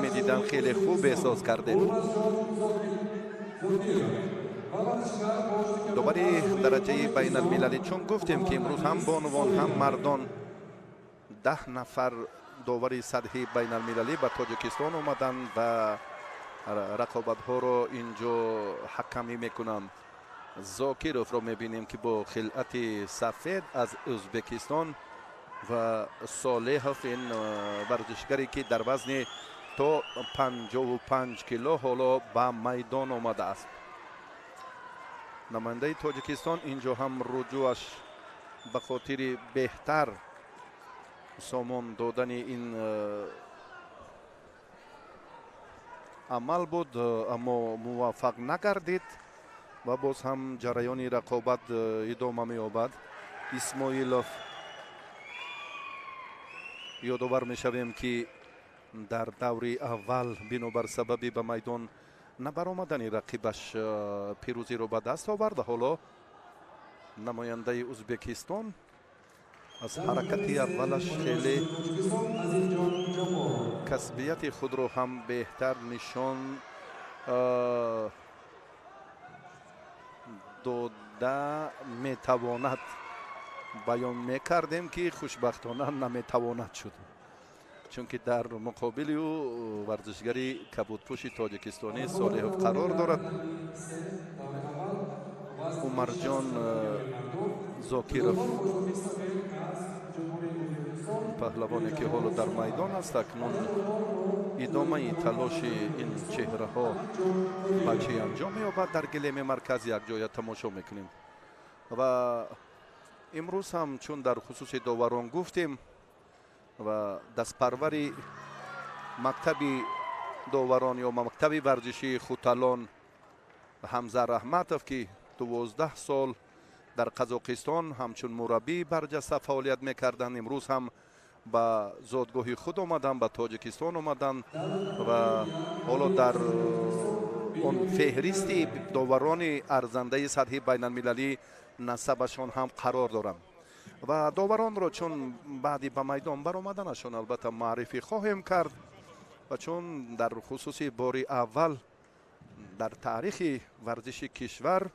Медидам, хеле хуб эҳсос кардем. Довари дараҷаи байналмилалӣ, чун гуфтем, ки имрӯз ҳам бонувон, ҳам мардон, 10 нафар довари сатҳи байналмилалӣ ба Тоҷикистон омаданд ва рақобатҳоро инҷо ҳакамӣ мекунанд. Зокировро мебинем, ки бо хилъати сафед аз Ӯзбекистон ва Солеҳов, ин варзишгаре, ки дар вазни то 55 кило ҳоло ба майдон омадааст. Намояндаи Тоҷикистон инҷо ҳам руҷӯаш ба хотири беҳтар сомон додани ин амал буд, аммо муваффақ нагардид ва боз ҳам ҷараёни рақобат идома меёбад. Исмоилов, ёдовар мешавем, ки дар даври аввал бинобар сабаби ба майдон набаромадани рақибаш пирӯзиро ба даст овард. Ҳоло намояндаи Ӯзбекистон аз ҳаракати аввалаш хеле касбияти худро ҳам беҳтар нишон дода метавонад. Баён мекардем, ки хушбахтона наметавонад шуд, чунки дар муқобили ӯ варзишгари кабудпӯши тоҷикистонӣ Солеҳов қарор дорад. Умарҷон Зокиров, паҳлавоне, ки ҳоло дар майдон аст. Акнун идомаи талоши ин чеҳраҳо ба чӣ анҷом меёбад, дар гилеми марказ якҷоя тамошо мекунем. Ва имрӯз ҳам, чун дар хусуси доварон гуфтем, ва дастпарвари мактаби доварон ё мактаби варзишии Хуталон Ҳамза Раҳматов, ки 12 сол дар Қазоқистон ҳамчун мураббии барҷаста фаъолият мекарданд, имрӯз ҳам ба зодгоҳи худ омаданд, ба Тоҷикистон омаданд ва ҳоло дар он феҳристи доварони арзандаи сатҳи байналмилалӣ насабашон ҳам қарор доранд. Ва доваронро чун баъди ба майдон баромаданашон албатта маърифӣ хоҳем кард. Ва чун дар хусуси бори аввал дар таърихи варзиши кишвар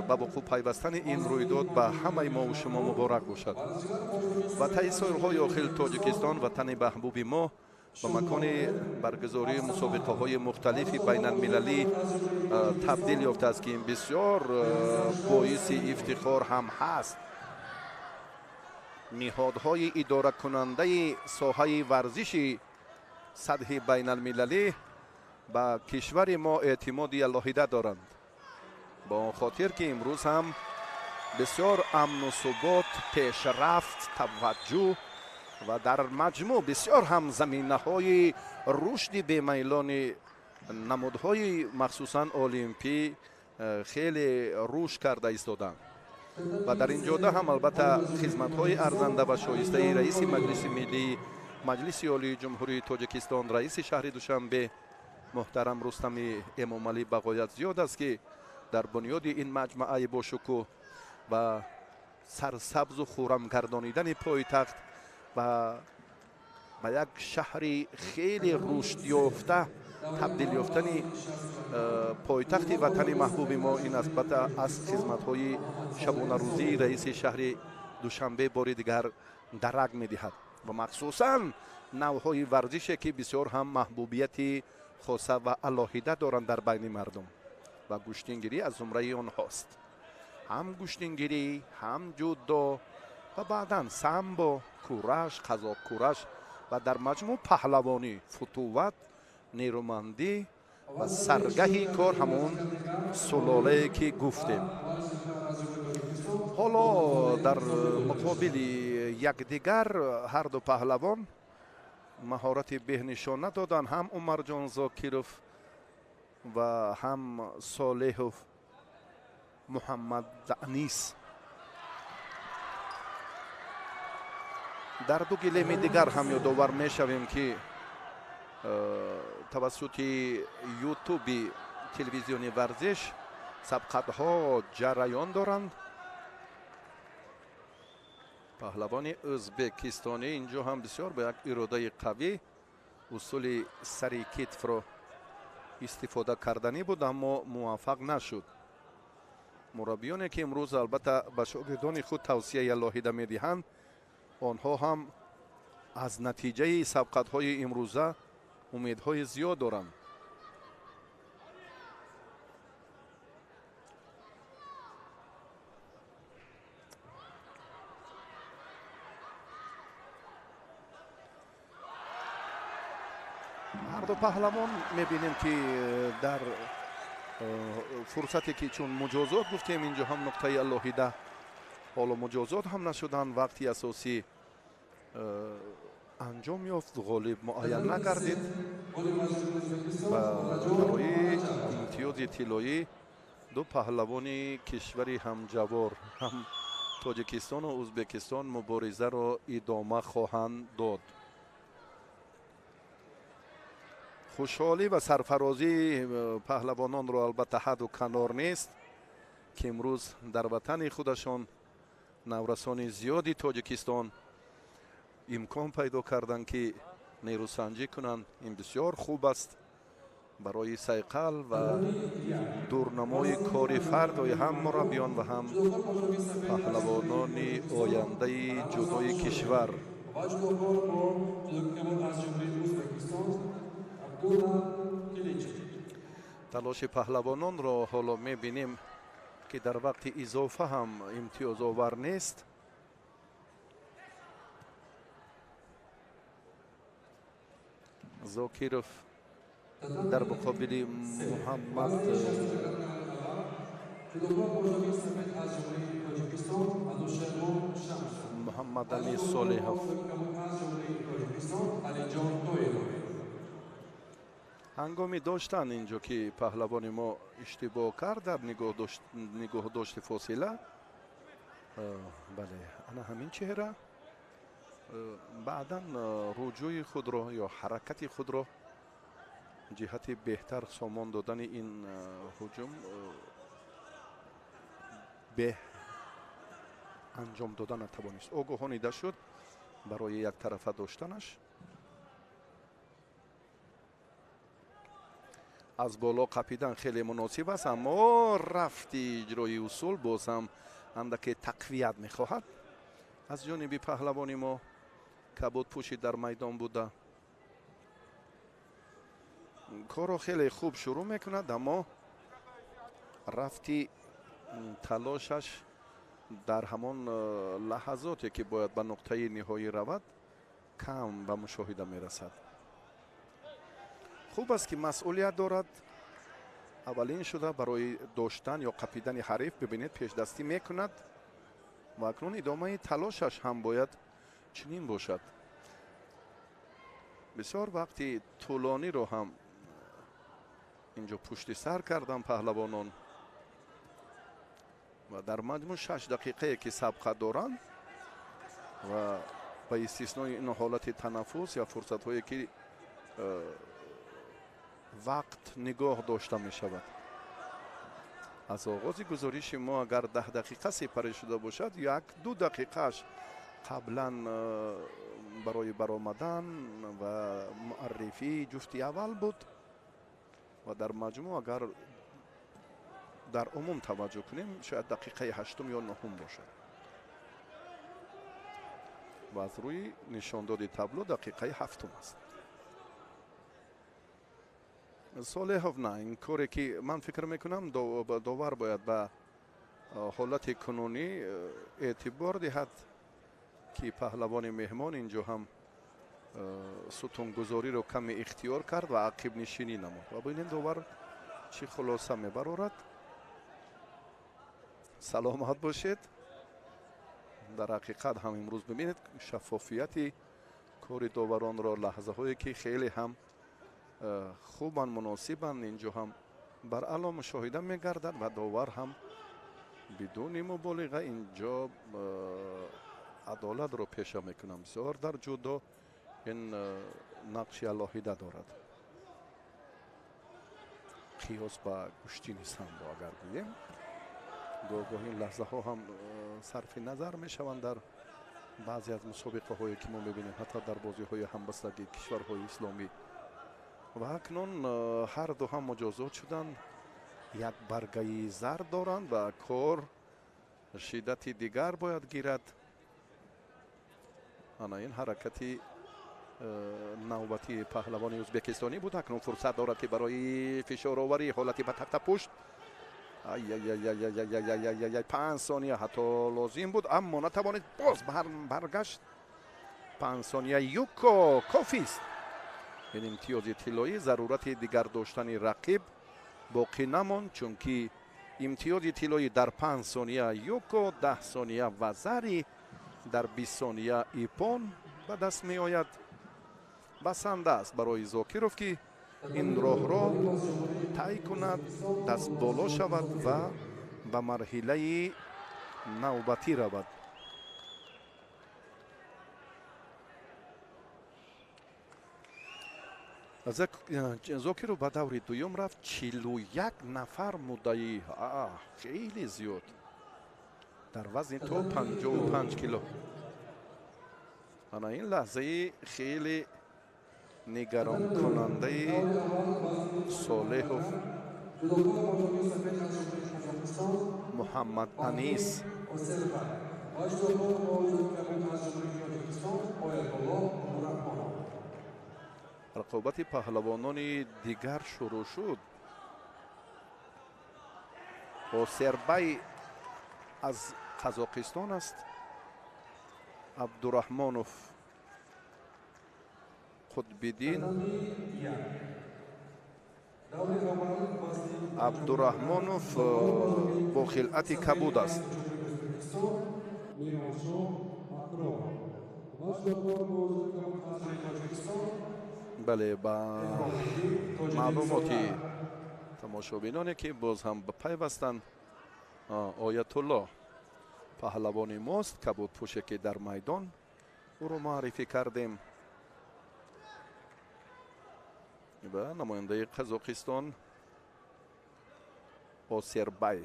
ба вуқӯъ пайвастани ин рӯйдод ба ҳамаи мову шумо муборак бошад. Ва таи солҳои охир Тоҷикистон, ватани маҳбуби мо, ба макони баргузории мусобиқаҳои мухталифи байналмилалӣ табдил ёфтааст, ки ин бисёр боиси ифтихор ҳам ҳаст. Ниҳодҳои идоракунандаи соҳаи варзиши сатҳи байналмилалӣ ба кишвари мо эътимоди алоҳида доранд, ба он хотир, ки имрӯз ҳам бисёр амну субот, пешрафт, таваҷҷӯҳ ва дар маҷмӯъ бисёр ҳам заминаҳои рушди бемайлони намудҳои махсусан олимпӣ хеле рушд карда истоданд. Ва дар ин ҷода ҳам албатта хизматҳои арзанда ва шоистаи раиси Маҷлиси Миллӣ, Маҷлиси Олии Ҷумҳурии Тоҷикистон, раиси шаҳри Душанбе муҳтарам Рустами Эмомалӣ ба ғоят зиёд аст, ки дар бунёди ин маҷмӯаи бошукӯҳ ва сарсабзу хуррамгардонидани пойтахт ва ба як шаҳри хеле рушдёфта табдил ёфтани пойтахти ватани маҳбуби мо, ин албатта аз хизматҳои шабонарӯзии раиси шаҳри Душанбе бори дигар дарак медиҳад. Ва махсусан навъҳои варзише, ки бисёр ҳам маҳбубияти хоса ва алоҳида доранд дар байни мардум, ва гӯштингирӣ аз зумраи онҳост. Ҳам гӯштингирӣ, ҳам ҷудо ва баъдан самбо, кураш, қазоқкураш ва дар маҷмӯъ паҳлавонӣ, футуват, нерӯмандӣ ва саргаҳи кор ҳамон сулолае, ки гуфтем. Ҳоло дар муқобили якдигар ҳарду паҳлавон маҳорати беҳнишон надоданд, ҳам Умарҷон Зокиров ва ҳам Солеҳов Муҳаммад Анис. Дар ду гилеми дигар ҳам ёдовар мешавем, ки тавассути Ютуби телевизиони Варзиш сабқатҳо ҷараён доранд. Паҳлавони ӯзбекистонӣ инҷо ҳам бисёр ба як иродаи қавӣ Усули сари китфро истифода карданӣ буд, аммо муваффақ нашуд. Мураббиёне ки имрӯз албатта ба шогирдони худ тавсияи алоҳида медиҳанд, онҳо ҳам аз натиҷаи сабқатҳои имрӯза умедҳои зиёд доранд. Ҳарду паҳлавон мебинем ки дар фурсате ки чун муҷозот гуфтем, инҷо ҳам нуқтаи алоҳида, ҳоло муҷозот ҳам нашуданд, вақти асосӣ анҷом ёфт, ғолиб муайян нагардид ва барои имтиёзи тиллоӣ ду паҳлавони кишвари ҳамҷавор, ҳам Тоҷикистону Ӯзбекистон, муборизаро идома хоҳанд дод. Хушҳолӣ ва сарфарозии паҳлавононро албатта ҳадду канор нест, ки имрӯз дар ватани худашон наврасони зиёди Тоҷикистон имкон пайдо карданд, ки нерӯсанҷӣ кунанд. Ин бисёр хуб аст барои сайқал ва дурнамои кори фардои ҳам мураббиён ва ҳам паҳлавонони ояндаи ҷудои кишвар. Талоши паҳлавононро ҳоло мебинем, ки дар вақти изофа ҳам имтиёзовар нест. Зокиров дар муқобили Муҳаммад Муҳаммадали Солиҳов. Ҳангоми доштан инҷо ки паҳлавони мо иштибоҳ кард дар нигоҳдошти фосила, бале, ана ҳамин чеҳра баъдан руҷӯи худро ё ҳаракати худро ҷиҳати беҳтар сомон додани ин ҳуҷум беҳ анҷом дода натавонист. Огоҳонида шуд барои яктарафа доштанаш. Аз боло қапидан хеле муносиб аст, аммо рафти иҷрои усул боз ҳам андаке тақвият мехоҳад. Аз ҷониби паҳлавони мо кабудпӯши дар майдон буда корро хеле хуб шурӯъ мекунад, аммо рафти талошаш дар ҳамон лаҳазоте ки бояд ба нуқтаи ниҳоӣ равад кам ба мушоҳида мерасад. Хуб аст ки масъулият дорад, аввалин шуда барои доштан ё қапидани ҳариф, бибинед, пешдастӣ мекунад ва акнун идомаи талошаш ҳам бояд чунин бошад. Бисёр вақти тӯлониро ҳам инҷо пушти сар кардам паҳлавонон ва дар маҷмӯъ 6 дақиқае ки сабқа доранд ва ба истиснои ин ҳолати танаффус ё фурсатҳое ки вақт нигоҳ дошта мешавад. Аз оғози гузориши мо агар 10 дақиқа сипарӣ шуда бошад, 1-2 дақиқааш қаблан барои баромадан ва муаррифии ҷуфти аввал буд ва дар маҷмӯъ агар дар умум таваҷҷӯҳ кунем, шояд дақиқаи 8 ё 9 бошад ва аз рӯи нишондоди табло дақиқаи 7 аст. Солеҳов на, ин коре ки ман фикр мекунам, довар бояд ба ҳолати кунунӣ эътибор диҳад, ки паҳлавони меҳмон инҷо ҳам сутунгузориро каме ихтиёр кард ва ақибнишинӣ намуд. Ва бинем довар чӣ хулоса мебарорад. Саломат бошед. Дар ҳақиқат ҳам имрӯз бибинед шаффофияти кори доваронро, лаҳзаҳое ки хеле ҳам хубанд, муносибанд, инҷо ҳам баръало мушоҳида мегардад ва довар ҳам бидуни муболиға инҷо адолатро пеша мекунам. Бисёр дар ҷудо ин нақши алоҳида дорад. Қиёс ба гӯштини самбо агар гӯем, гоҳ-гоҳ ин лаҳзаҳо ҳам сарфи назар мешаванд дар баъзе аз мусобиқаҳое ки мо мебинем, ҳатто дар бозиҳои ҳамбастагии кишварҳои исломӣ. Ва акнун ҳар ду ҳам муҷозот шуданд, як баргаи зард доранд ва кор шиддати дигар бояд гирад. Ана ин ҳаракати навбатии паҳлавони ӯзбекистонӣ буд. Акнун фурсат дорад, ки барои фишороварӣ ҳолати ба тахтапушт ай 5 сония ҳатто лозим буд, аммо натавонид, боз баргашт. 5 сония юко кофист. Ин имтиёзи тиллоӣ зарурати дигар доштани рақиб боқӣ намонд, чунки имтиёзи тиллоӣ дар 5 сония юко, 10 сония вазари, дар 20 сония ипон ба даст меояд. Басанда аст барои Зокиров, ки ин роҳро тай кунад, даст боло шавад ва ба марҳилаи навбатӣ равад. Зокиров ба даври дуюм рафт. 41 нафар муддаӣ, хеле зиёд, дар вазни то 55 кило. Ана ин лаҳзаи хеле нигаронкунандаи Солеҳов Муҳаммад Анис. Рақобати паҳлавонони дигар шурӯъ шуд. Осербай аз Қазоқистон аст, Абдураҳмонов Қутбиддин, Абдураҳмонов бо хилъати кабуд аст. Бале, ба маълумоти тамошобиноне, ки боз ҳам пайвастанд, Оятулло паҳлавони мост, кабудпӯше, ки дар майдон ӯро муаррифӣ кардем, ва намояндаи Қазоқистон Осербай.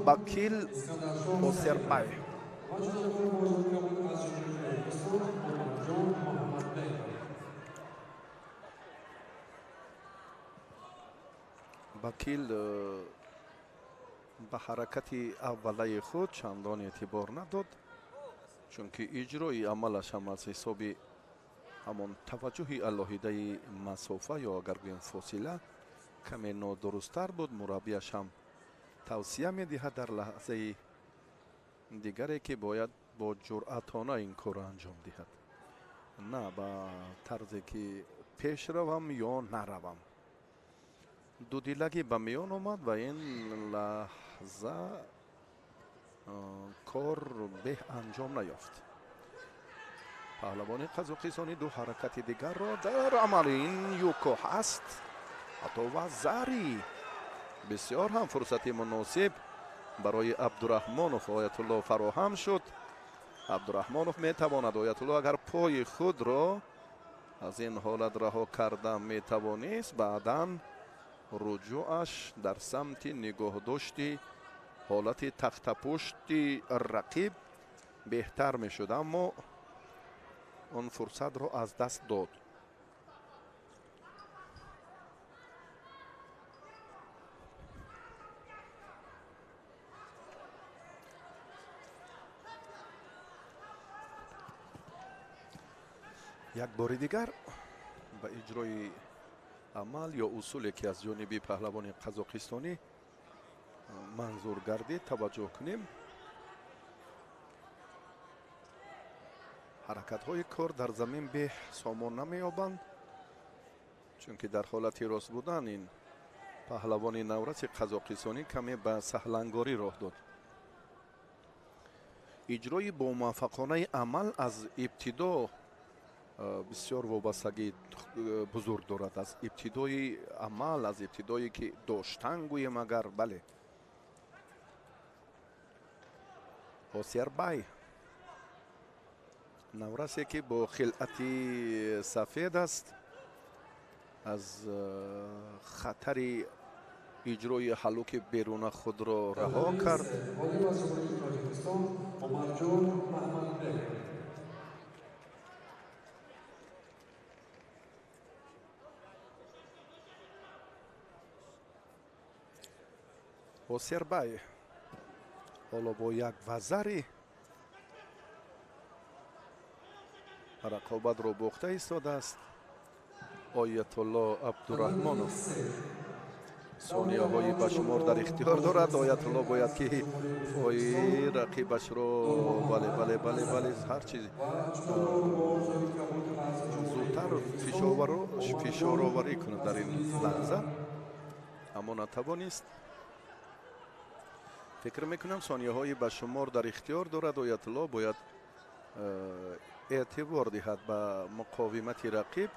Бакил Осербай. Бакил ба ҳаракати аввалаи худ чандон эътибор надод, чунки иҷрои амалаш ҳам аз ҳисоби ҳамон таваҷҷӯҳи алоҳидаи масофа ё агар гӯем фосила каме нодурусттар буд. Мураббияш ҳам тавсия медиҳад дар лаҳзаи дигаре, ки бояд бо ҷуръатона ин корро анҷом диҳад, на ба тарзе ки пеш равам ё наравам. Дудилагӣ ба миён омад ва ин лаҳза кор беҳ анҷом наёфт. Паҳлавони қазоқистонӣ ду ҳаракати дигарро дар амал, ин юко ҳаст, ҳатто вазари. Бисёр ҳам фурсати муносиб барои Абдураҳмонов Оятулло фароҳам шуд. Абдураҳмонов метавонад, Оятулло агар пои худро аз ин ҳолат раҳо карда метавонист, баъдан руҷӯъаш дар самти нигоҳдошти ҳолати тахтапушти рақиб беҳтар мешуд, аммо он фурсатро аз даст дод. Як бори дигар ба иҷрои амал ё усуле, ки аз ҷониби паҳлавони қазоқистонӣ манзур гардид, таваҷҷӯҳ кунем. Ҳаракатҳои кор дар замин беҳ сомон намеёбанд, чунки дар ҳолати рост будан ин паҳлавони навраси қазоқистонӣ каме ба саҳлангорӣ роҳ дод. Иҷрои бомуваффақонаи амал аз ибтидо бисёр вобастагӣ бузург дорад. Аз ибтидои амал, аз ибтидое ки доштан гӯем агар, бале. Осербай наврасе, ки бо хилъати сафед аст, аз хатари иҷрои ҳалуки беруна худро раҳо кард. Осербай ҳоло бо як вазари рақобатро бохта истодааст. Оятулло Абдураҳмонов сонияҳои ба шумор дар ихтиёр дорад. Оятулло бояд ки пои рақибашро бале бале бале бале ҳарчи зудтар фишороварӣ кунад дар ин лаҳза, аммо натавонист. Фикр мекунам сонияҳои ба шумор дар ихтиёр дорад. Оятулло бояд эътибор диҳад ба муқовимати рақиб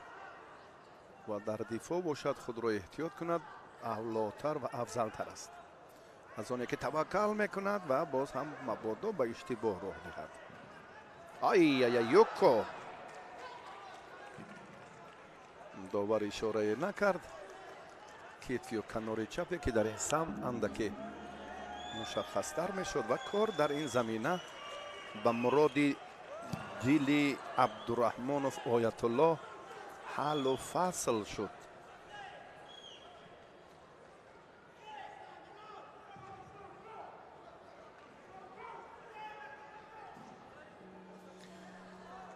ва дар дифоъ бошад, худро эҳтиёт кунад. Авлотар ва афзалтар аст аз оне ки таваккал мекунад ва боз ҳам мабодо ба иштибоҳ роҳ диҳад. Ай-яй-яй, юкко! Довар ишорае накард. Китф ё канори чапе ки дар ин самт андаке мушаххастар мешуд ва кор дар ин замина ба муроди дили Абдураҳмонов Оятулло ҳаллу фасл шуд.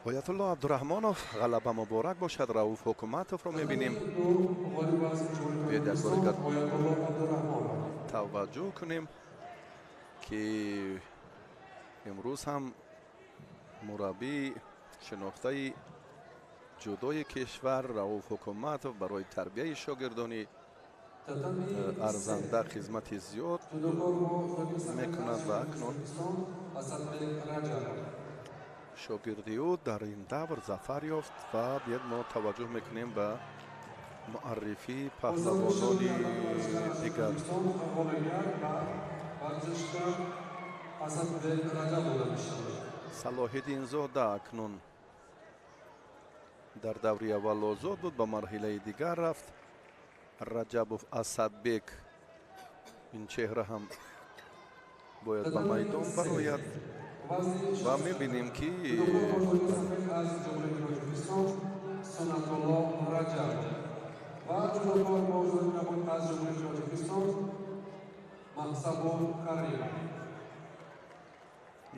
Оятулло Абдураҳмонов ғалаба муборак бошад. Рауф Ҳукуматовро мебинем. Биёед як бор дигар таваҷҷӯҳ кунем ки имрӯз ҳам мураббии шинохтаи ҷудои кишвар Рауф Ҳукуматов барои тарбияи шогирдони арзанда хизмати зиёд мекунад ва акнун шогирди ӯ дар ин давр зафар ёфт. Ва биёед мо таваҷҷӯҳ мекунем ба муаррифии паҳлавонони дигар. Салоҳиддинзода акнун дар даври аввал озод буд, ба марҳилаи дигар рафт. Раҷабов Асадбек, ин чеҳра ҳам бояд ба майдон барояд ва мебинем ки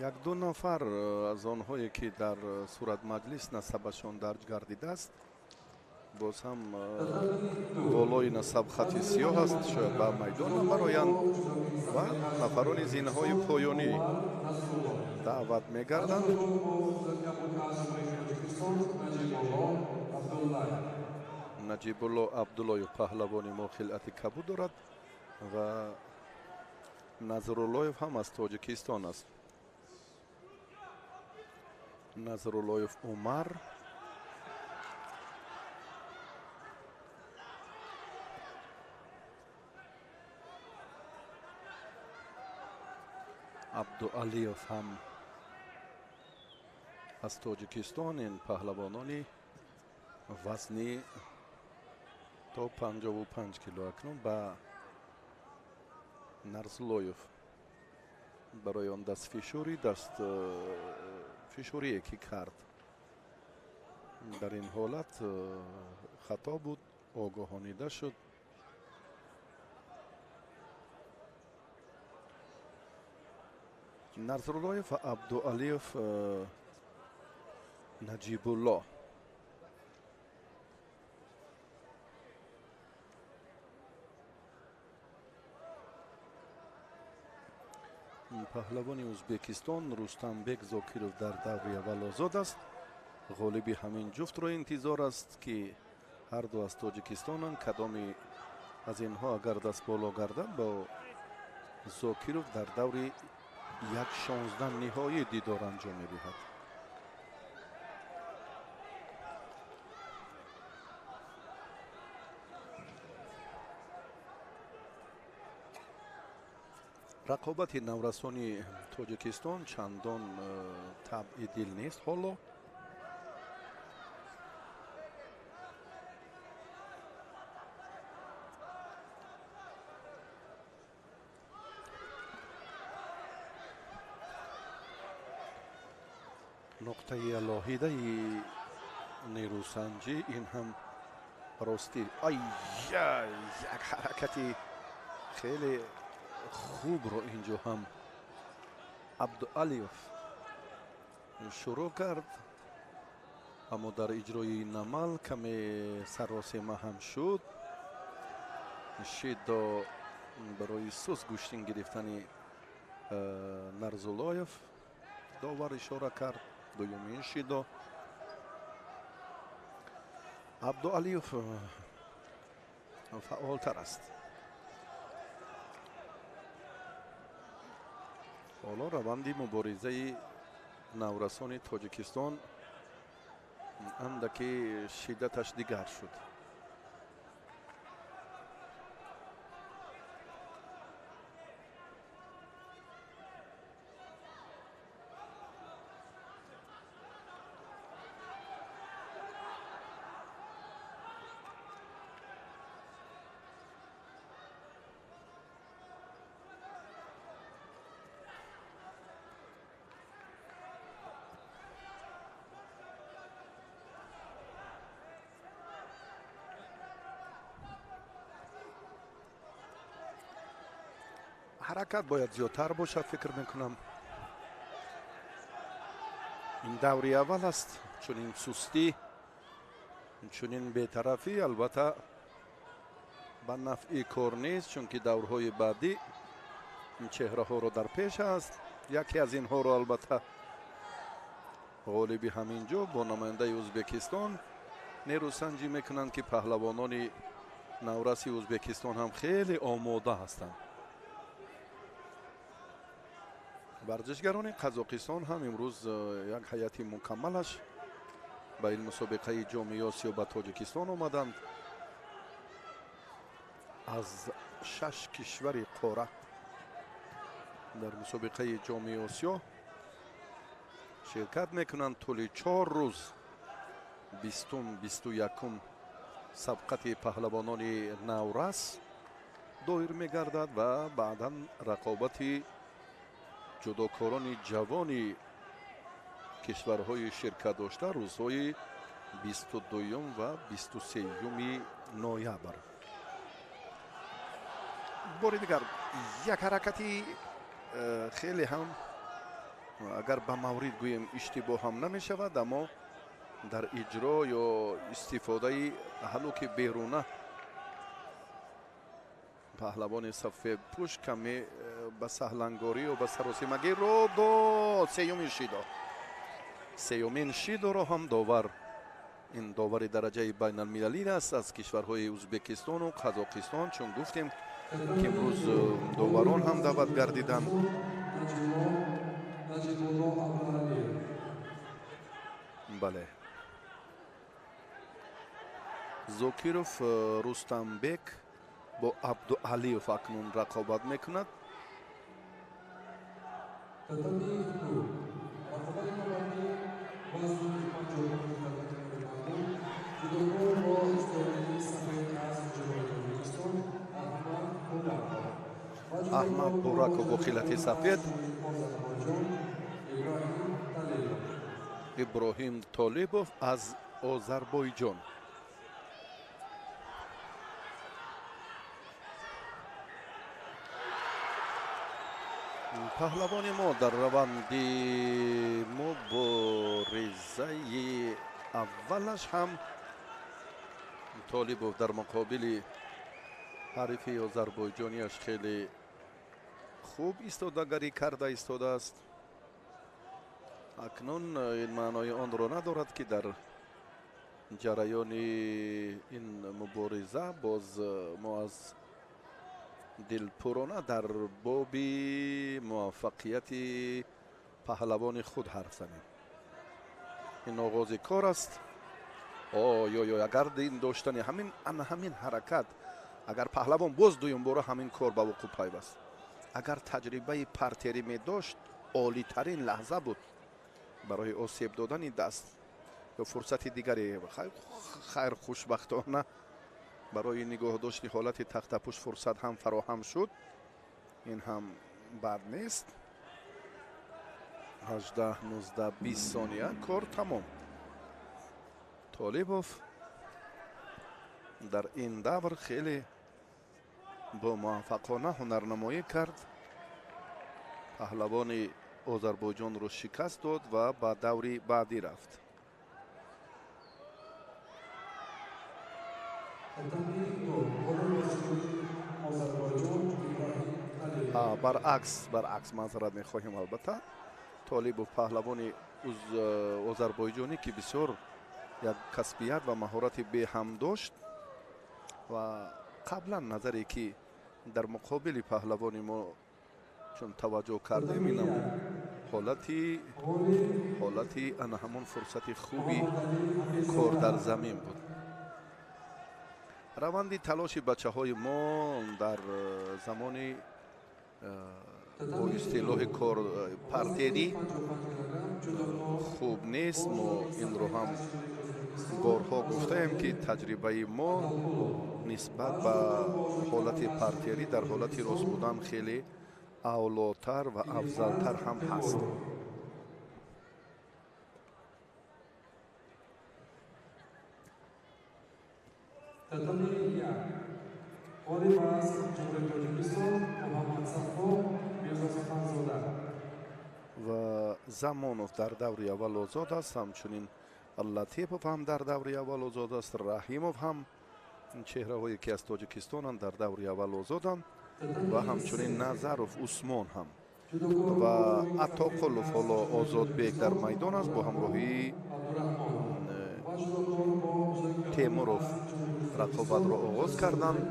як-ду нафар аз онҳое ки дар суратмаҷлис насабашон дарҷ гардидааст, боз ҳам болои насаб хати сиёҳ аст, шояд ба майдон набароянд ва нафарони зинаҳои поёнӣ даъват мегарданд. Наҷибулло Абдуллоев паҳлавони мо хилъати кабуд дорад ва Назруллоев ҳам аз Тоҷикистон аст. Назруллоев Умар, Абдуалиев ҳам аз Тоҷикистон. Ин паҳлавонони вазни то 55 кило. Акнун ба Нарзуллоев барои он дастфишурӣ дастфишурие ки кард дар ин ҳолат хато буд, огоҳонида шуд. Назруллоев ва Абдуалиев Наҷибулло. Паҳлавони Ӯзбекистон Рустамбек Зокиров дар даври аввал озод аст. Ғолиби ҳамин ҷуфтро интизор аст ки ҳар ду аз Тоҷикистонанд. Кадоми аз инҳо агар даст боло гардад, бо Зокиров дар даври 1-16 ниҳоӣ дидор анҷом медиҳад. Рақобати наврасони Тоҷикистон чандон табъи дил нест ҳоло. Нуқтаи алоҳидаи нерӯсанҷӣ ин ҳам ростӣ. Ай, як ҳаракати хеле хубро инҷо ҳам Абдуалиев шурӯъ кард, аммо дар иҷрои ин амал каме саросема ҳам шуд. Шидо барои сус гӯштин гирифтани Нарзулоев довар ишора кард. Дуюмин шидо. Абдуалиев фаъолтар аст. Ҳоло раванди муборизаи наврасони Тоҷикистон андаке шиддаташ дигар шуд. Ҳаракат бояд зиёдтар бошад, фикр мекунам. Ин даври аввал аст. Чунин сустӣ, чунин бетарафӣ албатта ба нафъи кор нест, чунки даврҳои баъдӣ ин чеҳраҳоро дар пеш аст. Яке аз инҳоро албатта ғолиби ҳамин ҷо бо намояндаи Ӯзбекистон нерӯсанҷӣ мекунанд, ки паҳлавонони навраси Ӯзбекистон ҳам хеле омода ҳастанд. Варзишгарони Қазоқистон ҳам имрӯз як ҳайати мукаммалаш ба ин мусобиқаи Ҷоми Осиё ба Тоҷикистон омаданд. Аз 6 кишвари қора дар мусобиқаи Ҷоми Осиё ширкат мекунанд. Тӯли 4 рӯз 20-21 сабқати паҳлавонони наврас доир мегардад ва баъдан рақобати ҷудокорони ҷавони кишварҳои ширкат дошта рӯзҳои 22 ва 23 ноябр. Бори дигар як ҳаракати хеле ҳам, агар ба маврид гӯем, иштибоҳ ҳам намешавад, аммо дар иҷро ё истифодаи ҳалуки беруна паҳлавони сафедпӯш каме ба саҳлангорӣ ё ба саросимагӣ ро дод. Сеюмин шидо, сеюмин шидоро ҳам довар, ин довари дараҷаи байналмилалӣ аст аз кишварҳои Ӯзбекистону Қазоқистон, чун гуфтем ки имрӯз доварон ҳам даъват гардиданд. Бале, Зокиров Рустамбек бо Абдуалиев акнун рақобат мекунад. Аҳмад Бураков бо хилати сафед, Иброҳим Толибов аз Озарбойҷон. Паҳлавони мо дар раванди муборизаи аввалаш ҳам Толибов дар муқобили ҳарифи озарбойҷонияш хеле хуб истодагарӣ карда истодааст. Акнун ин маънои онро надорад, ки дар ҷараёни ин мубориза боз мо аз дилпурона дар боби муваффақияти паҳлавони худ ҳарф занем. Ин оғози кор аст. Ой, агар ин доштани ҳамин ана ҳамин ҳаракат, агар паҳлавон боз дуюмбора ҳамин кор ба вуқӯъ пайваст, агар таҷрибаи партерӣ медошт, олитарин лаҳза буд барои осеб додани даст ё фурсати дигаре. Хайр, хушбахтона барои нигоҳдошти ҳолати тахтапӯш фурсат ҳам фароҳам шуд. Ин ҳам бад нест. 18, 19, 20 сония кор тамом. Толибов дар ин давр хеле бо муваффақона ҳунарнамоӣ кард. Паҳлавони Озарбойҷонро шикаст дод ва ба даври баъдӣ рафт. Баръакс маъзарат мехоҳем. Албатта Толибов паҳлавони озарбойҷонӣ, ки бисёр як касбият ва маҳорати беҳам дошт ва қаблан назаре ки дар муқобили паҳлавони мо чун таваҷҷӯҳ кардем, инам ҳолати ана ҳамон фурсати хуби кор дар замин буд. Раванди талоши бачаҳои мо дар замони бо истилоҳи кор партерӣ хуб нест. Мо инро ҳам борҳо гуфтаем, ки таҷрибаи мо нисбат ба ҳолати партерӣ дар ҳолати рост будан хеле авлотар ва афзалтар ҳам ҳаст. Татами як. Ғолиб аз Ҷумҳурии Тоҷикистон Муҳаммадсафо Мирзосуханзода. Ва Замонов дар даври аввал озод аст, ҳамчунин Латипов ҳам дар даври аввал озод аст, Раҳимов ҳам, чеҳраҳое ки аз Тоҷикистонанд, дар даври аввал озоданд ва ҳамчунин Назаров Усмон ҳам ва Атоқулов ҳоло Озодбек дар майдон аст бо ҳамроҳии Темуров рақобатро оғоз карданд.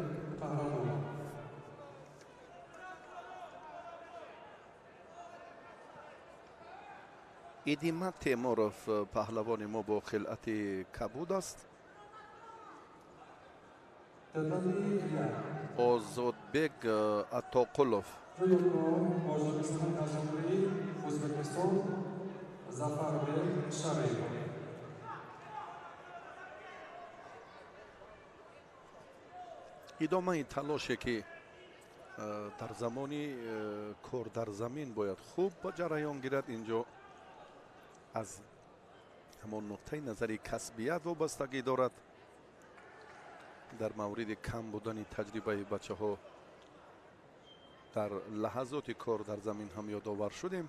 Идима Темуров паҳлавони мо бо хилъати кабуд аст. Озодбек Атоқулов идомаи талоше ки дар замони кор дар замин бояд хуб ба ҷараён гирад, инҷо аз ҳамон нуқтаи назари касбият вобастагӣ дорад. Дар мавриди кам будани таҷрибаи бачаҳо дар лаҳазоти кор дар замин ҳам ёдовар шудем.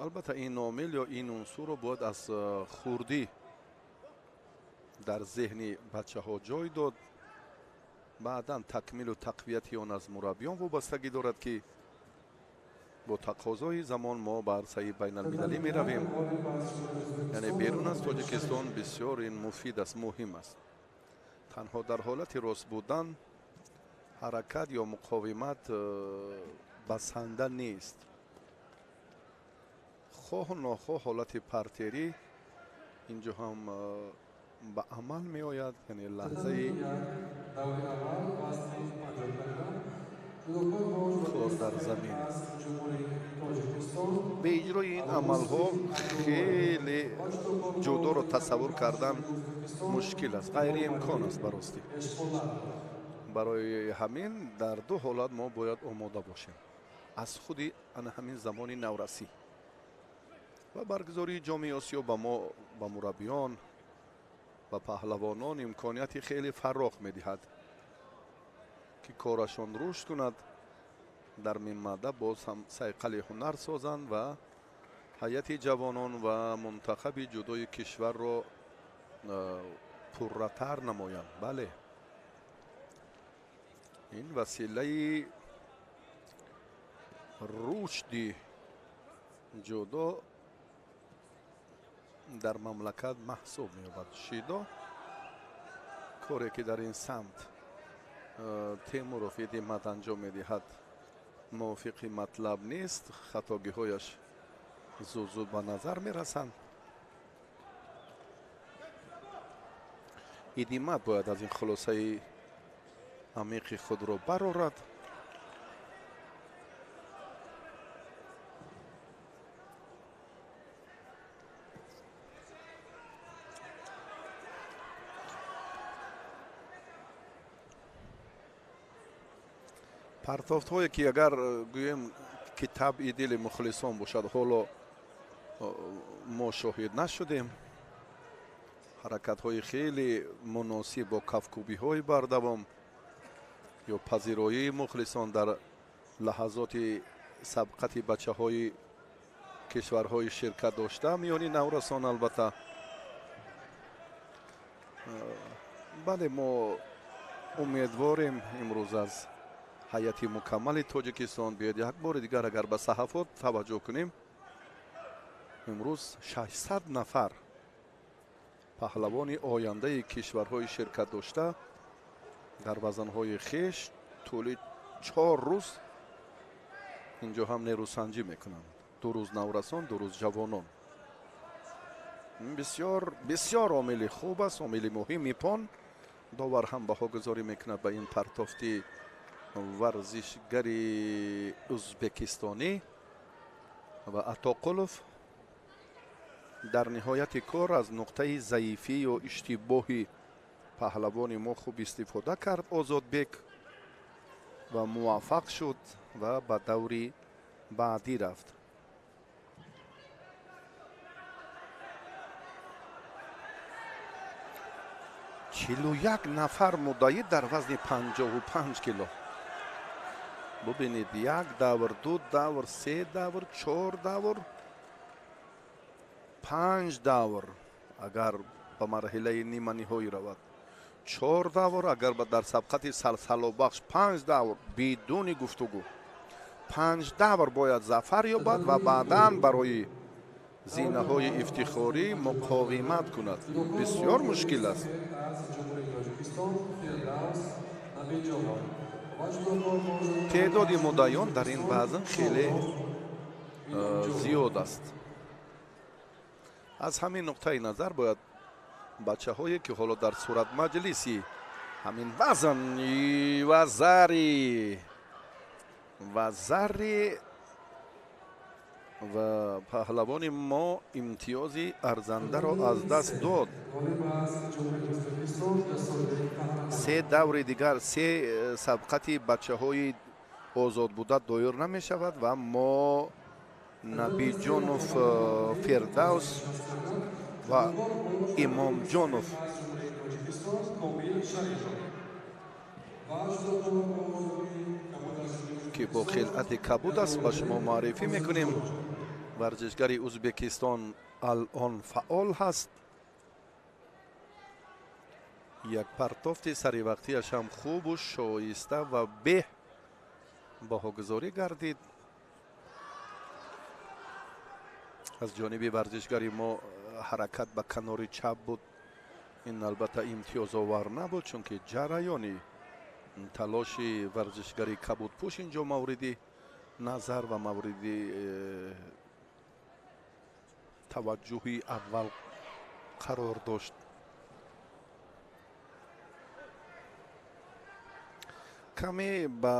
Албатта ин омил ё ин унсурро бояд аз хурдӣ дар зеҳни бачаҳо ҷой дод. Баъдан такмилу тақвияти он аз мураббиён вобастагӣ дорад, ки бо тақозои замон мо ба арсаи байналмилалӣ меравем. Яъне берун аз Тоҷикистон бисёр ин муфид аст, муҳим аст. Танҳо дар ҳолати рост будан ҳаракат ё муқовимат басанда нест. Хоҳу нохоҳ ҳолати партерӣ инҷо ҳам ба амал меояд, яъне лаҳзаи кор дар замин. Бе иҷрои ин амалҳо хеле ҷудоро тасаввур кардан мушкил аст, ғайриимкон аст баростӣ. Барои ҳамин дар ду ҳолат мо бояд омода бошем аз худи ана ҳамин замони наврасӣ ва баргузории Ҷоми Осиё ба мо, ба мураббиён, ба паҳлавонон имконияти хеле фарох медиҳад, ки корашон рушд кунад, дар минмаъда боз ҳам сайқали ҳунар созанд ва ҳайати ҷавонон ва мунтахаби ҷудои кишварро пурратар намоянд. Бале, ин василаи рушди ҷудо дар мамлакат маҳсуб меёбад. Шидо коре ки дар ин самт Темуров Идимат анҷом медиҳад мувофиқи матлаб нест. Хатогиҳояш зуд-зуд ба назар мерасанд. Идимат бояд аз ин хулосаи амиқи худро барорад. Партофтҳое ки агар гӯем Ки табъи дили мухлисон бошад, ҳоло мо шоҳид нашудем. Ҳаракатҳои хеле муносиб бо кафкӯбиҳои бардавом ё пазироии мухлисон дар лаҳазоти сабқати бачаҳои кишварҳои ширкат дошта миёни наврасон. Албатта, бале, мо умедворем имрӯз аз ҳайати мукаммали Тоҷикистон. Биёед як бори дигар агар ба саҳафот таваҷҷӯҳ кунем, имрӯз 600 нафар паҳлавони ояндаи кишварҳои ширкат дошта дар вазнҳои хеш тӯли 4 рӯз инҷо ҳам нерӯсанҷӣ мекунанд. 2 рӯз наврасон, 2 рӯз ҷавонон. Бисёр бисёр омили хуб аст, омили муҳим. Ипон довар ҳам баҳогузорӣ мекунад ба ин партофти варзишгари ӯзбекистонӣ ва Атоқулов дар ниҳояти кор аз нуқтаи заифӣ ё иштибоҳи паҳлавони мо хуб истифода кард Озодбек ва муваффақ шуд ва ба даври баъдӣ рафт. 41 нафар муддаӣ дар вазни 55 кило. Бубинед, 1 давр, 2 давр, 3 давр, 4 давр, 5 давр агар ба марҳилаи ниманиҳоӣ равад, 4 давр агар дар сабқати салсалобахш, 5 давр бидуни гуфтугӯ, 5 давр бояд зафар ёбад ва баъдан барои зинаҳои ифтихорӣ муқовимат кунад. Бисёр мушкил аст. Теъдоди муддаиён дар ин вазн хеле зиёд аст. Аз ҳамин нуқтаи назар бояд бачаҳое ки ҳоло дар суратмаҷлиси ҳамин вазн ва зари ва паҳлавони мо имтиёзи арзандаро аз даст дод. 3 даври дигар, 3 сабқати бачаҳои озод буда доир намешавад ва мо Набиҷонов Фирдавс ва Имомҷонов ки бо хилъати кабуд аст ба шумо муаррифӣ мекунем. Варзишгари Ӯзбекистон алон фаъол ҳаст. Як партофти саривақтиаш ҳам хубу шоиста ва беҳ баҳогузорӣ гардид. Аз ҷониби варзишгари мо ҳаракат ба канори чап буд. Ин албатта имтиёзовар набуд, чунки ҷараёни талоши варзишгари кабудпӯш инҷо мавриди назар ва мавриди таваҷҷӯҳи аввал қарор дошт. Каме ба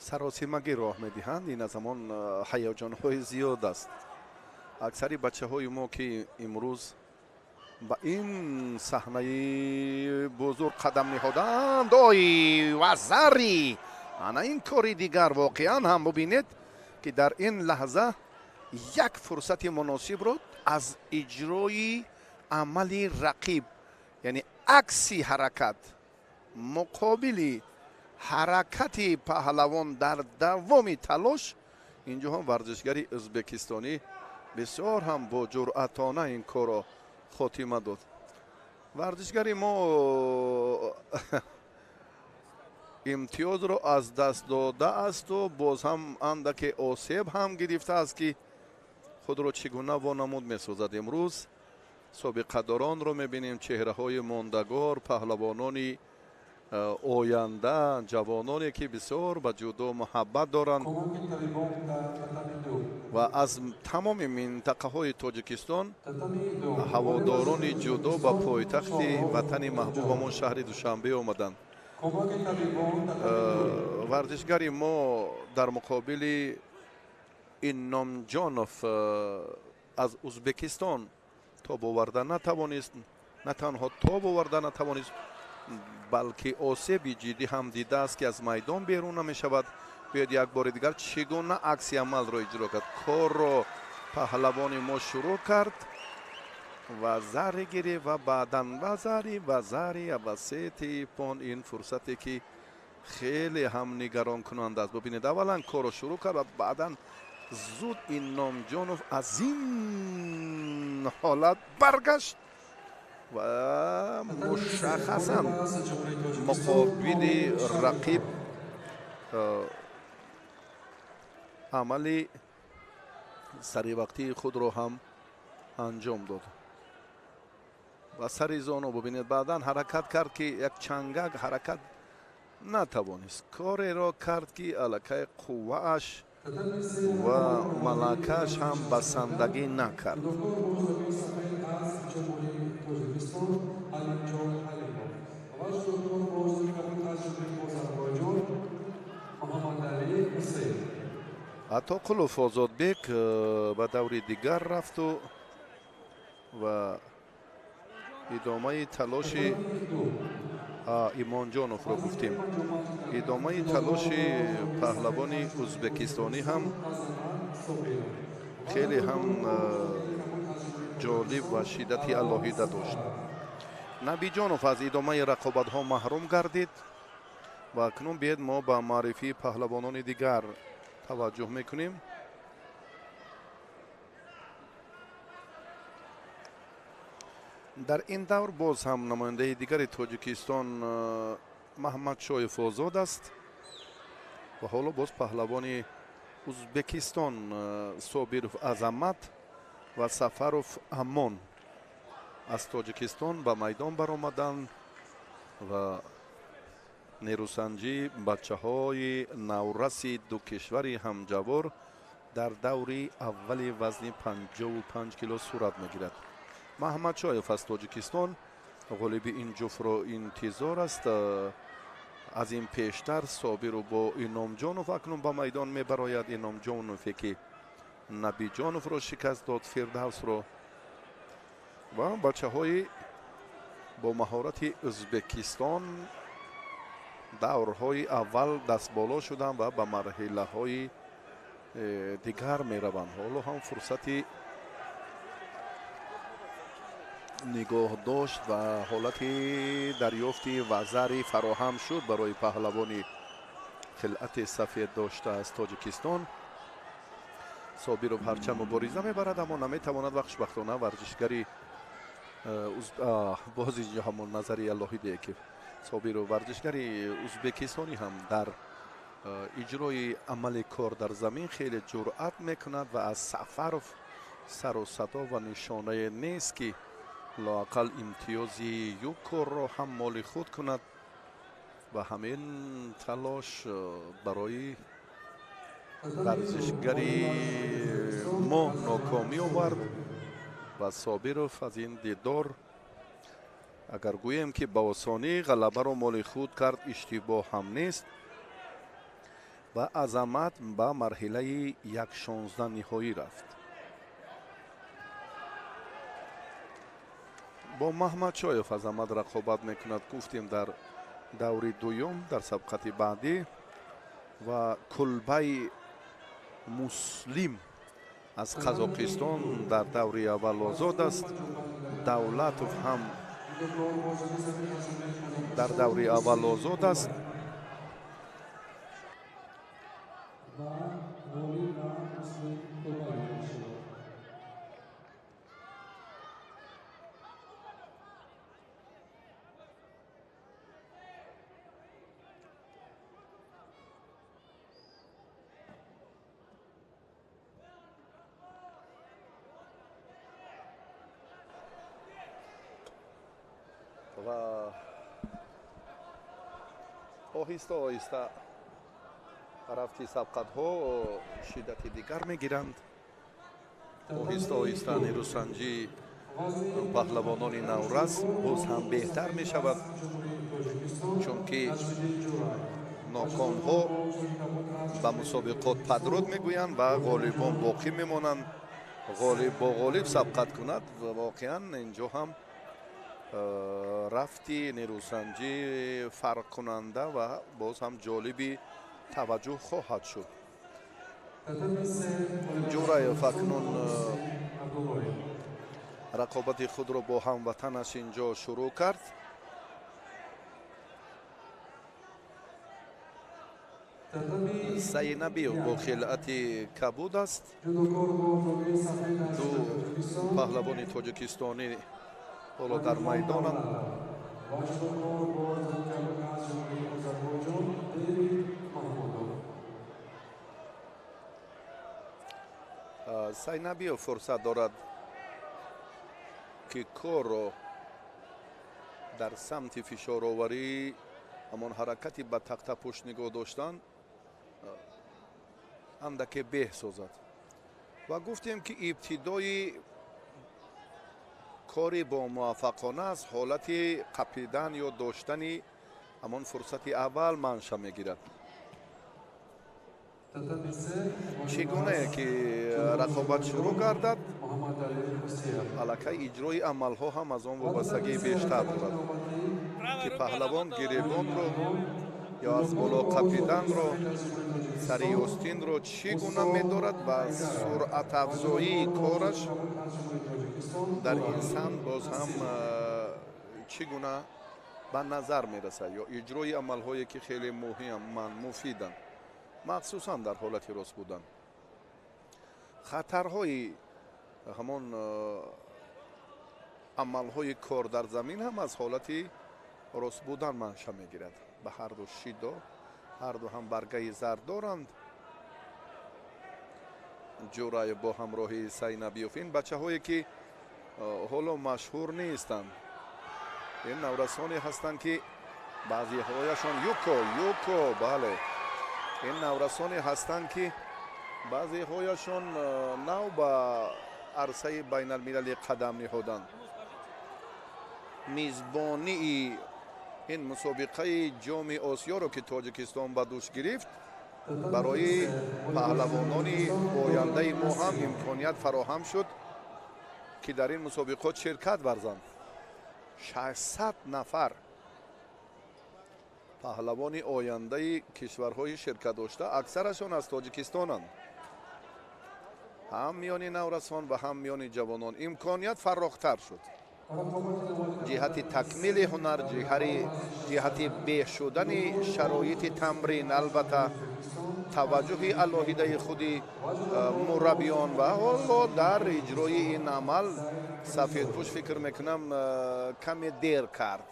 саросимагӣ роҳ медиҳанд. Ин аз ҳамон ҳаяҷонҳои зиёд аст. Аксари бачаҳои мо ки имрӯз ба ин саҳнаи бузург қадам ниҳоданд, ой вазари ана ин кори дигар воқеан ҳам бубинед ки дар ин лаҳза як фурсати муносибро аз иҷрои амали рақиб, яъне акси ҳаракат, муқобили ҳаракати паҳлавон дар давоми талош, инҷо ҳам варзишгари ӯзбекистонӣ бисёр ҳам бо ҷуръатона ин корро хотима дод. Варзишгари мо имтиёзро аз даст додаасту боз ҳам андаке осеб ҳам гирифтааст ки худро чӣ гуна вонамуд месозад. Имрӯз собиқадоронро мебинем, чеҳраҳои мондагор, паҳлавонони оянда, ҷавононе ки бисёр ба ҷудо муҳаббат доранд ва аз тамоми минтақаҳои Тоҷикистон ҳаводорони ҷудо ба пойтахти ватани маҳбубамон шаҳри Душанбе омаданд. Варзишгари мо дар муқобили Инномҷонов аз Ӯзбекистон тоб оварда натавонист. На танҳо тоб оварда натавонист, балки осеби ҷиддӣ ҳам дидааст ки аз майдон берун намешавад. Биёед як бори дигар чӣ гуна акси амалро иҷро кард. Корро паҳлавони мо шурӯъ кард ва зари гирифт ва баъдан вазари вазари ва се типон. Ин фурсате ки хеле ҳам нигаронкунанда аст. Бубинед, аввалан корро шурӯъ кард ва баъдан зуд Иномҷонов аз ин ҳолат баргашт ва мушаххасан муқобили рақиб амали саривақтии худро ҳам анҷом дод. Ва сари зону бубинед, баъдан ҳаракат кард ки як чангак ҳаракат натавонист. Кореро кард ки аллакай қуввааш ва малакааш ҳам басандагӣ накард. Атоқулов Озодбек ба даври дигар рафту ва идомаи талоши Имонҷоновро гуфтем. Идомаи талоши паҳлавони ӯзбекистонӣ ҳам хеле ҳам ҷолиб ва шиддати алоҳида дошт. Набиҷонов аз идомаи рақобатҳо маҳрум гардид ва акнун биед мо ба маърифии паҳлавонони дигар таваҷҷӯҳ мекунем. Дар ин давр боз ҳам намояндаи дигари Тоҷикистон Маҳмадшоев Озод аст ва ҳоло боз паҳлавони Ӯзбекистон Собиров Азамат ва Сафаров Амон аз Тоҷикистон ба майдон баромаданд ва нерӯсанҷии бачаҳои навраси ду кишвари ҳамҷавор дар даври аввали вазни 55 кило сурат мегирад. Маҳмадшоев аз Тоҷикистон ғолиби ин ҷуфтро интизор аст. Аз ин пештар Собиру бо Иномҷонов акнун ба майдон мебарояд. Иномҷонове ки Набиҷоновро шикаст дод, Фирдавсро, ва бачаҳои бо маҳорати Ӯзбекистон даврҳои аввал дастболо шуданд ва ба марҳилаҳои дигар мераванд. Ҳоло ҳам фурсати нигоҳ дошт ва ҳолати дарёфти вазари фароҳам шуд барои паҳлавони хилъати сафед дошта аз Тоҷикистон. Собиров ҳарчанд мубориза мебарад, аммо наметавонад ва хушбахтона варзишгари боз инҷо ҳамон назари алоҳидае ки Собиров варзишгари ӯзбекистонӣ ҳам дар иҷрои амали кор дар замин хеле ҷуръат мекунад ва аз Сафаров сару садо ва нишонае нест ки лоақал имтиёзи юкорро ҳам моли худ кунад ва ҳамин талош барои варзишгари мо нокомӣ овард ва Собиров аз ин дидор агар гӯем ки ба осонӣ ғалабаро моли худ кард, иштибоҳ ҳам нест ва Азамат ба марҳилаи 1/16 ниҳоӣ рафт. Бо Маҳмадшоев Азамат рақобат мекунад, гуфтем дар даври дуюм дар сабқати баъдӣ ва Кулбаи Муслим аз Қазоқистон дар даври аввал озод аст. Давлатов ҳам дар даври аввал озод аст. Ва оҳиста оҳиста рафти сабқатҳо шиддати дигар мегиранд. Оҳиста оҳиста нерӯсанҷии паҳлавонони наврас боз ҳам беҳтар мешавад, чунки нокомҳо ба мусобиқот падруд мегӯянд ва ғолибон боқӣ мемонанд. Ғолиб бо ғолиб сабқат кунад ва воқеан инҷо ҳам рафти нерӯсанҷӣ фарқкунанда ва боз ҳам ҷолиби таваҷҷӯҳ хоҳад шуд. Ҷураев акнун рақобати худро бо ҳамватанаш инҷо шурӯъ кард. Сайнабиев бо хилъати кабуд аст. Ду паҳлавони тоҷикистонӣ ҳоло дар майдонанд. Сайнабиев фурсат дорад, ки корро дар самти фишороварӣ, ҳамон ҳаракати ба тахтапушт нигоҳ доштан, андаке беҳ созад. Ва гуфтем, ки ибтидои кори бомуваффақона аз ҳолати қапидан ё доштани ҳамон фурсати аввал манша мегирад. Чӣ гунае ки рақобат шурӯъ гардад, аллакай иҷрои амалҳо ҳам аз он вобастагии бештар дорад, ки паҳлавон гиребонро ё аз боло қапиданро, сари остинро чӣ гуна медорад ва суръатафзоии кораш дар ин самт боз ҳам чӣ гуна ба назар мерасад, ё иҷрои амалҳое ки хеле муҳим муфиданд, махсусан дар ҳолати рост будан. Хатарҳои ҳамон амалҳои кор дар замин ҳам аз ҳолати рост будан манша мегирад. Ба ҳарду шидо, ҳарду ҳам баргаи зард доранд. Ҷураев бо ҳамроҳии Сайнабиев, ин бачаҳое ки ҳоло машҳур нестанд, ин наврасоне ҳастанд, ки баъзеҳояшон юко юко, бале, ин наврасоне ҳастанд, ки баъзеҳояшон нав ба арсаи байналмилалӣ қадам ниҳоданд. Мизбонии ин мусобиқаи ҷоми Осиёро, ки Тоҷикистон ба дӯш гирифт, барои паҳлавонони ояндаи мо ҳам имконият фароҳам шуд, ки дар ин мусобиқот ширкат варзанд. 600 нафар паҳлавони ояндаи кишварҳои ширкат дошта, аксарашон аз Тоҷикистонанд. Ҳам миёни наврасон ва ҳам миёни ҷавонон имконият фарохтар шуд. Ҷиҳати такмили ҳунар, ҷиҳати беҳ шудани шароити тамрин, албатта таваҷҷӯҳи алоҳидаи худи мураббиён ва ҳоло дар иҷрои ин амал сафедпӯш фикр мекунам каме дер кард.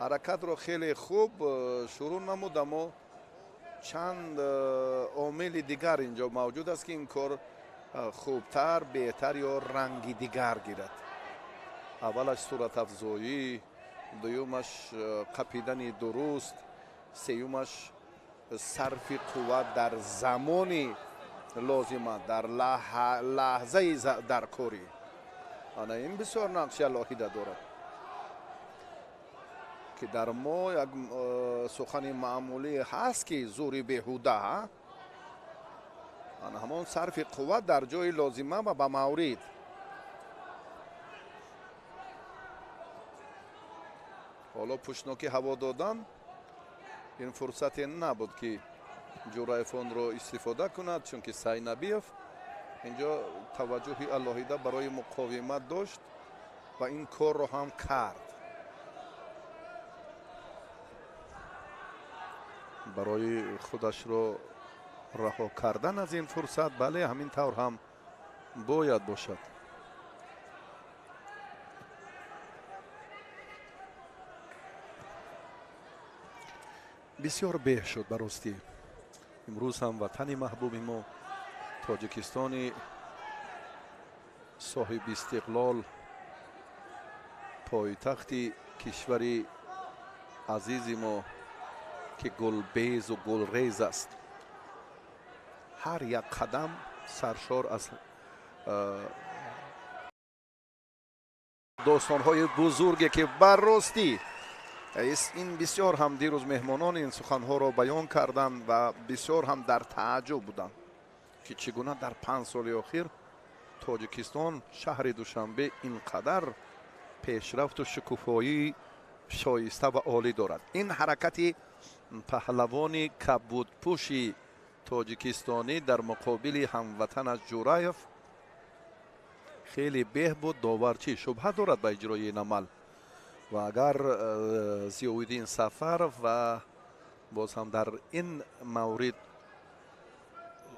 Ҳаракатро хеле хуб шурӯъ намуд, аммо чанд омили дигар инҷо мавҷуд аст, ки ин кор хубтар, беҳтар ё ранги дигар гирад. Аввалаш суратафзоӣ, дуюмаш қапидани дуруст, сеюмаш сарфи қувват дар замони лозима, дар лаҳзаи даркорӣ. Ана ин бисёр нақши алоҳида дорад, ки дар мо як сухани маъмулӣ ҳаст, ки зури беҳуда, ана ҳамон сарфи қувват дар ҷои лозима ва ба маврид. Ҳоло пӯшноки ҳаво додан ин фурсате набуд, ки Ҷураев онро истифода кунад, чунки Сайнабиев инҷо таваҷҷӯҳи алоҳида барои муқовимат дошт ва ин корро ҳам кард. Барои худашро раҳо кардан аз ин фурсат, бале, ҳамин тавр ҳам бояд бошад. Бисёр беҳ шуд ба ростӣ. Имрӯз ҳам ватани маҳбуби мо Тоҷикистони соҳиби истиқлол, пойтахти кишвари азизи мо, ки гулбезу гулрез аст, ҳар як қадам саршор аз достонҳои бузурге, ки ба ростӣ ин бисёр ҳам дирӯз меҳмонон ин суханҳоро баён карданд ва бисёр ҳам дар тааҷҷуб буданд, ки чӣ гуна дар 5 соли охир Тоҷикистон, шаҳри Душанбе ин қадар пешрафту шукуфоии шоиста ва олӣ дорад. Ин ҳаракати Паҳлавони кабудпӯши тоҷикистонӣ дар муқобили ҳамватанаш Ҷураев хеле беҳ буд. Довар чӣ шубҳа дорад ба иҷрои ин амал? Ва агар Зиёвиддин Сафаров ва боз ҳам дар ин маврид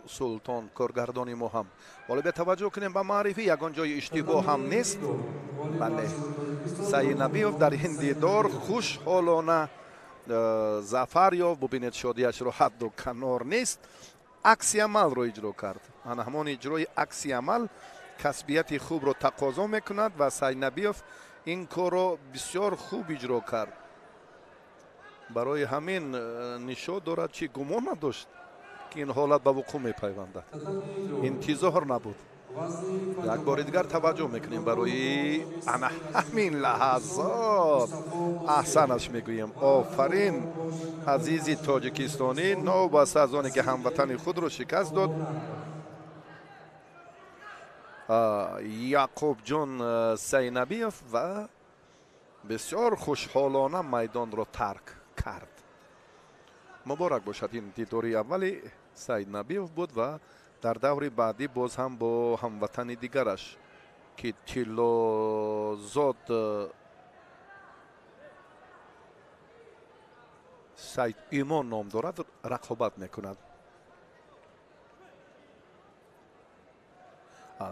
Султон коргардони мо ҳам, ҳоло биё таваҷҷӯҳ кунем ба маърифӣ, ягон ҷои иштибоҳ ҳам нест. Бале, Сайиднабиев дар ин дидор хушҳолона зафар ёфт. Бубинед, шодиашро ҳадду канор нест. Акси амалро иҷро кард. Ана ҳамон иҷрои акси амал касбияти хубро тақозо мекунад ва Сайиднабиев ин корро бисёр хуб иҷро кард. Барои ҳамин нишон дорад, чӣ гумон надошт, ки ин ҳолат ба вуқӯъ мепайвандад. Интизор набуд. Як бори дигар таваҷҷӯҳ мекунем барои ана ҳамин лаҳазот. Аҳсанаш мегӯем. Офарин, азизи тоҷикистонӣ, новобаста аз оне ки ҳамватани худро шикаст дод. Яқубҷон Сайнабиев ва бисёр хушҳолона майдонро тарк кард. Муборак бошад, ин дидори аввали Сайиднабиев буд ва дар даври баъдӣ боз ҳам бо ҳамватани дигараш, ки Тиллозод Сайд Имон ном дорад, рақобат мекунад.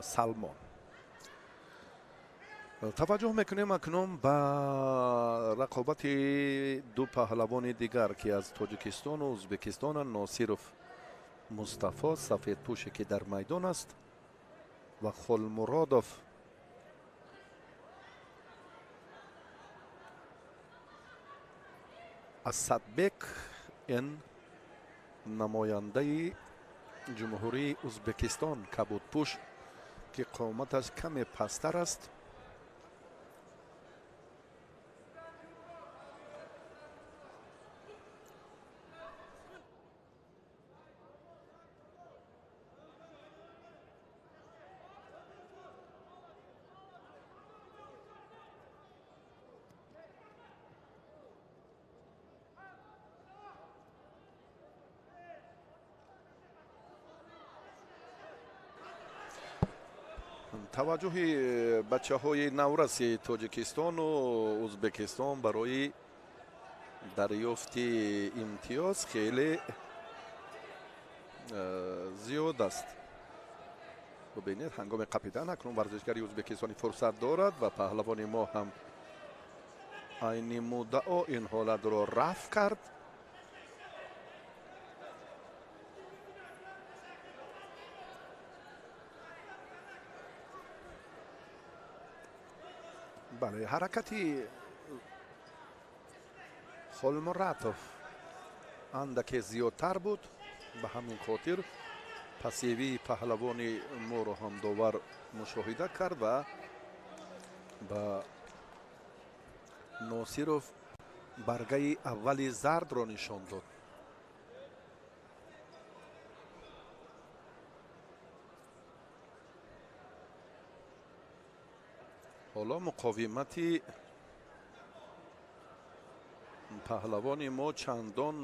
Салмон. Таваҷҷӯҳ мекунем акнун ба рақобати ду паҳлавони дигар, ки аз Тоҷикистону Ӯзбекистон. Носиров Мустафо, сафедпӯше ки дар майдон аст, ва Холмуродов Асадбек, ин намояндаи Ҷумҳурии Ӯзбекистон, кабудпӯш, ки қоматаш каме пасттар аст. Таваҷҷӯҳи бачаҳои навраси Тоҷикистону Ӯзбекистон барои дарёфти имтиёз хеле зиёд аст. Бубинед, ҳангоми қапидан акнун варзишгари ӯзбекистонӣ фурсат дорад ва паҳлавони мо ҳам айни муддао ин ҳолатро рафъ кард. Бале, ҳаракати Холмуратов андаке зиёдтар буд, ба ҳамин хотир пассивии паҳлавони моро ҳам довар мушоҳида кард ва ба Носиров баргаи аввали зардро нишон дод. Ҳоло муқовимати паҳлавони мо чандон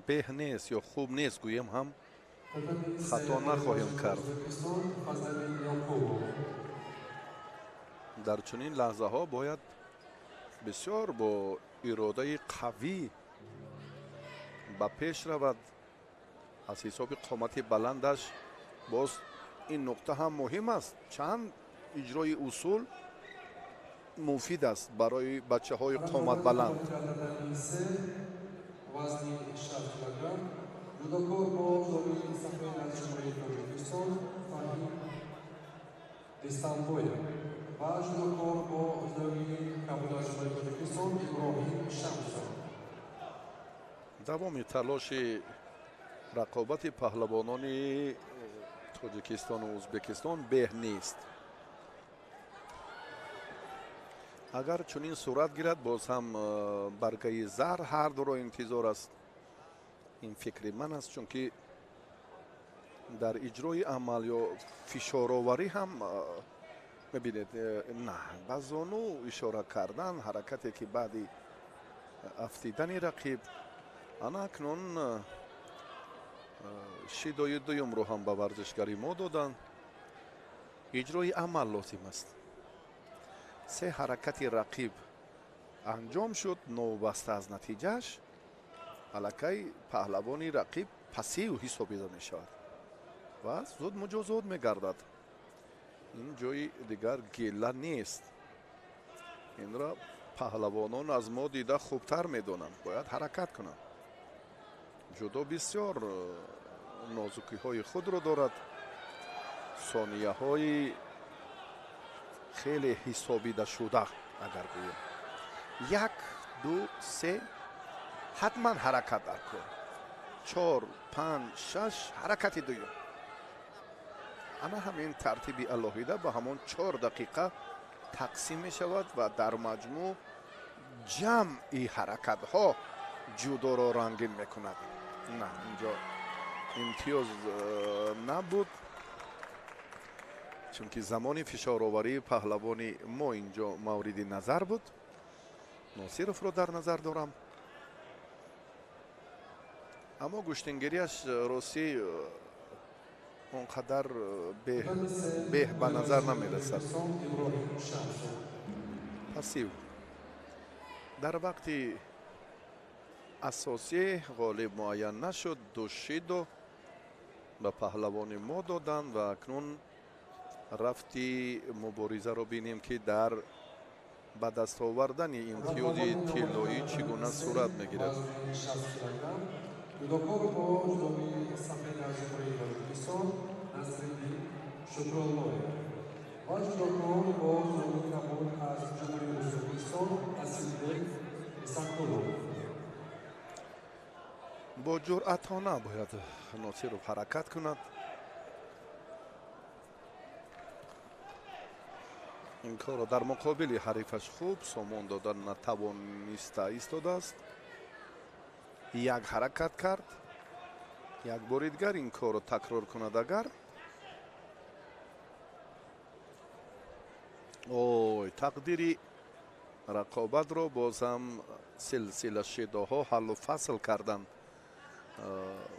беҳ нест ё хуб нест, гӯем ҳам хато нахоҳем кард. Дар чунин лаҳзаҳо бояд бисёр бо иродаи қавӣ ба пеш равад. Аз ҳисоби қомати баландаш боз ин нуқта ҳам муҳим аст. Чанд иҷрои усул муфид аст барои бачаҳои қоматбаланд. Вазни 60 килограмм, ҷудокор бо ҷоми сафед аз Ҷумҳурии Тоҷикистон Фаҳим Дистанбоев ва ҷудокор бо ҷоми кабуд аз Ҷумҳурии Тоҷикистон Иброҳим Шамсов. Давоми талоши рақобати паҳлавонони Тоҷикистону Ӯзбекистон беҳ нест. Агар чунин сурат гирад, боз ҳам баргаи зар ҳар дуро интизор аст. Ин фикри ман аст, чунки дар иҷрои амал ё фишороварӣ ҳам мебинед, на ба зону ишора кардан, ҳаракате ки баъди афтидани рақиб Ана акнун шидои дуюмро ҳам ба варзишгари мо доданд. Иҷрои амал лозим аст. Се ҳаракати рақиб анҷом шуд, новобаста аз натиҷааш аллакай паҳлавони рақиб пассив ҳисобида мешавад ва зуд муҷозот мегардад. Ин ҷои дигар гила нест. Инро паҳлавонон аз мо дида хубтар медонанд, бояд ҳаракат кунанд. Ҷудо бисёр нозукиҳои худро дорад, сонияҳои хеле ҳисобидашуда. Агар гӯем 1, 2, 3 ҳатман ҳаракат дар кор, 4, 5, 6 ҳаракати дуюм. Ана ҳамин тартиби алоҳида ба ҳамон 4 дақиқа тақсим мешавад ва дар маҷмӯъ ҷамъи ҳаракатҳо ҷудоро рангин мекунад. На, инҷо имтиёз набуд, чунки замони фишороварии паҳлавони мо инҷо мавриди назар буд. Носировро дар назар дорам. Аммо гӯштингириаш росӣ он қадар беҳ ба назар намерасад. Пассив. Дар вақти асосӣ ғолиб муайян нашуд. Ду шидо ба паҳлавони мо доданд ва акнун рафти муборизаро бинем, ки дар ба даст овардани имтиёзи тиллоӣ чӣ гуна сурат мегирад. Ҷудокор бо ҷудои сафед аз Ҷумҳурии Тоҷикистон Насриддин Шукруллоев ва ҷудокор бо ҷудои кабуд аз Ҷумҳурии Ӯзбекистон Асилбек Исанқулов. Бо ҷуръатона бояд Носиров ҳаракат кунад. Ин корро дар муқобили ҳарифаш хуб сомон дода натавониста истодааст. Як ҳаракат кард, як бори дигар ин корро такрор кунад агар. Ой, тақдири рақобатро боз ҳам силсила шидоҳо ҳаллу фасл карданд.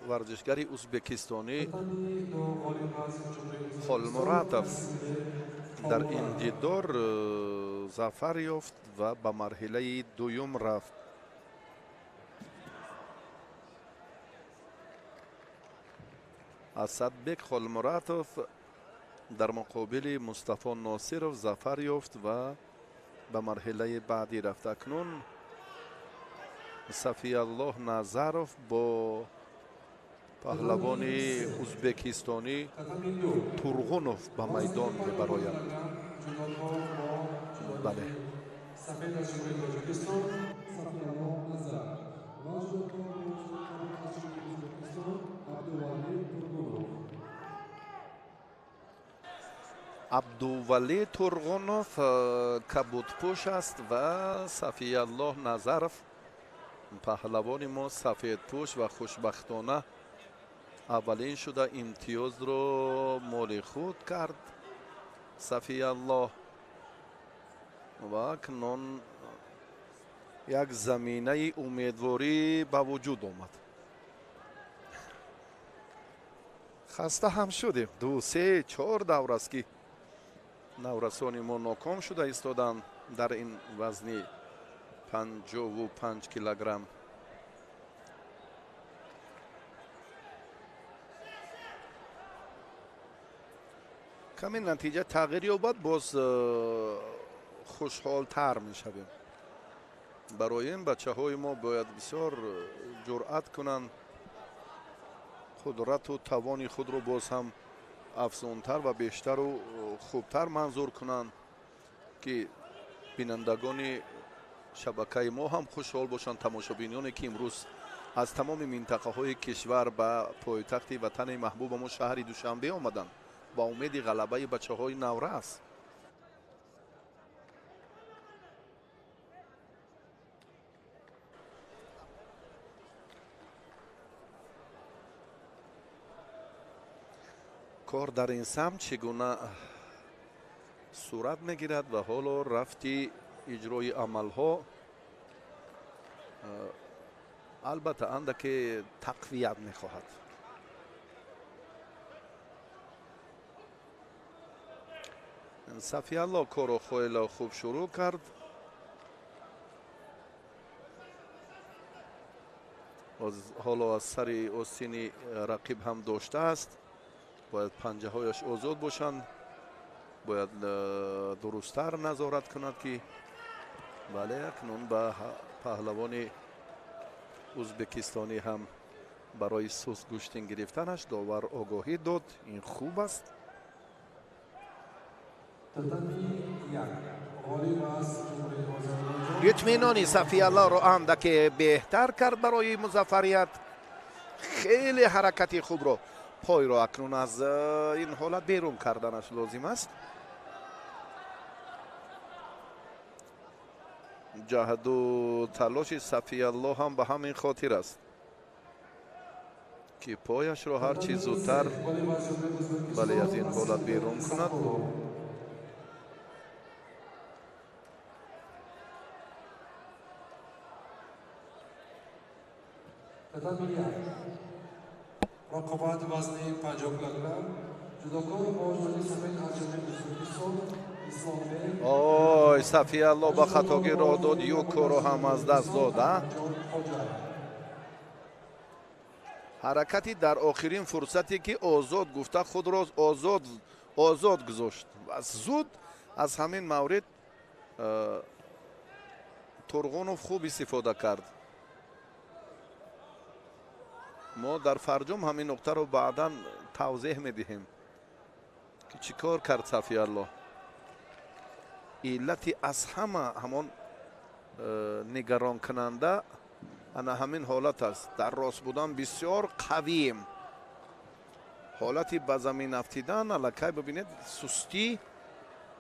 Варзишгари ӯзбекистонӣ Холмуратов дар ин дидор зафар ёфт ва ба марҳилаи дуюм рафт. Асадбек Холмуратов дар муқобили Мустафо Носиров зафар ёфт ва ба марҳилаи баъдӣ рафт. Акнун Сафияллоҳ Назаров бо паҳлавони ӯзбекистонӣ Турғунов ба майдон мебарояд. Бале. Абдувалӣ Турғунов кабудпӯш аст ва Сафияллоҳ Назаров паҳлавони мо сафедпӯш ва хушбахтона аввалин шуда имтиёзро моли худ кард Сафияллоҳ ва акнун як заминаи умедворӣ ба вуҷуд омад. Хаста ҳам шудем. 2, 3, 4 давр аст, ки наврасони мо ноком шуда истоданд дар ин вазни 55 килограмм. Каме натиҷа тағйир ёбад, боз хушҳолтар мешавем. Барои ин бачаҳои мо бояд бисёр ҷуръат кунанд, қудрату тавони худро боз ҳам афзунтар ва бештару хубтар манзур кунанд, ки бинандагони шабакаи мо ҳам хушҳол бошанд, тамошобиноне ки имрӯз аз тамоми минтақаҳои кишвар ба пойтахти ватани маҳбубамо шаҳри Душанбе омаданд ба умеди ғалабаи бачаҳои наврас. Кор дар ин самт чӣ гуна сурат мегирад ва ҳоло рафти иҷрои амалҳо Албатта, андаке тақвият мехоҳад. Сафиалло корро хеле хуб шурӯъ кард. Ҳоло аз сари остини рақиб ҳам доштааст. Бояд панҷаҳояш озод бошанд. Бояд дурусттар назорат кунад ки бале, акнун ба паҳлавони ӯзбекистонӣ ҳам барои суст гӯштин гирифтанаш довар огоҳӣ дод. Ин хуб аст. Итминони Сафиаллоро андаке беҳтар кард барои музаффарият. Хеле ҳаракати хубро, пойро акнун аз ин ҳолат берун карданаш лозим аст. Ҷаҳду талоши Сафиалло ҳам ба ҳамин хотир аст ки пояшро ҳарчи зудтар бале аз ин ҳолат берун кунад. Рақобат вазни 50 килограмм. Ҷудокор бо ҷони сафед аз ҷониби Ӯзбекистон Исломбек. Ой, Сафиалло ба хатогӣ роҳ дод, юкоро ҳам аз даст дод. Ҳаракати дар охирин фурсате ки озод гуфта худро озод гузошт ва зуд аз ҳамин маврид Турғунов хуб истифода кард. Мо дар фарҷом ҳамин нуқтаро баъдан тавзеҳ медиҳем ки чӣ кор кард Сафиалло. Иллати аз ҳама ҳамон нигаронкунанда ана ҳамин ҳолат аст. Дар рост будан бисёр қавием. Ҳолати ба замин афтидан аллакай бибинед, сустӣ,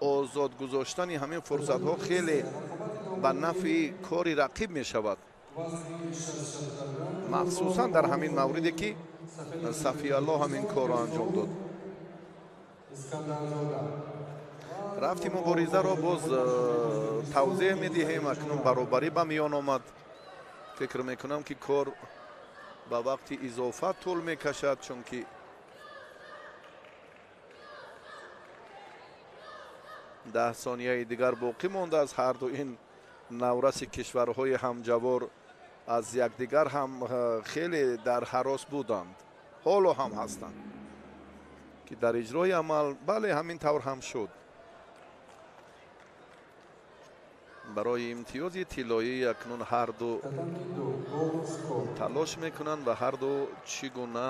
озод гузоштани ҳамин фурсатҳо хеле ба нафъи кори рақиб мешавад. Махсусан дар ҳамин мавриде ки Сафиалло ҳамин корро анҷом дод. Рафти муборизаро боз тавзеҳ медиҳем. Акнун баробарӣ ба миён омад. Фикр мекунам ки кор ба вақти изофа тӯл мекашад, чунки 10 сонияи дигар боқӣ мондааст. Ҳарду ин навраси кишварҳои ҳамҷавор аз якдигар ҳам хеле дар ҳарос буданд, ҳоло ҳам ҳастанд ки дар иҷрои амал бале ҳамин тавр ҳам шуд. Барои имтиёзи тиллоӣ акнун ҳарду талош мекунанд ва ҳарду чӣ гуна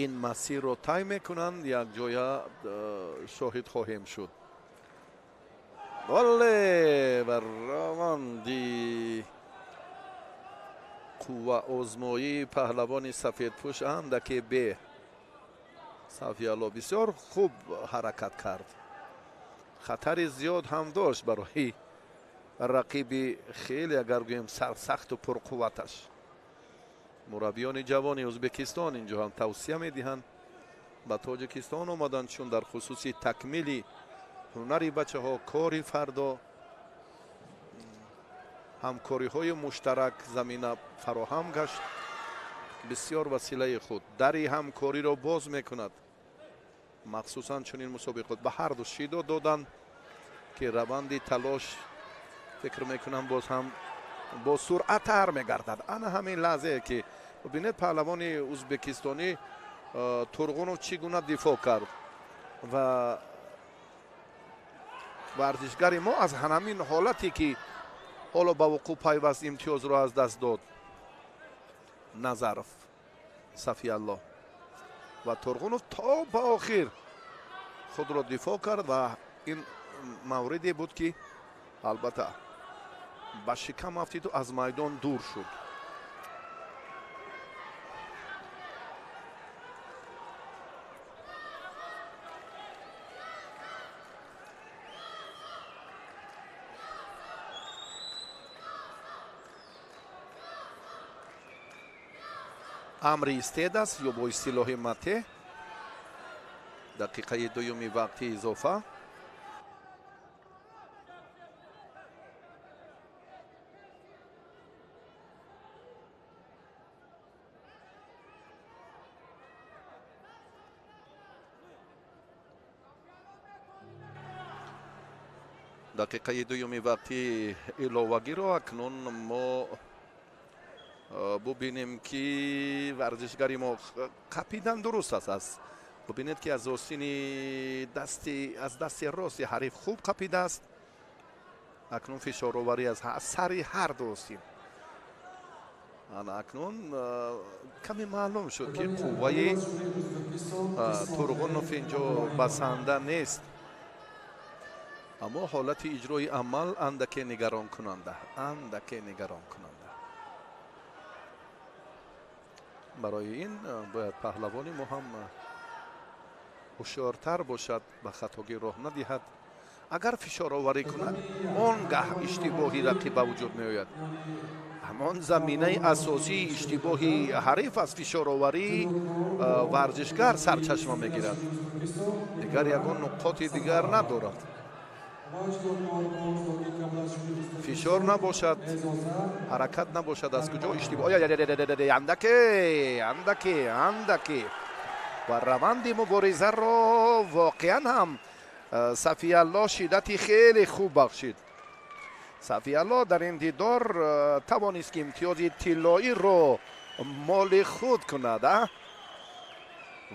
ин масирро тай мекунанд якҷоя шоҳид хоҳем шуд. Бале, бар раванди қувваозмоии паҳлавони сафедпӯш андаке бе Сафиалло бисёр хуб ҳаракат кард. Хатари зиёд ҳам дошт барои рақиби хеле, агар гӯем, сарсахту пурқувваташ. Мураббиёни ҷавони Ӯзбекистон инҷо ҳам тавсия медиҳанд ба Тоҷикистон омаданд, чун дар хусуси такмили ҳунари бачаҳо, кори фардо, ҳамкориҳои муштарак замина фароҳам гашт. Бисёр василаи худ дари ҳамкориро боз мекунад. Махсусан чунин мусобиқот ба ҳарду шидо доданд ки раванди талош фикр мекунам боз ҳам бо суръаттар мегардад. Ана ҳамин лаҳзае ки бибинед паҳлавони ӯзбекистонӣ Турғунов чӣ гуна дифоъ кард ва варзишгари мо аз ҳамин ҳолате ки ҳоло ба вуқӯъ пайваст имтиёзро аз даст дод. Назаров Сафиалло ва Турғунов то ба охир худро дифоъ кард ва ин мавриде буд ки албатта ба шикам афтиду аз майдон дур шуд. Амри истед аст ё бо истилоҳи мате. Дақиқаи дуюми вақти изофа. Дақиқаи дуюми вақти иловагиро акнун мо бубинем, ки варзишгари мо қапидан дуруст аст. Бубинед, ки аз остини дасти аз дасти рости ҳариф хуб қапидааст. Акнун фишороварӣ аз сари ҳар ду остин. Ана акнун каме маълум шуд, ки қувваи Турғунов инҷо басанда нест, аммо ҳолати иҷрои амал андаке нигаронкунанда, андаке нигаронкунанда. Барои ин бояд паҳлавони мо ҳам ҳушёртар бошад, ба хатогӣ роҳ надиҳад. Агар фишороварӣ кунад, он гаҳ иштибоҳи рақиб ба вуҷуд меояд. Ҳамон заминаи асосии иштибоҳи ҳариф аз фишороварии варзишгар сарчашма мегирад. Дигар ягон нуқоти дигар надорад. Фишор набошад, ҳаракат набошад, аз куҷо иштибоҳ? Андаке, андаке, андаке. Ва раванди муборизаро воқеан ҳам Сафиалло шиддати хеле хуб бахшид. Сафиалло дар ин дидор тавонист, ки имтиёзи тиллоиро моли худ кунад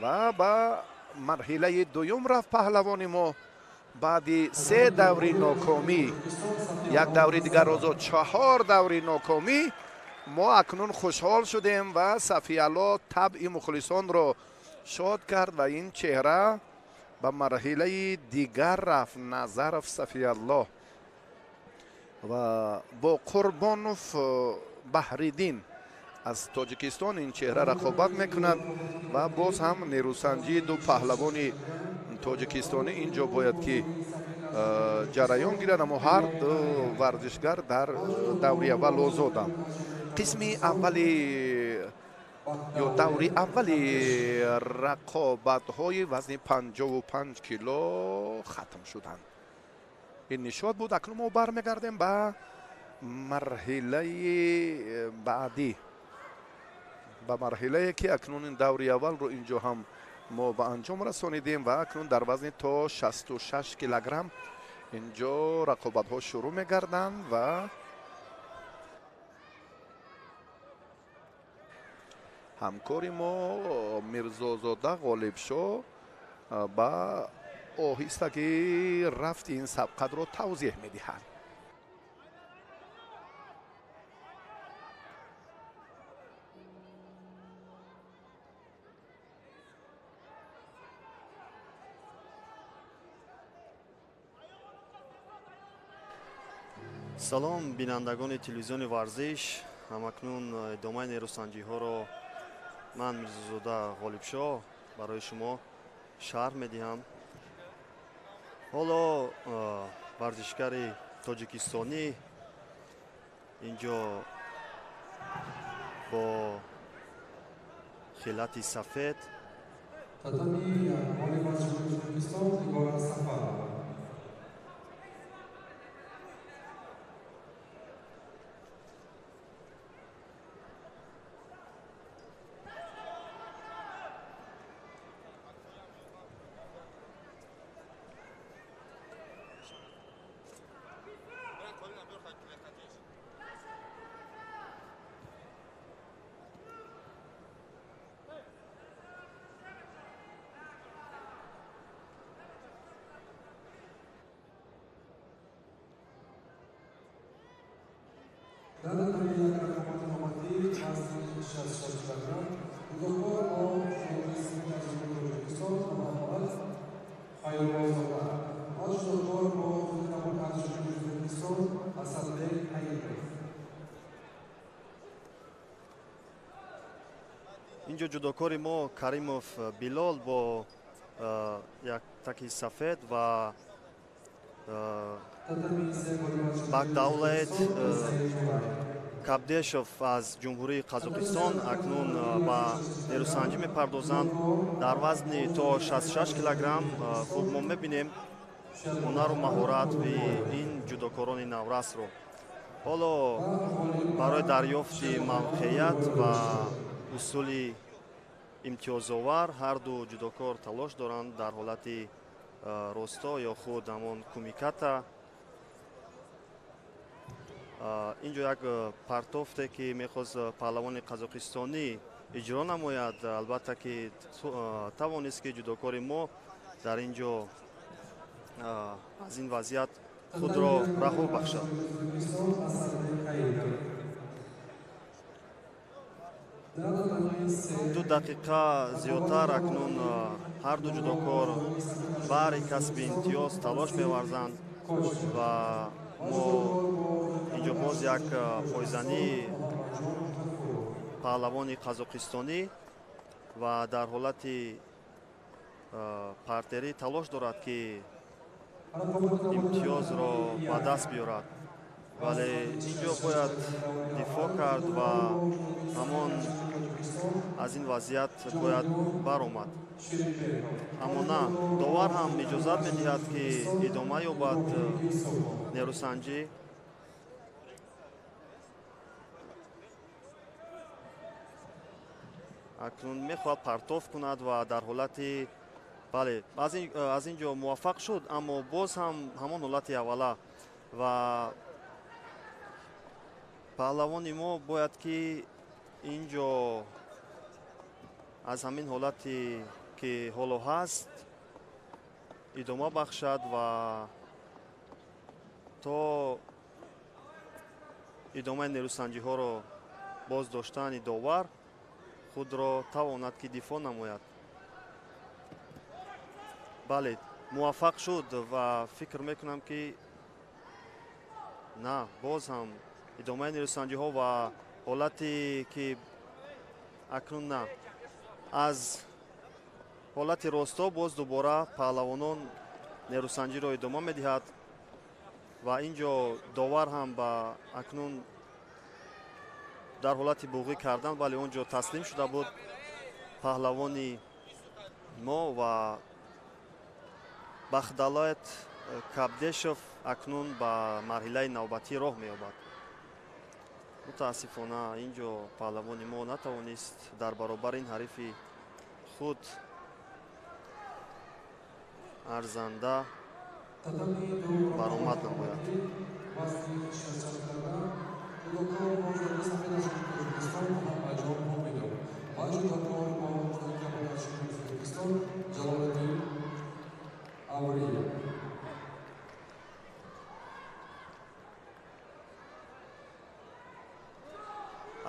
ва ба марҳилаи дуюм рафт паҳлавони мо. Баъди се даври нокомӣ, як даври дигар озод, 4 даври нокомӣ, мо акнун хушҳол шудем ва Сафиалло табъи мухлисонро шод кард ва ин чеҳра ба марҳилаи дигар рафт. Назаров Сафиалло ва бо Қурбонов Баҳриддин аз Тоҷикистон ин чеҳра рақобат мекунад ва боз ҳам нерӯсанҷии ду паҳлавони тоҷикистонӣ инҷо бояд ки ҷараён гирад, аммо ҳар ду варзишгар дар даври аввал озоданд. Қисми аввали ё даври аввали рақобатҳои вазни 55 кило хатм шуданд. Ин нишод буд. Акнун мо бармегардем ба марҳилаи баъдӣ, ба марҳилае ки акнун ин даври аввалро инҷо ҳам мо ба анҷом расонидем ва акнун дар вазни то 66 килограмм инҷо рақобатҳо шурӯъ мегарданд ва ҳамкори мо Мирзозода Ғолибшоҳ ба оҳистагӣ рафти ин сабқатро тавзеҳ медиҳад. Салом, бинандагони телевизиони варзиш. Ҳамакнун идомаи нерӯсанҷиҳоро ман Мирзозода Ғолибшоҳ барои шумо шарҳ медиҳам. Ҳоло варзишгари тоҷикистонӣ инҷо бо хилати сафед инҷо ҷудокори мо Каримов Билол бо як таки сафед ва Бакдаулет Кабдешов аз Ҷумҳурии Қазоқистон акнун ба нерӯсанҷӣ мепардозанд дар вазни то 66 килограмм. Хуб, мо мебинем ҳунару маҳорати ин ҷудокорони наврасро. Ҳоло барои дарёфти мавқеият ва усули имтиёзовар ҳарду ҷудокор талош доранд дар ҳолати росто ё худ ҳамон кумиката. Инҷо як партофте ки мехост паҳлавони қазоқистонӣ иҷро намояд, албатта ки тавонист ки ҷудокори мо дар ин ҷо аз ин вазъият худро раҳо бахшад. 2 дақиқа зиёдтар акнун ҳар ду ҷудокор баҳри касби имтиёз талош меварзанд ва мо инҷо боз як пойзании паҳлавони қазоқистонӣ ва дар ҳолати партерӣ талош дорад ки имтиёзро ба даст биёрад, вале инҷо бояд дифоъ кард ва ҳамон аз ин вазъият бояд баромад. Аммо на, довар ҳам иҷозат медиҳад ки идома ёбад нерӯсанҷӣ. Акнун мехоҳад партоф кунад ва дар ҳолати бале, аз ин ҷо муваффақ шуд, аммо боз ҳам ҳамон ҳолати аввала ва паҳлавони мо бояд ки ин ҷо аз ҳамин ҳолате ки ҳоло ҳаст идома бахшад ва то идомаи нерӯсанҷиҳоро боз доштани довар худро тавонад ки дифоъ намояд. Бале, муваффақ шуд ва фикр мекунам ки на, боз ҳам идомаи нерӯсанҷиҳо ва ҳолате ки акнун на, аз ҳолати росто боз дубора паҳлавонон нерӯсанҷиро идома медиҳад ва ин ҷо довар ҳам ба акнун дар ҳолати буғӣ кардан, вале он ҷо таслим шуда буд паҳлавони мо ва Бахдалоят Кабдешов акнун ба марҳилаи навбатӣ роҳ меёбад. Мутаассифона ин ҷо паҳлавони мо натавонист дар баробари ин ҳарифи худ арзанда баромад намояд.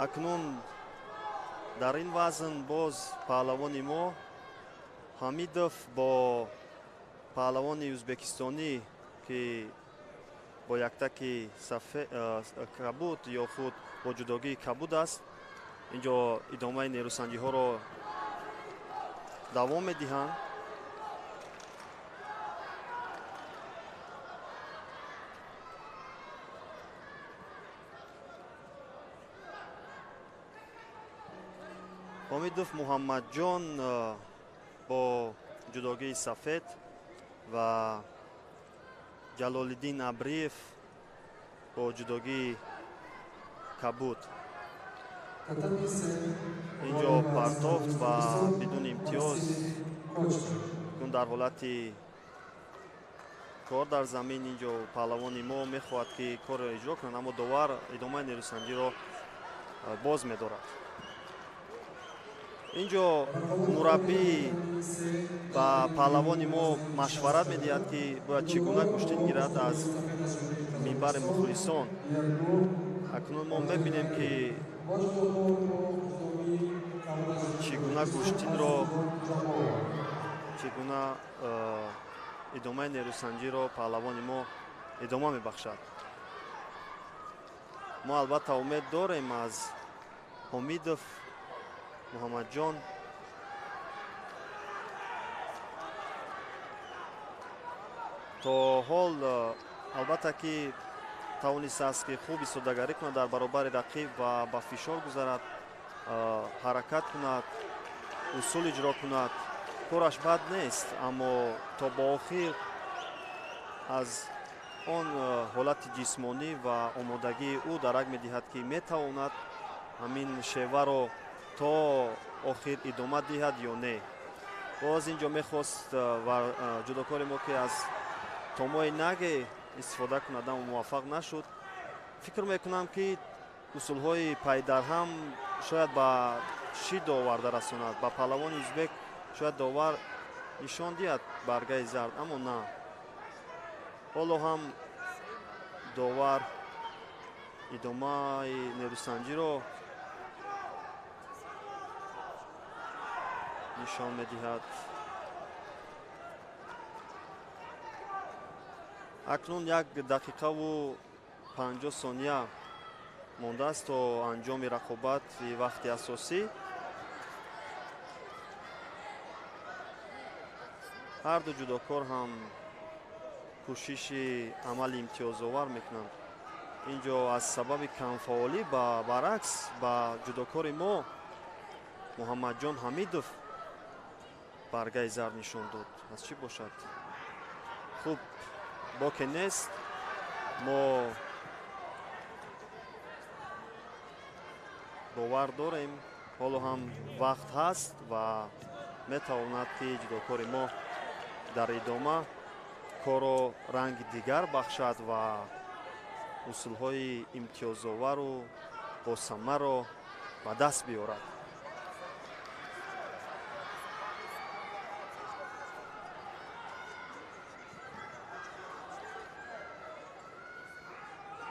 Акнун дар ин вазн боз паҳлавони мо Ҳамидов бо паҳлавони ӯзбекистонӣ ки бо яктаки кабуд ё худ бо ҷудогии кабуд аст, инҷо идомаи нерӯсанҷиҳоро давом медиҳанд. Ҳомидов Муҳаммадҷон бо ҷудогии сафед ва Ҷалолиддин Абриев бо ҷудогии кабуд. Инҷо партофт ва бидуни имтиёз дар ҳолати кор дар замин инҷо паҳлавони мо мехоҳад ки корро иҷро кунад, аммо довар идомаи нерӯсанҷиро боз медорад. Инҷо мураббӣ ба паҳлавони мо машварат медиҳад ки бояд чӣ гуна гӯштин гирад аз минбари мухлисон. Акнун мо мебинем ки чӣ гуна гӯштинро, чӣ гуна идомаи нерӯсанҷиро паҳлавони мо идома мебахшад. Мо албатта умед дорем аз Ҳомидов Муҳаммадҷон. То ҳол албатта ки тавонистааст ки хуб истодагарӣ кунад дар баробари рақиб ва ба фишор гузарад, ҳаракат кунад, усул иҷро кунад. Кораш бад нест, аммо то ба охир аз он ҳолати ҷисмонӣ ва омодагии ӯ дарак медиҳад ки метавонад ҳамин шеваро то охир идома диҳад ё не. Боз инҷо мехост ҷудокори мо ки аз томои наге истифода кунад, аммо муваффақ нашуд. Фикр мекунам, ки усулҳои пайдарҳам шояд ба шидо оварда расонад. Ба паҳлавони ӯзбек шояд довар нишон диҳад баргаи зард, аммо на. Ҳоло ҳам довар идомаи нерӯсанҷиро нишон медиҳад. Акнун 1 дақиқаву 50 сония мондааст то анҷоми рақобати вақти асосӣ. Ҳарду ҷудокор ҳам кӯшиши амали имтиёзовар мекунанд. Ин ҷо аз сабаби камфаъолӣ, ба баръакс, ба ҷудокори мо Муҳаммадҷон Ҳамидов баргаи зард нишон дод. Аз чӣ бошад? Хуб, боке нест, мо бовар дорем, ҳоло ҳам вақт ҳаст ва метавонад, ки ҷудокори мо дар идома корро ранги дигар бахшад ва усулҳои имтиёзовару босамарро ба даст биёрад.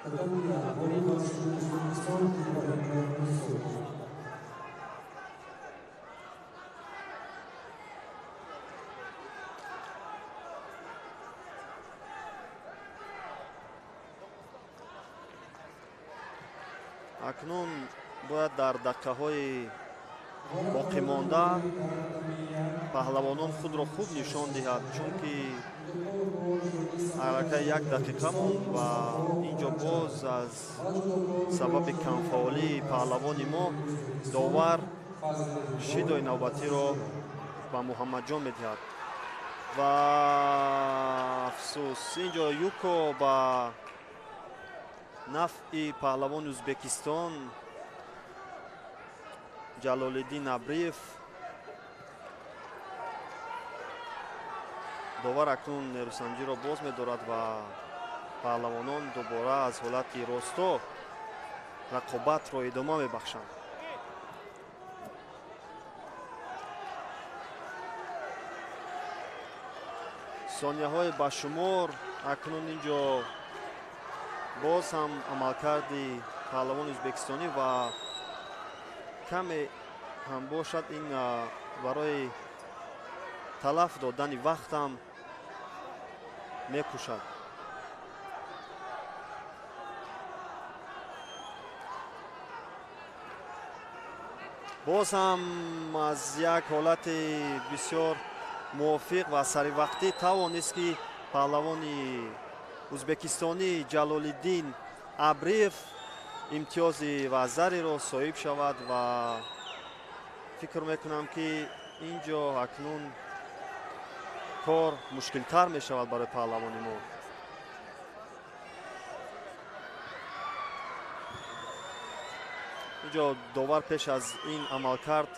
Татами як, ғолиб аз Ӯзбекистон Иброҳимҷон Юсупов. Акнун бояд дар дақиқаҳои боқимонда паҳлавонон худро хуб нишон диҳад, чунки аллакай 1 дақиқа монд ва ин ҷо боз аз сабаби камфаъолии паҳлавони мо довар шидои навбатиро ба Муҳаммадҷон медиҳад. Ва афсӯс, ин ҷо юко ба нафъи паҳлавони Ӯзбекистон Ҷалолиддин Абриев. Довар акнун нерӯсанҷиро боз медорад ва паҳлавонон дубора аз ҳолати росто рақобатро идома мебахшанд. Сонияҳои ба шумор. Акнун ин ҷо боз ҳам амалкарди паҳлавони ӯзбекистонӣ ва каме ҳам бошад, ин барои талаф додани вақтам мекушад. Боз ҳам аз як ҳолати бисёр мувофиқ ва саривақтӣ тавонист, ки паҳлавони ӯзбекистонӣ Ҷалолиддин Абриев имтиёзи вазариро соҳиб шавад. Ва фикр мекунам, ки ин ҷо акнун кор мушкилтар мешавад барои паҳлавони мо. Ин ҷо довар пеш аз ин амалкард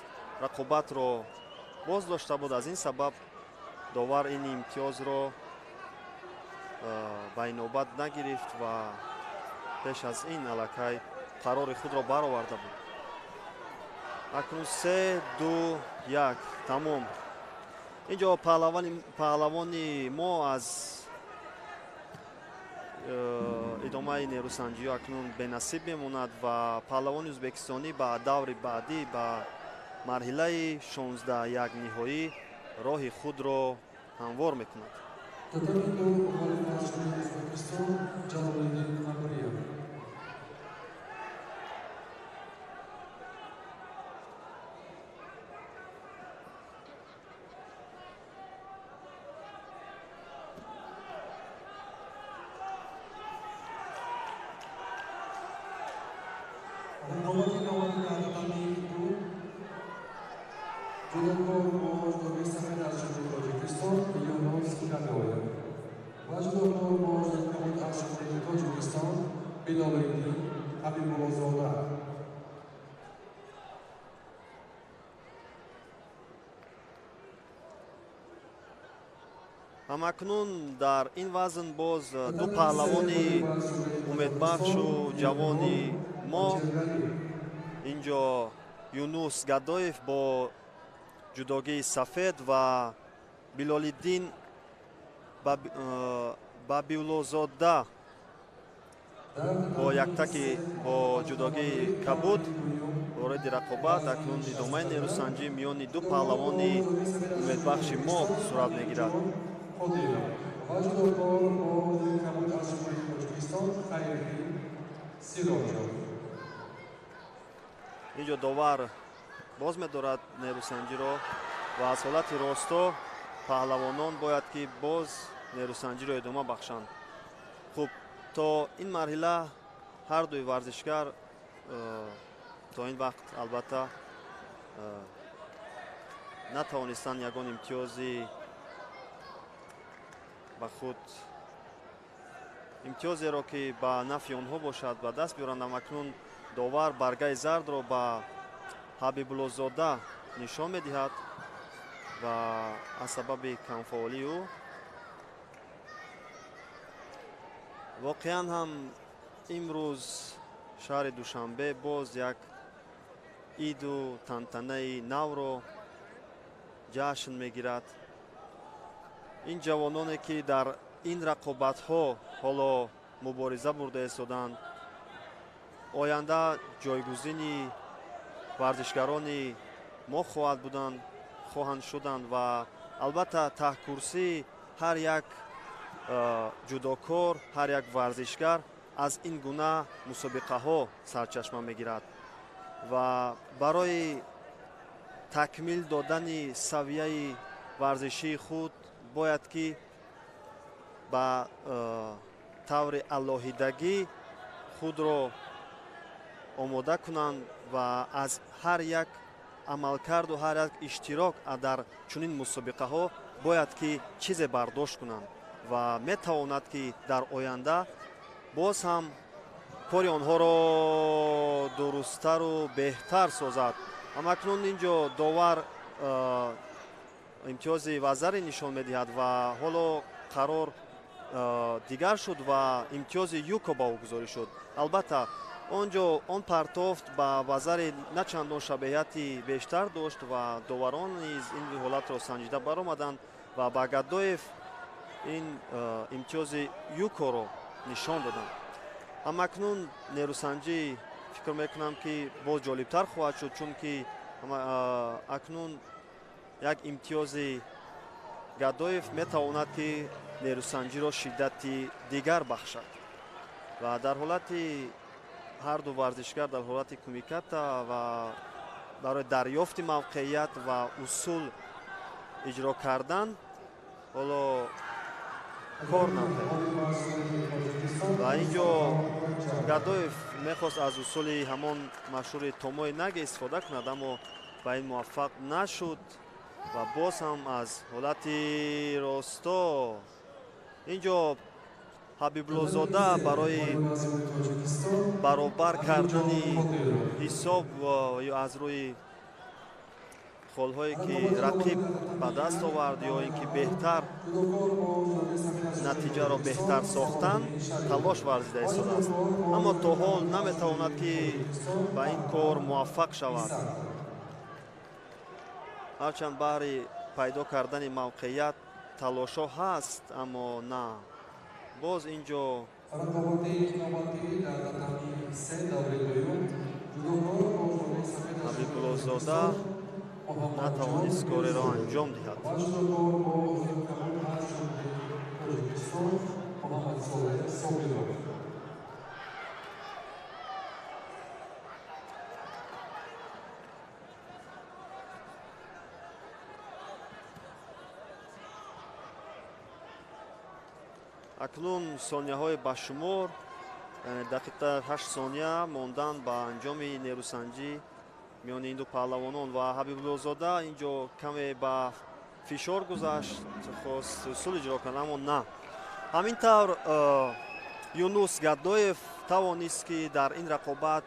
рақобатро боз дошта буд. Аз ин сабаб довар ин имтиёзро ба инобат нагирифт ва пеш аз ин аллакай қарори худро бароварда буд. Акнун се, ду, як, тамом. Ин ҷо паҳлавони мо аз идомаи нерӯсанҷиҳо акнун бенасиб мемонад ва паҳлавони ӯзбекистонӣ ба даври баъдӣ, ба марҳилаи 16 якниҳоӣ роҳи худро ҳамвор мекунад. Татами ду, ғолиб аз Ҷумҳурии Ӯзбекистон Ҷалолиддин Абриев. Рақобати навбатӣ дар татами ду, ҷудокор бо ҷудои сафед аз Ҷумҳурии Тоҷикистон Юнус Гадоев ва ҷудокор бо ҷудои кабуд аз Ҷумҳурии Тоҷикистон Билолиддин Ҳабибуллозода. Ҳамакнун дар ин вазн боз ду паҳлавони умедбахшу ҷавони мо, инҷо Юнус Гадоев бо ҷудогии сафед ва Билолиддин Бабиуллозода бо яктаки бо ҷудогии кабуд вориди рақобат. Акнун идомаи нерӯсанҷӣ миёни ду паҳлавони умедбахши мо сурат мегирад. Инҷо довар боз медорад нерӯсанҷиро ва аз ҳолати росто паҳлавонон бояд ки боз нерӯсанҷиро идома бахшанд. Хуб, то ин марҳила ҳар дуи варзишгар то ин вақт албатта натавонистанд ягон имтиёзи ба худ, имтиёзеро ки ба нафъи онҳо бошад, ба даст биёранд. Амакнун довар баргаи зардро ба Ҳабибуллозода нишон медиҳад ва аз сабаби камфаъолии ӯ воқеан ҳам имрӯз шаҳри Душанбе боз як иду тантанаи навро ҷашн мегирад. Ин ҷавононе ки дар ин рақобатҳо ҳоло мубориза бурда истоданд, оянда ҷойгузини варзишгарони мо хоҳад буданд, хоҳанд шуданд ва албатта таҳкурсии ҳар як ҷудокор, ҳар як варзишгар аз ин гуна мусобиқаҳо сарчашма мегирад ва барои такмил додани савияи варзишии худ бояд ки ба таври алоҳидагӣ худро омода кунанд ва аз ҳар як амалкарду ҳар як иштирок дар чунин мусобиқаҳо бояд ки чизе бардошт кунанд ва метавонад ки дар оянда боз ҳам кори онҳоро дурусттару беҳтар созад. Амакнун инҷо довар имтиёзи вазаре нишон медиҳад ва ҳоло қарор дигар шуд ва имтиёзи юко ба ӯ гузорӣ шуд. Албатта он ҷо он партофт ба вазари на чандон шабеҳияти бештар дошт ва доварон низ ин ҳолатро санҷида баромаданд ва ба Гадоев ин имтиёзи юкоро нишон доданд. Ҳамакнун нерӯсанҷӣ фикр мекунам ки боз ҷолибтар хоҳад шуд, чунки акнун як имтиёзи Гадоев метавонад ки нерӯсанҷиро шиддати дигар бахшад ва дар ҳолати ҳар ду варзишгар дар ҳолати кумиката ва барои дарёфти мавқеият ва усул иҷро кардан ҳоло кор намуда. Ва инҷо Гадоев мехост аз усули ҳамон машҳури томои наге истифода кунад, аммо ба ин муваффақ нашуд ва боз ҳам аз ҳолати росто инҷо Ҳабибуллозода барои баробар кардани ҳисоб ё аз рӯи холҳое ки рақиб ба даст овард ё ин ки беҳтар натиҷаро беҳтар сохтан талош варзида истодааст, аммо то ҳол наметавонад ки ба ин кор муваффақ шавад. Ҳарчанд баҳри пайдо кардани мавқеият талошҳо ҳаст, аммо на. Боз инҷо Ҳабибуллозода натавонист кореро анҷом диҳад. Акнун сонияҳои ба шумор, яъне дақиқа 8 сония мондан ба анҷоми нерӯсанҷӣ миёни ин ду паҳлавонон ва Ҳабибуллозода инҷо каме ба фишор гузашт, хост усул иҷро кард, аммо на. Ҳамин тавр Юнус Гадоев тавонист ки дар ин рақобат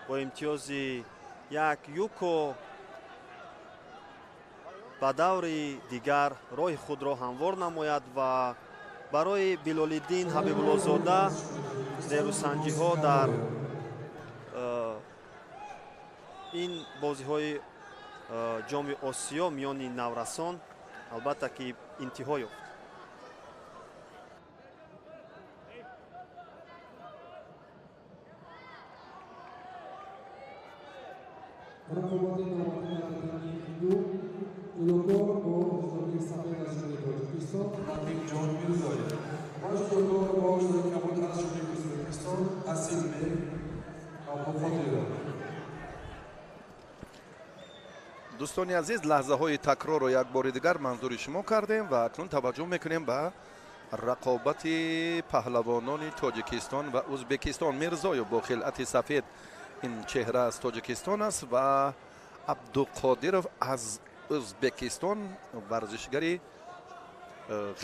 бо имтиёзи як юко ба даври дигар роҳи худро ҳамвор намояд ва барои Билолиддин Ҳабибуллозода нерӯсанҷиҳо дар ин бозиҳои ҷоми Осиё миёни наврасон албатта ки интиҳо ёфт. Рақобати навбатӣ дар татами ду ҷудокор бо ҳиҷоби сафед аз ҷумҳурии Тоҷикистон Рақибҷон Мирзоев ва ҷудокор бо ҳиҷоби кабуд аз ҷумҳурии Ӯзбекистон Асилбек Абдуқодиров. Дӯстони азиз, лаҳзаҳои такрорро як бори дигар манзури шумо кардем ва акнун таваҷҷӯҳ мекунем ба рақобати паҳлавонони Тоҷикистон ва Ӯзбекистон. Мирзоев бо хилъати сафед ин чеҳра аз Тоҷикистон аст ва Абдуқодиров аз Ӯзбекистон, варзишгари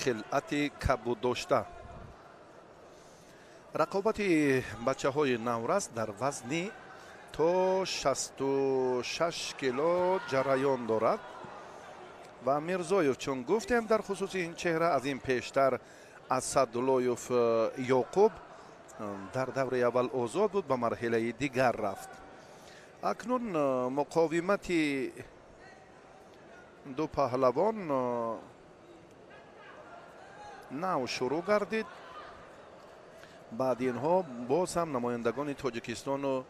хилъати кабуддошта. Рақобати бачаҳои наврас дар вазни то 66 кило ҷараён дорад ва Мирзоев, чун гуфтем дар хусуси ин чеҳра, аз ин пештар Асадуллоев Ёқуб дар давраи аввал озод буд, ба марҳилаи дигар рафт. Акнун муқовимати ду паҳлавон нав шурӯъ гардид. Баъди инҳо боз ҳам намояндагони Тоҷикистону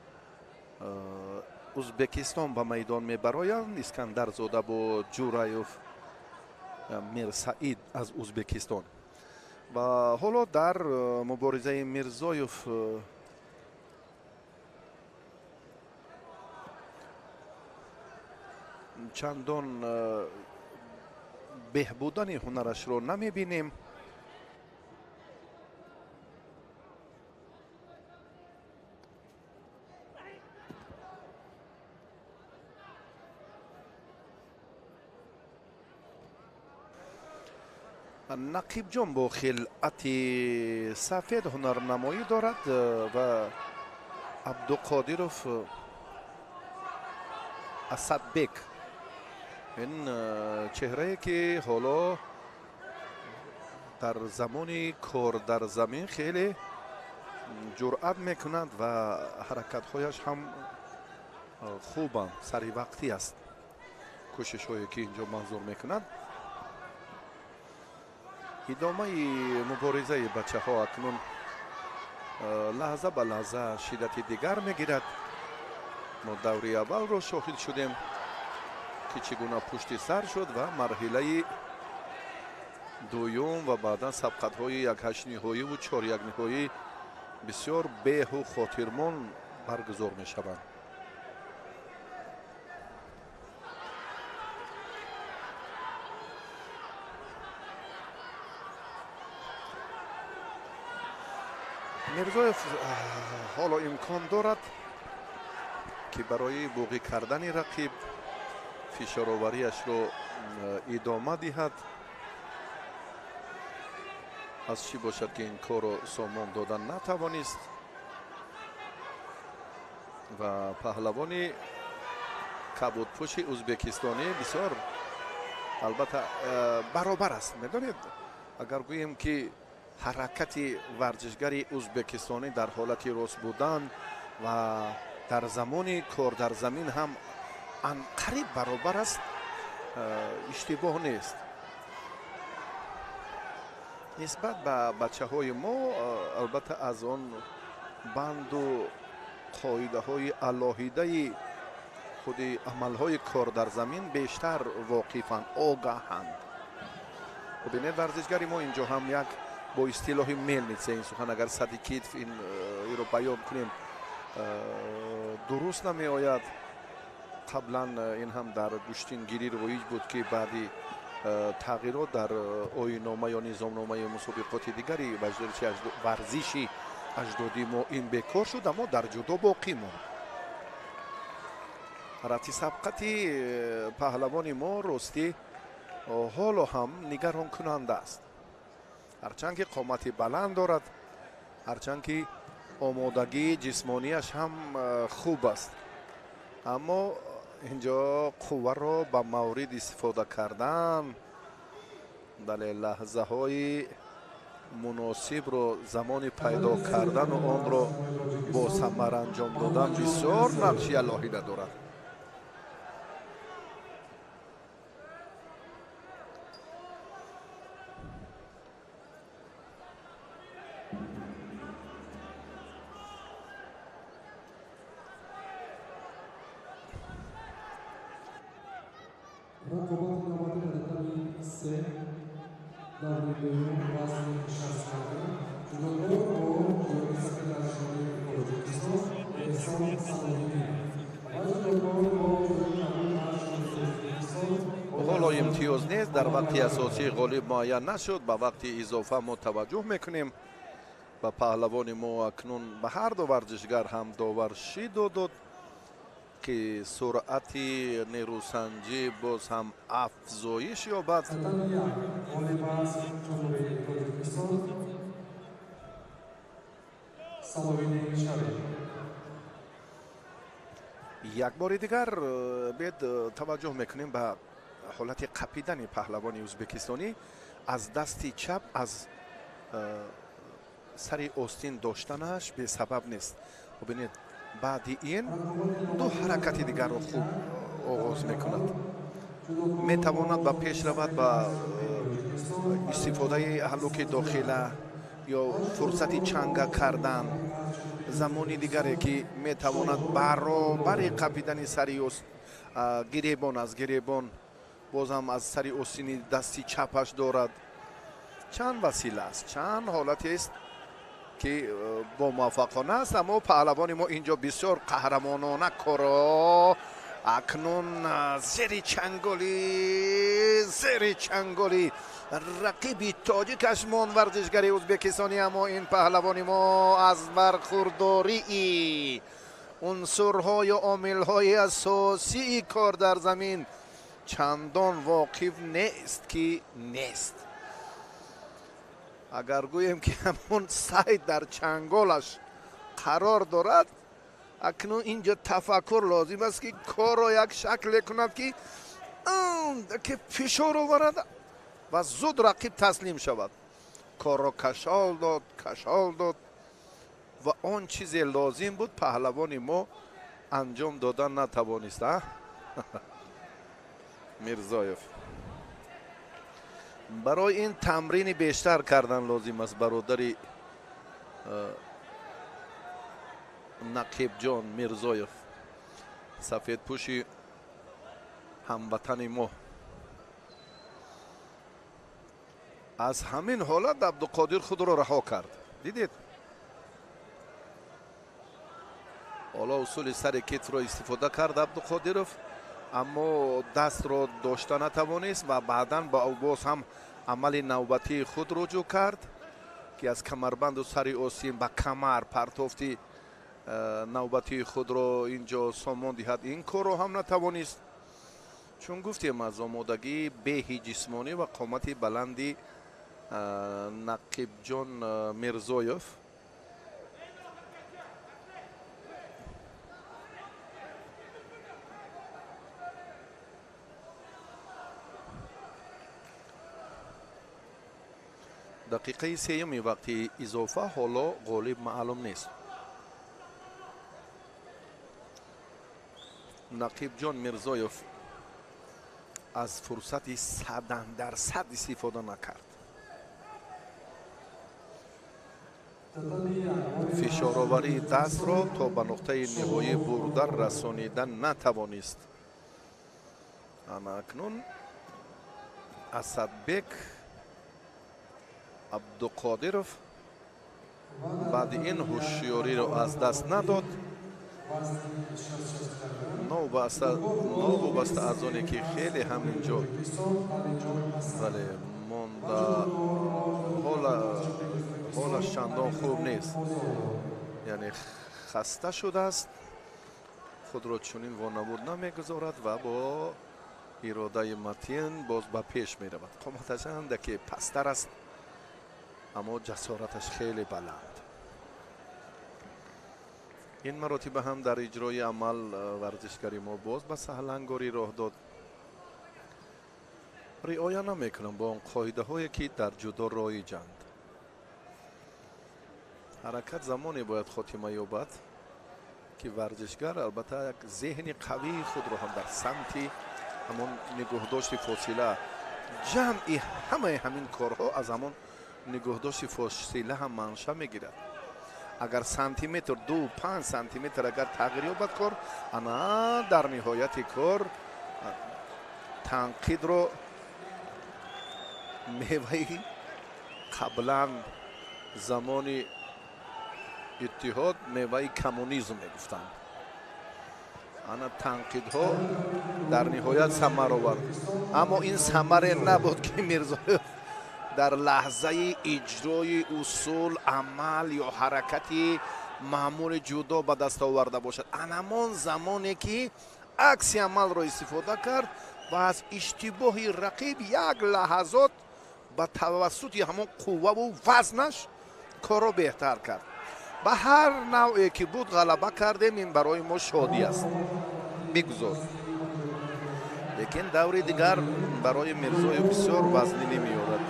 Ӯзбекистон ба майдон мебароянд. Искандарзода бо Ҷураев Мирсаид аз Ӯзбекистон. Ва ҳоло дар муборизаи Мирзоев чандон беҳбудани ҳунарашро намебинем. Нақибҷон бо хилъати сафед ҳунарнамоӣ дорад ва Абдуқодиров Асадбек, ин чеҳрае ки ҳоло дар замони кор дар замин хеле ҷуръат мекунад ва ҳаракатҳояш ҳам хубанд, саривақтӣ аст. Кӯшишҳое ки инҷо манзур мекунад. Идомаи муборизаи бачаҳо акнун лаҳза ба лаҳза шиддати дигар мегирад. Мо даври аввалро шоҳид шудем ки чӣ гуна пушти сар шуд ва марҳилаи дуюм ва баъдан сабқатҳои якҳаштниҳоиву чорякниҳоӣ бисёр беҳу хотирмон баргузор мешаванд. Мирзоев ҳоло имкон дорад ки барои буғӣ кардани рақиб фишоровариашро идома диҳад. Аз чӣ бошад ки ин корро сомон додан натавонист ва паҳлавони кабудпӯши ӯзбекистонӣ бисёр албатта баробар аст. Медонед, агар гӯем ки ҳаракати варзишгари ӯзбекистонӣ дар ҳолати рост будан ва дар замони кор дар замин ҳам анқариб баробар аст, иштибоҳ нест. Нисбат ба бачаҳои мо албатта аз он банду қоидаҳои алоҳидаи худи амалҳои кор дар замин бештар воқифанд, огаҳанд. Бубинед, варзишгари мо инҷо ҳам як бо истилоҳи мелница, ин сухан агар сади китф инро баён кунем дуруст намеояд. Қаблан ин ҳам дар гӯштингирӣ роиҷ буд ки баъди тағйирот дар оиннома ё низомномаи мусобиқоти дигари варзиши аҷдодии мо ин бекор шуд, аммо дар ҷудо боқӣ монд. Рафти сабқати паҳлавони мо ростӣ ҳоло ҳам нигаронкунанда аст. Ҳарчанд ки қомати баланд дорад, ҳарчанд ки омодагии ҷисмонияш ҳам хуб аст, аммо Инҷо қувваро ба маврид истифода кардан, бале, лаҳзаҳои муносибро замони пайдо кардану онро бо самар анҷом додан бисёр нақши алоҳида дорад. Рақобати навбатӣ дар татами се, даври дуюм, вазни 60 килограмм. Ҷудокор бо ҷӯроби сафед аз Ҷумҳурии Тоҷикистон Эҳсон Салоҳиддин ва ҷудокор бо ҷӯроби кабуд аз Ҷумҳурии Ӯзбекистон. Ҳоло имтиёз нест, дар вақти асосӣ ғолиб муайян нашуд. Ба вақти изофа мо таваҷҷӯҳ мекунем ба паҳлавони мо. Акнун ба ҳар ду варзишгар ҳам довар шидо дод, ки суръати нерӯсанҷӣ боз ҳам афзоиш ёбад. Татами як, ғолиб аст Ҷумҳурии Тоҷикистон Салоҳиддин Шариф. Як бори дигар бед таваҷҷӯҳ мекунем ба ҳолати қапидани паҳлавони ӯзбекистонӣ. Аз дасти чап аз сари остин доштанаш бесабаб нест. Бубинед, баъди ин ду ҳаракати дигарро хуб оғоз мекунад. Метавонад ба пеш равад ба истифодаи ҳаллуки дохила ё фурсати чанга кардан. Замони дигаре ки метавонад баробари қапидани сари гиребон, аз гиребон бозам аз сари остини дасти чапаш дорад. Чанд васила аст, чанд ҳолатест ки бомуваффақона аст, аммо паҳлавони мо инҷо бисёр қаҳрамонона коро акнун зери чанголи рақиби тоҷикаш монд варзишгари ӯзбекистонӣ. Аммо ин паҳлавони мо аз бархурдории унсурҳо ё омилҳои асосии кор дар замин чандон воқиф нест, ки нест. Агар гӯем ки ҳамон сайд дар чанголаш қарор дорад, акнун инҷо тафаккур лозим аст, ки корро як шакле кунад, ки фишор оварад ва зуд рақиб таслим шавад. Корро кашол дод, кашол дод ва он чизе лозим буд паҳлавони мо анҷом додан натавонист. Мирзоев, барои ин тамрини бештар кардан лозим аст, бародари Нақибҷон Мирзоев, сафедпӯши ҳамватани мо. Аз ҳамин ҳолат Абдуқодир худро раҳо кард. Дидед, ҳоло усули сари китфро истифода кард Абдуқодиров, аммо дастро дошта натавонист ва баъдан боз ҳам амали навбатии худ руҷӯъ кард, ки аз камарбанду сари осим ба камар партофти навбатии худро инҷо сомон диҳад. Ин корро ҳам натавонист, чун гуфтем аз омодагии беҳи ҷисмонӣ ва қомати баланди Нақибҷон Мирзоев. Дақиқаи сеюми вақти изофа, ҳоло ғолиб маълум нест. Нақибҷон Мирзоев аз фурсати 100% истифода накард. Фишороварии дастро то ба нуқтаи ниҳоӣ бурда расонида натавонист. Ана акнун Асадбек Абдуқодиров баъди ин ҳушёриро аз даст надод. Новобаста аз оне ки хеле ҳам инҷо бале монда, ҳолаш чандон хуб нест, яъне хаста шудааст, худро чунин вонамуд намегузорад ва бо иродаи матин боз ба пеш меравад. Қоматаш андаке пасттар аст, аммо ҷасораташ хеле баланд. Ин маротиба ҳам дар иҷрои амал варзишгари мо боз ба саҳлангорӣ роҳ дод. Риоя намекунам бо он қоидаҳое ки дар ҷудо роиҷанд. Ҳаракат замоне бояд хотима ёбад ки варзишгар албатта як зеҳни қавии худро ҳам дар самти ҳамон нигоҳдошти фосила, ҷамъи ҳамаи ҳамин корҳо аз ҳамон нигоҳдошти фосила ҳам манша мегирад. Агар сантиметр 2-5 сантиметр агар тағйир ёбад кор, ана дар ниҳояти кор танқидро меваи қаблан замони иттиҳод меваи коммунизм мегуфтанд. Ана танқидҳо дар ниҳоят самар овард. Аммо ин самаре набуд ки Мирзоев дар лаҳзаи иҷрои усул, амал ё ҳаракати маъмули ҷудо ба даст оварда бошад. Анамон замоне ки акси амалро истифода кард ва аз иштибоҳи рақиб як лаҳазот ба тавассути ҳамон қувваву вазнаш корро беҳтар кард. Ба ҳар навъе ки буд ғалаба кардем, ин барои мо шодӣ аст. Бигузор. Лекин даври дигар барои Мирзоев бисёр вазнӣ намеорад.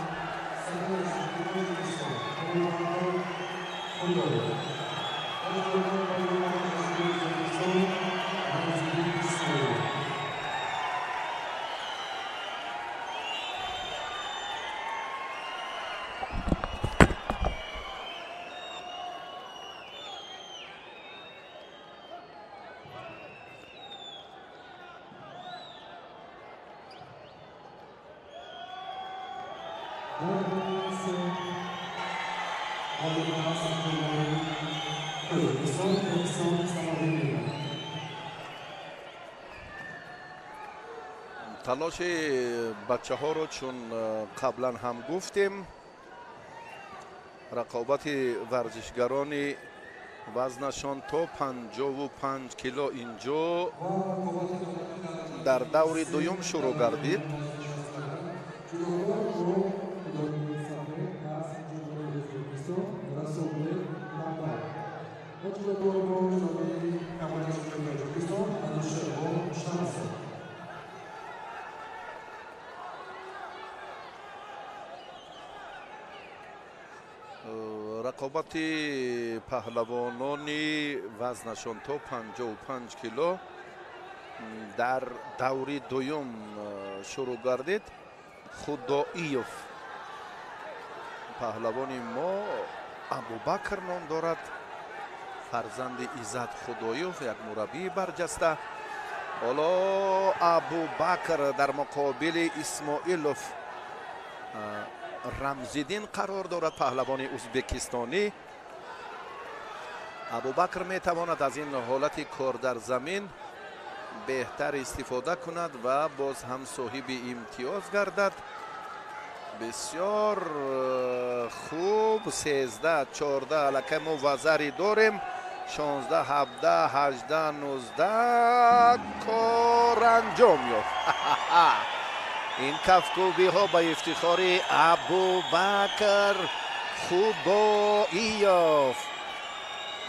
Талоши бачаҳоро чун қаблан ҳам гуфтем, рақобати варзишгарони вазнашон то 55 кило инҷо дар даври дуюм шурӯъ гардид. Рақобати паҳлавонони вазнашон то 55 кило дар даври дуюм шурӯъ гардид. Худоиев паҳлавони мо Абубакр ном дорад, фарзанди Иззат Худоиев, як мураббии барҷаста. Ҳоло Абубакр дар муқобили Исмоилов Рамзиддин қарор дорад, паҳлавони ӯзбекистонӣ. Абубакр метавонад аз ин ҳолати кор дар замин беҳтар истифода кунад ва боз ҳам соҳиби имтиёз гардад. Бисёр хуб, 13, 14 аллакай мо вазари дорем. 16, 17, 18, 19 кор анҷом ёфт. Ин кафкӯбиҳо ба ифтихори Абубакр Худоиёв.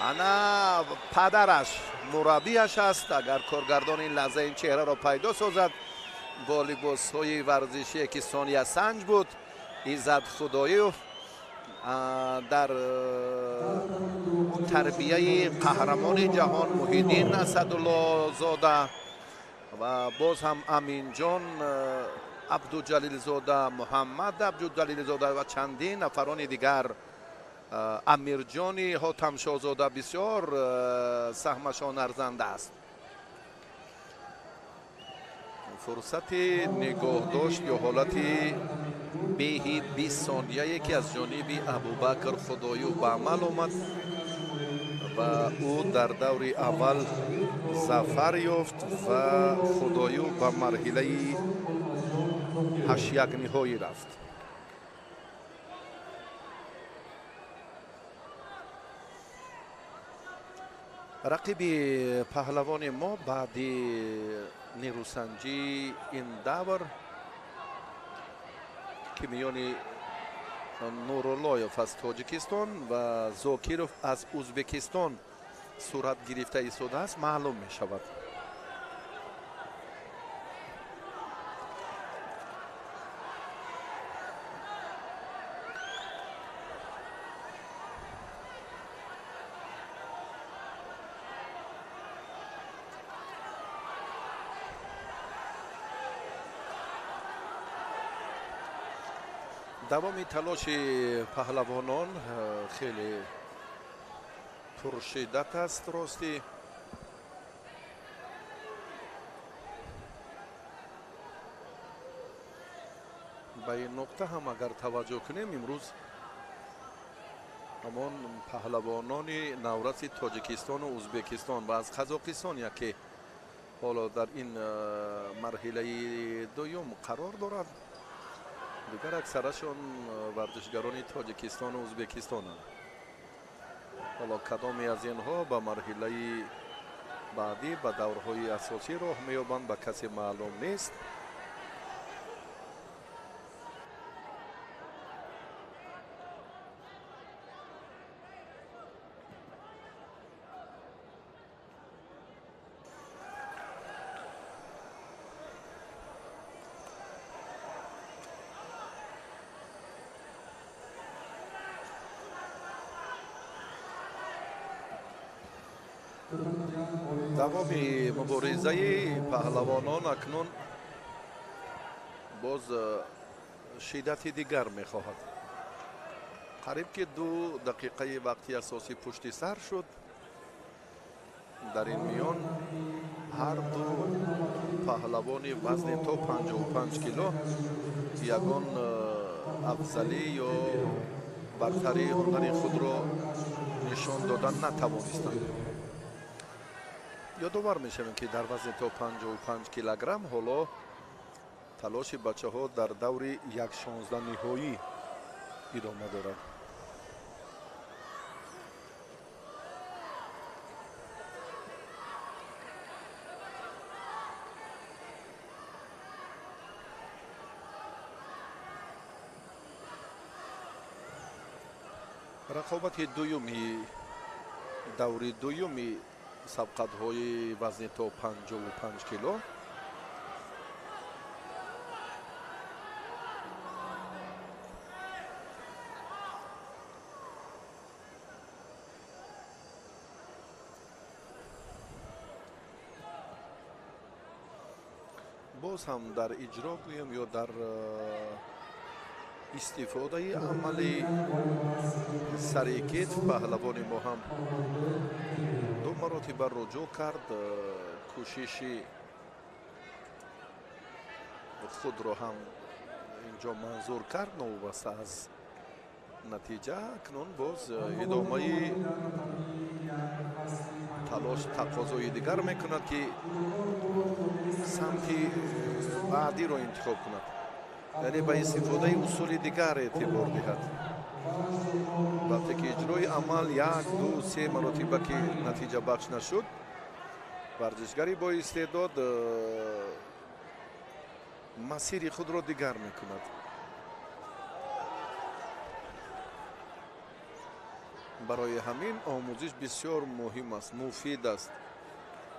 Ана падараш мураббиаш аст. Агар коргардон ин лаҳза ин чеҳраро пайдо созад бо либосҳои варзишие ки Сония Санҷ буд, Иззат Худоиёв дар тарбияи қаҳрамони ҷаҳон Муҳиддин Асадуллозода ва боз ҳам Аминҷон Абдуҷалилзода, Муҳаммад Абдуҷалилзода ва чандин нафарони дигар, Амирҷони Ҳотамшоҳзода бисёр саҳмашон арзанда аст. Фурсати нигоҳдошт ё ҳолати беҳи 20 сонияе ки аз ҷониби Абубакр Худоюв ба амал омад ва ӯ дар даври аввал зафар ёфт ва Худоюв ба марҳилаи ҳаштякниҳоӣ рафт. Рақиби паҳлавони мо баъди нерӯсанҷии ин давр ки миёни Нуруллоев аз Тоҷикистон ва Зокиров аз Ӯзбекистон Сурат гирифта истодааст, маълум мешавад. Давоми талоши паҳлавонон хеле пуршиддат аст. Ростӣ ба ин нуқта ҳам агар таваҷҷӯҳ кунем, имрӯз ҳамон паҳлавонони навраси Тоҷикистону Ӯзбекистон ва аз Қазоқистон яке ҳоло дар ин марҳилаи дуюм қарор дорад. Дигар аксарашон варзишгарони Тоҷикистону Ӯзбекистонанд. Ҳоло кадоме аз инҳо ба марҳилаи баъдӣ, ба даврҳои асосӣ роҳ меёбанд, ба касе маълум нест. Давоми муборизаи паҳлавонон акнун боз шиддати дигар мехоҳад. Қариб ки 2 дақиқаи вақти асосӣ пушти сар шуд. Дар ин миён ҳар ду паҳлавони вазни то 55 кило ягон афзалӣ ё бартарии ҳунари худро нишон додан натавонистанд. Ёдовар мешавем, ки дар вазни то 55 килограмм ҳоло талоши бачаҳо дар даври 1/16 ниҳоӣ идома дорад. Рақобати дуюми даври дуюми сабқатҳои вазни то 55 кило боз ҳам дар иҷро гӯем ё дар истифодаи амали сари китф паҳлавони мо ҳам 2 маротиба руҷӯъ кард, кӯшиши худро ҳам инҷо манзур кард. Новобаста аз натиҷа, акнун боз идомаи талош тақозои дигар мекунад, ки самти баъдиро интихоб кунад, яъне ба истифодаи усули дигар эътибор диҳад. Вақте ки иҷрои амал 1, 2, 3 маротиба ки натиҷабахш нашуд, варзишгари бо истеъдод масири худро дигар мекунад. Барои ҳамин омӯзиш бисёр муҳим аст, муфид аст.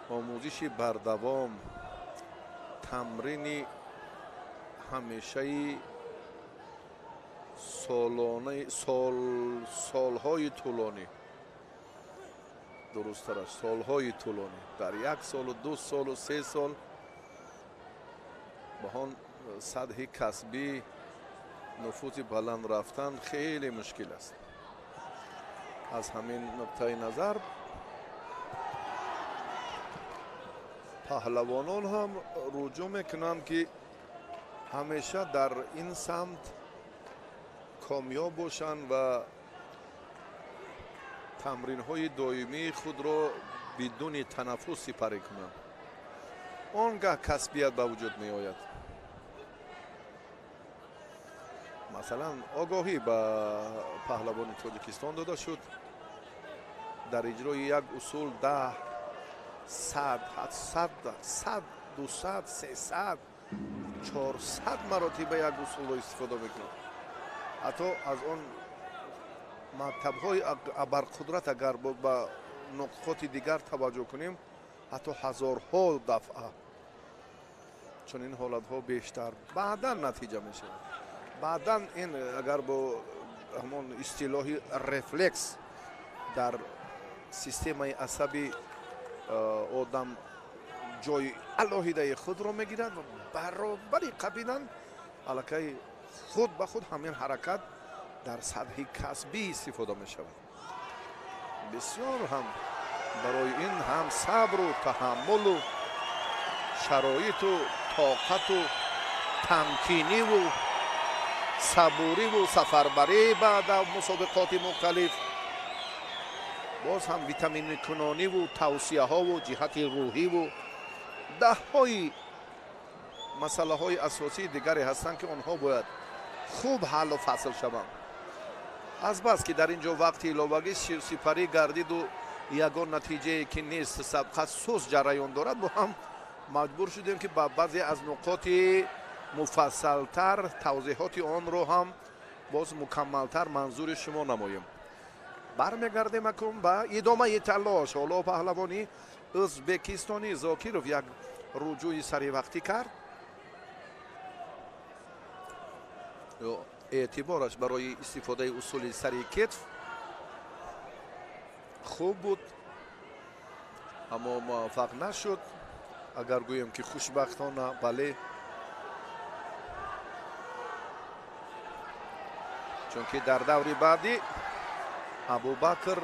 Омӯзиши бардавом, тамрини ҳамешаи солҳои тӯлонӣ, дурусттараш солҳои тӯлонӣ, дар 1 солу 2 солу 3 сол ба он сатҳи касбӣ нуфузи баланд рафтан хеле мушкил аст. Аз ҳамин нуқтаи назар паҳлавонон ҳам руҷӯъ мекунанд, ки ҳамеша дар ин самт комёб бошанд ва тамринҳои доимии худро бидуни танаффус сипарӣ кунанд. Он гаҳ касбият ба вуҷуд меояд. Масалан, огоҳӣ ба паҳлавони Тоҷикистон дода шуд. Дар иҷрои як усул 10, 100, 700, 100, 200, 300, 400 маротиба як усулро истифода мекунад. Ҳатто аз он мактабҳои абарқудрат агар ба нуқоти дигар таваҷҷӯҳ кунем, ҳатто ҳазорҳо дафъа чунин ҳолатҳо бештар баъдан натиҷа мешавад. Баъдан ин агар бо ҳамон истилоҳи рефлекс дар системаи асаби одам ҷои алоҳидаи худро мегирад ва баробари қабидан аллакай худ ба худ ҳамин ҳаракат дар сатҳи касбӣ истифода мешавад. Бисёр ҳам барои ин ҳам сабру таҳаммулу шароиту тоқату тамкиниву сабуриву сафарбарӣ баъд аз мусобиқоти мухталиф, боз ҳам витаминкунониву тавсияҳову ҷиҳати рӯҳиву даҳҳои масъалаҳои асосии дигаре ҳастанд, ки онҳо бояд хуб ҳаллу фасл шаванд. Азбас ки дар ин ҷо вақти иловагӣ сипарӣ гардиду ягон натиҷае ки нест, сабқат сус ҷараён дорад, мо ҳам маҷбур шудем, ки ба баъзе аз нуқоти муфассалтар тавзеҳоти онро ҳам боз мукаммалтар манзури шумо намоем. Бармегардем акун ба идомаи талош. Ҳоло паҳлавони ӯзбекистонӣ Зокиров як руҷӯи саривақтӣ кард. Эътибораш барои истифодаи усули сари кетф хуб буд, аммо муваффақ нашуд. Агар гӯем ки хушбахтона, бале, чунки дар даври баъдӣ Абубакр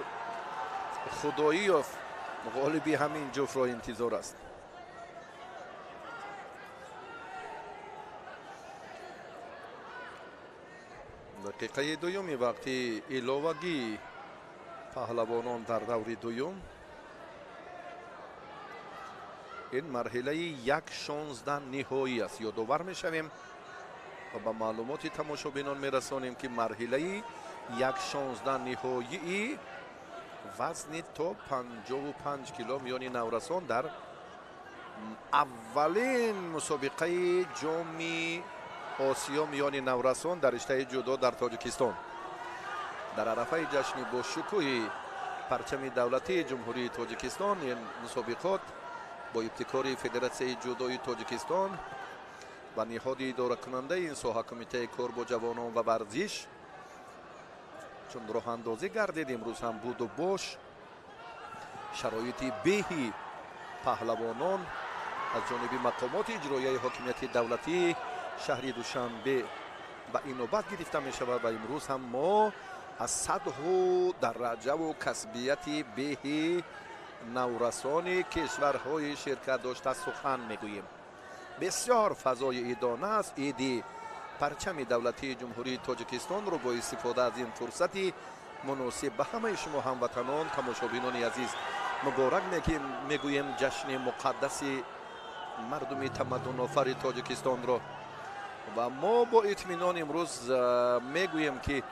Худоиёв ғолиби ҳамин ҷуфтро интизор аст. Дақиқаи дуюми вақти иловагӣ паҳлавонон дар даври дуюм. Ин марҳилаи 1/16 ниҳоӣ аст. Ёдовар мешавем ва ба маълумоти тамошобинон мерасонем, ки марҳилаи 1/16 ниҳоии вазни то 55 кило миёни наврасон дар аввалин мусобиқаи ҷоми Осиё миёни наврасон дар риштаи ҷудо дар Тоҷикистон. Дар арафаи ҷашни бошукӯҳи парчами давлатии Ҷумҳурии Тоҷикистон ин мусобиқот бо ибтикори Федератсияи ҷудои Тоҷикистон ва ниҳоди идоракунандаи ин соҳа Кумитаи кор бо ҷавонон ва варзиш чун роҳандозӣ гардид, имрӯз ҳам буду бош шароити беҳи паҳлавонон аз ҷониби мақомоти иҷроияи ҳокимияти давлатии шаҳри Душанбе ба инобат гирифта мешавад ва имрӯз ҳам мо аз сатҳу дараҷаву касбияти беҳи наврасони кишварҳои ширкат дошта сухан мегӯем. Бисёр фазои идона аст. Иди парчами давлатии Ҷумҳурии Тоҷикистонро бо истифода аз ин фурсати муносиб ба ҳамаи шумо ҳамватанон, тамошобинони азиз муборак мегӯем ҷашни муқаддаси мардуми тамаддунофари Тоҷикистонро. Ва мо бо итминон имрӯз мегӯем, ки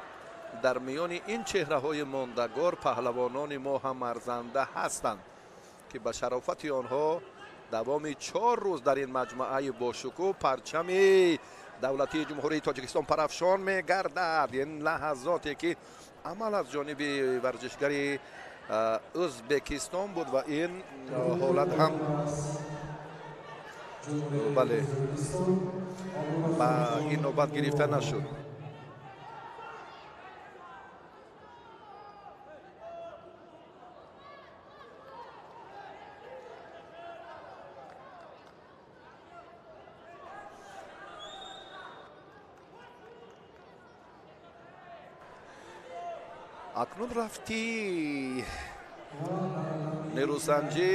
дар миёни ин чеҳраҳои мондагор паҳлавонони мо ҳам арзанда ҳастанд, ки ба шарофати онҳо давоми 4 рӯз дар ин маҷмӯаи бошукӯҳ парчами давлатии Ҷумҳурии Тоҷикистон парафшон мегардад. Ин лаҳазоте ки амал аз ҷониби варзишгари Ӯзбекистон буд ва ин ҳолат ҳам бале ба ин навбат гирифта нашуд. Акнун рафти нерӯсанҷӣ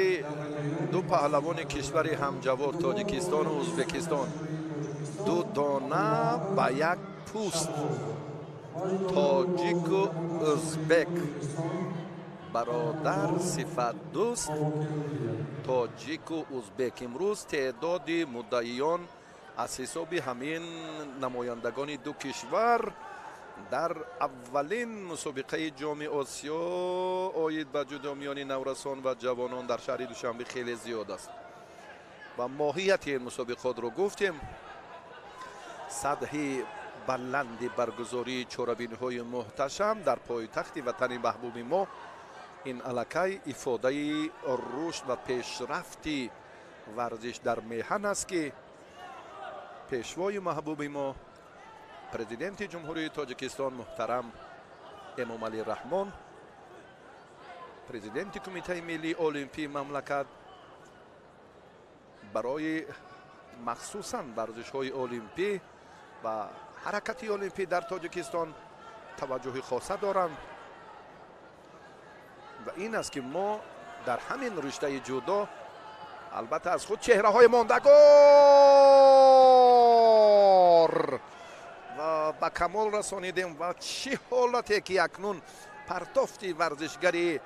ду паҳлавони кишвари ҳамҷавор Тоҷикистону Ӯзбекистон, ду дона ба як пӯст, тоҷику ӯзбек, бародар сифатдӯст тоҷику ӯзбек. Имрӯз теъдоди муддаиён аз ҳисоби ҳамин намояндагони ду кишвар дар аввалин мусобиқаи ҷоми Осиё оид ба ҷудо миёни наврасон ва ҷавонон дар шаҳри Душанбе хеле зиёд аст. Ва моҳияти ин мусобиқотро гуфтем. Сатҳи баланди баргузории чорабиниҳои муҳташам дар пойтахти ватани маҳбуби мо Ин аллакай ифодаи рушд ва пешрафти варзиш дар меҳан аст, ки пешвои маҳбуби мо, президенти Ҷумҳурии Тоҷикистон муҳтарам Эмомалӣ Раҳмон, президенти Кумитаи миллии олимпии мамлакат, барои махсусан варзишҳои олимпӣ ва ҳаракати олимпӣ дар Тоҷикистон таваҷҷӯҳи хоса доранд. Ва ин аст, ки мо дар ҳамин риштаи ҷудо албатта аз худ чеҳраҳои мондагор ва ба камол расонидем. Ва чӣ ҳолате ки акнун партофти варзишгари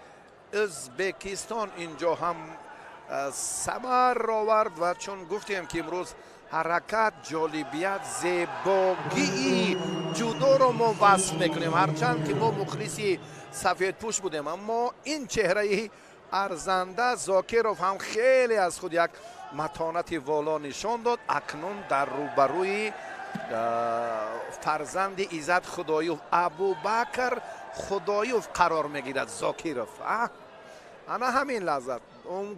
Ӯзбекистон инҷо ҳам самар овард. Ва чун гуфтем, ки имрӯз ҳаракат, ҷолибият, зебогии ҷудоро мо васф мекунем, ҳарчанд ки мо мухлиси сафедпӯш будем, аммо ин чеҳраи арзанда Зокиров ҳам хеле аз худ як матонати воло нишон дод. Акнун дар рӯбарӯи фарзанди Иззат Худоюв, Абубакр Худоюв қарор мегирад Зокиров. Ана ҳамин лаҳза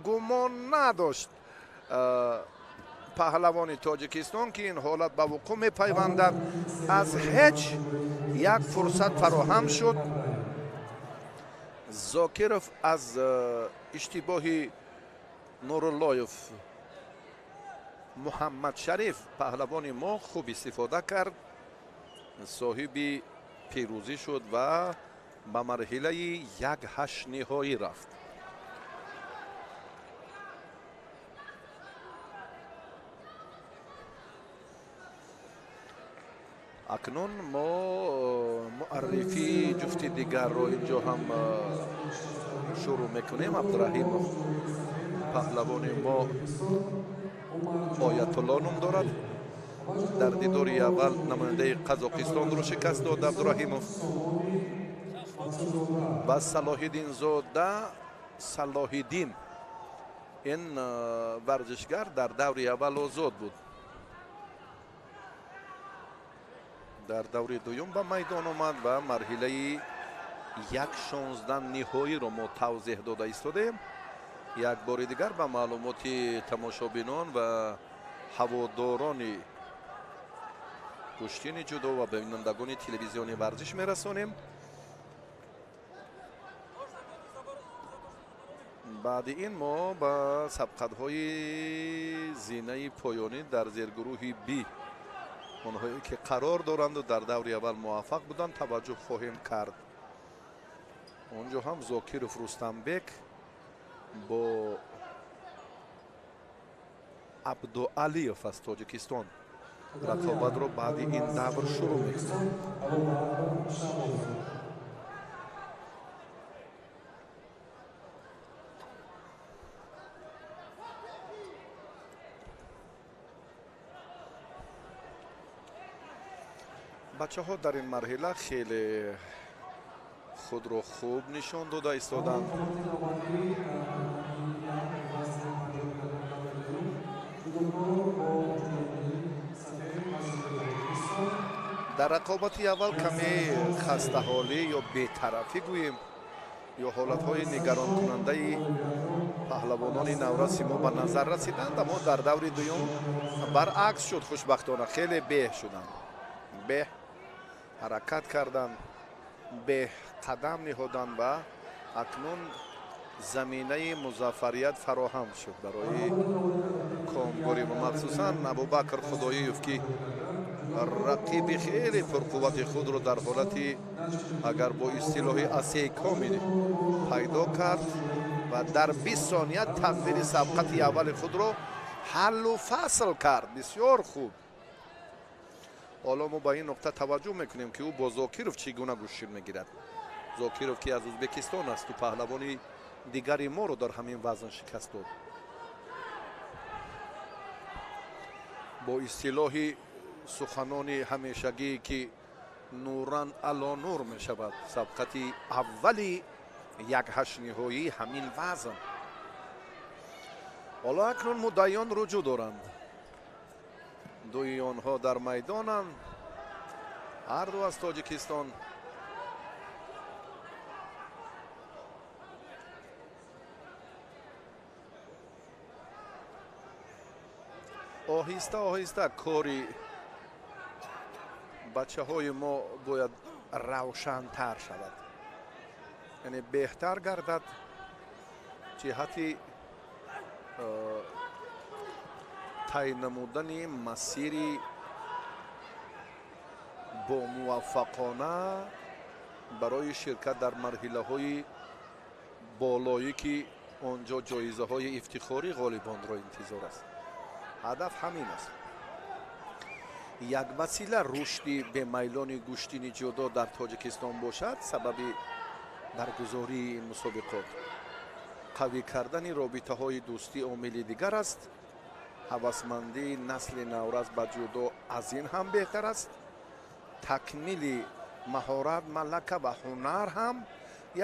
гумон надошт паҳлавони Тоҷикистон, ки ин ҳолат ба вуқӯъ мепайвандад. Аз ҳеҷ як фурсат фароҳам шуд. Зокиров аз иштибоҳи Нуруллоев Муҳаммадшариф паҳлавони мо хуб истифода кард, соҳиби пирӯзӣ шуд ва ба марҳилаи 1/8 ниҳоӣ рафт. Акнун мо муаррифии ҷуфти дигарро инҷо ҳам шурӯъ мекунем. Абдураҳимов паҳлавони мо Оятулло ном дорад. Дар дидори аввал намояндаи Қазоқистонро шикаст дод Абдураҳимов ва Салоҳиддинзода Салоҳиддин, ин варзишгар дар даври аввал озод буд, дар даври дуюм ба майдон омад ва марҳилаи 1/16 ниҳоиро мо тавзеҳ дода истодаем. Як бори дигар ба маълумоти тамошобинон ва ҳаводорони гӯштини ҷудо ва бинандагони телевизиони варзиш мерасонем. Баъди ин мо ба сабқатҳои зинаи поёнӣ дар зергурӯҳи Б, онҳое ки қарор доранду дар даври аввал муваффақ буданд, таваҷҷӯҳ хоҳем кард. Он ҷо ҳам Зокиров Рустамбек бо Абдуалиев аз Тоҷикистон рақобатро баъди ин давр шурӯъ мекунад. Бачаҳо дар ин марҳила хеле худро хуб нишон дода истоданд. Дар рақобати аввал каме хастаҳолӣ ё бетарафӣ гӯем ё ҳолатҳои нигаронкунандаи паҳлавонони навраси мо ба назар расиданд, аммо дар даври дуюм баръакс шуд. Хушбахтона хеле беҳ шуданд, беҳ ҳаракат карданд, беҳ қадам ниҳоданд ва акнун заминаи музаффарият фароҳам шуд барои комгорӣ ва махсусан Абубакр Худоиев, ки рақиби хеле пурқуввати худро дар ҳолати агар бо истилоҳи асекоми пайдо кард ва дар 20 сония тақдири сабқати аввали худро ҳаллу фасл кард. Бисёр хуб. Ҳоло мо ба ин нуқта таваҷҷӯҳ мекунем, ки ӯ бо Зокиров чӣ гуна гӯштир мегирад. Зокиров, ки аз Ӯзбекистон асту паҳлавони дигари моро дар ҳамин вазн шикаст дод. Бо истилоҳи суханони ҳамешагӣ, ки нуран ало нур мешавад, сабқати аввали 1/8 ниҳоии ҳамин вазн. Ҳоло акнун муддаиён руҷӯъ доранд. Дуи онҳо дар майдонанд, ҳарду аз Тоҷикистон. Оҳиста оҳиста кори бачаҳои мо бояд равшантар шавад, яъне беҳтар гардад ҷиҳати тай намудани масири бомуваффақона барои ширкат дар марҳилаҳои болоӣ, ки он ҷо ҷоизаҳои ифтихорӣ ғолибонро интизор аст. Ҳадаф ҳамин аст. Як васила рушди бемайлони гӯштини ҷудо дар Тоҷикистон бошад, сабаби баргузории ин мусобиқот қавӣ кардани робитаҳои дӯстӣ омили дигар аст. Ҳавасмандии насли наврас ба ҷудо аз ин ҳам беҳтар аст. Такмили маҳорат, малака ва ҳунар ҳам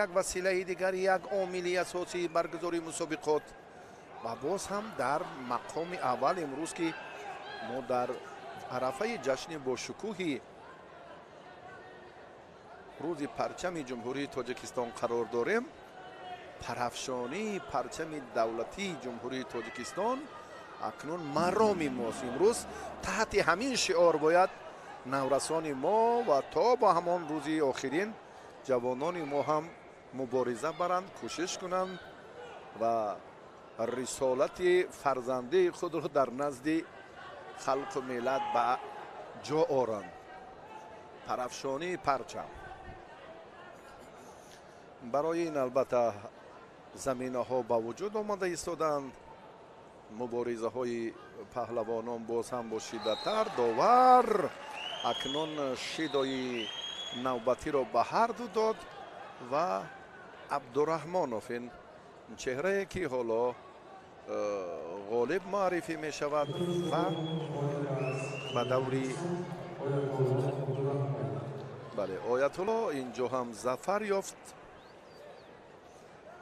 як василаи дигар, як омили асосии баргузории мусобиқот. Ва боз ҳам дар мақоми аввал имрӯз, ки мо дар арафаи ҷашни бошукӯҳи рӯзи парчами Ҷумҳурии Тоҷикистон қарор дорем, парафшонии парчами давлатии Ҷумҳурии Тоҷикистон акнун мароми мост. Имрӯз таҳти ҳамин шиор бояд наврасони мо ва то ба ҳамон рӯзи охирин ҷавонони мо ҳам мубориза баранд, кӯшиш кунанд ва рисолати фарзандии худро дар назди халқу миллат ба ҷо оранд. Парафшонии парчам барои ин албатта заминаҳо ба вуҷуд омада истодаанд. Муборизаҳои паҳлавонон боз ҳам бо шиддаттар. Довар акнун шидои навбатиро ба ҳар ду дод ва Абдураҳмонов, ин чеҳрае ки ҳоло ғолиб муаррифӣ мешавад ва ба даври бале Оятулло инҷо ҳам зафар ёфт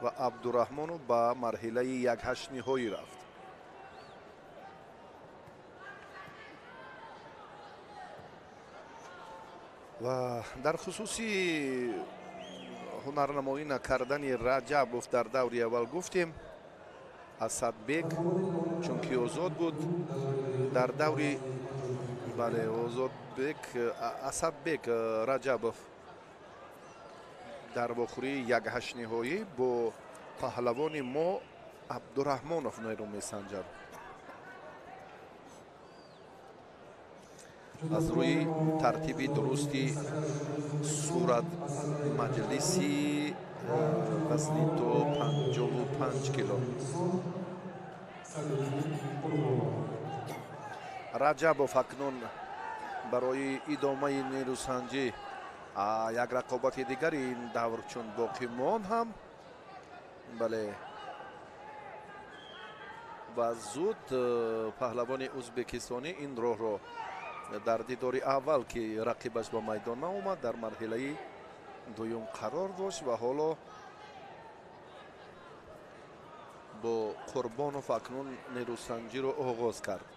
ва Абдураҳмонов ба марҳилаи якҳаштниҳоӣ рафт. Ва дар хусуси ҳунарнамоӣ накардани Раҷабов дар даври аввал гуфтем, Асадбек чунки озод буд дар даври бале Озодбек Асадбек Раҷабов дар вохӯрии якҳаштниҳоӣ бо паҳлавони мо Абдураҳмонов нерӯ месанҷад. Аз рӯи тартиби дурусти сурат маҷлиси вазни то 55 кило. Раҷабов акнун барои идомаи нерӯсанҷӣ як рақобати дигари ин давр чун боқӣ монд ҳам бале ва зуд паҳлавони ӯзбекистонӣ ин роҳро дар дидори аввал, ки рақибаш ба майдон наомад, дар марҳилаи дуюм қарор дошт ва ҳоло бо Қурбонов акнун нерӯсанҷиро оғоз кард.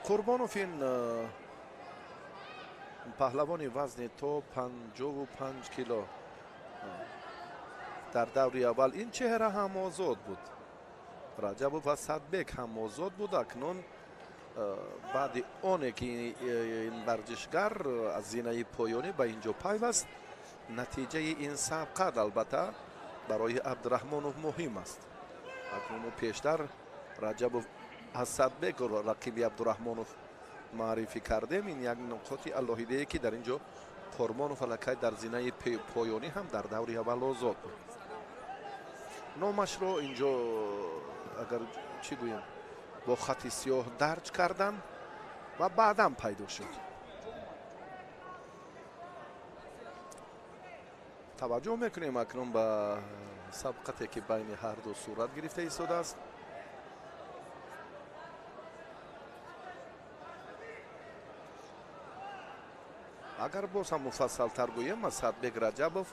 Қурбонов ин паҳлавони вазни то 55 кило дар даври аввал ин чеҳра ҳам озод буд. Раҷабов ва Садбек ҳам озод буд. Акнун баъди оне ки ин варзишгар аз зинаи поёнӣ ба ин ҷо пайваст, натиҷаи ин сабқат албатта барои Абдураҳмонов муҳим аст. Акнун пештар Раҷабов Асадбекро рақиби Абдураҳмонов муаррифӣ кардем. Ин як нуқоти алоҳидае ки дар ин ҷо Қурбонов аллакай дар зинаи поёнӣ ҳам дар даври аввал озод буд. Номашро ин ҷо агар чӣ гӯем бо хати сиёҳ дарҷ карданд ва баъдан пайдо шуд. Таваҷҷӯҳ мекунем акнун ба сабқате ки байни ҳар ду сурат гирифта истодааст. Агар боз ҳам муфассалтар гӯем, Асадбек Раҷабов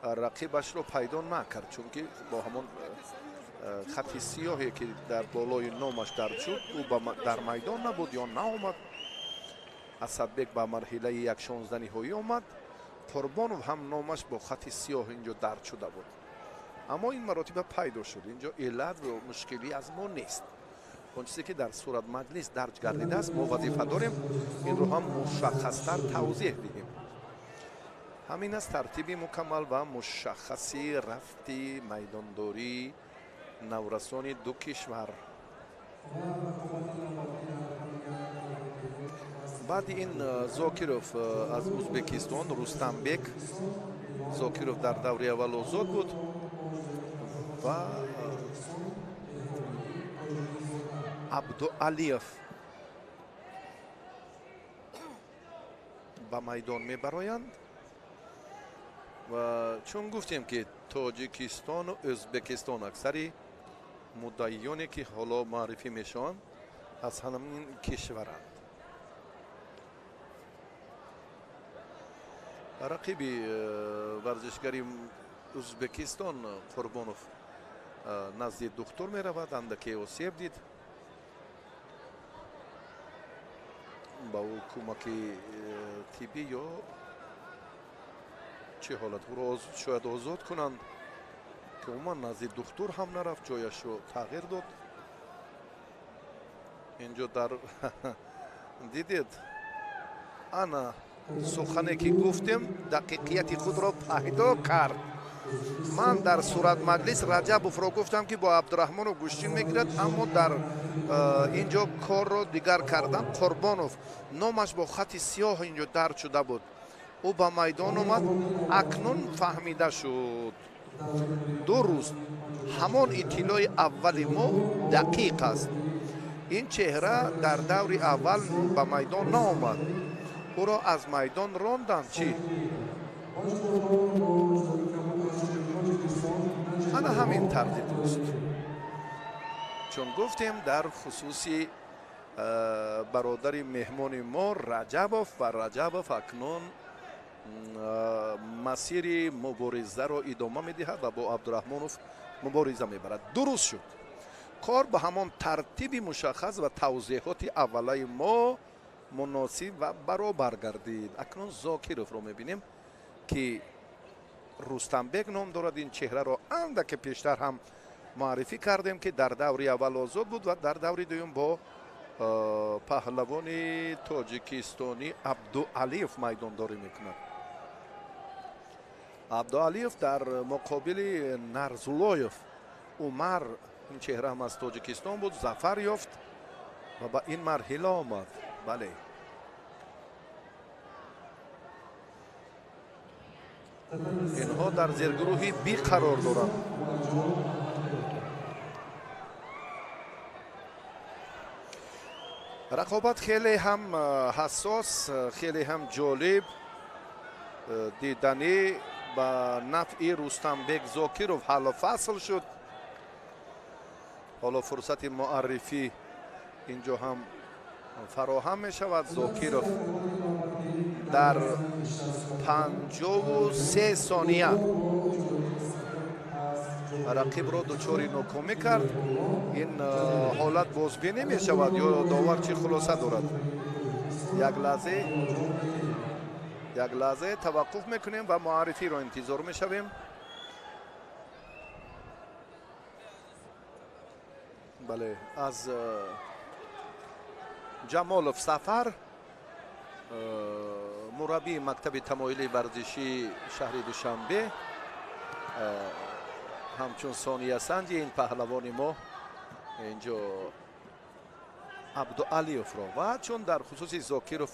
рақибашро пайдо накард, чунки бо ҳамон хати сиёҳе ки дар болои номаш дард шуд, ӯ дар майдон набуд ё наомад. Асадбек ба марҳилаи 1/16 ниҳоӣ омад. Қурбонов ҳам номаш бо хати сиёҳ инҷо дард шуда буд, аммо ин маротиба пайдо шуд. Инҷо иллат ва мушкилӣ аз мо нест. Он чизе ки дар суратмаҷлис дарҷ гардидааст, мо вазифа дорем инро ҳам мушаххастар тавзеҳ диҳем. Ҳамин аст тартиби мукаммал ва мушаххаси рафти майдондории наврасони ду кишвар. Баъди ин Зокиров аз Узбекистон, Рустамбек Зокиров дар даври аввал озод буд ва Абдуалиев ба майдон мебароянд. Ва чун гуфтем ки Тоҷикистону Ӯзбекистон аксари муддаиёне ки ҳоло муаррифӣ мешаванд аз ҳамин кишваранд. Рақиби варзишгари Ӯзбекистон Қурбонов назди духтур меравад, андаке осеб дид. Ба ӯ кӯмаки тиббӣ ё чӣ ҳолат ӯро шояд озод кунанд, ки умуман назди духтур ҳам нарафт, ҷояшро тағйир дод. Инҷо дар дидед, ана сухане ки гуфтем дақиқияти худро пайдо кард. Ман дар суратмаҷлис Раҷабовро гуфтам ки бо Абдураҳмонов гӯштин мегирад, аммо дар инҷо корро дигар кардам. Қурбонов номаш бо хати сиёҳ инҷо дарҷ шуда буд. Ӯ ба майдон омад, акнун фаҳмида шуд. Дуруст, ҳамон иттилои аввали мо дақиқ аст. Ин чеҳра дар даври аввал ба майдон наомад. Ӯро аз майдон ронданд. Чӣ? Ана ҳамин тарзи дуруст. Чун гуфтем дар хусуси бародари меҳмони мо Раҷабов, ва Раҷабов акнун масири муборизаро идома медиҳад ва бо Абдураҳмонов мубориза мебарад. Дуруст шуд. Кор ба ҳамон тартиби мушаххас ва тавзеҳоти аввалаи мо муносиб ва баробар гардид. Акнун Зокировро мебинем ки Рустамбек ном дорад. Ин чеҳраро андаке пештар ҳам муаррифӣ кардем ки дар даври аввал озод буд ва дар даври дуюм бо паҳлавони тоҷикистонӣ Абдуалиев майдондорӣ мекунад. Абдуалиев дар муқобили Нарзулоев Умар, ин чеҳра ҳам аз Тоҷикистон буд, зафар ёфт ва ба ин марҳила омад. Бале, инҳо дар зергурӯҳи Би қарор доранд. Рақобат хеле ҳам ҳассос, хеле ҳам ҷолиб, диданӣ ба нафъи Рустамбек Зокиров ҳаллу фасл шуд. Ҳоло фурсати муаррифӣ инҷо ҳам фароҳам мешавад. Зокиров дар 53 сония рақибро дучори нокомӣ кард. Ин ҳолат бозбинӣ мешавад ё довар чӣ хулоса дорад? Як лаҳзе таваққуф мекунем ва муаррифиро интизор мешавем. Бале, аз Ҷамолов Сафар, мураббии мактаби тамоили варзишии шаҳри Душанбе, ҳамчун сониясанҷи ин паҳлавони мо инҷо Абдуалиевро. Ва чун дар хусуси Зокиров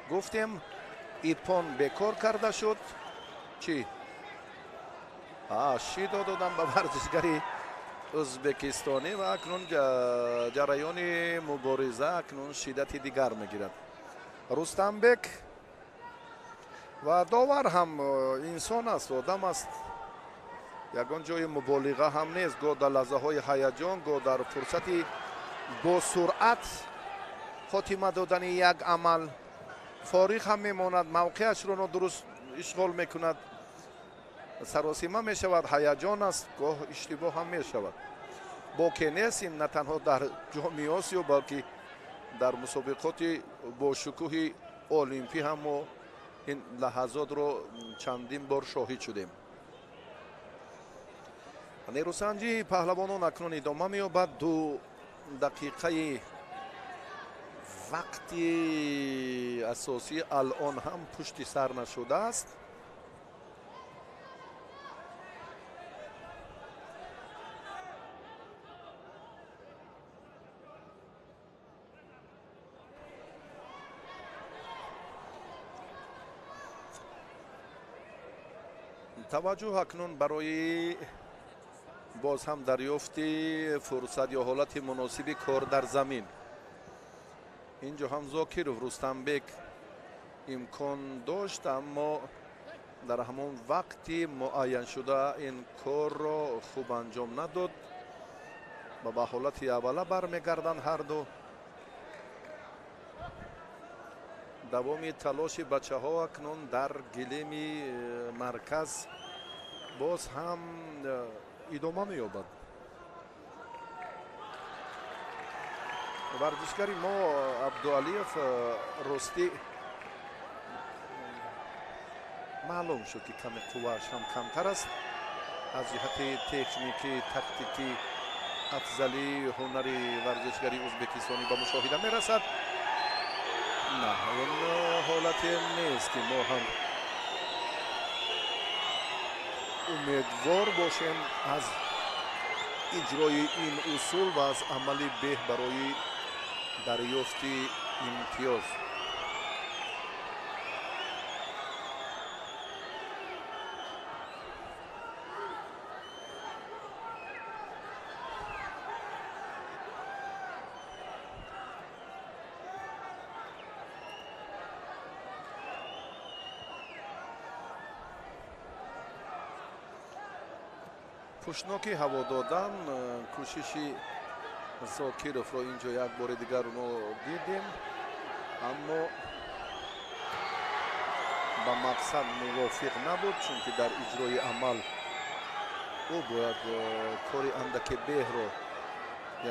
гуфтем, ипон бекор карда шуд. Чӣ? Шидо додам ба варзишгари ӯзбекистонӣ ва акнун ҷараёни мубориза акнун шиддати дигар мегирад. Рустамбек ва довар ҳам инсон аст, одам аст. Ягон ҷои муболиға ҳам нест. Гоҳ дар лаҳзаҳои ҳаяҷон, гоҳ дар фурсати бо суръат хотима додани як амал фориғ ҳам мемонад, мавқеашро нодуруст ишғол мекунад, саросима мешавад, ҳаяҷон аст, гоҳ иштибоҳ ҳам мешавад. Боке нест, ин на танҳо дар ҷоми Осиё, балки дар мусобиқоти бошукӯҳи олимпӣ ҳам мо ин лаҳазотро чандин бор шоҳид шудем. Нерӯсанҷии паҳлавонон акнун идома меёбад. Ду Дақиқаи вақти асосӣ алон ҳам пушти сар нашудааст. Таваҷҷӯҳ акнун барои боз ҳам дарёфти фурсат ё ҳолати муносиби кор дар замин. Инҷо ҳам Зокиров Рустамбек имкон дошт, аммо дар ҳамон вақти муайяншуда ин корро хуб анҷом надод ва ба ҳолати аввала бармегарданд ҳарду. Давоми талоши бачаҳо акнун дар гилеми марказ боз ҳам идома меёбад. Варзишгари мо Абдуалиев ростӣ маълум шуд, ки каме қуввааш ҳам камтар аст. Аз ҷиҳати техникӣ, тактикӣ афзалии ҳунари варзишгари ӯзбекистонӣ ба мушоҳида мерасад. На, он ҳолате нест, ки мо ҳам умедвор бошем аз иҷрои ин усул ва аз амали беҳ барои дарёфти имтиёз. Пушноки ҳаво додан кӯшиши Зокировро инҷо як бори дигар мо дидем, аммо ба мақсад мувофиқ набуд, чунки дар иҷрои амал ӯ бояд кори андаке беҳро,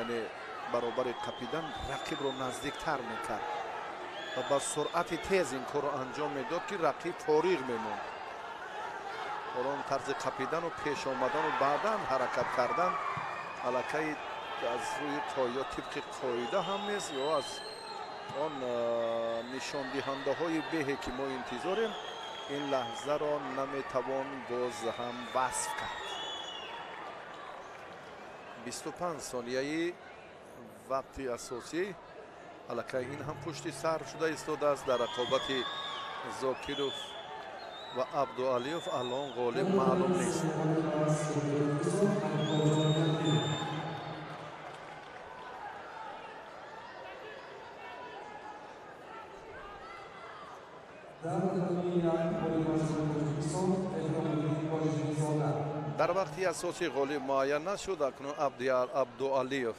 яъне баробари қапидан рақибро наздиктар мекард ва ба суръати тез ин корро анҷом медод, ки рақиб фориғ мемонд. Он тарзи қапидану пеш омадану баъдан ҳаракат кардан аллакай аз рӯи ё тибқи қоида ҳам нест, ё аз он нишондиҳандаҳои беҳе ки мо интизорем ин лаҳзаро наметавон боз ҳам васф кард. 25 сонияи вақти асосӣ аллакай ин ҳам пушти сар шуда истодааст. Дар рақобати Зокиров ва Абдуалиев алон ғолиб маълум нест. Дар вақти асосӣ ғолиб муайян нашуд. Акнун Абдуалиев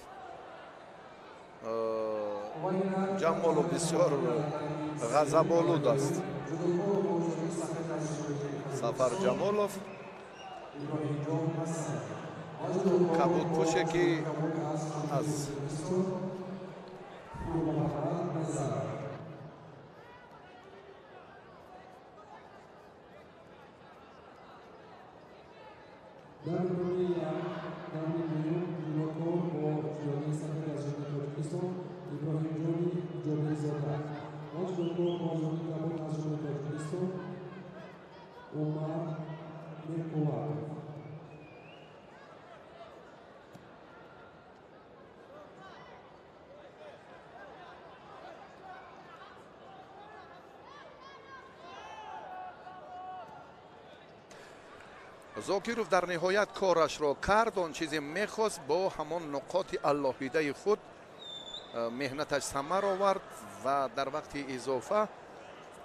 Ҷамолов бисёр ғазаболуд аст. Сафар Ҷамолов кабудпӯше, ки аз Зокиров дар ниҳоят корашро кард, он чизе мехост бо ҳамон нуқоти аллоҳидаи худ меҳнаташ самар овард ва дар вақти изофа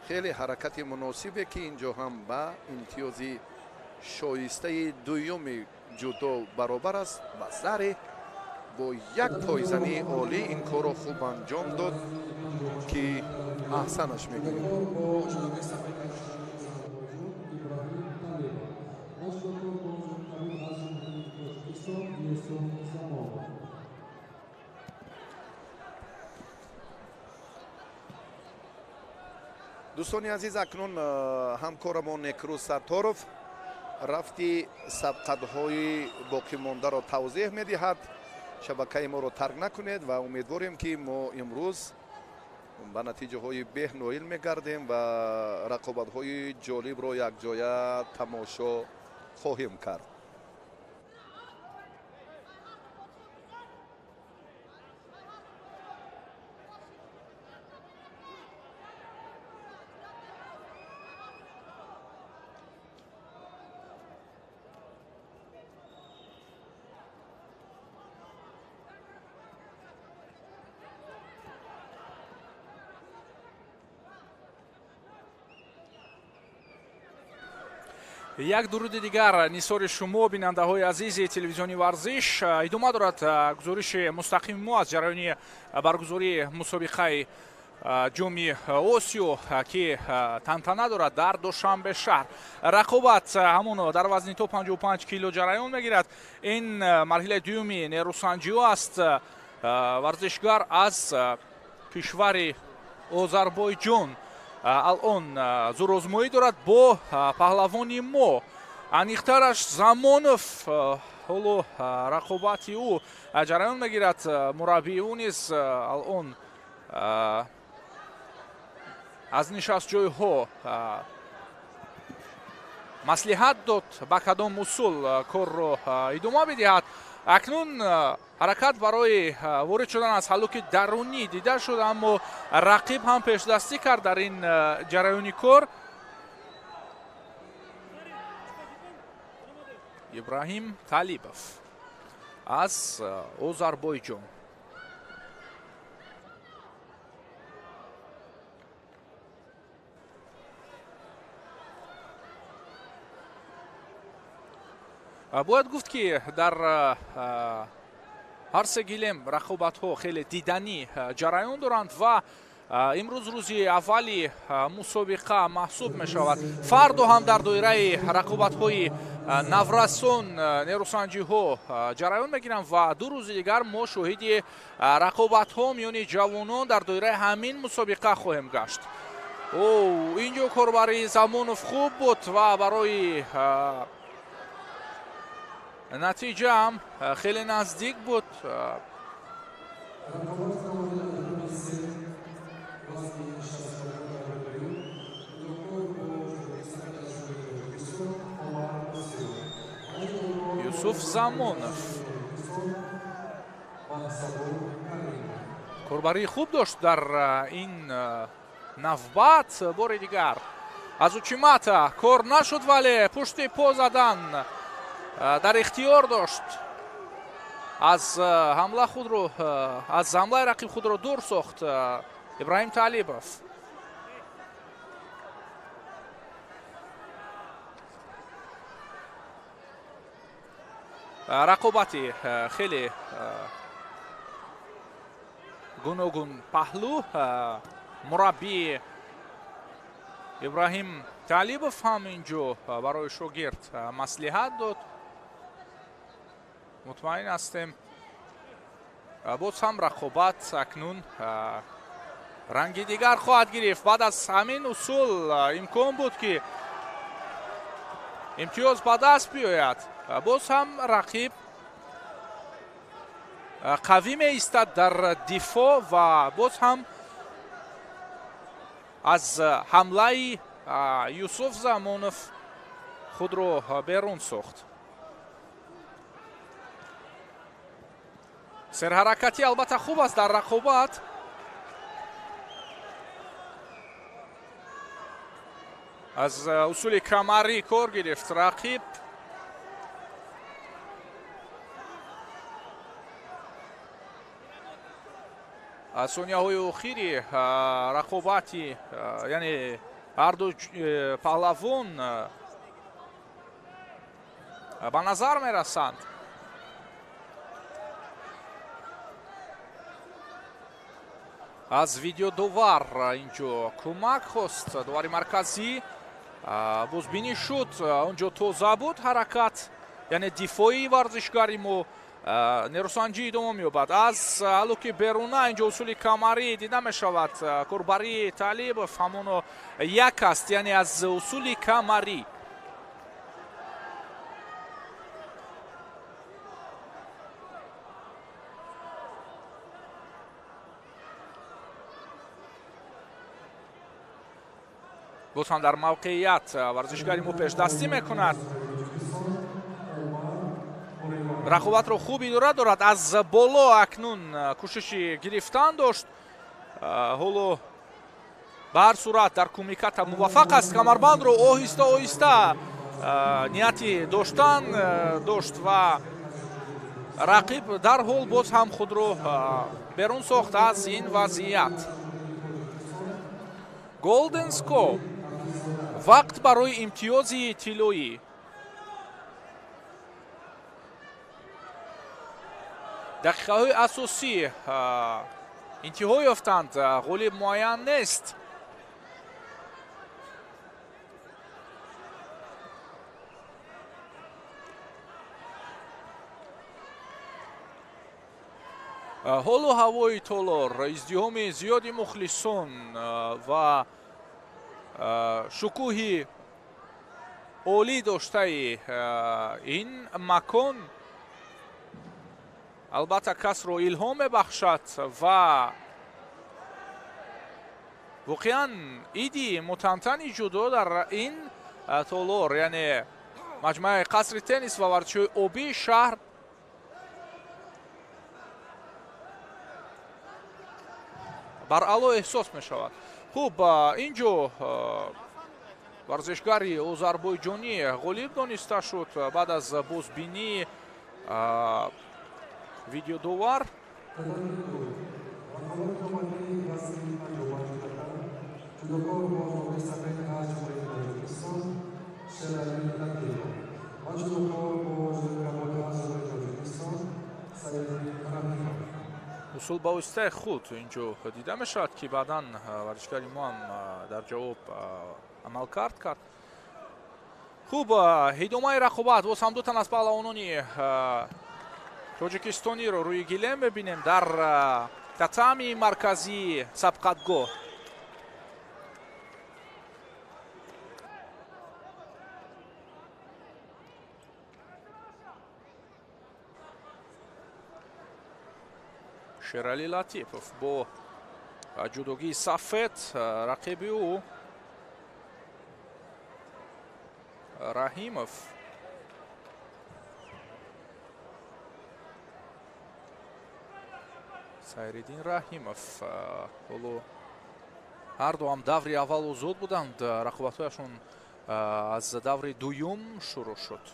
хеле ҳаракати муносибе, ки инҷо ҳам ба имтиёзи шоистаи дуюми ҷудо баробар аст ва заре бо як пойзании олӣ ин корро хуб анҷом дод, ки аҳсанаш мегӯем. Дӯстони азиз, акнун ҳамкорамон Некрӯз Сатторов рафти сабқатҳои боқимондаро тавзеҳ медиҳад. Шабакаи моро тарк накунед ва умедворем, ки мо имрӯз ба натиҷаҳои беҳ ноил мегардем ва рақобатҳои ҷолибро якҷоя тамошо хоҳем кард. Як дуруди дигар нисори шумо, бинандаҳои азизи телевизиони Варзиш. Идома дорад гузориши мустақими мо аз ҷараёни баргузории мусобиқаи Ҷоми Осиё, ки тантана дорад дар Душанбе шаҳр. Рақобат ҳамон дар вазни то 55 кило ҷараён мегирад. Ин марҳилаи дуюми нерӯсанҷиҳо аст. Варзишгар аз кишвари Озарбойҷон алон зӯрозмоӣ дорад бо паҳлавони мо, аниқтараш Замонов. Ҳоло рақобати ӯ ҷараён мегирад. Мураббии ӯ низ алон аз нишастҷойҳо маслиҳат дод, ба кадом усул корро идома бидиҳад. Акнун ҳаракат барои ворид шудан аз ҳалуки дарунӣ дида шуд, аммо рақиб ҳам пешдастӣ кард дар ин ҷараёни кор. Ибраҳим Талибов аз Озарбойҷон. Бояд гуфт, ки дар ҳар се гилем рақобатҳо хеле диданӣ ҷараён доранд ва имрӯз рӯзи аввали мусобиқа маҳсуб мешавад. Фардо ҳам дар доираи рақобатҳои наврасон нерӯсанҷиҳо ҷараён мегиранд ва 2 рӯзи дигар мо шоҳиди рақобатҳо миёни ҷавонон дар доираи ҳамин мусобиқа хоҳем гашт. Инҷо корбари Замонов хуб буд ва барои натиҷаам хеле наздик буд. Юсуф Замонов корбарии хуб дошт дар ин навбат. Бори дигар аз Учимата кор нашуд, вале пушти по задан дар ихтиёр дошт. Аз ҳамла худро, аз ҳамлаи рақиб худро дур сохт Ибраҳим Талибов. Рақобати хеле гуногун паҳлӯ. Мураббии Ибраҳим Талибов ҳам инҷо барои шогирд маслиҳат дод. Мутмаин ҳастем, боз ҳам рақобат акнун ранги дигар хоҳад гирифт. Баъд аз ҳамин усул имкон буд, ки имтиёз ба даст биёяд. Боз ҳам рақиб қавӣ меистад дар дифоъ ва боз ҳам аз ҳамлаи Юсуф Замонов худро берун сохт. Серҳаракатӣ албатта хуб аст дар рақобат. Аз усули камарӣ кор гирифт рақиб. Аз сонияҳои охири рақобати, яъне ҳарду паҳлавон ба назар мерасанд. Аз видеодовар инҷо кӯмак хост довари марказӣ. Бозбинӣ шуд, онҷо тоза буд ҳаракат, яъне дифоии варзишгари мо. Нерӯсанҷӣ идома меёбад. Аз ҳалуки беруна инҷо усули камарӣ дида мешавад. Корбарии Талибов ҳамоно як аст, яъне аз усули камарӣ. Боз ҳам дар мавқеият варзишгари мо пешдастӣ мекунад. Рақобатро хуб идора дорад. Аз боло акнун кӯшиши гирифтан дошт. Ҳоло ба ҳар сурат дар кумиката муваффақ аст. Камарбандро оҳиста оҳиста нияти доштан дошт ва рақиб дарҳол боз ҳам худро берун сохт аз ин вазъият. Golden Score. Вақт барои имтиёзи тиллоӣ. Дақиқаҳои асосӣ интиҳо ёфтанд. Ғолиб муайян нест. Ҳолу ҳавои толор, издиҳоми зиёди мухлисон ва шукӯҳи олӣ доштаи ин макон албатта касро илҳом мебахшад ва воқеан иди мутантани ҷудо дар ин толор, яъне маҷмӯаи қасри теннис ва варзишҳои обии шаҳр баръало эҳсос мешавад. Хуб, инҷо варзишгари озарбойҷонӣ ғолиб дониста шуд баъд аз бозбинии видеодовар. Усул ба воситаи худ инҷо дида мешавад, ки баъдан варзишгари мо ҳам дар ҷавоб амалкард кард. Хуб, идомаи рақобат боз ҳам ду тан аз паҳлавонони тоҷикистониро рӯи гилем мебинем дар татами марказии сабқатгоҳ. Шерали Латипов бо ҷудогии сафед, рақиби ӯ Раҳимов. Сайриддин Раҳимов. Ҳоло ҳарду ҳам даври аввал озод буданд, рақобатҳояшон аз даври дуюм шурӯъ шуд.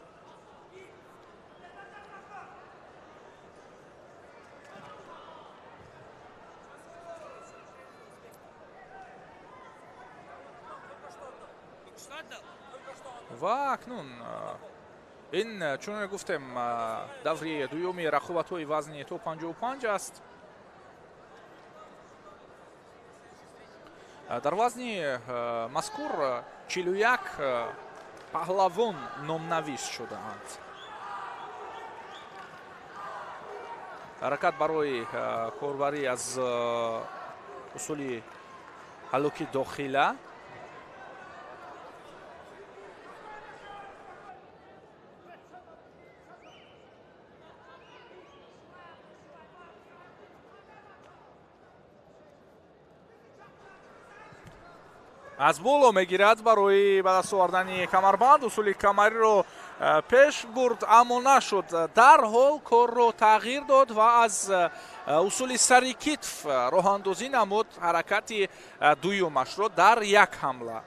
Ва акнун ин чуноне гуфтем даври дуюми рақобатҳои вазни то 55 аст. Дар вазни мазкур 41 паҳлавон номнавис шудаанд. Ҳаракат барои корбарӣ аз усули ҳаллуки дохила. Аз боло мегирад барои ба даст овардани камарбанд. Усули камариро пеш бурд, аммо нашуд. Дарҳол корро тағйир дод ва аз усули сари китф роҳандозӣ намуд ҳаракати дуюмашро дар як ҳамла.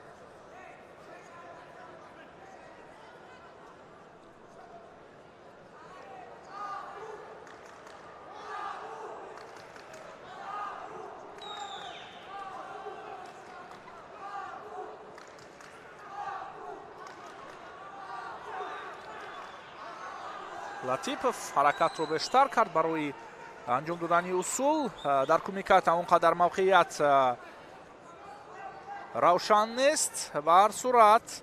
Латипов ҳаракатро бештар кард барои анҷом додани усул. Дар кумикат он қадар мавқеият равшан нест. Ба ҳар сурат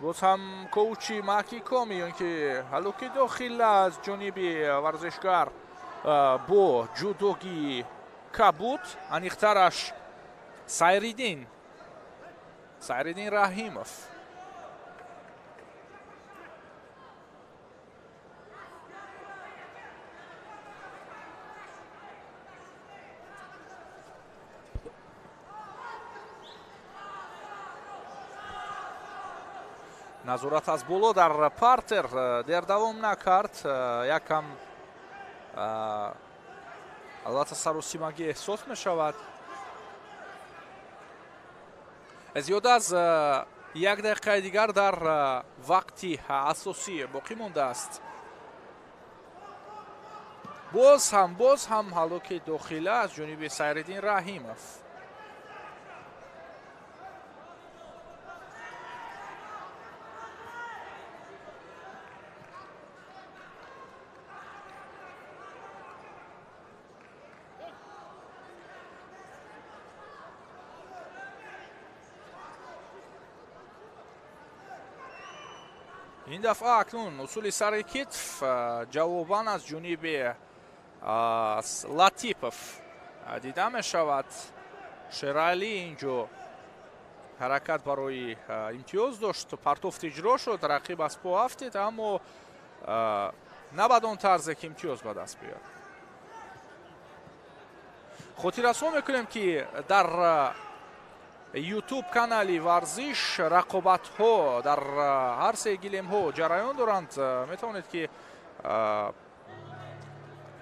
боз ҳам коучи Макикоми ё ин ки ҳаллуки дохила аз ҷониби варзишгар бо ҷудогии кабуд, аниқтараш Сайриддин Раҳимов. Назорат аз боло дар партер дер давом накард. Якам албатта саросимагӣ эҳсос мешавад. Зиёда аз як дақиқаи дигар дар вақти асосӣ боқӣ мондааст. Боз ҳам ҳалоки дохила аз ҷониби Сайриддин Раҳимов. Ин дафъа акнун усули сари китф ҷавобан аз ҷониби Латипов дида мешавад. Шералӣ инҷо ҳаракат барои имтиёз дошт, партофт иҷро шуд, рақиб аз по афтид, аммо на бад он тарзе ки имтиёз ба даст биёрад. Хотиррасон мекунем, ки дар YouTube канали Варзиш рақобатҳо дар ҳар се гилемҳо ҷараён доранд. Метавонед ки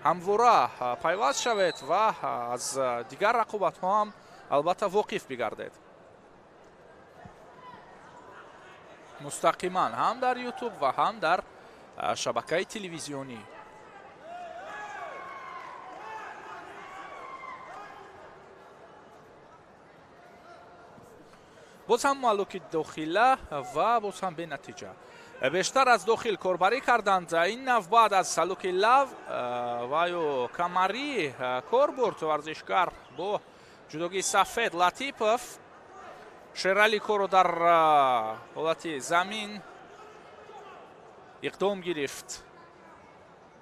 ҳамвора пайваст шавед ва аз дигар рақобатҳо ҳам албатта воқиф бигардед. Мустақиман ҳам дар YouTube ва ҳам дар шабакаи телевизионӣ. Боз ҳам малуки дохила ва боз ҳам бенатиҷа. Бештар аз дохил корбарӣ карданд. Ин навбат аз салуки лав ва ё камарӣ кор бурд варзишгар бо ҷудогии сафед Латипов. Шералӣ корро дар ҳолати замин иқдом гирифт.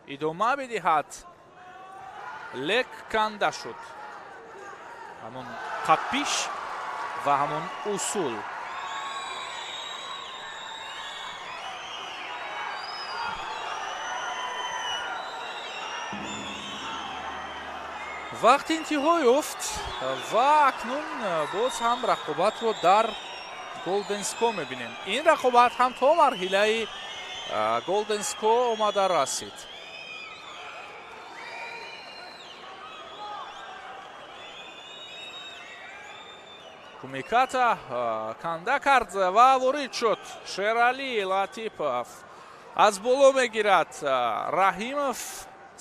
Идома бидиҳад, лек канда шуд. Ҳамон қапиш ва ҳамон усул. Вақт интиҳо ёфт ва акнун боз ҳам рақобатро дар Golden Score мебинем. Ин рақобат ҳам то марҳилаи Golden Score омада расид. Кумиката канда кард ва ворид шуд. Шералӣ Латипов аз боло мегирад. Раҳимов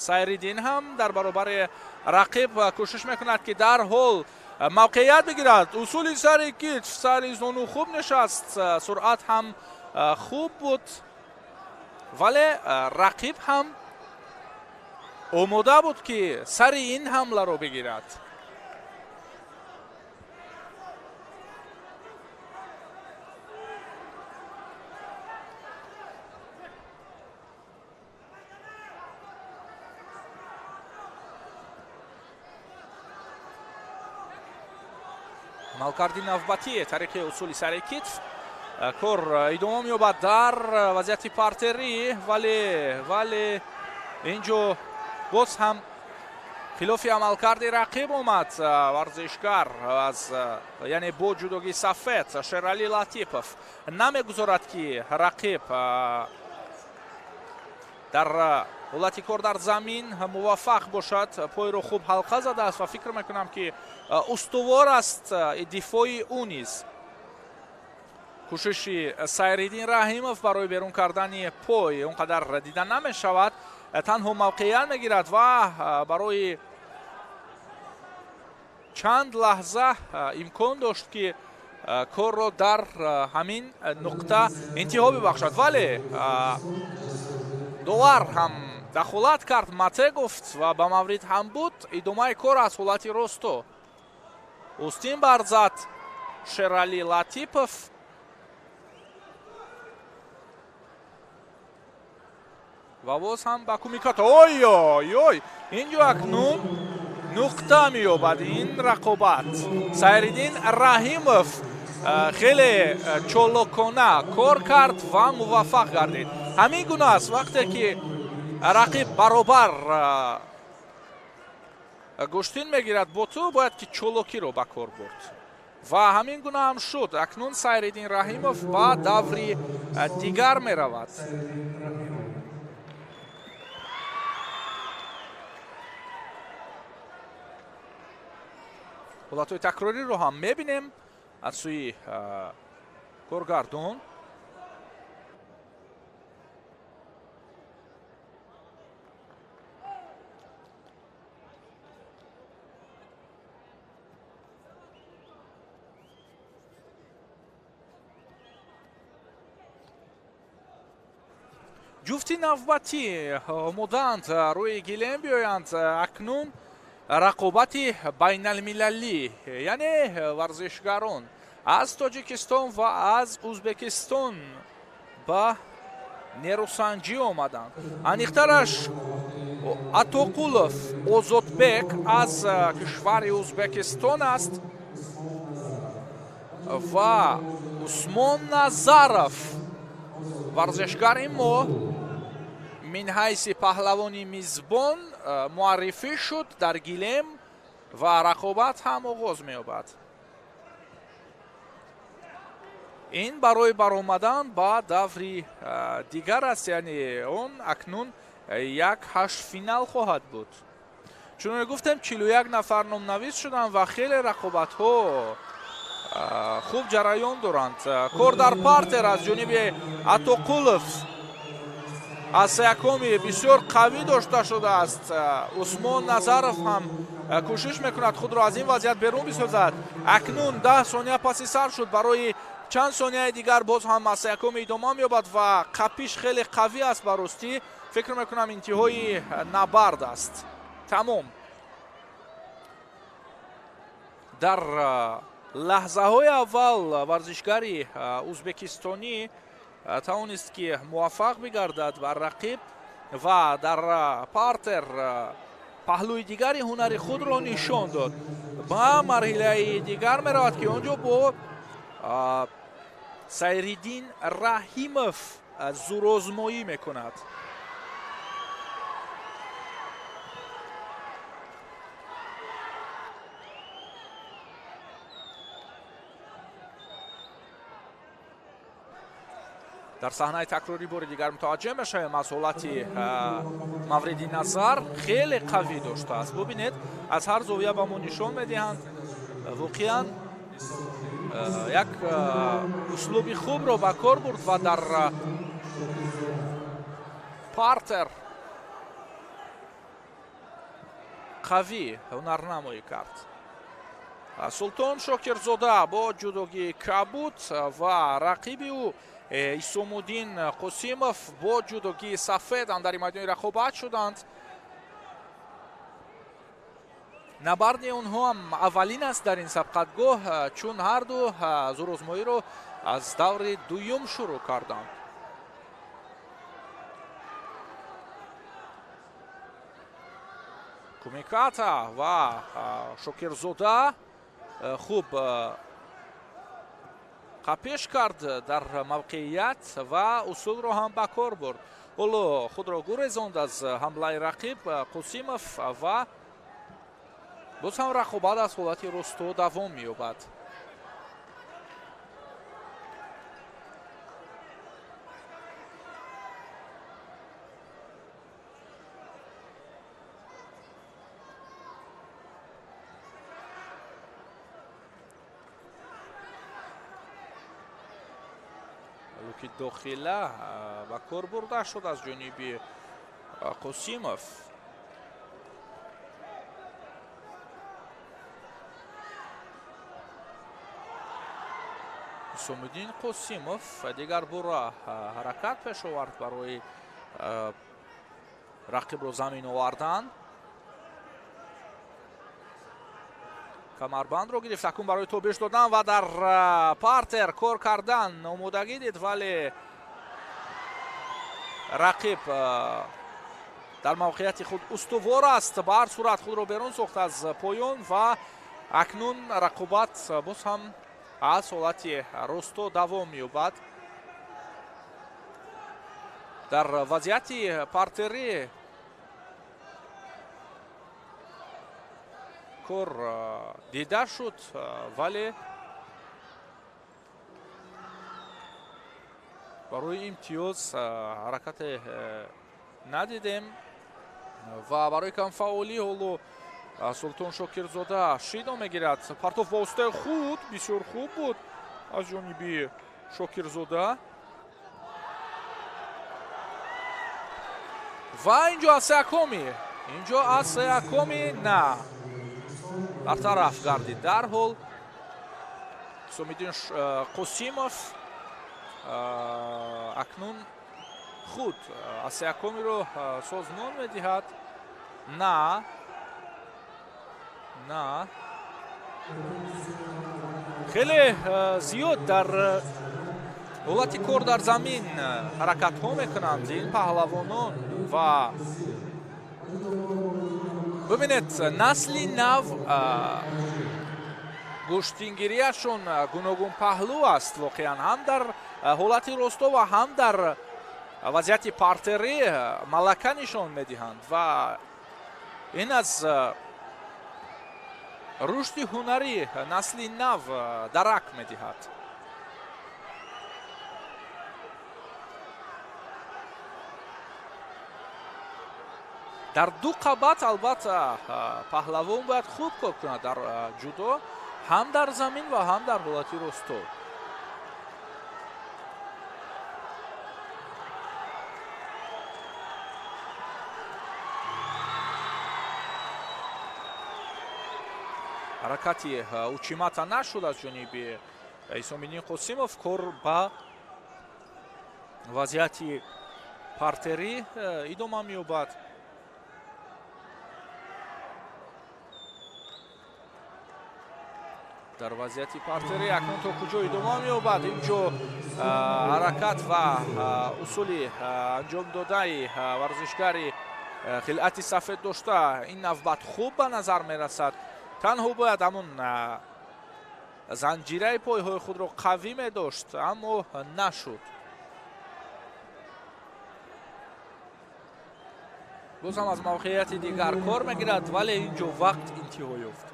Сайриддин ҳам дар баробари рақиб кӯшиш мекунад, ки дарҳол мавқеият бигирад. Усули сари китф, сари зону хуб нишаст, суръат ҳам хуб буд, вале рақиб ҳам омода буд, ки сари ин ҳамларо бигирад. Амалкарди навбатӣ тариқи усули сари китф кор идома меёбад дар вазъияти партерӣ, вале инҷо боз ҳам хилофи амалкарди рақиб омад варзишгар аз яъне бо ҷудогии сафед Шералӣ Латипов намегузорад, ки рақиб дар ҳолати кор дар замин муваффақ бошад. Пойро хуб ҳалқа задааст ва фикр мекунам, ки устувор аст дифои ӯ низ. Кӯшиши Сайриддин Раҳимов барои берун кардани пой он қадар дида намешавад, танҳо мавқеият мегирад ва барои чанд лаҳза имкон дошт, ки корро дар ҳамин нуқта интиҳо бибахшад, вале довар ҳам дахолат кард, мате гуфт ва ба маврид ҳам буд. Идомаи кор аз ҳолати росто. Устин барзад Шералӣ Латипов. Ва боз ҳам ба кумиката. Ой ой ой, инҷо акнун нуқта меёбад ин рақобат. Сайриддин Раҳимов хеле чолокона кор кард ва муваффақ гардид. Ҳамин гуна аст вақте ки рақиб баробар гӯштин мегирад бо ту, бояд ки чолокиро ба кор бурд. Ва ҳамин гуна ҳам шуд. Акнун Сайриддин Раҳимов ба даври дигар меравад. Ҳолатҳои такрориро ҳам мебинем аз сӯи коргардон. Ҷуфти навбатӣ омодаанд рӯи гилем биёянд. Акнун рақобати байналмилалӣ, яъне варзишгарон аз Тоҷикистон ва аз Ӯзбекистон ба нерӯсанҷӣ омаданд. Аниқтараш Атоқулов Озодбек аз кишвари Ӯзбекистон аст ва Усмон Назаров варзишгари мо мин ҳайси паҳлавони мизбон муаррифӣ шуд дар гилем ва рақобат ҳам оғоз меёбад. Ин барои баромадан ба даври дигар аст, яъне он акнун як ҳаштфинал хоҳад буд. Чуноне гуфтем, 41 нафар номнавис шуданд ва хеле рақобатҳо хуб ҷараён доранд. Кор дар партер аз ҷониби Атоқулов аз якоми бисёр қавӣ дошта шудааст. Усмон Назаров ҳам кӯшиш мекунад худро аз ин вазъият берун бисозад. Акнун 10 сония паси сар шуд, барои чанд сонияи дигар боз ҳам аз якоми идома меёбад ва қапиш хеле қавӣ аст. Ба ростӣ фикр мекунам интиҳои набард аст. Тамом. Дар лаҳзаҳои аввал варзишгари ӯзбекистонӣ тавонист ки муваффақ бигардад бар рақиб ва дар партер паҳлӯи дигари ҳунари худро нишон дод. Ба марҳилаи дигар меравад ки он ҷо бо Сайриддин Раҳимов зӯрозмоӣ мекунад. Дар саҳнаи такрорӣ бори дигар мутаваҷҷеҳ мешавем аз ҳолати мавриди назар хеле қавӣ доштааст. Бубинед, аз ҳар зовия ба мо нишон медиҳанд. Воқеан як услуби хубро ба кор бурд ва дар партер қавӣ ҳунарнамоӣ кард. Султон Шокирзода бо ҷудогии кабуд ва рақиби ӯ Исомуддин Қосимов бо ҷудогии сафед андари майдони рақобат шуданд. Набарди онҳо ҳам аввалин аст дар ин сабқатгоҳ, чун ҳарду зӯрозмоиро аз даври дуюм шурӯъ карданд. Кумиката ва Шокирзода хуб қапиш кард дар мавқеият ва усулро ҳам ба кор бурд. Ҳоло худро гурезонд аз ҳамлаи рақиб Қосимов ва боз ҳам рақобат аз ҳолати росто давом меёбад. Ки дохила ба кор бурда шуд аз ҷониби Қосимов. Исомиддин Қосимов дигар бора ҳаракат пеш овард барои рақибро замин овардан. Камарбандро гирифт, акун барои тобиш додан ва дар партер кор кардан омодагӣ дид, вале рақиб дар мавқеияти худ устувор аст. Ба ҳар сурат худро берун сохт аз поён ва акнун рақобат боз ҳам аз ҳолати росто давом меёбад. Дар вазъияти партерӣ кор дида шуд, вале Барои имтиёз ҳаракате надидем ва барои камфаъолӣ ҳоло Султон Шокирзода шидо мегирад. Партоф ба воситаи худ бисёр хуб буд аз ҷониби Шокирзода. Ва инҷо Асеакоми, инҷо Асеакоми на бартараф гардид дарҳол. Ҳусомиддин Қосимов акнун худ Асеакомиро созмон медиҳад. На, на, хеле зиёд дар ҳолати кор дар замин ҳаракатҳо мекунанд ин паҳлавонон ва бибинед, насли нав гӯштингирияшон гуногунпаҳлӯ аст воқеан, ҳам дар ҳолати росто ва ҳам дар вазъияти партерӣ малака нишон медиҳанд ва ин аз рушди ҳунарӣ насли нав дарак медиҳад. Дар ду қабат албатта паҳлавон бояд хуб кор кунад дар ҷудо, ҳам дар замин ва ҳам дар ҳолати росто. Ҳаракати учимата нашуд аз ҷониби Ҳисомиддин Қосимов. Кор ба вазъияти партерӣ идома меёбад. Дар вазъияти партерӣ акнун то куҷо идома меёбад? Инҷо ҳаракат ва усули анҷом додаи варзишгари хилъати сафед дошта ин навбат хуб ба назар мерасад. Танҳо бояд ҳамон занҷираи пойҳои худро қавӣ медошт, аммо нашуд. Боз ҳам аз мавқеияти дигар кор мегирад, вале инҷо вақт интиҳо ёфт.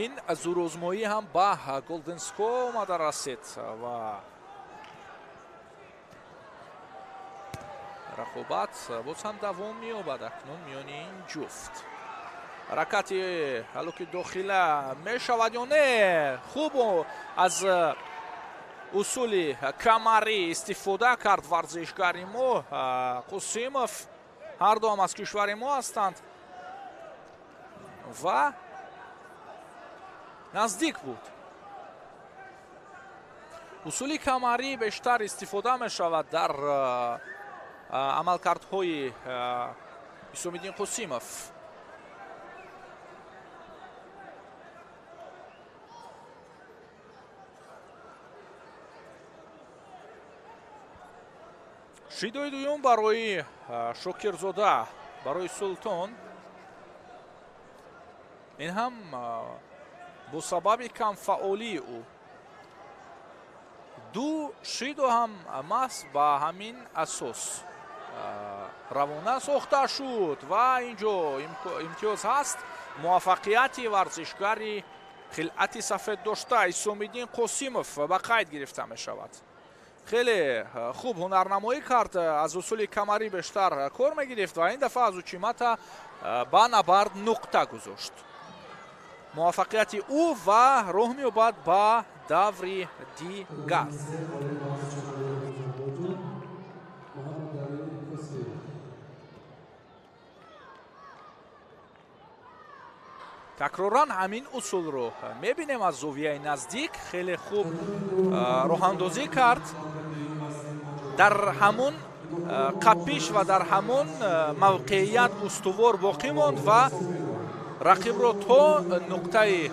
Ин зӯрозмоӣ ҳам ба Голден Скор омада расид ва рақобат боз ҳам давом меёбад акнун миёни ин ҷуфт. Ҳаракати ҳалуки дохила мешавад ё не? Хуб аз усули камарӣ истифода кард варзишгари мо Қосимов. Ҳар дуам аз кишвари мо ҳастанд ва наздик буд. Усули камарӣ бештар истифода мешавад дар амалкардҳои Ҳисомиддин Қосимов. Шидои дуюм барои Шокирзода, барои Султон. Ин ҳам бо сабаби камфаъолии ӯ. Ду шидо ҳам маҳз ба ҳамин асос равона сохта шуд ва инҷо имтиёз ҳаст. Муваффақияти варзишгари хилъати сафед дошта Ҳисомиддин Қосимов ба қайд гирифта мешавад. Хеле хуб ҳунарнамоӣ кард, аз усули камарӣ бештар кор мегирифт ва ин дафъа аз учимата ба набард нуқта гузошт. Муваффақияти ӯ ва роҳ меёбад ба даври дигар. Такроран ҳамин усулро мебинем аз зовияи наздик. Хеле хуб роҳандозӣ кард. Дар ҳамун қапиш ва дар ҳамун мавқеият устувор боқӣ монд ва рақибро то нуқтаи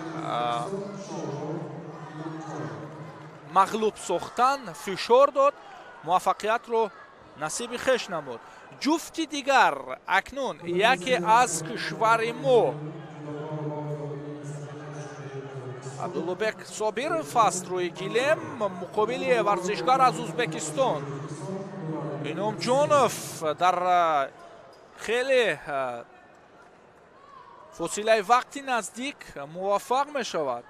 мағлуб сохтан фишор дод, муваффақиятро насиби хеш намуд. Ҷуфти дигар акнун яке аз кишвари мо Абдуллобек Собиров аст рӯи гилем муқобили варзишгар аз Узбекистон. Иномҷонов дар хеле фосилаи вақти наздик муваффақ мешавад.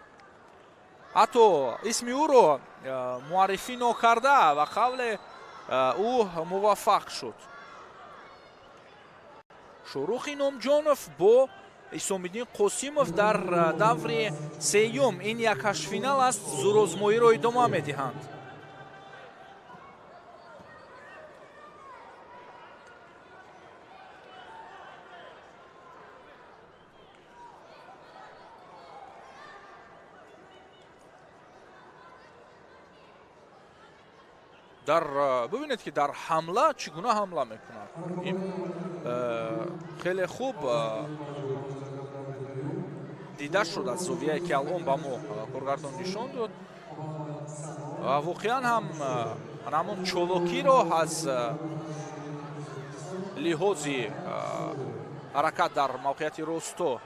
Ҳатто исми ӯро муаррифӣ нокарда ва қавле ӯ муваффақ шуд. Шоҳрух Иномҷонов бо Исомиддин Қосимов дар даври сеюм, ин як ҳаштфинал аст, зӯрозмоиро идома медиҳанд. Дар бибинед, ки дар ҳамла чӣ гуна ҳамла мекунад. Ин хеле хуб дида шуд аз зовияе, ки алон ба мо коргардон нишон дод. Ва воқеан ҳам ҳамон чолокиро аз лиҳози ҳаракат дар мавқеияти росто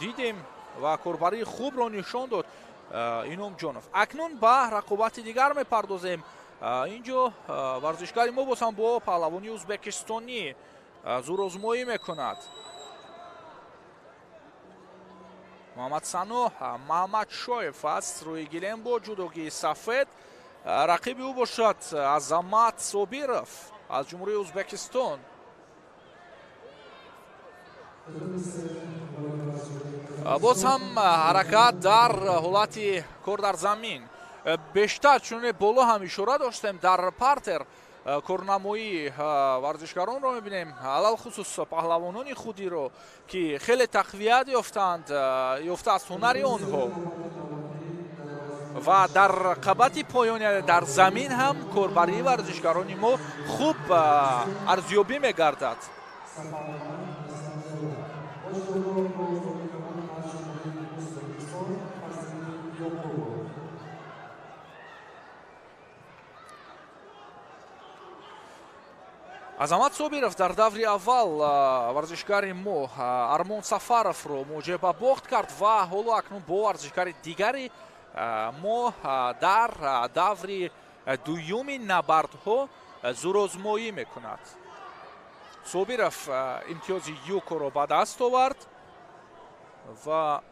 дидем ва корбарии хубро нишон дод Иномҷонов. Акнун ба рақобати дигар мепардозем. Инҷо варзишгари мо боз ҳам бо паҳлавони узбекистонӣ зӯрозмоӣ мекунад. Муҳаммад Сано Маҳмадшоев аст рӯи гилем бо ҷудогии сафед. Рақиби ӯ бошад Азамат Собиров аз Ҷумҳурии Узбекистон. Боз ҳам ҳаракат дар ҳолати кор дар замин. Бештар чуне боло ҳам ишора доштем, дар партер корнамоии варзишгаронро мебинем, алалхусус паҳлавонони худиро, ки хеле тақвият ёфтаанд, ёфтааст ҳунари онҳо. Ва дар қабати поён, дар замин ҳам корбарии варзишгарони мо хуб арзёбӣ мегардад. Азамат Собиров дар даври аввал варзишгари мо Армон Сафаровро муҷиба бохт кард ва ҳоло акнун бо варзишгари дигари мо дар даври дуюми набардҳо зӯрозмоӣ мекунад. Собиров имтиёзи юкоро ба даст овард ва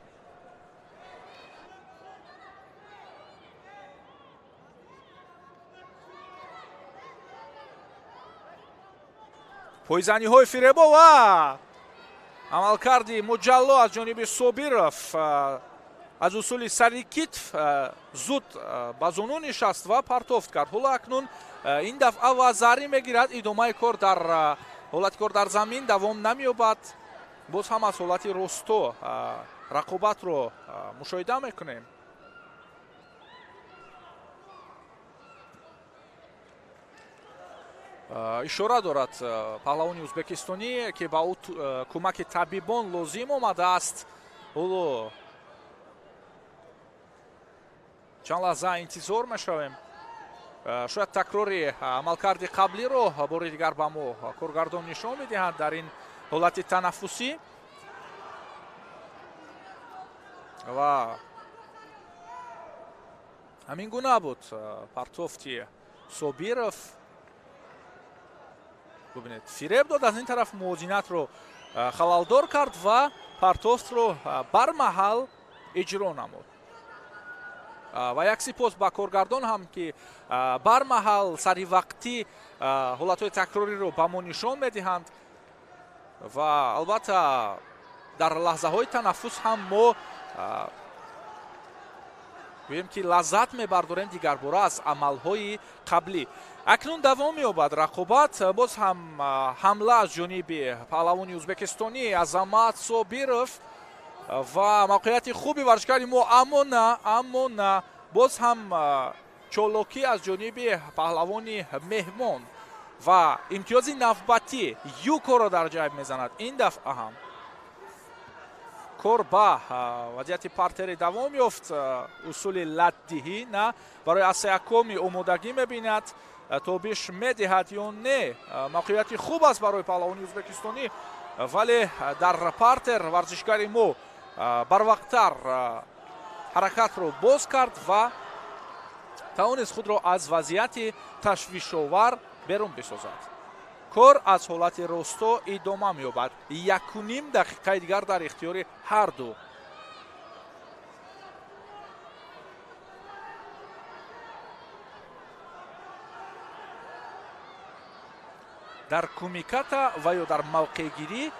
пойзаниҳои фиребо ва амалкарди муҷалло аз ҷониби Собиров аз усули сари китф зуд ба зону нишаст ва партофт кард. Ҳоло акнун ин дафъа вазарӣ мегирад. Идомаи кор дар ҳолати кор дар замин давом намеёбад. Боз ҳам аз ҳолати росто рақобатро мушоҳида мекунем. Ишора дорад паҳлавони узбекистонӣ, ки ба ӯ кӯмаки табибон лозим омадааст. Ҳоло чанд лаҳза интизор мешавем. Шояд такрори амалкарди қаблиро бори дигар ба мо коргардон нишон медиҳанд дар ин ҳолати танаффусӣ. Ва ҳамин гуна буд партофти Собиров. Бубинед, фиреб дод, аз ин тараф мувозинатро халалдор кард ва партофтро бармаҳал иҷро намуд. Ва як сипос ба коргардон ҳам, ки бармаҳал саривақтӣ ҳолатҳои такрориро ба мо нишон медиҳанд ва албатта дар лаҳзаҳои танаффус ҳам мо гӯем, ки лаззат мебардорем дигарбора аз амалҳои қаблӣ. Акнун давом меёбад рақобат. Боз ҳам ҳамла аз ҷониби паҳлавони узбекистонӣ Азамат Собиров ва мавқеияти хуби варзишгари мо, аммо на, боз ҳам чолокӣ аз ҷониби паҳлавони меҳмон ва имтиёзи навбатӣ юкоро дар ҷайб мезанад. Ин дафъа ҳам кор ба вазъияти партери давом ёфт. Усули ладдиҳӣ на барои асаякоми омодагӣ мебинад, тобиш медиҳад ё не. Мавқеияти хуб аст барои паҳлавони узбекистонӣ, вале дар партер варзишгари мо барвақттар Ҳаракатро боз кард ва тавонист худро аз вазъияти ташвишовар берун бисозад. Кор аз ҳолати росто идома меёбад. 1,5 дақиқаи дигар дар ихтиёри ҳар ду. Дар кумиката ва ё дар мавқеъгирӣ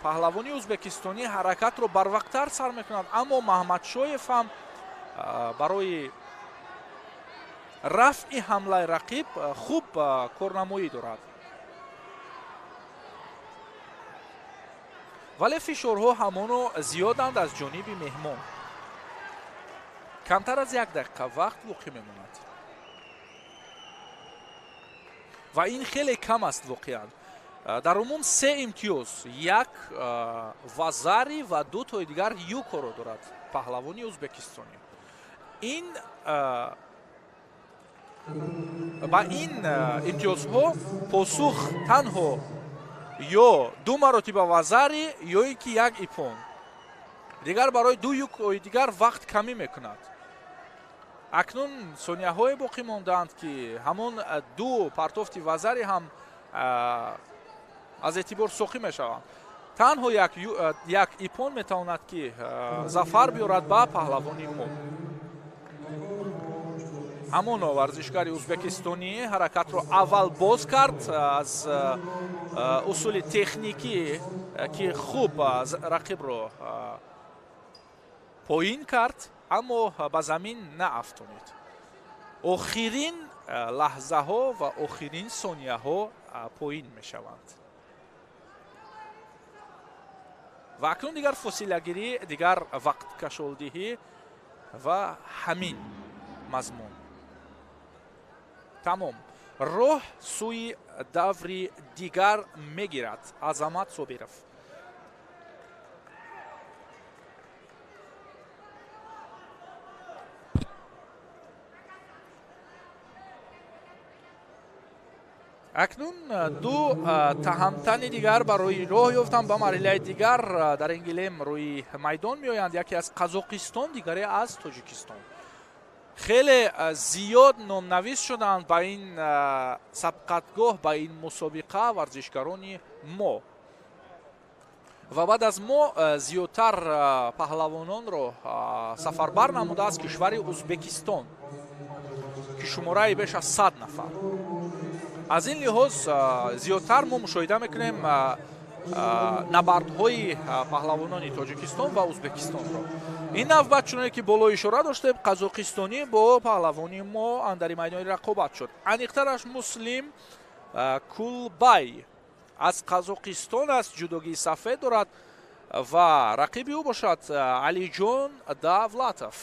паҳлавони ӯзбекистонӣ ҳаракатро барвақттар сар мекунад, аммо Маҳмадшоев ҳам барои рафъи ҳамлаи рақиб хуб корнамоӣ дорад. Вале фишорҳо ҳамоно зиёданд аз ҷониби меҳмон. Камтар аз 1 дақиқа вақт боқӣ мемонад ва ин хеле кам аст воқеан. Дар умум 3 имтиёз, 1 вазари ва 2 тои дигар юкоро дорад паҳлавони ӯзбекистонӣ. Ин ба ин имтиёзҳо посух танҳо ё 2 маротиба вазари ё ин ки 1 ипон. Дигар барои 2 юкои дигар вақт камӣ мекунад. Акнун сонияҳое боқӣ мондаанд, ки ҳамон 2 партофти вазари ҳам аз эътибор соқӣ мешаванд. Танҳо як ипон метавонад, ки зафар биёрад ба паҳлавони мо. Ҳамоно варзишгари ӯзбекистонӣ ҳаракатро аввал боз кард аз усули техникӣ, ки хуб рақибро поин кард, аммо ба замин наафтонид. Охирин лаҳзаҳо ва охирин сонияҳо поин мешаванд. Ва акнун дигар фосилагирӣ, дигар вақткашолдиҳӣ ва ҳамин мазмун. Тамом. Роҳ сӯи даври дигар мегирад Азамат Собиров. Акнун 2 таҳамтани дигар барои роҳ ёфтан ба марҳилаи дигар дар ин гилем рӯи майдон меоянд. Яке аз Қазоқистон, дигаре аз Тоҷикистон. Хеле зиёд номнавис шуданд ба ин сабқатгоҳ, ба ин мусобиқа варзишгарони мо. Ва баъд аз мо зиёдтар паҳлавононро сафарбар намудааст кишвари Ӯзбекистон, ки шумораи беш аз 100 нафар. Аз ин лиҳоз зиёдтар мо мушоҳида мекунем набардҳои паҳлавонони Тоҷикистон ва Ӯзбекистонро. Ин навбат чуноне ки боло ишора доштем, қазоқистонӣ бо паҳлавони мо андари майдони рақобат шуд. Аниқтараш Муслим Кулбай аз Қазоқистон аст, ҷудогии сафед дорад ва рақиби ӯ бошад Алиҷон Давлатов.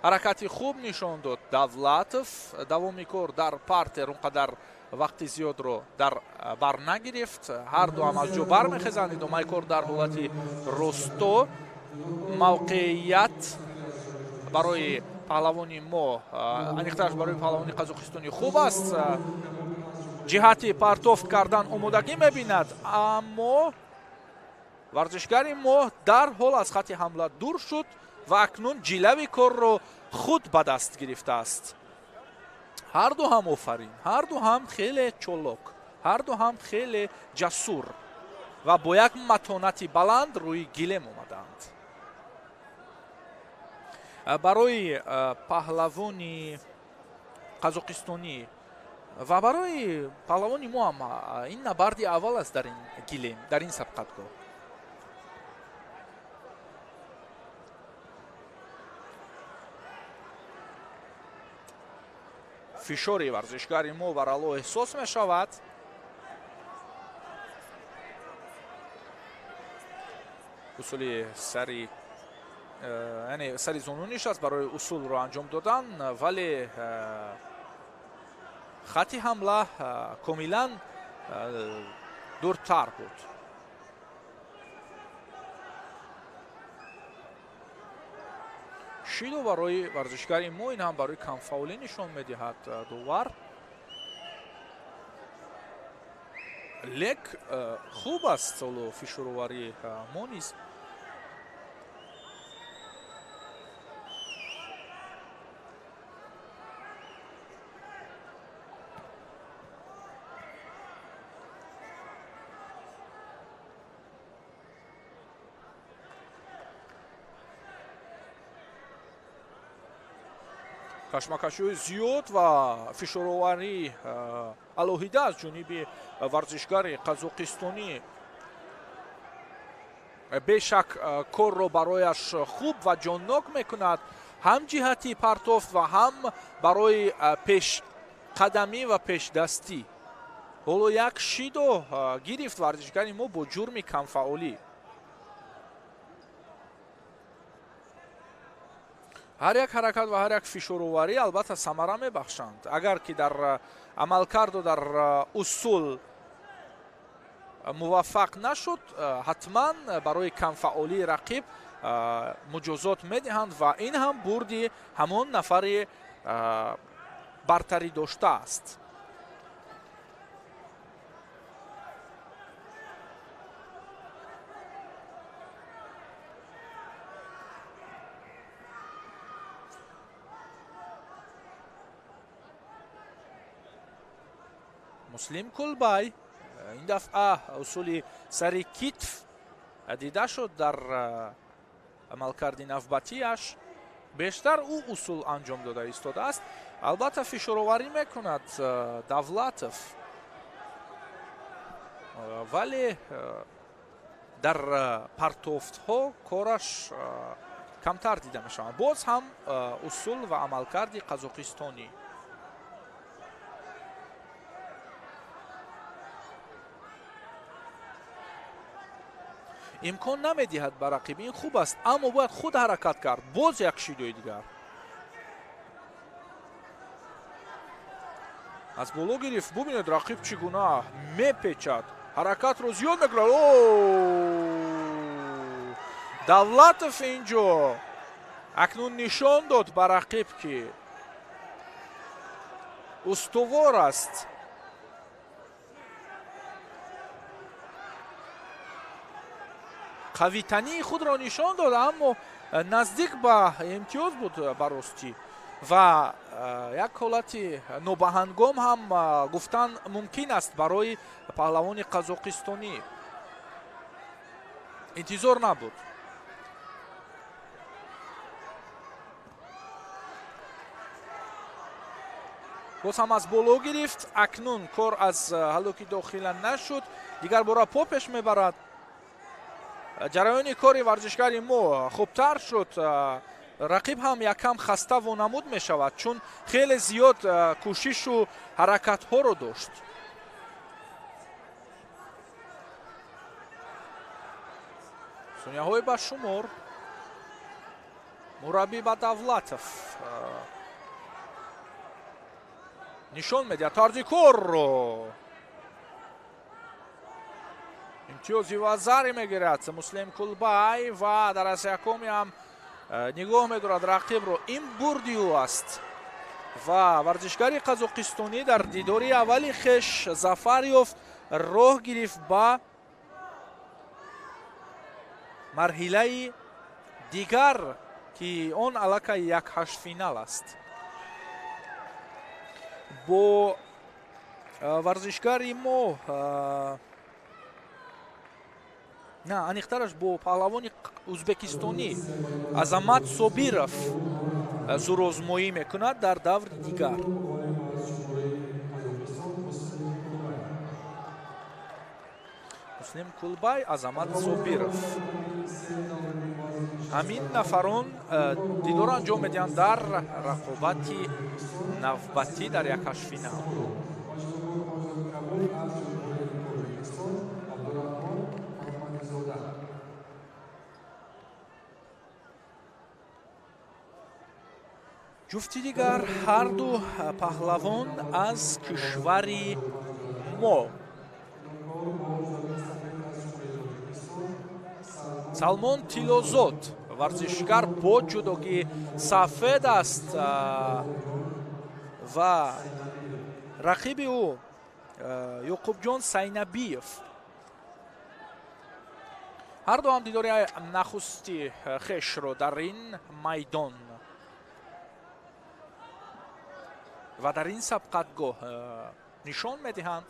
Ҳаракати хуб нишон дод Давлатов. Давоми кор дар партер он қадар вақти зиёдро дар бар нагирифт. Ҳар ду ҳам аз ҷо бармехезанд. Идомаи кор дар ҳолати росто. Мавқеият барои паҳлавони мо, аниқтараш барои паҳлавони қазоқистонӣ хуб аст. Ҷиҳати партофт кардан омодагӣ мебинад, аммо варзишгари мо дарҳол аз хати ҳамла дур шуд ва акнун ҷилави корро худ ба даст гирифтааст. Ҳар ду ҳам офарин, ҳар ду ҳам хеле чолок, ҳар ду ҳам хеле ҷасур ва бо як матонати баланд рӯи гилем омаданд. Барои паҳлавони қазоқистонӣ ва барои паҳлавони мо ҳам ин набарди аввал аст дар ин гилем, дар ин сабқатгоҳ. Фишори варзишгари мо барало эҳсос мешавад. Усули сари, яъне сари зону нишаст барои усулро анҷом додан, вале хати ҳамла комилан дуртар буд. Шидо барои варзишгари мо, ин ҳам барои камфаъолӣ нишон медиҳад довар. Лек хуб аст солу фишуроварии мо низ. Кашмакашиҳои зиёд ва фишороварӣ алоҳида аз ҷониби варзишгари қазоқистонӣ бешак корро барояш хуб ва ҷоннок мекунад, ҳам ҷиҳати партофт ва ҳам барои пешқадамӣ ва пешдастӣ. Ҳоло як шидо гирифт варзишгари мо бо ҷурми камфаъолӣ. Ҳар як ҳаракат ва ҳар як фишороварӣ албатта самара мебахшанд. Агар ки дар амалкарду дар усул муваффақ нашуд, ҳатман барои камфаъолии рақиб муҷозот медиҳанд ва ин ҳам бурди ҳамон нафари бартарӣ доштааст. Муслим Кулбай ин дафъа усули сари китф дида шуд дар амалкарди навбатиаш. Бештар ӯ усул анҷом дода истодааст. Албатта фишороварӣ мекунад Давлатов, вале дар партофтҳо кораш камтар дида мешавад. Боз ҳам усул ва амалкарди қазоқистонӣ. Имкон намедиҳад ба рақиб. Ин хуб аст, аммо бояд худ ҳаракат кард. Боз як шидои дигар. Аз боло гирифт. Бубинед рақиб чӣ гуна мепечад. Ҳаракатро зиёд мекунад. О! Давлатов инҷо акнун нишон дод ба рақиб, ки устувор аст. Қавитании худро нишон дод, аммо наздик ба имтиёз буд ба ростӣ ва як ҳолати нобаҳангом ҳам гуфтан мумкин аст барои паҳлавони қазоқистонӣ. Интизор набуд. Боз ҳам аз боло гирифт. Акнун кор аз ҳалоки дохила нашуд. Дигар бора по пеш мебарад. Ҷараёни кори варзишгари мо хубтар шуд. Рақиб ҳам якам хаста вонамуд мешавад, чун хеле зиёд кӯшишу ҳаракатҳоро дошт. Сонияҳои ба шумор. Мураббӣ ба Давлатов нишон медиҳад тарзи корро. Имтиёзи вазаре мегирад Муслим Кулбай ва дар аси якуми ҳам нигоҳ медорад рақибро. Ин бурди ӯ аст ва варзишгари қазоқистонӣ дар дидори аввали хеш зафар ёфт, роҳ гирифт ба марҳилаи дигар, ки он аллакай як ҳаштфинал аст. Бо варзишгари мо, на, аниқтараш бо паҳлавони ӯзбекистонӣ Азамат Собиров зӯрозмоӣ мекунад дар даври дигар. Муслим Кулбай, Азамат Собиров. Ҳамин нафарон дидор анҷом медиҳанд дар рақобати навбатӣ дар як ҳаштфинал. Ҷуфти дигар ҳарду паҳлавон аз кишвари мо. Салмон Тилозод варзишгар бо ҷудогии сафед аст ва рақиби ӯ Ёқубҷон Сайнабиев. Ҳарду ҳам дидори нахусти хешро дар ин майдон ва дар ин сабқатгоҳ нишон медиҳанд.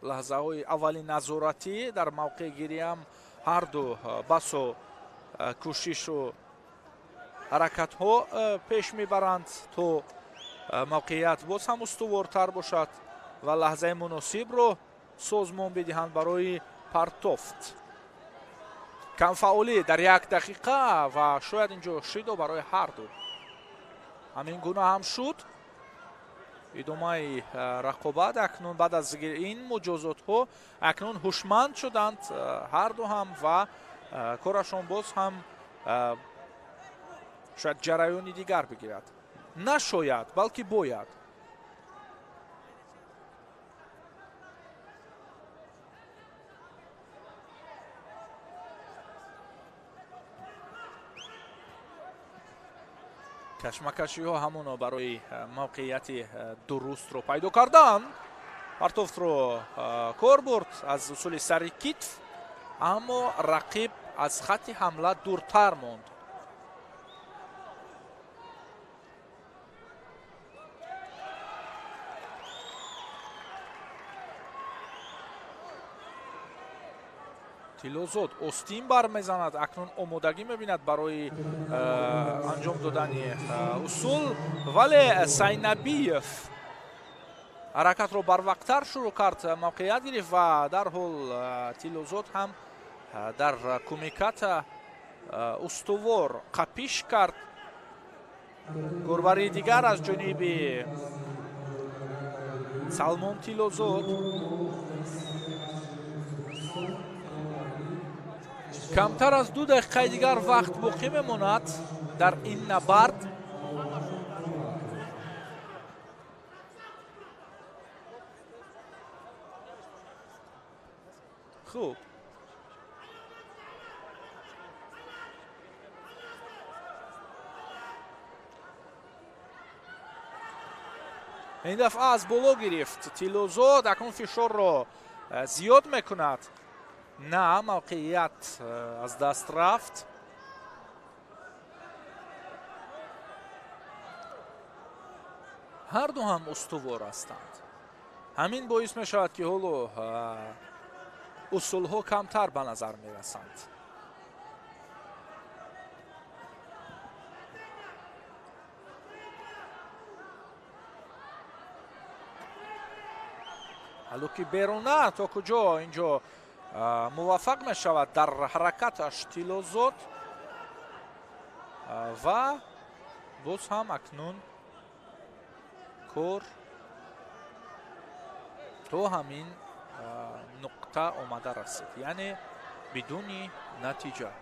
Лаҳзаҳои аввали назоратӣ дар мавқеъгирӣ ҳам ҳар ду басо кӯшишу ҳаракатҳо пеш мебаранд, то мавқеият боз ҳам устувортар бошад ва лаҳзаи муносибро созмон бидиҳанд барои партофт. Камфаъолӣ дар як дақиқа ва шояд инҷо шидо барои ҳар ду. Ҳамин гуна ҳам шуд. Идомаи рақобат акнун баъд аз ин муҷозотҳо акнун ҳушманд шуданд ҳар ду ҳам ва корашон боз ҳам шояд ҷараёни дигар бигирад. На шояд, балки бояд. Кашмакашиҳо ҳамоно барои мавқеияти дурустро пайдо кардан. Партофтро кор бурд аз усули сари китф, аммо рақиб аз хатти ҳамла дуртар монд. Тиллозод остин бармезанад, акнун омодагӣ мебинад барои анҷом додани усул, вале Сайнабиев ҳаракатро барвақттар шурӯъ кард, мавқеият гирифт ва дарҳол Тиллозод ҳам дар кумиката устувор қапиш кард. Горбарии дигар аз ҷониби Салмон Тиллозод. Камтар аз 2 дақиқаи дигар вақт боқӣ мемонад дар ин набард. Хуб, ин дафъа аз боло гирифт Тиллозод, акнун фишорро зиёд мекунад. На, мавқеият аз даст рафт. Ҳар ду ҳам устувор ҳастанд. Ҳамин боис мешавад, ки ҳоло усулҳо камтар ба назар мерасанд. Ҳало ки беруна то куҷо инҷо муваффақ мешавад дар ҳаракаташ Тиллозод ва боз ҳам акнун кор то ҳамин нуқта омада расид, яъне бидуни натиҷа.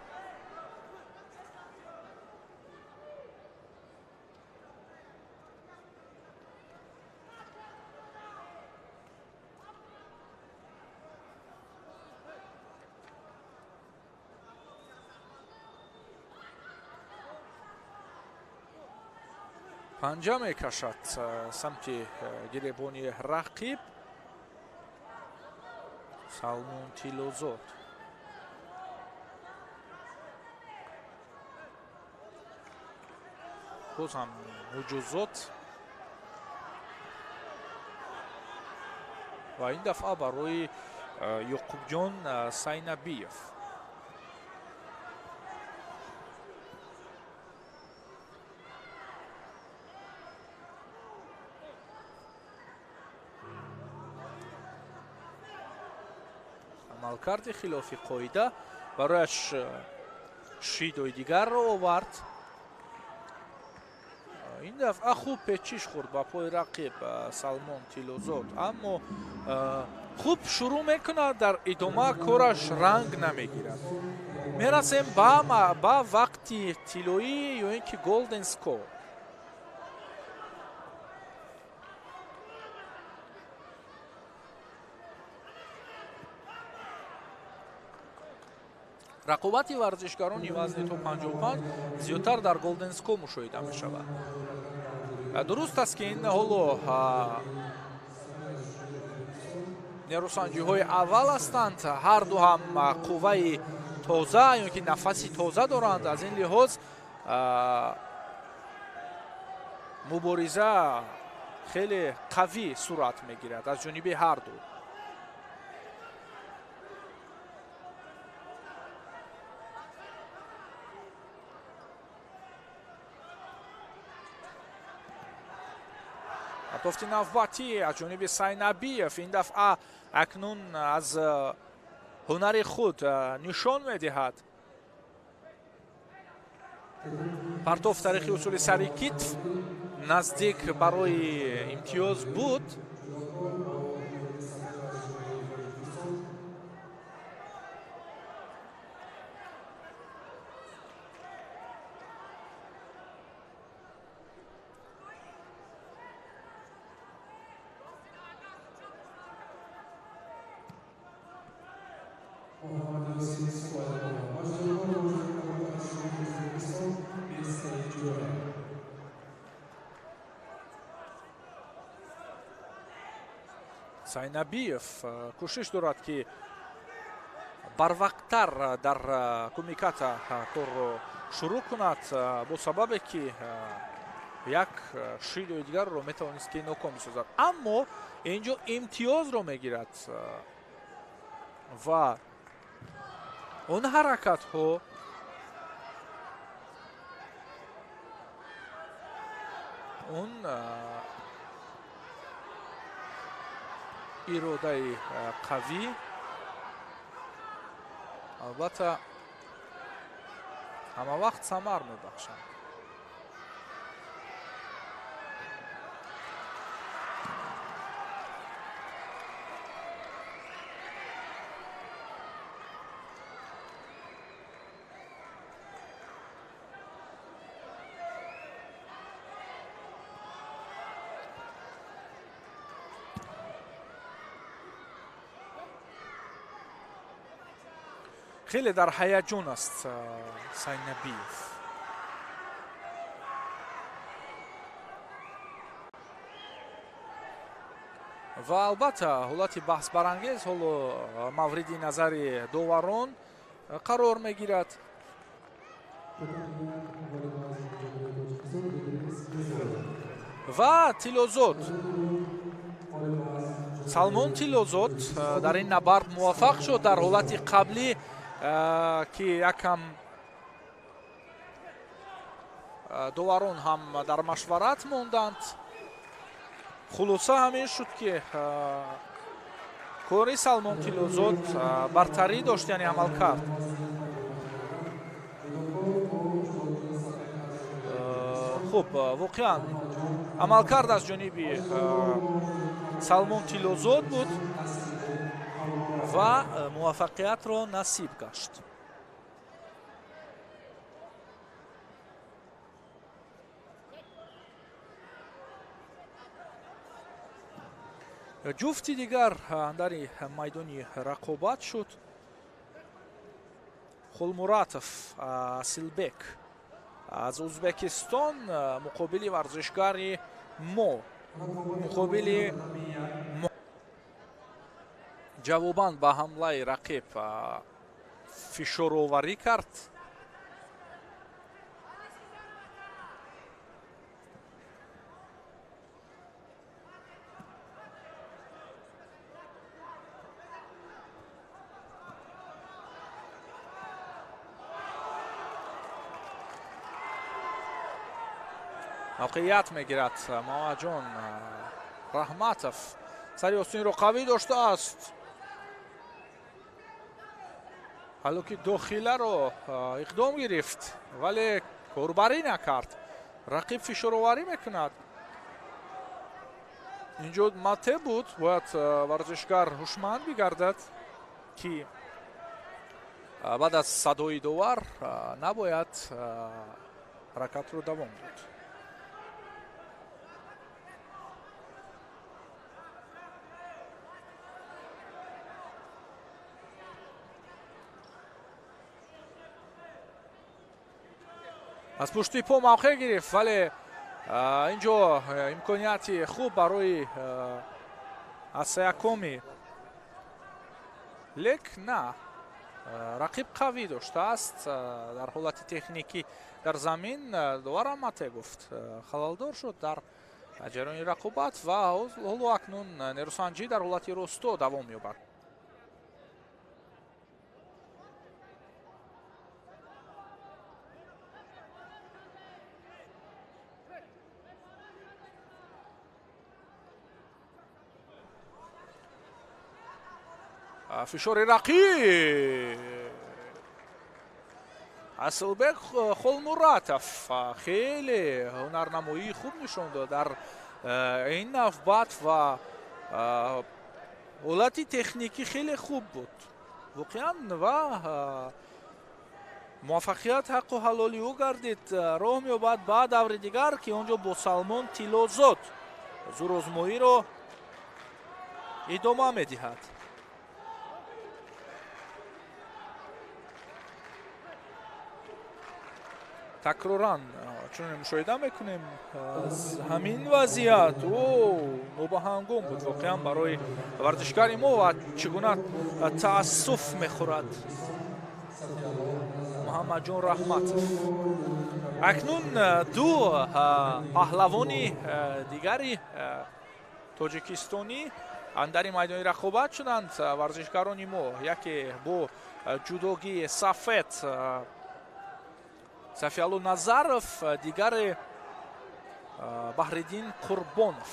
Панҷа мекашад самти гиребони рақиб Салмон Тиллозод. Боз ҳам муҷозот ва ин дафъа барои Ёқубҷон Сайнабиев. Амалкарди хилофи қоида барояш шидои дигарро овард. Ин дафъа хуб печиш хӯрд ба пои рақиб Салмон Тиллозод, аммо хуб шурӯъ мекунад, дар идома кораш ранг намегирад. Мерасем ба вақти тиллоӣ ё ин ки golden score. Рақобати варзишгарони вазни то 55 зиёдтар дар golden score мушоҳида мешавад. Дуруст аст, ки ин ҳоло нерӯсанҷиҳои аввал ҳастанд, ҳар ду ҳам қувваи тоза ё ки нафаси тоза доранд. Аз ин лиҳоз мубориза хеле қавӣ сурат мегирад аз ҷониби ҳар ду. Партофти навбатӣ аз ҷониби Сайнабиев. Ин дафъа акнун аз ҳунари худ нишон медиҳад. Партофт тариқи усули сари китф наздик барои имтиёз буд. Сайнабиев кӯшиш дорад, ки барвақттар дар кумиката корро шурӯъ кунад, бо сабабе ки як шидои дигарро метавонист ки ноком бисозад, аммо инҷо имтиёзро мегирад ва он ҳаракатҳо он иродаи қавӣ албатта ҳама вақт самар мебахшанд. Хеле дар ҳаяҷон аст Сайнабиев. Ва албатта ҳолати баҳсбарангез ҳоло мавриди назари доварон қарор мегирад. Ва Тиллозод, Салмон Тиллозод дар ин набард муваффақ шуд. Дар ҳолати қаблӣ ки якам доварон ҳам дар машварат монданд, хулоса ҳамин шуд ки кори Салмон Тиллозод бартарӣ дошт, яъне амалкард. Хуб, воқеан амалкард аз ҷониби Салмон Тиллозод буд ва муваффақиятро насиб гашт. Ҷуфти дигар андари майдони рақобат шуд. Хулмуратов Асилбек аз Ӯзбекистон муқобили варзишгари мо, муқобили ҷавобан ба ҳамлаи рақиб фишороварӣ кард. Мавқеият мегирад Муҳаммадҷон Раҳматов. Сари остинро қавӣ доштааст. Ҳало ки дохиларо иқдом гирифт, вале корбарӣ накард. Рақиб фишороварӣ мекунад. Инҷо мате буд, бояд варзишгар ҳушманд бигардад, ки баъд аз садои довар набояд ҳаракатро давом дод. Аз пушти по мавқеъ гирифт, вале инҷо имконияти хуб барои Асаякоми, лек на, рақиб қавӣ доштааст дар ҳолати техникӣ дар замин. Доварам мате гуфт, халалдор шуд дар ҷараёни рақобат ва ҳоло акнун нерӯсанҷӣ дар ҳолати росто давом меёбад. Фишори рақиб. Асилбек Холмуратов хеле ҳунарнамоии хуб нишон дод дар ин навбат ва ҳолати техникӣ хеле хуб буд воқеан ва муваффақият ҳаққу ҳалоли ӯ гардид. Роҳ меёбад ба даври дигар, ки он ҷо бо Салмон Тиллозод зӯрозмоиро идома медиҳад. Такроран чунин мушоҳида мекунем ҳамин вазъият нобаҳангом буд воқеан барои варзишгари мо ва чӣ гуна таассуф мехӯрад Муҳаммадҷон Раҳматов. Акнун ду паҳлавони дигари тоҷикистонӣ андари майдони рақобат шуданд. Варзишгарони мо яке бо ҷудогии сафед Сафиалло Назаров, дигари Баҳриддин Қурбонов.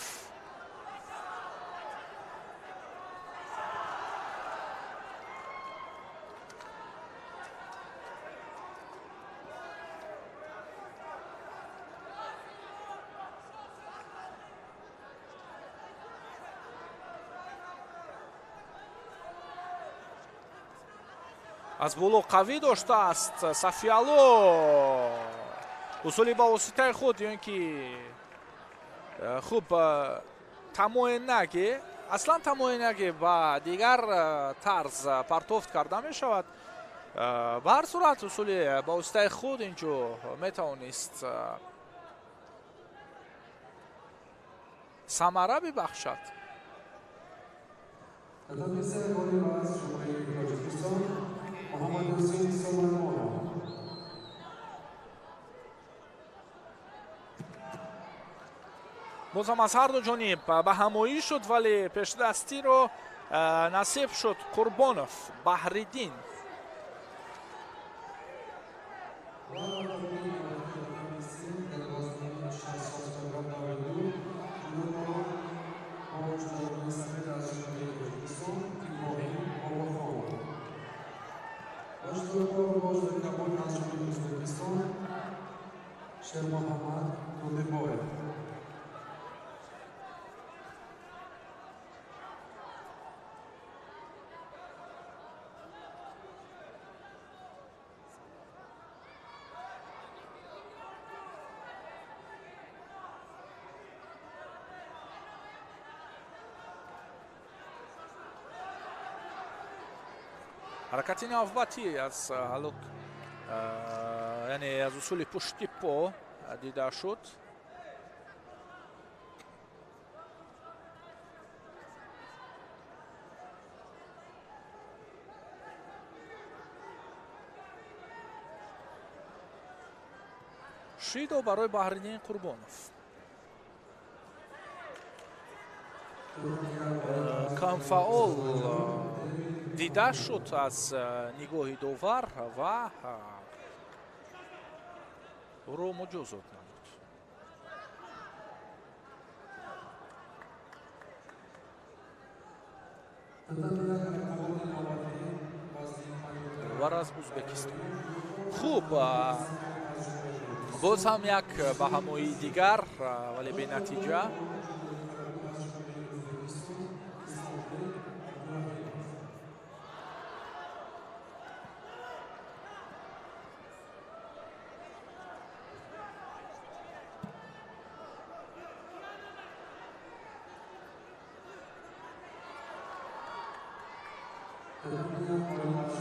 Аз боло қавӣ доштааст Сафиалло. Усули ба воситаи худ ё ин ки хуб тамоенаге, аслан тамоенаге ба дигар тарз партофт карда мешавад. Ба ҳар сурат усули ба воситаи худ инҷо метавонист самара бибахшад. Боз ҳам аз ҳар ду ҷониб ба ҳамоӣ шуд, вале пешдастиро насиб шуд Қурбонов Баҳриддин. Ҳаракати навбатӣ аз ҳалок, яъне аз усули пушти по дида шуд. Шидо барои Баҳриддин Қурбонов. Камфаол дида шуд аз нигоҳи довар ва ӯро муҷозот намуд. Довар аз Ӯзбекистон. Хуб, боз ҳам як баҳамоии дигар, вале бенатиҷа.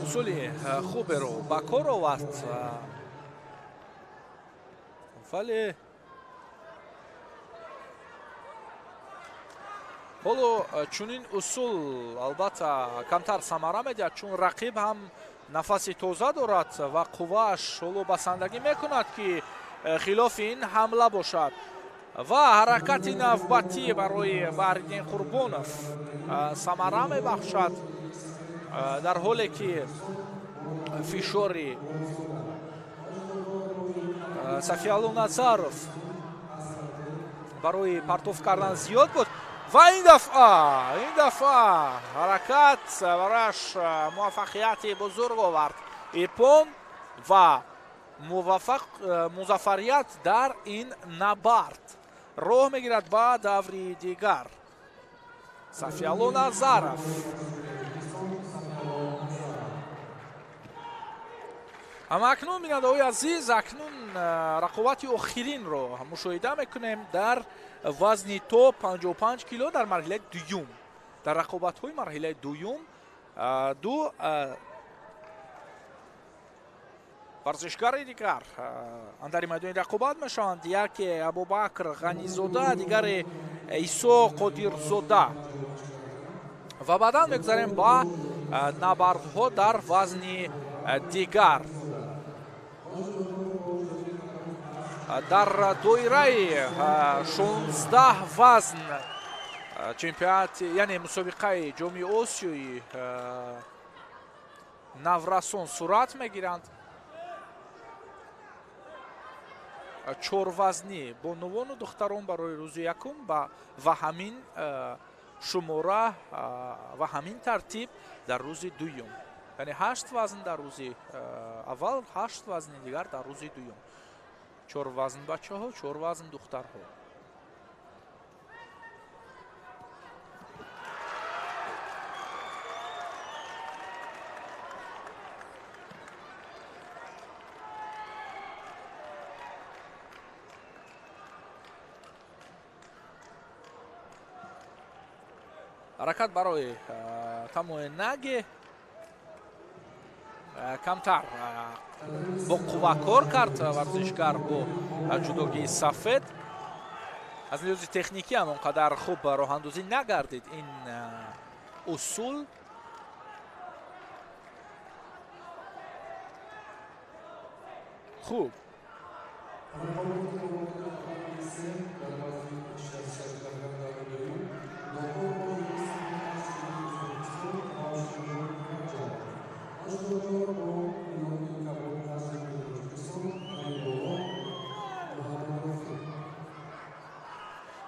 Усули хуберо ба кор овард, вале ҳоло чунин усул албатта камтар самара медиҳад, чун рақиб ҳам нафаси тоза дорад ва қуввааш ҳоло басандагӣ мекунад, ки хилофи ин ҳамла бошад. Ва ҳаракати навбатӣ барои Баҳриддин Қурбонов самара мебахшад, дар ҳоле ки фишори Сафиалло Назаров барои партоф кардан зиёд буд Ва ин дафъа ҳаракат барояш муваффақияти бузург овард. Иппон ва музаффарият дар ин набард роҳ мегирад ба даври дигар. Сафиалло Назаров. Аммо акнун, бинандаҳои азиз, акнун рақобати охиринро мушоҳида мекунем дар вазни то 55 кило дар марҳилаи дуюм. Дар рақобатҳои марҳилаи дуюм ду варзишгари дигар андари майдони рақобат мешаванд. Яке Абубакр Ғанизода, дигаре Исо Қодирзода. Ва баъдан мегузарем ба набардҳо дар вазни дигар. Дар доираи 16 вазн чемпионат, яъне мусобиқаи Ҷоми Осиёи наврасон сурат мегиранд. Чорвазнӣ бонувону духтарон барои рӯзи якум ва ҳамин шумора ва ҳамин тартиб дар рӯзи дуюм. Яъне 8 вазн дар рӯзи аввал, 8 вазни дигар дар рӯзи дуюм. 4 вазн бачаҳо, 4 вазн духтарҳо. Ҳаракат барои тамои наги камтар бо қувва кор кард варзишгар бо ҷудогии сафед. Аз лиҳози техникӣ ҳам он қадар хуб роҳандозӣ нагардид ин усул. Хуб,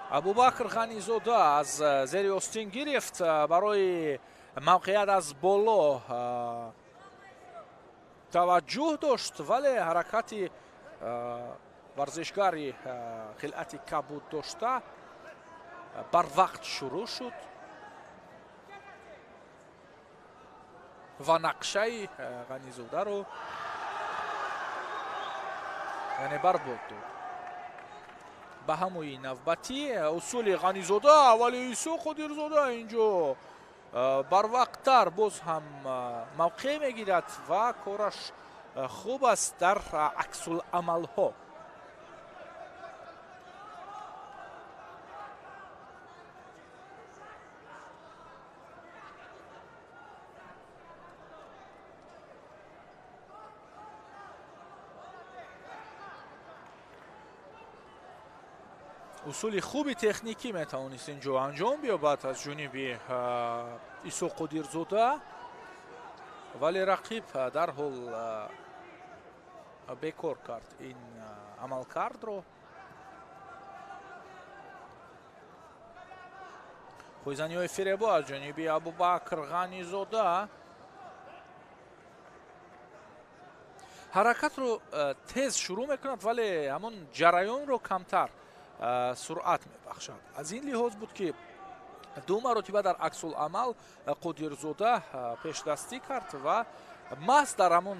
Абубакр Ғанизода аз зери остин гирифт барои мавқеият аз боло таваҷҷӯҳ дошт, вале ҳаракати варзишгари хилъати кабуд дошта барвақт шурӯъ шуд ва нақшаи Ғанизодаро яъне барбод дод. Ба ҳамои навбатӣ усули Ғанизода, вале Исо Қодирзода инҷо барвақттар боз ҳам мавқеъ мегирад ва кораш хуб аст дар аксуламалҳо. Усули хуби техникӣ метавонист инҷо анҷом биёбад аз ҷониби Исо Қодирзода, вале рақиб дарҳол бекор кард ин амалкардро. Хӯйзаниҳои фиребо аз ҷониби Абубакр Ғанизода. Ҳаракатро тез шурӯъ мекунад, вале ҳамон ҷараёнро камтар суръат мебахшад. Аз ин лиҳоз буд ки ду маротиба дар аксуламал Қодирзода пешдастӣ кард ва маҳз дар ҳамон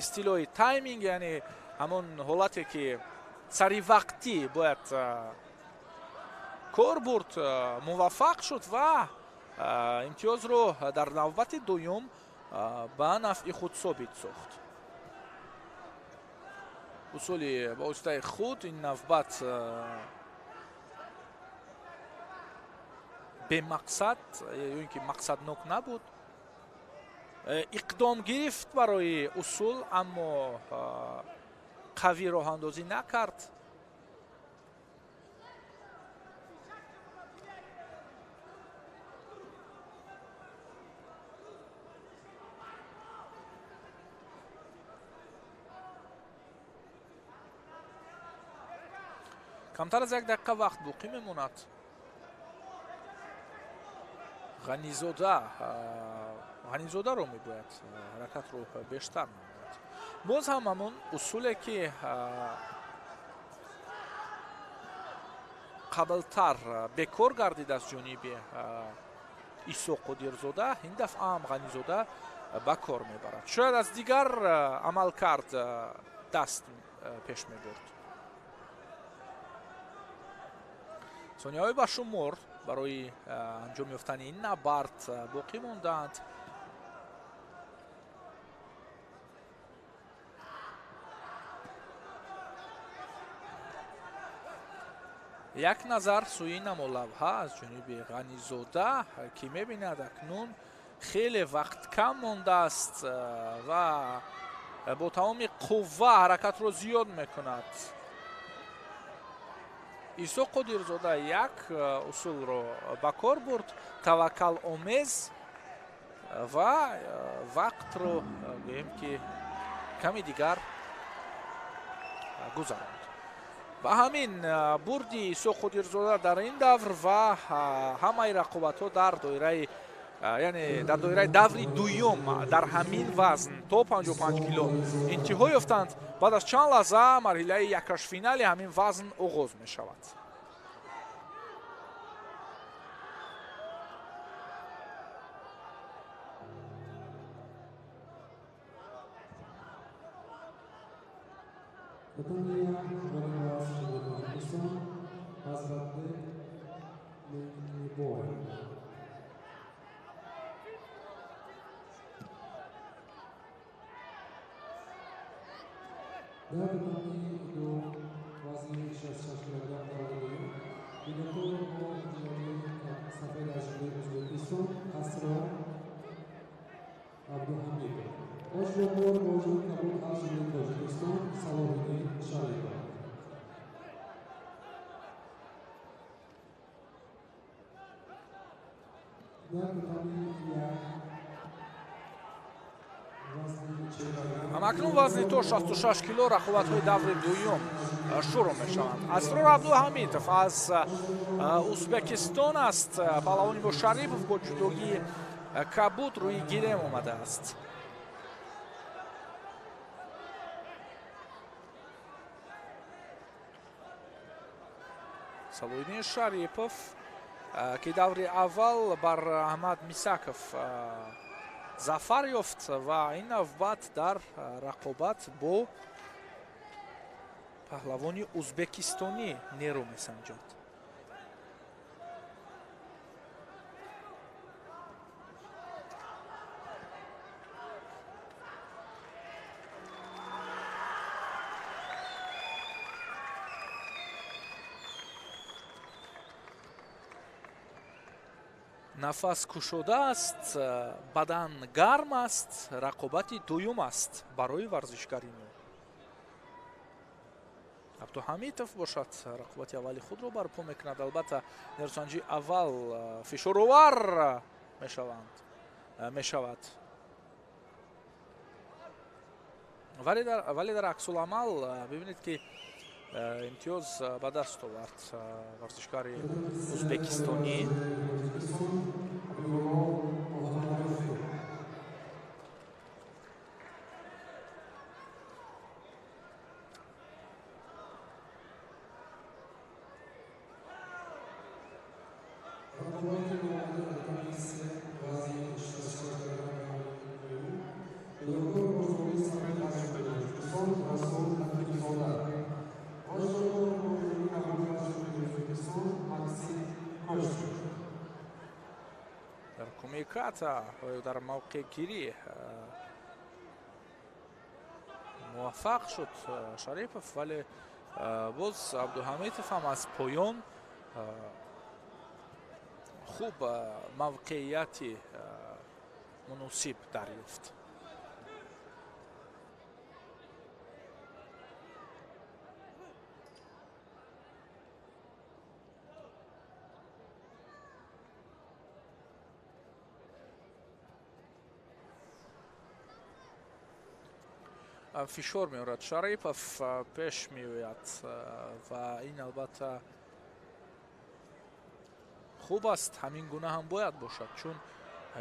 истилоҳи тайминг, яъне ҳамон ҳолате ки саривақтӣ бояд кор бурд, муваффақ шуд ва имтиёзро дар навбати дуюм ба нафъи худ собит сохт. Усули ба воситаи худ ин навбат бемақсад ё ин ки мақсаднок набуд. Иқдом гирифт барои усул, аммо қавӣ роҳандозӣ накард. Камтар аз як дақиқа вақт боқӣ мемонад. Ғанизодаро мебояд ҳаракатро бештар намояд. Боз ҳам ҳамон усуле ки қаблтар бекор гардид аз ҷониби Исо Қодирзода, ин дафъа ҳам Ғанизода ба кор мебарад. Шояд аз дигар амалкард даст пеш мебурд. Сонияҳои ба шумор барои анҷом ёфтани ин набард боқӣ мондаанд. Як назар сӯи намолавҳа аз ҷониби Ғанизода, ки мебинад акнун хеле вақт кам мондааст ва бо тамоми қувва ҳаракатро зиёд мекунад. Исо Қодирзода як усулро ба кор бурд, таваккаломез, ва вақтро гӯем ки ками дигар гузаронд. Ба ҳамин бурди Исо Қодирзода дар ин давр ва ҳамаи рақобатҳо дар доираи, яъне дар доираи даври дуюм дар ҳамин вазн то 55 кило интиҳо ёфтанд. Баъд аз чанд лаҳза марҳилаи якашфинали ҳамин вазн оғоз мешавад. در ادامه دو وزن 66 کیلوگرم دور دوم بیناتور با جنوبی سفید از جمهوری ازبکستان اسرار عبدالحمید، آجرابور با جنوب کبود از جمهوری تاجیکستان صلاح‌الدین شریفов. در ادامه یک Ҳамакнун вазни то 66 кило рақобатҳои даври дуюм шурӯъ мешаванд. Асрор Абдуҳамидов аз Узбекистон аст. Паҳлавони бо Шарипов бо ҷудогии кабуд рӯи гирем омадааст. Салоҳиддин Шарипов, ки даври аввал бар Аҳмад Мисаков зафар ёфт ва ин навбат дар рақобат бо паҳлавони узбекистонӣ нерӯ месанҷад. Нафас кушода аст, бадан гарм аст, рақобати дуюм аст барои варзишгари мо. Абдуҳамитов бошад рақобати аввали худро барпо мекунад. Албатта нерӯсанҷии аввал фишоровар мешавад. Вале дар аксуламал бибинед ки имтиёз ба даст овард варзишгари узбекистонӣ. Дар кумиката дар мавқеъгирӣ муваффақ шуд Шарипов, вале боз Абдуҳамитов ҳам аз поён хуб мавқеияти муносиб дарёфт. Фишор меорад Шарипов, пеш меояд ва ин албатта Хуб аст, ҳамин гуна ҳам бояд бошад, чун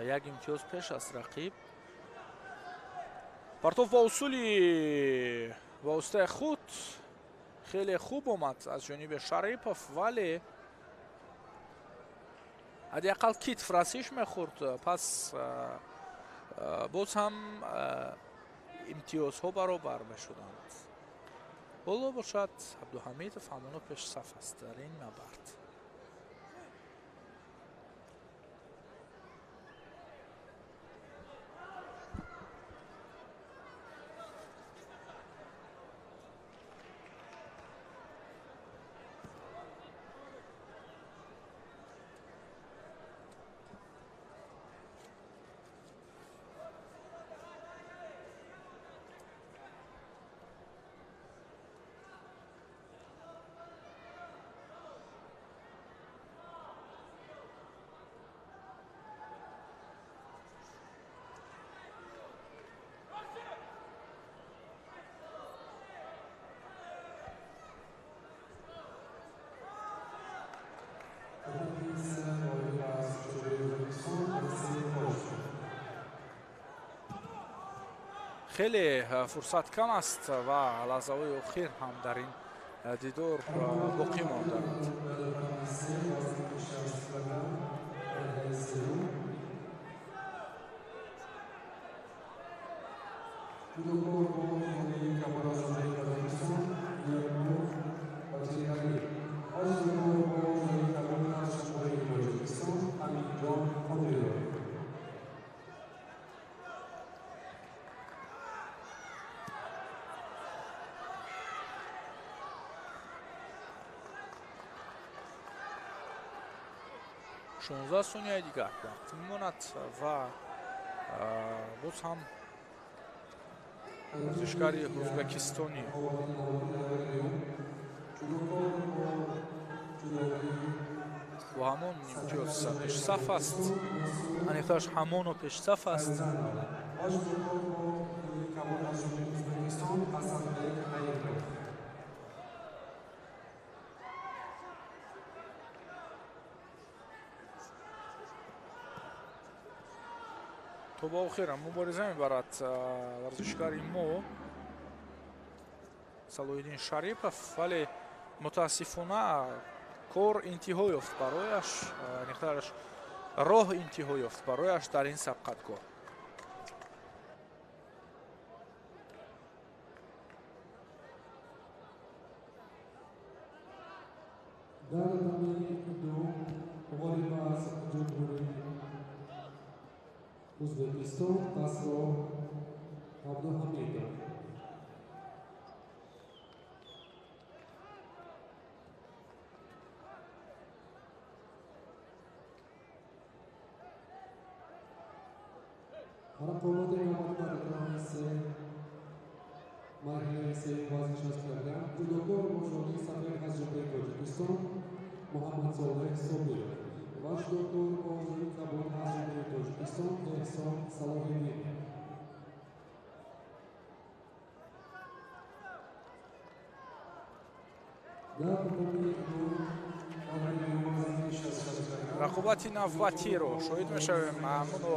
як имтиёз пеш аст рақиб. Партов ба усули воситаи худ хеле хуб омад аз ҷониби Шарипов, вале ҳадди ақал китф расиш мехӯрд. Пас боз ҳам имтиёзҳо баробар мешуданд. Ҳоло бошад, Абдуҳамидов ҳамоно пешсаф аст дар ин набард. Хеле фурсат кам аст ва лаҳзаҳои охир ҳам дар ин дидор боқӣ мондаанд. Шонздаҳ сонияи дигар вақт мемонад ва боз ҳам варзишгари ӯзбекистонӣ бо ҳамон имтиёз пешсаф аст. Аниқтараш ҳамоно пешсаф аст. То ба охира мубориза мебарад варзишгари мо Салоҳиддин Шарипов, вале мутаассифона кор интиҳо ёфт барояш, аниқтараш роҳ интиҳо ёфт барояш дар ин сабқатгоҳ. Дар татами ду ғолиб аз ҷумҳурии Ӯзбекистон Асрор Абдуҳамидов. Рақобати навбатӣ дар татами се марҳилаи сеюм вазни 60 килограмм ҷудокор бо шоҳии сафед аз ҷумҳурии Тоҷикистон Муҳаммадсолеҳ Собиров ва ҷудокор бо ҳузури кабуд аз ҷумҳурии Тоҷикистон Эҳсон Салоҳиддин. Дар татами ду рақобати навбатиро шоҳид мешавем. Ҳамоно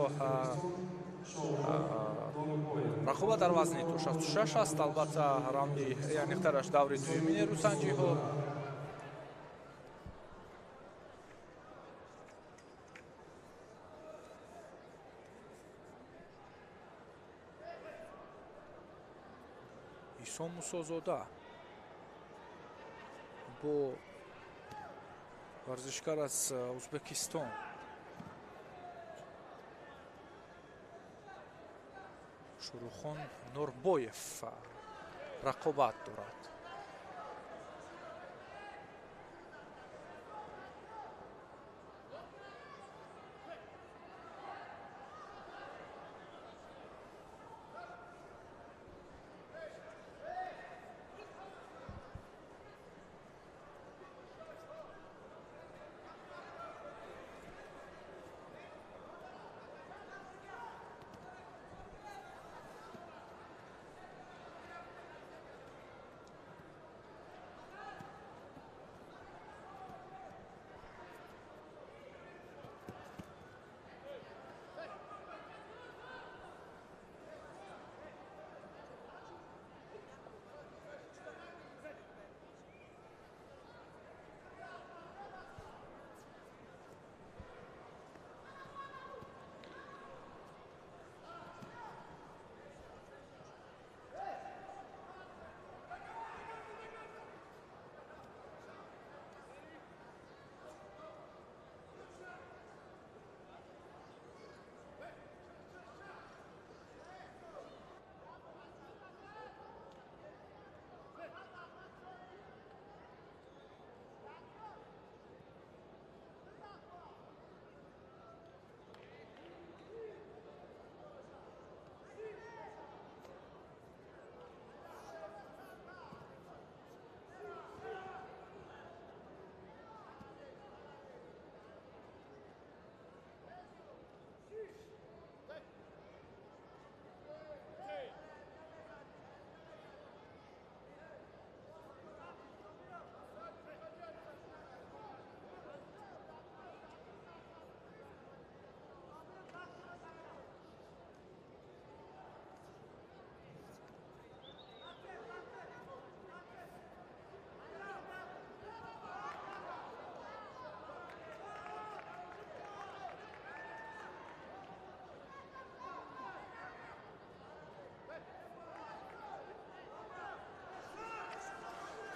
рақобат дар вазни то 66 аст. Албатта раунди аниқтараш даври дуюми нерӯсанҷиҳо. Исо Мусозода бо варзишгар аз Ӯзбекистон Шурухон Нурбоев рақобат дорад.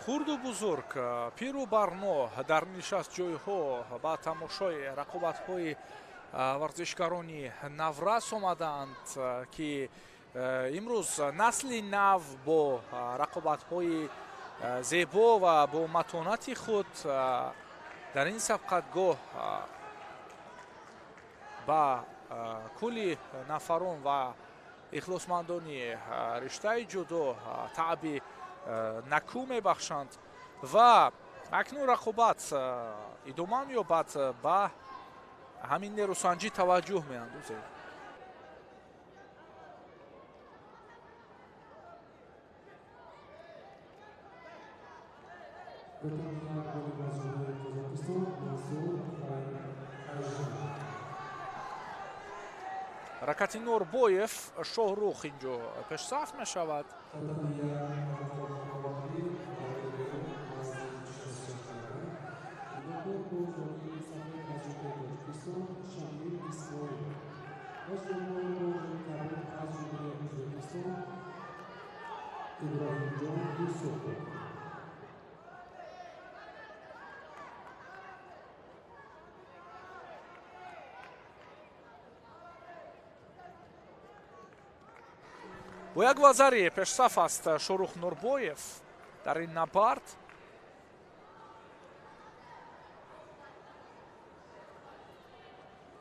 Хурду бузург, пиру барно дар нишастҷойҳо ба тамошои рақобатҳои варзишгарони наврас омадаанд, ки имрӯз насли нав бо рақобатҳои зебо ва бо матонати худ дар ин сабқатгоҳ ба кулли нафарон ва ихлосмандони риштаи ҷудо таъби накӯ мебахшанд ва акнун рақобат идома меёбад. Ба ҳамин нерӯсанҷӣ таваҷҷӯҳ меандозем. Ҳаракати Нурбоев Шоҳрух инҷо пешсаф мешавад. Бо як вазари пешсаф аст Шоҳрух Нурбоев дар ин набард.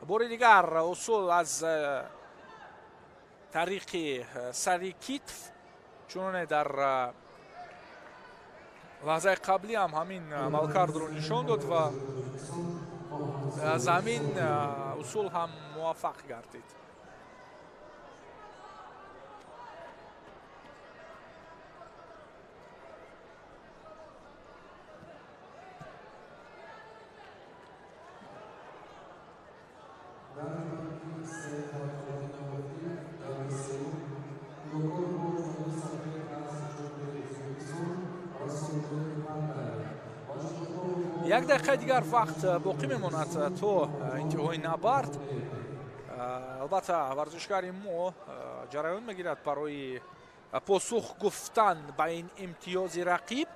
Бори дигар усул аз тариқи сари китф, чуноне дар лаҳзаи қаблӣ ҳам ҳамин амалкардро нишон дод ва аз ҳамин усул ҳам муваффақ гардид. Як дақиқаи дигар вақт боқӣ мемонад то интиҳои набард. Албатта варзишгари мо ҷараён мегирад барои посух гуфтан ба ин имтиёзи рақиб.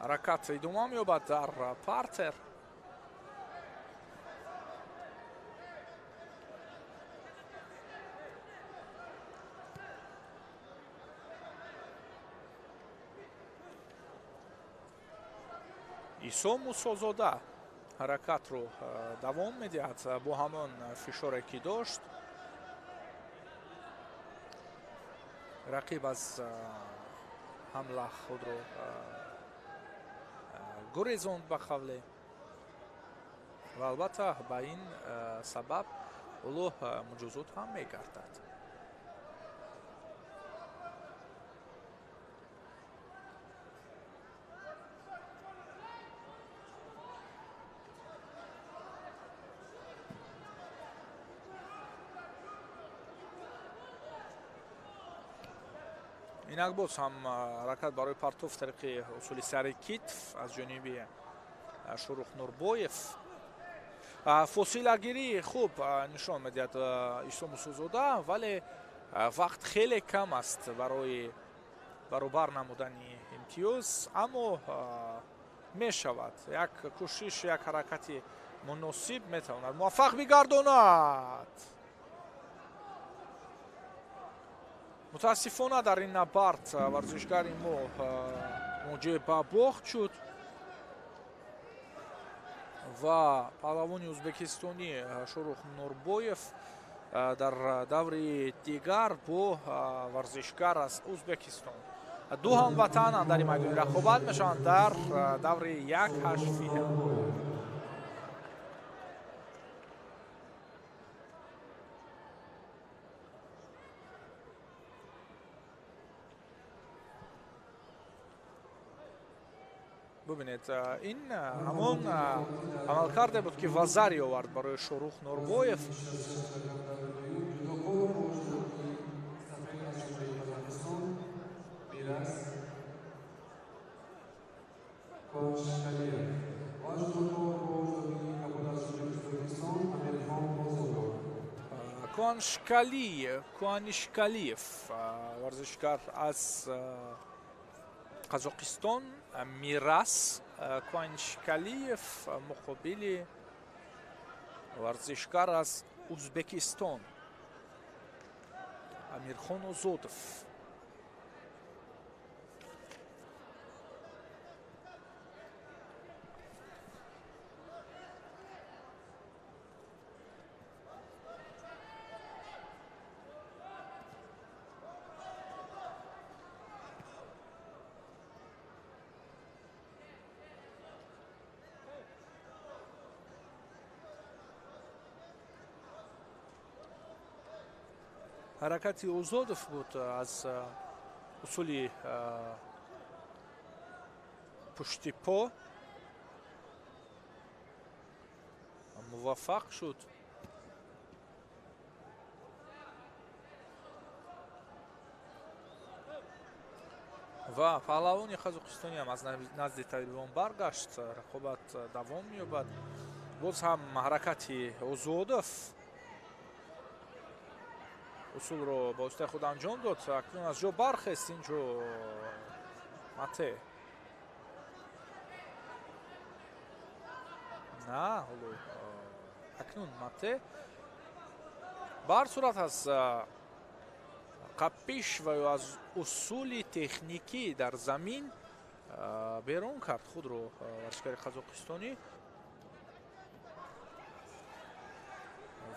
Ҳаракат идома меёбад дар партер. Исо Мусозода ҳаракатро давом медиҳад бо ҳамон фишоре ки дошт. Рақиб аз ҳамла худро гурезонд ба қавле ва албатта ба ин сабаб ӯ муҷозот ҳам мегардад. Инак боз ҳам ҳаракат барои партоф тариқи усули сари китф аз ҷониби Шоҳрух Нурбоев. Фосилагирӣ хуб нишон медиҳад Исо Мусозода, вале вақт хеле кам аст барои баробар намудани имтиёз, аммо мешавад. Як кӯшиш, як ҳаракати муносиб метавонад муваффақ бигардонад. Мутаассифона дар ин набард варзишгари мо муҷиб ба бохт шуд ва паҳлавони ӯзбекистонӣ Шоҳрух Нурбоев дар даври дигар бо варзишгар аз Ӯзбекистон ду ҳамватан андари майдони рақобат мешаванд дар даври як ҳаштфинал. Бубинед, ин ҳамон амалкарде буд ки вазари овард барои Шоҳрух Нурбоев. Куанишкалиев варзишгар аз Қазоқистон Мирас Куанышкалиев муқобили варзишгар аз Узбекистон Амирхон Озодов. Ҳаракати Озодов буд аз усули пушти по муваффақ шуд. Ва паҳлавони қазоқистонӣ ҳам аз назди табибон баргашт. Рақобат давом меёбад. Боз ҳам ҳаракати Озодов усулро ба воситаи худ анҷом дод. Акнун аз ҷо бархест инҷо Мате. На, ҳоло акнун Мате ба ҳар сурат аз қапиш ва ё аз усули техникӣ дар замин берун кард худро варзишгари қазоқистонӣ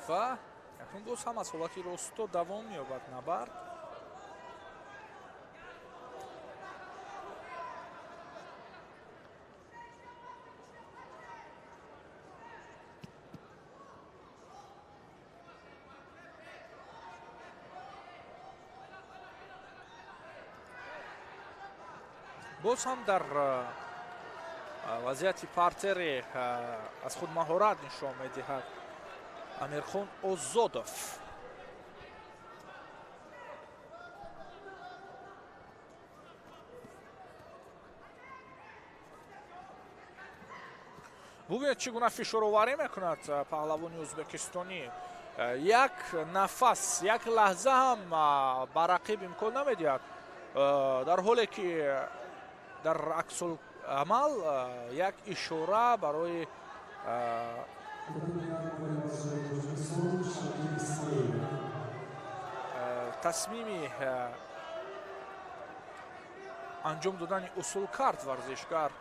ва акнун боз ҳам аз ҳолати росто давом меёбад набард. Боз ҳам дар вазъияти партери аз худ маҳорат нишон медиҳад Амирхон Озодов. Бубинед, чӣ гуна фишороварӣ мекунад паҳлавони ӯзбекистонӣ. Як нафас, як лаҳза ҳам ба рақиб имкон намедиҳад, дар ҳоле ки дар аксуламал як ишора барои тасмими анҷом додани усул кард. Варзишгар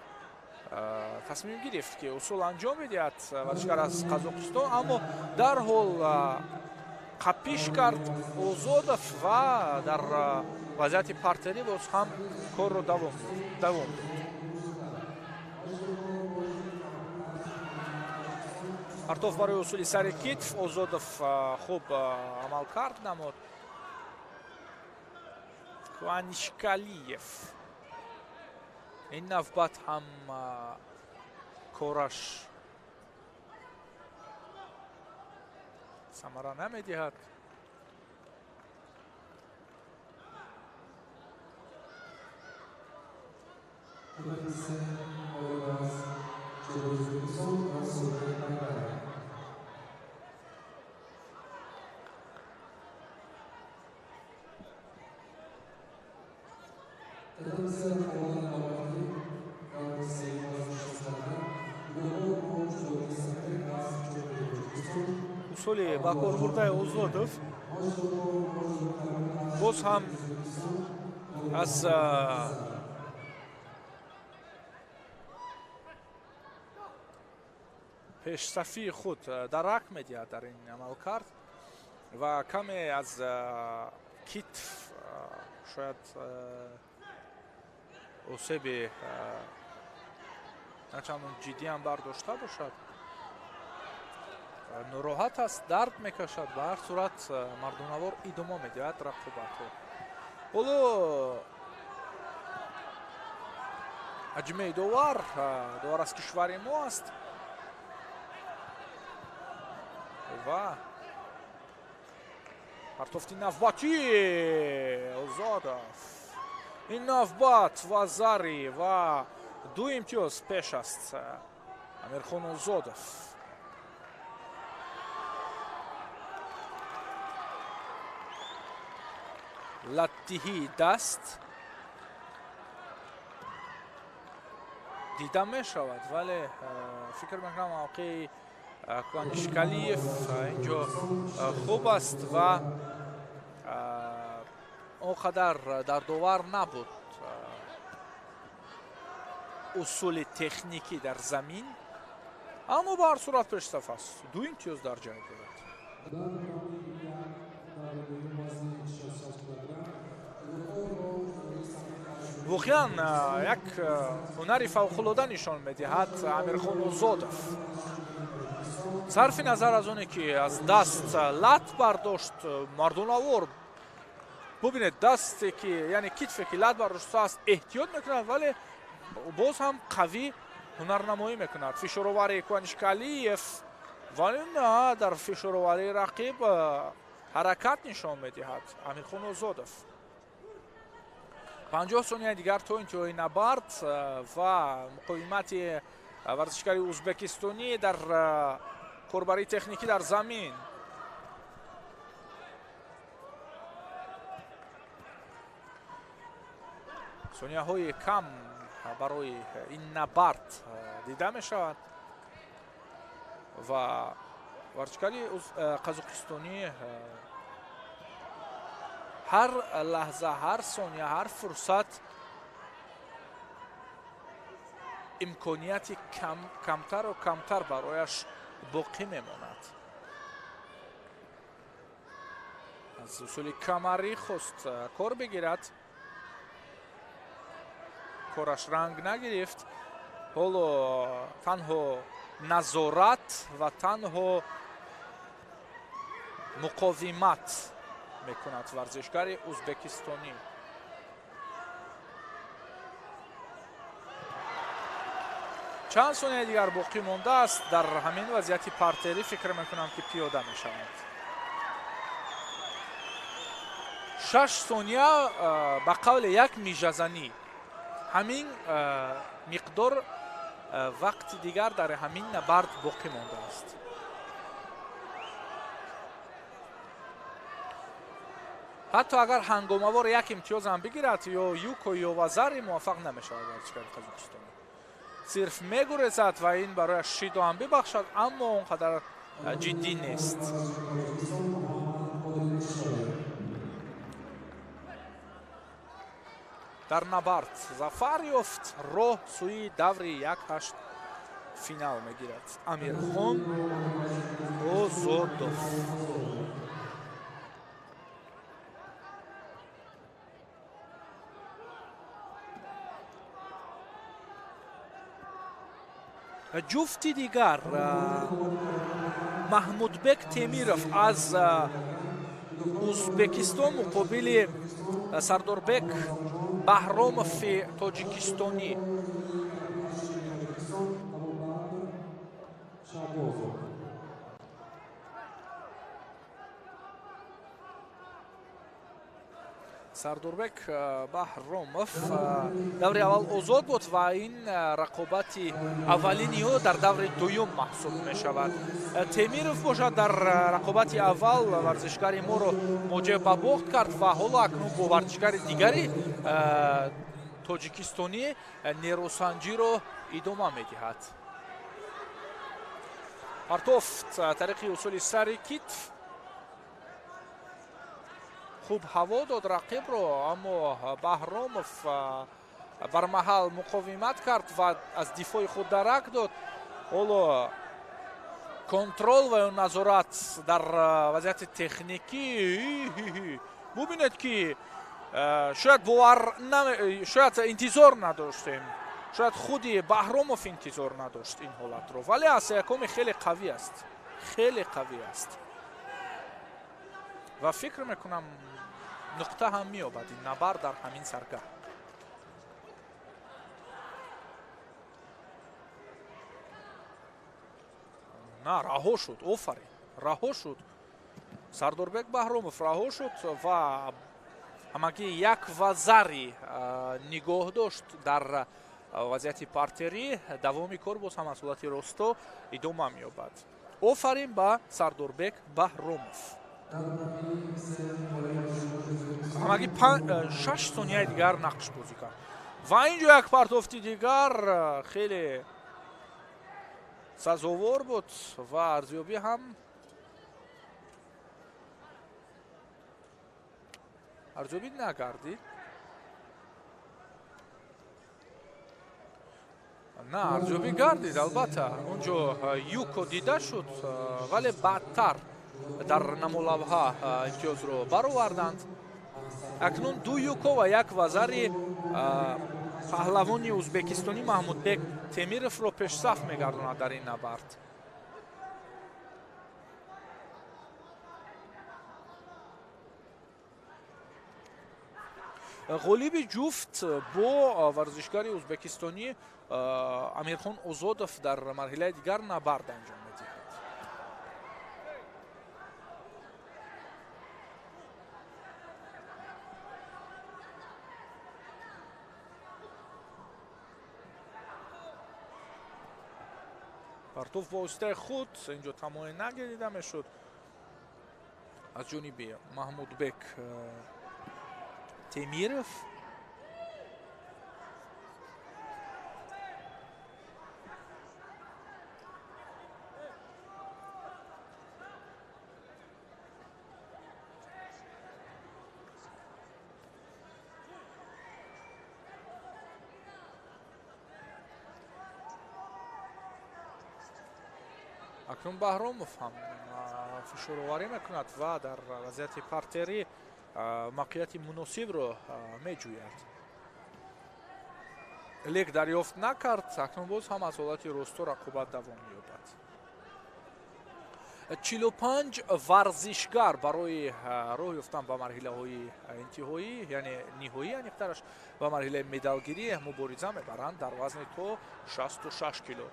тасмим гирифт, ки усул анҷом медиҳад варзишгар аз Қазоқистон, аммо дарҳол қапиш кард Озодов ва дар вазъияти партерӣ боз ҳам корро давом дод. Партов барои усули сари китф Озодов хуб амалкард намуд. Куанышкалиев ин навбат ҳам кораш самара намедиҳад. Усули ба кор бурдаи Озодов боз ҳам аз пешсафии худ дарак медиҳад дар ин амалкард ва каме аз китф шояд осеби начандон ҷиддӣ ҳам бардошта бошад. Нороҳат аст, дард мекашад. Ба ҳар сурат мардонавор идома медиҳад рақобатро. Ҳоло ҳаҷмаи довар, довар аз кишвари мо аст ва партофти навбатӣ Озодов. Ин навбат вазари ва 2 имтиёз пеш аст Амирхон Озодов. Латтиҳии даст. Дида мешавад, вале фикр мекунам мавқеи Куанишкалиев инҷо хуб аст ва он қадар дардовар набуд усули техникӣ дар замин, аммо ба ҳар сурат пешсаф аст, 2 имтиёз дар ҷай дорад. Воқеан як ҳунари фавқулода нишон медиҳад Амирхон Озодов. Сарфи назар аз оне ки аз даст лат бардошт, мардонавор бубинед, дасте ки, яъне китфе ки лат бардоштааст, эҳтиёт мекунад, вале боз ҳам қавӣ ҳунарнамоӣ мекунад. Фишоровари Куанишкалиев, вале на, дар фишороварии рақиб ҳаракат нишон медиҳад Амирхон Озодов. 50 сонияи дигар то интиҳои набард ва муқовимати варзишгари ӯзбекистонӣ дар корбарии техникӣ дар замин. Сонияҳои кам барои ин набард дида мешавад ва варзишгари қазоқистонӣ ҳар лаҳза, ҳар сония, ҳар фурсат имконияти камтару камтар барояш боқӣ мемонад. Аз усули камарӣ хост кор бигирад, кораш ранг нагирифт. Ҳоло танҳо назорат ва танҳо муқовимат мекунад варзишгари ӯзбекистонӣ. Чанд сонияи дигар боқӣ мондааст. Дар ҳамин вазъияти партерӣ фикр мекунам ки пиёда мешавад. 6 сония ба қавли як мижазанӣ. Ҳамин миқдор вақти дигар дар ҳамин набард боқӣ мондааст. Ҳатто агар ҳангомавор як имтиёз ҳам бигирад, ё юко ё вазари муваффақ намешавад варзишгари қазоқистонӣ. Сирф мегурезад ва ин барояш шидо ҳам бибахшад, аммо он қадар ҷиддӣ нест. Дар набард зафар ёфт, роҳ сӯи даври 1/8 финал мегирад Амирхон Озодов. Ҷуфти дигар Маҳмудбек Темиров аз Ӯзбекистон муқобили Сардорбек Баҳромови тоҷикистонӣ. Сардорбек Баҳромов даври аввал озод буд ва ин рақобати аввалини ӯ дар даври дуюм маҳсуб мешавад. Темиров бошад дар рақобати аввал варзишгари моро муҷиб ба бохт кард ва ҳоло акнун бо варзишгари дигари тоҷикистонӣ нерӯсанҷиро идома медиҳад. Партофт тариқи усули сари китф хуб ҳаво дод рақибро, аммо Баҳромов бар маҳал муқовимат кард ва аз дифои худ дарак дод. Ҳоло контрол ва ё назорат дар вазъияти техникӣ. Бубинед ки шояд бовар, шояд интизор надоштем, шояд худи Баҳромов интизор надошт ин ҳолатро, вале аз якоми хеле қавӣ аст, хеле қавӣ аст ва фикр мекунам нуқта ҳам меёбад ин набард дар ҳамин саргаҳ. На, раҳо шуд, офарин, раҳо шуд. Сардорбек Баҳромов раҳо шуд ва ҳамагӣ як вазари нигоҳ дошт дар вазъияти партерӣ. Давоми кор боз ҳам аз ҳолати росто идома меёбад. Офарин ба Сардорбек Баҳромов. Ҳамагӣ 6 сонияи дигар нақш бозӣ кард. Ва инҷо як партофти дигар хеле сазовор буд ва арзёбӣ ҳам арзёбӣ нагардид. На, арзёбӣ гардид, албатта. Онҷо юко дида шуд, вале баъдтар дар намолавҳа имтиёзро бароварданд. Акнун ду юко ва як вазари паҳлавони ӯзбекистонӣ Маҳмудбек Темировро пешсаф мегардонад дар ин набард. Ғолиби ҷуфт бо варзишгари ӯзбекистонӣ Амирхон Озодов дар марҳилаи дигар набард анҷом медиҳад. Партов бо воситаи худ инҷо тамоюл нагирида мешуд аз ҷониби Маҳмудбек Темиров. Акнун Баҳромов ҳам фишороварӣ мекунад ва дар вазъияти партерӣ мавқеияти муносибро меҷӯяд. Лек дарёфт накард, акнун боз ҳам аз ҳолати росто рақобат давом меёбад. 45 варзишгар барои роҳ ёфтан ба марҳилаҳои интиҳоӣ, яъне ниҳоӣ, аниқтараш ба марҳилаи медалгирӣ мубориза мебаранд дар вазни то 66 кило.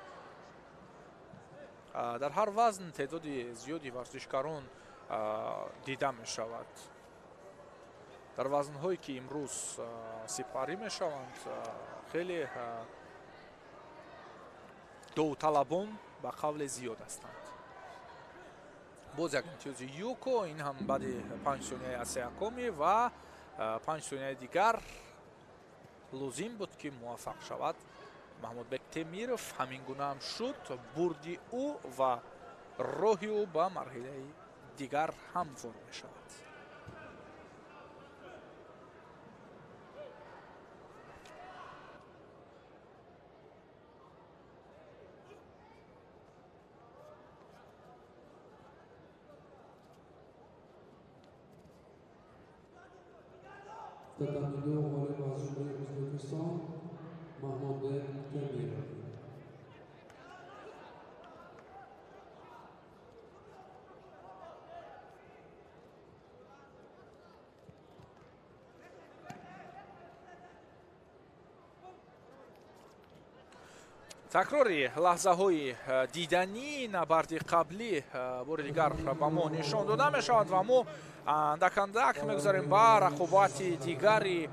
Дар ҳар вазн теъдоди зиёди варзишгарон дида мешавад. Дар вазнҳое ки имрӯз сипарӣ мешаванд, хеле довталабон ба қавле зиёд ҳастанд. Боз як имтиёзи юко, ин ҳам баъди 5 сонияи асеакоми ва 5 сонияи дигар лозим буд ки муваффақ шавад. Маҳмудбек Темиров ҳамин гуна ҳам шуд. Бурди ӯ ва роҳи ӯ ба марҳилаи дигар ҳамвор мешавад. Татами ду ғолиб аз Ҷумҳурии Ӯзбекистон Маҳмудбек Темиров. Такрори лаҳзаҳои дидании набарди қаблӣ бори дигар ба мо нишон дода мешавад ва мо андак-андак мегузарем ба рақобати дигари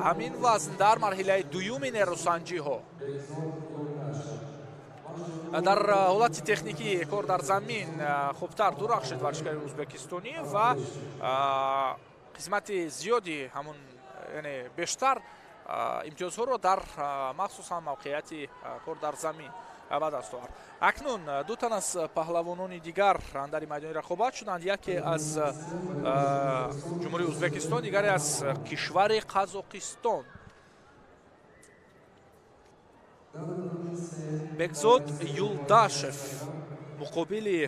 ҳамин вазн дар марҳилаи дуюми нерӯсанҷиҳо. Дар ҳолати техникӣ кор дар замин хубтар дурахшид варзишгари ӯзбекистонӣ ва қисмати зиёди ҳамун, яъне бештар имтиёзҳоро дар махсусан мавқеияти кор дар замин ба даст овард. Акнун ду тан аз паҳлавонони дигар андари майдони рақобат шуданд, яке аз Ҷумҳурии Ӯзбекистон, дигаре аз кишвари Қазоқистон. Бекзод Юлдашев муқобили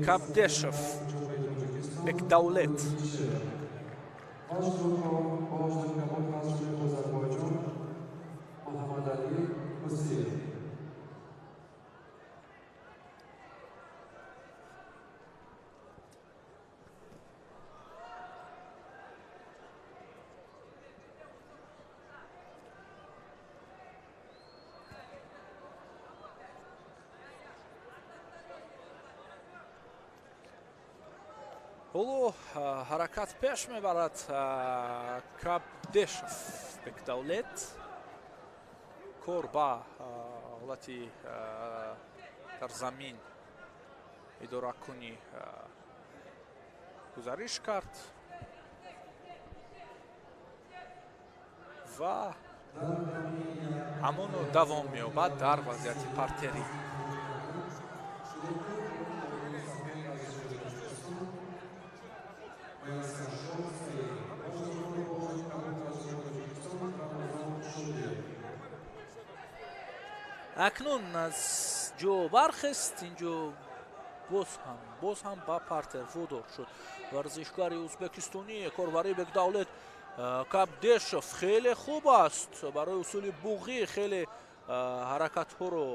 Кабдешев Бекдавлет. Ҳоло ҳаракат пеш мебарад Кабдешев Бекдавлет. Кор ба ҳолати дар замин идоракунӣ гузариш кард. Ва ҳамоно давом меёбад дар вазъияти партерӣ. Акнун аз ҷо бархест, инҷо боз ҳам ба партер водор шуд варзишгари ӯзбекистонӣ. Корбари Бекдавлет Кабдешов хеле хуб аст, барои усули буғӣ хеле ҳаракатҳоро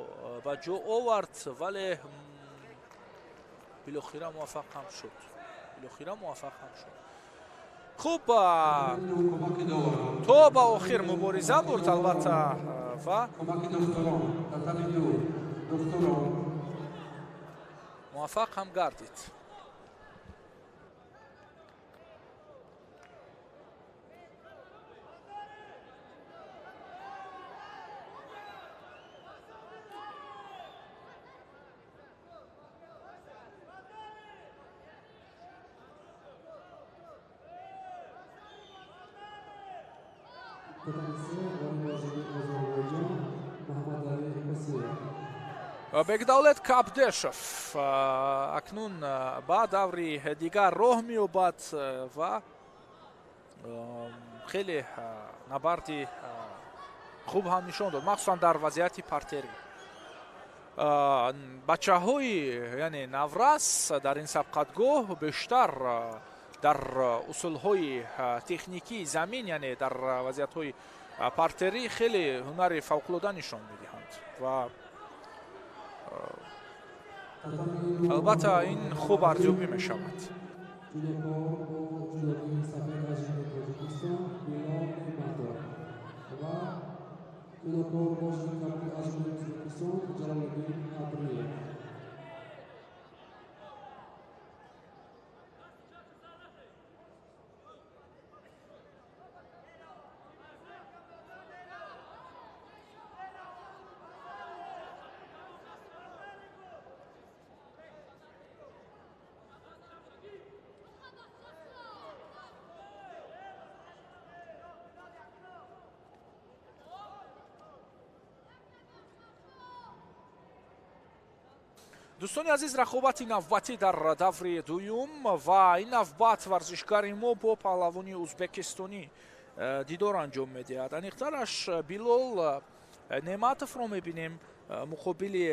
ба ҷо овард, вале билохира муваффақ ҳам шуд. Хуб, то ба охир мубориза бурд албатта ва муваффақ ҳам гардид. Бекдавлет Кабдешов акнун ба даври дигар роҳ меёбад ва хеле набарди хуб ҳам нишон дод, махсусан дар вазъияти партерӣ. Бачаҳои яъне наврас дар ин сабқатгоҳ бештар дар усулҳои техникии замин, яъне дар вазъиятҳои партерӣ хеле ҳунари фавқулода нишон медиҳанд ва албатта ин хуб арзёбӣ мешавад. Дӯстони азиз, рақобати навбатӣ дар даври дуюм ва ин навбат варзишгари мо бо паҳлавони ӯзбекистонӣ дидор анҷом медиҳад. Аниқтараш Билол Неъматовро мебинем муқобили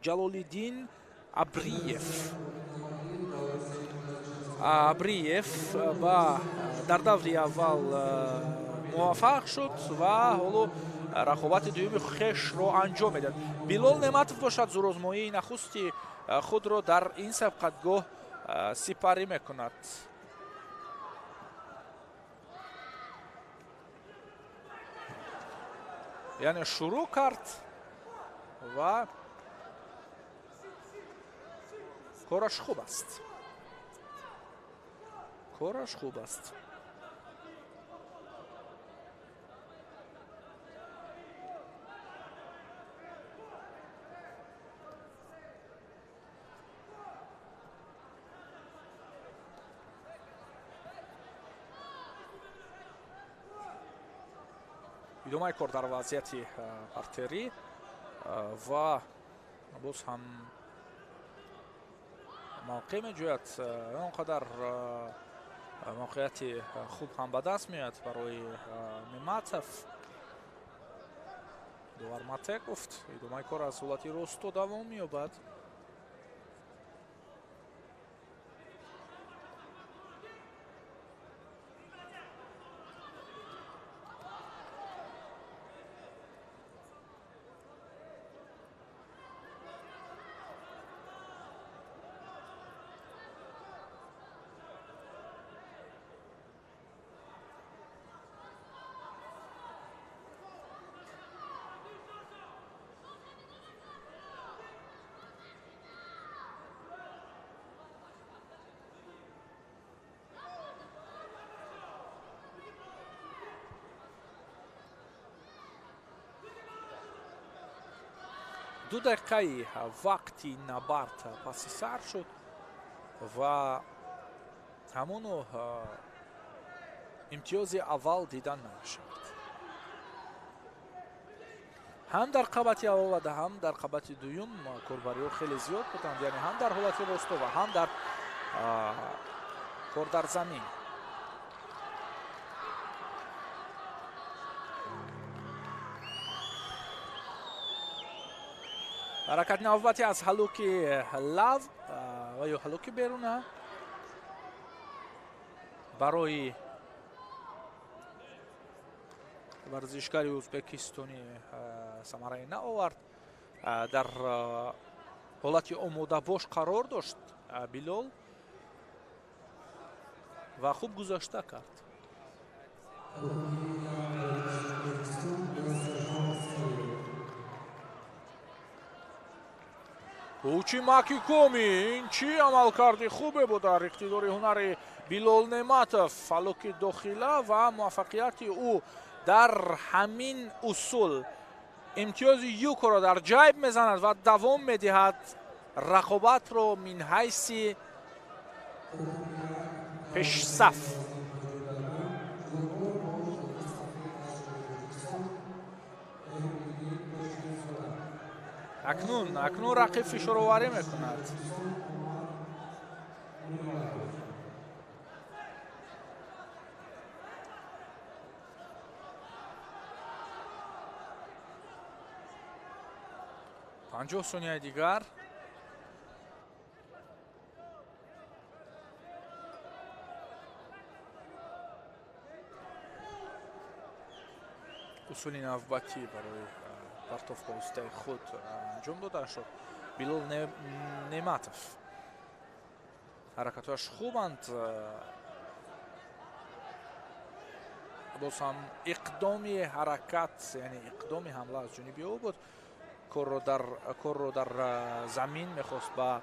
Ҷалолиддин Абриев. Абриев ба дар даври аввал муваффақ шуд ва ҳоло рақобати дуюми хешро анҷом медиҳад. Билол Неъматов бошад зӯрозмоии нахусти худро дар ин сабқатгоҳ сипарӣ мекунад. Яъне шурӯъ кард ва кораш хуб аст. Кораш хуб аст. Идомаи кор дар вазъияти партерӣ ва боз ҳам мавқеъ меҷӯяд. Он қадар мавқеияти хуб ҳам ба даст меояд барои Неъматов. Довар мате гуфт. Идомаи кор аз ҳолати росто давом меёбад. Ду дақиқаи вақти набард паси сар шуд ва ҳамоно имтиёзи аввал дида намешавад. Ҳам дар қабати аввал ва ҳам дар қабати дуюм корбариҳо хеле зиёд буданд, яъне ҳам дар ҳолати росто ва ҳам дар кор дар замин. Ҳаракати навбатӣ аз ҳалуки лав ва ё ҳалуки беруна барои варзишгари ӯзбекистонӣ самараи наовард. Дар ҳолати омодабош қарор дошт Билол ва хуб гузашта кард. Учи макикоми, ин чӣ амалкарди хубе буд дар иқтидори ҳунари Билол Неъматов. Фалуки дохила ва муваффақияти ӯ дар ҳамин усул имтиёзи юкоро дар ҷайб мезанад ва давом медиҳад рақобатро мин ҳайси пешсаф. Акнун рақиб фишороварӣ мекунад. Панҷоҳ сонияи дигар. Усули навбатӣ барои партоф ба воситаи худ анҷом дода шуд. Билол Неъматов. Ҳаракатҳояш хубанд. Боз ҳам иқдоми ҳаракат, яъне иқдоми ҳамла аз ҷониби ӯ буд. Корро дар замин мехост ба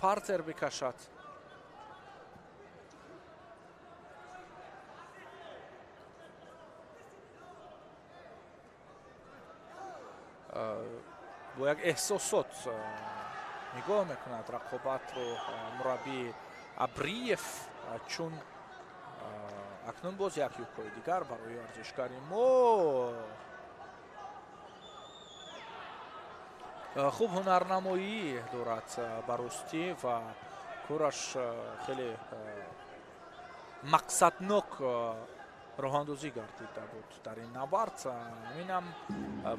партер бикашад. Бо як эҳсосот нигоҳ мекунад рақобатро мураббӣ Абриев, чун акнун боз як юкои дигар барои варзишгари мо. Хуб ҳунарнамоӣ дорад баростӣ ва кораш хеле мақсаднок роҳандозӣ гардида буд дар ин набард. Ҳаминам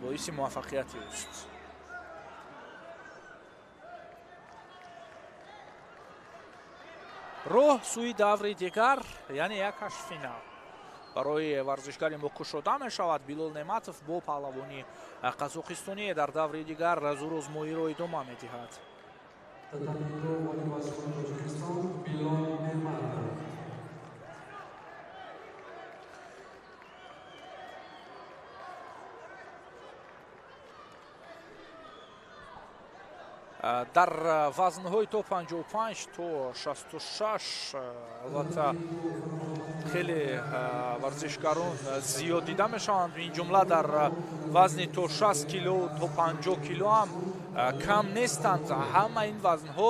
боиси муваффақияти ӯст. Роҳ сӯи даври дигар, яъне як ҳаштфинал барои варзишгари мо кушода мешавад. Билол Неъматов бо паҳлавони қазоқистонӣ дар даври дигар зӯрозмоиро идома медиҳад. Дар вазнҳои то 55 то 66 албатта хеле варзишгарон зиёд дида мешаванд. Ин ҷумла дар вазни то 60 кило то 50 кило ҳам кам нестанд. Ҳама ин вазнҳо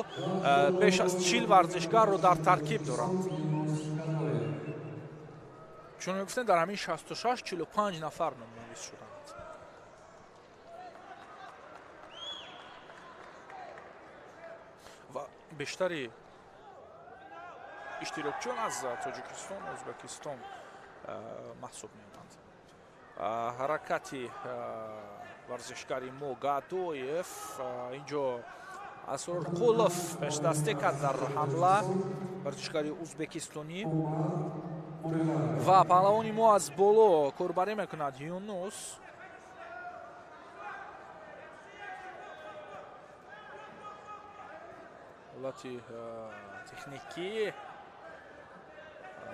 беш аз 40 варзишгарро дар таркиб доранд. Чун мегуфтем, дар ҳамин 66 45 нафар номнавис шуданд. Бештари иштирокчиён аз Тоҷикистон, Ӯзбекистон маҳсуб меёбанд. Ҳаракати варзишгари мо Гадоев инҷо Асрорқулов пешдастӣ кард дар ҳамла варзишгари ӯзбекистонӣ ва паҳлавони мо аз боло корбарӣ мекунад Юнус. Ҳолати техникӣ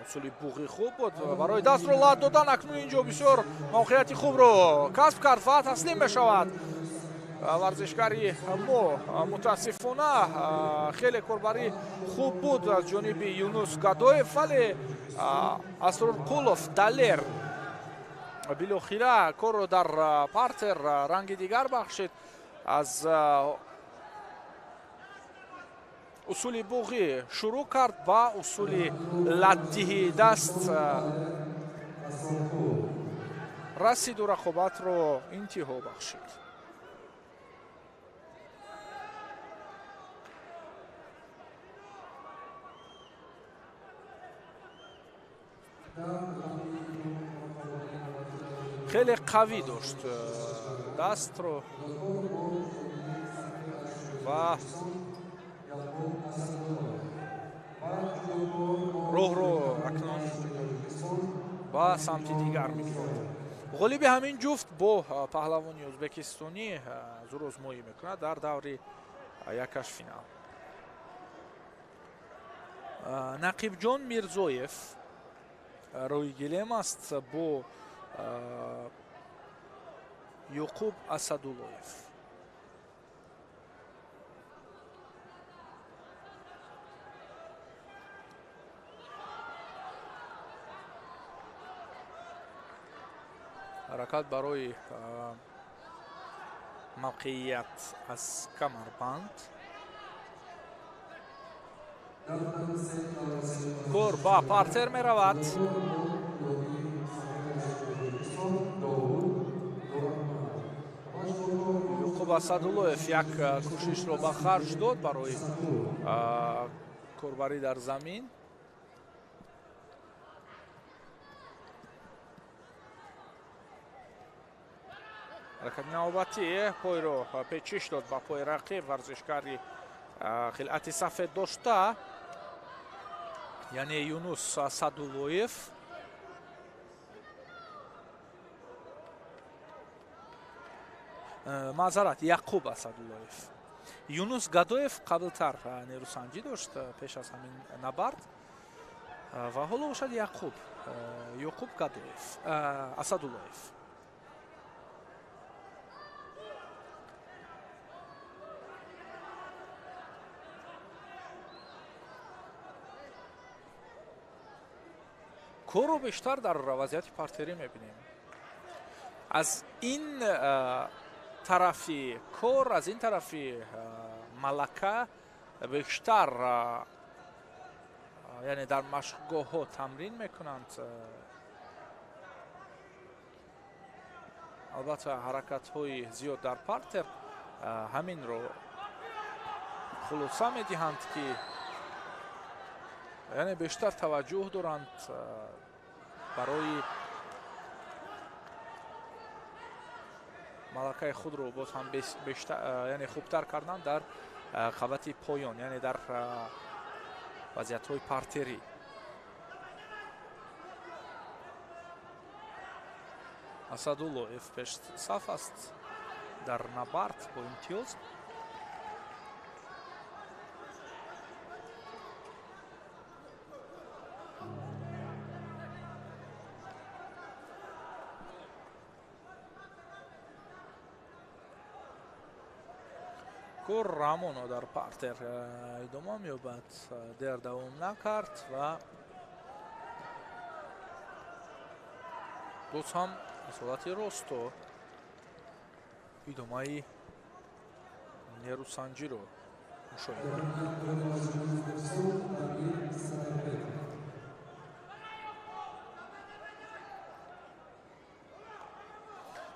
усули буғи хуб буд барои дастро лат додан. Акнун инҷо бисёр мавқеияти хубро касб кард ва таслим мешавад варзишгари мо. Мутаассифона хеле корбарӣ хуб буд аз ҷониби Юнус Гадоев, вале Асрорқулов далер билохира корро дар партер ранги дигар бахшид. Аз усули буғӣ шурӯъ кард ба усули латдиҳи даст. расиду рақобатро интиҳо бахшид. Хеле қавӣ дошт дастро ва роҳро акнун ба самти дигар мегирад. Ғолиби ҳамин ҷуфт бо паҳлавони ӯзбекистонӣ зурозмоӣ мекунад дар даври якашфинал. Нақибҷон Мирзоев рӯи гилем аст бо Ёқуб Асадуллоев. Ҳаракат барои мавқеият аз камарбанд. Кор ба партер меравад. Ёқуб Асадуллоев як кӯшишро ба харҷ дод барои корбарӣ дар замин. Ҳаракати навбатӣ пойро печиш дод ба пои рақиб. Варзишгари хилъати сафед дошта, яъне Юнус Асадуллоев. Маъзарат, Яқуб Асадуллоев. Юнус Гадоев қаблтар нерӯсанҷӣ дошт пеш аз ҳамин набард ва ҳоло бошад Ёқуб Гадоев Асадуллоев. Корро бештар дар вазъияти партерӣ мебинем. Аз ин тарафи кор, аз ин тарафи малака бештар, яъне дар машқгоҳҳо тамрин мекунанд. Албатта ҳаракатҳои зиёд дар партер ҳаминро хулоса медиҳанд, ки яъне бештар таваҷҷӯҳ доранд барои малакаи худро боз ҳам яъне хубтар кардан дар қабати поён, яъне дар вазъиятҳои партерӣ. Асадуллоев пешсаф аст дар набард бо имтиёз. Кор Рамоно дар партер идома меёбад, дер давом накард ва боз ҳам аз ҳолати росто идомаи нерӯсанҷиро мушоҳида мекунем.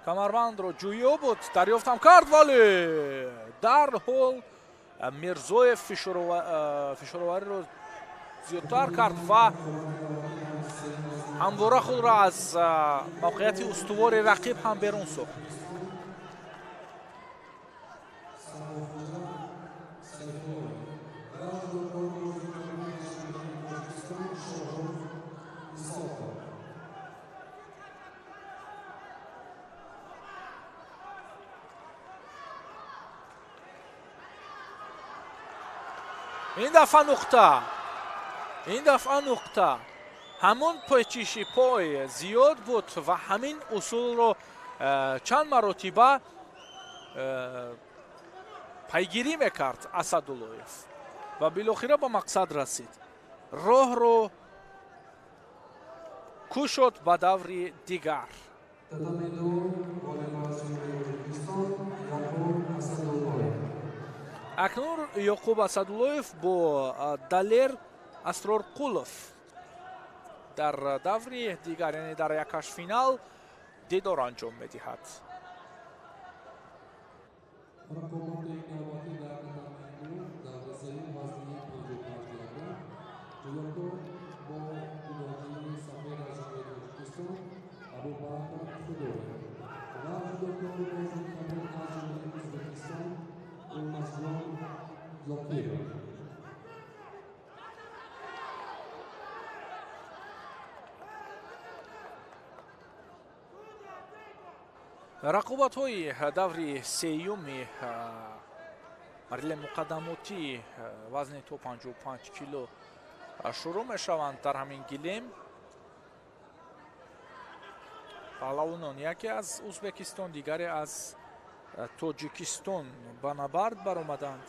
Камарбандро ҷӯё буд, дарёфтам кард, вале дарҳол Мирзоев фишоровариро зиёдтар кард ва ҳамвора худро аз мавқеияти устувори рақиб ҳам берун сохт. Ин дафъа нуқта, ин дафъа нуқта. Ҳамон печиши пой зиёд буд ва ҳамин усулро чанд маротиба пайгирӣ мекард Асадуллоев ва билохира ба мақсад расид. Роҳро кушод ба даври дигар. Акнун Ёқуб Асадуллоев бо Далер Асрорқулов дар даври дигар, яъне дар якашфинал Дидор анҷом медиҳад. Рақобатҳои даври сеюми марҳилаи муқаддамотӣ вазни то 55 кило шурӯъ мешаванд. Дар ҳамин гилем паҳлавонон яке аз Ӯзбекистон, дигаре аз Тоҷикистон ба набард баромаданд.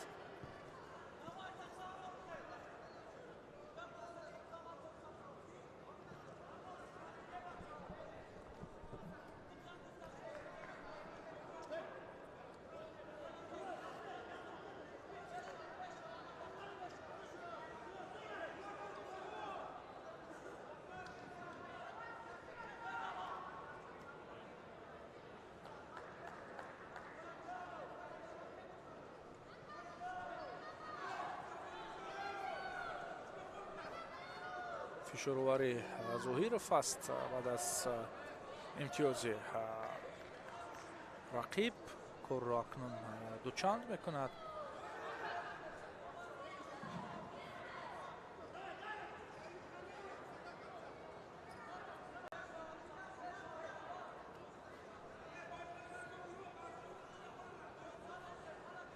Фишоровари Зоҳиров аст баъд аз имтиёзи рақиб корро акнун дучанд мекунад.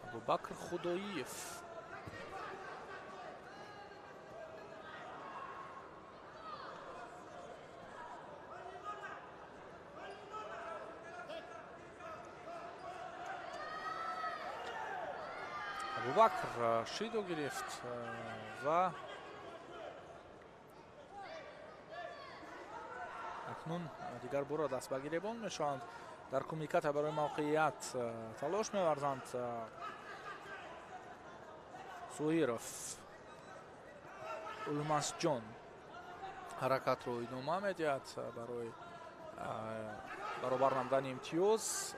Абубакр Худоиев Абубакр шидо гирифт ва акнун дигар бора даст ба гиребон мешаванд. Дар кумиката барои мавқеият талош меварзанд. Зоҳиров Улмасҷон ҳаракатро идома медиҳад барои баробар намудани имтиёз.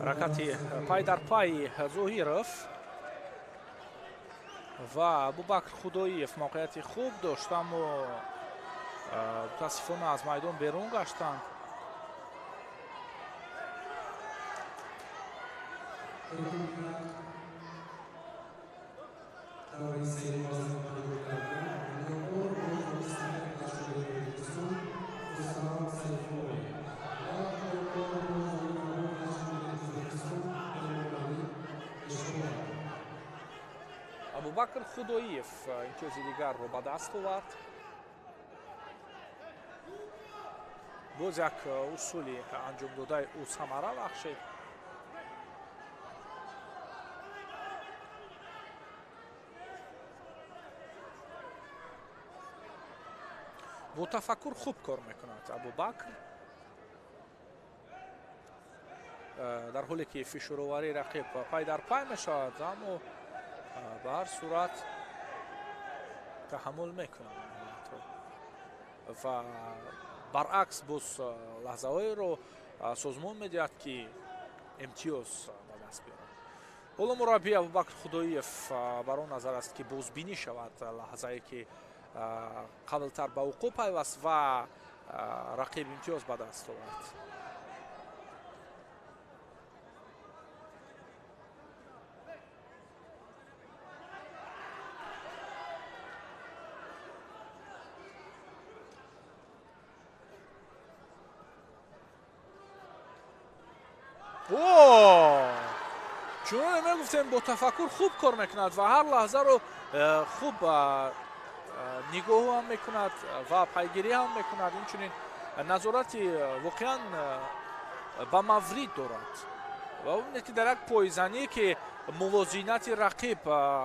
Ҳаракати пай дар пай Зоҳиров ва Абубакр Худоиев мавқеияти хуб дошт, аммо мутаассифона аз майдон берун гаштанд. Абубакр Худоиев имтиёзи дигарро ба даст овард. Боз як усули анҷомдодаи ӯ самара бахшид. Бо тафаккур хуб кор мекунад Абубакр, дар ҳоле ки фишуроварии рақиб пай дар пай мешавад, аммо ба ҳар сурат таҳаммул мекунад ва баръакс боз лаҳзаҳоеро созмон медиҳад, ки имтиёз ба даст биёрад. Ҳоло мураббӣ Абубакр Худоиев бар он назар аст, ки бозбинӣ шавад лаҳзае ки қаблтар ба вуқӯъ пайваст ва рақиб имтиёз ба даст овард. Чуноне мегуфтем, бо тафаккур хуб кор мекунад ва ҳар лаҳзаро хуб нигоҳ ҳам мекунад ва пайгирӣ ҳам мекунад. Инчунин назорати воқеан ба маврид дорад Ва бубинед, ки дар як пойзанӣ, ки мувозинати рақиб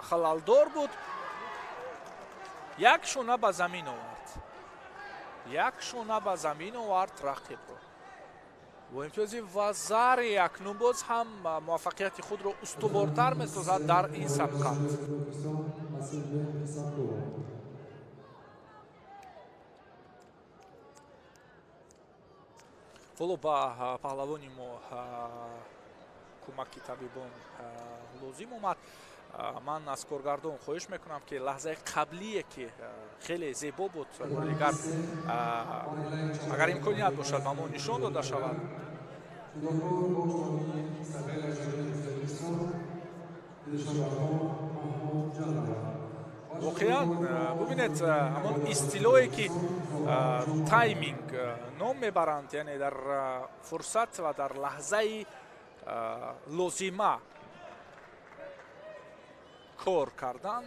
халалдор буд, як шона ба замин овард, як шона ба замин овард рақибро бо имтиёзи вазари. Акнун боз ҳам муваффақияти худро устувортар месозад дар ин сабқат. Ҳоло ба паҳлавони мо кӯмаки табибон лозим омад. Ман аз коргардон хоҳиш мекунам, ки лаҳзаи қаблие, ки хеле зебо буд, дигар агар имконият бошад, ба мо нишон дода шавад. Воқеан, бубинед, ҳамон истилоҳе, ки тайминг ном мебаранд, яъне дар фурсат ва дар лаҳзаи лозима кор кардан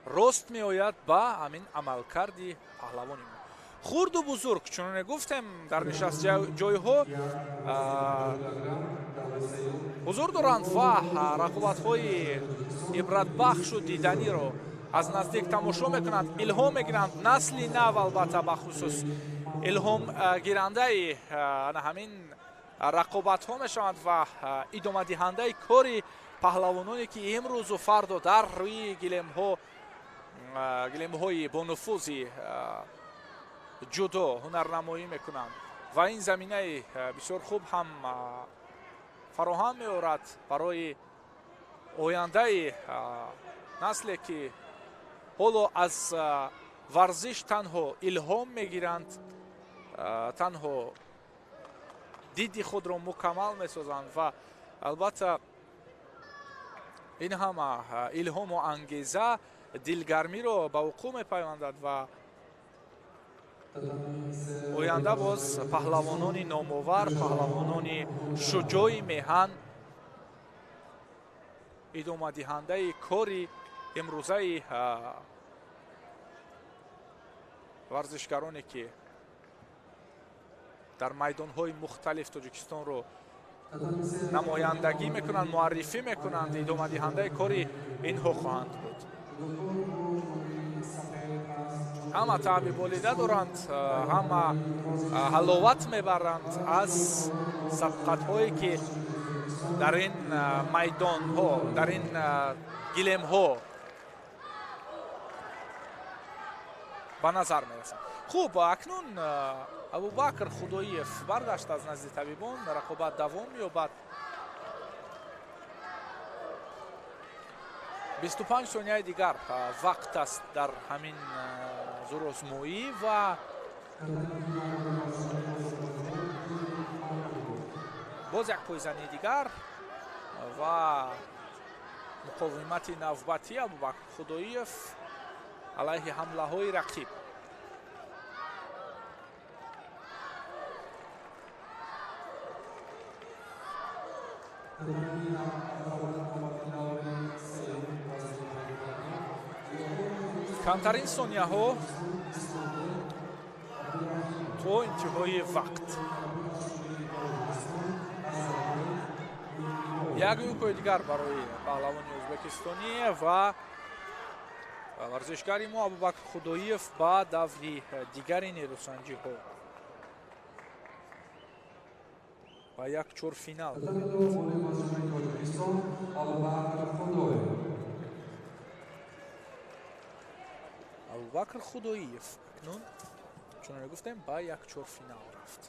рост меояд ба ҳамин амалкарди паҳлавони мо. Хурду бузург, чуноне гуфтем, дар нишастҷойҳо ҳузур доранд ва рақобатҳои ибратбахшу диданиро аз наздик тамошо мекунанд, илҳом мегиранд. Насли нав, албатта, бахусус илҳомгирандаи ана ҳамин рақобатҳо мешаванд ва идомадиҳандаи кори паҳлавононе, ки имрӯзу фардо дар рӯи гилемҳо, гилемҳои бонуфузи ҷудо ҳунарнамоӣ мекунанд. Ва ин заминаи бисёр хуб ҳам фароҳам меорад барои ояндаи насле, ки ҳоло аз варзиш танҳо илҳом мегиранд, танҳо диди худро мукаммал месозанд. Ва албатта, ин ҳама илҳому ангеза дилгармиро ба вуқӯъ мепайвандад ва оянда боз паҳлавонони номовар, паҳлавонони шуҷои меҳан, идомадиҳандаи кори имрӯзаи варзишгароне, ки дар майдонҳои мухталиф Тоҷикистонро намояндагӣ мекунанд, муаррифӣ мекунанд, идомадиҳандаи кори инҳо хоҳанд буд. Ҳама таъби болида доранд, ҳама ҳаловат мебаранд аз сабқатҳое, ки дар ин майдонҳо, дар ин гилемҳо ба назар мерасанд. Хуб, акнун Абубакр Худоиев баргашт аз назди табибон, рақобат давом меёбад. 25 сонияи дигар вақт аст дар ҳамин зӯрозмоӣ ва боз як пойзании дигар ва муқовимати навбатӣ Абубакр Худоиев алайҳи ҳамлаҳои рақиб. Камтарин сонияҳо то интиҳои вақт. Як юкои дигар барои паҳлавони ӯзбекистонӣ ва варзишгари мо Абубакр Худоиев ба даври дигари нерӯсанҷиҳо, ба як чорфинал. Абубакр Худоиев акнун, чуноне гуфтем, ба як чорфинал рафт.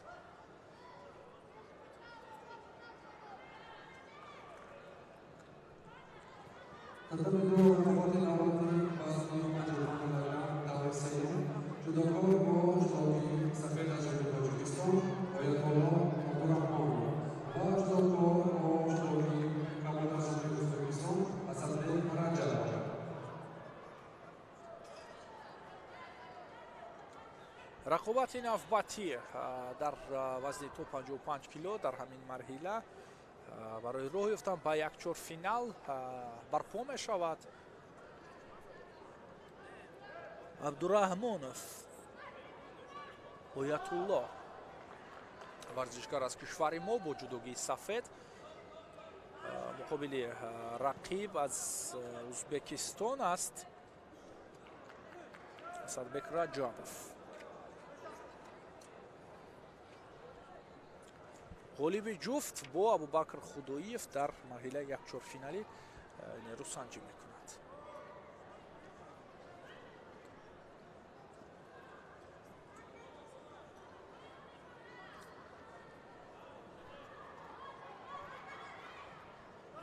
Рақобати навбатӣ дар вазни то 55 кило дар ҳамин марҳила барои роҳ ёфтан ба як чорфинал барпо мешавад. Абдураҳмонов Оятулло Варзишгар аз кишвари мо бо ҷудогии сафед муқобили рақиб аз Узбекистон аст, Асадбек Раҷабов. Ғолиби ҷуфт бо Абубакр Худоиев дар марҳилаи якчорфиналӣ нерӯсанҷӣ мекунад.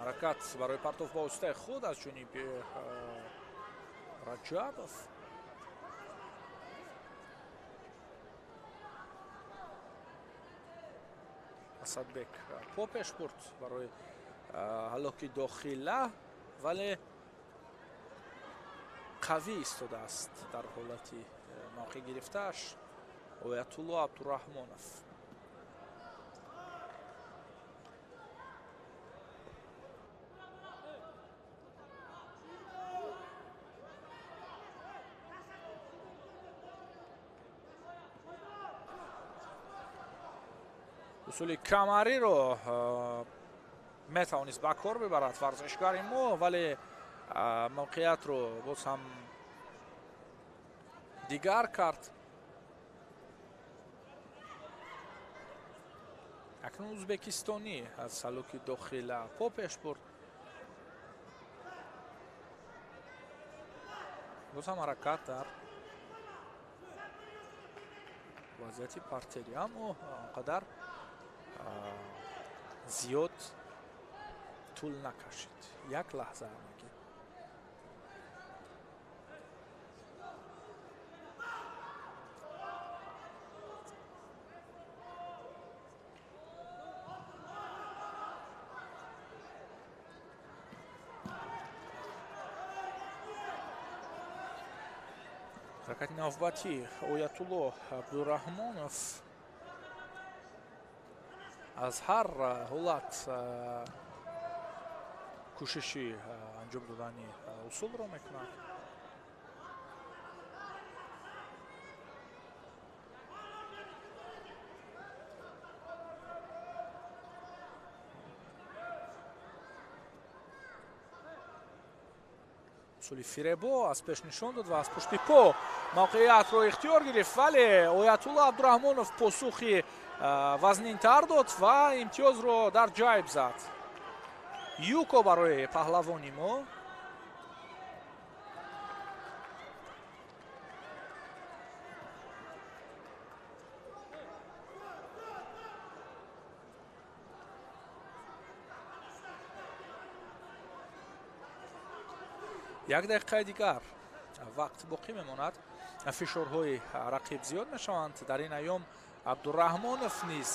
Ҳаракат барои партоф ба воситаи худ аз ҷониби Раҷабов. Асадбек по пеш бурд барои ҳалоки дохила, вале қавӣ истодааст дар ҳолати мавқеъ гирифтааш Оятулло Абдураҳмонов. Усули камариро метавонист ба кор бибарад варзишгари мо, вале мавқеиятро боз ҳам дигар кард. Акнун узбекистонӣ аз ҳалоки дохила по пеш бурд. Боз ҳам ҳаракат дар вазъияти партери, аммо он қадар зиёд тӯл накашид, як лаҳза ҳамагӣ. Ҳаракати навбатӣ Оятулло Абдураҳмонов аз ҳар ҳолат кӯшиши анҷом додани усулро мекунад. Усули фиребо аз пеш нишон дод ва аз пушти по мавқеиятро ихтиёр гирифт, вале Оятулло Абдураҳмонов посухи вазнинтар дод ва имтиёзро дар ҷайб зад. Юко барои паҳлавони мо. Як дақиқаи дигар вақт боқӣ мемонад. Фишорҳои рақиб зиёд мешаванд. Дар ин айём Абдураҳмонов низ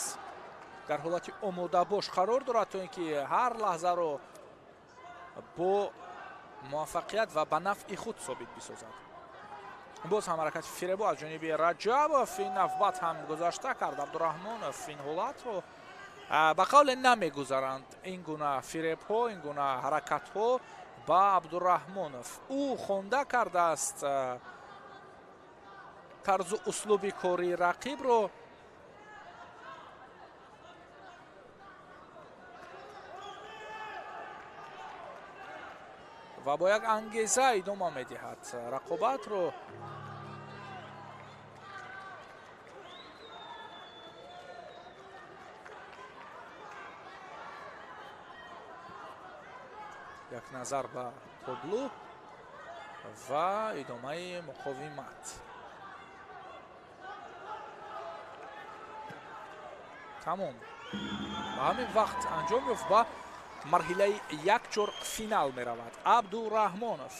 дар ҳолати омодабош қарор дорад, то ин ки ҳар лаҳзаро бо муваффақият ва ба нафъи худ собит бисозад. Боз ҳам ҳаракати фиребо аз ҷониби Раҷабов. Ин навбат ҳам гузашта кард Абдураҳмонов ин ҳолатро. Ба қавле намегузаранд ин гуна фиребҳо, ин гуна ҳаракатҳо ба Абдураҳмонов. Ӯ хонда кардааст тарзу услуби кори рақибро. Ва бо як ангеза идома медиҳад рақобатро. Як назар ба табло ва идомаи муқовимат. Тамом. Ба ҳамин вақт анҷом ёфт, ба марҳилаи якчор финал меравад Абдураҳмонов.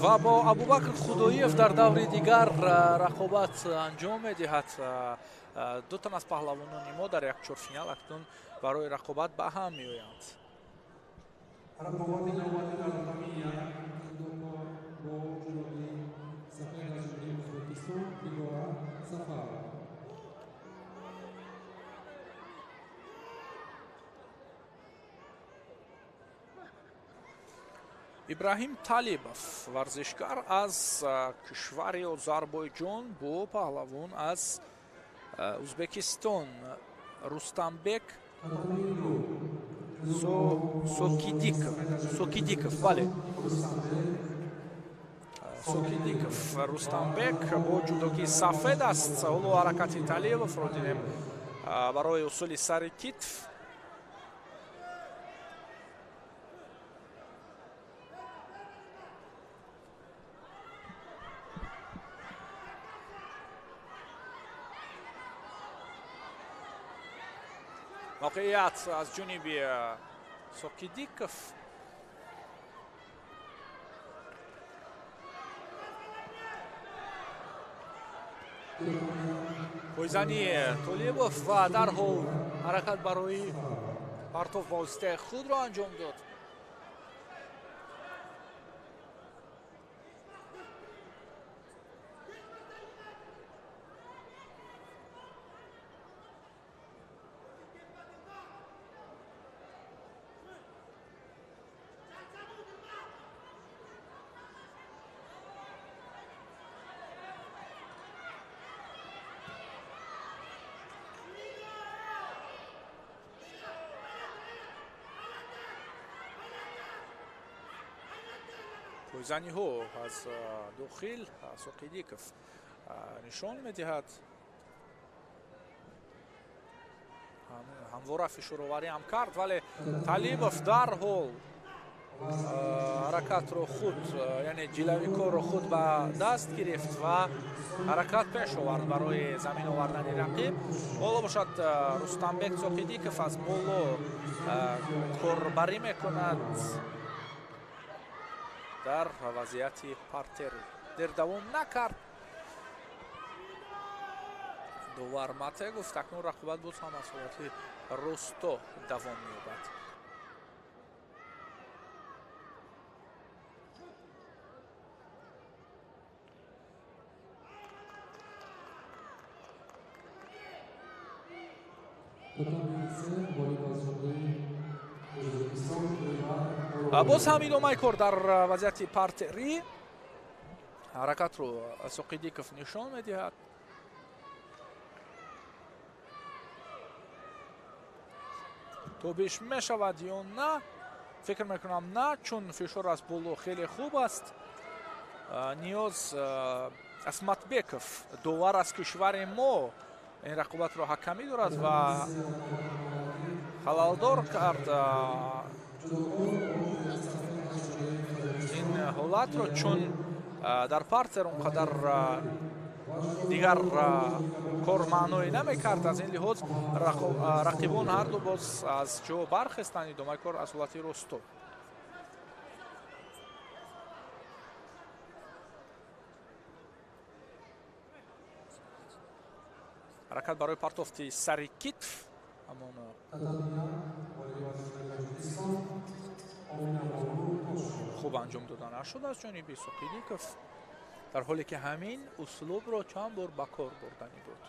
Ва бо Абубакр Худоиев дар даври дигар рақобат анҷом медиҳад. Ду тан аз паҳлавонони мо дар якчорфинал акнун барои рақобат ба ҳам меоянд. Ибраҳим Талибов, варзишгар аз кишвари Озарбойҷон, бо паҳлавон аз Узбекистон Рустамбек Сокидиков. Бале, Сокидиков Рустамбек бо ҷудогии сафед аст. Ҳоло ҳаракати Талибовро дидем барои усули сари китф. Мавқеият аз ҷониби Сокидиков. Пойзани Толибов ва дарҳол ҳаракат барои партов ба воситаи худро анҷом дод. Пойзаниҳо аз дохил Соқидиков нишон медиҳад. Ҳамвора фишуроварӣ ҳам кард, вале Талибов дарҳол ҳаракатро худ, яъне ҷилави корро худ ба даст гирифт ва ҳаракат пеш овард барои замин овардани рақиб. Ҳоло бошад Рустамбек Соқидиков аз боло корбарӣ мекунад дар вазъияти партерӣ. Дер давом накард. Довар мате гуфт, акнун рақобат боз ҳам аз ҳолати росто давом меёбад. Боз ҳам идомаи кор дар вазъияти партерӣ. Ҳаракатро Соқидиков нишон медиҳад. Тобиш мешавад ё на? Фикр мекунам на, чун фишор аз боло хеле хуб аст. Ниёз Асматбеков, довар аз кишвари мо, ин рақобатро ҳакамӣ дорад ва халалдор кард ин ҳолатро, чун дар партер он қадар дигар кор маъное намекард. Аз ин лиҳоз рақибон ҳарду боз аз ҷо бархестанд. Идомаи кор аз ҳолати росто. Ҳаракат барои партофти сари китф, ҳамон хуб анҷом дода нашуд аз ҷониби Соқидиков, дар ҳоле ки ҳамин услубро чанд бор ба кор бурданӣ буд.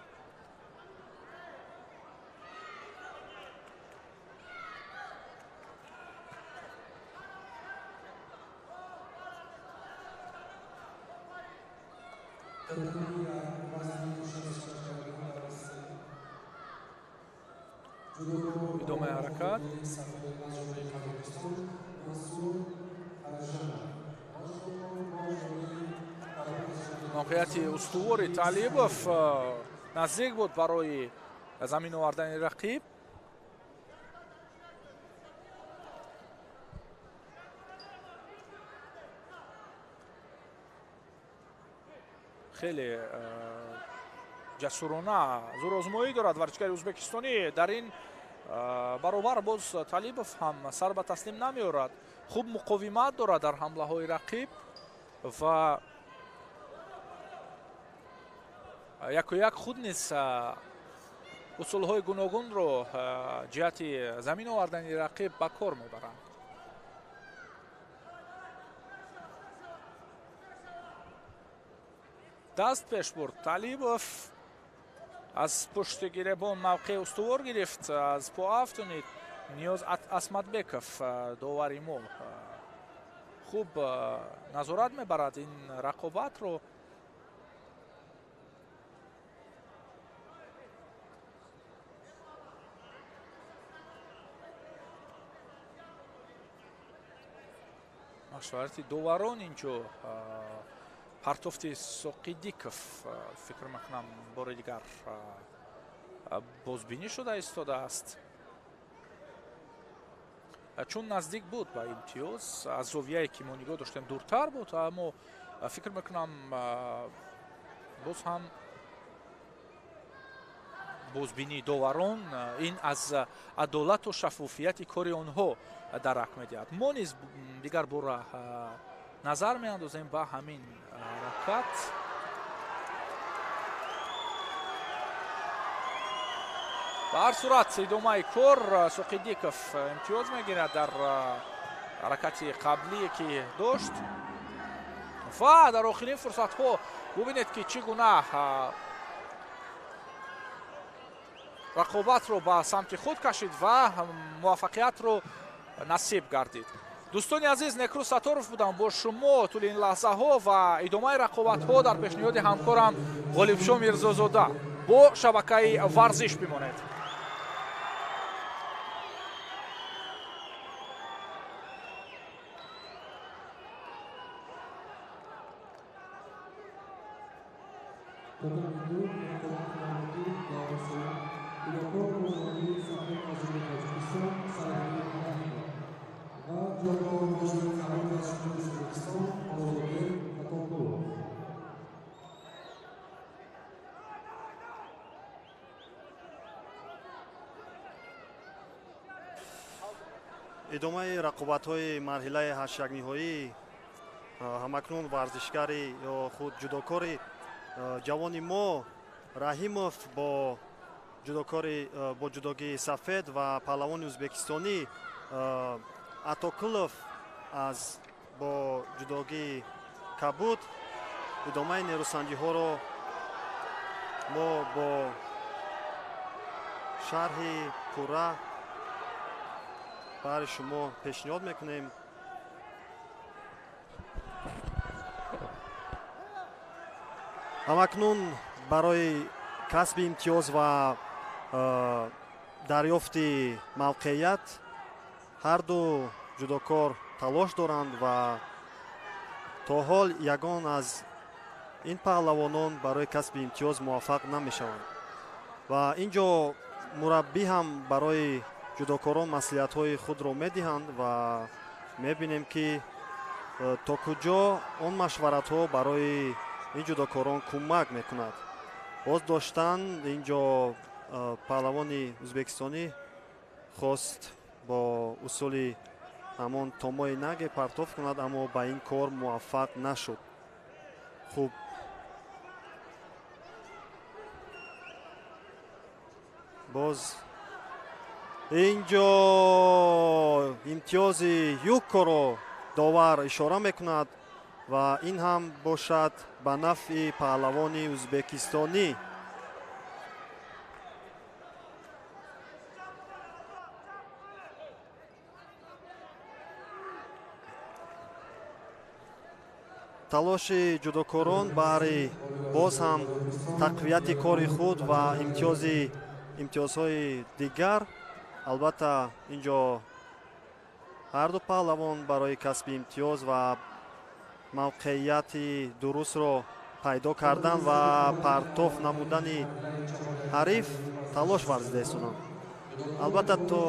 Идомаи ҳаракат. Мавқеияти устувори Талибов наздик буд барои замин овардани рақиб. Хеле ҷасурона зӯрозмоӣ дорад варзишгари ӯзбекистонӣ. Дар ин баробар боз Талибов ҳам сар ба таслим намеорад. Хуб муқовимат дорад дар ҳамлаҳои рақиб ва яку як худ низ усулҳои гуногунро ҷиҳати замин овардани рақиб ба кор мебаранд. Даст пеш бурд Талибов, аз пушти гиребон мавқеи устувор гирифт, аз по афтонид Ниёз Асматбеков, довари мо Хуб назорат мебарад ин рақобатро. Машварати доварон инҷо партофти Соқидиков фикр мекунам бори дигар бозбинӣ шуда истодааст. Чун наздик буд ба имтиёз, аз зовияе ки мо нигоҳ доштем дуртар буд, аммо фикр мекунам боз ҳам бозбинии доварон ин аз адолату шаффофияти кори онҳо дарак медиҳад. Мо низ дигар бора назар меандозем ба ҳамин ҳаракат. Ба ҳар сурат идомаи кор Соқидиков имтиёз мегирад дар ҳаракати қаблие ки дошт ва дар охирин фурсатҳо бубинед ки чӣ гуна рақобатро ба самти худ кашид ва муваффақиятро насиб гардид. Дӯстони азиз, Некрӯз Сатторов будам бо шумо тӯли ин лаҳзаҳо ва идомаи рақобатҳо дар пешниҳоди ҳамкорам Ғолибшо Мирзозода. Бо шабакаи варзиш бимонед. Идомаи рақобатҳои марҳилаи ҳаштякниҳоӣ ҳамакнун варзишгари ё худ ҷудокори ҷавони мо Раҳимов бо ҷудокори бо ҷудогии сафед ва паҳлавони ӯзбекистонӣ Атокулов аз бо ҷудогии кабуд идомаи нерӯсанҷиҳоро мо бо шарҳи пурра барои шумо пешниҳод мекунем. Ҳамакнун барои касби имтиёз ва дарёфти мавқеият ҳарду ҷудокор талош доранд ва то ҳол ягон аз ин паҳлавонон барои касби имтиёз муваффақ намешаванд ва ин ҷо мураббӣ ҳам барои ҷудокорон маслиҳатҳои худро медиҳанд ва мебинем ки то куҷо он машваратҳо барои ин ҷудокорон кӯмак мекунад. Боз доштан ин ҷо паҳлавони ӯзбекистонӣ хост бо усули ҳамон томои наге партоф кунад, аммо ба ин кор муваффақ нашуд. Хуб, боз ин ҷо имтиёзи юккоро довар ишора мекунад ва ин ҳам бошад ба нафъи паҳлавони ӯзбекистонӣ. Талоши ҷудокорон баҳри боз ҳам тақвияти кори худ ва имтиёзҳои дигар. Албатта ин ҷо ҳарду паҳлавон барои касби имтиёз ва мавқеияти дурустро пайдо кардан ва партоф намудани ҳариф талош варзида истоданд. Албатта то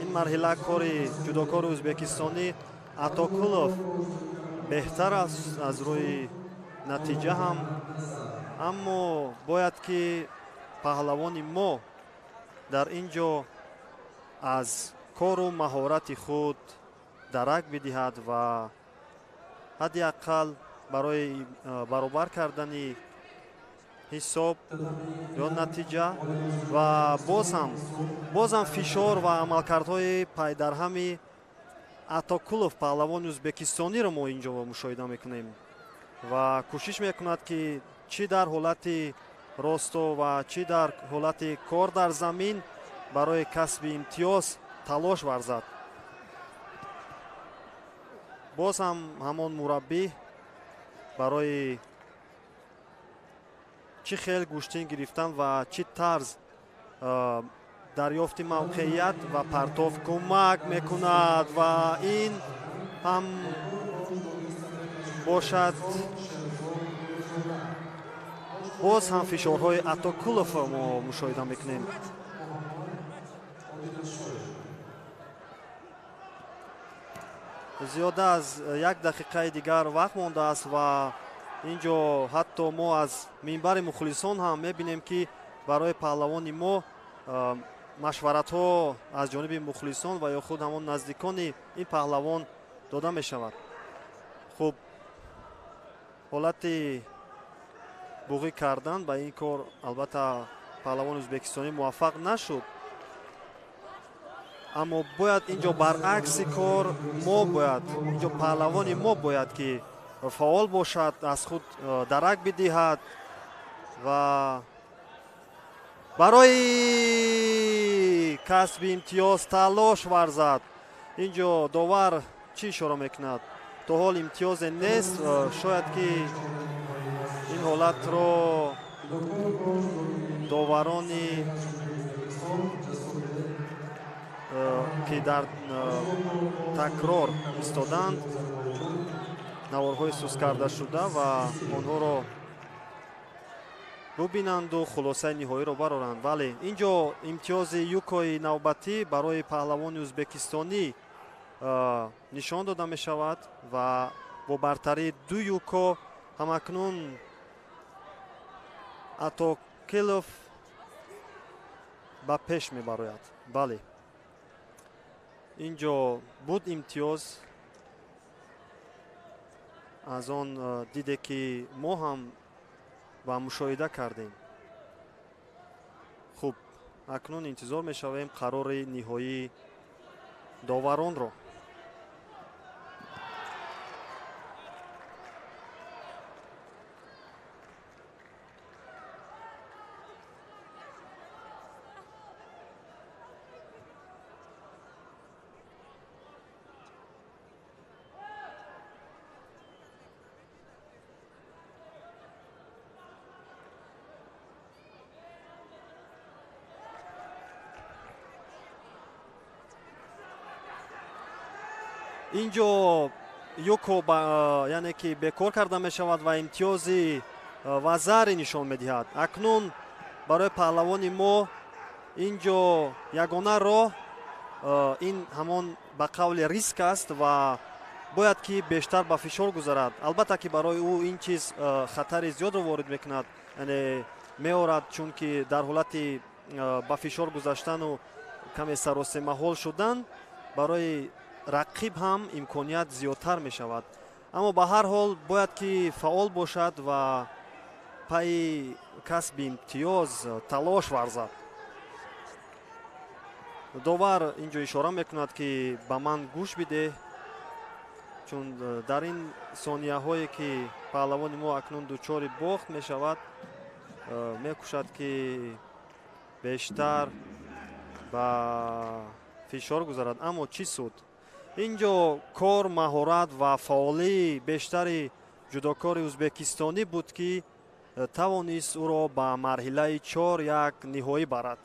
ин марҳила кори ҷудокори ӯзбекистонӣ Атокулов беҳтар аст аз рӯи натиҷа ҳам, аммо бояд ки паҳлавони мо дар ин ҷо аз кору маҳорати худ дарак бидиҳад ва ҳадди ақал барои баробар кардани ҳисоб ё натиҷа ва боз ҳам фишор ва амалкардҳои пайдарҳами Атокулов паҳлавони ӯзбекистониро мо ин ҷо мушоҳида мекунем ва кӯшиш мекунад ки чӣ дар ҳолати росто ва чӣ дар ҳолати кор дар замин барои касби имтиёз талош варзад. Боз ҳам ҳамон мураббӣ барои чӣ хел гӯштин гирифтан ва чӣ тарз дарёфти мавқеият ва партов кӯмак мекунад ва ин ҳам бошад боз ҳам фишорҳои Атокулов мо мушоҳида мекунем. Зиёда аз як дақиқаи дигар вақт мондааст ва ин ҷо ҳатто мо аз минбари мухлисон ҳам мебинем, ки барои паҳлавони мо машваратҳо аз ҷониби мухлисон ва ё худ ҳамон наздикони ин паҳлавон дода мешавад. Хуб, ҳолати буғӣ кардан ба ин кор албатта паҳлавони ӯзбекистонӣ муваффақ нашуд, аммо бояд ин ҷо баръакси кор мо бояд ин ҷо паҳлавони мо бояд ки фаъол бошад, аз худ дарак бидиҳад ва барои касби имтиёз талош варзад. Ин ҷо довар чӣ ишора мекунад? То ҳол имтиёзе нест, шояд ки ин ҳолатро доварони ки дар такрор истоданд наворҳои сус карда шуда ва онҳоро бубинанду хулосаи ниҳоиро бароранд. Вале ин ҷо имтиёзи юкои навбатӣ барои паҳлавони ӯзбекистонӣ нишон дода мешавад ва бо бартарии 2 юко ҳамакнун Атокилов ба пеш мебарояд. Бале, ин ҷо буд имтиёз аз он диде ки мо ҳам ба мушоҳида кардем. Хуб, акнун интизор мешавем қарори ниҳоии доваронро. Ин ҷо юко яъне ки бекор карда мешавад ва имтиёзи вазаре нишон медиҳад. Акнун барои паҳлавони мо ин ҷо ягона роҳ ин ҳамон ба қавли риск аст ва бояд ки бештар ба фишор гузарад. Албатта ки барои ӯ ин чиз хатари зиёдро ворид мекунад, яъне меорад, чунки дар ҳолати ба фишор гузаштану каме саросемаҳол шудан барои рақиб ҳам имконият зиёдтар мешавад. Аммо ба ҳар ҳол бояд ки фаъол бошад ва пайи касби имтиёз талош варзад. Довар ин ҷо ишора мекунад, ки ба ман гӯш бидеҳ, чун дар ин сонияҳое ки паҳлавони мо акнун дучори бохт мешавад, мекӯшад ки бештар ба фишор гузарад. Аммо чӣ суд? Ин ҷо кор, маҳорат ва фаъолии бештари ҷудокори ӯзбекистонӣ буд, ки тавонист ӯро ба марҳилаи 4-1 ниҳоӣ барад.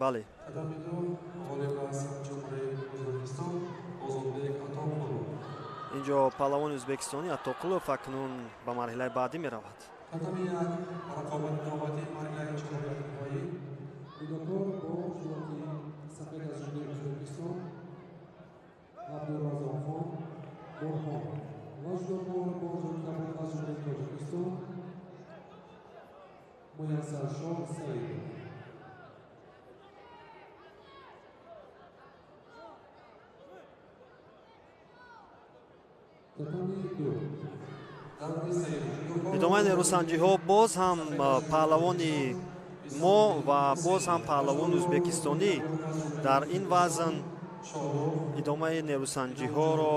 Бале, ин ҷо паҳлавони ӯзбекистонӣ Атоқулов акнун ба марҳилаи баъдӣ меравад. Идомаи нерӯсанҷиҳо боз ҳам паҳлавони мо ва боз ҳам паҳлавони ӯзбекистонӣ дар ин вазн идомаи нерӯсанҷиҳоро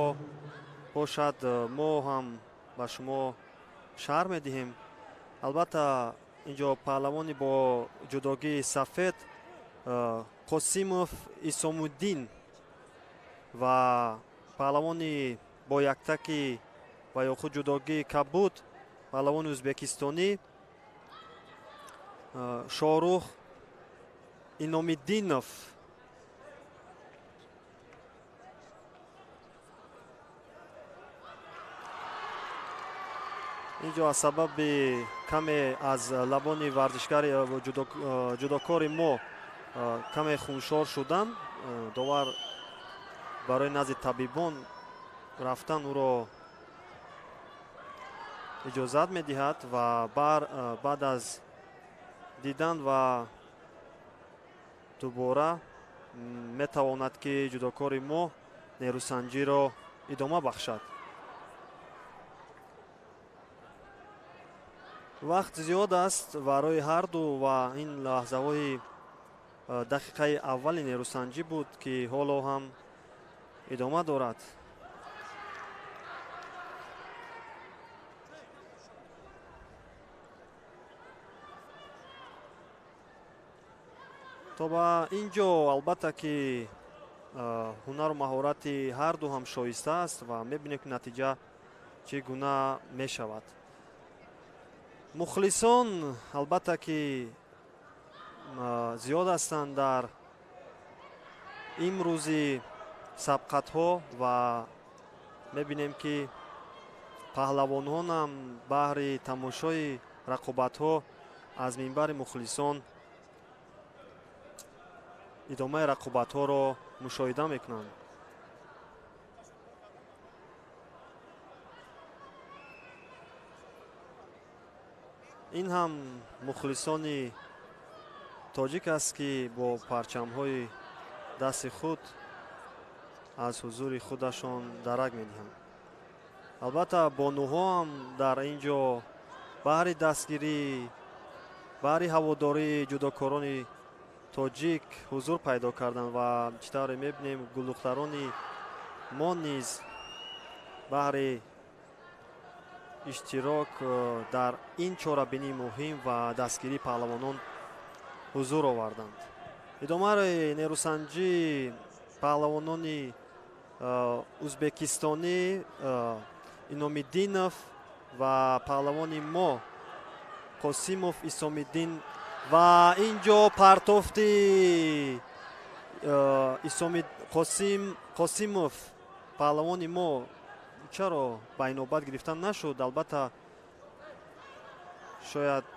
бошад мо ҳам ба шумо шарҳ медиҳем. Албатта ин ҷо паҳлавони бо ҷудогии сафед Қосимов Исомуддин Ва паҳлавони бо яктаки ва ё худ ҷудогии кабуд, паҳлавони ӯзбекистонӣ Шоҳрух Иномиддинов. Инҷо аз сабаби каме аз лабони варзишгари ҷудокори мо каме хуншор шудан, довар барои назди табибон рафтан ӯро иҷозат медиҳад ва баъд аз дидан ва дубора метавонад, ки ҷудокори мо нерӯсанҷиро идома бахшад. Вақт зиёд аст барои ҳарду ва ин лаҳзаҳои дақиқаи аввали нерӯсанҷӣ буд, ки ҳоло ҳам идома дорад. То ба ин ҷо албатта, ки ҳунару маҳорати ҳарду ҳам шоиста аст ва мебинем, ки натиҷа чӣ гуна мешавад. Мухлисон албатта, ки зиёд ҳастанд дар имрӯзи сабқатҳо ва мебинем, ки паҳлавонҳонам баҳри тамошои рақобатҳо аз минбари мухлисон идомаи рақобатҳоро мушоҳида мекунанд. Ин ҳам мухлисони тоҷик аст, ки бо парчамҳои дасти худ аз ҳузури худашон дарак медиҳанд. Албатта, бонуҳо ҳам дар ин ҷо баҳри дастгирӣ, баҳри ҳаводории ҷудокорони тоҷик ҳузур пайдо карданд ва чӣ тавре мебинем, гулдухтарони мо низ баҳри иштирок дар ин чорабинии муҳим ва дастгирии паҳлавонон ҳузур оварданд. Идомаи нерӯсанҷии паҳлавонони ӯзбекистонӣ Иномиддинов ва паҳлавони мо Қосимов Исомиддин ва ин ҷо партофти Қосимов паҳлавони мо чаро ба инобат гирифта нашуд? Албатта, шояд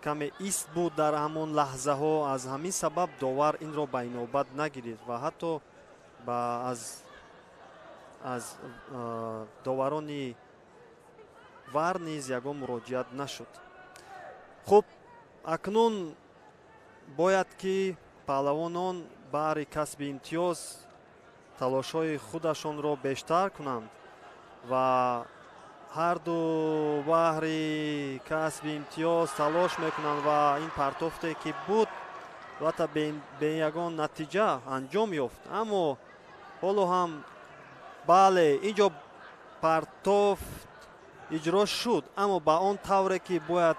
каме ист буд дар ҳамон лаҳзаҳо, аз ҳамин сабаб довар инро ба инобат нагирифт ва ҳатто аз доварони вар низ ягон муроҷиат нашуд. Хуб, акнун бояд, ки паҳлавонон баҳри касби имтиёз талошҳои худашонро бештар кунанд ва ҳарду баҳри касби имтиёз талош мекунанд ва ин партофте, ки буд, албатта, бе ягон натиҷа анҷом ёфт, аммо ҳоло ҳам бале, ин ҷо партофт иҷро шуд, аммо ба он тавре, ки бояд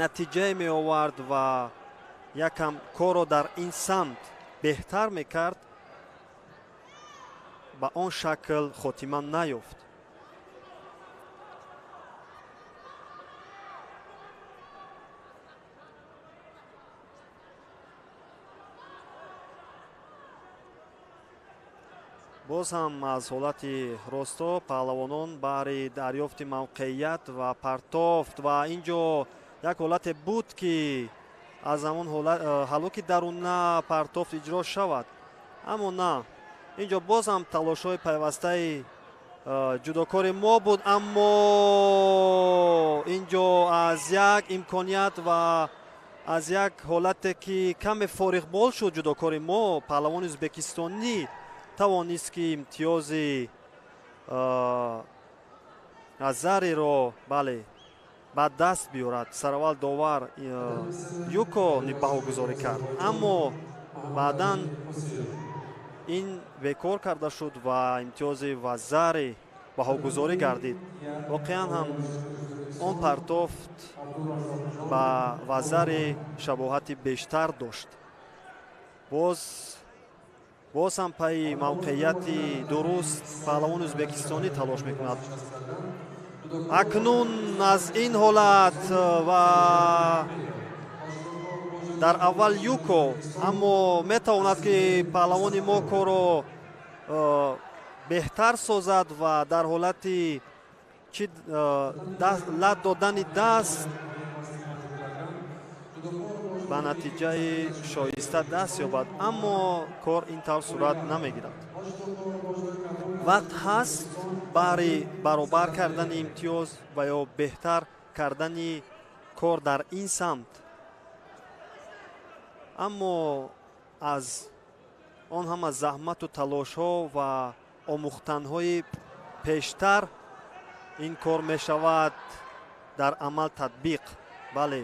натиҷае меовард ва якам корро дар ин самт беҳтар мекард, ба он шакл хотима наёфт. Боз ҳам аз ҳолати росто паҳлавонон баҳри дарёфти мавқеият ва партофт ва ин ҷо як ҳолате буд, ки аз ҳамон ҳалоки даруна партофт иҷро шавад, аммо на, ин ҷо боз ҳам талошҳои пайвастаи ҷудокори мо буд, аммо ин ҷо аз як имконият ва аз як ҳолате, ки каме фориғбол шуд, ҷудокори мо паҳлавони ӯзбекистонӣ тавонист, ки имтиёзи азариро бале ба даст биёрад. Сараввал довар юко баҳогузорӣ кард, аммо баъдан ин бекор карда шуд ва имтиёзи вазари баҳогузорӣ гардид. Воқеан ҳам он партофт ба вазари шабоҳати бештар дошт. Боз ҳам пайи мавқеияти дуруст паҳлавони ӯзбекистонӣ талош мекунад. Акнун аз ин ҳолат ва дар аввал юко, аммо метавонад ки паҳлавони мо корро беҳтар созад ва дар ҳолати чи лат додани даст ба натиҷаи шоиста даст ёбад, аммо кор ин тавр сурат намегирад. Вақт ҳаст баҳри баробар кардани имтиёз ва ё беҳтар кардани кор дар ин самт, аммо аз он ҳама заҳмату талошҳо ва омӯхтанҳои пештар ин кор мешавад дар амал татбиқ. Бале,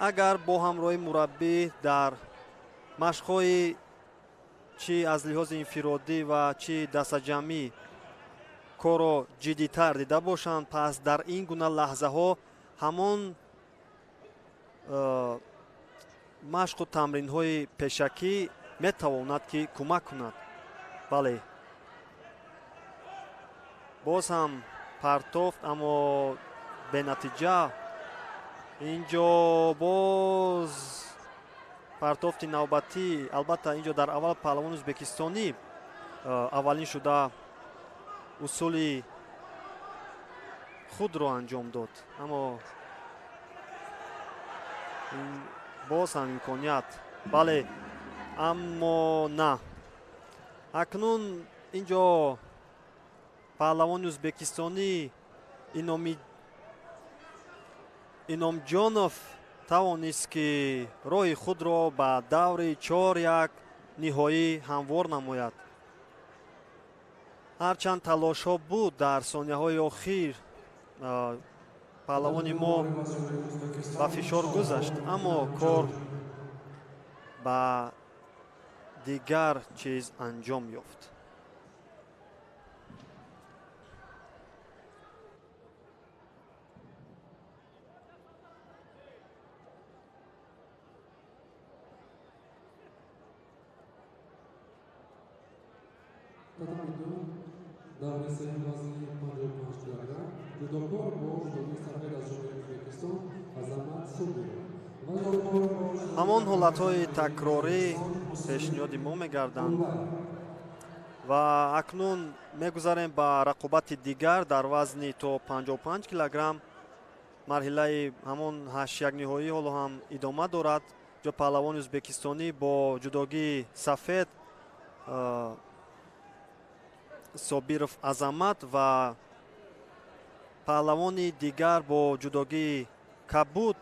агар бо ҳамроҳи мураббӣ дар машқҳои чӣ аз лиҳози инфиродӣ ва чӣ дастаҷамъӣ корро ҷиддитар дида бошанд, пас дар ин гуна лаҳзаҳо ҳамон машқу тамринҳои пешакӣ метавонад ки кӯмак кунад. Бале, боз ҳам партофт, аммо бенатиҷа. Инҷо боз партофти навбатӣ. Албатта, инҷо дар аввал паҳлавони ӯзбекистонӣ аввалин шуда усули худро анҷом дод, аммо боз ҳам имконият. Бале, аммо на. Акнун инҷо паҳлавони ӯзбекистонӣ Иномҷонов тавонист ки роҳи худро ба даври 4-1 ниҳоӣ ҳамвор намояд. Ҳарчанд талошҳо буд дар сонияҳои охир паҳлавони мо ба фишор гузашт, аммо кор ба дигар чиз анҷом ёфт. Даври сеюм вазни 55 килограмм ҷудокор бо ҷудогии сафед аз Ҷумҳурии Ӯзбекистон Азамат Собиров. Ҳамон ҳолатҳои такрорӣ пешниҳоди мо мегарданд ва акнун мегузарем ба рақобати дигар дар вазни то 55 килограмм. Марҳилаи ҳамон 8-1 ниҳоӣ ҳоло ҳам идома дорад. Ҷо паҳлавони ӯзбекистонӣ бо ҷудогии сафед Собиров Азамат ва паҳлавони дигар бо ҷудогии кабуд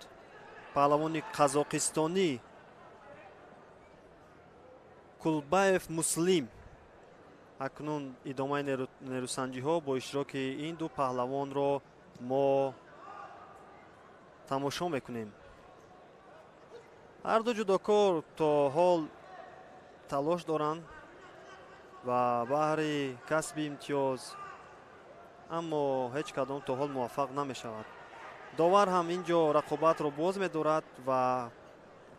паҳлавони қазоқистонӣ Кулбаев Муслим. Акнун идомаи нерӯсанҷиҳо бо иштироки ин ду паҳлавонро мо тамошо мекунем. Ҳар ду ҷудокор то ҳол талош доранд ва баҳри касби имтиёз, аммо ҳеҷ кадом то ҳол муваффақ намешавад. Довар ҳам ин ҷо рақобатро боз медорад ва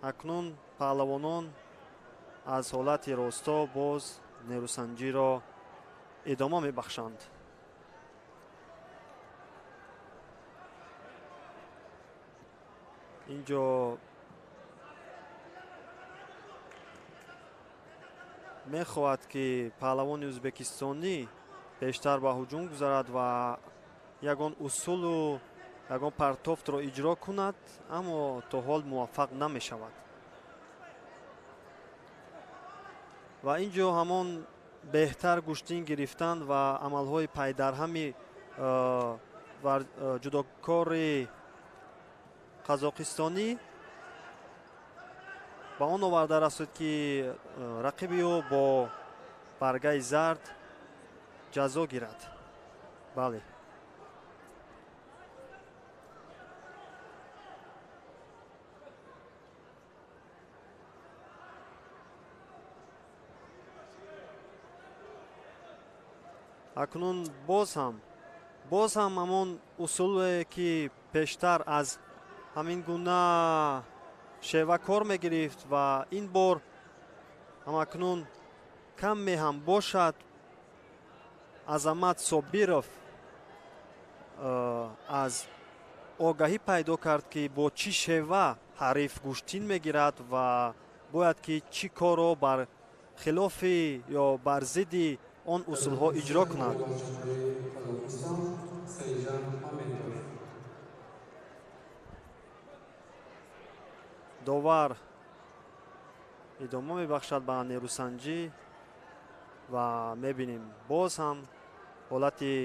акнун паҳлавонон аз ҳолати росто боз нерӯсанҷиро идома мебахшанд. Ин ҷо мехоҳад ки паҳлавони ӯзбекистонӣ бештар ба ҳуҷум гузарад ва ягон усулу ягон партофтро иҷро кунад, аммо то ҳол муваффақ намешавад. Ва ин ҷо ҳамон беҳтар гӯштин гирифтан ва амалҳои пайдарҳами ҷудокори қазоқистонӣ ба он оварда расид ки рақиби ӯ бо баргаи зард ҷазо гирад. Бале, акнун боз ҳам ҳамон усуле ки пештар аз ҳамин гуна шева кор мегирифт ва ин бор Ҳамакнун каме ҳам бошад Азамат Собиров аз огаҳӣ пайдо кард, ки бо чӣ шева ҳариф гӯштин мегирад ва бояд ки чӣ корро бар хилофи ё бар зидди он усулҳо иҷро кунад. Довар идома мебахшад ба нерӯсанҷӣ ва мебинем боз ҳам ҳолати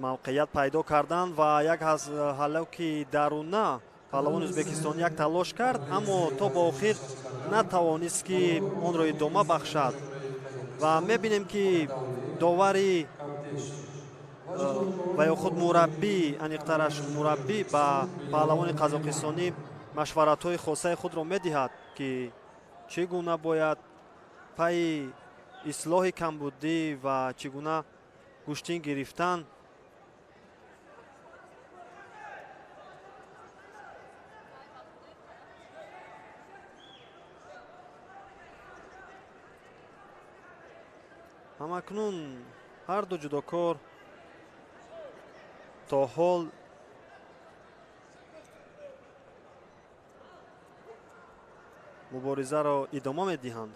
мавқеият пайдо кардан ва як ҳалоки даруна паҳлавони ӯзбекистон як талош кард, аммо то ба охир натавонист, ки онро идома бахшад. Ва мебинем, ки довари ва ё худ мураббӣ, аниқтараш мураббӣ, ба паҳлавони қазоқистонӣ машваратҳои хосаи худро медиҳад, ки чӣ гуна бояд пайи ислоҳи камбудӣ ва чӣ гуна гӯштин гирифтан. Ҳамакнун ҳарду ҷудокор то ҳол муборизаро идома медиҳанд.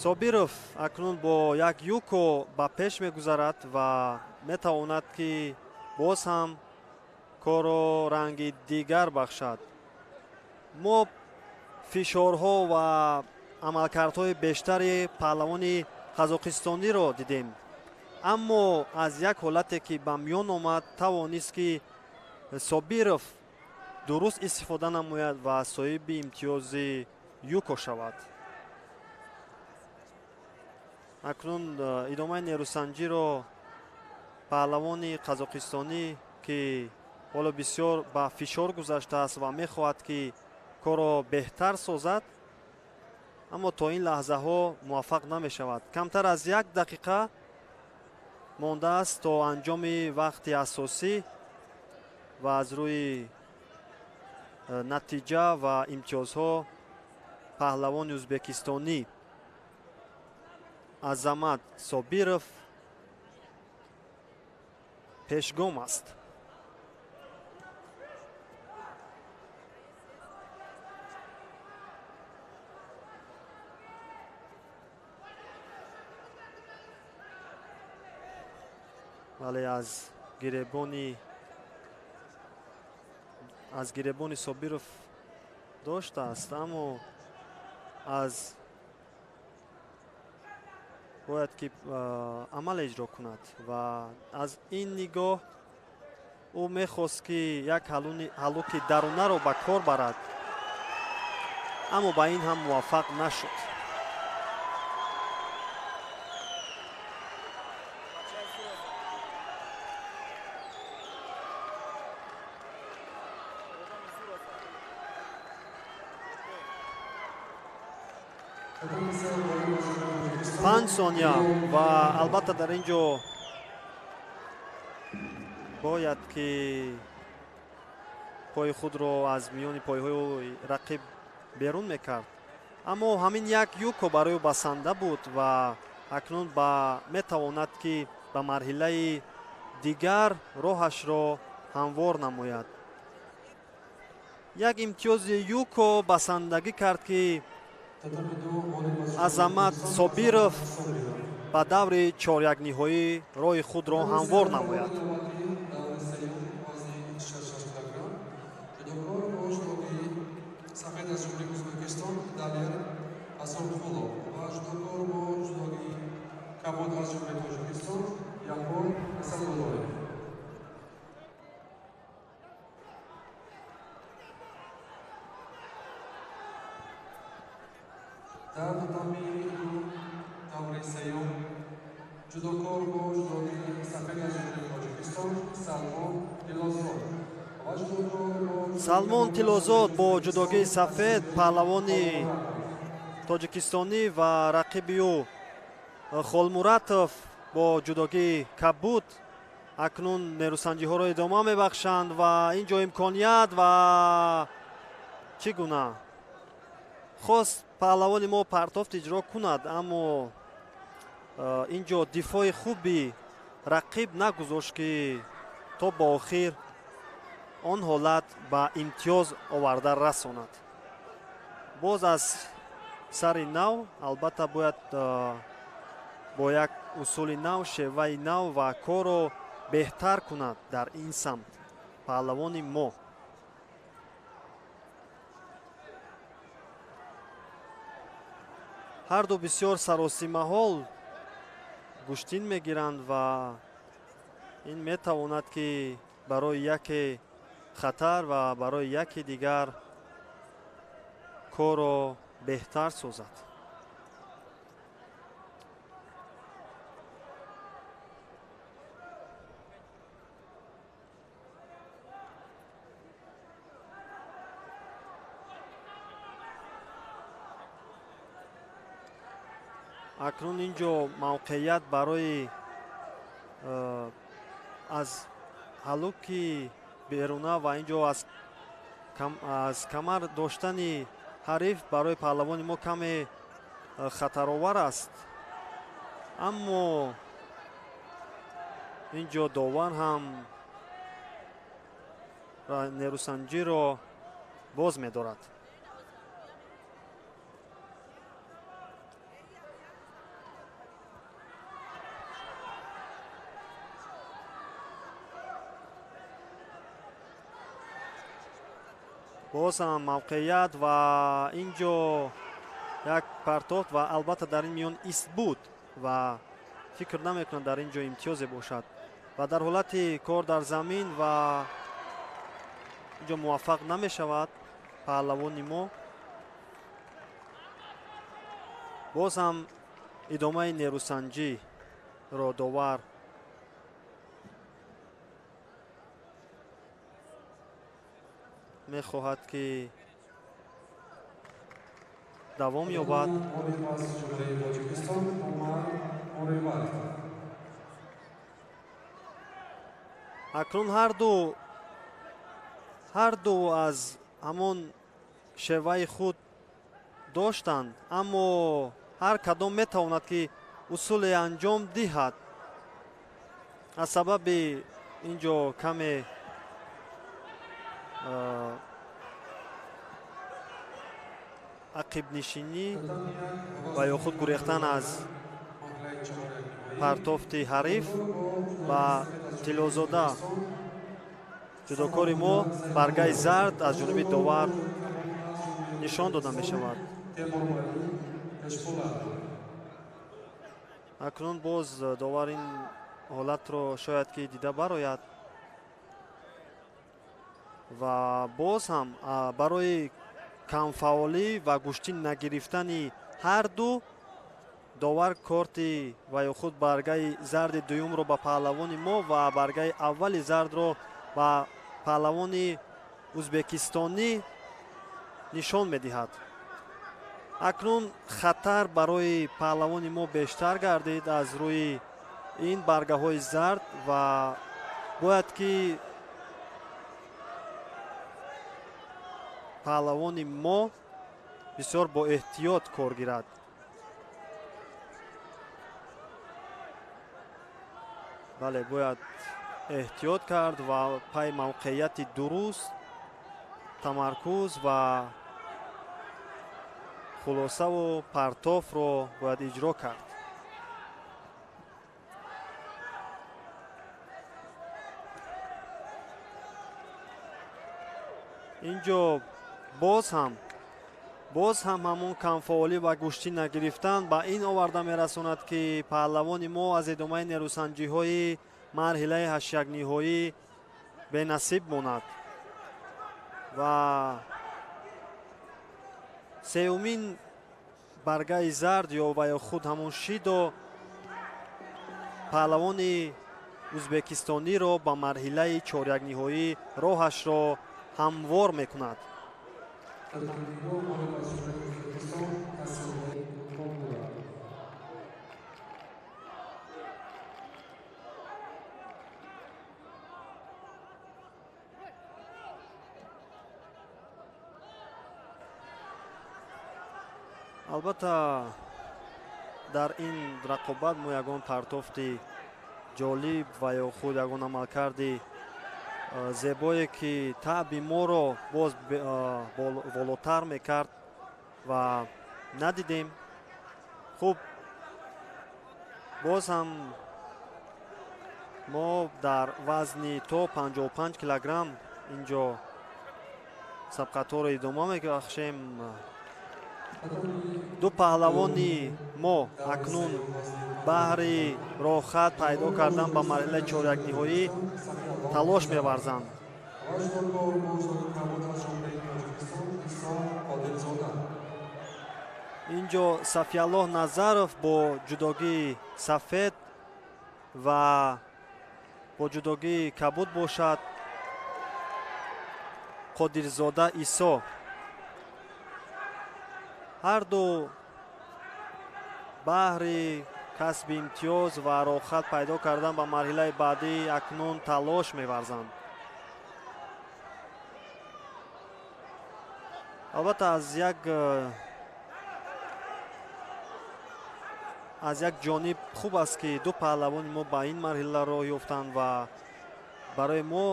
Собиров акнун бо як юко ба пеш мегузарад ва метавонад, ки боз ҳам корро ранги дигар бахшад. Мо фишорҳо ва амалкардҳои бештари паҳлавони қазоқистониро дидем, аммо аз як ҳолате, ки ба миён омад, тавонист, ки Собиров дуруст истифода намояд ва соҳиби имтиёзи юко шавад. Акнун идомаи нерӯсанҷиро паҳлавони қазоқистонӣ, ки ҳоло бисёр ба фишор гузаштааст ва мехоҳад, ки корро беҳтар созад, аммо то ин лаҳзаҳо муваффақ намешавад. Камтар аз як дақиқа мондааст то анҷоми вақти асосӣ ва аз рӯи натиҷа ва имтиёзҳо паҳлавони ӯзбекистонӣ Азамат Собиров пешгом аст. Вале аз гиребони Собиров доштааст, аммо аз бояд ки амал иҷро кунад ва аз ин нигоҳ ӯ мехост, ки як ҳалуки дарунаро ба кор барад, аммо ба ин ҳам муваффақ нашуд. Панҷ сония ва албатта дар ин ҷо бояд ки пои худро аз миёни пойҳои рақиб берун мекард, аммо ҳамин як юко барои ӯ басанда буд ва акнун метавонад, ки ба марҳилаи дигар роҳашро ҳамвор намояд. Як имтиёзи юко басандагӣ кард, ки Азамат Собиров ба даври чорякниҳоӣ роҳи худро ҳамвор намояд. Дар татами ду давраи сеюм ҷудокор бо ҷудогии сафед аз Ҷумҳурии Тоҷикистон Салмон Тиллозод ва ҷудокор бо Салмон Тиллозод бо ҷудогии сафед паҳлавони тоҷикистонӣ ва рақиби ӯ Холмуратов бо ҷудогии кабуд акнун нерӯсанҷиҳоро идома мебахшанд ва ин ҷо имконият ва чӣ гуна Хост паҳлавони мо партофт иҷро кунад, аммо инҷо дифои хуби рақиб нагузошт, ки то ба охир он ҳолат ба имтиёз оварда расонад. Боз аз сари нав албатта бояд бо як усули нав, шеваи нав ва корро беҳтар кунад дар ин самт паҳлавони мо. Ҳарду бисёр саросимаҳол гӯштин мегиранд ва ин метавонад, ки барои яке хатар ва барои яке дигар корро беҳтар созад. Акнун инҷо мавқеият барои аз ҳалуки беруна ва инҷо аз камар доштани ҳариф барои паҳлавони мо каме хатаровар аст, аммо инҷо довар ҳам нерӯсанҷиро боз медорад. Боз ҳам мавқеият ва инҷо як партофт ва албатта дар ин миён ист буд ва фикр намекунад дар ин ҷо имтиёзе бошад ва дар ҳолати кор дар замин ва инҷо муваффақ намешавад паҳлавони мо. Боз ҳам идомаи нерӯсанҷиро довар мехоҳад, ки давом ёбад. Акнун ҳарду аз ҳамон шеваи худ доштанд, аммо ҳар кадом метавонад, ки усуле анҷом диҳад. Аз сабаби инҷо каме ақибнишинӣ ва ё худ гурехтан аз партофти ҳариф ва Тиллозода ҷудокори мо баргаи зард аз ҷониби довар нишон дода мешавад. Акнун боз довар ин ҳолатро шояд ки дида барояд ва боз ҳам барои камфаъолӣ ва гӯштин нагирифтани ҳарду довар корти ва ё худ баргаи зарди дуюмро ба паҳлавони мо ва баргаи аввали зардро ба паҳлавони ӯзбекистонӣ нишон медиҳад. Акнун хатар барои паҳлавони мо бештар гардид аз рӯи ин баргаҳои зард ва бояд ки паҳлавони мо бисёр бо эҳтиёт кор гирад. Бале, бояд эҳтиёт кард ва пай мавқеияти дуруст, тамаркуз ва хулосаву партофро бояд иҷро кард. Инҷо боз ҳам ҳамон камфаъолӣ ва гӯштӣ нагирифтан ба ин оварда мерасонад, ки паҳлавони мо аз идомаи нерӯсанҷиҳои марҳилаи ҳаштякниҳоӣ бенасиб монад ва сеюмин баргаи зард ё ва ё худ ҳамон шидо паҳлавони ӯзбекистониро ба марҳилаи чорякниҳоӣ роҳашро ҳамвор мекунад. Албатта, дар ин рақобат мо ягон партофти ҷолиб ва ё худ ягон амалкарди зебое, ки таъби моро боз болотар мекард, ва надидем. Хуб, боз ҳам мо дар вазни то 55 килограмм инҷо сабқатҳоро идома мебахшем. Ду паҳлавони мо акнун баҳри роҳхат пайдо кардан ба марҳилаи чорякниҳоӣ талош меварзанд. Инҷо Сафиаллоҳ Назаров бо ҷудогии сафед ва бо ҷудогии кабуд бошад Қодирзода Исо. Ҳар ду баҳри касби имтиёз ва роҳхат пайдо кардан ба марҳилаи баъдӣ акнун талош меварзанд. Албатта, аз як ҷониб хуб аст, ки ду паҳлавони мо ба ин марҳила роҳ ёфтанд ва барои мо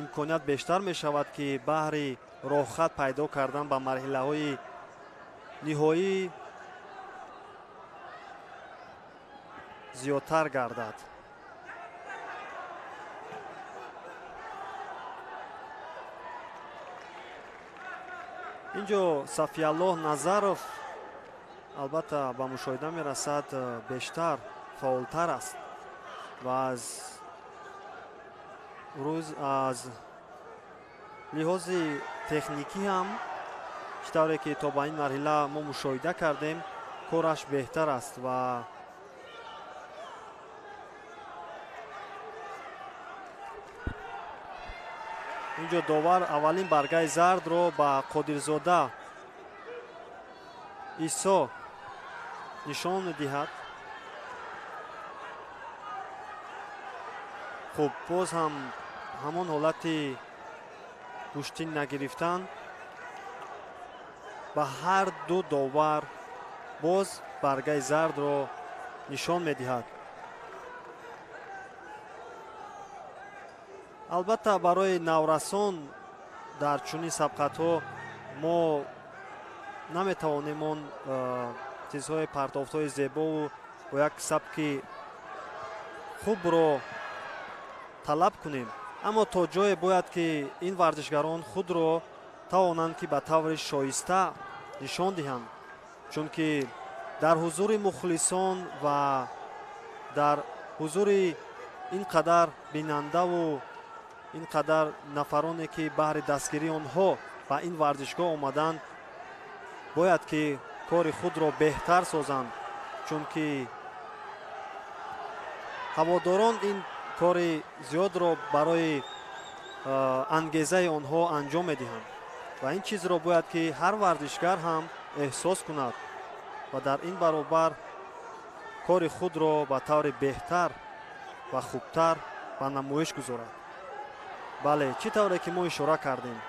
имконият бештар мешавад, ки баҳри роҳхат пайдо кардан ба марҳилаҳои ниҳоӣ зиёдтар гардад. Инҷо Сафиаллоҳ Назаров, албатта, ба мушоҳида мерасад, бештар фаъолтар аст ва аз рӯз аз лиҳози техникӣ ҳам, чӣ тавре ки то ба ин марҳила мо мушоҳида кардем, кораш беҳтар аст. Ва инҷо довар аввалин баргаи зардро ба Қодирзода Исо нишон медиҳад. Хуб, боз ҳам ҳамон ҳолати гӯштин нагирифтан ба ҳар ду довар боз баргаи зардро нишон медиҳад. Албатта, барои наврасон дар чунин сабқатҳо мо наметавонем он чизҳои партофтҳои зебову бо як сабки хубро талаб кунем, аммо то ҷое бояд, ки ин варзишгарон худро тавонанд, ки ба таври шоиста нишон диҳанд, чунки дар ҳузури мухлисон ва дар ҳузури ин қадар бинандаву ин қадар нафароне, ки баҳри дастгирии онҳо ба ин варзишгоҳ омаданд, бояд ки кори худро беҳтар созанд, чунки ҳаводорон ин кори зиёдро барои ангезаи онҳо анҷом медиҳанд ва ин чизро бояд, ки ҳар варзишгар ҳам эҳсос кунад ва дар ин баробар кори худро ба таври беҳтар ва хубтар ба намоиш гузорад. Бале, чӣ тавре ки мо ишора кардем,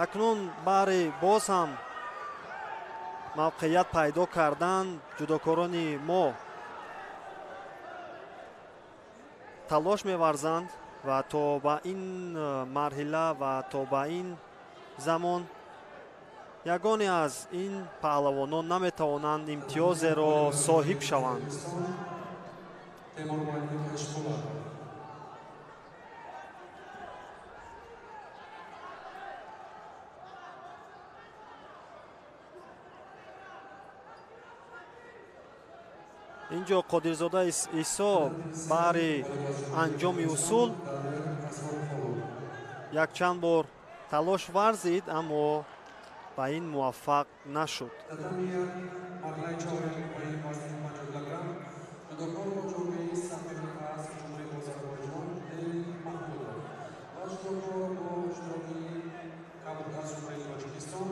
акнун баҳри боз ҳам мавқеият пайдо кардан ҷудокорони мо талош меварзанд ва то ба ин марҳила ва то ба ин замон ягоне аз ин паҳлавонон наметавонанд имтиёзеро соҳиб шаванд. Темурмалик Эшбулатов. Инҷо Қодирзода Исо баҳри анҷоми усул якчанд бор талош варзид, аммо ба ин муваффақ нашуд. Татами марҳилаи чорякниҳоии вазни 50 килограмм ҷудокор бо ҷомаи сафед аз Ҷумҳурии Озарбойҷон Элин Маҳмудов ва ҷудокор бо ҷудогии кабуд аз Ҷумҳурии Тоҷикистон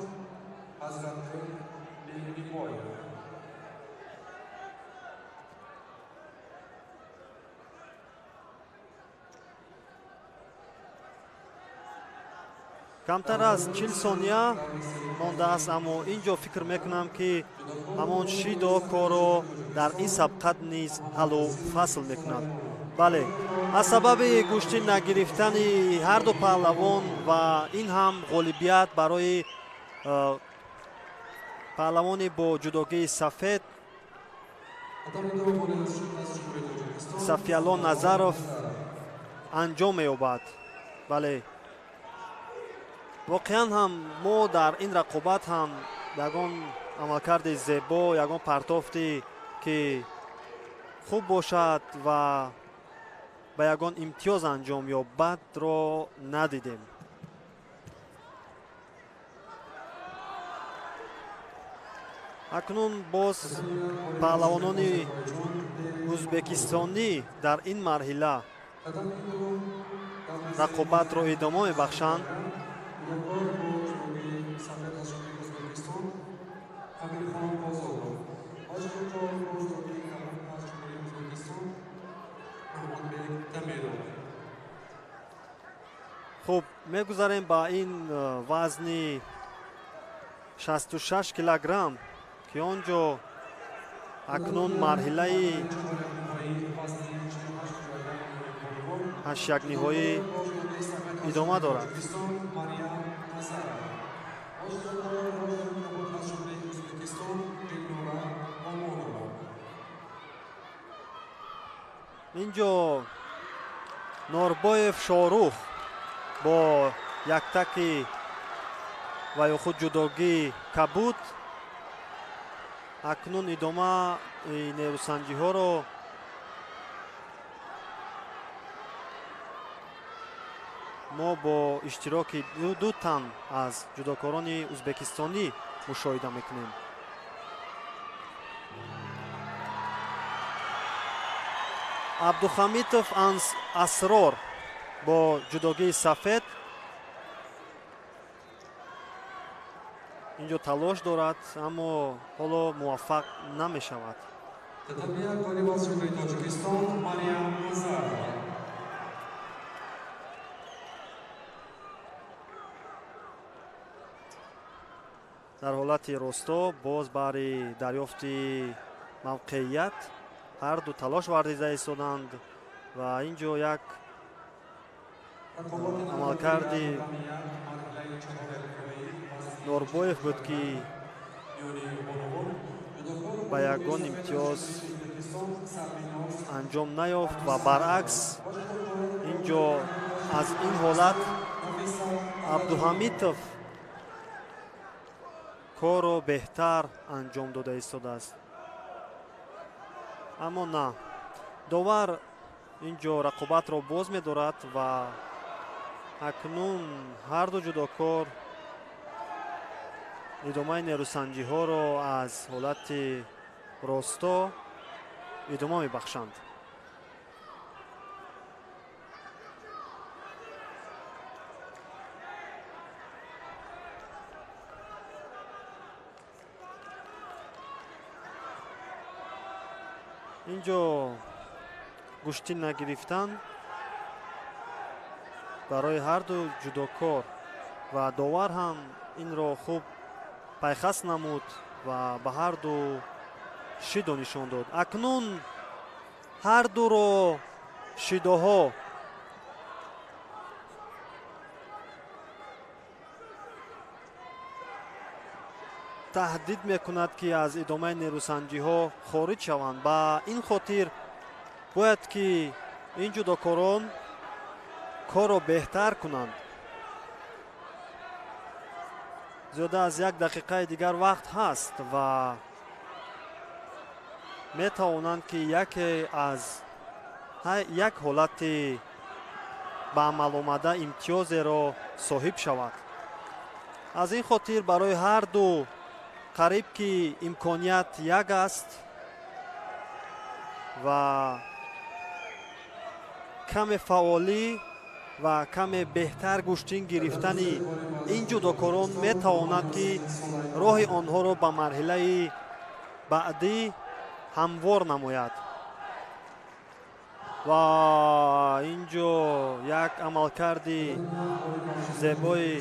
Ҳазратбек Меҳрибоев. Камтар аз 40 сония мондааст, аммо ин ҷо фикр мекунам, ки ҳамон шидо корро дар ин сабқат низ ҳаллу фасл мекунад. Бале, аз сабаби гӯштӣ нагирифтани ҳарду паҳлавон ва ин ҳам ғолибият барои паҳлавони бо ҷудогии сафед Сафиялло Назаров анҷом меёбад. Бале, воқеан ҳам мо дар ин рақобат ҳам ягон амалкарди зебо, ягон партофте ки хуб бошад ва ба ягон имтиёз анҷом ёбадро надидем. Акнун боз паҳлавонони ӯзбекистонӣ дар ин марҳила рақобатро идома мебахшанд. Хуб, мегузарем ба ин вазни 66 килограмм, ки он ҷо акнун марҳилаи ҳаштякниҳоӣ идома дорад. Ин ҷо Норбоев Шорух бо яктаки ва ё худ ҷудогии кабуд акнун идомаи нерӯсанҷиҳоро мо бо иштироки ду тан аз ҷудокорони ӯзбекистонӣ мушоҳида мекунем. Абдухамитов Асрор бо ҷудогии сафед инҷо талош дорад, аммо ҳоло муваффақ намешавад. Дар ҳолати росто боз баҳри дарёфти мавқеият ҳарду талош варзида истоданд ва ин ҷо як амалкарди Норбоев буд, ки ба ягон имтиёз анҷом наёфт ва баръакс ин ҷо аз ин ҳолат Абдуҳамитов корро беҳтар анҷом дода истодааст. Аммо на, довар ин ҷо рақобатро боз медорад ва акнун ҳарду ҷудокор идомаи нерӯсанҷиҳоро аз ҳолати росто идома мебахшанд. Ин ҷо гӯштӣ нагирифтан барои ҳарду ҷудокор ва довар ҳам инро хуб пайхас намуд ва ба ҳарду шидо нишон дод. Акнун ҳардуро шидоҳо таҳдид мекунад, ки аз идомаи нерӯсанҷиҳо хориҷ шаванд. Ба ин хотир бояд ки ин ҷудокорон корро беҳтар кунанд. Зиёда аз як дақиқаи дигар вақт ҳаст ва метавонанд, ки яке аз як ҳолати ба амал омада имтиёзеро соҳиб шавад. Аз ин хотир барои ҳарду қариб ки имконият як аст ва каме фаъолӣ ва каме беҳтар гӯштин гирифтани ин ҷудокорон метавонад, ки роҳи онҳоро ба марҳилаи баъдӣ ҳамвор намояд. Ва инҷо як амалкарди зебои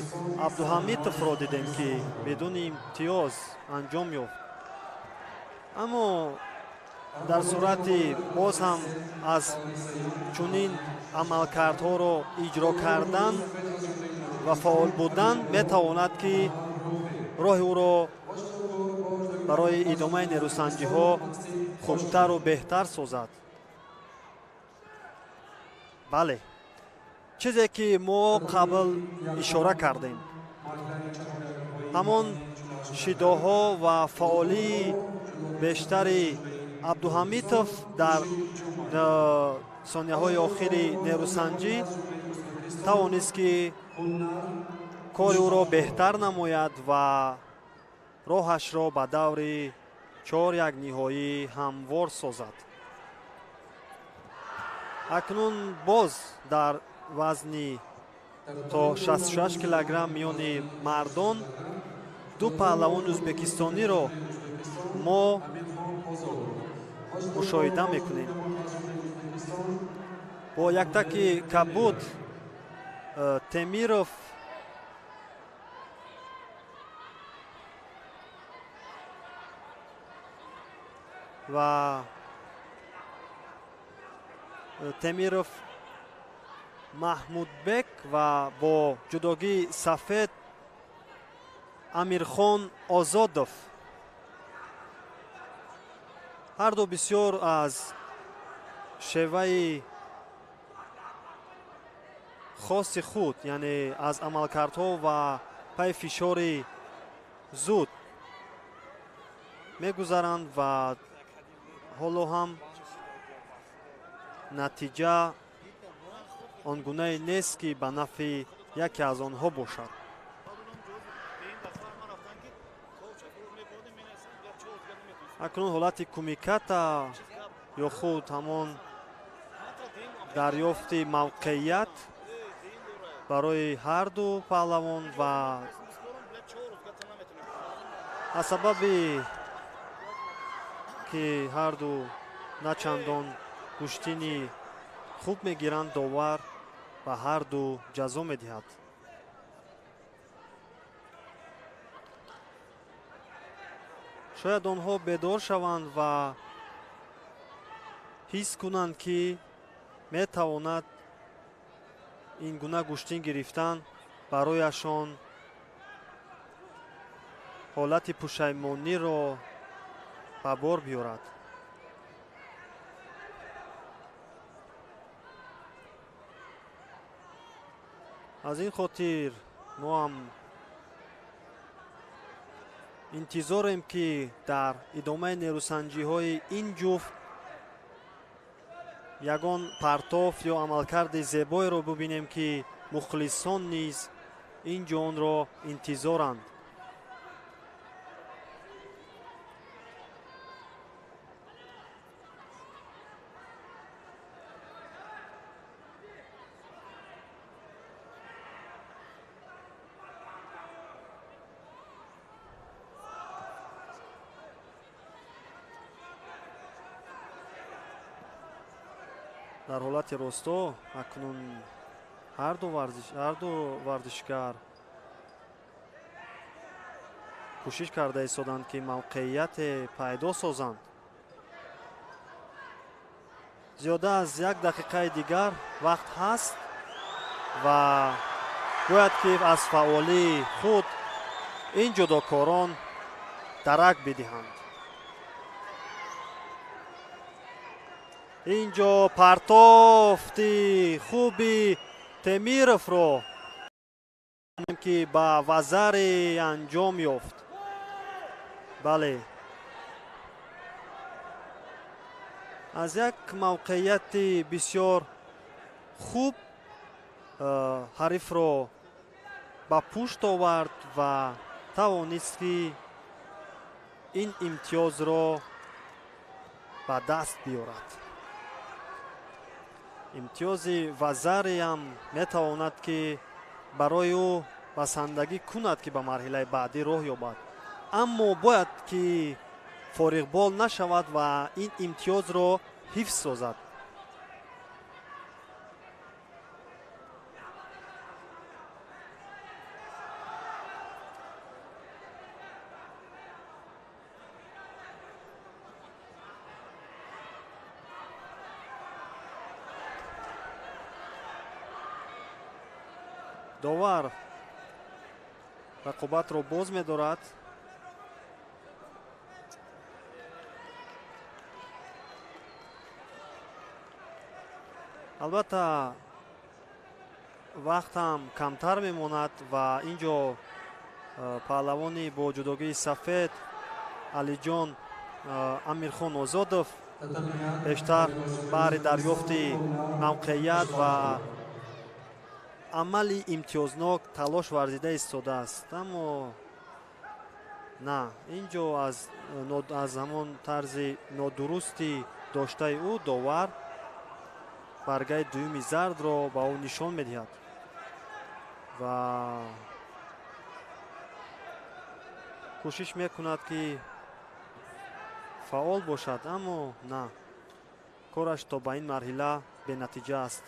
Абдуҳамитовро дидем, ки бидуни имтиёз анҷом ёфт. Аммо дар сурати боз ҳам аз чунин амалкардҳоро иҷро кардан ва фаъол будан метавонад, ки роҳи ӯро барои идомаи нерӯсанҷиҳо хубтару беҳтар созад. Бале, чизе ки мо қабл ишора кардем, ҳамон шидоҳо ва фаъолии бештари Абдуҳамитов дар сонияҳои охири нерӯсанҷӣ тавонист, ки кори ӯро беҳтар намояд ва роҳашро ба даври 4-1 ниҳоӣ ҳамвор созад. Акнун боз дар вазни то 66 килограмм миёни мардон ду паҳлавони ӯзбекистониро мо мушоҳида мекунем. Бо яктаки кабуд Темиров ва Темиров Маҳмудбек ва бо ҷудогии сафед Амирхон Озодов. Ҳарду бисёр аз шеваи хоси худ, яъне аз амалкардҳо ва пай фишори зуд мегузаранд ва ҳоло ҳам натиҷа он гунае нест, ки ба нафъи яке аз онҳо бошад. Акнун ҳолати кумиката ё худ ҳамон дарёфти мавқеият барои ҳарду паҳлавон ва аз сабаби ки ҳарду начандон гӯштини хуб мегиранд, довар ба ҳарду ҷазо медиҳад. Шояд онҳо бедор шаванд ва ҳис кунанд, ки метавонад ин гуна гӯштин гирифтан барояшон ҳолати пушаймониро ба бор биёрад. Аз ин хотир мо ҳам интизорем, ки дар идомаи нерӯсанҷиҳои ин ҷуфт ягон партоф ё амалкарди зебоеро бубинем, ки мухлисон низ ин ҷо онро интизоранд. Дар ҳолати росто акнун ҳарду варзишгар кӯшиш карда истоданд, ки мавқеияте пайдо созанд. Зиёда аз як дақиқаи дигар вақт ҳаст ва бояд ки аз фаъолии худ ин ҷудокорон дарак бидиҳанд. Инҷо партофти хуби Темировро ки ба вазари анҷом ёфт. Бале, аз як мавқеияти бисёр хуб ҳарифро ба пушт овард ва тавонист, ки ин имтиёзро ба даст биёрад. Имтиёзи вазариам метавонад, ки барои ӯ басандагӣ кунад, ки ба марҳилаи баъдӣ роҳ ёбад. Аммо бояд ки фориғбол нашавад ва ин имтиёзро ҳифз созад. Довар рақобатро боз медорад. Албатта вақт ҳам камтар мемонад ва ин ҷо паҳлавони бо ҷудогии сафед Алиҷон Амирхон Озодов бештар баҳри дарёфти мавқеият ва амали имтиёзнок талош варзида истодааст, аммо на, ин ҷо аз ҳамон тарзи нодурусти доштаи ӯ довар баргаи дуюми зардро ба ӯ нишон медиҳад ва кӯшиш мекунад, ки фаъол бошад, аммо на, кораш то ба ин марҳила бенатиҷа аст.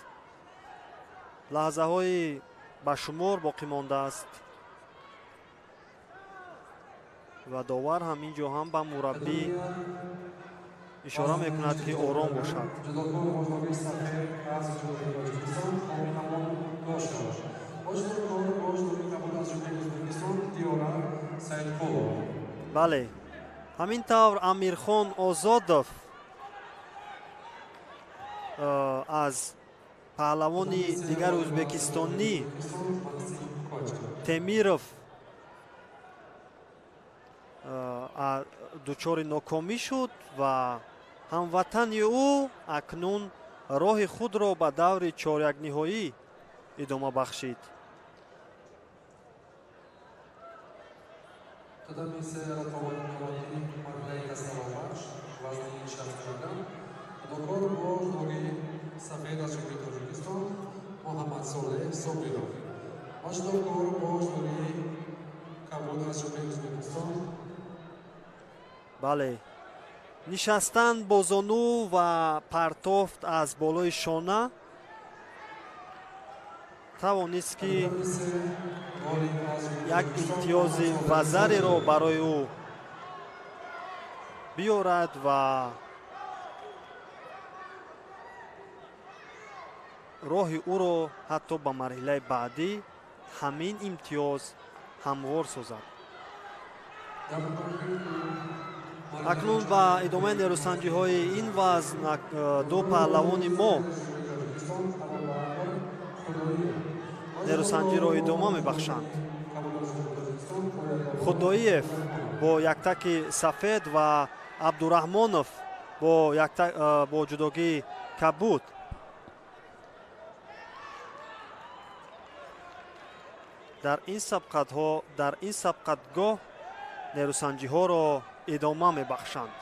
Лаҳзаҳои ба шумор боқӣ мондааст ва довар ҳам ин ҷо ҳам ба мураббӣ ишора мекунад, ки ором бошад. Бале, ҳамин тавр Амирхон Озодов аз паҳлавони дигари ӯзбекистонӣ Темиров дучори нокомӣ шуд ва ҳамватани ӯ акнун роҳи худро ба даври чорякниҳоӣ идома бахшид. Бале, нишастан бо зону ва партофт аз болои шона тавонист, ки як имтиёзи вазареро барои ӯ биёрад ва роҳи ӯро ҳатто ба марҳилаи баъдӣ ҳамин имтиёз ҳамвор созад. Акнун ба идомаи нерӯсанҷиҳои ин вазн ду паҳлавони мо нерӯсанҷиро идома мебахшанд. Худоиев бо яктаки сафед ва Абдураҳмонов бо ҷудогии кабуд. Дар ин сабқатҳо, дар ин сабқатгоҳ нерӯсанҷиҳоро идома мебахшанд.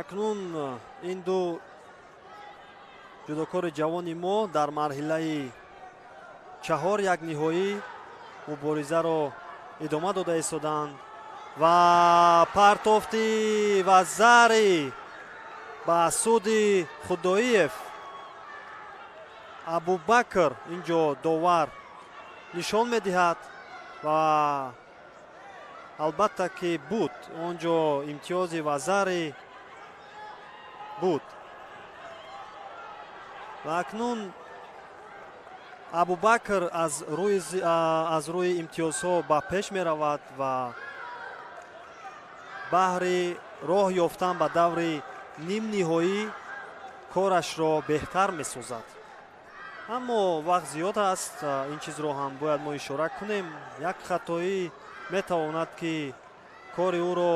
Акнун ин ду ҷудокори ҷавони мо дар марҳилаи чаҳор як ниҳоӣ муборизаро идома дода истоданд ва партофти вазари ба суди Худоиев Абубакр инҷо довар нишон медиҳад ва албатта ки буд онҷо имтиёзи вазари буд. Ва акнун Абубакр аз рӯи имтиёзҳо ба пеш меравад ва баҳри роҳ ёфтан ба даври нимниҳоӣ корашро беҳтар месозад. Аммо вақт зиёд аст, ин чизро ҳам бояд мо ишора кунем. Як хатоӣ метавонад, ки кори ӯро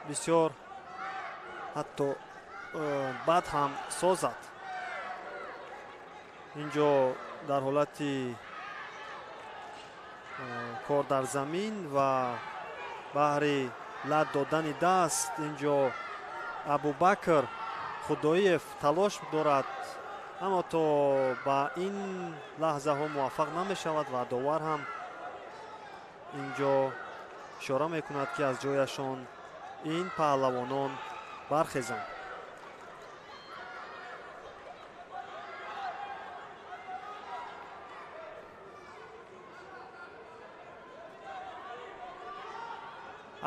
бисёр ҳатто бад ҳам созад. Инҷо дар ҳолати кор дар замин ва баҳри лат додани даст инҷо Абубакр Худоев талош дорад, аммо то ба ин лаҳзаҳо муваффақ намешавад ва довар ҳам инҷо ишора мекунад, ки аз ҷояшон ин паҳлавонон бархезанд.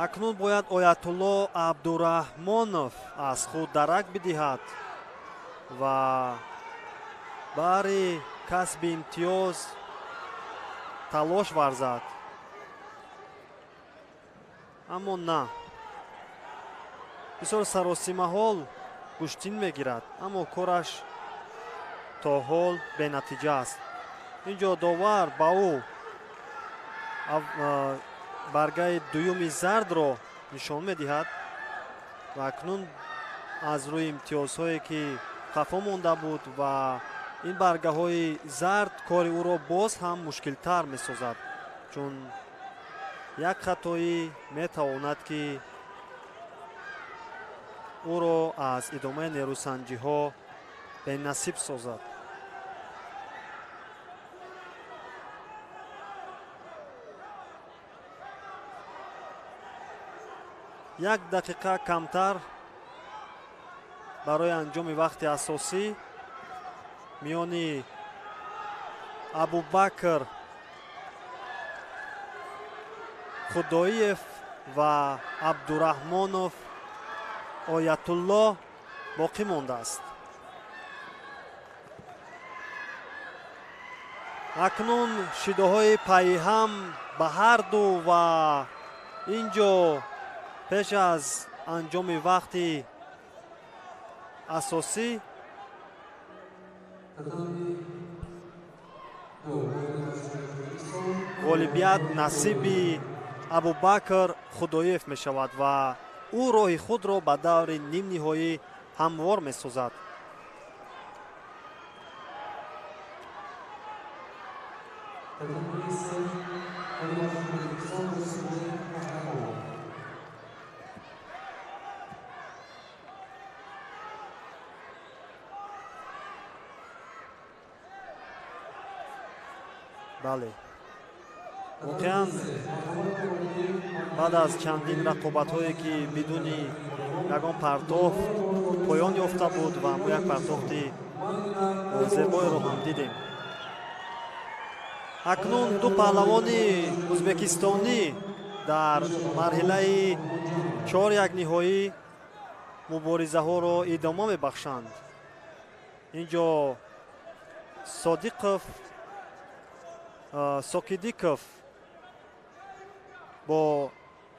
Акнун бояд Оятулло Абдураҳмонов аз худ дарак бидиҳад ва баҳри касби имтиёз талош варзад, аммо на, бисёр саросимаҳол гӯштин мегирад, аммо кораш то ҳол бенатиҷа аст. Инҷо довар ба ӯ баргаи дуюми зардро нишон медиҳад ва акнун аз рӯи имтиёзҳое ки қафо монда буд ва ин баргаҳои зард кори ӯро боз ҳам мушкилтар месозад, чун як хатоӣ метавонад ки ӯро аз идомаи нерӯсанҷиҳо бенасиб созад. Як дақиқа камтар барои анҷоми вақти асосӣ миёни Абубакр Худоиев ва Абдураҳмонов Оятулло боқӣ мондааст. Акнун шидоҳои пайҳам ба ҳарду ва инҷо пеш аз анҷоми вақти асосӣ ғолибият насиби Абубакр Худоев мешавад ва ӯ роҳи худро ба даври нимниҳоӣ ҳамвор месозад. Бале, воқеан баъд аз чандин рақобатҳое ки бидуни ягон партофт поён ёфта буд ва мо як партофти зебоеро ҳам дидем. Акнун ду паҳлавони ӯзбекистонӣ дар марҳилаи чорякниҳоӣ муборизаҳоро идома мебахшанд. Инҷо Содиқов Сокидиков бо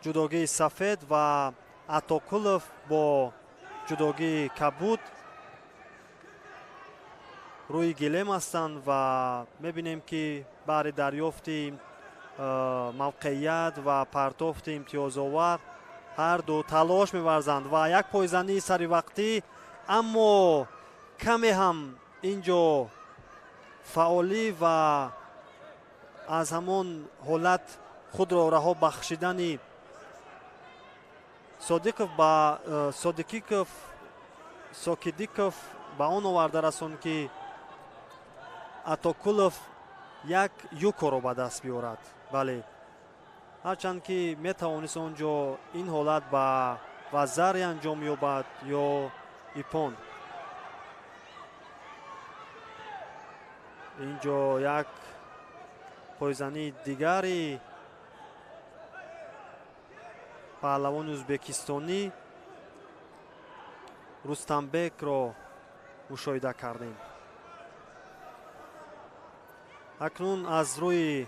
ҷудогии сафед ва Атокулов бо ҷудогии кабуд рӯи гилем ҳастанд ва мебинем ки баҳри дарёфти мавқеият ва партофти имтиёзовар ҳарду талош меварзанд ва як пойзании саривақтӣ, аммо каме ҳам инҷо фаъолӣ ва аз ҳамон ҳолат худро раҳо бахшидани Содиқов ба Содикиков Сокидиков ба он оварда расонд, ки Атокулов як юкоро ба даст биёрад. Бале, ҳарчанд ки метавонист он ҷо ин ҳолат ба вазари анҷом ёбад ё ипон. Инҷо як пойзании дигари паҳлавони ӯзбекистонӣ Рустамбекро мушоҳида кардем. Акнун аз рӯи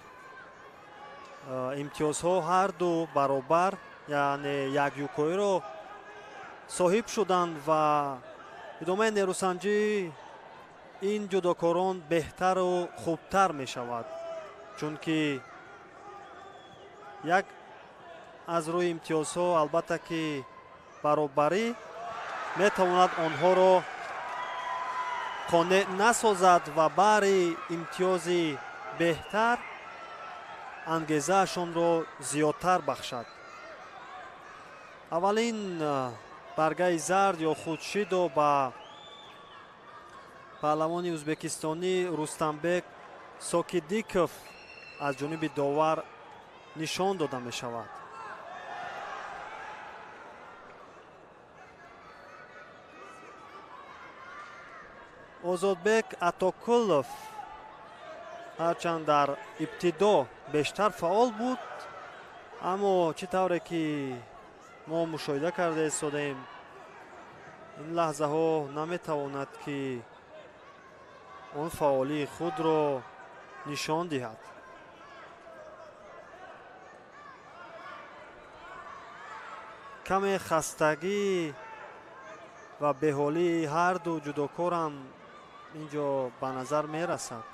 имтиёзҳо ҳарду баробар, яъне як юкоиро соҳиб шуданд ва идомаи нерӯсанҷӣ ин ҷудокорон беҳтару хубтар мешавад, чунки як аз рӯи имтиёзҳо албатта ки баробарӣ метавонад онҳоро қонеъ насозад ва баҳри имтиёзи беҳтар ангезаашонро зиёдтар бахшад. Аввалин Баргаи зард ё худ шидо ба паҳлавони ӯзбекистонӣ Рустамбек Сокидиков аз ҷониби довар нишон дода мешавад. Озодбек Атокулов ҳарчанд дар ибтидо бештар фаъол буд, аммо чӣ тавре ки мо мушоҳида карда истодаем, ин лаҳзаҳо наметавонад ки он фаъолии худро нишон диҳад. Каме хастагӣ ва беҳолии ҳарду ҷудокорам ин ҷо ба назар мерасад.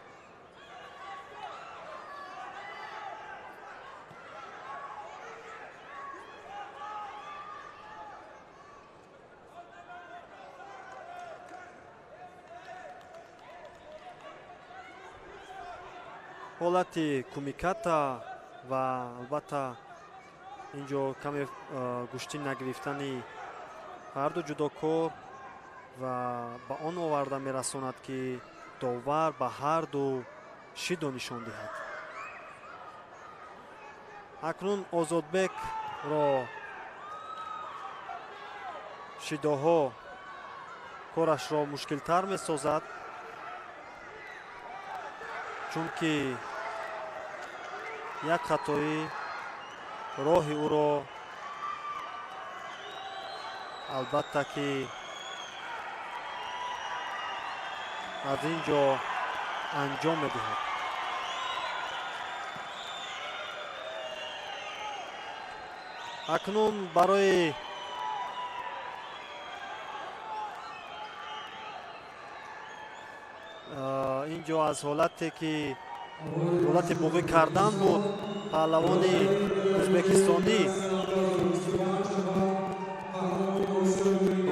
Ҳолати кумиката ва албатта ин ҷо каме гӯштӣ нагирифтани ҳарду ҷудокор ва ба он оварда мерасонад, ки довар ба ҳарду шидо нишон диҳад. Акнун Озодбекро шидоҳо корашро мушкилтар месозад, чунки як хатоӣ роҳи ӯро албатта ки аз ин ҷо анҷом медиҳад. Акнун барои ин ҷо аз ҳолате ки ҳолати боғӣ кардан буд, паҳлавони ӯзбекистонӣ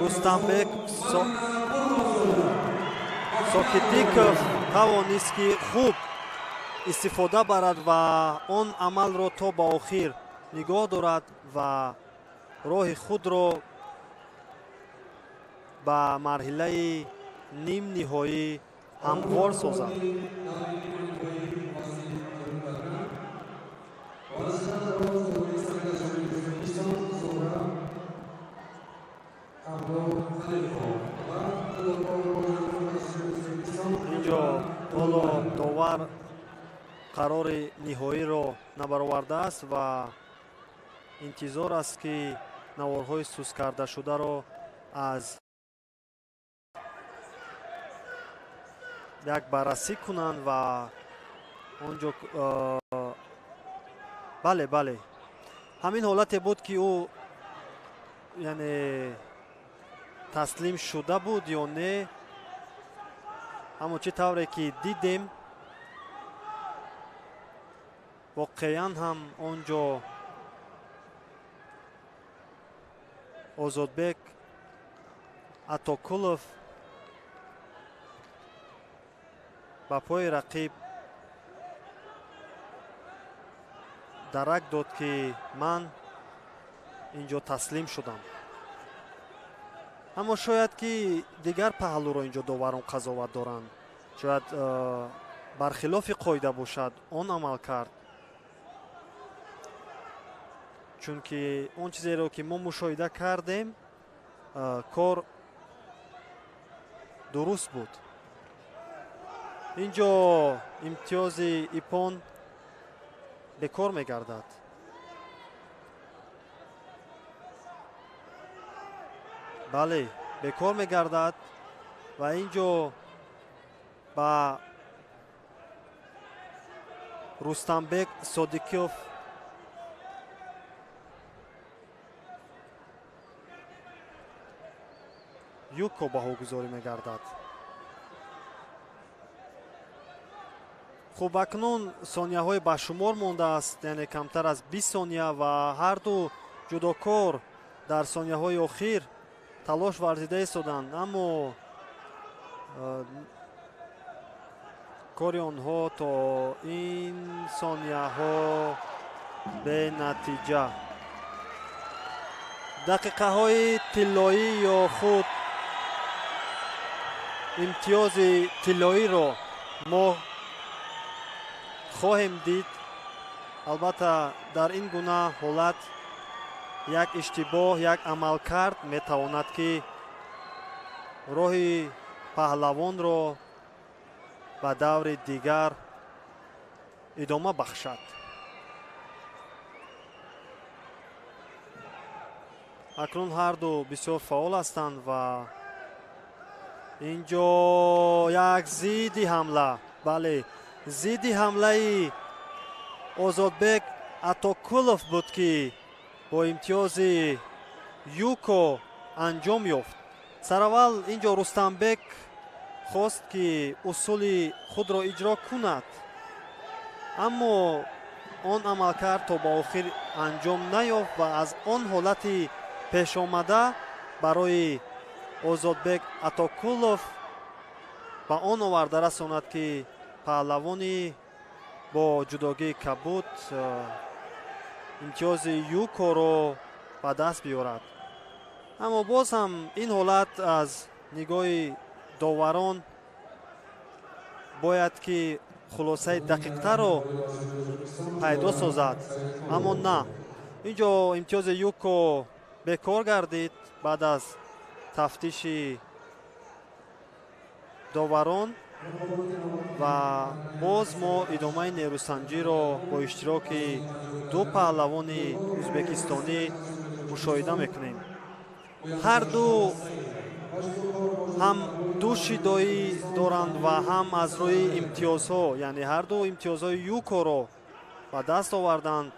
Рустамбек Сокидиков тавонист ки хуб истифода барад ва он амалро то ба охир нигоҳ дорад ва роҳи худро ба марҳилаи нимниҳоӣ ҳамвор созад. Инҷо ҳоло довар қарори ниҳоиро набаровардааст ва интизор аст, ки наворҳои сус кардашударо аз як баррасӣ кунанд ва он ҷо бале, бале, ҳамин ҳолате буд, ки ӯ яъне таслим шуда буд ё не, аммо чӣ тавре ки дидем, воқеан ҳам он ҷо Озодбек Атокулов ба пои рақиб дарак дод, ки ман ин ҷо таслим шудам. Аммо шояд ки дигар паҳлӯро ин ҷо доварон қазоват доранд. Шояд бархилофи қоида бошад он амал кард, чунки он чизеро ки мо мушоҳида кардем, кор дуруст буд. Ин ҷо имтиёзи ипон бекор мегардад. Бале, бекор мегардад ва ин ҷо ба Рустамбек Содиков юко баҳогузорӣ мегардад. Хуб, акнун сонияҳои ба шумор мондааст, яъне камтар аз 20 сония, ва ҳарду ҷудокор дар сонияҳои охир талош варзида истоданд, аммо кори онҳо то ин сонияҳо бенатиҷа Дақиқаҳои тиллоӣ ё худ имтиёзи тиллоиро мо хоҳем дид. Албатта, дар ин гуна ҳолат як иштибоҳ, як амалкард метавонад, ки роҳи паҳлавонро ба даври дигар идома бахшад. Акнун ҳарду бисёр фаъол ҳастанд ва инҷо як зидди ҳамла, бале, зидди ҳамлаи Озодбек Атокулов буд, ки бо имтиёзи юко анҷом ёфт. Сараввал инҷо Рустамбек хост, ки усули худро иҷро кунад, аммо он амалкард то ба охир анҷом наёфт ва аз он ҳолати пешомада барои Озодбек Атокулов ба он оварда расонад, ки паҳлавони бо ҷудогии кабуд имтиёзи юкоро ба даст биёрад. Аммо боз ҳам ин ҳолат аз нигоҳи доварон бояд, ки хулосаи дақиқтарро пайдо созад, аммо на, инҷо имтиёзи юко бекор гардид баъд аз тафтиши доварон ва боз мо идомаи нерӯсанҷиро бо иштироки ду паҳлавони ӯзбекистонӣ мушоҳида мекунем. Ҳарду ҳам ду шидоӣ доранд ва ҳам аз рӯи имтиёзҳо, яъне ҳарду имтиёзҳои юкоро ба даст оварданд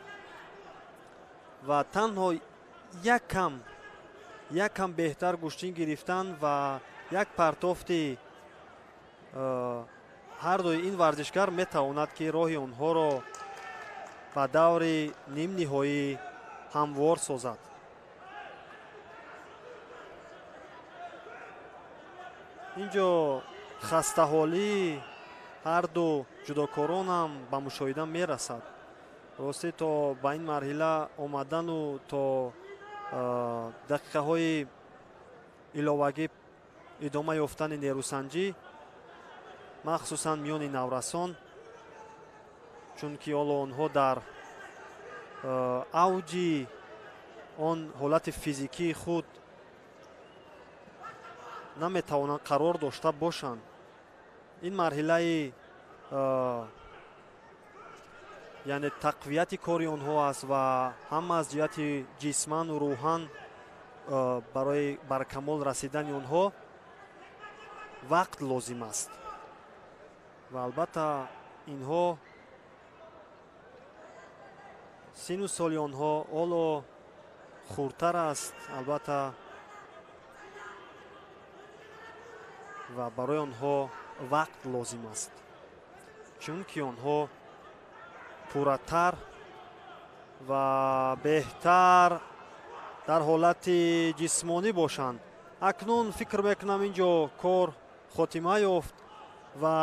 ва танҳо як кам беҳтар гӯштин гирифтан ва як партофти ҳардуи ин варзишгар метавонад, ки роҳи онҳоро ба даври нимниҳоӣ ҳамвор созад. Инҷо хастаҳолии ҳарду ҷудокоронам ба мушоҳида мерасад. Ростӣ, то ба ин марҳила омадану то дақиқаҳои иловагӣ идома ёфтани нерӯсанҷӣ, махсусан миёни наврасон, чунки ҳоло онҳо дар авҷи он ҳолати физикии худ наметавонанд қарор дошта бошанд. Ин марҳилаи яъне тақвияти кори онҳо аст ва ҳам аз ҷиҳати ҷисману рӯҳан барои баркамол расидани онҳо вақт лозим аст. Ва албатта, инҳо сину соли онҳо ҳоло хурдтар аст, албатта, ва барои онҳо вақт лозим аст, чунки онҳо пурратар ва беҳтар дар ҳолати ҷисмонӣ бошанд. Акнун фикр мекунам, инҷо кор хотима ёфт ва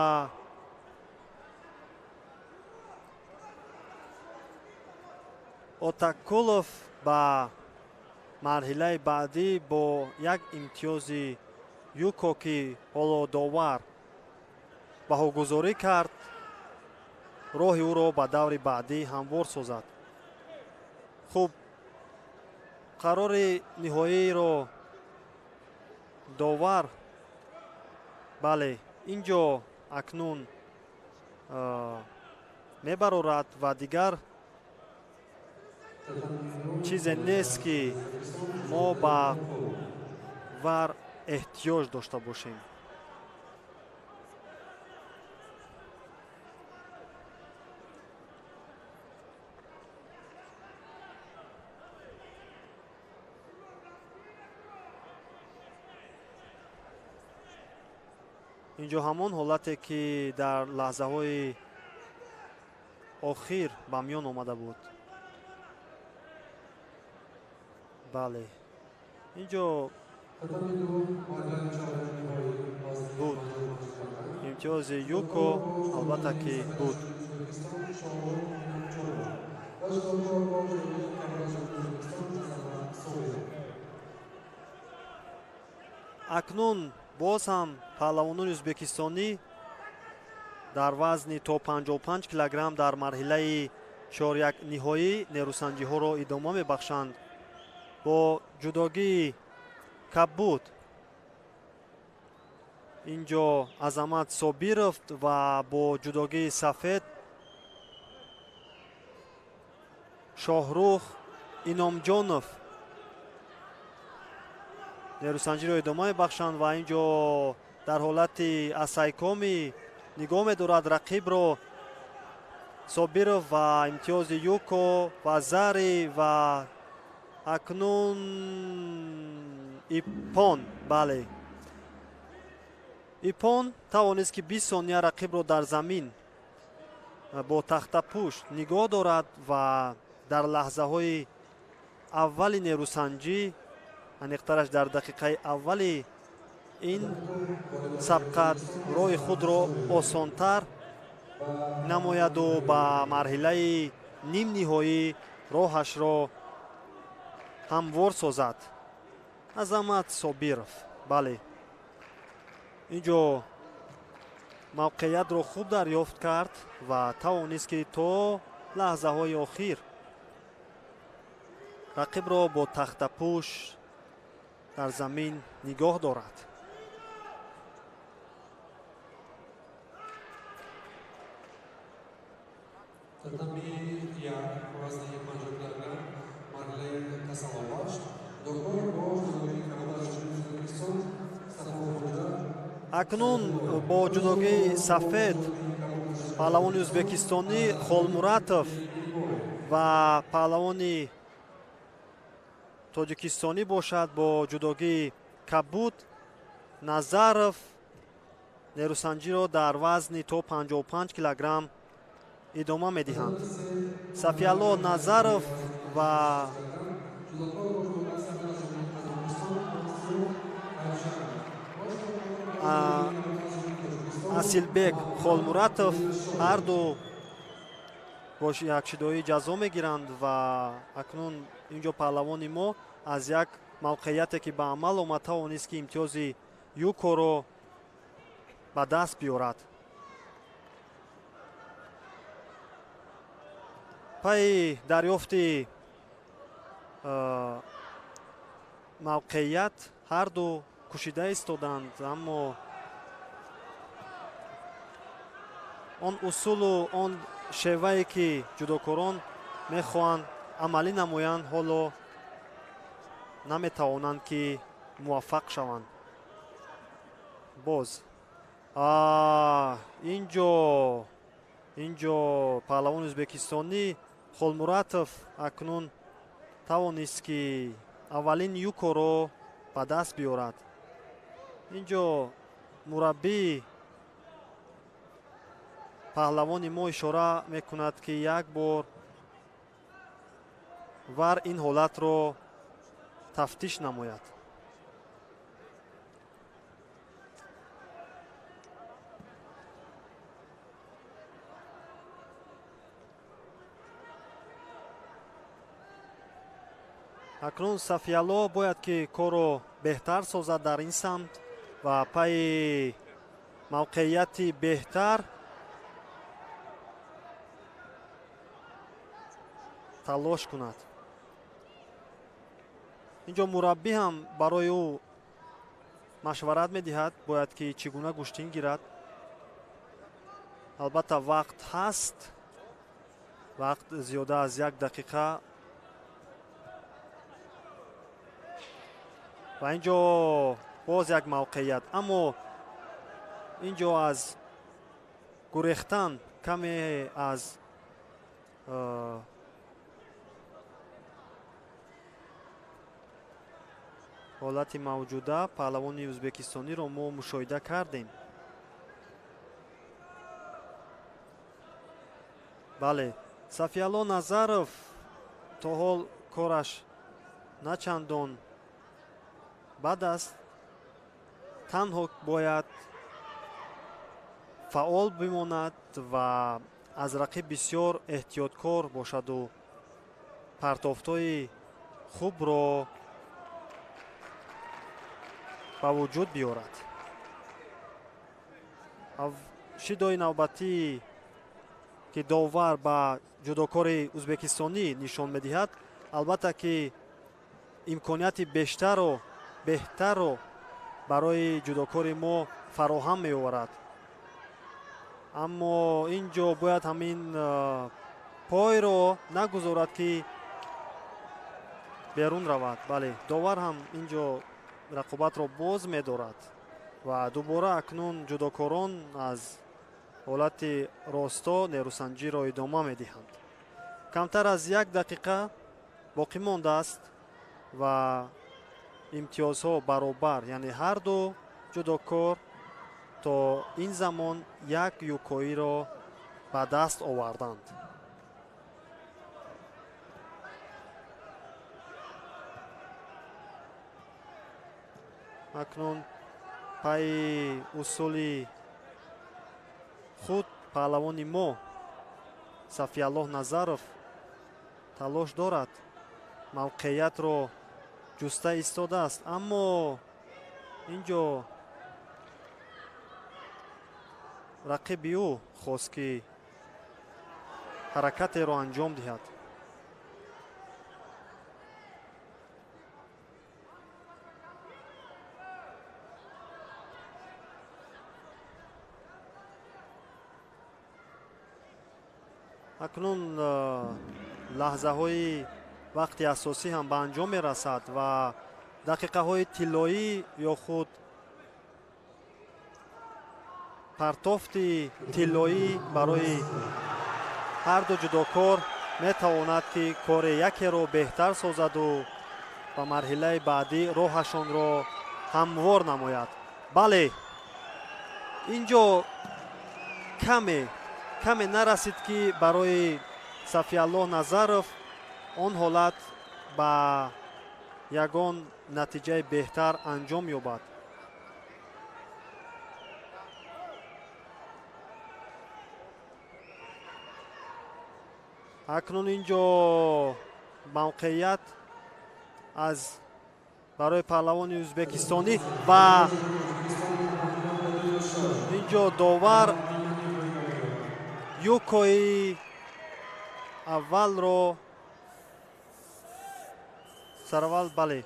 Отакулов ба марҳилаи баъдӣ бо як имтиёзи юко, ки ҳоло довар баҳогузорӣ кард, роҳи ӯро ба даври баъдӣ ҳамвор созад. Хуб, қарори ниҳоиро довар, бале, инҷо акнун мебарорад ва дигар чизе нест, ки мо ба вар эҳтиёҷ дошта бошем. Инҷо ҳамон ҳолате, ки дар лаҳзаҳои охир ба миён омада буд. Бале, инҷо буд имтиёзи юко, албатта ки буд. Акнун боз ҳам паҳлавонони ӯзбекистонӣ дар вазни то 55 килограмм дар марҳилаи чоряк ниҳоӣ нерӯсанҷиҳоро идома мебахшанд. Бо ҷудогии кабуд инҷо Азамат Собиров ва бо ҷудогии сафед Шоҳрух Иномҷонов нерӯсанҷиро идома мебахшанд ва инҷо дар ҳолати асайкомӣ нигоҳ медорад рақибро Собиров ва имтиёзи юко ва зари ва акнун иппон. Бале, иппон тавонист ки 20 сония рақибро дар замин бо тахтапӯш нигоҳ дорад ва дар лаҳзаҳои аввали нерӯсанҷӣ, аниқтараш дар дақиқаи аввали ин сабқат роҳи худро осонтар намояду ба марҳилаи нимниҳоӣ роҳашро ҳамвор созад. Азамат Собиров, бале, инҷо мавқеиятро хуб дарёфт кард ва тавонист ки то лаҳзаҳои охир рақибро бо тахтапӯш дар замин нигоҳ дорад. Татами як вазни 50 килограмм марҳилаи касаловашт докор бо ҷудогии кабуд аз Ҷумҳурии Ӯзбекистон Сафархоҷа. Акнун бо ҷудогии сафед паҳлавони ӯзбекистонӣ Холмуратов ва паҳлавони тоҷикистонӣ бошад бо ҷудогии кабуд Назаров нерӯсанҷиро дар вазни то 55 килограмм идома медиҳанд. Сафиялло Назаров ва Асилбек Холмуратов ҳарду бо якшидоӣ ҷазо мегиранд ва акнун инҷо паҳлавони мо аз як мавқеияте ки ба амал омад тавонист ки имтиёзи юкоро ба даст биёрад. Пайи дарёфти мавқеият ҳарду кӯшида истоданд, аммо он усулу он шевае ки ҷудокорон мехоҳанд амалӣ намоянд, ҳоло наметавонанд ки муваффақ шаванд. Боз инҷо паҳлавони ӯзбекистонӣ Холмуратов акнун тавонист ки аввалин юкоро ба даст биёрад. Инҷо мураббии паҳлавони мо ишора мекунад ки як бор вар ин ҳолатро тафтиш намояд. Акнун Сафиялло бояд ки корро беҳтар созад дар ин самт ва пайи мавқеияти беҳтар талош кунад. Инҷо мураббӣ ҳам барои ӯ машварат медиҳад, бояд ки чӣ гуна гӯштин гирад. Албатта вақт ҳаст, вақт зиёда аз як дақиқа ва инҷо боз як мавқеият, аммо инҷо аз гурехтан каме аз ҳолати мавҷуда паҳлавони ӯзбекистониро мо мушоҳида кардем. Бале, Сафиялло Назаров то ҳол кораш начандон бад аст, танҳо бояд фаъол бимонад ва аз рақиб бисёр эҳтиёткор бошаду партофтҳои хубро ба вуҷуд биёрад. Шидои навбатӣ, ки довар ба ҷудокори ӯзбекистонӣ нишон медиҳад, албатта ки имконияти бештару беҳтарро барои ҷудокори мо фароҳам меоварад. Аммо ин ҷо бояд ҳамин пойро нагузорад, ки берун равад. Бале, довар ҳам ин ҷо рақобатро боз медорад ва дубора акнун ҷудокорон аз ҳолати росто нерӯсанҷиро идома медиҳанд. Камтар аз як дақиқа боқӣ мондааст ва имтиёзҳо баробар, яъне ҳар ду ҷудокор то ин замон як юкоиро ба даст оварданд. Акнун пайи усули худ паҳлавони мо Сафиаллоҳ Назаров талош дорад, мавқеиятро ҷуста истодааст, аммо ин ҷо рақиби ӯ хост, ки ҳаракатеро анҷом диҳад. Акнун лаҳзаҳои вақти асосӣ ҳам ба анҷом мерасад ва дақиқаҳои тиллоӣ ё худ партофти тиллоӣ барои ҳар ду ҷудокор метавонад, ки кори якеро беҳтар созаду ба марҳилаи баъдӣ роҳашонро ҳамвор намояд. Бале, ин ҷо каме нарасид, ки барои Сафиаллоҳ Назаров он ҳолат ба ягон натиҷаи беҳтар анҷом ёбад. Акнун ин ҷо мавқеият аз барои паҳлавони ӯзбекистонӣ ва ин ҷо довар юкои аввалро сараввал, бале,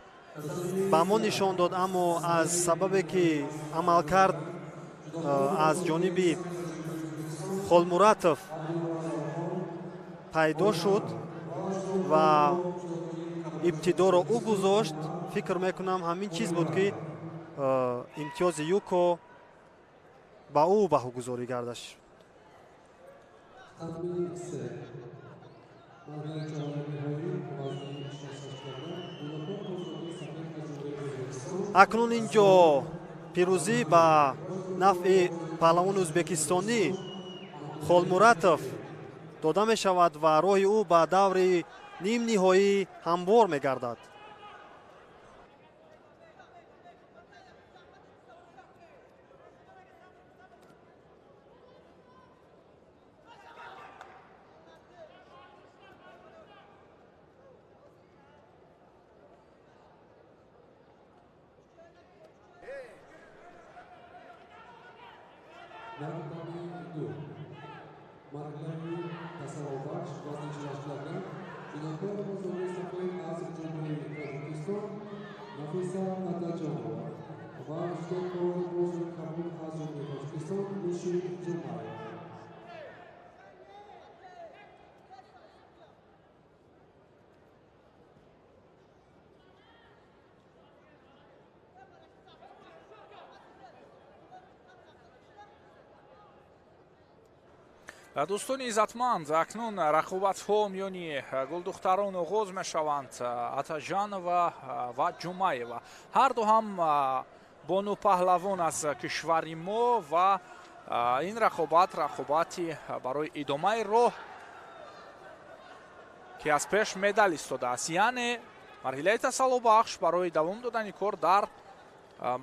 ба мо нишон дод, аммо аз сабабе ки амалкард аз ҷониби Холмуратов пайдо шуд ва ибтидоро ӯ гузошт, фикр мекунам ҳамин чиз буд, ки имтиёзи юко ба ӯ баҳогузорӣ гардаш. Акнун ин ҷо пирӯзӣ ба нафъи паҳлавони ӯзбекистонӣ Холмуратов дода мешавад ва роҳи ӯ ба даври нимниҳоӣ ҳамвор мегардад. Дӯстони иззатманд, акнун рақобатҳо миёни гулдухтарон оғоз мешаванд. Атаҷанова ва Ҷумаева, ҳар ду ҳам бону паҳлавон аз кишвари мо ва ин рақобат рақобати барои идомаи роҳ, ки аз пеш медал истодааст, яъне марҳилаи тасаллобахш барои давом додани кор дар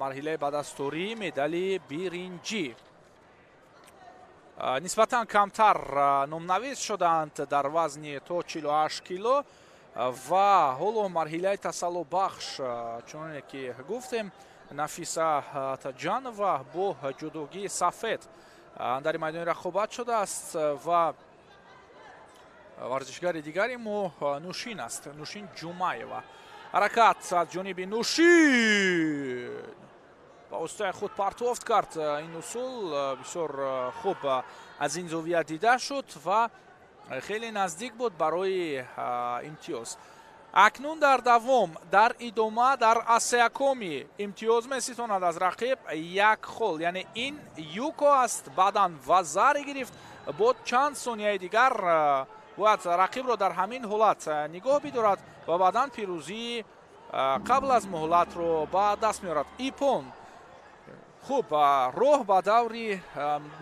марҳилаи ба дастурии медали биринҷӣ. Нисбатан камтар номнавис шудаанд дар вазни то 48 кило ва ҳоло марҳилаи тасаллобахш, чуноне ки гуфтем, Нафиса Атаҷанова бо ҷудогии сафед андари майдони рақобат шудааст ва варзишгари дигари мо Нушин аст, Нушин Ҷумаева. Ҳаракат аз ҷониби Нушин ба воситаи худ партофт кард. Ин усул бисёр хуб аз ин зовия дида шуд ва хеле наздик буд барои имтиёз. Акнун дар давом, дар идома, дар асеякоми имтиёз меситонад аз рақиб як хол, яъне ин юко аст. Баъдан вазаре гирифт, бо чанд сонияи дигар бояд рақибро дар ҳамин ҳолат нигоҳ бидорад ва баъдан пирӯзии қабл аз муҳлатро ба даст меорад. Ипон. Хуб, роҳ ба даври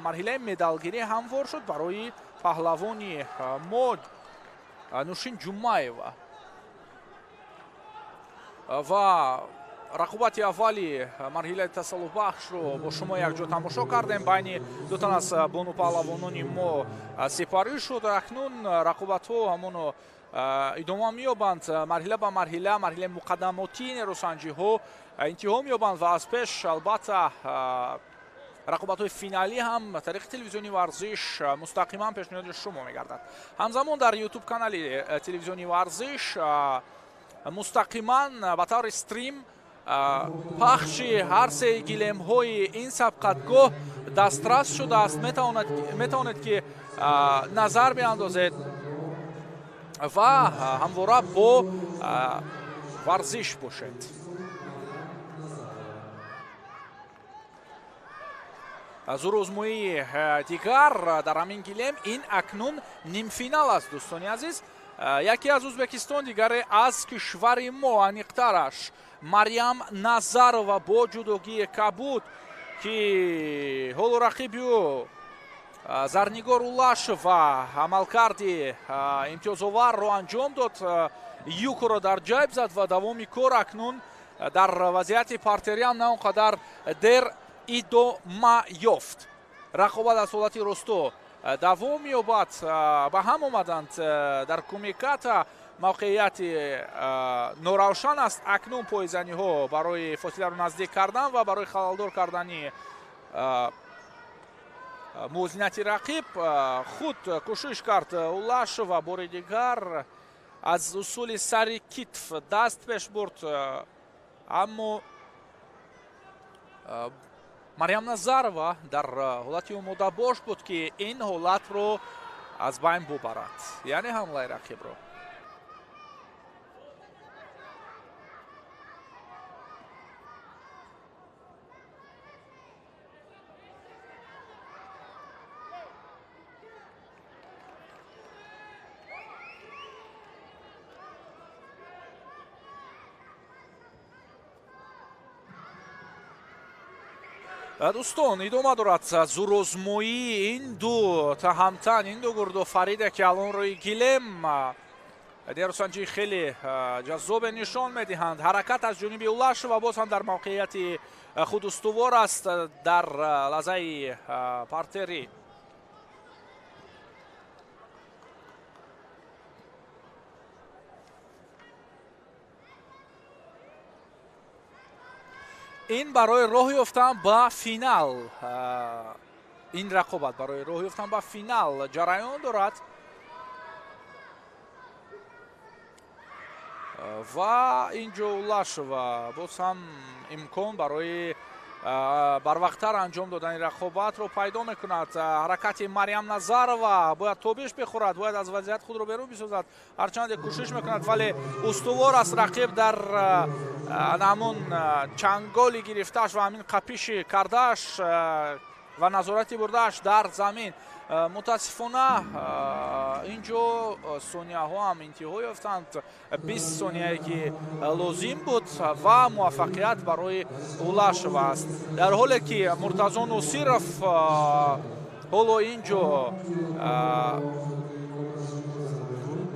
марҳилаи медалгирӣ ҳамвор шуд барои паҳлавони мо Нушин Ҷумаева. Ва рақобати аввали марҳилаи тасаллубахшро бо шумо якҷо тамошо кардем. Байни ду тан аз бону паҳлавонони мо сипарӣ шуд. Акнун рақобатҳо ҳамоно идома меёбанд. Марҳила ба марҳила, марҳилаи муқаддамотии нерӯсанҷиҳо интиҳо меёбанд ва аз пеш албатта рақобатҳои финалӣ ҳам тариқи телевизиони варзиш мустақиман пешниҳоди шумо мегардад. Ҳамзамон дар ютуб канали телевизиони варзиш мустақиман ба таври стрим пахши ҳар се гилемҳои ин сабқатгоҳ дастрас шудааст. Метавонед ки назар биандозед ва ҳамвора бо варзиш бошед. Зӯрозмоии дигар дар ҳамин гилем ин акнун нимфинал аст, дӯстони азиз. Яке аз Ӯзбекистон, дигаре аз кишвари мо, аниқтараш Марьям Назарова бо ҷудогии кабуд, ки ҳоло рақиби ӯ Зарнигор Улашева амалкарди имтиёзоварро анҷом дод, юкоро дар ҷайб зад ва давоми кор акнун дар вазъияти партериам на он қадар дер идома ёфт. Рақобат аз ҳолати росто давом меёбад. Ба ҳам омаданд дар кумиката. Мавқеияти норавшан аст. Акнун пойзаниҳо барои фосиларо наздик кардан ва барои халалдор кардани мувозинати рақиб худ кӯшиш кард Улашева. Бори дигар аз усули сари китф даст пеш бурд, аммо Марьям Назарова дар ҳолати омодабош буд, ки ин ҳолатро аз байн бубарад, яъне ҳамлаи рақибро. Дӯстон, идома дорад зӯрозмоии ин ду таҳамтан, ин ду гурдофариде, ки алон рӯи гилем нерӯсанҷии хеле ҷаззобе нишон медиҳанд. Ҳаракат аз ҷониби Улашева боз ҳам дар мавқеияти худ устувор аст дар лаҳзаи партерӣ. Ин барои роҳ ёфтан ба финал, ин рақобат барои роҳ ёфтан ба финал ҷараён дорад ва инҷо Улашева боз ҳам имкон барои барвақттар анҷом додани рақобатро пайдо мекунад. Ҳаракати Марьям Назарова бояд тобиш бихӯрад, бояд аз вазъият худро берун бисозад. Ҳарчанде кӯшиш мекунад, вале устувор аст рақиб дар ҳамон чанголи гирифтааш ва ҳамин қапиши кардааш ва назорати бурдааш дар замин. Мутаассифона инҷо сонияҳо ҳам интиҳо ёфтанд. 20 сонияе ки лозим буд ва муваффақият барои Улашева аст. Дар ҳоле ки Муртазо Носиров ҳоло инҷо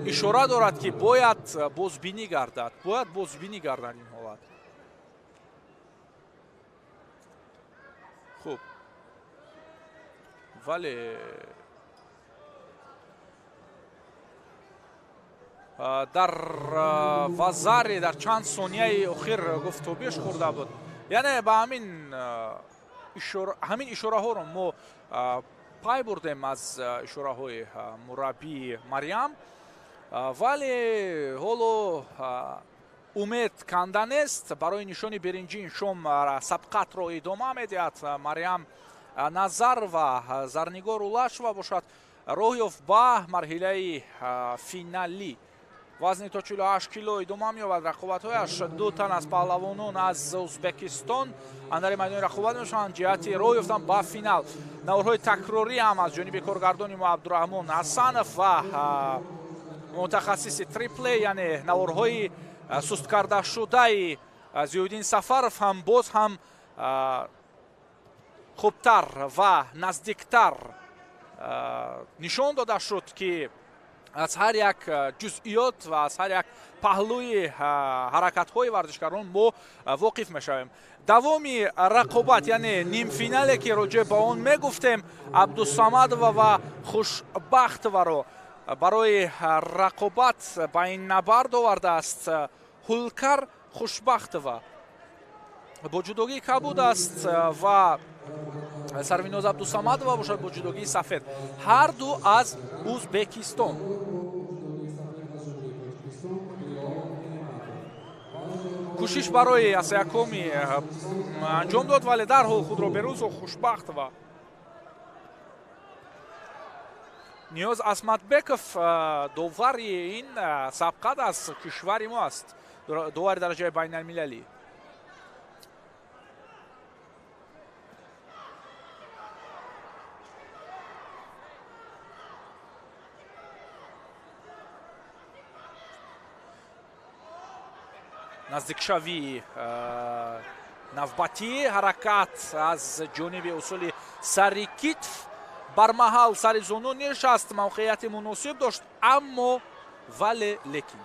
ишора дорад, ки бояд бозбинӣ гардад, бояд бозбинӣ гардад ин ҳолат. Хуб, вале дар вазаре дар чанд сонияи охир гуфт тобиш хӯрда буд. Яъне ба ҳамин ишораҳоро мо пай бурдем аз ишораҳои мураббии Марьям, вале ҳоло умед канда нест. Барои нишони биринҷии шом сабқатро идома медиҳад Марьям Назарова. Зарнигор Улашева бошад роҳ ёфт ба марҳилаи финалӣ. Вазни то 48 кило идома меёбад рақобатҳояш. Ду тан аз паҳлавонон аз Узбекистон андари майдони рақобат мешаванд ҷиҳати роҳ ёфтан ба финал. Наворҳои такрорӣ ҳам аз ҷониби коргардони мо Абдураҳмон Ҳасанов ва мутахассиси триплей, яъне наворҳои сусткардашудаи Зиёиддин Сафаров ҳам боз ҳам хубтар ва наздиктар нишон дода шуд, ки аз ҳар як ҷузъиёт ва аз ҳар як паҳлӯи ҳаракатҳои варзишгарон мо воқиф мешавем. Давоми рақобат, яъне нимфинале ки роҷеъ ба он мегуфтем, Абдусамадова ва Хушбахтоваро барои рақобат ба ин набард овардааст Ҳулкар Хушбахтова. Бо ҷудогии кабуд аст ва Сарвиноз Абдусамадова бошад бо ҷудогии сафед. Ҳар ду аз Узбекистон. Кӯшиш барои асаякоми анҷом дод, вале дарҳол худро берун сохт Хушбахтова. Ниёз Асматбеков довари ин сабқат аз кишвари мо аст, довари дараҷаи байналмилалӣ. Наздикшавии навбатӣ, ҳаракат аз ҷониби усули сари китф. Бармаҳал сари зону нишаст, мавқеияти муносиб дошт, аммо вале лекин.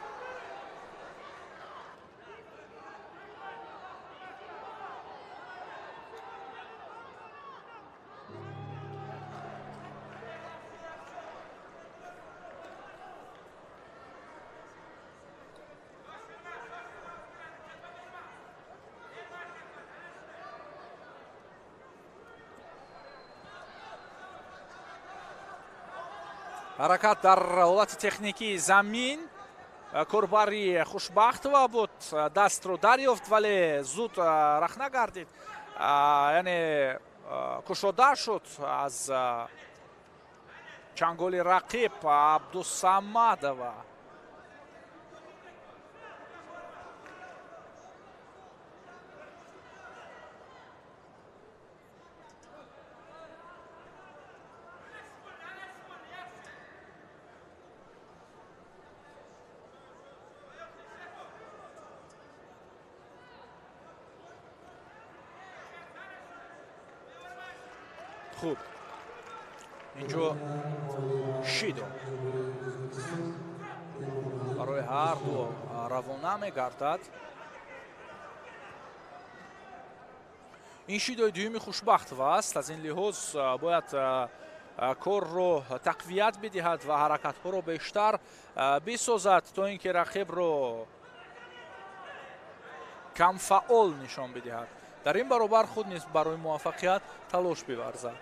Ҳаракат дар ҳолати техникии замин. Корбари Хушбахтова буд, дастро дарёфт, вале зуд рахна гардид, яъне кушода шуд аз чанголи рақиб Абдусамадова. Хуб, инҷо шидо барои ҳар ду равона мегардад. Ин шидои дуюми Хушбахтова аст. Аз ин лиҳоз бояд корро тақвият бидиҳад ва ҳаракатҳоро бештар бисозад, то ин ки рақибро камфаъол нишон бидиҳад. Дар ин баробар худ низ барои муваффақият талош биварзад.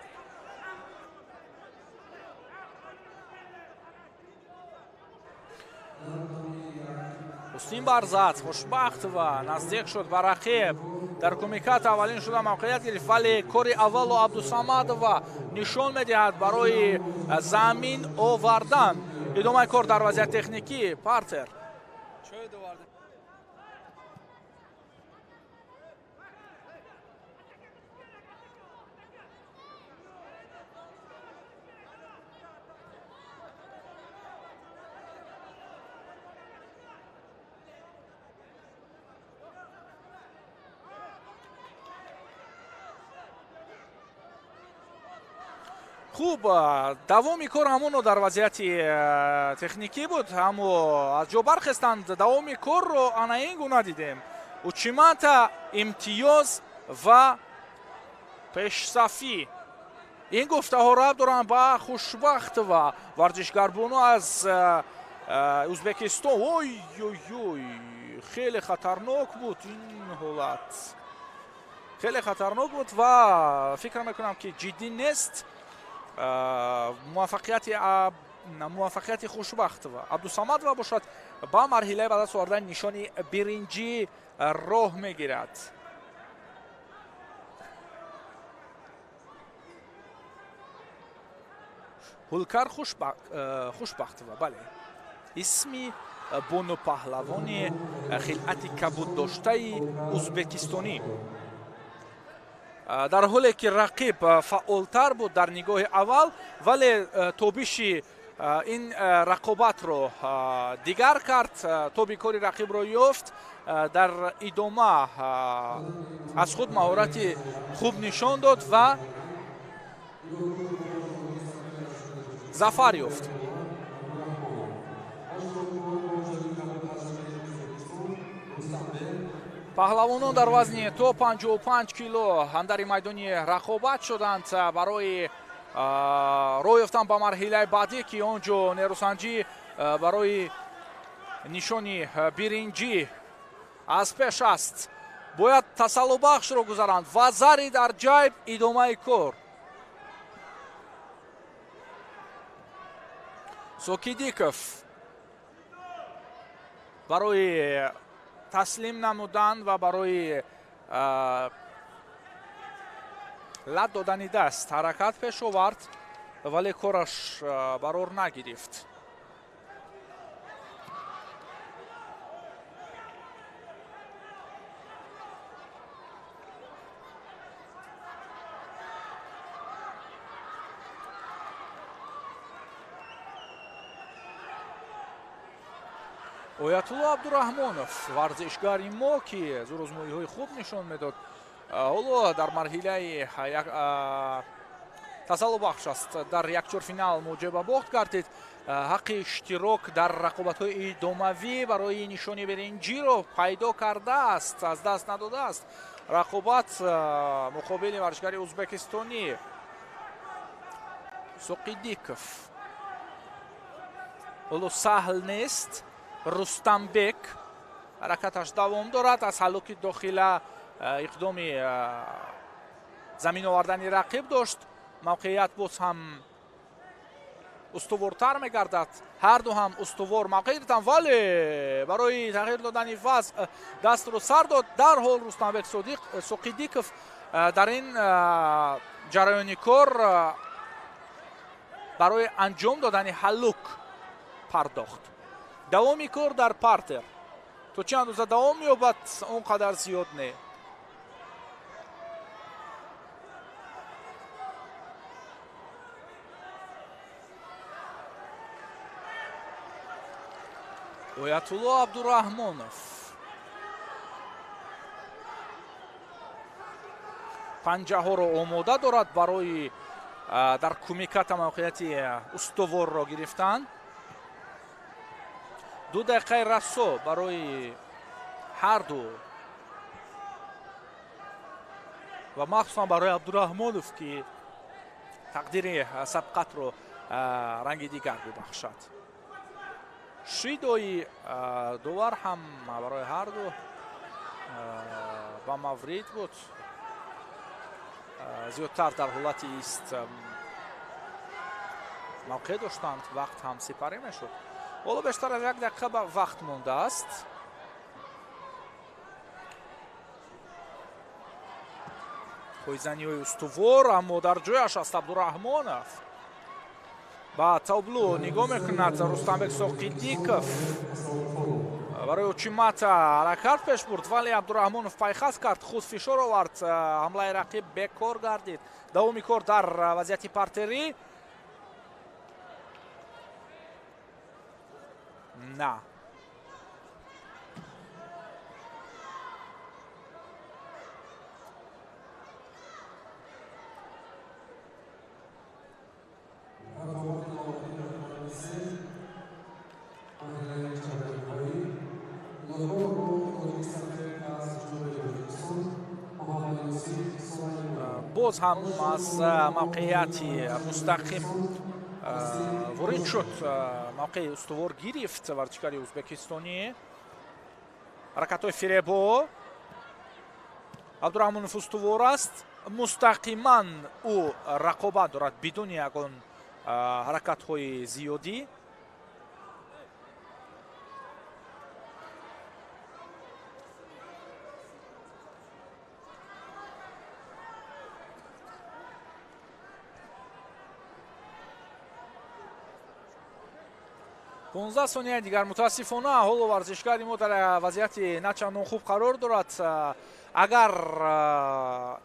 Устин барзад Хушбахтова, наздик шуд ба рақиб. Дар кумикат аввалин шуда мавқеият гирифт, вале кори аввалу Абдусамадова нишон медиҳад барои замин овардан. Идомаи кор дар вазъияти техникӣ партер. Хуб, давоми кор ҳамоно дар вазъияти техникӣ буд, аммо аз ҷо бархестанд. Давоми корро ана ин гуна дидем. Учимата, имтиёз ва пешсафӣ. Ин гуфтаҳо рабт доранд ба Хушбахтова, варзишгарбону аз Узбекистон. Ой ой ой, хеле хатарнок буд ин ҳолат. Хеле хатарнок буд ва фикр мекунам, ки ҷиддӣ нест. Муваффақияти Хушбахтова Абдусамадова бошад, ба марҳилаи ба даст овардани нишони биринҷӣ роҳ мегирад. Ҳулкар Хушбахтова, бале, исми бону паҳлавони хилъати кабуддоштаи узбекистонӣ. Дар ҳоле ки рақиб фаъолтар буд дар нигоҳи аввал, вале тобиши ин рақобатро дигар кард, тоби кори рақибро ёфт. Дар идома аз худ маҳорати хуб нишон дод ва зафар ёфт. Паҳлавонон дар вазни то 55 кило андари майдони рақобат шуданд барои роҳ ёфтан ба марҳилаи баъдӣ, ки он ҷо нерӯсанҷӣ барои нишони биринҷӣ аз пеш аст. Бояд тасаллубахшро гузаранд ва зари дар ҷайб идомаи кор. Сокидиков барои таслим намудан ва барои лат додани даст ҳаракат пеш овард, вале кораш барор нагирифт. Оятулло Абдураҳмонов, варзишгари мо, ки зӯрозмоиҳои хуб нишон медод, ҳоло дар марҳилаи тасаллубахш аст. Дар якчорфинал муҷиба бохт гардид. Ҳаққи иштирок дар рақобатҳои идомавӣ барои нишони биринҷиро пайдо кардааст, аз даст надодааст. Рақобат муқобили варзишгари узбекистонӣ Соқидиков ҳоло саҳл нест. Рустамбек ҳаракаташ давом дорад. Аз ҳаллуки дохила иқдоми замин овардани рақиб дошт. Мавқеият боз ҳам устувортар мегардад. Ҳарду ҳам устувор мавқеъ гирифтанд, вале барои тағйир додани вазъ дастро сар дод. Дарҳол Рустамбек Соқидиков дар ин ҷараёни кор барои анҷом додани ҳаллук пардохт. Давоми кор дар партер то чӣ андоза давом меёбад, он қадар зиёд не. Оятулло Абдураҳмонов панҷаҳоро омода дорад барои дар кумиката мавқеияти устуворро гирифтан. 2 дақиқаи расо барои ҳарду ва махсусан барои Абдураҳмонов, ки тақдири сабқатро ранги дигар бибахшад. Шидои довар ҳам барои ҳарду ба маврид буд. Зиёдтар дар ҳолати ист мавқеъ доштанд, вақт ҳам сипарӣ мешуд. Ҳоло бештар аз 1 дақиқа ба вақт мондааст. Пойзаниҳои устувор, аммо дар ҷояш аст Абдураҳмонов. Ба табло нигоҳ мекунад Рустамбек Соқидиков. Барои Учимата ҳаракат пеш бурд, вале Абдураҳмонов пайхас кард, худ фишор овард. Ҳамлаи рақиб бекор гардид. Давоми кор дар вазъияти партерӣ. На. Боз ҳам аз мавқеияти мустақим ворид шуд, мавқеи устувор гирифт варзишгари узбекистонӣ. Ҳаракатҳои фиребо. Абдураҳмонов устувор аст, мустақиман ӯ рақобат дорад бидуни ягон ҳаракатҳои зиёдӣ. Понздаҳ сонияи дигар. Мутаассифона ҳоло варзишгари мо дар вазъияти начандон хуб қарор дорад. Агар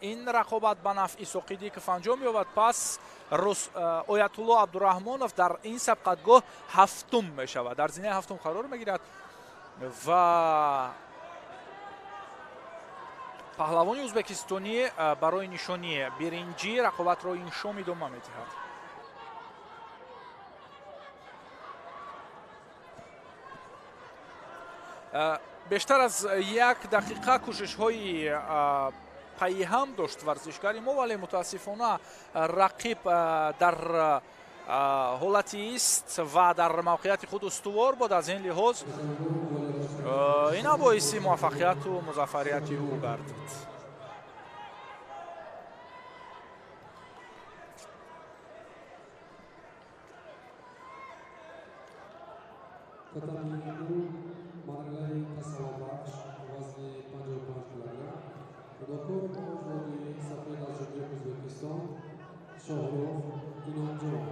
ин рақобат ба нафъи Соқидиков анҷом ёбад, пас Оятулло Абдураҳмонов дар ин сабқатгоҳ ҳафтум мешавад, дар зинаи ҳафтум қарор мегирад ва паҳлавони ӯзбекистонӣ барои нишони биринҷӣ рақобатро ин шом идома медиҳад. Бештар аз як дақиқа кӯшишҳои пайҳам дошт варзишгари мо, вале мутаассифона рақиб дар ҳолати ист ва дар мавқеияти худ устувор буд. Аз ин лиҳоз ина боиси муваффақияту музаффарияти ӯ гардид. Марҳилаи тасаллобахш вазни 55 килограмм Худокор Мавҷуди сафед аз Ҷумҳурии Ӯзбекистон Шоҳрух Иномҷон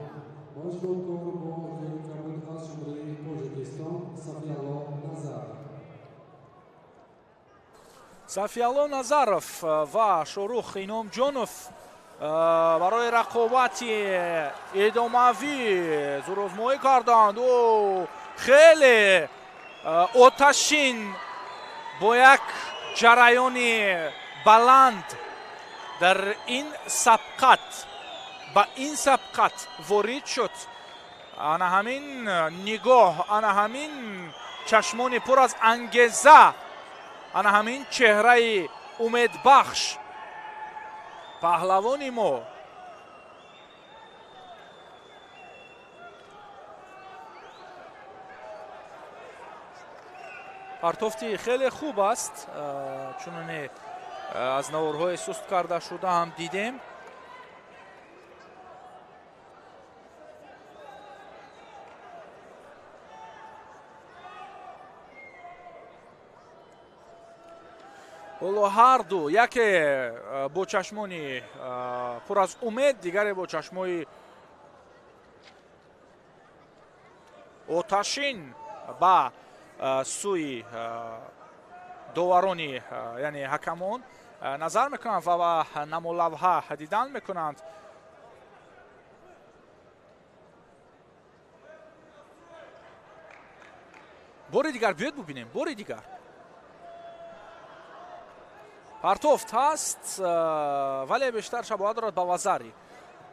ва иштироккор бо зури кабуд аз Ҷумҳурии Тоҷикистон Сафиалло Назаров. Сафиалло Назаров ва Шоҳрух Иномҷонов барои рақобати идомавӣ зурозмоӣ карданд. Ӯ хеле оташин бо як ҷараёни баланд дар ин сабқат ба ин сабқат ворид шуд. Ана ҳамин нигоҳ, ана ҳамин чашмони пур аз ангеза, ана ҳамин чеҳраи умедбахш паҳлавони мо партофти хеле хуб аст, чуноне аз наворҳои суст карда шуда ҳам дидем. Ҳоло ҳарду яке бо чашмони пур аз умед, дигаре бо чашмои оташин ба сӯи доварони, яъне ҳакамон назар мекунанд ва ба намолавҳа дидан мекунанд. Бори дигар биёд бубинем, бори дигар. Партофт ҳаст, вале бештар шабоҳат дорад ба вазари.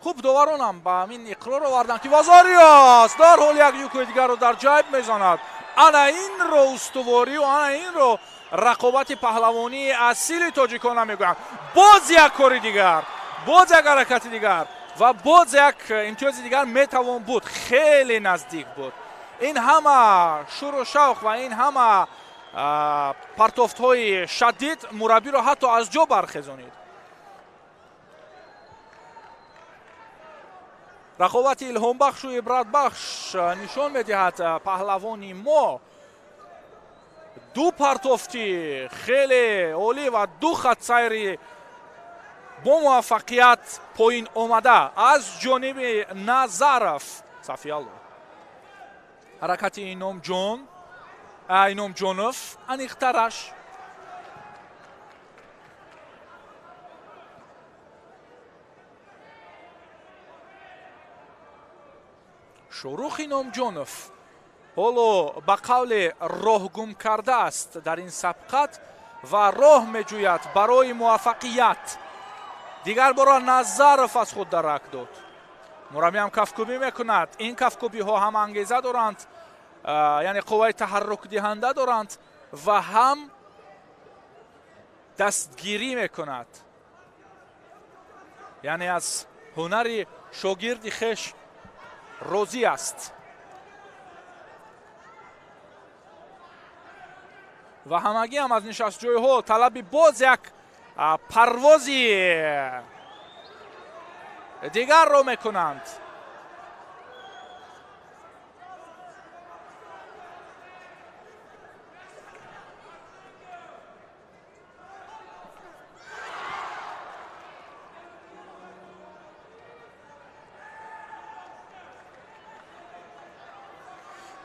Хуб, доваронам ба ҳамин иқрор оварданд, ки вазари аст. Дар ҳол як юкои дигарро дар ҷайб мезанад. Ана инро устуворию ана инро рақобати паҳлавонии асили тоҷикона мегӯянд. Боз як кори дигар, боз як ҳаракати дигар ва боз як имтиёзи дигар метавон буд. Хеле наздик буд. Ин ҳама шуру шавқ ва ин ҳама партофтҳои шадид мураббиро ҳатто аз ҷо бархезонид. Рақобати илҳомбахшу ибратбахш нишон медиҳад паҳлавони мо. Ду партофти хеле олӣ ва ду хатсайри бо муваффақият поин омада аз ҷониби Назаров. Сафиалло. Ҳаракати Иномҷон, Иномҷонов аниқтараш. Шоҳрух Иномҷонов ҳоло ба қавле роҳ гум кардааст дар ин сабқат ва роҳ меҷӯяд барои муваффақият. Дигар бора Назаров аз худ дарак дод. Мураббиам кафкӯбӣ мекунад. Ин кафкӯбиҳо ҳам ангеза доранд, яъне қувваи таҳаррукдиҳанда доранд ва ҳам дастгирӣ мекунад, яъне аз ҳунари шогирди хеш розӣ аст. Ва ҳамагӣ ҳам аз нишастҷойҳо талаби боз як Парвози дигарро мекунанд.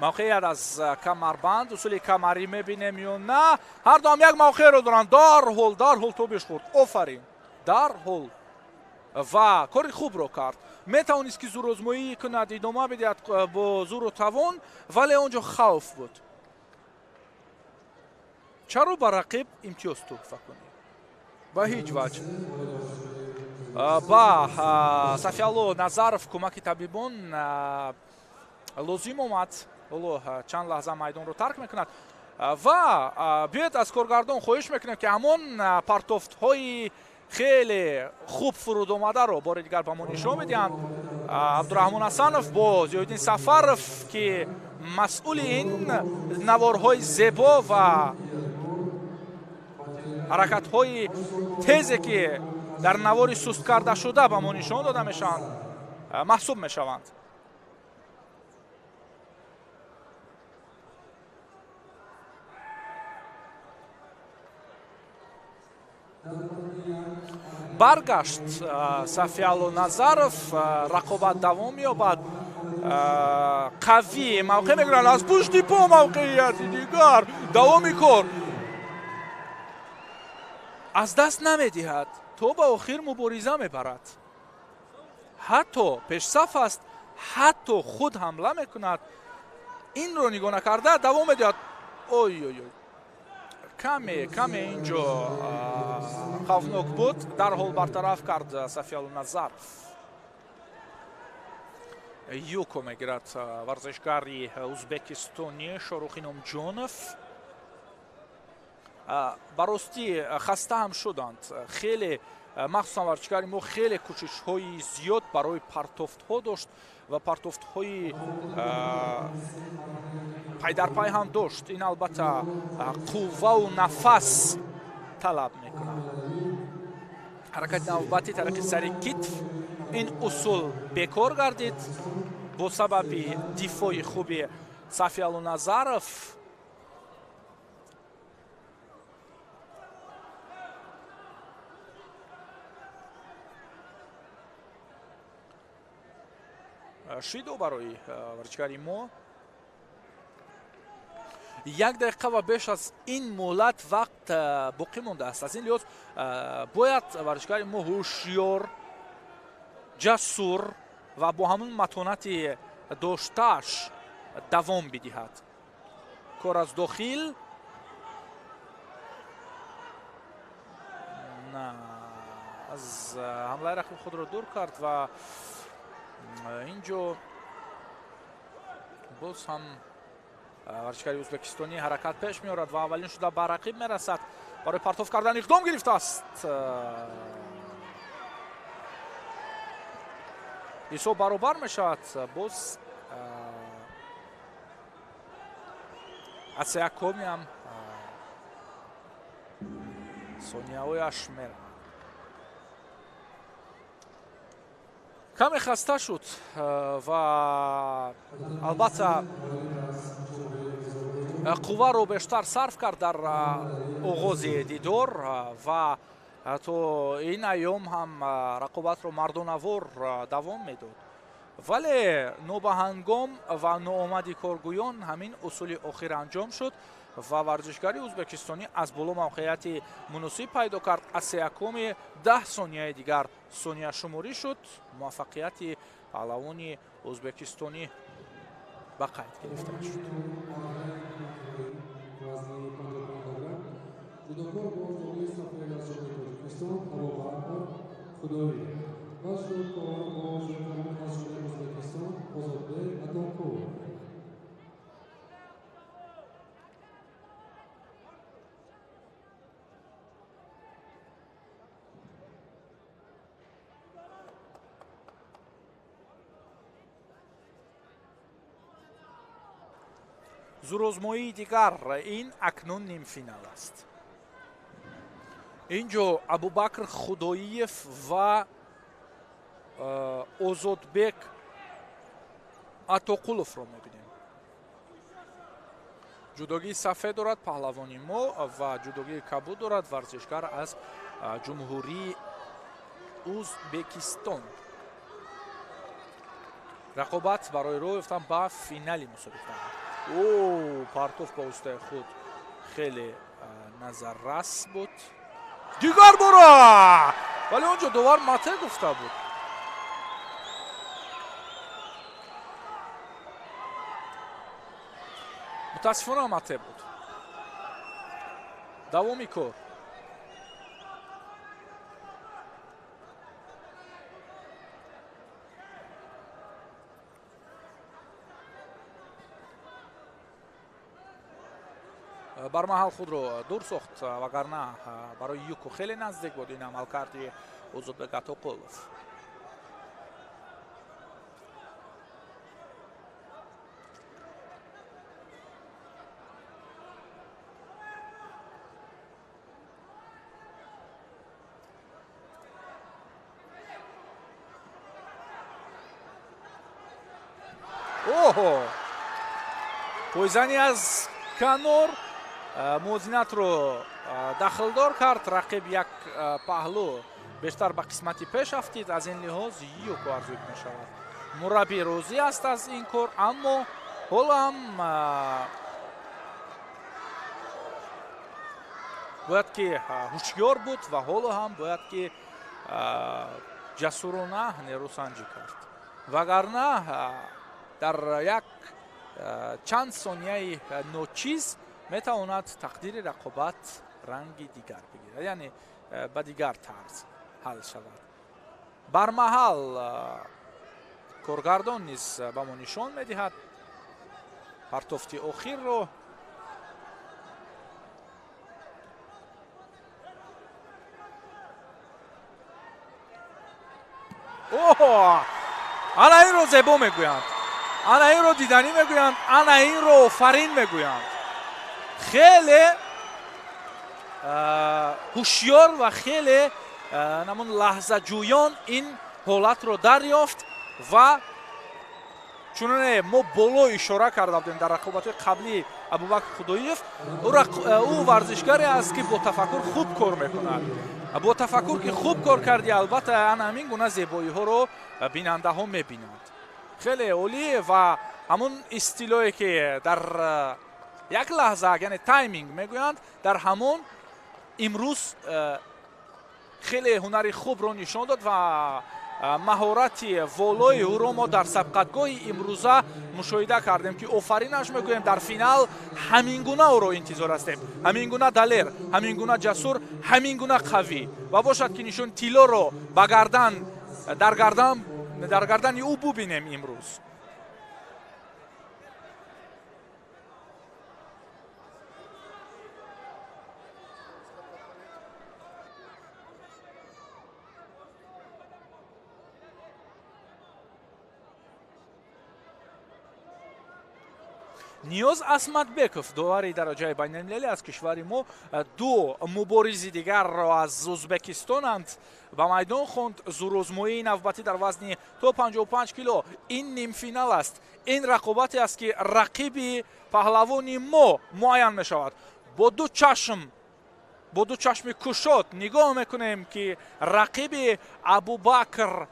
Мавқеият аз камарбанд, усули камарӣ мебинем ё на? Ҳар дуам як мавқеаро доранд. Дарҳол тобиш хӯрд. Офарин, дарҳол ва кори хубро кард. Метавонист ки зӯрозмоӣ кунад, идома бидиҳад бо зӯру тавон, вале он ҷо хавф буд. Чаро ба рақиб имтиёз туҳфа кунӣ? Ба ҳеҷ ваҷҳ. Ба Сафиалло Назаров кӯмаки табибон лозим омад. Ҳоло чанд лаҳза майдонро тарк мекунад ва биёед аз коргардон хоҳиш мекунем, ки ҳамон партофтҳои хеле хуб фуруд омадаро бори дигар ба мо нишон медиҳанд. Абдураҳмон Ҳасанов бо Зиёиддин Сафаров, ки масъули ин наворҳои зебо ва ҳаракатҳои тезе, ки дар навори суст карда шуда ба мо нишон дода мешаванд, маҳсуб мешаванд. Баргашт Сафиалло Назаров, рақобат давом меёбад. Қавӣ мавқеъ мегиранд, аз пушти по мавқеияти дигар, давоми кор аз даст намедиҳад, то ба охир мубориза мебарад. Ҳатто пешсаф аст, ҳатто худ ҳамла мекунад. Инро нигоҳ накарда давом медиҳад. Ой ой ой, каме инҷо хавфнок буд, дарҳол бартараф кард Сафиалло Назаров. Юко мегирад варзишгари узбекистонӣ Шоҳрух Иnomҷонов. Ба ростӣ хаста ҳам шуданд хеле, махсусан варзишгари мо хеле кӯшишҳои зиёд барои партофтҳо дошт ва партофтҳои пайдарпай ҳам дошт. Ин албатта қувваву нафас талаб мекунад. Ҳаракати навбатӣ тариқи сари китф, ин усул бекор гардид бо сабаби дифои хуби Сафиалло Назаров. Шидо барои варзишгари мо. Як дақиқа ва беш аз ин муҳлат вақт боқӣ мондааст. Аз ин лиҳоз бояд варзишгари мо ҳушёр, ҷасур ва бо ҳамон матонати доштааш давом бидиҳад. Кор аз дохил на, аз ҳамлаи рақиб худро дур кард ва инҷо боз ҳам варзишгари ӯзбекистонӣ ҳаракат пеш меорад ва аввалин шуда ба рақиб мерасад. Барои партоф кардан иқдом гирифтааст. Ҳисоб баробар мешавад. Боз аз якуми ҳам сонияҳояш меравад. Каме хаста шуд ва албатта қувваро бештар сарф кард дар оғози дидор ва то ин айём ҳам рақобатро мардонавор давом медод. Вале нобаҳангом ва ноомади коргӯён ҳамин усули охир анҷом шуд ва варзишгари ӯзбекистонӣ аз боло мавқеияти муносиб пайдо кард. Аз сеякуми 10 сонияи дигар сонияшуморӣ шуд. Муваффақияти паҳлавони ӯзбекистонӣ ба қайд гирифта шуд. Зӯрозмоии дигар ин акнун нимфинал аст. Инҷо Абубакр Худоиев ва Озодбек Атоқуловро мебинем. Ҷудогии сафед дорад паҳлавони мо ва ҷудогии кабуд дорад варзишгар аз Ҷумҳурии Узбекистон. Рақобат барои роҳ ёфтан ба финали мусобиқа. О, партоф ба устаи худ хеле назаррас буд. Дигар бора! Вале онҷо довар мате гуфта буд. Мутаассифона мате буд. Давоми кор. Бар маҳал худро дур сохт, вагарна барои юко хеле наздик буд ин амалкарди Озодбек Атоқулов. Оҳо! Пойзани аз канор мувозинатро дахлдор кард. Рақиб як паҳлӯ бештар ба қисмати пеш афтид. Аз ин лиҳоз юко арзуд мешавад. Мураббӣ розӣ аст аз ин кор, аммо ҳоло ҳам бояд ки ҳушёр буд ва ҳоло ҳам бояд ки ҷасурона нерӯсанҷӣ кард. Вагарна дар як чанд сонияи ночиз метавонад тақдири рақобат ранги дигар бигирад, яъне ба дигар тарз ҳал шавад. Бармаҳал коргардон низ ба мо нишон медиҳад партофти охирро. Оҳо! Ана инро зебо мегӯянд, ана инро диданӣ мегӯянд, ана инро офарин мегӯянд. Хеле ҳушёр ва хеле намон лаҳзаҷӯён ин ҳолатро дарёфт ва чуноне мо боло ишора карда будем дар рақобатҳои қаблии Абубакр Худоиев, ӯ варзишгаре аст ки бо тафаккур хуб кор мекунад. Бо тафаккур ки хуб кор карди, албатта ана ҳамин гуна зебоиҳоро бинандаҳо мебинанд. Хеле олӣ ва ҳамун истилоҳе ки дар як лаҳза, яъне тайминг мегӯянд, дар ҳамон имрӯз хеле ҳунари хубро нишон дод ва маҳорати волои ӯро мо дар сабқатгоҳи имрӯза мушоҳида кардем ки офаринаш мегӯем. Дар финал ҳамин гуна ӯро интизор ҳастем, ҳамин гуна далер, ҳамин гуна ҷасур, ҳамин гуна қавӣ ва бошад ки нишон тиллоро ба гардан дар гардани ӯ бубинем имрӯз. Ниёз Асматбеков, довари дараҷаи байналмилалӣ аз кишвари мо, ду муборизи дигарро аз Узбекистонанд ба майдон хонд. Зурозмоии навбатӣ дар вазни то 55 кило. Ин нимфинал аст. Ин рақобате аст ки рақиби паҳлавони мо муайян мешавад. Бо ду чашми кушод нигоҳ мекунем ки рақиби Абубакр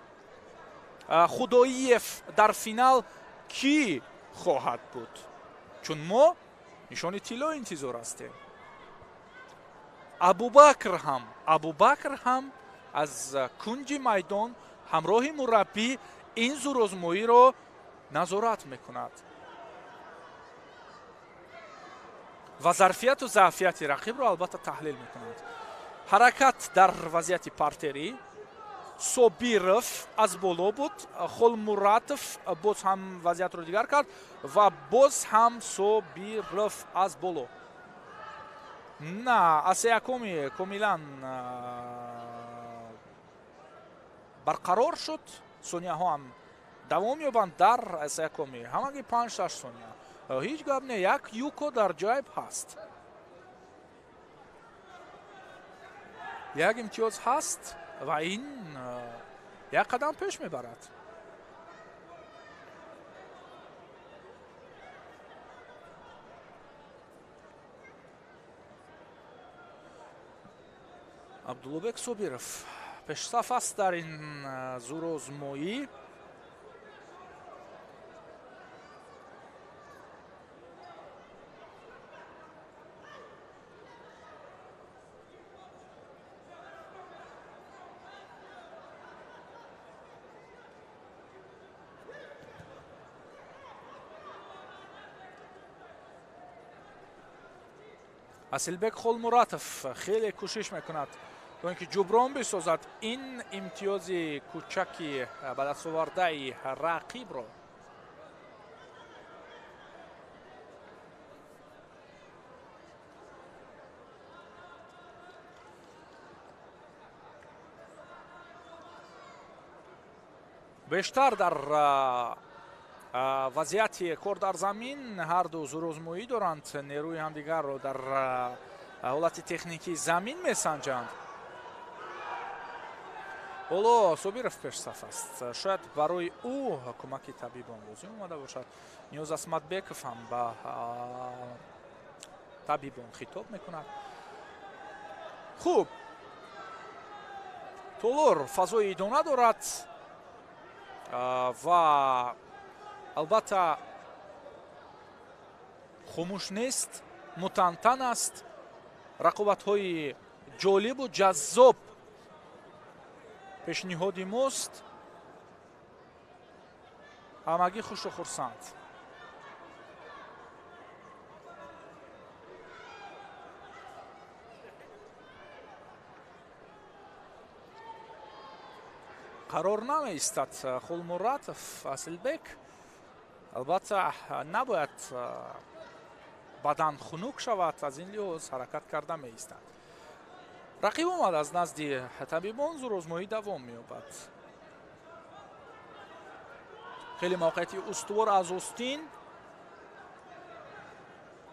Худоиев дар финал кӣ хоҳад буд, чун мо нишони тилло интизор ҳастем. Абубакр ҳам аз кунҷи майдон ҳамроҳи мураббӣ ин зурозмоиро назорат мекунад ва зарфияту заъфияти рақибро албатта таҳлил мекунад. Ҳаракат дар вазъияти партерӣ. Собиров аз боло буд, Холмуратов боз ҳам вазъиятро дигар кард ва боз ҳам Собиров аз боло. На, асеякоми комилан барқарор шуд. Сонияҳо ҳам давом ёбанд дар асеякоми. Ҳамаги 5-6 сония. Ҳеҷ гап не, як юко дар ҷайб ҳаст. Як имтиёз ҳаст ва ин як қадам пеш мебарад. Абдуллобек Собиров пешсаф аст дар ин зӯрозмоӣ. Асилбек Холмуратов хеле кӯшиш мекунад то ин ки ҷуброн бисозад ин имтиёзи кӯчаки ба дастовардаи рақибро. Бештар дар вазъияти кор дар замин ҳарду зӯрозмоӣ доранд, нерӯи ҳамдигарро дар ҳолати техникии замин месанҷанд. Ҳоло Собиров пешсаф аст. Шояд барои ӯ кӯмаки табибон лозим омада бошад. Ниёз Асматбеков ҳам ба табибон хитоб мекунад. Хуб, толор фазои идона дорад ва албатта хомӯш нест, мутантан аст. Рақобатҳои ҷолибу ҷаззоб пешниҳоди мост. Ҳамагӣ хушу хурсанд. Қарор намеистад Холмуратов Асилбек. Албатта набояд бадан хунук шавад, аз ин лиҳоз ҳаракат карда меистад. Рақиб омад аз назди табибон, зӯрозмоӣ давом меёбад. Хеле мавқеияти устувор аз остин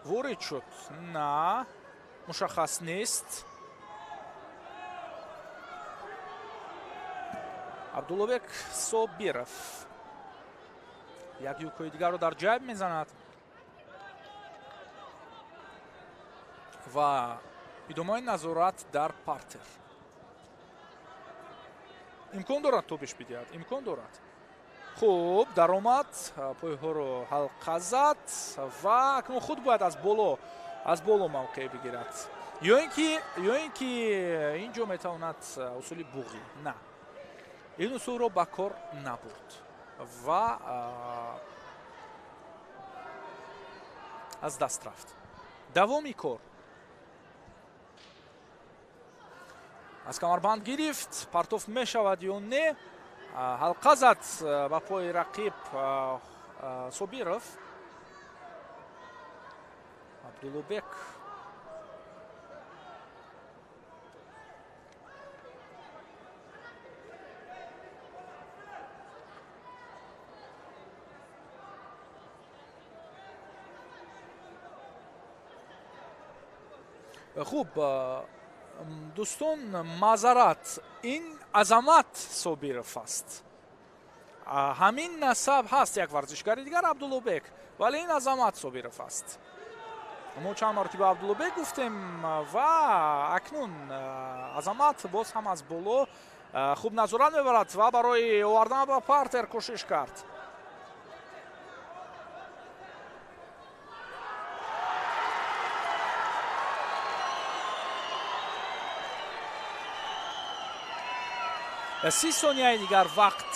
ворид шуд. На, мушаххас нест. Абдуллобек Собиров як юкои дигарро дар ҷайб мезанад ва идомаи назорат дар партер. Имкон дорад тобиш бидиҳад, имкон дорад. Хуб, даромад, пойҳоро ҳалқа зад ва акнун худ бояд аз боло мавқеъ бигирад. Ё ин ки ин ҷо метавонад усули буғӣ. На, ин усулро ба кор набурд ва аз даст рафт. Давоми кор. Аз камарбанд гирифт, партоф мешавад ё не. Ҳалқа зад ба пои рақиб Собиров. Абдуллобек хуб, дӯстон, маъзарат, ин Азамат Собиров аст. Ҳамин насаб ҳаст як варзишгари дигар Абдуллобек, вале ин Азамат Собиров аст. Мо чанд маротиба Абдуллобек гуфтем ва акнун Азамат боз ҳам аз боло хуб назорат мебарад ва барои овардан ба партер кӯшиш кард. 30 сонияи дигар вақт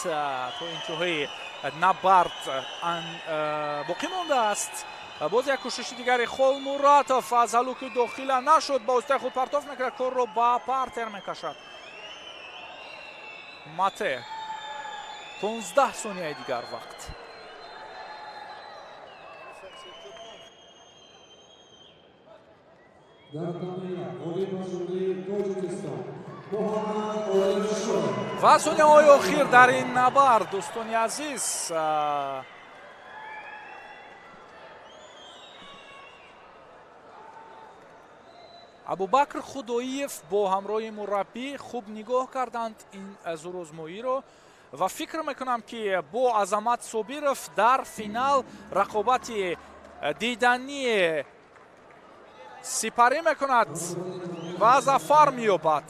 то интиҳои набард боқӣ мондааст. Боз як кӯшиши дигари Холмуратов аз ҳалуки дохила нашуд, ба воситаи худ партоф мекунад, корро ба партер мекашад. Мате 15 сонияи дигар вақт. Ва сонияҳои охир дар ин набард, дӯстони азиз, Абубакр Худоиев бо ҳамроҳи мураббӣ хуб нигоҳ карданд ин зӯрозмоиро ва фикр мекунам, ки бо Азамат Собиров дар финал рақобати диданӣ сипарӣ мекунад ва зафар меёбад.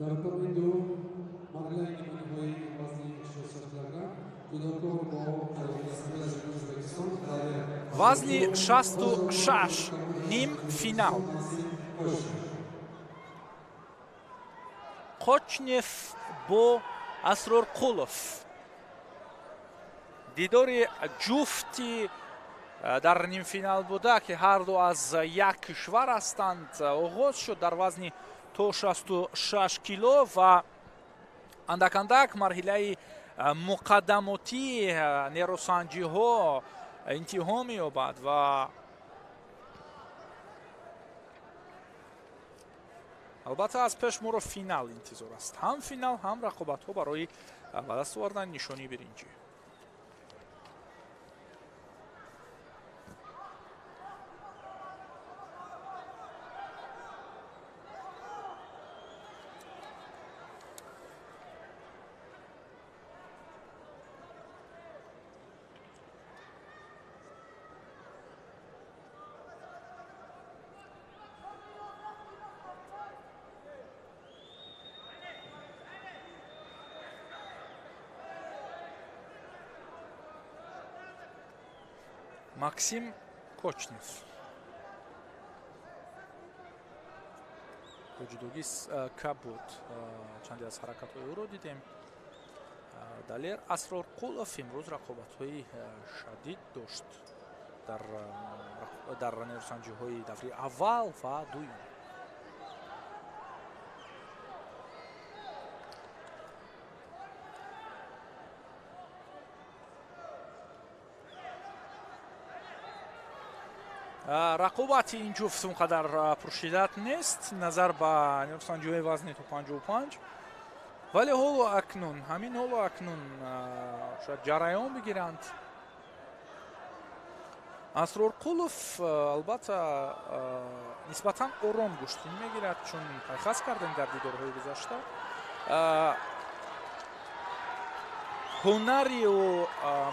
Дар татами ду марҳилаи ниманиҳоии вазни 66 килограмм ҷудокор бо сафед аз Ҷумҳурии Ӯзбекистон Вазни 66, ним финал. Кочнев бо Асрорқулов. Дидори ҷуфти дар нимфинал буда, ки ҳарду аз як кишвар ҳастанд, оғоз шуд дар вазни то 66 кило ва андак-андак марҳилаи муқаддамотии нерӯсанҷиҳо интиҳо меёбад ва албатта аз пеш моро финал интизор аст. Ҳам финал, ҳам рақобатҳо барои ба даст овардани нишонии биринҷӣ. Максим Кочнев бо ҷудогии кабуд чанде аз ҳаракатҳои ӯро дидем. Далер Асрорқулов имрӯз рақобатҳои шадид дошт дар нерӯсанҷиҳои даври аввал ва дуюм. Рақобати ин ҷуфт он қадар пуршиддат нест назар ба нерӯсанҷиҳои вазни то 55, вале ҳоло акнун, ҳамин ҳоло акнун шояд ҷараён бигиранд. Асрорқулов албатта нисбатан ором гӯштин мегирад, чун пайхас кардем дар дидорҳои гузашта. Ҳунари ӯ,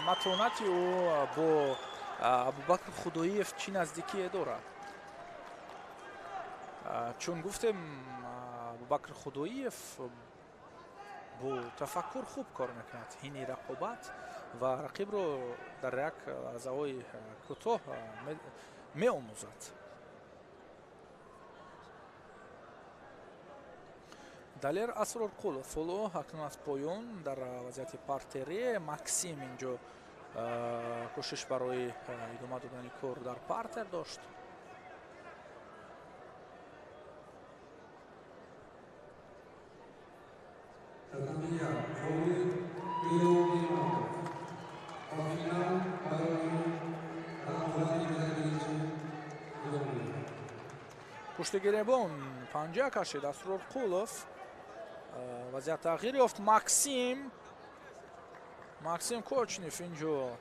матонати ӯ бо Абубакр Худоиев чӣ наздикие дорад? Чун гуфтем, Абубакр Худоиев бо тафаккур хуб кор мекунад ҳини рақобат ва рақибро дар як лаҳзаҳои кӯтоҳ меомӯзад. Далер Асрорқулов ҳоло акнун аз поён дар вазъияти партере. Максим инҷо кӯшиш барои идома додани кор дар партер дошт. Пушти гиребон панҷа кашид Асрорқулов. Вазъият тағйир ёфт. Максим Кочнев инҷо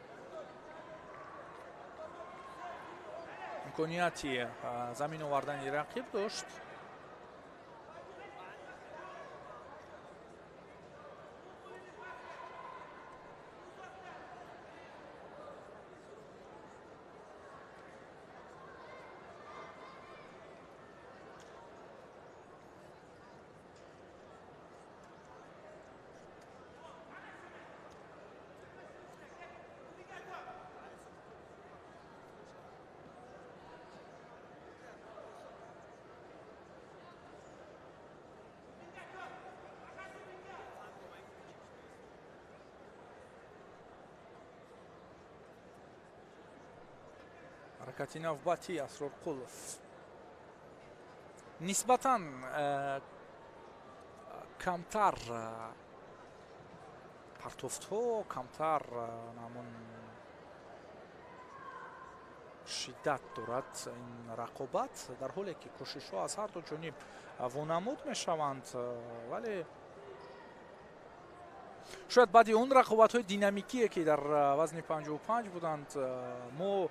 имконияти замин овардани рақиб дошт. Ҳаракати навбатӣ Асрорқулов нисбатан камтар партофтҳо, камтар ҳамон шиддат дорад ин рақобат, дар ҳоле ки кӯшишҳо аз ҳар ду ҷониб вонамуд мешаванд, вале шояд баъди он рақобатҳои динамикие ки дар вазни 55 буданд, мо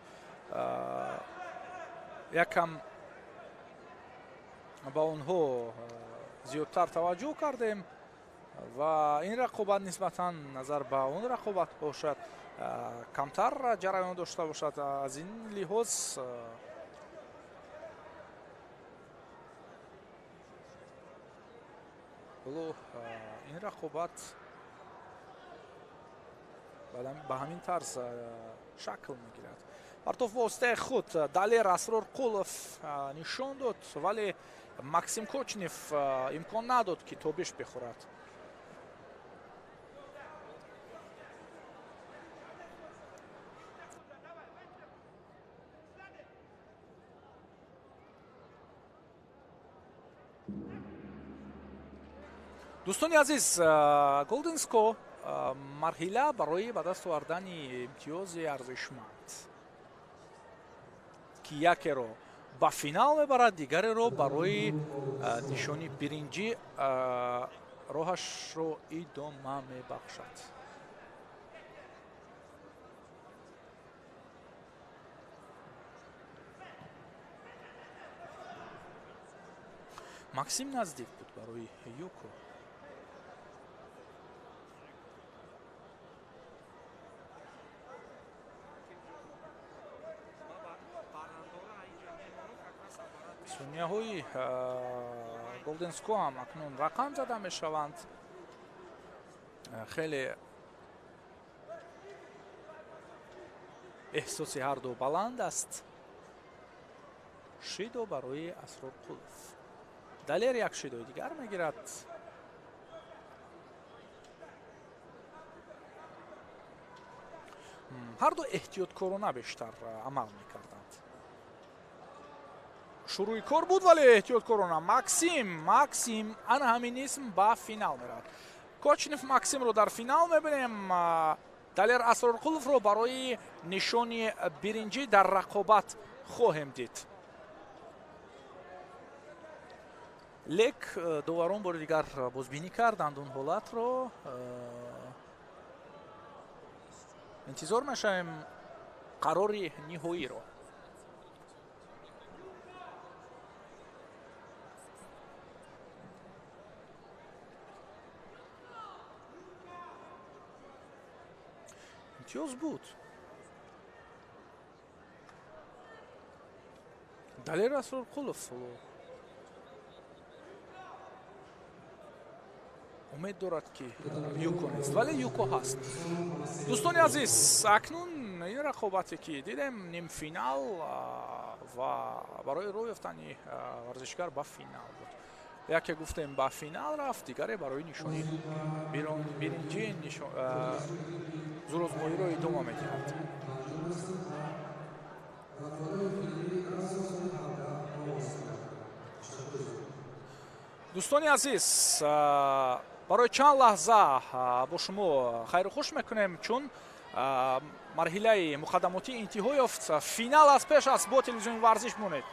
якам ба онҳо зиёдтар таваҷҷӯҳ кардем ва ин рақобат нисбатан назар ба он рақобатҳо шояд камтар ҷараён дошта бошад. Аз ин лиҳоз ҳоло ин рақобат ба ҳамин тарз шакл мегирад. Партоф воситаи худ Далер Асрорқулов нишон дод, вале Максим Кочнев имкон надод, ки тобиш бихӯрад. Дӯстони азиз, Golden Score марҳила барои ба даст овардани имтиёзи арзишманд, ки якеро ба финал мебарад, дигареро барои нишони биринҷӣ роҳашро идома мебахшад. Максим наздик буд барои юко. Сонияҳои Golden Score ҳам акнун рақам зада мешаванд. Хеле эҳсоси ҳарду баланд аст. Шидо барои Асрорқулов. Далер як шидои дигар мегирад. Ҳарду эҳтиёткорона бештар амал мекарданд. Шурӯи кор буд, вале эҳтиёткорона. Максим ана ҳамин исм ба финал меравад. Кочнев Максимро дар финал мебинем. Далер Асрорқуловро барои нишони биринҷӣ дар рақобат хоҳем дид. Лек доварон бори дигар бозбинӣ карданд он ҳолатро. Интизор мешавем қарори ниҳоиро. Имтиёз буд. Далер Асрорқулов умед дорад, ки юко нест, вале юко ҳаст. Дӯстони азиз, акнун ин рақобате ки дидем нимфинал ва барои роҳ ёфтани варзишгар ба финал буд. Яке гуфтем ба финал рафт, дигаре барои нишони биринҷӣ зурозмоиро идома медиҳад. Дӯстони азиз, барои чанд лаҳза бо шумо хайру хуш мекунем, чун марҳилаи муқаддамотӣ интиҳо ёфт. Финал аз пеш аст. Бо телевизиони варзиш монед.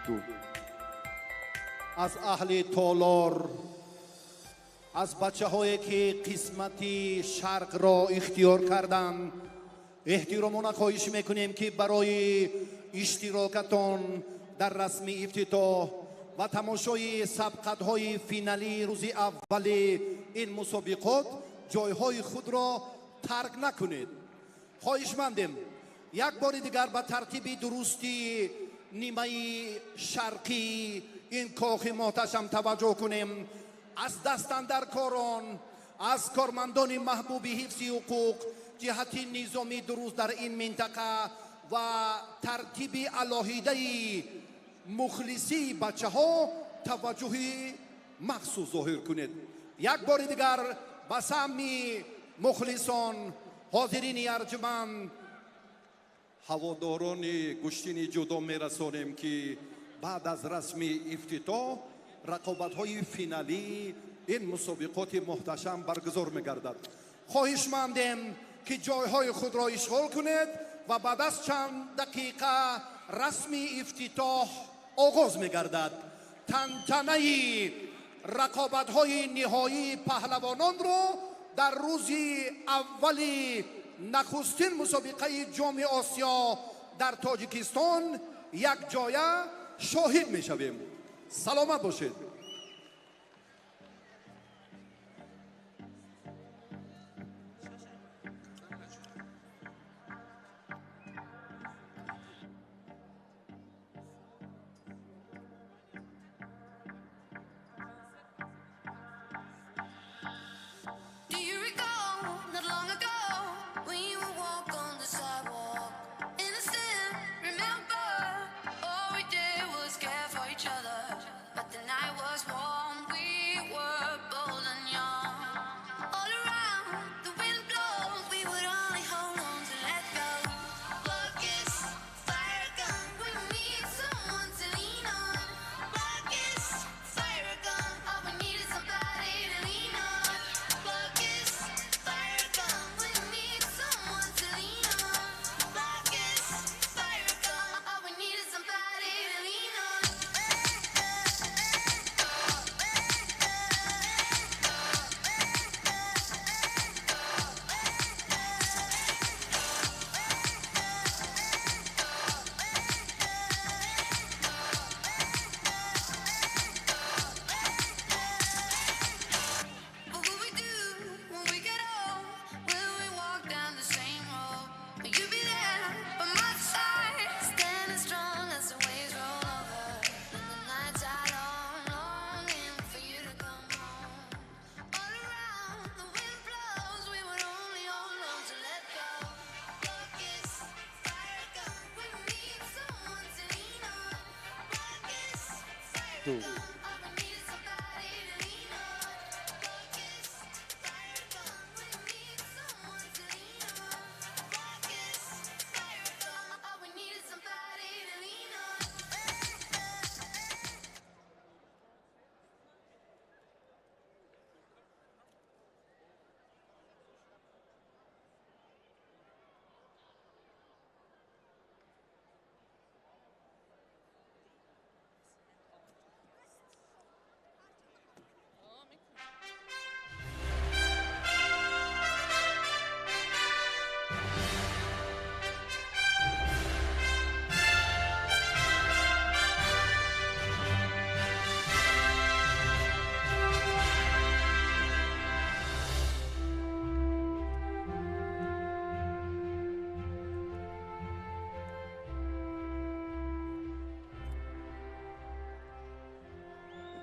Ду. Аз аҳли толор, аз бачаҳое ки қисмати шарқро ихтиёр карданд, эҳтиромона хоҳиш мекунем, ки барои иштирокатон дар расми ифтитоҳ ва тамошои сабқатҳои финалии рӯзи аввали ин мусобиқот ҷойҳои худро тарк накунед. Хоҳишмандем, як бори дигар ба тартиби дурусти нимаи шарқии ин кохи муҳташам таваҷҷӯҳ кунем. Аз дастандаркорон, аз кормандони маҳбуби ҳифзи ҳуқуқ ҷиҳати низоми дуруст дар ин минтақа ва тартиби алоҳидаи мухлисии бачаҳо таваҷҷӯҳи махсус зоҳир кунед. Як бори дигар ба самъи мухлисон, ҳозирини арҷманд, ҳаводорони гӯштини ҷудо мерасонем, ки баъд аз расми ифтитоҳ рақобатҳои финалии ин мусобиқоти муҳташам баргузор мегардад. Хоҳишмандем, ки ҷойҳои худро ишғол кунед ва баъд аз чанд дақиқа расми ифтитоҳ оғоз мегардад. Тантанаи рақобатҳои ниҳоии паҳлавононро дар рӯзи аввали нахустин мусобиқаи Ҷоми Осиё дар Тоҷикистон якҷоя шоҳид мешавем. Саломат бошед. Do you recall not long ago when you would walk on the sidewalk? Innocent, remember all we did was care for each other. But the night was warm, we were bold and young. All around the wind blows, we would only hold on to let go. Focus, fire gun, we need someone to lean on. Focus, fire gun, all we need is somebody to lean on. Focus, fire gun, we need someone to lean on. Focus, fire gun, all we need is somebody to lean on. What will we do when we get old? Will we walk down the same road? Will you be there by my side, standing strong as the waves roll over? And the nights are long, longing for you to come home. All around the wind blows, we would only hold on to let go. Focus, fire gun, we need someone to lean on. Focus, fire Ду. gun, all we need is somebody to lean on. Focus, fire gun, we need someone to lean on. Focus, fire gun, all we need is somebody to lean on.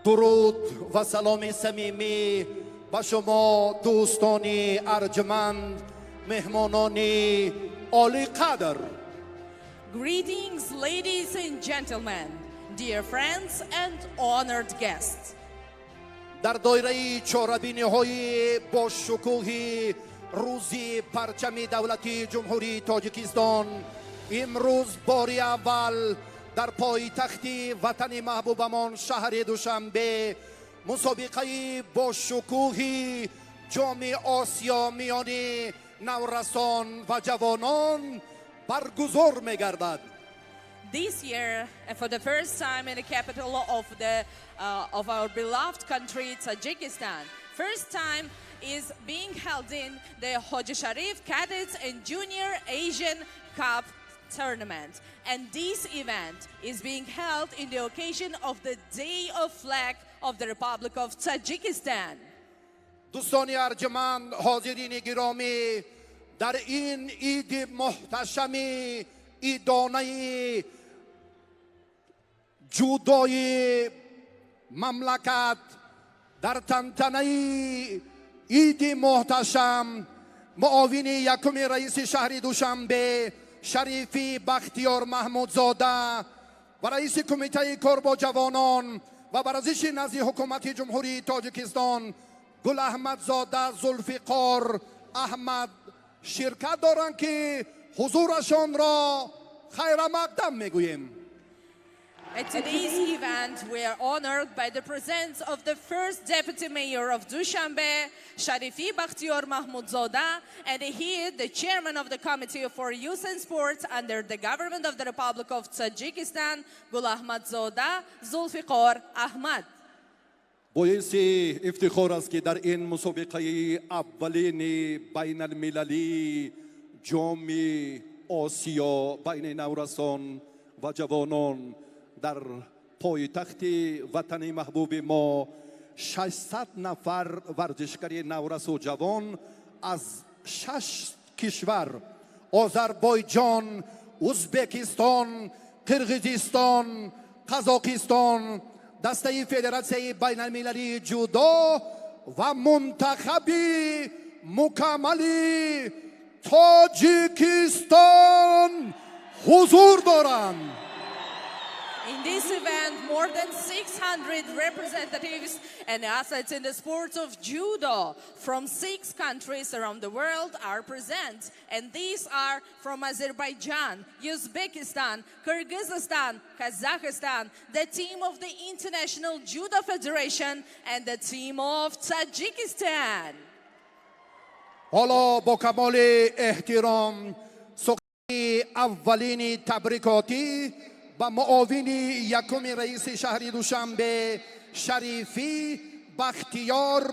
Дуруд ва саломи самимӣ ба шумо, дӯстони арҷманд, меҳмонони олиқадр. Greetings, ladies and gentlemen, dear friends and honored guests. Дар доираи чорабиниҳои бошукӯҳи рӯзи парчами давлатии Ҷумҳурии Тоҷикистон имрӯз бори аввал дар пойтахти ватани маҳбубамон, шаҳри Душанбе, мусобиқаи бошукӯҳи Ҷоми Осиё миёни наврасон ва ҷавонон баргузор мегардад. This year, for the first time in the capital of our beloved country, Tajikistan. First time is being held in the Hoja Sharif Cadets and Junior Asian Cup tournament. And this event is being held in the occasion of the Day of Flag of the Republic of Tajikistan. Дӯстони арҷманд, ҳозирини гиромӣ, дар ин иди муҳташами идонаи ҷудои мамлакат, дар тантанаи иди муҳташам муовини якуми раиси шаҳри Душанбе Шарифӣ Бахтиёр Маҳмудзода ва раиси кумитаи кор бо ҷавонон ва варзиши назди ҳукумати Ҷумҳурии Тоҷикистон Гулаҳмадзода Зулфиқор Аҳмад ширкат доранд, ки ҳузурашонро хайрамақдам мегӯем. At today's event, we are honored by the presence of the first deputy mayor of Dushanbe, Sharifi Bakhtiyor Mahmudzoda, and he is the chairman of the Committee for Youth and Sports under the government of the Republic of Tajikistan, Gulahmadzoda Zulfiqor Ahmad. Боиси ифтихор аст, ки дар ин мусобиқаи аввалини байналмилалии Ҷоми Осиё байни наврасон ва ҷавонон дар пойтахти ватани маҳбуби мо 600 нафар варзишгари наврасу ҷавон аз шаш кишвар: Озарбойҷон, Узбекистон, Қирғизистон, Қазоқистон, дастаи Федератсияи байналмилалии ҷудо ва мунтахаби мукаммали Тоҷикистон ҳузур доранд. In this event, more than 600 representatives and athletes in the sport of judo from six countries around the world are present. And these are from Azerbaijan, Uzbekistan, Kyrgyzstan, Kazakhstan, the team of the International Judo Federation, and the team of Tajikistan. Ҳоло бо камоли эҳтиром сухани аввалини табрикотӣ ба муовини якуми раиси шаҳри Душанбе Шарифӣ Бахтиёр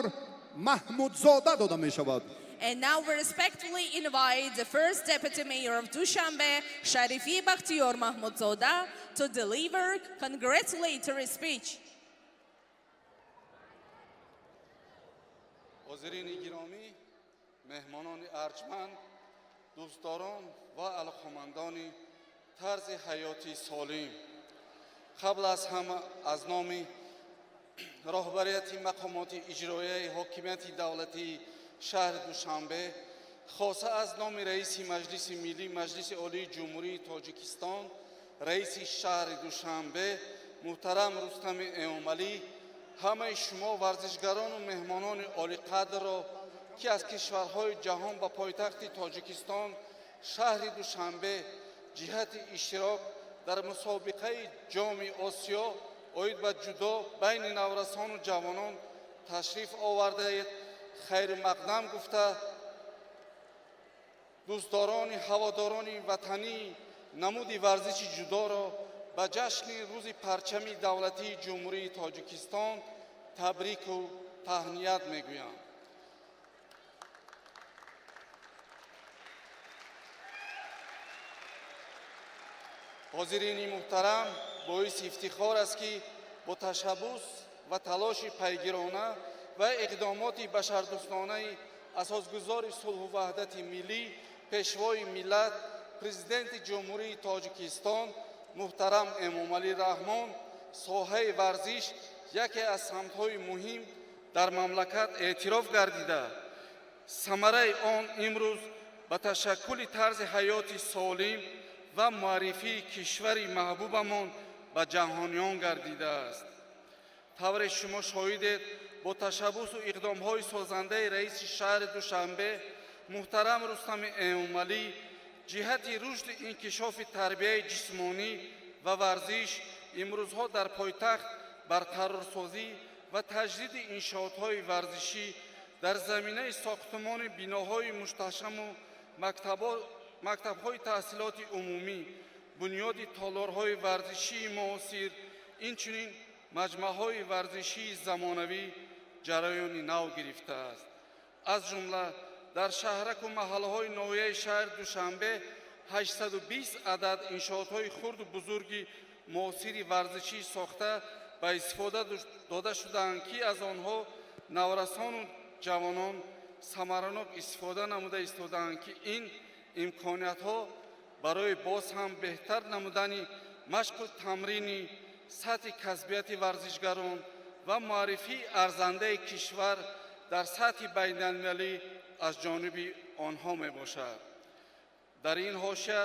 Маҳмудзода дода мешавад. And now we respectfully invite the first deputy mayor of Dushanbe, Sharifi Bakhtiyor Mahmudzoda, to deliver congratulatory speech. Ҳозирини гиромӣ, меҳмонони арҷманд, дӯстдорон ва алоқамандони тарзи ҳаёти солим, қабл аз ҳама аз номи роҳбарияти мақомоти иҷроияи ҳокимияти давлатии шаҳри Душанбе, хоса аз номи раиси Маҷлиси Миллӣ Маҷлиси Олии Ҷумҳурии Тоҷикистон, раиси шаҳри Душанбе муҳтарам Рустами Эмомалӣ, ҳамаи шумо варзишгарону меҳмонони олиқадрро, ки аз кишварҳои ҷаҳон ба пойтахти Тоҷикистон шаҳри Душанбе ҷиҳати иштирок дар мусобиқаи Ҷоми Осиё оид ба ҷудо байни наврасону ҷавонон ташриф овардаед, хайрмақдам гуфта, дӯстдорони ҳаводорони ватании намуди варзиши ҷудоро ба ҷашни Рӯзи парчами давлатии Ҷумҳурии Тоҷикистон табрику таҳният мегӯям. Ҳозирини муҳтарам, боиси ифтихор аст, ки бо ташаббус ва талоши пайгирона ва иқдомоти башардӯстонаи асосгузори сулҳу ваҳдати миллӣ, Пешвои миллат, Президенти Ҷумҳурии Тоҷикистон муҳтарам Эмомалӣ Раҳмон соҳаи варзиш яке аз самтҳои муҳим дар мамлакат эътироф гардида, самараи он имрӯз ба ташаккули тарзи ҳаёти солим ва муаррифии кишвари маҳбубамон ба ҷаҳониён гардидааст. Тавре шумо шоҳидед, бо ташаббусу иқдомҳои созандаи раиси шаҳри Душанбе муҳтарам Рустами Эмомалӣ ҷиҳати рушди инкишофи тарбияи ҷисмонӣ ва варзиш имрӯзҳо дар пойтахт барқарорсозӣ ва таҷдиди иншоотҳои варзишӣ дар заминаи сохтумони биноҳои мушташаму мактабҳои таҳсилоти умумӣ, Бунёди толорҳои варзишии муосир, инчунин маҷмӯаҳои варзишии замонавӣ ҷараёни нав гирифтааст. Аз ҷумла дар шаҳраку маҳаллаҳои ноҳияи шаҳри Душанбе 820 адад иншоотҳои хурду бузурги муосири варзишӣ сохта ба истифода дода шудаанд, ки аз онҳо наврасону ҷавонон самаранок истифода намуда истодаанд, ки ин имкониятҳо барои боз ҳам беҳтар намудани машқу тамрини сатҳи касбияти варзишгарон ва муаррифии арзандаи кишвар дар сатҳи байналмилалӣ аз ҷониби онҳо мебошад. Дар ин ҳошия,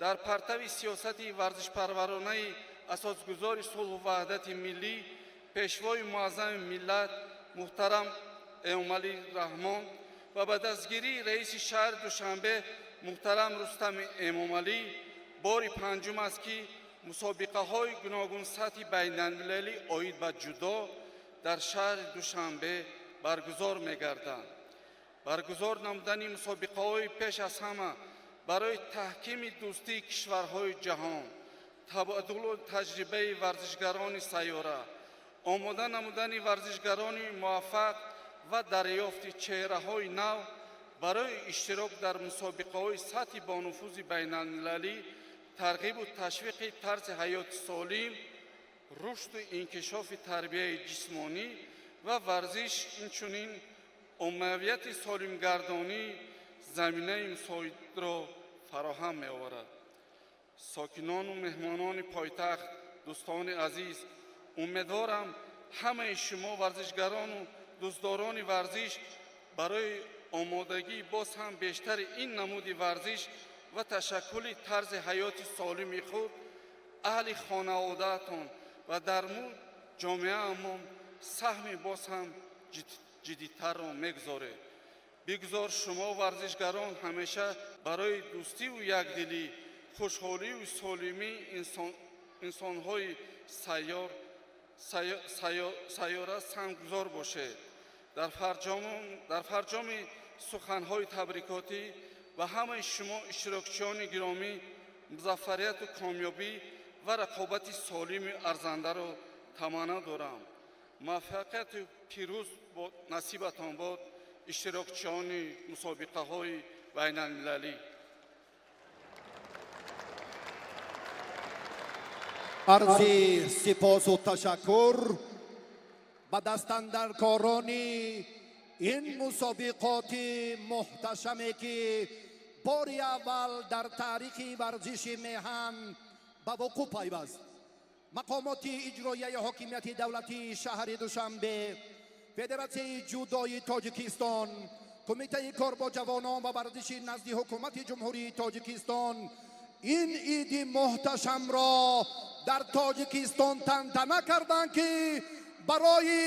дар партави сиёсати варзишпарваронаи асосгузори сулҳу ваҳдати миллӣ, Пешвои муаззами миллат муҳтарам Эмомалӣ Раҳмон ва ба дастгирии раиси шаҳри Душанбе муҳтарам Рустами Эмомалӣ, бори панҷум аст, ки мусобиқаҳои гуногунсатҳи байналмилалӣ оид ба ҷудо дар шаҳри Душанбе баргузор мегарданд. Баргузор намудани мусобиқаҳои пеш аз ҳама барои таҳкими дӯстии кишварҳои ҷаҳон, табодулу таҷрибаи варзишгарони сайёра, омода намудани варзишгарони муваффақ ва дарёфти чеҳраҳои нав барои иштирок дар мусобиқаҳои сатҳи бонуфузи байналмилалӣ, тарғибу ташвиқи тарзи ҳаёти солим, рушду инкишофи тарбияи ҷисмонӣ ва варзиш, инчунин оммавияти солимгардонӣ заминаи мусоидро фароҳам меоварад. Сокинону меҳмонони пойтахт, дӯстони азиз, умедворам, ҳамаи шумо варзишгарону дӯстдорони варзиш барои омодагии боз ҳам бештари ин намуди варзиш ва ташаккули тарзи ҳаёти солими худ, аҳли хонаводаатон ва дар ҷомеаамон саҳми боз ҳам ҷиддитарро мегузоред. Бигузор шумо варзишгарон ҳамеша барои дӯстиву якдилӣ, хушҳолию солимии инсонҳои сайёра саҳмгузор бошед. Дар фарҷоми суханҳои табрикотӣ ба ҳамаи шумо иштирокчиёни гиромӣ музаффарияту комёбӣ ва рақобати солиму арзандаро таманно дорам. Муваффақияти пирӯз насибатон бод, иштирокчиёни мусобиқаҳои байналмилалӣ. Арзи сипосу ташаккур ба дастандаркорони ин мусобиқоти муҳташаме, ки бори аввал дар таърихи варзиши меҳан ба вуқӯъ пайваст. Мақомоти иҷроияи ҳокимияти давлатии шаҳри Душанбе, Федератсияи ҷудои Тоҷикистон, Кумитаи кор бо ҷавонон ва варзиши назди ҳукумати Ҷумҳурии Тоҷикистон ин иди муҳташамро дар Тоҷикистон тантана карданд, ки барои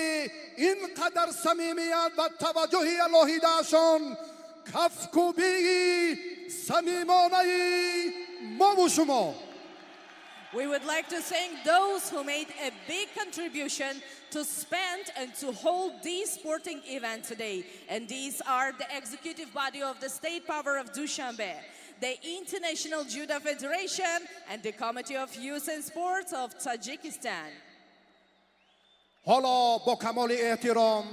ин қадар самимият ва таваҷҷӯҳи алоҳидаашон кафкӯбии самимонаи мову шумо. We would like to thank those who made a big contribution to spend and to hold this sporting event today. And these are the executive body of the State Power of Dushanbe, the International Judo Federation, and the Committee of Youth and Sports of Tajikistan. Ҳоло бо камоли эҳтиром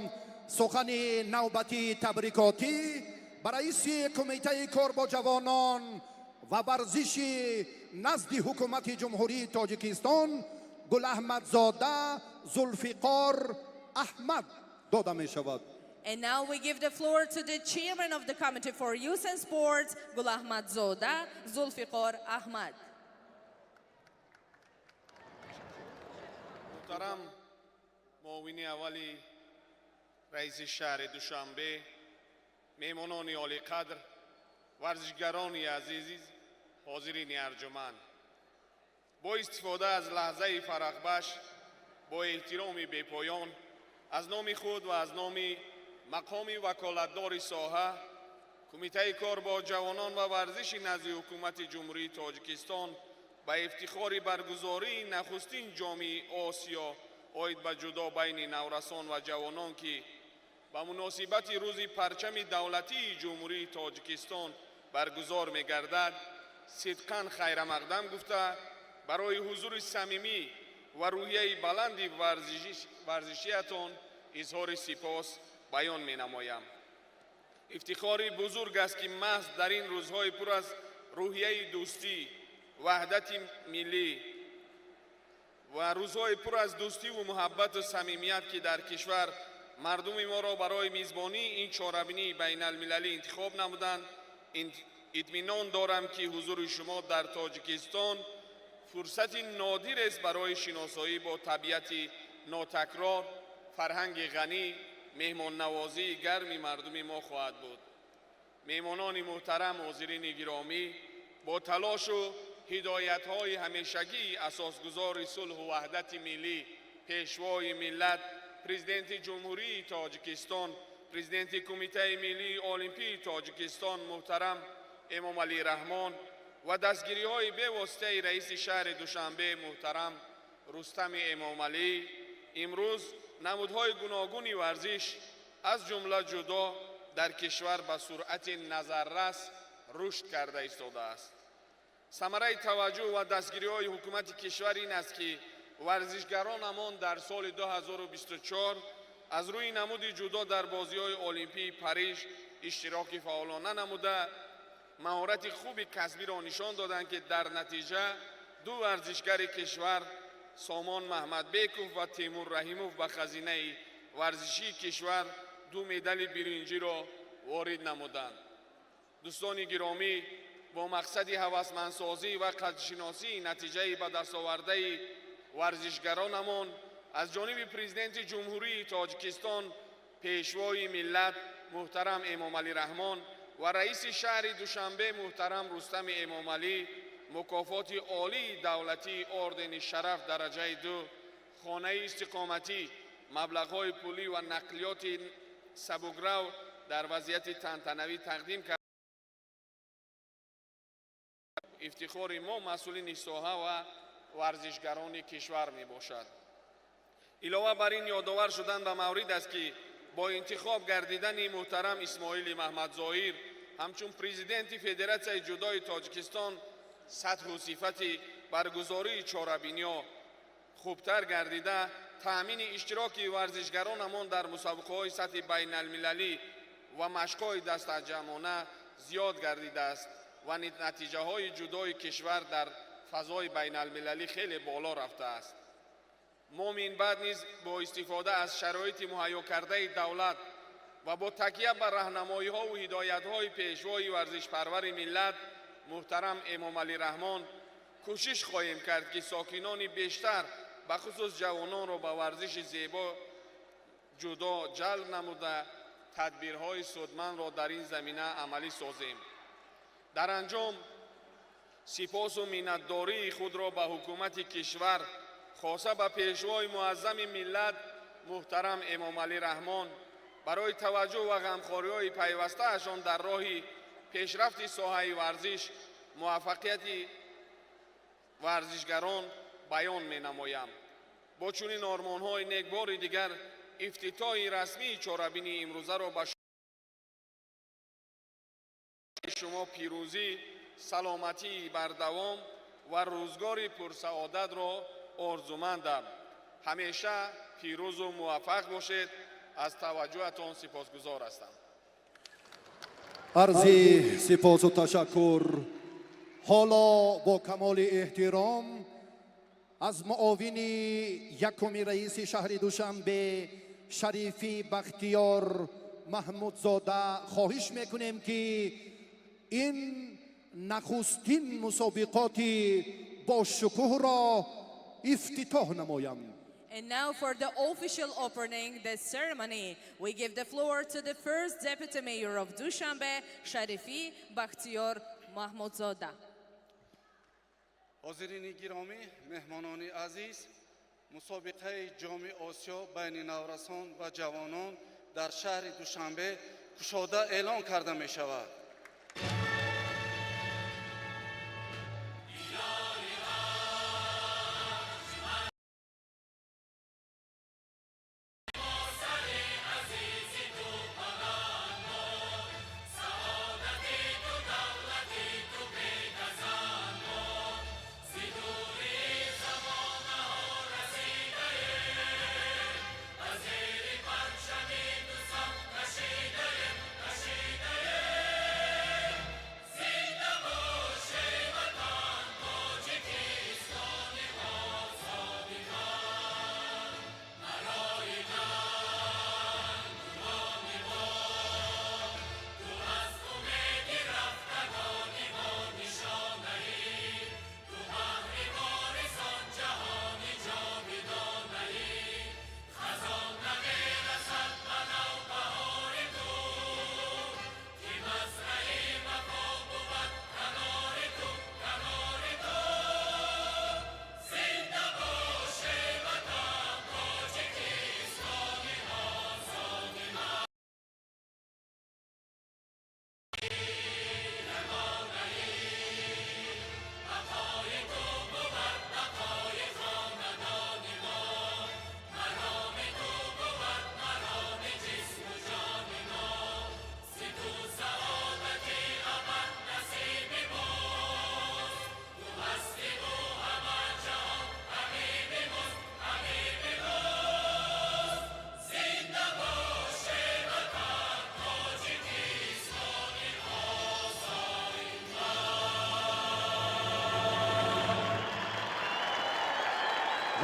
сухани навбатии табрикотӣ ба раиси Кумитаи кор бо ҷавонон ва варзиши назди ҳукумати Ҷумҳурии Тоҷикистон Гулаҳмадзода Зулфиқор Аҳмад дода мешавад. And now we give the floor to the chairman of the Committee for Youth and Sports, Gulahmadzoda Zulfiqor Ahmad. Муҳтарам муовини аввали раиси шаҳри Душанбе, меҳмонони олиқадр, варзишгарони азиз, ҳозирини арҷуманд, бо истифода аз лаҳзаи фарахбахш, бо эҳтироми бепоён аз номи худ ва аз номи мақоми ваколатдори соҳа, Кумитаи кор бо ҷавонон ва варзиши назди ҳукумати Ҷумҳурии Тоҷикистон, ба ифтихори баргузории нахустин Ҷоми Осиё оид ба ҷудо байни наврасон ва ҷавонон, ки ба муносибати Рӯзи парчами давлатии Ҷумҳурии Тоҷикистон баргузор мегардад. Сидқан хайрамақдам гуфта, барои ҳузури самимӣ ва рӯҳияи баланди варзишиятон изҳори сипос баён менамоям. Ифтихори бузург аст, ки маҳз дар ин рӯзҳои пур аз рӯҳияи дӯстӣ, ваҳдати миллӣ ва рӯзҳои пур аз дӯстиву муҳаббату самимият, ки дар кишвар мардуми моро барои мизбонии ин чорабинии байналмилалӣ интихоб намуданд, итминон дорам, ки ҳузури шумо дар Тоҷикистон фурсати нодирест барои шиносоӣ бо табиати нотакрор, фарҳанги ғанӣ, меҳмоннавозии гарми мардуми мо хоҳад буд. Меҳмонони муҳтарам, ҳозирини гиромӣ, бо талошу ҳидоятҳои ҳамешагии асосгузори сулҳу ваҳдати миллӣ, Пешвои миллат, Президенти Ҷумҳурии Тоҷикистон, Президенти Кумитаи миллии олимпии Тоҷикистон муҳтарам Эмомалӣ Раҳмон ва дастгириҳои бевоситаи раиси шаҳри Душанбе муҳтарам Рустами Эмомалӣ, имрӯз намудҳои гуногуни варзиш, аз ҷумла ҷудо, дар кишвар ба суръати назаррас рушд карда истодааст. Самараи таваҷҷӯҳ ва дастгириҳои ҳукумати кишвар ин аст, ки варзишгаронамон дар соли 2024 аз рӯи намуди ҷудо дар бозиҳои олимпии Париж иштироки фаъолона намуда, маҳорати хуби касбиро нишон доданд, ки дар натиҷа ду варзишгари кишвар, Сомон Маҳмадбеков ва Темур Раҳимов, ба хазинаи варзишии кишвар ду медали биринҷиро ворид намуданд. Дӯстони гиромӣ, бо мақсади ҳавасмандсозӣ ва қадршиносии натиҷаи ба дастовардаи варзишгаронамон аз ҷониби Президенти Ҷумҳурии Тоҷикистон, Пешвои миллат муҳтарам Эмомалӣ Раҳмон ва раиси шаҳри Душанбе муҳтарам Рустами Эмомалӣ мукофоти олии давлатии ордени Шараф дараҷаи ду, хонаи истиқоматӣ, маблағҳои пулӣ ва нақлиёти сабукрав дар вазъияти тантанавӣ тақдим кард. Ифтихори мо, масъулини соҳа ва варзишгарони кишвар мебошад. Илова бар ин, ёдовар шудан ба маврид аст, ки бо интихоб гардидани муҳтарам Исмоили Маҳмадзоҳир ҳамчун президенти Федератсияи ҷудои Тоҷикистон сатҳу сифати баргузории чорабиниҳо хубтар гардида, таъмини иштироки варзишгаронамон дар мусобиқаҳои сатҳи байналмилалӣ ва машқҳои дастаҷамъона зиёд гардидааст ва натиҷаҳои ҷудои кишвар дар фазои байналмилалӣ хеле боло рафтааст. Мо минбаъд низ бо истифода аз шароити муҳайё кардаи давлат ва бо такя ба раҳнамоиҳову ҳидоятҳои пешвои варзишпарвари миллат муҳтарам Эмомалӣ Раҳмон кӯшиш хоҳем кард, ки сокинони бештар, бахусус ҷавононро ба варзиши зебо ҷудо ҷалб намуда, тадбирҳои судмандро дар ин замина амалӣ созем. Дар анҷом сипосу миннатдории худро ба ҳукумати кишвар, хоса ба Пешвои муаззами миллат муҳтарам Эмомалӣ Раҳмон барои таваҷҷӯҳ ва ғамхориҳои пайвастаашон дар роҳи пешрафти соҳаи варзиш, муваффақияти варзишгарон баён менамоям. Бо чунин ормонҳои нек бори дигар ифтитоҳи расмии чорабинии имрӯзаро ба шумо пирӯзӣ, саломатии бардавом ва рӯзгори пурсаодатро орзумандам. Ҳамеша пирӯзу муваффақ бошед. Аз таваҷҷӯҳатон сипосгузор ҳастам. Арзи сипосу ташаккур. Ҳоло бо камоли эҳтиром аз муовини якуми раиси шаҳри Душанбе Шарифӣ Бахтиёр Маҳмудзода хоҳиш мекунем, ки ин нахустин мусобиқоти бошукӯҳро ифтитоҳ намоянд. And now for the official opening the ceremony, we give the floor to the first deputy mayor of Dushanbe, Sharifi Bakhtiyor Mahmudzoda. Ҳозирини гиромӣ, меҳмонони азиз, мусобиқаи Ҷоми Осиё байни наврасон ва ҷавонон дар шаҳри Душанбе кушода эълон карда мешавад.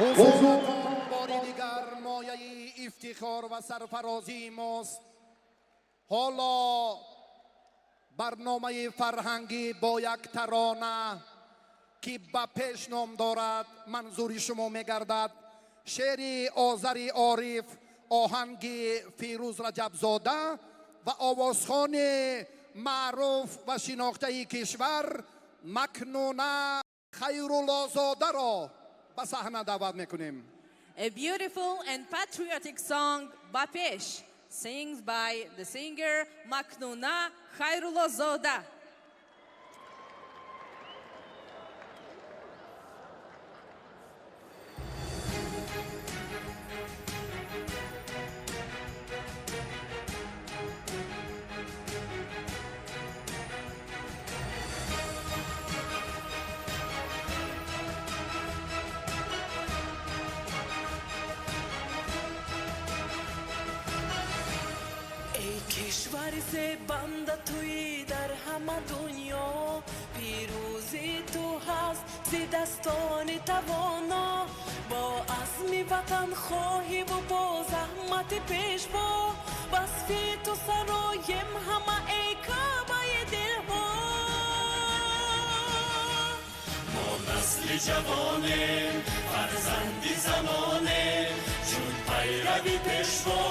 Ҳузуртон бори дигар мояи ифтихор ва сарфарозии мост. Ҳоло барномаи фарҳангӣ бо як тарона ки ба пеш ном дорад манзури шумо мегардад. Шеъри Озари Ориф, оҳанги Фирӯз Раҷабзода ва овозхони маъруф ва шинохтаи кишвар Макнуна Хайруллозодаро ба саҳна даъват мекунем. A beautiful and patriotic song, Ba Pesh, sings by the singer Maknuna Khairullozoda. Кишвари зебанда туи дар ҳама дунё, пирӯзӣ ту ҳаст зи дастони тавоно. Бо азми ватанхоҳиву бо заҳмати пешво, васфи ту сароем ҳама, эй Каъбаи дилҳо. Мо насли ҷавонем, фарзанди замонем, чун пайрави пешво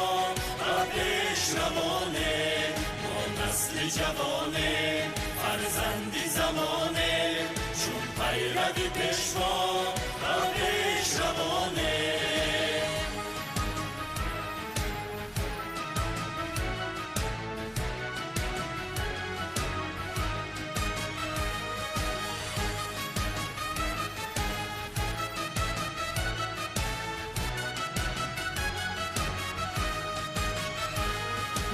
ба пеш равонем. Мо насли ҷавонем, фарзанди замонем, чун пайрави пешво ба пеш равонем.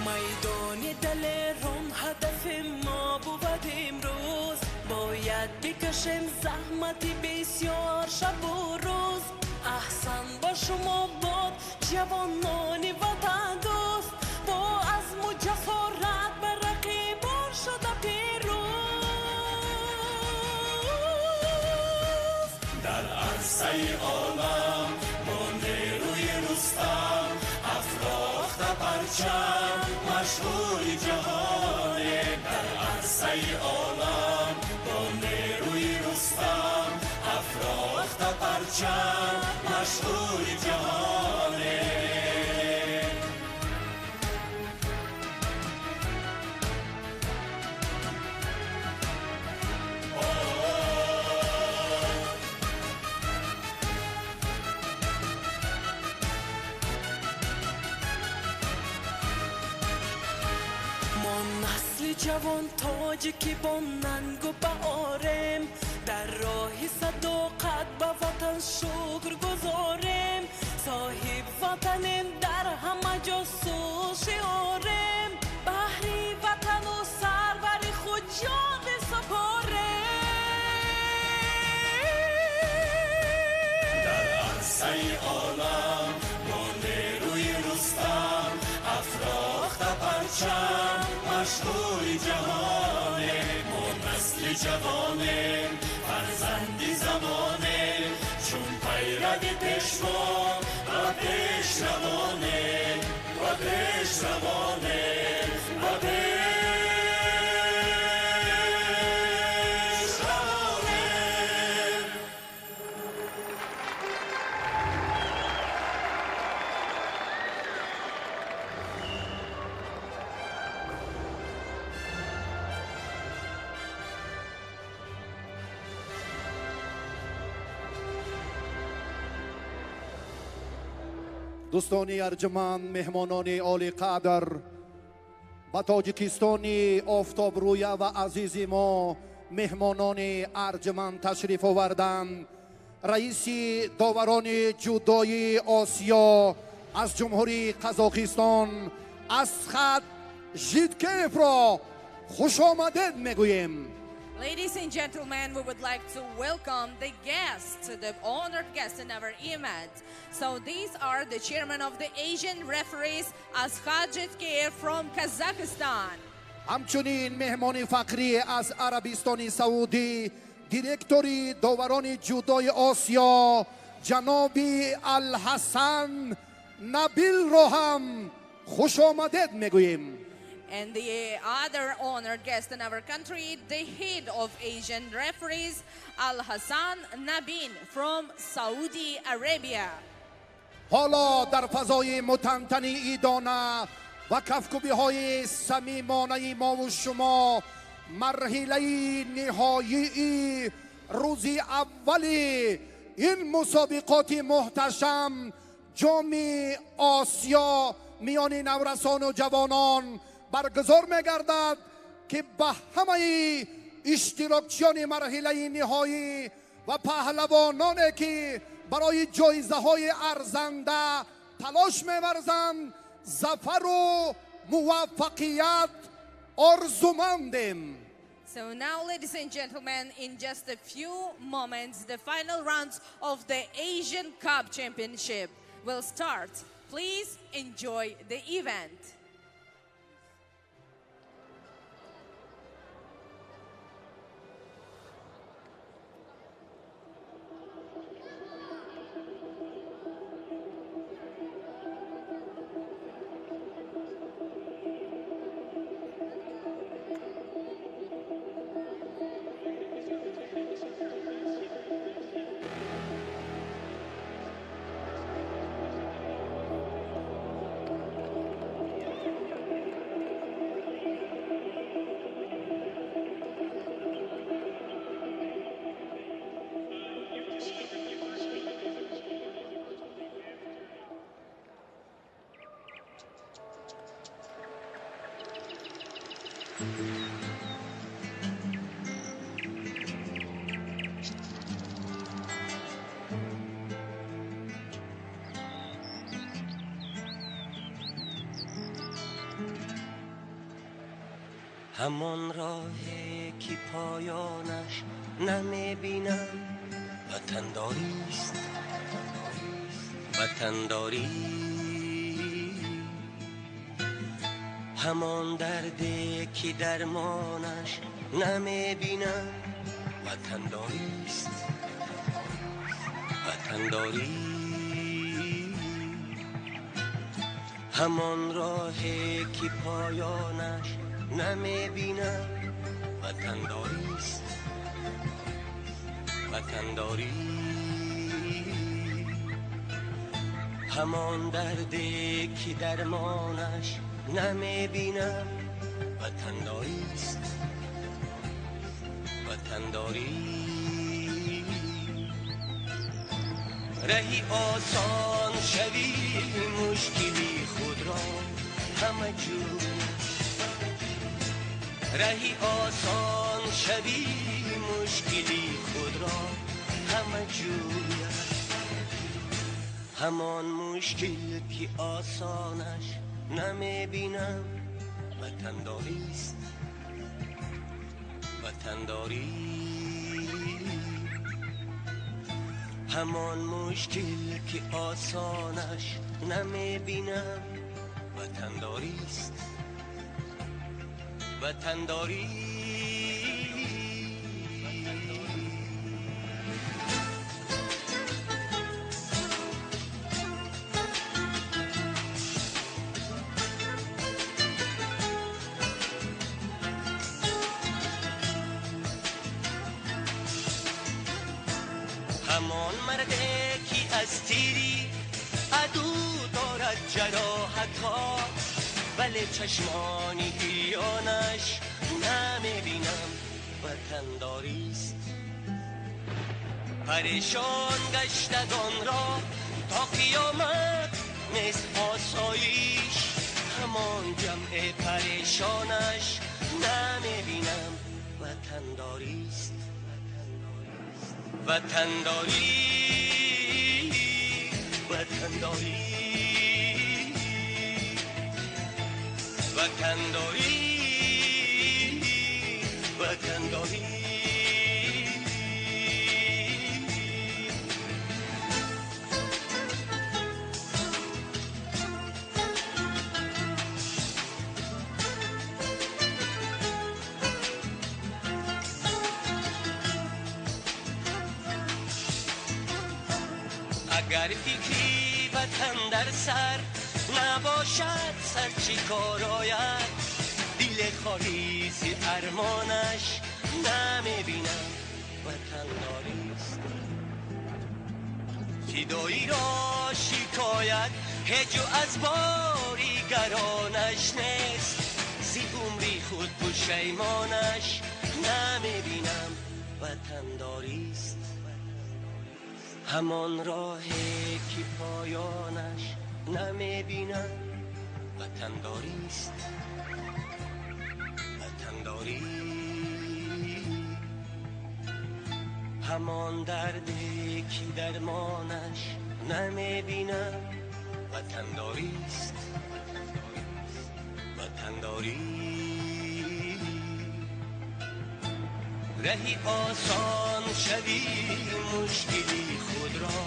Майдони далерон ҳадафи мо бувад имрӯз, бояд бикашем заҳмати бисёр шабу рӯз. Аҳсан ба шумо бод, ҷавонони ватандӯст, бо азму ҷасорат ба рақибон шуда пирӯз. Дар арсаи олам бо нерӯи Рустам афрохта парчам машҳури ҷаҳонем. Дар арсаи олам бо нерӯи Рустам афрохта парчам машҳури ҷаҳонем. Мо насли ҷавон тоҷикӣ бо нангу баорем, дар роҳи садоқат ба ватан шукр гузорем. Соҳиб ватанем, дар ҳама ҷо сӯшиорем, баҳри ватану сарвари худ ҷон бисупорем. Дар арсаи олам бо нерӯи Рустам афрохта парчам машҳури ҷаҳонем. Мо насли ҷавонем, фарзанди замонем, чун пайрави пешво ба пеш равонем, ба пеш равонем, ба пеш равонем. Дӯстони арҷуманд, меҳмонони олиқадр, ба Тоҷикистони офтобрӯя ва азизи мо меҳмонони арҷуманд ташриф оварданд. Раиси доварони ҷудои Осиё аз Ҷумҳурии Қазоқистон Асхат Житкеевро хушомадед мегӯем. Ladies and gentlemen, we would like to welcome the guests, the honored guests in our event. So these are the chairman of the Asian referees, Askhat Zhitkeev from Kazakhstan. Ҳамчунин меҳмони фахрӣ аз Арабистони Саудӣ, директори доварони ҷудои Осиё ҷаноби Алҳасан Набилро ҳам хуш омадед мегӯем. And the other honored guest in our country, the head of Asian referees, Al Hassan Nabin from Saudi Arabia. ҳоло дар фазои мутантани идона ва кафкӯбиҳои самимонаи мову шумо марҳилаи ниҳоии рӯзи аввали ин мусобиқоти муҳташам ҷоми Осиё миёни наврасону ҷавонон баргузор мегардад ки ба ҳамаи иштирокчиёни марҳилаи ниҳоӣ ва паҳлавононе ки барои ҷоизаҳои арзанда талош меварзанд зафару муваффақият орзумандем. So now, ladies and gentlemen, in just a few moments, the final rounds of the Asian Cup Championship will start. Please enjoy the event. همان راهی که پایانش نمیبینم وطنداریست، وطنداری. همان دردی که درمانش نمیبینم وطنداریست، وطنداری. همان راهی که پایانش نمیبینم وطنداریست، وطنداری. همان دردی که درمانش نمیبینم وطنداریست، وطنداری. رهی آسان شوی مشکلی خود را همه جور، رهی آسان شوی مشکلی خود را همه جوید. همان مشکل که آسانش نمیبینم وطنداریست، وطنداری. همان مشکل که آسانش نمیبینم وطنداریست، وطنداری. همان مرده که از تیری عدو دارد جراحت ها، ولی چشمانی گریانش نمیبینم وطنداریست. پریشان گشتگان را تا قیامت نیست آسایش، همان جمع پریشانش نمیبینم وطنداریست، وطنداری، وطنداری، وطنداری، وطنداری. Агар фикри ватан дар сар набошад, сар чӣ кор ояд? Дил хоҳӣ зи армонаш намебинам, ватандорист. Фидоиро шикоят ҳеҷ аз бори гаронаш нест, зи умри худ пушаймонаш намебинам, ватандорист. Ҳамон роҳе ки поёнаш намебинам, ватандорист, ватандорӣ. Ҳамон дарде ки дармонаш намебинам, ватандорист, ватандорӣ. Раҳи осон шавӣ мушкили худро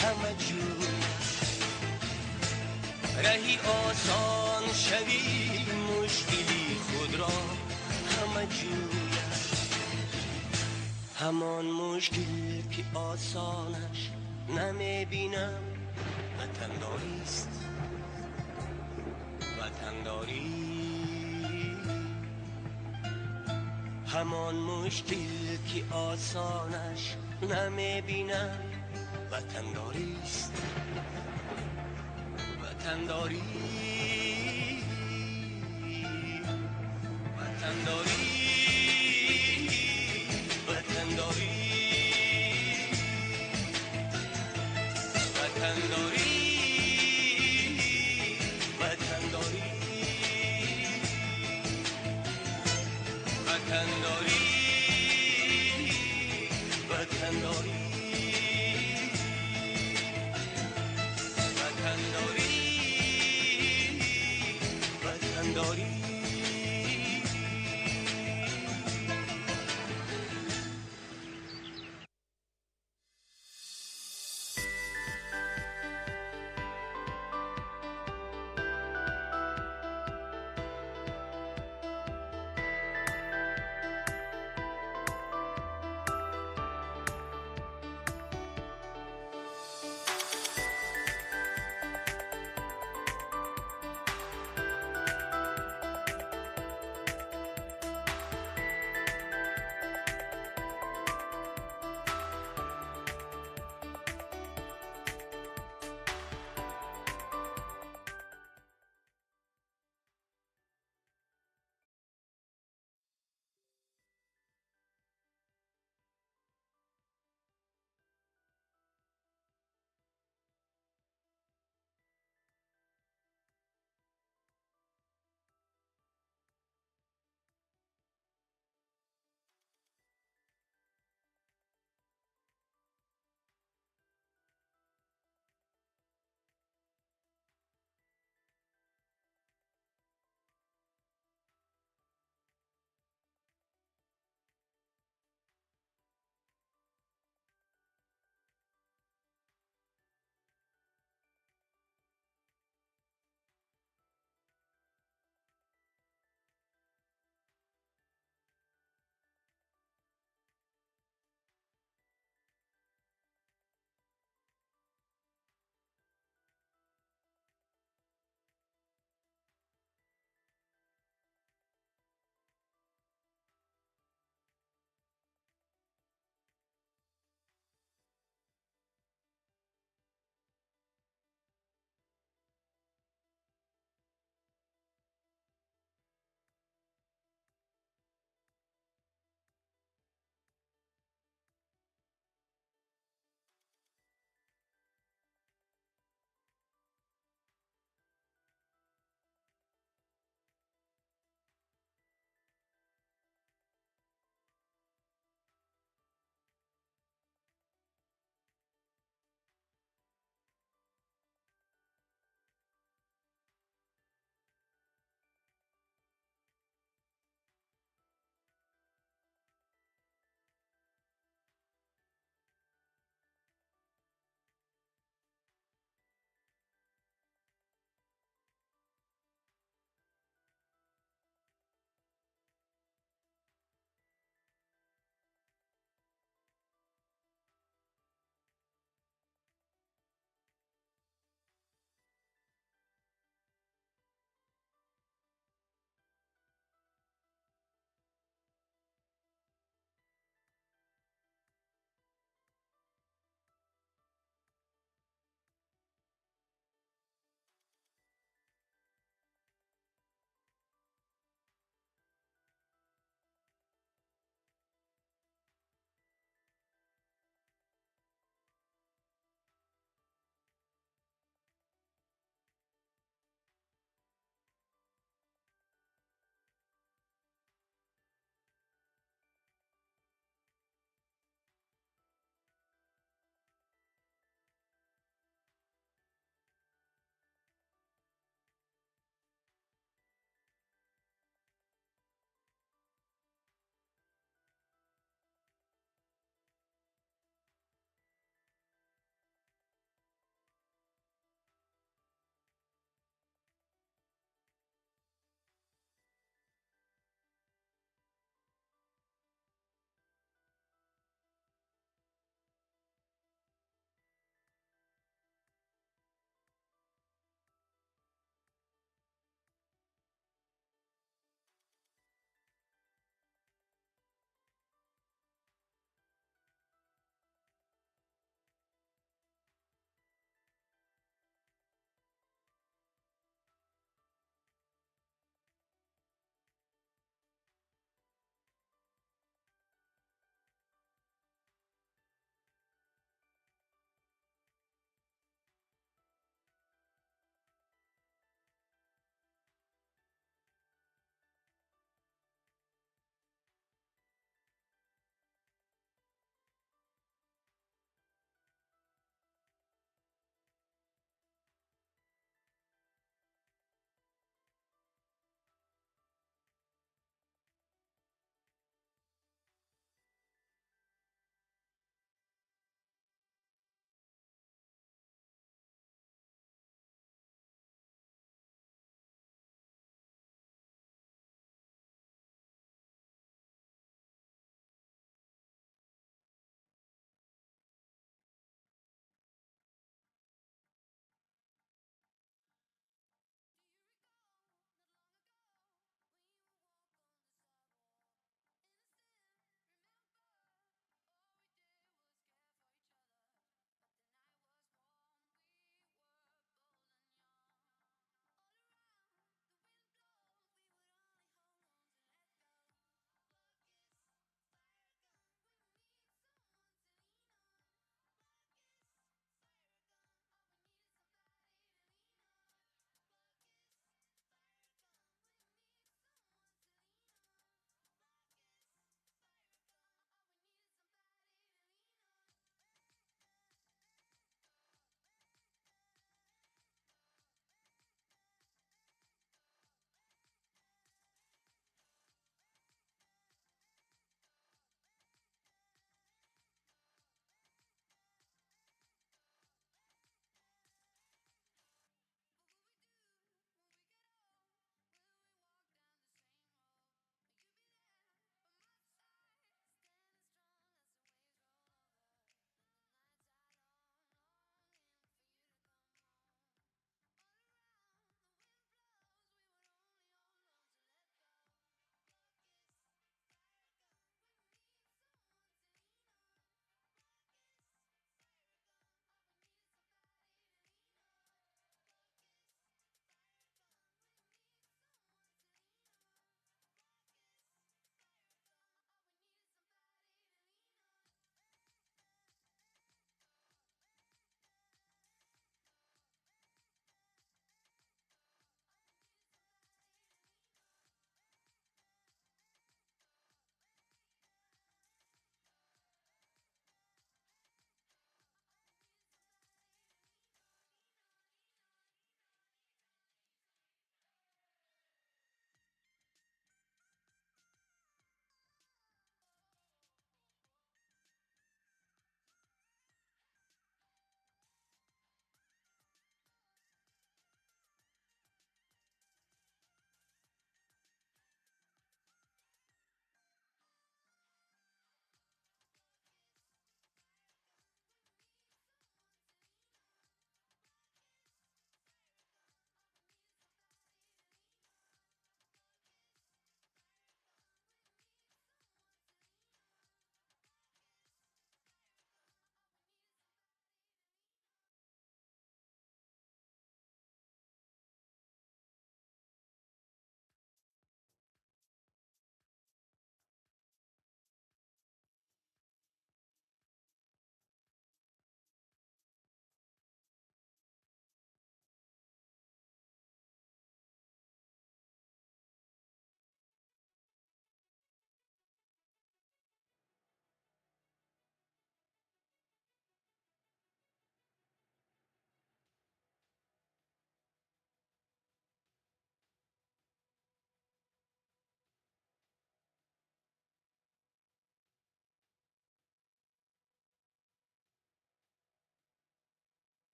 ҳама ҷӯяд, раҳи осон шавӣ мушкили худро ҳама ҷӯяд. Ҳамон мушкил ки осонаш намебинам, ватандорист, ватандорӣ. Ҳамон мушкил ки осонаш намебинам, ватандорист, ватандорӣ, ватандорӣ, ватандорӣ, ватандорӣ, ватандорӣ, ватандорӣ, ватандорӣ, ватандорӣ, ватандорӣ.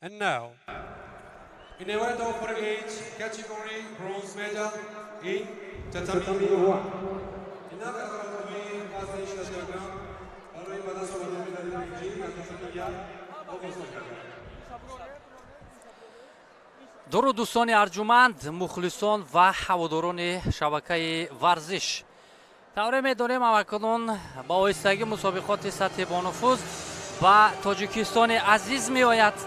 And now, in the weight of 48 category, bronze medal in tatami 1. Инак рақобати вазни 6 килограмм барои ба даст овардани медали биринҷӣ аз татами 1 оғоз мегардад. Дуруд, дӯстони арҷуманд, мухлисон ва ҳаводорони шабакаи варзиш. Тавре медонем, ҳамакунун ба оҳистагӣ мусобиқоти сатҳи бонуфуз ба Тоҷикистони азиз меояд.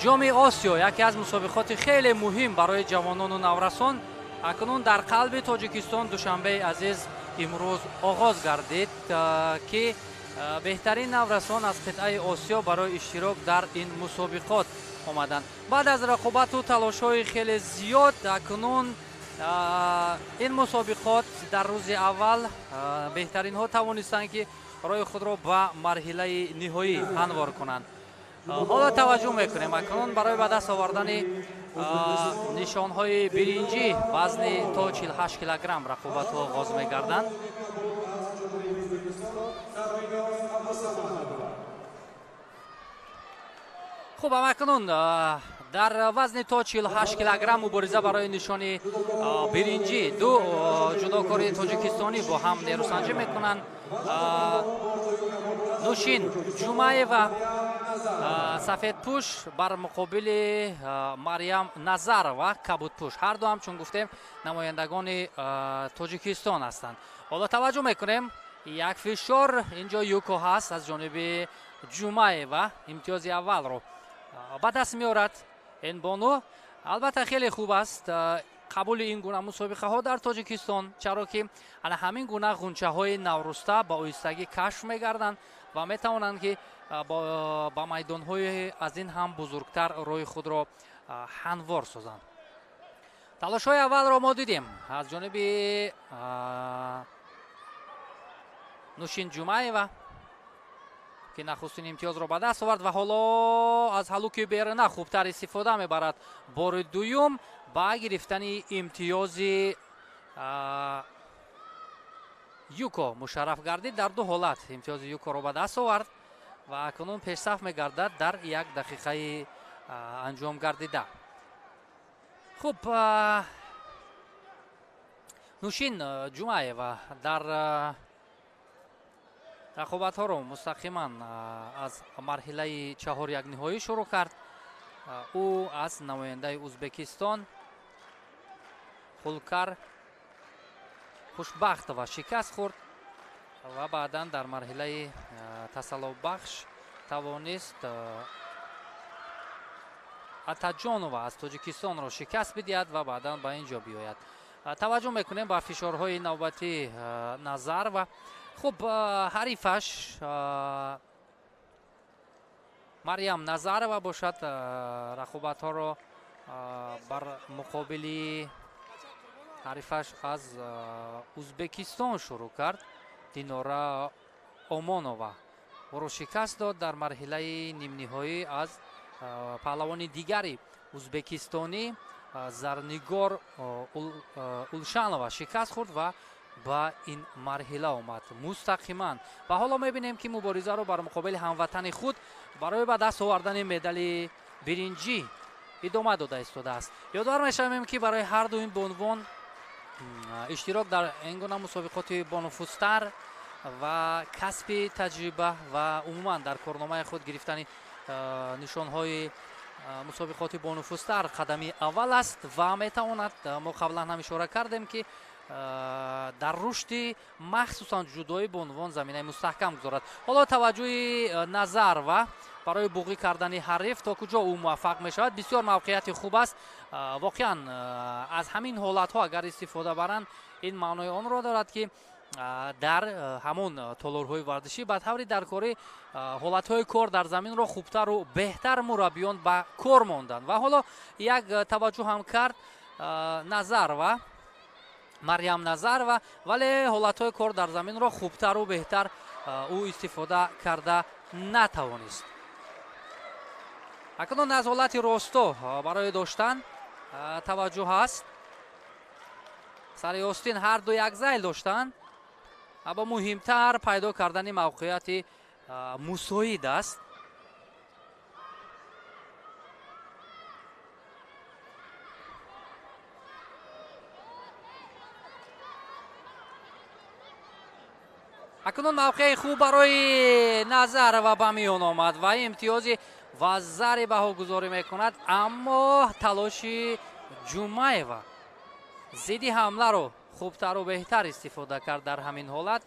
Ҷоми Осиё, яке аз мусобиқоти хеле муҳим барои ҷавонону наврасон, акнун дар қалби Тоҷикистон, Душанбеи азиз, имрӯз оғоз гардид, ки беҳтарин наврасон аз қитъаи Осиё барои иштирок дар ин мусобиқот омаданд. Баъд аз рақобату талошҳои хеле зиёд, акнун ин мусобиқот дар рӯзи аввал беҳтаринҳо тавонистанд, ки роҳи худро ба марҳилаи ниҳоӣ ҳамвор кунанд. Ҳоло таваҷҷӯҳ мекунем, акнун барои ба даст овардани нишонҳои биринҷӣ вазни то 48 килограмм рақобатҳо оғоз мегарданд. Хуб, акнун дар вазни то 48 килограмм мубориза барои нишони биринҷӣ ду ҷудокори тоҷикистонӣ бо ҳам нерӯсанҷӣ мекунанд. Нушин Ҷумаева, сафедпӯш, бар муқобили Марьям Назарова, кабудпӯш. Ҳар ду ҳам, чун гуфтем, намояндагони Тоҷикистон ҳастанд. Ҳоло таваҷҷӯҳ мекунем, як фишор инҷо юко ҳаст аз ҷониби Ҷумаева, имтиёзи аввалро ба даст меорад ин бону. Албатта, хеле хуб аст қабули ин гуна мусобиқаҳо дар Тоҷикистон, чаро ки ана ҳамин гуна ғунчаҳои навруста ба оҳистагӣ кашф мегарданд ва метавонанд, ки ба майдонҳои аз ин ҳам бузургтар роҳи худро ҳамвор созанд. Талошҳои аввалро мо дидем аз ҷониби Нушин Ҷумаева, ки нахустин имтиёзро ба даст овард ва ҳоло аз ҳалуки беруна хубтар истифода мебарад. Бори дуюм ба гирифтани имтиёзи юко мушарраф гардид. Дар ду ҳолат имтиёзи юкоро ба даст овард ва акнун пешсаф мегардад дар як дақиқаи анҷом гардида. Хуб, Нушин Ҷумаева дар рақобатҳоро мустақиман аз марҳилаи чаҳорякниҳоӣ шурӯъ кард. Ӯ аз намояндаи Узбекистон Хулкар Хушбахтова шикаст хӯрд ва баъдан дар марҳилаи тасаллобахш тавонист Атаҷонова аз Тоҷикистонро шикаст бидиҳад ва баъдан ба ин ҷо биёяд. Таваҷҷӯҳ мекунем ба фишорҳои навбатии Назарова. Хуб, ҳарифаш Марьям Назарова бошад, рақобатҳоро бар муқобили ҳарифаш аз Узбекистон шурӯъ кард, Динора Омонова. Ӯро шикаст дод дар марҳилаи нимниҳоӣ аз паҳлавони дигари узбекистонӣ Зарнигор Улшанова шикаст хӯрд ва ба ин марҳила омад мустақиман. Ва ҳоло мебинем, ки муборизаро бар муқобили ҳамватани худ барои ба даст овардани медали биринҷӣ идома дода истодааст. Ёдовар мешавем, ки барои ҳар ду ин бонувон иштирок дар ин гуна мусобиқоти бонуфузтар ва касби таҷриба ва умуман дар корномаи худ гирифтани нишонҳои мусобиқоти бонуфузтар қадами аввал аст ва метавонад, мо қаблан ҳам ишора кардем, ки дар рушди махсусан ҷудои бонувон заминаи мустаҳкам гузорад. Ҳоло таваҷҷӯҳи Назарова барои буғӣ кардани ҳариф, то куҷо ӯ муваффақ мешавад, бисёр мавқеияти хуб аст. Воқеан, аз ҳамин ҳолатҳо агар истифода баранд, ин маънои онро дорад, ки дар ҳамон толорҳои варзишӣ ба таври даркорӣ ҳолатҳои кор дар заминро хубтару беҳтар мураббиён ба кор монданд. Ва ҳоло як таваҷҷӯҳ ҳам кард Назарова, Марьям Назарова, вале ҳолатҳои кор дар заминро хубтару беҳтар ӯ истифода карда натавонист. Акнун аз ҳолати росто барои доштан таваҷҷӯҳ ҳаст. Сари остин ҳар ду як зайл доштанд, аммо муҳимтар пайдо кардани мавқеияти мусоид аст. Акнун мавқеи хуб барои Назарова ба миён омад ва имтиёзи вазари баҳогузорӣ мекунад, аммо талоши Ҷумаева зидди ҳамларо хубтару беҳтар истифода кард. Дар ҳамин ҳолат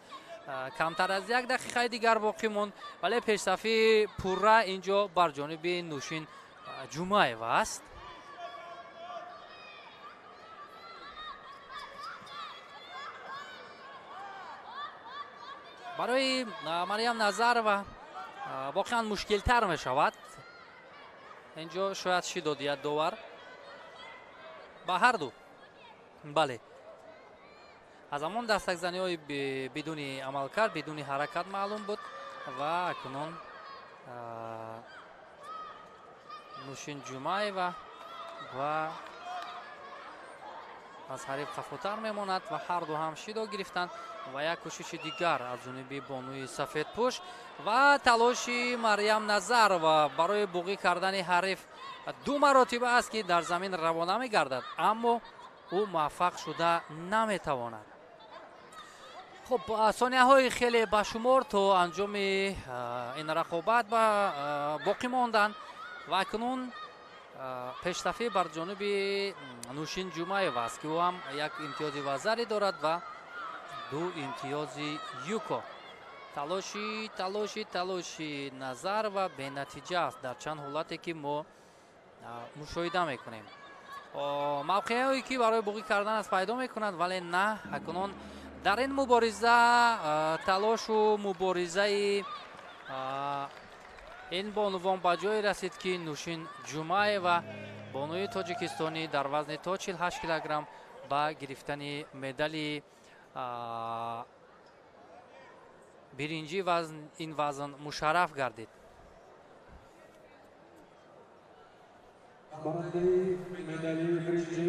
камтар аз як дақиқаи дигар боқӣ монд, вале пешсафи пурра инҷо бар ҷониби Нушин Ҷумаева аст. Барои Марьям Назарова воқеан мушкилтар мешавад. Инҷо шояд шидо диҳад довар ба ҳар ду. Бале, аз ҳамон дастакзаниҳои бидуни амалкард, бидуни ҳаракат маълум буд ва акнун Нушин Ҷумаева ва аз ҳариф қафотар мемонад ва ҳар ду ҳам шидо гирифтанд ва як кӯшиши дигар аз ҷониби бонуи сафедпӯш ва талоши Марьям Назарова барои буғӣ кардани ҳариф ду маротиба аст, ки дар замин равона мегардад, аммо ӯ муваффақ шуда наметавонад. Хуб, сонияҳои хеле ба шумор то анҷоми ин рақобат боқӣ монданд ва акнун пешсафӣ бар ҷониби Нушин Ҷумаева аст, ки ӯ ҳам як имтиёзи вазарӣ дорад ва ду имтиёзи юко. Талоши Назарова бенатиҷа аст дар чанд ҳолате, ки мо мушоҳида мекунем. Мавқеъҳое, ки барои буғӣ кардан аст, пайдо мекунад, вале на. Акнун дар ин мубориза талошу муборизаи ин бонувон ба ҷое расид, ки Нушин Ҷумаева, бонуи тоҷикистонӣ дар вазни то 48 килограмм ба гирифтани медали биринҷӣ ин вазн мушарраф гардид. Барандаи медали биринҷӣ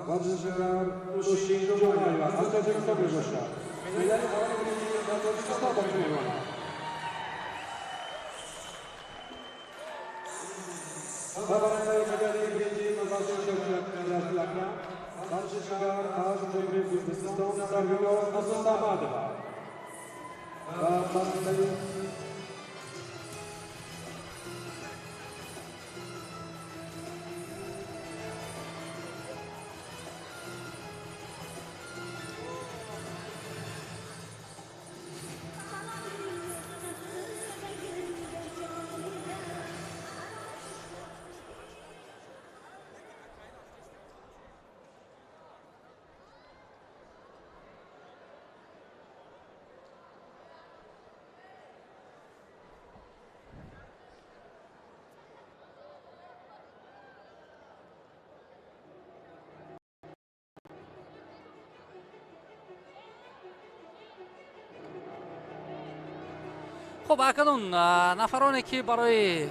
варзишгар Нушин Ҷумаева аз Тоҷикистон мебошад. Медали аввали биринҷӣ дар Тоҷикистон боқӣ мемонад. Ва барандаи медали биринҷӣ ба вазни 64 килограмм варзишгар аз Ҷумҳурии Ӯзбекистон Сарвиноз Абдусамадова ва барандаи Хуб, акнун нафароне, ки барои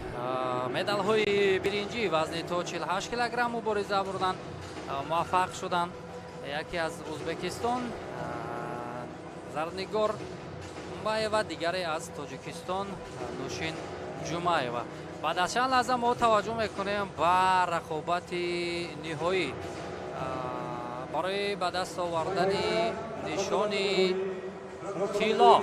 медалҳои биринҷӣ вазни то 48 килограмм мубориза бурданд, муваффақ шуданд. Яке аз Ӯзбекистон Зарнигор Умбаева, дигаре аз Тоҷикистон Нушин Ҷумаева. Баъд аз чанд лаҳза мо таваҷҷӯҳ мекунем ба рақобати ниҳоӣ барои ба даст овардани нишони тилло.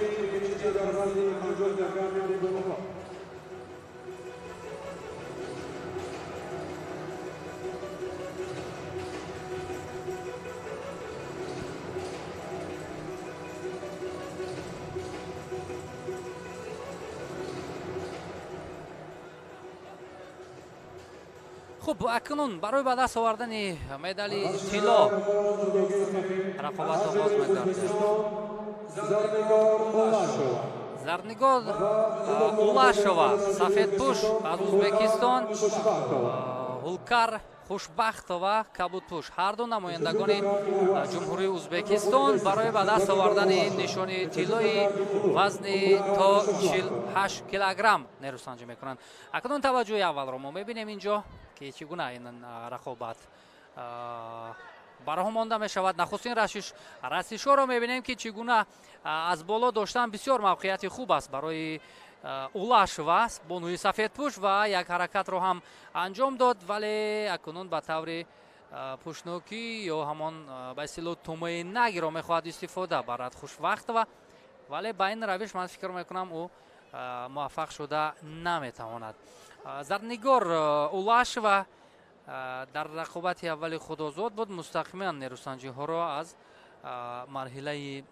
Хуб, акнун барои ба даст овардани медали тилло рақобат оғоз мегардад. Зарнигор Улашова, сафедпӯш аз Ӯзбекистон, Ҳулкар Хушбахтова, кабудпӯш, ҳар ду намояндагони Ҷумҳурии Ӯзбекистон барои ба даст овардани нишони тиллои вазни то 48 килограмм нерӯсанҷӣ мекунанд. Акнун таваҷҷӯҳи аввалро мо мебинем инҷо, ки чӣ гуна ин рақобат бароҳ монда мешавад. Нахустин расишҳоро мебинем, ки чӣ гуна аз боло доштан бисёр мавқеияти хуб аст барои Улашова, бонуи сафедпӯш, ва як ҳаракатро ҳам анҷом дод, вале акнун ба таври пӯшнокӣ ё ҳамон ба истилоҳ тумаи нагиро мехоҳад истифода барад Хушвақтова, вале ба ин равиш ман фикр мекунам ӯ муваффақ шуда наметавонад. Зарнигор Улашева дар рақобати аввали худ озод буд, мустақиман нерӯсанҷиҳоро аз марҳилаи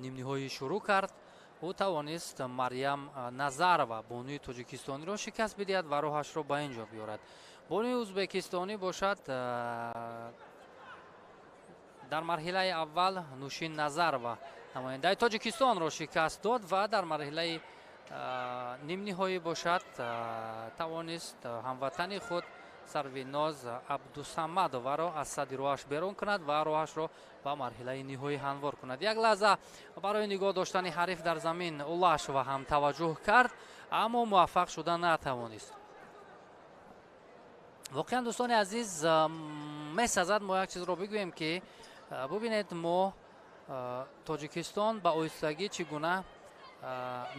нимниҳоӣ шурӯъ кард. Ӯ тавонист Марьям Назарова, бонуи тоҷикистониро шикаст бидиҳад ва роҳашро ба ин ҷо биёрад. Бонуи ӯзбекистонӣ бошад дар марҳилаи аввал Нушин Назарова намояндаи Тоҷикистонро шикаст дод ва дар марҳилаи нимниҳоӣ бошад тавонист ҳамватани худ Сарвиноз Абдусамадоваро аз сади роҳаш берун кунад ва роҳашро ба марҳилаи ниҳоӣ ҳамвор кунад. Як лаҳза барои нигоҳ доштани ҳариф дар замин Улашева ҳам таваҷҷӯҳ кард, аммо муваффақ шуда натавонист. Воқеан дӯстони азиз, месазад мо як чизро бигӯем ки бубинед, мо Тоҷикистон ба оҳистагӣ чӣ гуна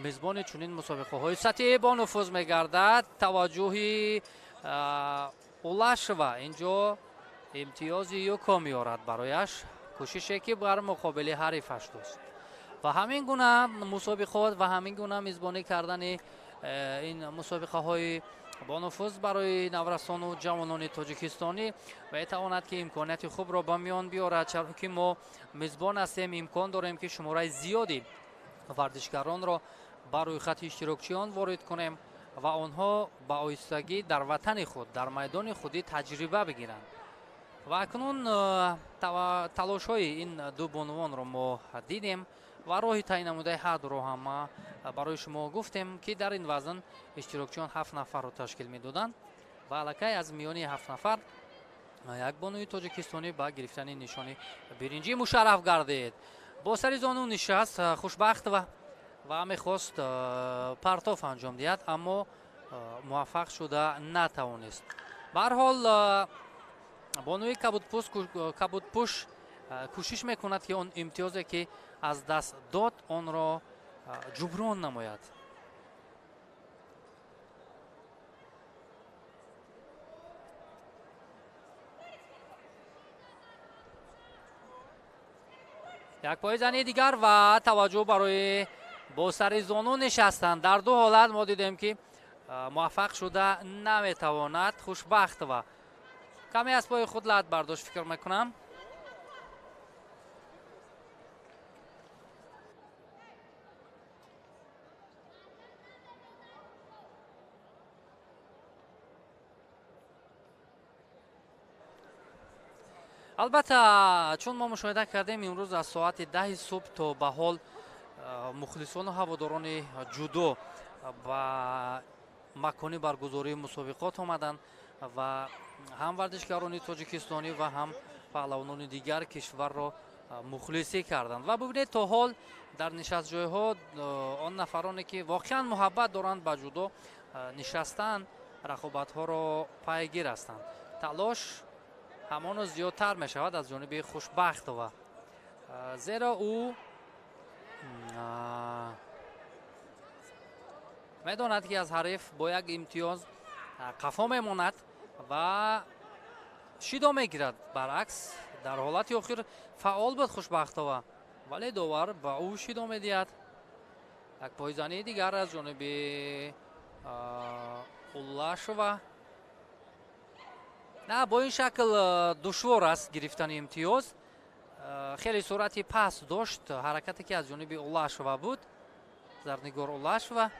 мезбони чунин мусобиқаҳои сатҳи бонуфуз мегардад. Таваҷҷӯҳи Улашева инҷо имтиёзи юко меорад барояш, кӯшише ки бар муқобили ҳарифаш дошт. Ва ҳамин гуна мусобиқот ва ҳамин гуна мизбонӣ кардани ин мусобиқаҳои бонуфуз барои наврасону ҷавонони тоҷикистонӣ метавонад ки имконияти хубро ба миён биёрад, чаро ки мо мизбон ҳастем, имкон дорем ки шумораи зиёди варзишгаронро ба рӯйхати иштирокчиён ворид кунем ва онҳо ба оҳистагӣ дар ватани худ, дар майдони худӣ таҷриба бигиранд. Ва акнун талошҳои ин ду бонувонро мо дидем ва роҳи таъин намудаи ҳар дуро ҳам ма барои шумо гуфтем ки дар ин вазн иштирокчиён 7 нафарро ташкил медоданд ва аллакай аз миёни 7 нафар як бонуи тоҷикистонӣ ба гирифтани нишони биринҷӣ мушарраф гардид. Бо сари зону нишаст Хушбахтова ва мехост партоф анҷом диҳад, аммо муваффақ шуда натавонист. Ба ҳар ҳол бонуи кабудпӯш кӯшиш мекунад ки он имтиёзе ки аз даст дод онро ҷуброн намояд. Як поизани дигар ва таваҷҷӯҳ барои бо сари зону нишастан. Дар ду ҳолат мо дидем ки муваффақ шуда наметавонад Хушбахтова. Каме аз пои худ лат бардошт, фикр мекунам. Албатта, чун мо мушоҳида кардем, имрӯз аз соати 10 субҳ то ба ҳол мухлисону ҳаводорони ҷудо ба макони баргузории мусобиқот омаданд ва ҳам варзишгарони тоҷикистонӣ ва ҳам паҳлавонони дигар кишварро мухлисӣ карданд. Ва бубинед, то ҳол дар нишастҷойҳо он нафароне ки воқеан муҳаббат доранд ба ҷудо нишастанд, рақобатҳоро пайгир ҳастанд. Талош ҳамоно зиёдтар мешавад аз ҷониби Хушбахтова, зеро ӯ медонад ки аз ҳариф бо як имтиёз қафо мемонад ва шидо мегирад. Баръакс, дар ҳолати охир фаъол буд Хушбахтова, вале довар ба ӯ шидо медиҳад. Як пойзании дигар аз ҷониби Улашева. На, бо ин шакл душвор аст гирифтани имтиёз. Хеле суръати паст дошт ҳаракате ки аз ҷониби Улашева буд. Зарнигор Улашева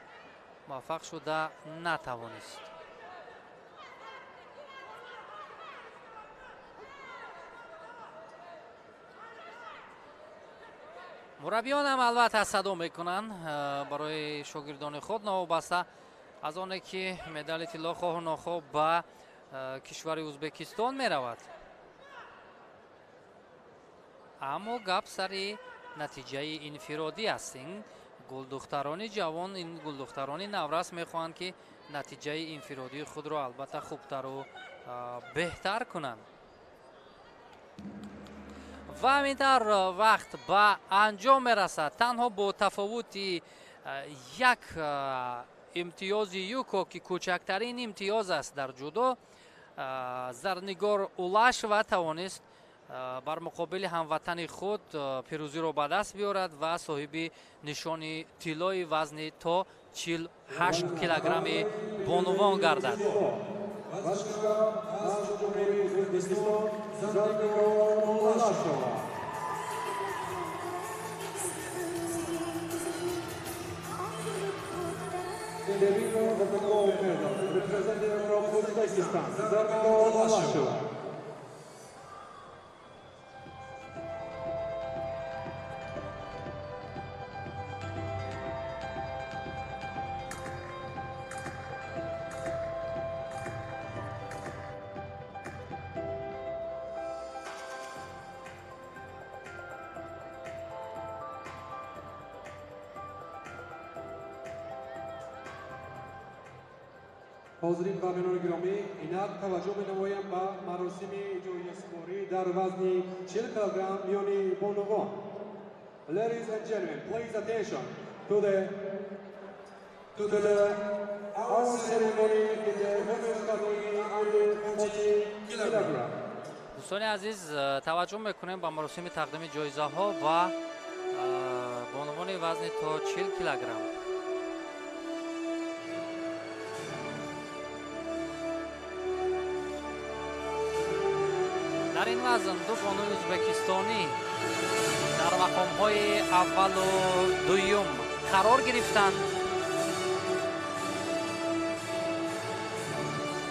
муваффақ шуда натавонист. Мураббиён ҳам албатта садо мекунанд барои шогирдони худ, новобаста аз оне ки медали тилло хоҳу нохоҳ ба кишвари Ӯзбекистон меравад. Аммо гап сари натиҷаи инфиродӣ аст. Ин гулдухтарони ҷавон, ин гулдухтарони наврас мехоҳанд ки натиҷаи инфиродии худро албатта хубтару беҳтар кунанд. Ва ҳамин тавр вақт ба анҷом мерасад. Танҳо бо тафовути як имтиёзи юко ки кӯчактарин имтиёз аст дар ҷудо, Зарнигор Улашева тавонист бар муқобили ҳамватани худ пирӯзиро ба даст биёрад ва соҳиби нишони тиллои вазни то 48 килограмми бонувон гардад. ҳозирин ва меҳмонони гиромӣ, инак таваҷҷӯҳ менамоям ба маросими ҷоизасупорӣ дар вазни 40 килограмм миёни бонувон. Ladies and gentlemen, please attention to the award ceremony in the women's category under 40 kilogram. Дӯстони азиз, таваҷҷӯҳ мекунем ба маросими тақдими ҷоизаҳо ва бонувони вазни то 40 килограмм. Дар ин вазн ду бонуи ӯзбекистонӣ дар мақомҳои аввалу дуюм қарор гирифтанд.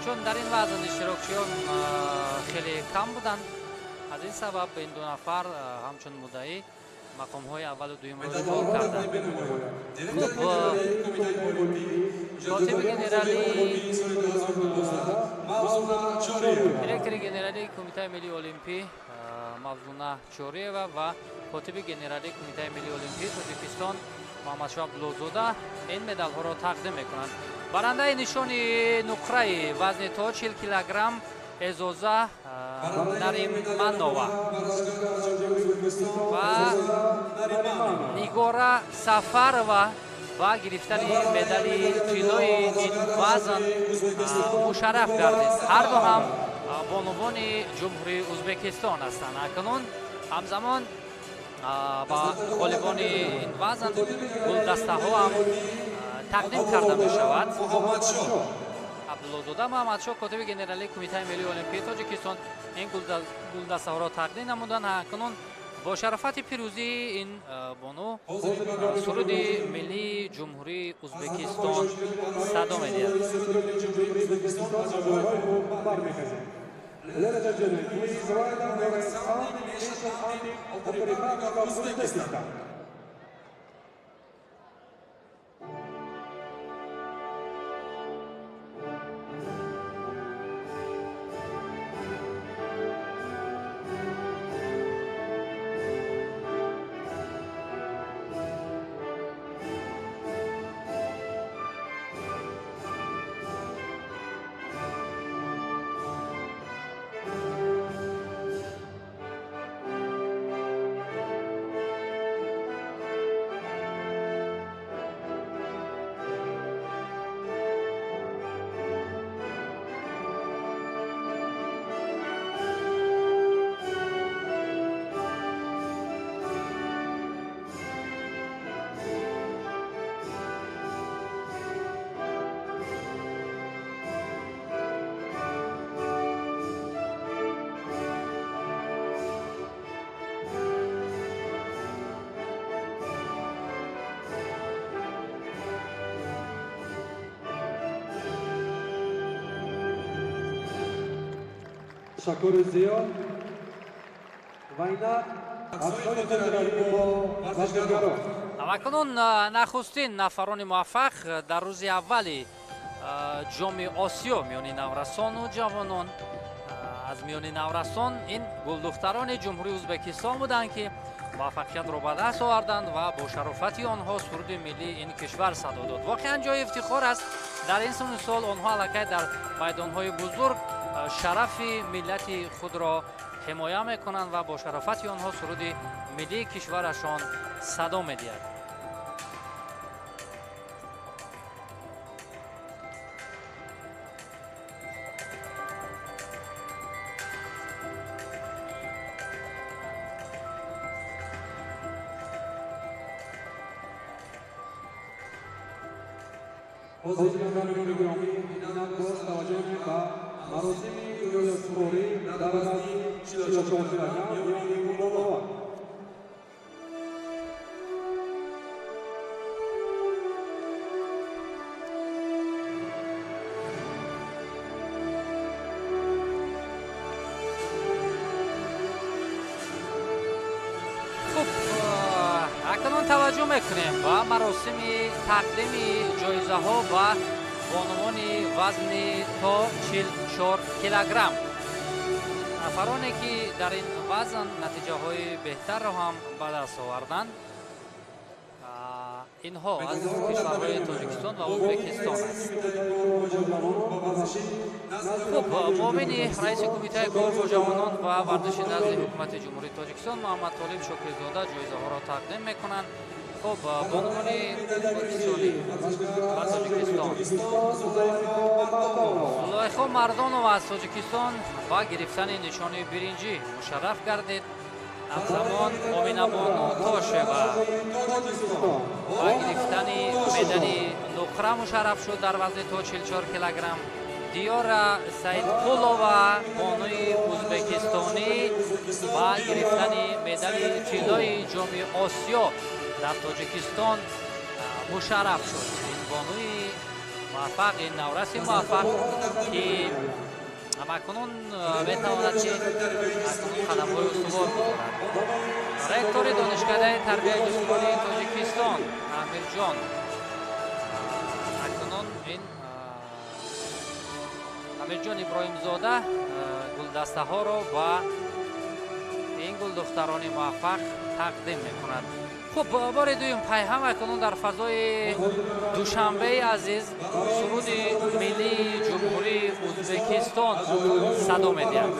Чун дар ин вазн иштирокчиён хеле кам буданд, аз ин сабаб ин ду нафар ҳамчун муддаӣ мақомҳои аввалу дуюмро ишғол карданд. Хуб, котиби генералӣ, директори генералии Кумитаи миллии олимпӣ Мавзуна Чориева ва котиби генералии Кумитаи миллии олимпии Тоҷикистон Муҳаммадшоҳ Абдуллозода ин медалҳоро тақдим мекунанд. Барандаи нишони нуқраи вазни то 40 килограмм Эзоза Нариманова ва Нигора Сафарова ба гирифтани медали тиллои ин вазн мушарраф гардид. Ҳарду ҳам бонувони Ҷумҳурии Ӯзбекистон ҳастанд. Акнун ҳамзамон ба ғолибони ин вазн гулдастаҳо ҳам тақдим карда мешавад. Абдуллозода Муҳаммадшоҳ, котиби генералии Кумитаи миллии олимпии Тоҷикистон, ин гулдастаҳоро тақдим намуданд. Акнун бо шарофати пирӯзии ин бону суруди миллии Ҷумҳурии Ӯзбекистон садо медиҳад. Ladies and gentlemen, please welcome the sounding national anthem of the Republic of Uzbekistan. Ташаккури зиёд ва инак аксҳои федералӣ бо варзишгарон. Акнун нахустин нафарони муваффақ дар рӯзи аввали ҷоми Осиё миёни наврасону ҷавонон. Аз миёни наврасон ин гулдухтарони Ҷумҳурии Ӯзбекистон буданд, ки муваффақиятро ба даст оварданд ва бо шарофати онҳо суруди миллии ин кишвар садо дод. Воқеан ҷои ифтихор аст. Дар ин синну сол онҳо аллакай дар майдонҳои бузург шарафи миллати худро ҳимоя мекунанд ва бо шарофати онҳо суруди миллии кишварашон садо медиҳад. Ҳозирин гиромӣ, инак боз таваҷҷӯҳ кунем ба маросими ҷоизасупорӣ дар вазни 44 килограмм миёни бонувон. Хуб, акнун таваҷҷӯҳ мекунем ба маросими тақдими ҷоизаҳо ба бонувони вазни то 44 килограмм. Нафароне ки дар ин вазн натиҷаҳои беҳтарро ҳам ба даст оварданд, инҳо аз кишварҳои Тоҷикистон ва Ӯзбекистон аст. Хуб, муовини раиси Кумитаи кор бо ҷавонон ва варзиши назди Ҳукумати Ҷумҳурии Тоҷикистон Муҳаммад Толиб Шокирзода ҷоизаҳоро тақдим мекунанд. Хуб, бонувони Ӯзбекистонӣ ва Тоҷикистон. Зулайхо Мардонова аз Тоҷикистон ба гирифтани нишони биринҷӣ мушарраф гардид. Ҳамзамон Оминабону Тошева ба гирифтани медали нуқра мушарраф шуд дар вазни то 44 килограмм. Диёра Саидқулова, бонуи ӯзбекистонӣ, ба гирифтани медали тиллои Ҷоми Осиё дар Тоҷикистон мушарраф шуд. Ин бонуи муваффақ, ин навраси муваффақ, ки ҳамакунун метавонад ки акнун қадамҳои устувор гузорад. Ректори Донишкадаи тарбияи ҷисмонии Тоҷикистон Амирҷон, акнун ин Амирҷон Иброҳимзода гулдастаҳоро ба ин гулдухтарони муваффақ тақдим мекунад. Хуб, бори дуюм пайҳам акнун дар фазои Душанбеи азиз суруди миллии Ҷумҳурии Ӯзбекистон садо медиҳад.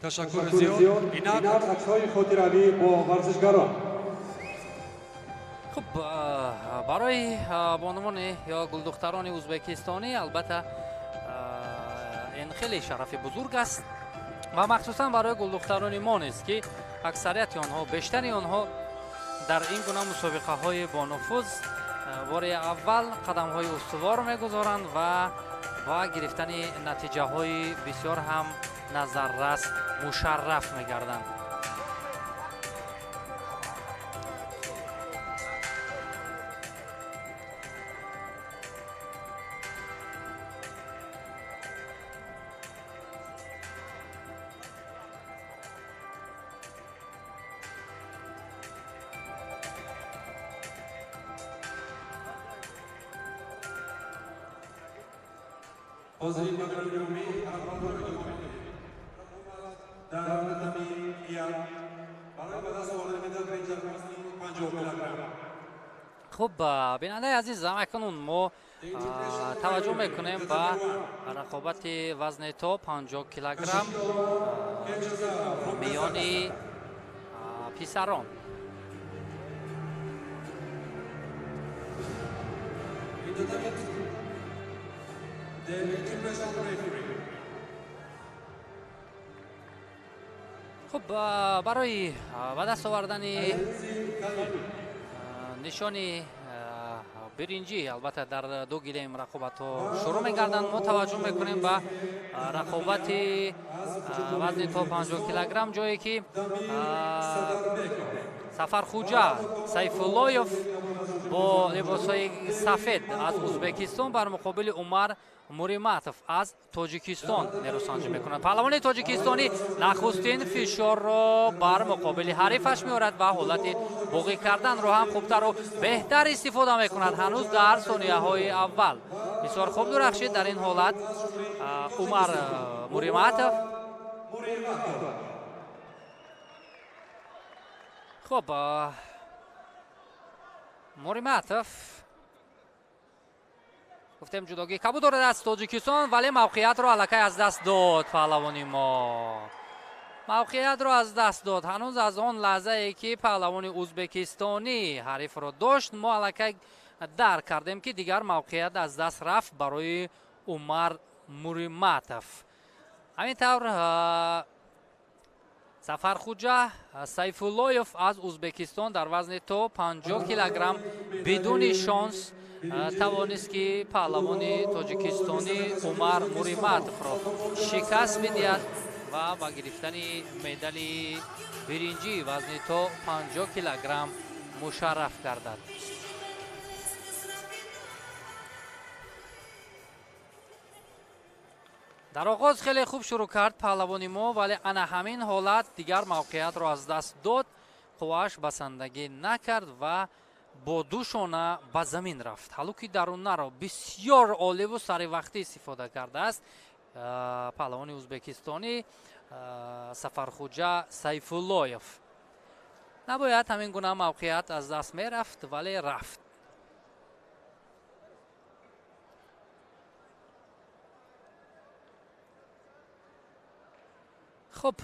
Ташаккури зиёд. Инак аксҳои хотиравӣ бо варзишгарон. Хуб, барои бонувони ё гулдухтарони ӯзбекистонӣ албатта ин хеле шарафи бузург аст ва махсусан барои гулдухтарони мо низ, ки аксарияти онҳо, бештари онҳо дар ин гуна мусобиқаҳои бонуфуз бори аввал қадамҳои устувор мегузоранд ва ба гирифтани натиҷаҳои бисёр ҳам назаррас мушарраф мегарданд. ҳозирин гиромӣ, дар татами як барои ба даст овардани медал дар вазни 50 килограмм. Хуб, бинандаи азиз, акнун мо таваҷҷӯҳ мекунем ба рақобати вазни то 50 килограмм миёни писарон. Хуб, барои ба даст овардани нишони биринҷӣ албатта дар ду гилем рақобатҳо шурӯъ мегарданд. Мо таваҷҷӯҳ мекунем ба рақобати вазни то 50 килограмм, ҷое ки Сафархуҷа Сайфуллоев бо либосҳои сафед аз Узбекистон бар муқобили Умар Муриматов аз Тоҷикистон нерӯсанҷӣ мекунад. Паҳлавони тоҷикистонӣ нахустин фишорро бар муқобили ҳарифаш меорад ва ҳолати боғӣ карданро ҳам хубтару беҳтар истифода мекунад. Ҳанӯз дар сонияҳои аввал бисёр хуб дурахшид дар ин ҳолат Умар Муриматов. Хуб, Муриматов гуфтем ҷудогии кабуд дорад аз Тоҷикистон, вале мавқеиятро аллакай аз даст дод. Паҳлавони мо мавқеиятро аз даст дод. Ҳанӯз аз он лаҳзае ки паҳлавони узбекистонӣ ҳарифро дошт, мо аллакай дарк кардем, ки дигар мавқеият аз даст рафт барои Умар Муриматов. Ҳамин тавр Сафархуҷа Сайфуллоев аз Узбекистон дар вазни то 50 килограмм бидуни шонс тавонист, ки паҳлавони тоҷикистонӣ Умар Муриматовро шикаст бидиҳад ва ба гирифтани медали биринҷӣ вазни то 50 килограмм мушарраф гардад. Дар оғоз хеле хуб шурӯъ кард паҳлавони мо, вале ана ҳамин ҳолат дигар мавқеиятро аз даст дод. Қуввааш басандагӣ накард ва бо ду шона ба замин рафт. Ҳалуки дарунаро бисёр оливу саривақтӣ истифода кардааст паҳлавони узбекистонӣ Сафархуҷа Сайфуллоев. Набояд ҳамин гуна мавқеият аз даст мерафт, вале рафт. Хуб,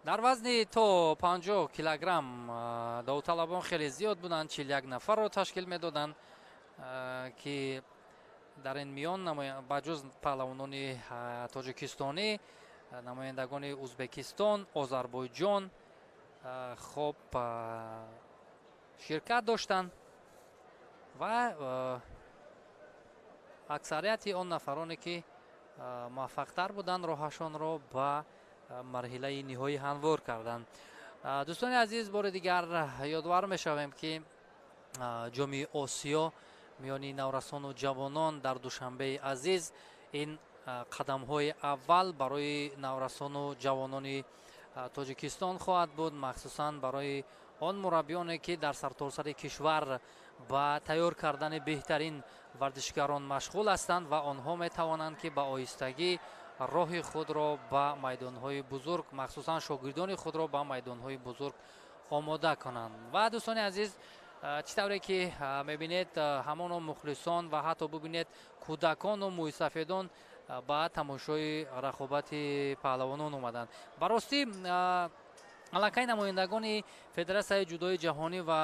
дар вазни то 50 килограмм довталабон хеле зиёд буданд, 41 нафарро ташкил медоданд, ки дар ин миён ба ҷуз паҳлавонони тоҷикистонӣ намояндагони Узбекистон, Озарбойҷон хуб ширкат доштанд ва аксарияти он нафароне ки муваффақтар буданд, роҳашонро ба марҳилаи ниҳоӣ ҳамвор карданд. Дӯстони азиз, бори дигар ёдвар мешавем, ки ҷоми Осиё миёни наврасону ҷавонон дар Душанбеи азиз ин қадамҳои аввал барои наврасону ҷавонони Тоҷикистон хоҳад буд, махсусан барои он мураббиёне ки дар сартосари кишвар ба тайёр кардани беҳтарин варзишгарон машғул ҳастанд ва онҳо метавонанд, ки ба оҳистагӣ роҳи худро ба майдонҳои бузург, махсусан шогирдони худро ба майдонҳои бузург омода кунанд. Ва дӯстони азиз, чӣ тавре ки мебинед, ҳамоно мухлисон ва ҳатто бубинед кӯдакону мӯйсафедон ба тамошои рақобати паҳлавонон омаданд. Ба ростӣ аллакай намояндагони федератсияи ҷудои ҷаҳонӣ ва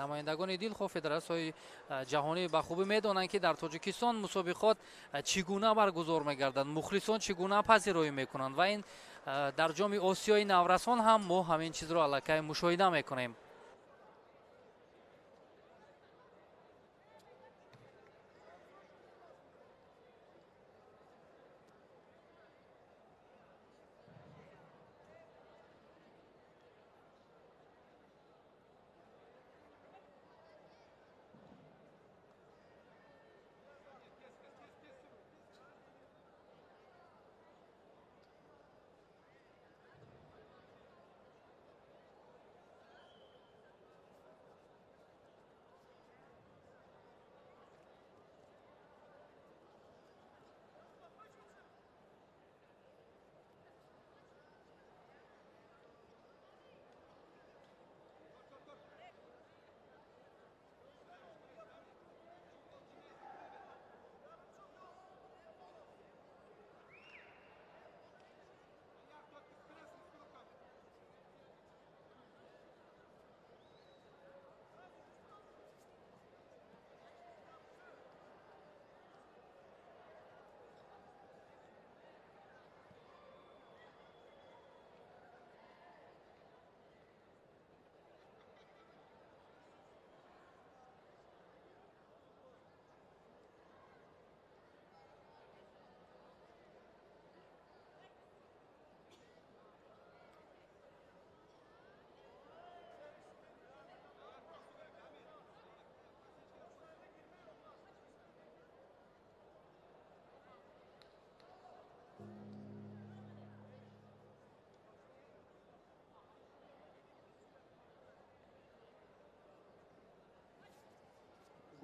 намояндагони дилхоҳ федератсияҳои ҷаҳонӣ ба хубӣ медонанд, ки дар Тоҷикистон мусобиқот чӣ гуна баргузор мегардад, мухлисон чӣ гуна пазироӣ мекунанд ва ин дар ҷоми Осиёи наврасон ҳам мо ҳамин чизро аллакай мушоҳида мекунем.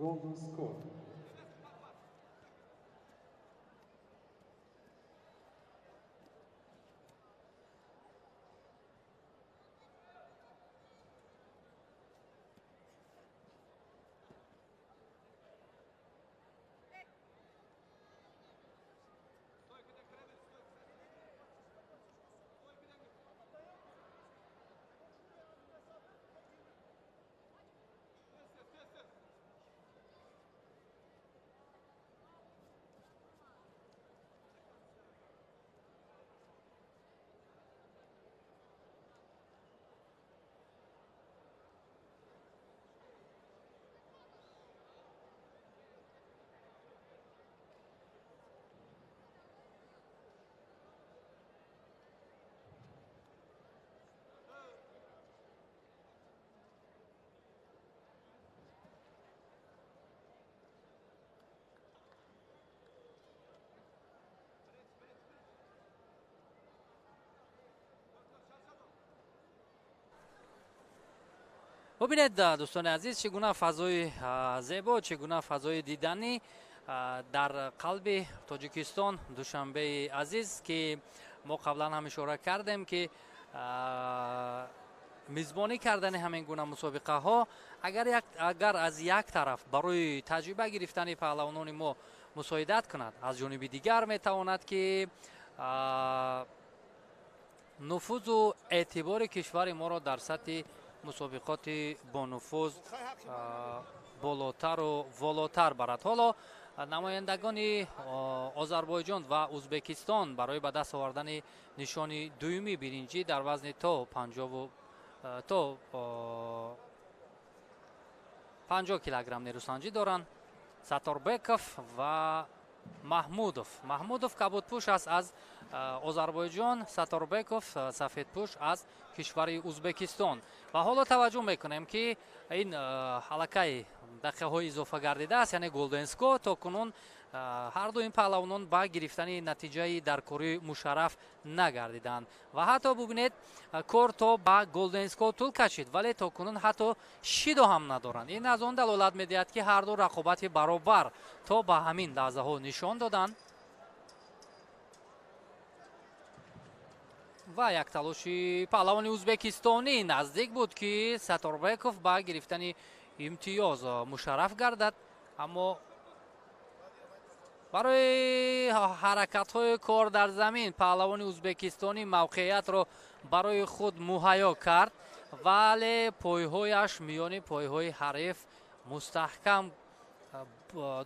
Golden score. Бубинед, дӯстони азиз, чӣ гуна фазои зебо, чӣ гуна фазои диданӣ дар қалби Тоҷикистон, Душанбеи азиз, ки мо қаблан ҳам ишора кардем, ки мизбонӣ кардани ҳамин гуна мусобиқаҳо агар аз як тараф барои таҷриба гирифтани паҳлавонони мо мусоидат кунад, аз ҷониби дигар метавонад, ки нуфузу эътибори кишвари моро дар сатҳи мусобиқоти бонуфуз болотару волотар барад. Ҳоло намояндагони Озарбойҷон ва Узбекистон барои ба даст овардани нишони дуюми биринҷӣ дар вазни то 50 килограмм нерӯсанҷӣ доранд. Сатторбеков ва Маҳмудов. Маҳмудов кабудпӯш аст аз Озарбойҷон, Сатторбеков сафедпӯш аз кишвари Узбекистон. Ва ҳоло таваҷҷӯҳ мекунем, ки ин аллакай дақиқаҳои изофа гардидааст, яъне golden score. То кунун ҳарду ин паҳлавонон ба гирифтани натиҷаи даркорӣ мушарраф нагардиданд. Ва ҳатто бубинед, кор то ба golden score тӯл кашид, вале то кунун ҳатто шидо ҳам надоранд. Ин аз он далолат медиҳад, ки ҳарду рақобати баробар то ба ҳамин лаҳзаҳо нишон доданд. Ва як талоши паҳлавони узбекистонӣ наздик буд, ки Сатторбеков ба гирифтани имтиёз мушарраф гардад, аммо барои ҳаракатҳои кор дар замин паҳлавони узбекистонӣ мавқеиятро барои худ муҳайё кард, вале пойҳояш миёни пойҳои ҳариф мустаҳкам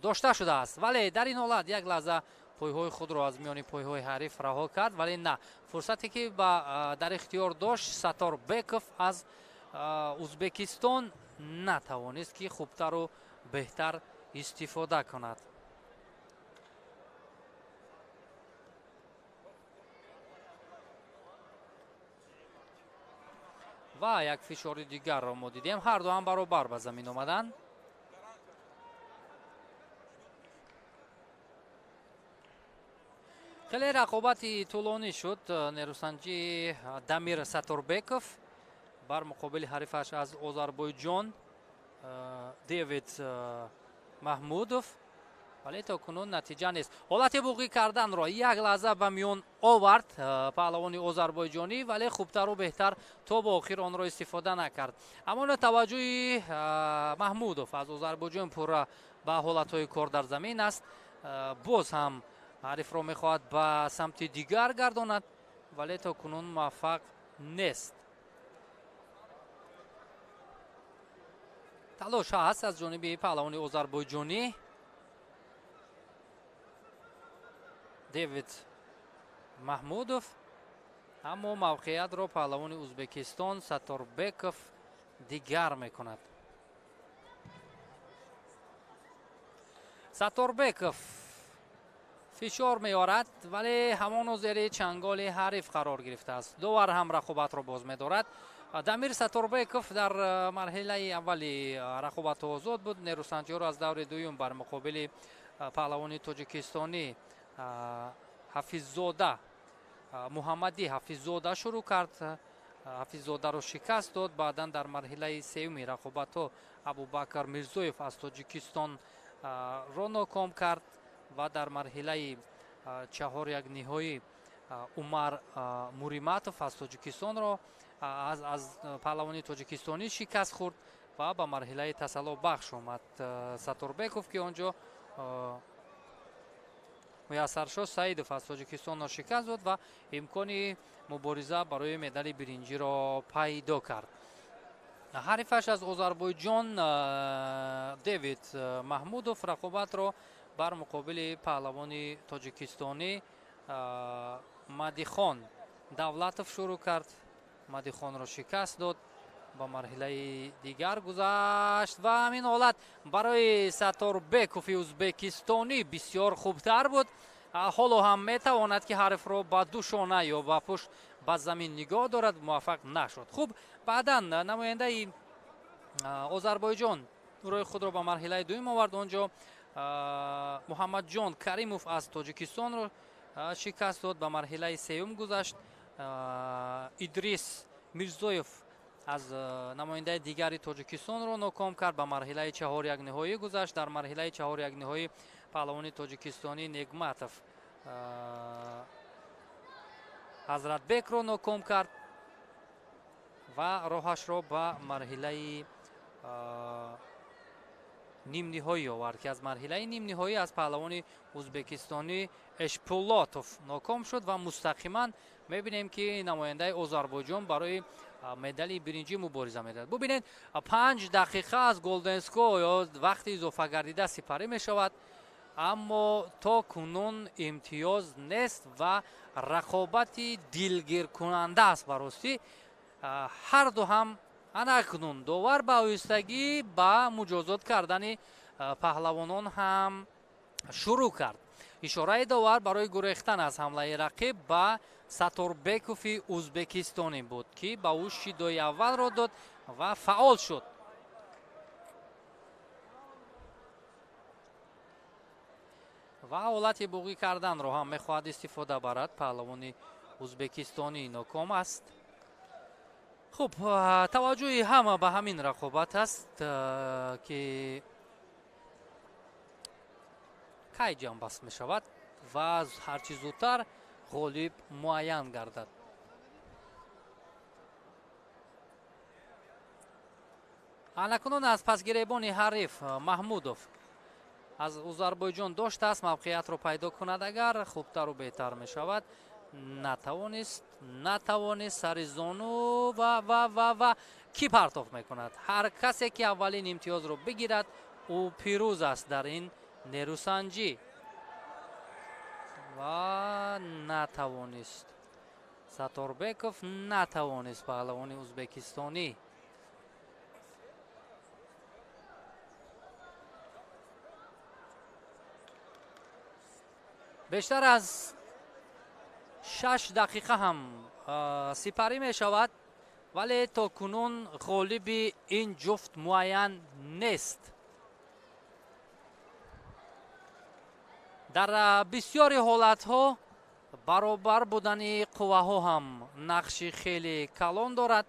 дошта шудааст. Вале дар ин ҳолат як лаҳза пойҳои худро аз миёни пойҳои ҳариф раҳо кард, вале на фурсате ки дар ихтиёр дошт Сатторбеков аз Узбекистон натавонист, ки хубтару беҳтар истифода кунад. Ва як фишори дигарро мо дидем. Ҳарду ҳам баробар ба замин омаданд. Хеле рақобати тӯлонӣ шуд. Нерӯсанҷи Дамир Сатторбеков бар муқобили ҳарифаш аз Озарбойҷон Девид Маҳмудов, вале то кунун натиҷа нест. Ҳолати буғӣ карданро як лаҳза ба миён овард паҳлавони озарбойҷонӣ, вале хубтару беҳтар то ба охир онро истифода накард. Аммо таваҷҷӯҳи Маҳмудов аз Озарбойҷон пурра ба ҳолатҳои кор дар замин аст. Боз ҳам ҳарифро мехоҳад ба самти дигар гардонад, вале то кунун муваффақ нест. Талош ҳаст аз ҷониби паҳлавони озарбойҷонӣ Девид Маҳмудов, аммо мавқеиятро паҳлавони Узбекистон Сатторбеков дигар мекунад. Сатторбеков фишор меорад, вале ҳамоно зери чанголи ҳариф қарор гирифтааст. Довар ҳам рақобатро боз медорад. Дамир Сатторбеков дар марҳилаи аввали рақобати озод буд. Нерӯсанҷиёро аз даври дуюм бар муқобили паҳлавони тоҷикистонӣ Ҳафиззода Муҳаммадӣ Ҳафиззода шурӯъ кард. Ҳафиззодаро шикаст дод. Баъдан дар марҳилаи сеюми рақобатҳо Абубакр Мирзоев аз Тоҷикистон ро ноком кард ва дар марҳилаи чаҳоряк ниҳоӣ Умар Муриматов аз Тоҷикистонро аз паҳлавони тоҷикистонӣ шикаст хӯрд ва ба марҳилаи тасаллобахш омад Сатторбеков, ки он ҷо Муяссаршоҳ Саидов аз Тоҷикистонро шикаст дод ва имкони мубориза барои медали биринҷиро пайдо кард. Ҳарифаш аз Озарбойҷон Девид Маҳмудов рақобатро бар муқобили паҳлавони тоҷикистонӣ Мадихон Давлатов шурӯъ кард. Мадихонро шикаст дод, ба марҳилаи дигар гузашт ва ҳамин ҳолат барои Сатторбекови ӯзбекистонӣ бисёр хубтар буд. Ҳоло ҳам метавонад, ки ҳарифро ба ду шона ё ба пушт ба замин нигоҳ дорад, муваффақ нашуд. Хуб, баъдан намояндаи Озарбойҷон роҳи худро ба марҳилаи дуюм овард. Он ҷо Муҳаммадҷон Каримов аз Тоҷикистонро шикаст дод, ба марҳилаи сеюм гузашт. Идрис Мирзоев аз намояндаи дигари Тоҷикистонро ноком кард, ба марҳилаи чаҳоряк ниҳоӣ гузашт. Дар марҳилаи чаҳоряк ниҳоӣ паҳлавони тоҷикистонӣ Негматов Ҳазратбекро ноком кард ва роҳашро ба марҳилаи нимниҳоӣ овард, ки аз марҳилаи нимниҳоӣ аз паҳлавони ӯзбекистонӣ Эшпулотов ноком шуд ва мустақиман мебинем, ки намояндаи Озарбойҷон барои медали биринҷӣ мубориза медиҳад. Бубинед, 5 дақиқа аз голден скор ё вақти изофагардида сипарӣ мешавад, аммо то кунун имтиёз нест ва рақобати дилгиркунанда аст. Ба ростӣ ҳарду ҳам анакнун довар ба оҳистагӣ ба муҷозот кардани паҳлавонон ҳам шурӯъ кард. Ишораи довар барои гурехтан аз ҳамлаи рақиб ба Сатторбекови ӯзбекистонӣ буд, ки ба ӯ шидои аввалро дод ва фаъол шуд. Ва ҳолати буғӣ карданро ҳам мехоҳад истифода барад. Паҳлавони ӯзбекистонӣ ноком аст. Хуб, таваҷҷӯҳи ҳама ба ҳамин рақобат аст, ки кай ҷамъбаст мешавад ва ҳарчи зудтар ғолиб муайян гардад. Анакунун аз пасгиребони ҳариф Маҳмудов аз Озарбойҷон доштааст мавқеиятро пайдо кунад, агар хубтару беҳтар мешавад. Натавонист сари зону ва ки партоф мекунад. Ҳар касе ки аввалин имтиёзро бигирад, ӯ пирӯз аст дар ин нерӯсанҷӣ. Ва натавонист Сатторбеков, натавонист паҳлавони ӯзбекистонӣ. Бештар аз 6 дақиқа ҳам сипарӣ мешавад, вале то кунун ғолиби ин ҷуфт муайян нест. Дар бисёри ҳолатҳо баробар будани қувваҳо ҳам нақши хеле калон дорад.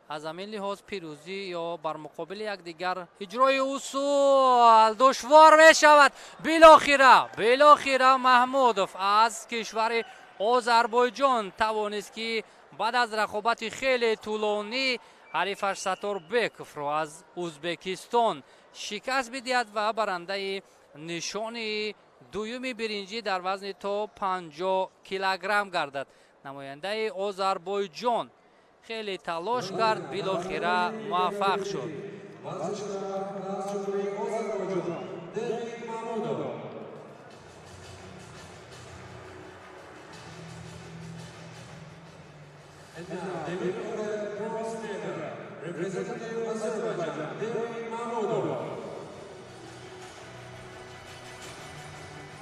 Аз ҳамин лиҳоз пирӯзӣ ё бар муқобили якдигар иҷрои усул душвор мешавад. Билохира Маҳмудов аз кишвари Озарбойҷон тавонист, ки баъд аз рақобати хеле тӯлонӣ ҳарифаш Сатторбековро аз Ӯзбекистон шикаст бидиҳад ва барандаи нишони дуюми биринҷӣ дар вазни то 50 килограмм гардад. Намояндаи Озарбойҷон хеле талош кард, билохира муваффақ шуд.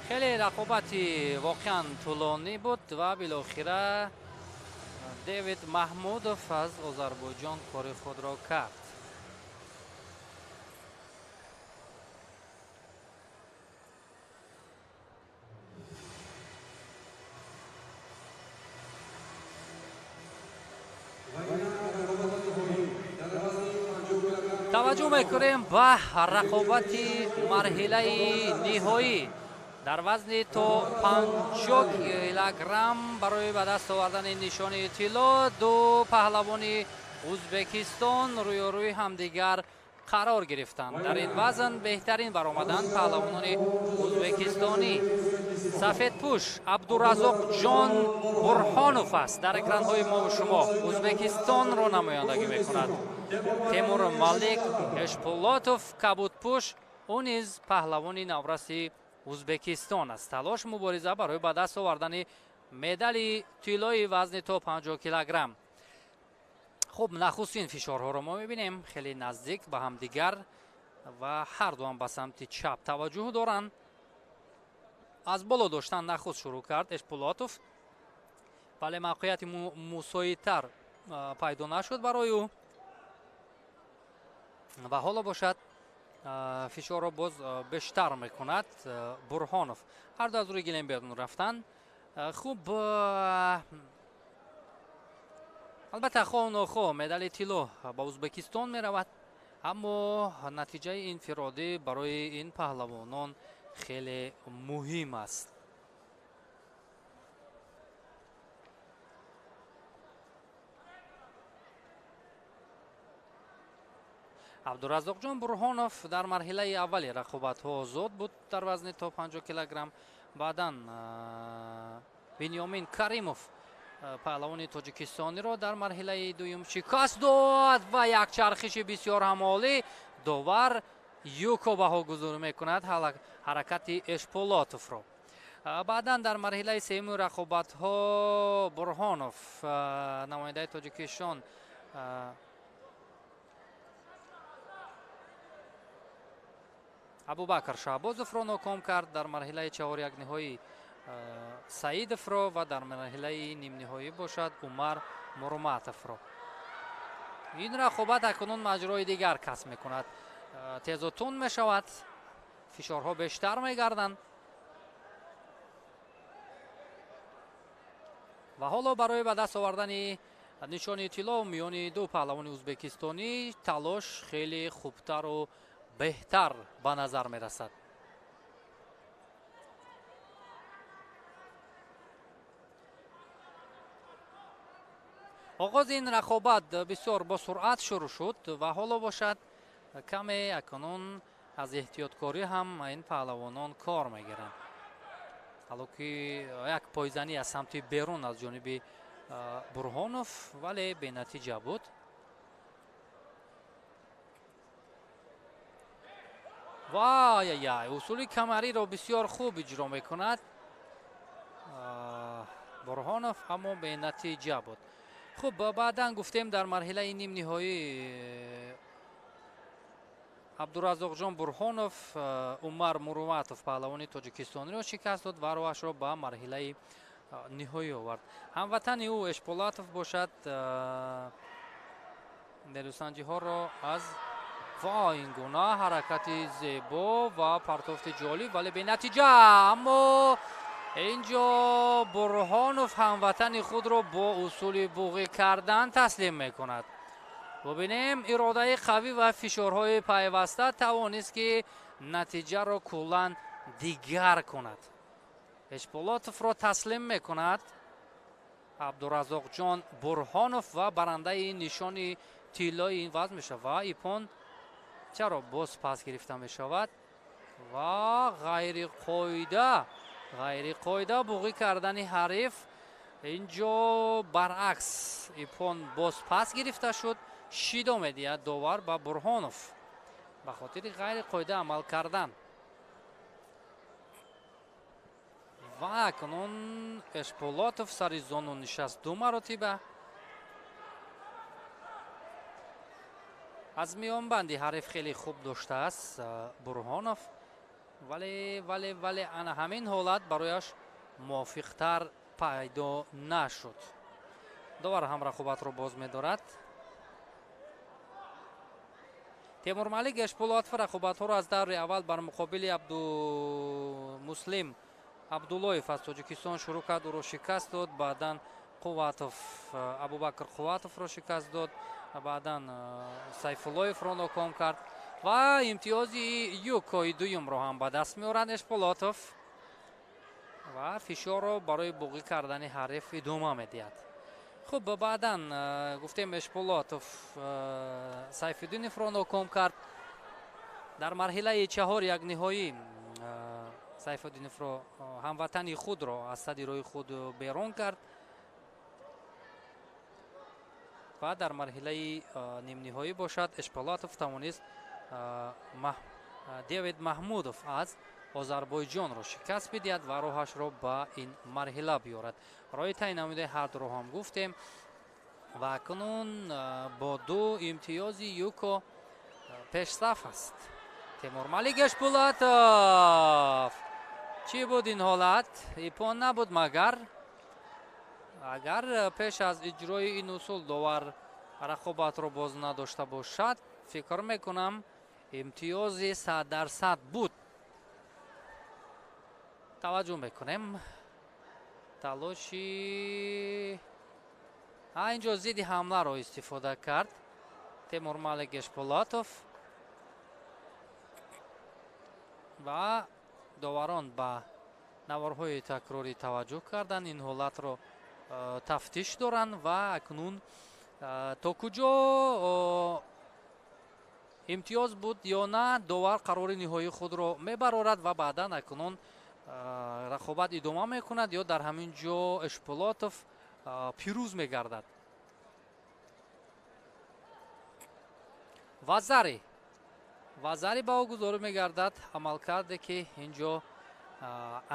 Хеле рақобати воқеан тӯлонӣ буд ва билохира Девид Маҳмудов аз Озарбойҷон кори худро кард. Таваҷҷӯҳ мекунем ба рақобати марҳилаи ниҳоӣ дар вазни то 50 килограмм барои ба даст овардани нишони тилло. Ду паҳлавони Ӯзбекистон рӯёрӯи ҳамдигар қарор гирифтанд. Дар ин вазн беҳтарин баромаданд паҳлавонони ӯзбекистонӣ. Сафедпӯш Абдуразоқҷон Бурҳонов аст. Дар экранҳои мову шумо Ӯзбекистонро намояндагӣ мекунад. Темур Малик Эшпулотов кабудпӯш, ӯ низ паҳлавони навраси Ӯзбекистон аст. Талош мубориза барои ба даст овардани медали тиллои вазни то 50 килограмм. Хуб, нахустин фишорҳоро мо мебинем, хеле наздик ба ҳамдигар ва ҳар дуам ба самти чап таваҷҷӯҳ доранд. Аз боло доштан нахуст шурӯъ кард Эшпулотов, вале мавқеияти мусоидтар пайдо нашуд барои ӯ ва ҳоло бошад фишорро боз бештар мекунад Бурҳонов. Ҳарду аз рӯи гилем берун рафтанд. Хуб, албатта хоҳу нохоҳ медали тилло ба Ӯзбекистон меравад, аммо натиҷаи инфиродӣ барои ин паҳлавонон хеле муҳим аст. Абдуразоқҷон Бурҳонов дар марҳилаи аввали рақобатҳо озод буд дар вазни то 50 килограмм. Баъдан Бинёмин Каримов паҳлавони тоҷикистониро дар марҳилаи дуюм шикаст дод ва як чархиши бисёр ҳам олӣ. Довар юко баҳогузорӣ мекунад ҳаракати Эшпулотовро. Баъдан дар марҳилаи сеюми рақобатҳо Бурҳонов намояндаи Тоҷикистон Абубакр Шаҳбозовро ноком кард. Дар марҳилаи чаҳорякниҳоӣ Саидовро ва дар марҳилаи нимниҳоӣ бошад Умар Мурматовро. Ин рақобат акнун маҷрои дигар касб мекунад, тезу тунд мешавад, фишорҳо бештар мегарданд ва ҳоло барои ба даст овардани нишони тилло миёни ду паҳлавони ӯзбекистонӣ талош хеле хубтару беҳтар ба назар мерасад. Оғози ин рақобат бисёр бо суръат шурӯъ шуд ва ҳоло бошад каме акнун аз эҳтиёткорӣ ҳам ин паҳлавонон кор мегиранд. Ҳало ки як пойзанӣ аз самти берун аз ҷониби Бурҳонов, вале бенатиҷа буд. Вай-яй, усули камариро бисёр хуб иҷро мекунад Бурҳонов, аммо бенатиҷа буд. Хуб, баъдан гуфтем дар марҳилаи нимниҳоӣ Абдуразоқҷон Бурҳонов Умар Муруватов паҳлавони тоҷикистониро шикаст дод ва роҳашро ба марҳилаи ниҳоӣ овард. Ҳамватани ӯ Эшполатов бошад нерӯсанҷиҳоро аз ва ин гуна ҳаракати зебо ва партофти ҷолиб, вале бенатиҷа. Аммо инҷо Бурҳонов ҳамватани худро бо усули буғӣ кардан таслим мекунад. Бубинем, иродаи қавӣ ва фишорҳои пайваста тавонист, ки натиҷаро куллан дигар кунад. Эшполотовро таслим мекунад Абдуразоқҷон Бурҳонов ва барандаи нишони тиллои ин вазн мешавад. Ва ипон чаро боз пас гирифта мешавад ва ғайриқоида буғӣ кардани ҳариф. Инҷо баръакс ипон боз пас гирифта шуд. Шидо медиҳад довар ба Бурҳонов ба хотири ғайриқоида амал кардан. Ва акнун Эшполотов сари зону нишаст ду маротиба. Аз миёнбанди ҳариф хеле хуб доштааст Бурҳонов, вале ана ҳамин ҳолат барояш мувофиқтар пайдо нашуд. Довар ҳам рақобатро боз медорад. Темурмалик Эшполотов рақобатҳоро аз даври аввал бар муқобили Абдумуслим Абдуллоев аз Тоҷикистон шурӯъ кард, ӯро шикаст дод. Баъдан Қувватов, Абубакр Қувватовро шикаст дод, баъдан Сайфуллоевро ноком кард ва имтиёзи юкои дуюмро ҳам ба даст меорад Эшполотов ва фишорро барои боғӣ кардани ҳариф идома медиҳад. Хуб, баъдан гуфтем Эшполотов Сайфиддиновро ноком кард. Дар марҳилаи чаҳор як ниҳоӣ Сайфиддиновро, ҳамватани худро, аз сади роҳи худ берун кард ва дар марҳилаи нимниҳоӣ бошад Эшполотов тавонист Девид Маҳмудов аз Озарбойҷонро шикаст бидиҳад ва роҳашро ба ин марҳила биёрад. Роҳи таъин намудаи ҳар дуро ҳам гуфтем ва акнун бо ду имтиёзи юко пешсаф аст Темурмалик Эшполотов. Чӣ буд ин ҳолат? Ипон набуд магар? Агар пеш аз иҷрои ин усул довар рақобатро боз надошта бошад, фикр мекунам имтиёзи 100% буд. Таваҷҷӯҳ мекунем. Талоши инҷо зидди ҳамларо истифода кард Темурмалик Эшполотов ва доварон ба наворҳои такрорӣ таваҷҷӯҳ карданд, ин ҳолатро тафтиш доранд ва акнун то куҷо имтиёз буд ё на, довар қарори ниҳоии худро мебарорад ва баъдан акнун рақобат идома мекунад ё дар ҳамин ҷо Эшполотов пирӯз мегардад. Вазари ба ӯ гузорӣ мегардад амалкарде ки инҷо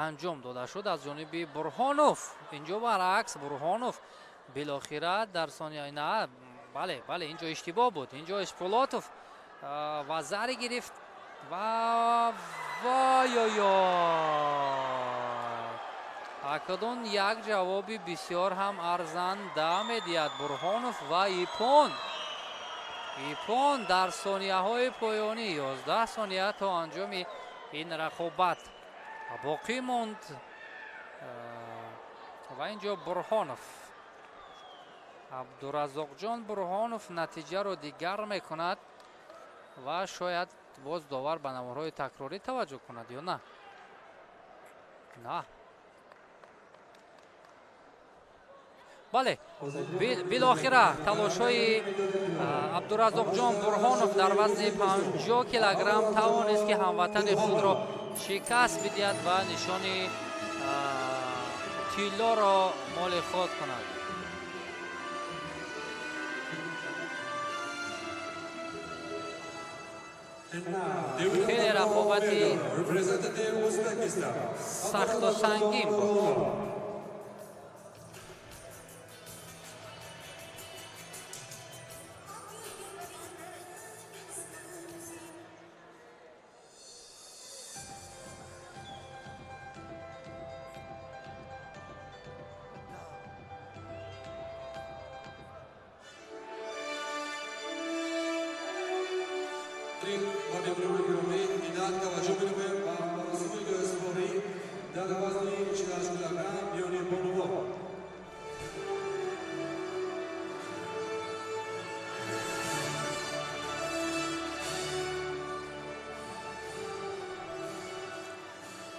анҷом дода шуд аз ҷониби Бурҳонов. Инҷо баръакс Бурҳонов билохира дар сония на, бале, бале, инҷо иштибоҳ буд. Инҷо Эшполотов вазари гирифт ва вой-ой-ой, акнун як ҷавоби бисёр ҳам арзанда медиҳад Бурҳонов ва ипон. Ипон дар сонияҳои поёнӣ 11 сония то анҷоми ин рақобат боқӣ монд ва инҷо Бурҳонов, Абдуразоқҷон Бурҳонов натиҷаро дигар мекунад ва шояд боз довар ба наворҳои такрорӣ таваҷҷӯҳ кунад ё на? На. Бале, билохира талошҳои Абдуразоқҷон Бурҳонов дар вазни 50 килограмм тавонист ки ҳамватани худро шикаст бидиҳад ва нишони тиллоро моли худ кунад. Хеле рақобати сахту сангин буд.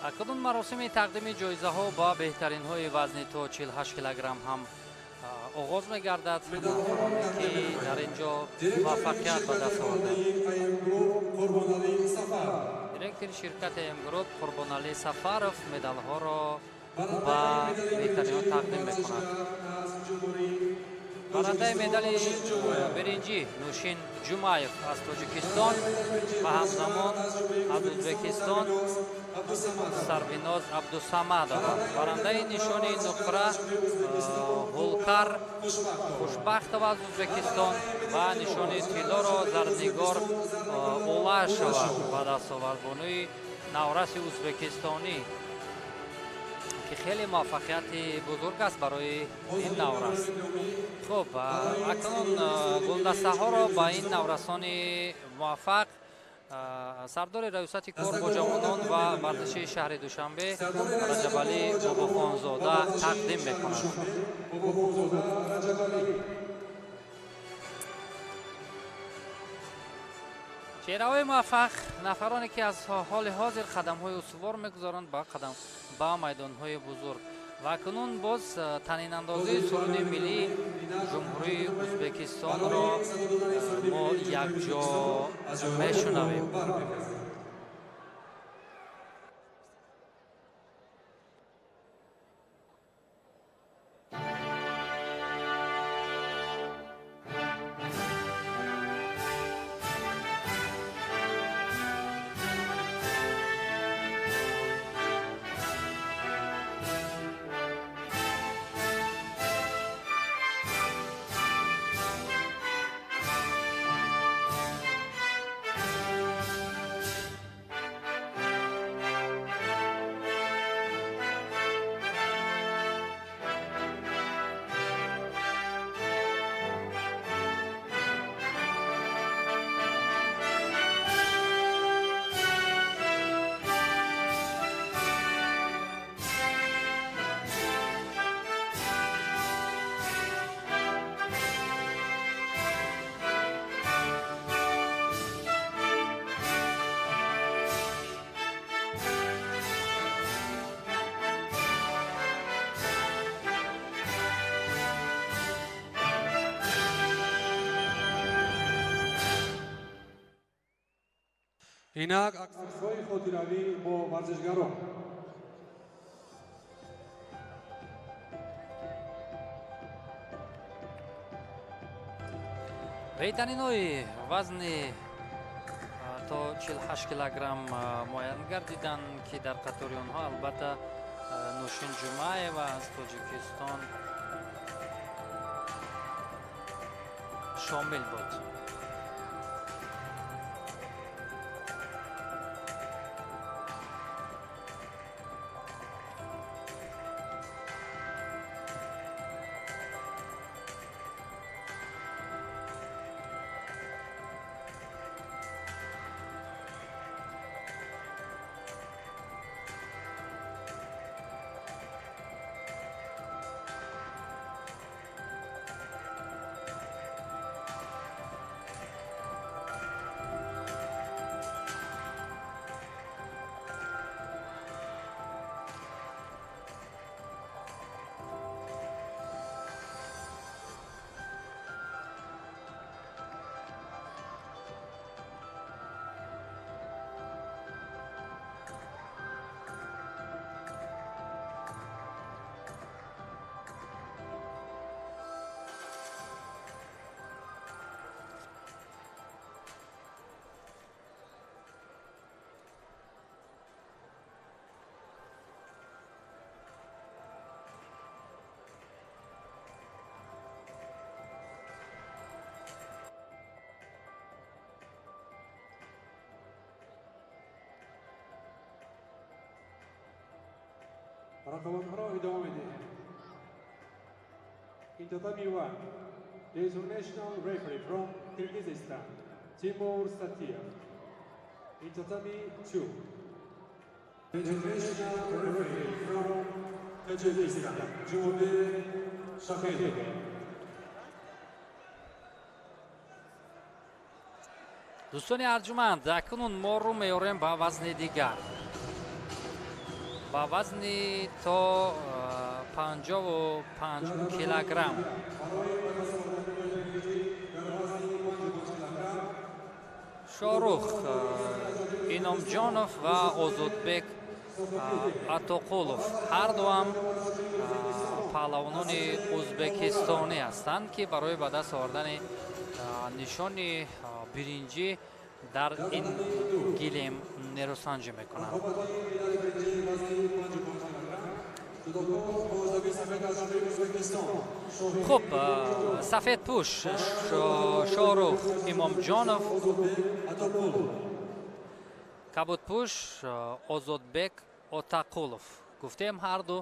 Акнун маросими тақдими ҷоизаҳо ба беҳтаринҳои вазни то 48 килограмм ҳам оғоз мегардад, ки дар ин ҷо муваффақият ба даст оварданд. Директори ширкати М-Груп Қурбоналӣ Сафаров медалҳоро ба беҳтаринҳо тақдим мекунад. Барандаи медали биринҷӣ Нушин Ҷумаев аз Тоҷикистон ва ҳамзамон аз Ӯзбекистон Сарвиноз Абдусамадова. Барандаи нишони нуқра Ҳулкар Хушбахтова аз Ӯзбекистон ва нишони тиллоро Зарнигор Улашова ба даст овард. Бонуи навраси ӯзбекистонӣ ки хеле муваффақияти бузург аст барои ин наврас. Хуб, акнун гулдастаҳоро ба ин наврасони муваффақ Сардори раёсати кор бо ҷавонон ва варзиши шаҳри Душанбе Раҷабалӣ Бобохонзода тақдим мекунад. Чеҳраҳои муваффақ, нафароне ки аз ҳоли ҳозир қадамҳои устувор мегузоранд ба майдонҳои бузург. Ва акнун боз танинандозии суруди миллии Ҷумҳурии Ӯзбекистонро мо якҷо мешунавем. Инак аксҳои хотиравӣ бо варзишгарон. Беҳтаринои вазни то 48 килограмм муайян гардиданд, ки дар қатори онҳо албатта Нӯшин Ҷумъаева аз Тоҷикистон шомил буд. Рақобатҳоро идома медиҳем. In tatami 1, the international referee from Kyrgyzstan, Timur Satiev. In tatami 2, the international referee from Tajikistan, Jumabek Shahidov. Дӯстони арҷуманд, акнун мо рӯ меорем ба вазни дигар. Ба вазни то 55 килограмм. Шорух Иномҷонов ва Озодбек Атоқулов ҳардуам паҳлавонони ӯзбекистонӣ ҳастанд, ки барои ба даст овардани нишони биринҷӣ дар ин гилем нерӯсанҷӣ мекунанд. Хуб, сафедпӯш Шорух Имомҷонов, кабудпӯш Озодбек Отақулов. Гуфтем, ҳарду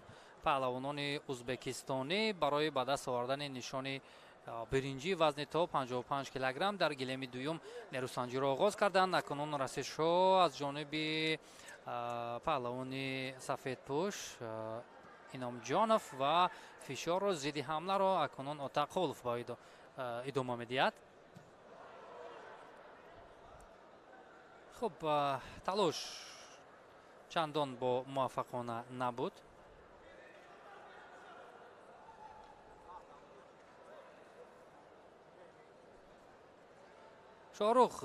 паҳлавонони ӯзбекистонӣ барои ба даст овардани нишони биринҷӣ вазни то 55 килограмм дар гилеми дуюм нерӯсанҷиро оғоз карданд. Акнун расишҳо аз ҷониби паҳлавони сафедпӯш Иномҷонов ва фишорро зидди ҳамларо акнун Отақулов ба идома медиҳад. Хуб, талош чандон бо муваффақона набуд. Шоҳрух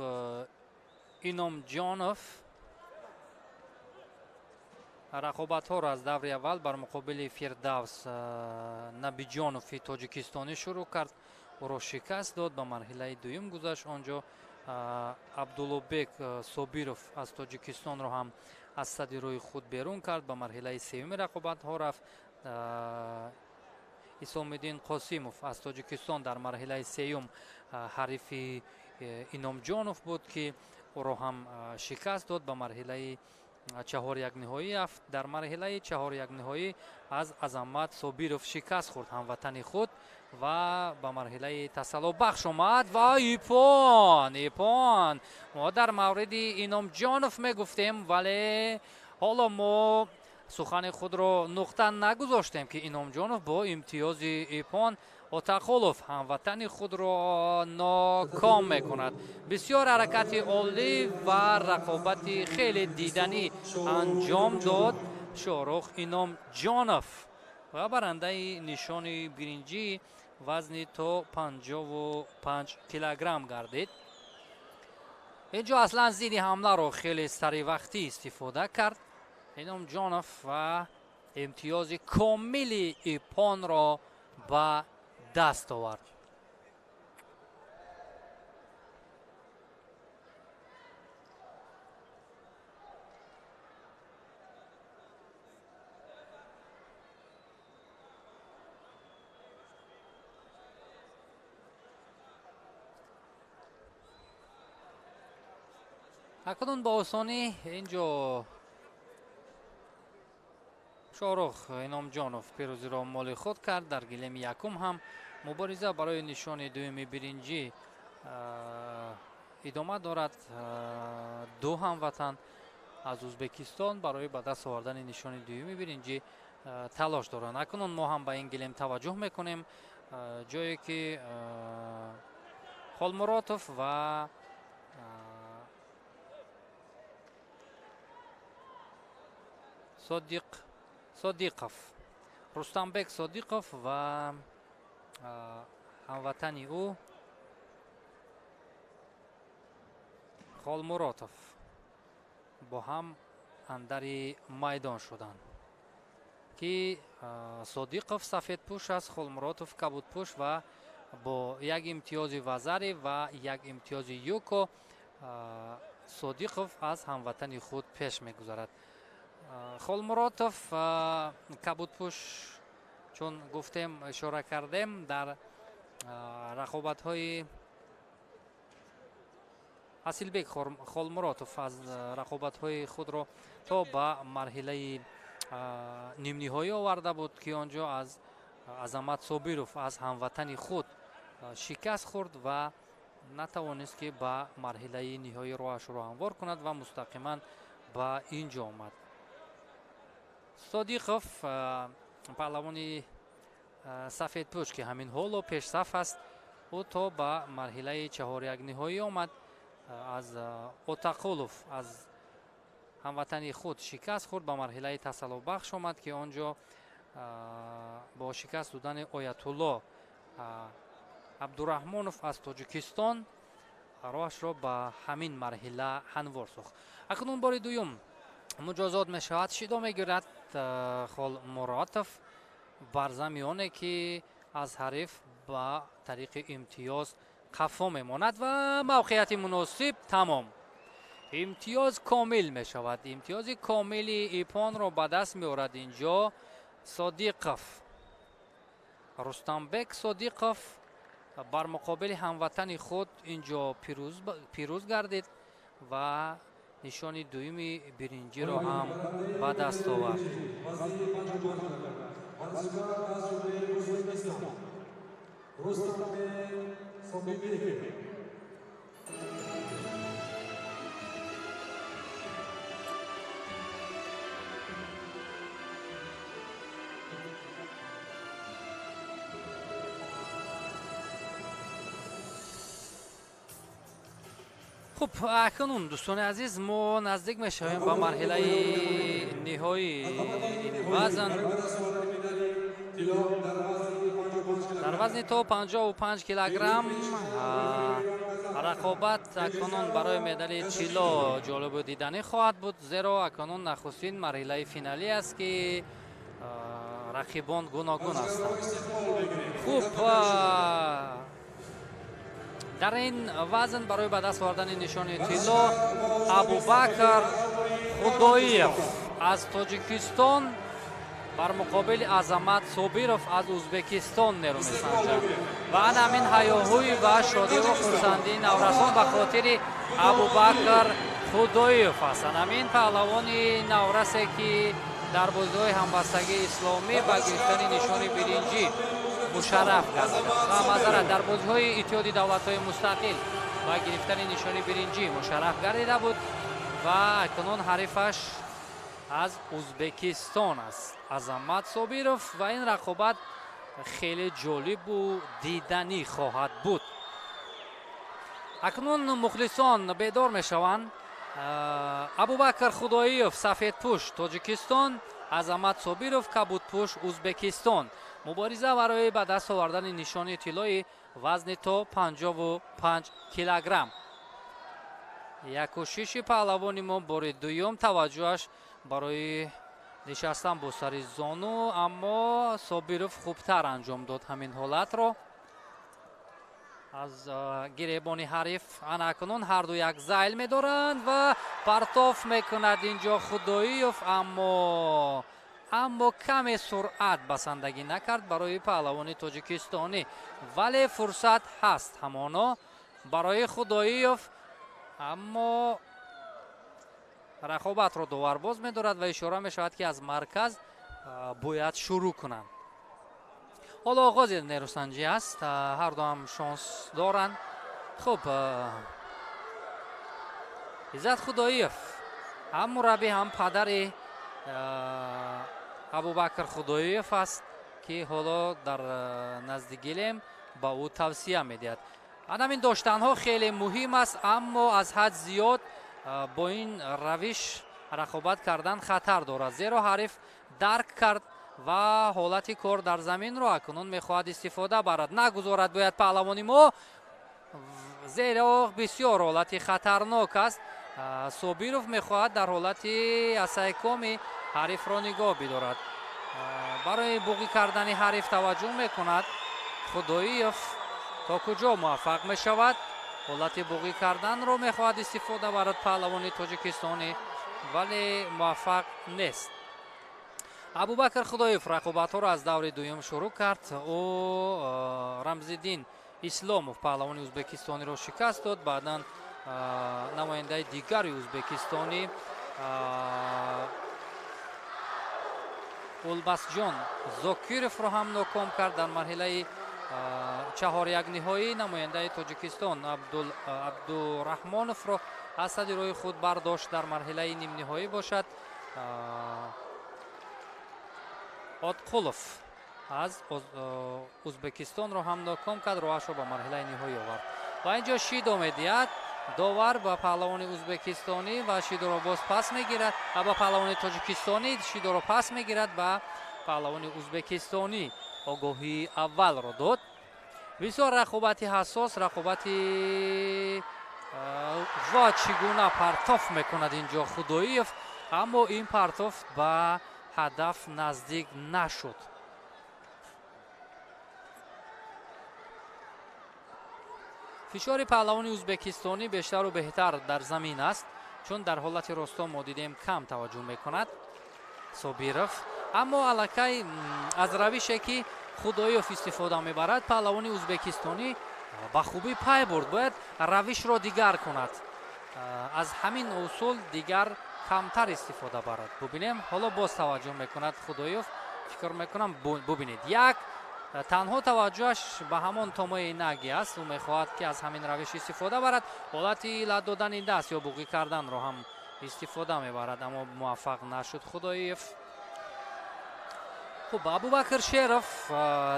Иномҷонов рақобатҳоро аз даври аввал бар муқобили Фирдавс Набиҷонови тоҷикистонӣ шурӯъ кард. Ӯро шикаст дод, ба марҳилаи дуюм гузашт. Он ҷо Абдуллобек Собиров аз Тоҷикистонро ҳам аз сади рӯи худ берун кард, ба марҳилаи сеюми рақобатҳо рафт. Исомиддин Қосимов аз Тоҷикистон дар марҳилаи сеюм ҳарифи Иномҷонов буд, ки ӯро ҳам шикаст дод, ба марҳилаи чаҳорякниҳоӣ рафт. Дар марҳилаи чаҳорякниҳоӣ аз Азамат Собиров шикаст хӯрд, ҳамватани худ, ва ба марҳилаи тасаллобахш омад ва ипон ипон. Мо дар мавриди Иномҷонов мегуфтем, вале ҳоло мо сухани худро нуқта нагузоштем, ки Иномҷонов бо имтиёзи ипон Отақулов ҳамватани худро ноком мекунад. Бисёр ҳаракати олӣ ва рақобати хеле диданӣ анҷом дод Шоҳрух Иномҷонов ва барандаи нишони биринҷӣ вазни то 55 килограмм гардид. Инҷо аслан зидди ҳамларо хеле саривақтӣ истифода кард Иномҷонов ва имтиёзи комили ипонро ба даст овард. Акнун ба осонӣ инҷо Шоҳрух Иномҷонов пирӯзиро моли худ кард. Дар гилеми якум ҳам мубориза барои нишони дуюми биринҷӣ идома дорад. Ду ҳамватан аз Ӯзбекистон барои ба даст овардани нишони дуюми биринҷӣ талош доранд. Акнун мо ҳам ба ин гилем таваҷҷӯҳ мекунем, ҷое ки Холмуротов ва Содиқов, Рустамбек Содиқов ва ҳамватани ӯ Холмуротов бо ҳам андари майдон шуданд, ки Содиқов сафедпӯш аст, Холмуротов кабудпӯш ва бо як имтиёзи вазари ва як имтиёзи юко Содиқов аз ҳамватани худ пеш мегузарад. Холмуротов кабудпӯш, чун гуфтем, ишора кардем, дар рақобатҳои Асилбек Холмуротов аз рақобатҳои худро то ба марҳилаи нимниҳоӣ оварда буд, ки он ҷо аз Азамат Собиров аз ҳамватани худ шикаст хӯрд ва натавонист, ки ба марҳилаи ниҳоӣ роҳашро ҳамвор кунад ва мустақиман ба ин ҷо омад. Содиқов, паҳлавони сафедпӯш, ки ҳамин ҳоло пешсаф аст, ӯ то ба марҳилаи чаҳорякниҳоӣ омад, аз Отақулов аз ҳамватани худ шикаст хӯрд, ба марҳилаи тасаллобахш омад, ки он ҷо бо шикаст додани Оятулло Абдураҳмонов аз Тоҷикистон роҳашро ба ҳамин марҳила ҳамвор сохт. Акнун бори дуюм муҷозот мешавад, шидо мегирад Холмуротов бар замиёне, ки аз ҳариф ба тариқи имтиёз қафо мемонад ва мавқеияти муносиб тамом. Имтиёз комил мешавад. Имтиёзи комили ипонро ба даст меорад инҷо Содиқов. Рустамбек Содиқов бар муқобили ҳамватани худ инҷо пирӯз гардид ва нишони дуюми биринҷиро ҳам ба даст овард. Рустамбек Собирбеков. Хуб, акнун, дӯстони азиз, мо наздик мешавем ба марҳилаи ниҳоии ин вазн. Дар вазни то 55 килограмм рақобат акнун барои медали тилло ҷолибу диданӣ хоҳад буд, зеро акнун нахустин марҳилаи финалӣ аст, ки рақибон гуногун ҳастанд. Хуб, дар ин вазн барои ба даст овардани нишони тилло Абубакр Худоиев аз Тоҷикистон бар муқобили Азамат Собиров аз Узбекистон нерӯ месанҷад. Ва ана ҳамин ҳаёҳӯй ва шодиву хурсандии наврасон ба хотири Абубакр Худоиев ҳастанд. Ҳамин паҳлавони наврасе, ки дар бозиҳои ҳамбастагии исломӣ ба гирифтани нишони биринҷӣ мушарраф гардидааст ва маъзарат, дар бозиҳои Иттиҳоди давлатҳои мустақил ба гирифтани нишони биринҷӣ мушарраф гардида буд ва акнун ҳарифаш аз Узбекистон аст, Азамат Собиров, ва ин рақобат хеле ҷолибу диданӣ хоҳад буд. Акнун мухлисон бедор мешаванд. Абубакр Худоиев, сафедпӯш, Тоҷикистон, Азамат Собиров, кабудпӯш, Узбекистон. Мубориза барои ба даст овардани нишони тиллои вазни то 55 килограмм. Як кӯшиши паҳлавони мо бори дуюм, таваҷҷӯҳаш барои нишастан бо сари зону, аммо Собиров хубтар анҷом дод ҳамин ҳолатро аз гиребони ҳариф. Ана акнун ҳарду як зайл медоранд ва партоф мекунад инҷо Худоиев, аммо каме суръат басандагӣ накард барои паҳлавони тоҷикистонӣ, вале фурсат ҳаст ҳамоно барои Худоиев, аммо рақобатро доварбоз медорад ва ишора мешавад, ки аз марказ бояд шурӯъ кунанд. Ҳоло оғози нерӯсанҷӣ аст, ҳарду ҳам шонс доранд. Хуб, Иззат Худоиев ҳам мураббӣ, ҳам падари Абубакр Худоиев аст, ки ҳоло дар назди гилем ба ӯ тавсия медиҳад. Ҳамин доштанҳо хеле муҳим аст, аммо аз ҳад зиёд бо ин равиш рақобат кардан хатар дорад, зеро ҳариф дарк кард ва ҳолати кор дар заминро акнун мехоҳад истифода барад. Нагузорад бояд паҳлавони мо, зеро бисёр ҳолати хатарнок аст. Собиров мехоҳад дар ҳолати асайкоми ҳарифро нигоҳ бидорад. Барои буғӣ кардани ҳариф таваҷҷӯҳ мекунад Худоиев, то куҷо муваффақ мешавад. Ҳолати буғӣ карданро мехоҳад истифода барад паҳлавони тоҷикистонӣ, вале муваффақ нест. Абубакр Худоев рақобатҳоро аз даври дуюм шурӯъ кард. Ӯ Рамзиддин Исломов паҳлавони узбекистониро шикаст дод. Баъдан намояндаи дигари узбекистонӣ Улбасҷон Зокировро ҳам ноком кард. Дар марҳилаи чаҳорякниҳоӣ намояндаи Тоҷикистон Абдураҳмоновро аз сади роҳи худ бардошт. Дар марҳилаи нимниҳоӣ бошад Отқулов аз Узбекистонро ҳам ноком кард, роҳашро ба марҳилаи ниҳоӣ овард. Ва инҷо шидо медиҳад довар ба паҳлавони узбекистонӣ ва шидоро боз пас мегирад, ва ба паҳлавони тоҷикистонӣ шидоро пас мегирад, ба паҳлавони узбекистонӣ огоҳии аввалро дод. Бисёр рақобати ҳассос, рақобати ва чӣ гуна партоф мекунад инҷо Худоиев, аммо ин партоф ба ҳадаф наздик нашуд. Фишори паҳлавони узбекистонӣ бештару беҳтар дар замин аст, чун дар ҳолати росто мо дидем кам таваҷҷӯҳ мекунад Собиров, аммо аллакай аз равише ки Худоёв истифода мебарад, паҳлавони узбекистонӣ ба хубӣ пай бурд. Бояд равишро дигар кунад, аз ҳамин усул дигар камтар истифода барад. Бубинем, ҳоло боз таваҷҷӯҳ мекунад Худоёв, фикр мекунам, бубинед, як Танҳо таваҷҷӯҳаш ба ҳамон томои наги аст. Ӯ мехоҳад, ки аз ҳамин равиш истифода барад. Ҳолати лат додани даст ё буғӣ карданро ҳам истифода мебарад, аммо муваффақ нашуд Худоев. Хуб, Абубакр Шеров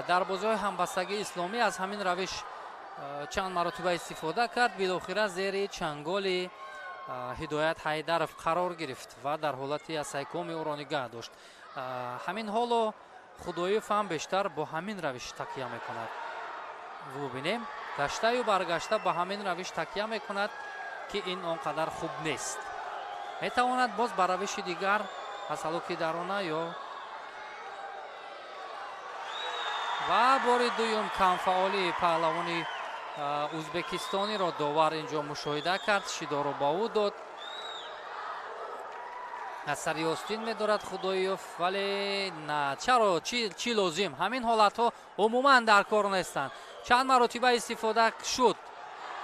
дар бозиҳои ҳамбастагии исломӣ аз ҳамин равиш чанд маротиба истифода кард. Билохира зери чанголи Ҳидоят Ҳайдаров қарор гирифт ва дар ҳолати асайкоми ӯро нигаҳ дошт. Ҳамин ҳоло Худоев ҳам бештар бо ҳамин равиш такя мекунад. Бубинем, гаштаю баргашта ба ҳамин равиш такя мекунад, ки ин он қадар хуб нест. Метавонад боз ба равиши дигар аз ҳалоки дарона ё ва бори дуюм камфаъолии паҳлавони ӯзбекистониро довар инҷо мушоҳида кард, шидоро ба ӯ дод. Аз сари остин медорад Худоев, вале на, чаро чӣ лозим? Ҳамин ҳолатҳо умуман дар кор нестанд. Чанд маротиба истифода шуд,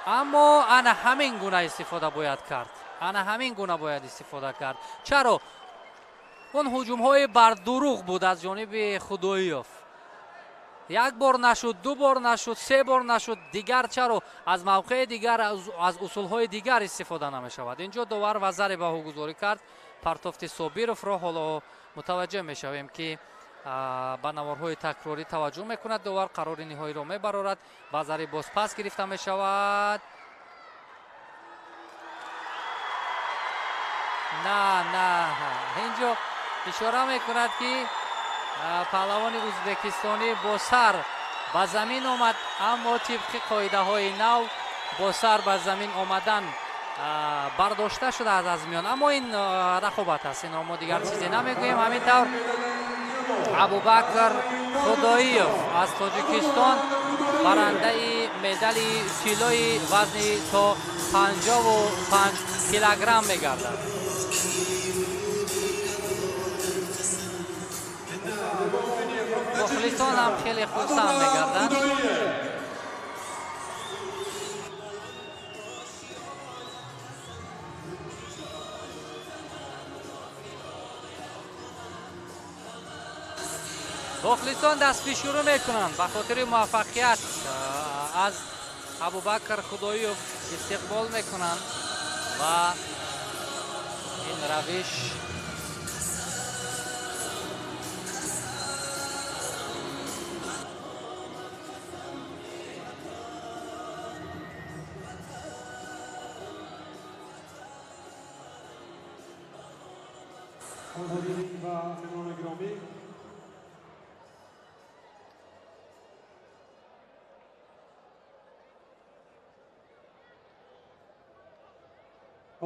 аммо ана ҳамин гуна истифода бояд кард. Ана ҳамин гуна бояд истифода кард. Чаро? Он ҳуҷумҳои бардурӯғ буд аз ҷониби Худоев. Як бор нашуд, ду бор нашуд, се бор нашуд, дигар чаро аз мавқеи дигар, аз усулҳои дигар истифода намешавад? Инҷо довар вазари баҳогузорӣ кард. Партофти Собировро ҳоло мутаваҷҷеҳ мешавем, ки ба наворҳои такрорӣ таваҷҷӯҳ мекунад. Довар қарори ниҳоиро мебарорад. Вазари боз пас гирифта мешавад. На, на, инҷо ишора мекунад, ки паҳлавони ӯзбекистонӣ бо сар ба замин омад, аммо тибқи қоидаҳои нав бо сар ба замин омадан бардошта шудааст аз миён. Аммо ин рақобат аст, инро мо дигар чизе намегӯем. Ҳамин тавр Абубакр Худоиев аз Тоҷикистон барандаи медали тиллои вазни то 55 килограмм мегардад. Мухлисон ҳам хеле хурсанд мегарданд. Мухлисон дастфишурӣ мекунанд ба хотири муваффақият аз Абубакр Худоиев истиқбол мекунанд ва ин равиш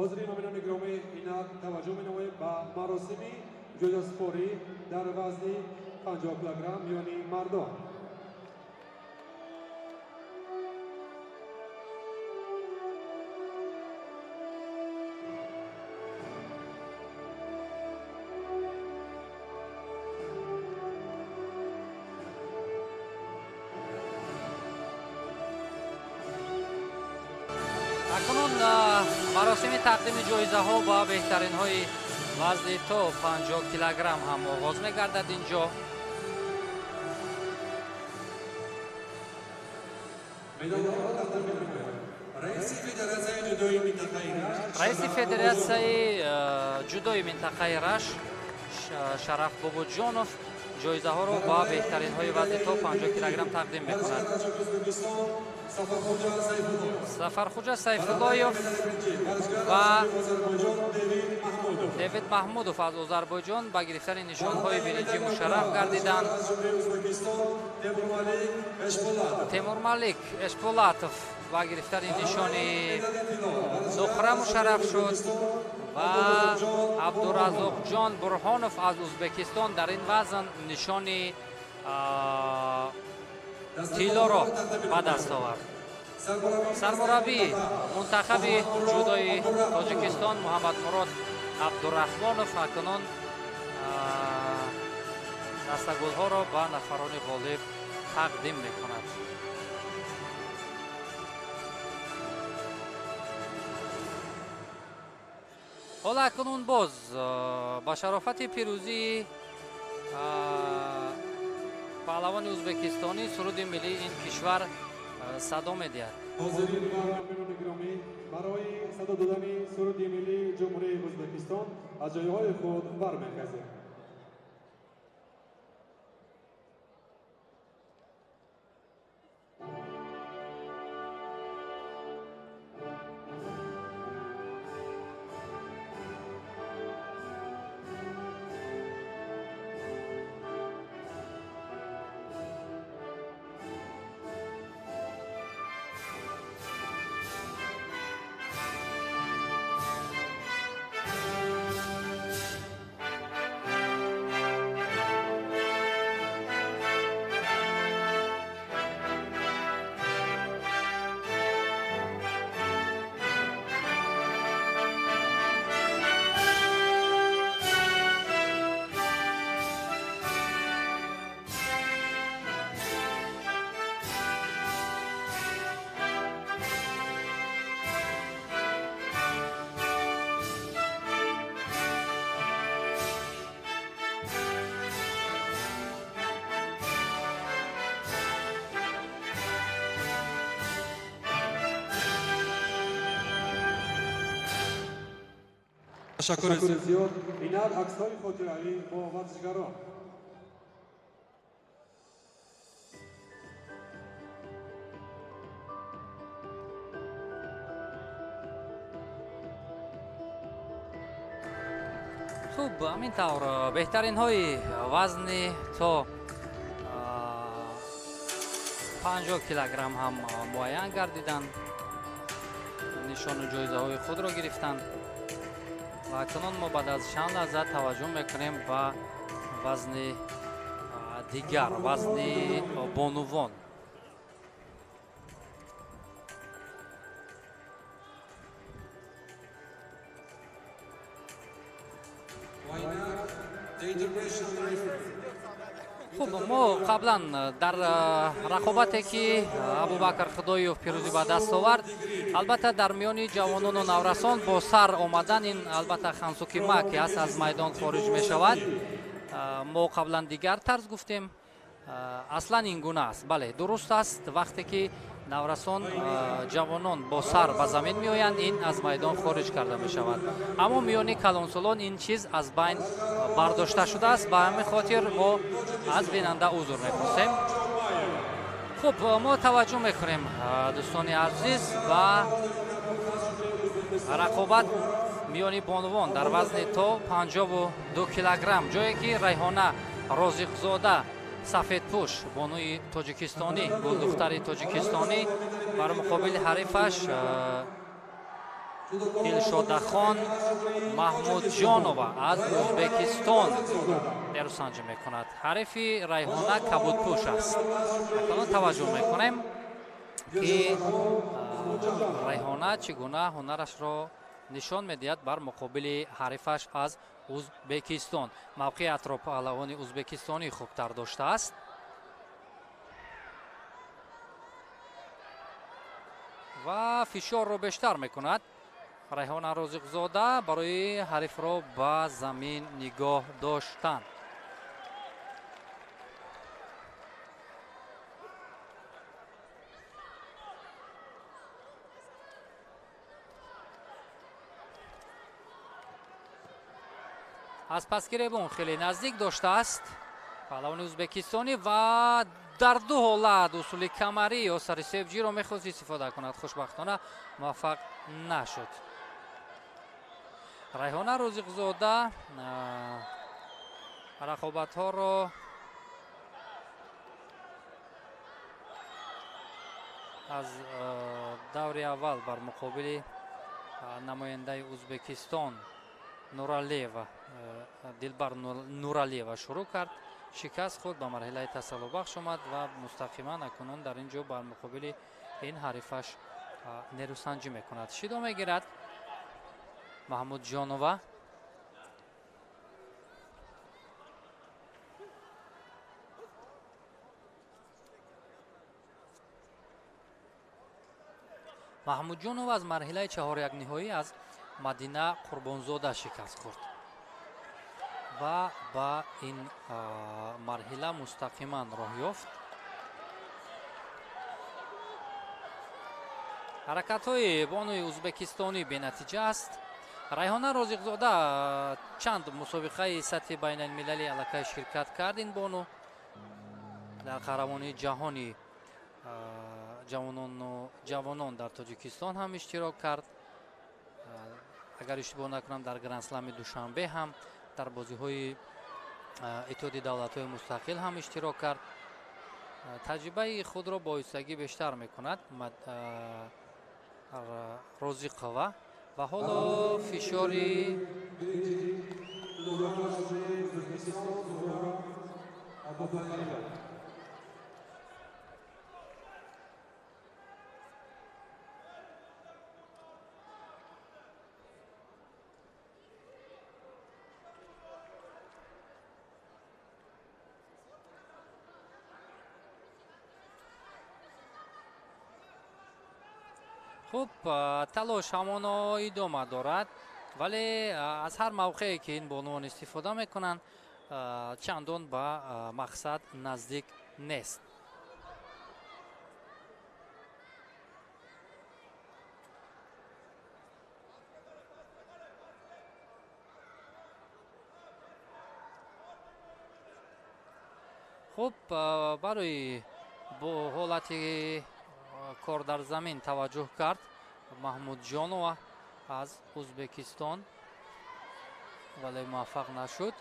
ҳозирин ва бинандагони гиромӣ, инак таваҷҷӯҳ менамоем ба маросими ҷоизаспорӣ дар вазни 50 килограмм миёни мардон. Акнун маросими тақдими ҷоизаҳо ба беҳтаринҳои вазни то 50 килограмм ҳам оғоз мегардад. Инҷо раиси федератсияи ҷудои минтақаи Рашт Шараф Бобоҷонов ҷоизаҳоро ба беҳтаринҳои вазни то 50 килограмм тақдим мекунад. Сафархуҷа Сайфуллоев ва Девид Маҳмудов аз Озарбойҷон ба гирифтани нишонҳои биринҷӣ мушарраф гардиданд. Темурмалик Эшполатов ба гирифтани нишони нуқра мушарраф шуд ва Абдуразоқҷон Бурҳонов аз Ӯзбекистон дар ин вазн нишони тиллоро ба даст овард. Сармураббии мунтахаби ҷудои Тоҷикистон Муҳаммадмурод Абдураҳмонов акнун дастагулҳоро ба нафарони ғолиб тақдим мекунад. Ҳоло акнун боз ба шарофати пирӯзии Паҳлавони ӯзбекистонӣ суруди миллии ин кишвар садо медиҳад. Ҳозирин ва меҳмонони гиромӣ, барои садо додани суруди миллии Ҷумҳурии Ӯзбекистон аз ҷойҳои худ бармехезем. Ташаккури зиёд. Инак аксҳои хотиравӣ бо варзишгарон. Хуб, ҳамин тавр беҳтаринҳои вазни то 50 килограмм ҳам муайян гардиданд, нишону ҷоизаҳои худро гирифтанд. Ва акнун мо баъд аз чанд лаҳза таваҷҷӯҳ мекунем ба вазни дигар, вазни бонувон. Хуб, мо қаблан дар рақобате ки Абубакр Худоев пирӯзӣ ба даст овард, албатта дар миёни ҷавонону наврасон бо сар омадан ин албатта хансуки ма ки аст аз майдон хориҷ мешавад. Мо қаблан дигар тарз гуфтем, аслан ин гуна аст. Бале, дуруст аст, вақте ки наврасон ҷавонон бо сар ба замин меоянд, ин аз майдон хориҷ карда мешавад. Аммо миёни калонсолон ин чиз аз байн бардошта шудааст. Ба ҳамин хотир мо аз бинанда узр мепурсем. Хуб, мо таваҷҷӯҳ мекунем, дӯстони азиз, ба рақобат миёни бонувон дар вазни то 52 килограмм, ҷое ки Райҳона Розиқзода сафедпӯш, бонуи тоҷикистонӣ, гулдухтари тоҷикистонӣ, бар муқобили ҳарифаш Дилшодахон Маҳмудҷонова аз Ӯзбекистон нерӯсанҷӣ мекунад. Ҳарифи Райҳона кабудпӯш аст. Акнун таваҷҷӯҳ мекунем ки Райҳона чӣ гуна ҳунарашро нишон медиҳад бар муқобили ҳарифаш аз Ӯзбекистон. Мавқеиятро паҳлавони ӯзбекистонӣ хубтар доштааст. Ва фишорро бештар мекунад. Райҳона Розиқзода барои ҳарифро ба замин нигоҳ доштан. Аз пасгиребон хеле наздик доштааст паҳлавони ӯзбекистонӣ ва дар ду ҳолат усули камарӣ ё сари себҷиро мехост истифода кунад. Хушбахтона муваффақ нашуд. Райҳона Розиқзода рақобатҳоро аз даври аввал бар муқобили намояндаи Ӯзбекистон Нуралиева, Дилбар Нуралиева шурӯъ кард. Шикаст хӯрд, ба марҳилаи тасаллобахш омад ва мустақиман акнун дар ин ҷо бар муқобили ин ҳарифаш нерӯсанҷӣ мекунад. Шидо мегирад Маҳмудҷонова. Маҳмудҷонова аз марҳилаи чаҳорякниҳоӣ аз Мадина Қурбонзода шикаст хӯрд. ва ба ин марҳила мустақиман роҳ ёфт. Ҳаракатҳои бонуи ӯзбекистонӣ бенатиҷа аст. Райҳона Розиқзода чанд мусобиқаи сатҳи байналмилалӣ аллакай ширкат кард. Ин бону дар қаҳрамонии ҷаҳони ҷавонон дар Тоҷикистон ҳам иштирок кард. Агар иштибоҳ накунам, дар Грандслами Душанбе ҳам, дар бозиҳои Иттиҳоди давлатҳои мустақил ҳам иштирок кард. Таҷрибаи худро бо оҳистагӣ бештар мекунад Розиқова ва ҳоло фишори хуб, талош ҳамоно идома дорад, вале аз ҳар мавқее ки ин бонувон истифода мекунанд, чандон ба мақсад наздик нест. Хуб, барои бо ҳолати кор дар замин таваҷҷӯҳ кард Маҳмудҷонова аз Ӯзбекистон, вале муваффақ нашуд.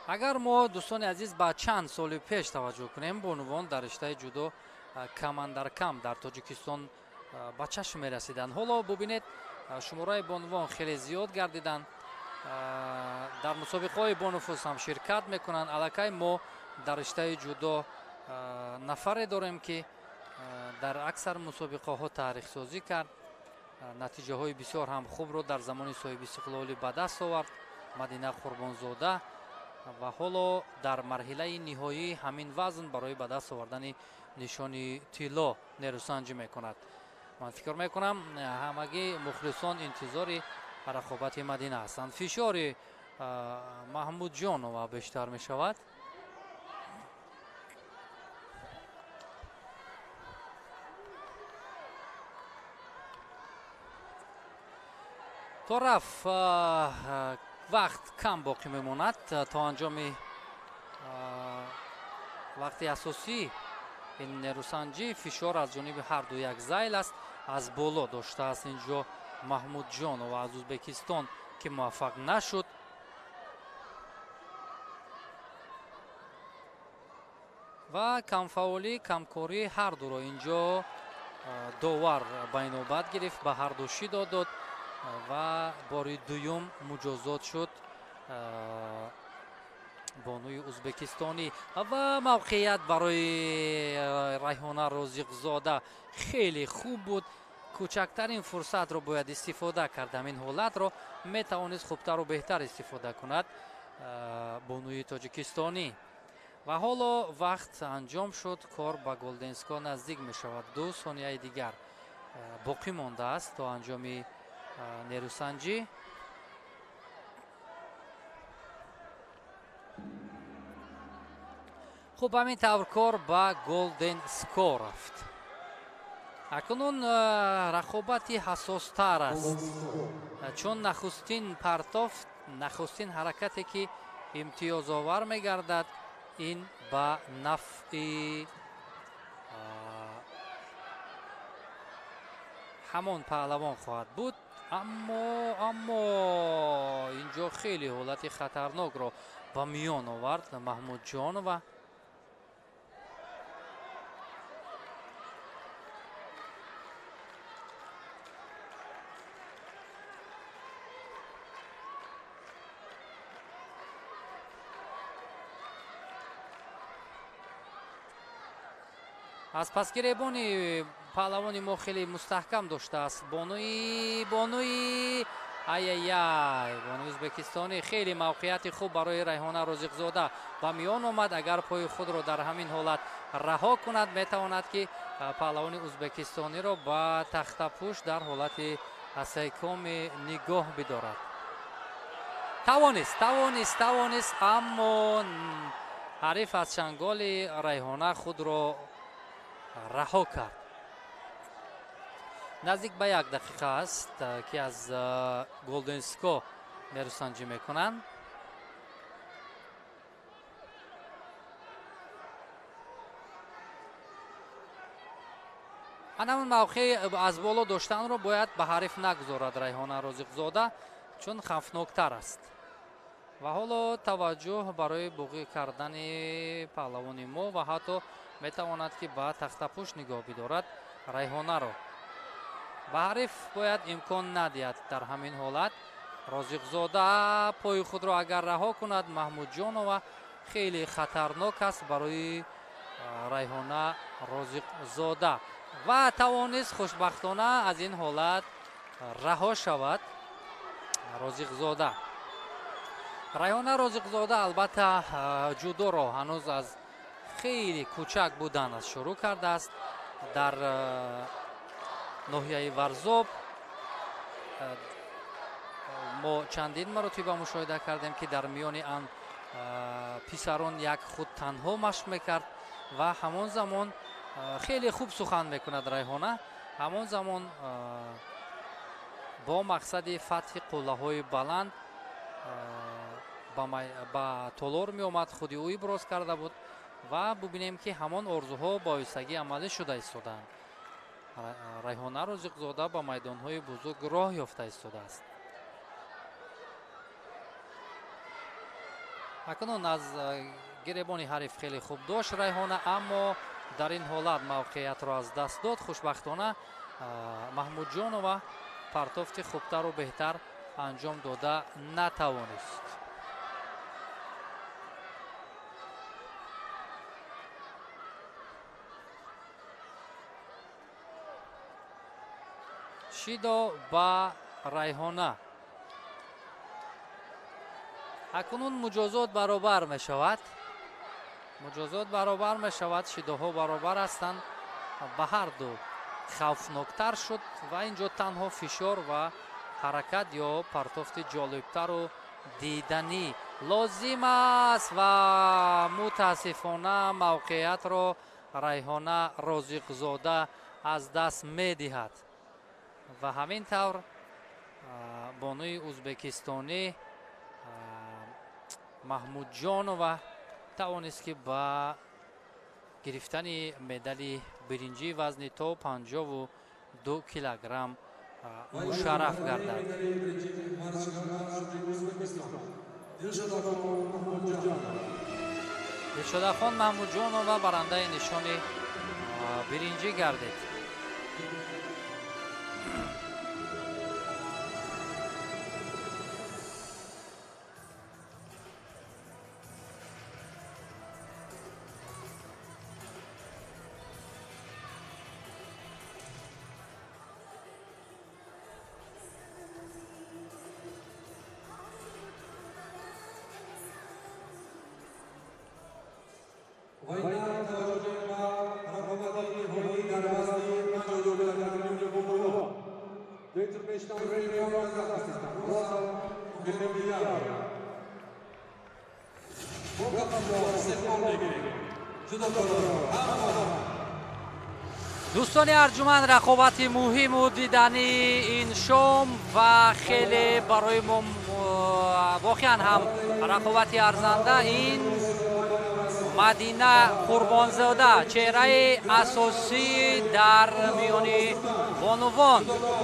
Агар мо, дӯстони азиз, ба чанд соли пеш таваҷҷӯҳ кунем, бонувон дар риштаи ҷудо камандаркам дар Тоҷикистон ба чашм мерасиданд. Ҳоло бубинед, шумораи бонувон хеле зиёд гардиданд, дар мусобиқаҳои бонуфуз ҳам ширкат мекунанд. Аллакай мо дар риштаи ҷудо нафаре дорем, ки дар аксар мусобиқаҳо таърихсозӣ кард, натиҷаҳои бисёр ҳам хубро дар замони соҳибистиқлолӣ ба даст овард, Мадина Қурбонзода, ва ҳоло дар марҳилаи ниҳоӣ ҳамин вазн барои ба даст овардани нишони тилло нерӯсанҷӣ мекунад. Ман фикр мекунам, ҳамагӣ мухлисон интизори рақобати Мадина ҳастанд. Фишори Маҳмудҷонова бештар мешавад. То рафт вақт кам боқӣ мемонад то анҷоми вақти асосӣ. Ин нерӯсанҷӣ фишор аз ҷониби ҳарду як зайл аст. Аз боло доштааст инҷо Маҳмудҷонова аз Ӯзбекистон, ки муваффақ нашуд. Ва камфаъолӣ, камкорӣ ҳардуро инҷо довар ба инобат гирифт, ба ҳарду шидо дод ва бори дуюм муҷозот шуд бонуи ӯзбекистонӣ. Ва мавқеият барои Райҳона Розиқзода хеле хуб буд. Кӯчактарин фурсатро бояд истифода кард. Ҳамин ҳолатро метавонист хубтару беҳтар истифода кунад бонуи тоҷикистонӣ. Ва ҳоло вақт анҷом шуд, кор ба голденско наздик мешавад. 2 сонияи дигар боқӣ мондааст то анҷоми нерӯсанҷӣ. Хуб, ҳамин тавр кор ба голден скор рафт. Акнун рақобати ҳассостар аст, чун нахустин партоф, нахустин ҳаракате ки имтиёзовар мегардад, ин ба нафъи ҳамон паҳлавон хоҳад буд. Аммо инҷо хеле ҳолати хатарнокро ба миён овард Маҳмудҷонова. Аз пасгиребони паҳлавони мо хеле мустаҳкам доштааст. Бонуи Ай-ай-ай, бонуи ӯзбекистонӣ хеле мавқеияти хуб барои Райҳона Розиқзода ба миён омад. Агар пои худро дар ҳамин ҳолат раҳо кунад, метавонад ки паҳлавони ӯзбекистониро ба тахтапӯш дар ҳолати асайкоми нигоҳ бидорад. Тавонист, аммо ҳариф аз чанголи Райҳона худро раҳо кард. Наздик ба 1 дақиқа аст ки аз Голденско нерӯсанҷӣ мекунанд. Ҳамон мавқеи аз боло доштанро бояд ба ҳариф нагузорад Райҳона Розиқзода, чун хавфноктар аст. Ва ҳоло таваҷҷӯҳ барои буғӣ кардани паҳлавони мо ва ҳатто метавонад ки ба тахтапӯш нигоҳ бидорад Райҳонаро. Ба ҳариф бояд имкон надиҳад дар ҳамин ҳолат. Розиқзода пои худро агар раҳо кунад, Маҳмудҷонова хеле хатарнок аст барои Райҳона Розиқзода ва тавонист хушбахтона аз ин ҳолат раҳо шавад Розиқзода. Райҳона Розиқзода албатта ҷудоро ҳанӯз аз хеле кӯчак будан аз шурӯъ кардааст. Дар ноҳияи Варзоб мо чандин маротиба мушоҳида кардем ки дар миёни ан писарон як худ танҳо машқ мекард ва ҳамон замон хеле хуб сухан мекунад Райҳона. Ҳамон замон бо мақсади фатҳи қуллаҳои баланд ба толор меомад, худи ӯ иброз карда буд ва бубинем ки ҳамон орзуҳо ба оҳистагӣ амалӣ шуда истодаанд. Райҳона Розиқзода ба майдонҳои бузург роҳ ёфта истодааст. Акнун аз гиребони ҳариф хеле хуб дошт Райҳона, аммо дар ин ҳолат мавқеиятро аз даст дод. Хушбахтона Маҳмудҷонова партофти хубтару беҳтар анҷом дода натавонист. Шидо ба Райҳона. Акнун муҷозот баробар мешавад. Муҷозот баробар мешавад, шидоҳо баробар ҳастанд. Ба ҳар ду хавфноктар шуд ва инҷо танҳо фишор ва ҳаракат ё партофти ҷолибтару диданӣ лозим аст ва мутаассифона мавқеиятро Райҳона Розиқзода аз даст медиҳад. Ва ҳамин тавр бонуи ӯзбекистонӣ Маҳмудҷонова тавонист ки ба гирифтани медали биринҷии вазни то 52 килограмм мушарраф гардад. Дилшодахон Маҳмудҷонова барандаи нишони биринҷӣ гардид. Дӯстони арҷуманд, рақобати муҳиму дидани ин шом ва хеле барои мо воқеан ҳам рақобати арзанда ин Мадина Қурбонзода, чеҳраи асосӣ дар миёни бонувон,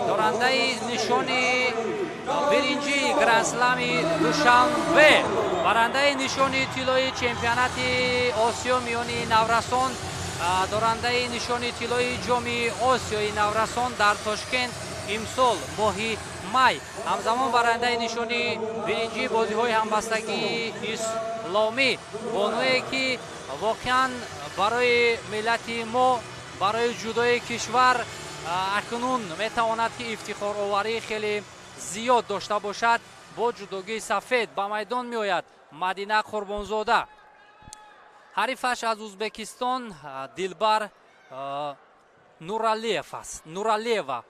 дорандаи нишони биринҷии грандслами Душанбе, барандаи нишони тиллои чемпионати Осиё миёни наврасон, дорандаи нишони тиллои ҷоми Осиёи наврасон дар Тошкент имсол моҳи май, ҳамзамон барандаи нишони биринҷии бозиҳои ҳамбастагии исломӣ, бонуе ки воқеан барои миллати мо, барои ҷудои кишвар акнун метавонад ки ифтихороварии хеле зиёд дошта бошад. Бо ҷудогии сафед ба майдон меояд Мадина Қурбонзода. Ҳарифаш аз Узбекистон Дилбар Нуралиев аст, Нуралиева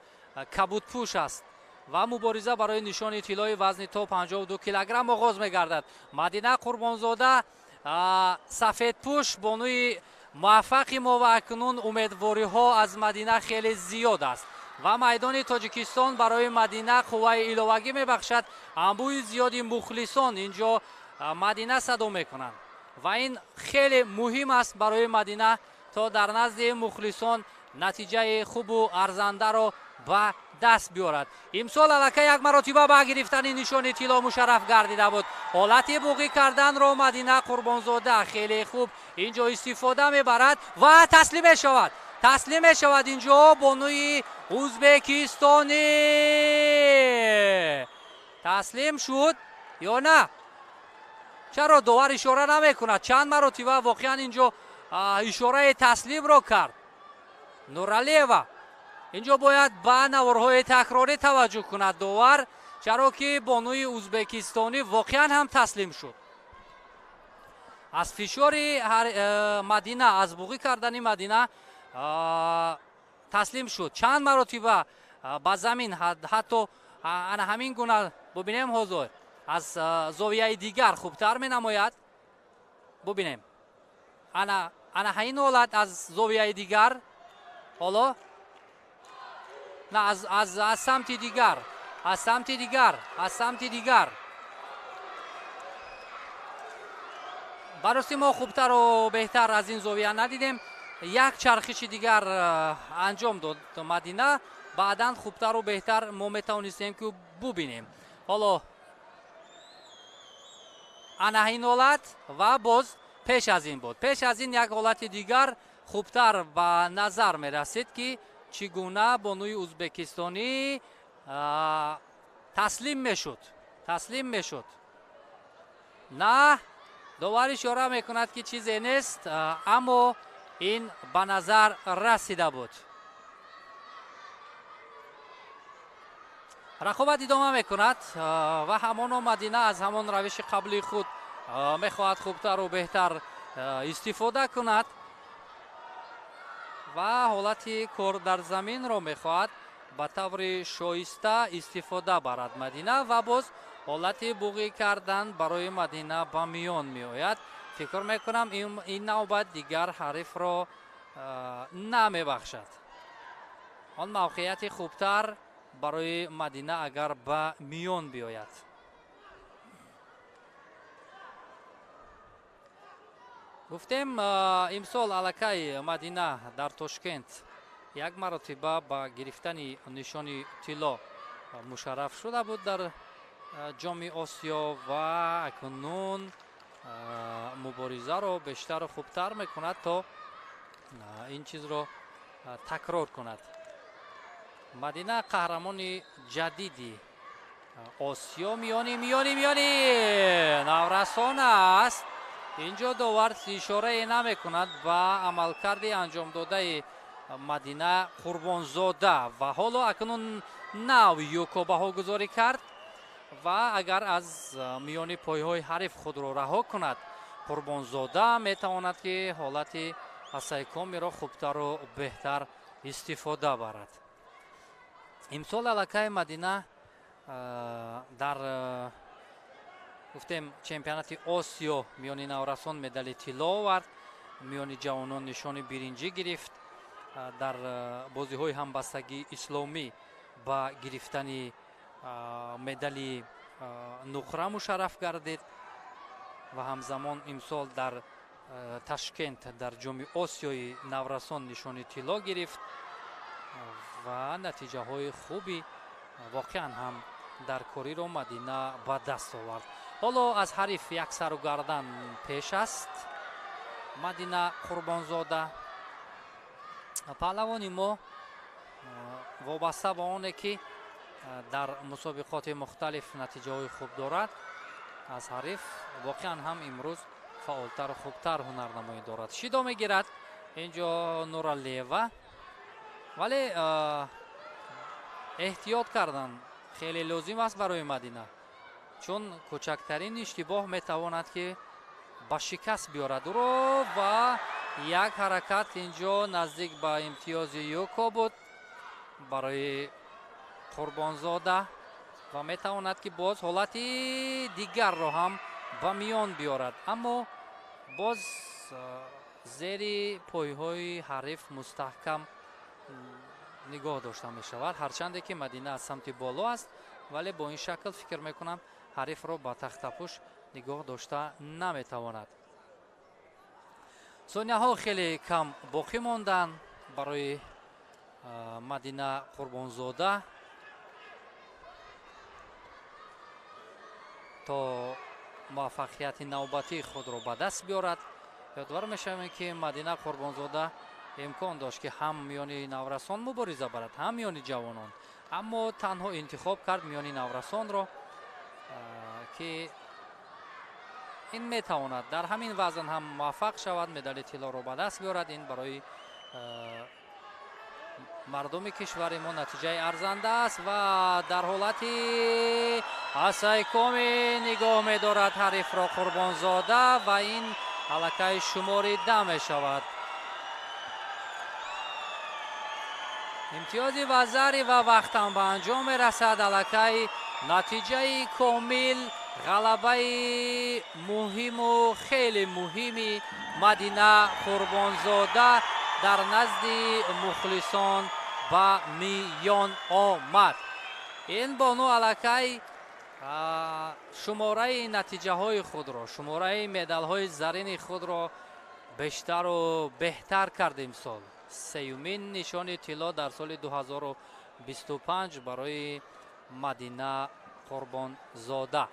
кабудпӯш аст ва мубориза барои нишони тиллои вазни то 52 килограмм оғоз мегардад. Мадина Қурбонзода сафедпӯш, бонуи муваффақи мо ва акнун умедвориҳо аз Мадина хеле зиёд аст ва майдони Тоҷикистон барои Мадина қувваи иловагӣ мебахшад. Анбӯҳи зиёди мухлисон инҷо Мадина садо мекунанд ва ин хеле муҳим аст барои Мадина, то дар назди мухлисон натиҷаи хубу арзандаро ба даст биёрад. Имсол аллакай як маротиба ба гирифтани нишони тилло мушарраф гардида буд. Ҳолати буғӣ карданро Мадина Қурбонзода хеле хуб инҷо истифода мебарад ва таслим мешавад. Таслим мешавад инҷо бонуи узбекистонӣ. Таслим шуд ё на? Чаро довар ишора намекунад? Чанд маротиба воқеан инҷо ишораи таслимро кард Нуралиева. Инҷо бояд ба наворҳои такрорӣ таваҷҷӯҳ кунад довар, чаро ки бонуи узбекистонӣ воқеан ҳам таслим шуд. Аз фишори Мадина, аз буғӣ кардани Мадина таслим шуд. Чанд маротиба ба замин ҳатто ана ҳамин гуна бубинем, ҳозир аз зовияи дигар хубтар менамояд. Бубинем ана ҳамин ҳолат аз зовияи дигар, ҳоло на аз самти дигар, аз самти дигар, аз самти дигар. Барости мо хубтару беҳтар аз ин зовия надидем. Як чархиши дигар анҷом дод Мадина, баъдан хубтару беҳтар мо метавонистем ки бубинем. Ҳоло ана ин ҳолат ва боз пеш аз ин буд. Пеш аз ин як ҳолати дигар хубтар ба назар мерасид, ки чӣ гуна бонуи узбекистонӣ таслим мешуд. Таслим мешуд. На, довар ишора мекунад, ки чизе нест, аммо ин ба назар расида буд. Рақобат идома мекунад ва ҳамоно Мадина аз ҳамон равиши қаблии худ мехоҳад хубтару беҳтар истифода кунад ва ҳолати кор дар заминро мехоҳад ба таври шоиста истифода барад Мадина ва боз ҳолати буғӣ кардан барои Мадина ба миён меояд. Фикр мекунам ин навбат дигар ҳарифро намебахшад. Он мавқеияти хубтар барои Мадина агар ба миён биёяд. Гуфтем, имсол аллакай Мадина дар Тошкент як маротиба ба гирифтани нишони тилло мушарраф шуда буд дар ҷоми Осиё ва акнун муборизаро бештару хубтар мекунад, то ин чизро такрор кунад. Мадина қаҳрамони ҷадиди Осиё миёни миёни миёни наврасон аст. Инҷо довар ишорае намекунад ба амалкарди анҷомдодаи Мадина Қурбонзода ва ҳоло акнун нав юко баҳогузорӣ кард ва агар аз миёни пойҳои ҳариф худро раҳо кунад, Қурбонзода метавонад, ки ҳолати асайкомиро хубтару беҳтар истифода барад. Имсол аллакай Мадина дар гуфтем чемпионати Осиё миёни наврасон медали тилло овард, миёни ҷавонон нишони биринҷӣ гирифт, дар бозиҳои ҳамбастагии исломӣ ба гирифтани медали нуқра мушарраф гардид ва ҳамзамон имсол дар Ташкент дар ҷоми Осиёи наврасон нишони тилло гирифт ва натиҷаҳои хуби воқеан ҳам дар кориро Мадина ба даст овард. Ҳоло аз ҳариф як сару гардан пеш аст Мадина Қурбонзода. Паҳлавони мо вобаста ба оне ки дар мусобиқоти мухталиф натиҷаҳои хуб дорад, аз ҳариф воқеан ҳам имрӯз фаъолтару хубтар ҳунарнамоӣ дорад. Шидо мегирад инҷо Нуралиева, вале эҳтиёт кардан Хеле лозим аст барои Мадина, чун кӯчактарин иштибоҳ метавонад ки ба шикаст биёрад ӯро ва як ҳаракат инҷо наздик ба имтиёзи юко буд барои Қурбонзода ва метавонад ки боз ҳолати дигарро ҳам ба миён биёрад, аммо боз зери пойҳои ҳариф мустаҳкам нигоҳ дошта мешавад. Ҳарчанде ки Мадина аз самти боло аст, вале бо ин шакл фикр мекунам ҳарифро ба тахтапӯш нигоҳ дошта наметавонад. Сонияҳо хеле кам боқӣ монданд барои Мадина Қурбонзода то муваффақияти навбатии худро ба даст биёрад. Ёдвар мешавем ки Мадина Қурбонзода имкон дошт ки ҳам миёни наврасон мубориза барад, ҳам миёни ҷавонон, аммо танҳо интихоб кард миёни наврасонро, ки ин метавонад дар ҳамин вазн ҳам муваффақ шавад, медали тиллоро ба даст биёрад. Ин барои мардуми кишвари мо натиҷаи арзанда аст ва дар ҳолати асайкоми нигоҳ медорад ҳарифро Қурбонзода ва ин аллакай шуморида мешавад. Имтиёзи вазари ва вақтам ба анҷом мерасад. Аллакай натиҷаи комил, ғалабаи муҳиму хеле муҳими Мадина Қурбонзода дар назди мухлисон ба миён омад. Ин бону аллакай шумораи натиҷаҳои худро, шумораи медалҳои зарини худро бештару беҳтар кард имсол. Сеюмин нишони тилло дар соли 2025 барои Мадина Қурбонзода.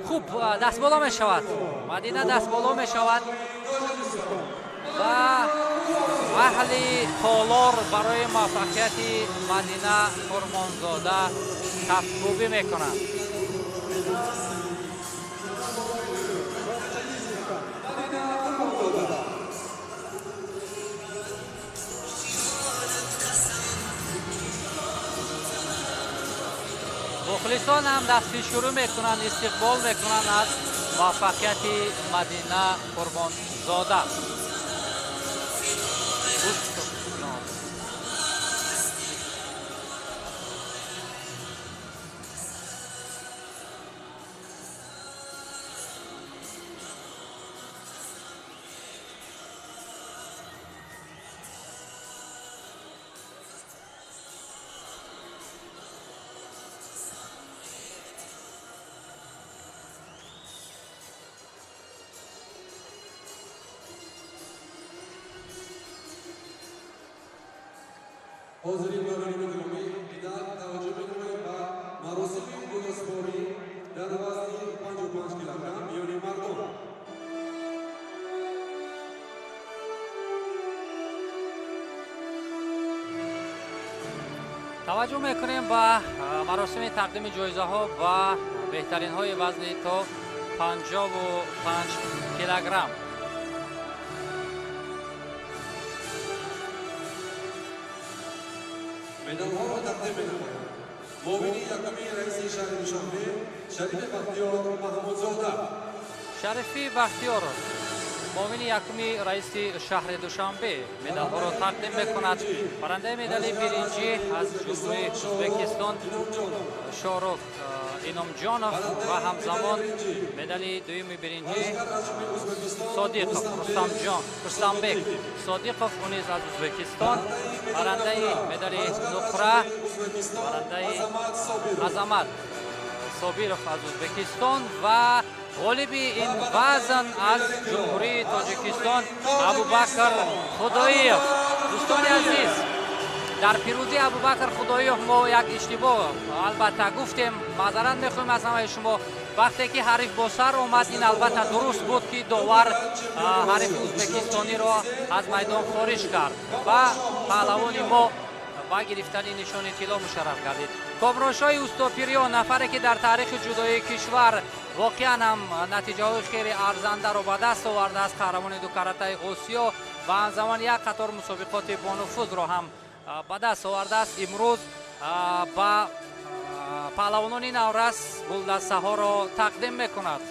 Хуб, дастболо мешавад. Мадина дастболо мешавад ва аҳли толор барои муваффақияти Мадина Қурбонзода кафкӯбӣ мекунанд. Мухлисон ҳам дастфишурӣ мекунанд, истиқбол мекунанд аз муваффақияти Мадина Қурбонзода. ҳозирин бинандагони гиромӣ, инак таваҷҷӯҳ менамоем ба маросими гулоспорӣ дар вазни 55 килограмм миёни мардон. Таваҷҷӯҳ мекунем ба маросими тақдими ҷоизаҳо ба беҳтаринҳои вазни то 55 килограмм. Медалҳоро тақдим менамояд муовини якуми раиси шаҳри Душанбе Шарифи Бахтиёр Маҳмудзода. Шарифи Бахтиёр, муовини якуми раиси шаҳри Душанбе, медалҳоро тақдим мекунад. Барандаи медали биринҷӣ аз ҷумҳурии Ӯзбекистон Шорух Иномҷонов ва ҳамзамон медали дуюми биринҷӣ Содиқов Рустамҷон, Рустамбек Содиқов, ӯ низ аз Ӯзбекистон. Барандаи медали нуқра, барандаи Азамат Собиров аз Ӯзбекистон ва ғолиби ин вазн аз ҷумҳурии Тоҷикистон Абубакр Худоиев. Дӯстони азиз, дар пирӯзии Абубакр Худоиев мо як иштибоҳ албатта гуфтем, маъзарат мехоҳем аз ҳамаи шумо. Вақте ки ҳариф бо сар омад, ин албатта дуруст буд ки довар ҳарифи ӯзбекистониро аз майдон хориҷ кард ва паҳлавони мо ба гирифтани нишони тилло мушарраф гардид. Комроншоҳи Устопириён, нафаре ки дар таърихи ҷудоии кишвар воқеан ҳам натиҷаҳои хеле арзандаро ба даст овардааст, қаҳрамони дукаратаи Осиё ва ҳамзамон як қатор мусобиқоти бонуфузро ҳам ба даст овардааст. Имрӯз ба паҳлавонони наврас гулдастаҳоро тақдим мекунад.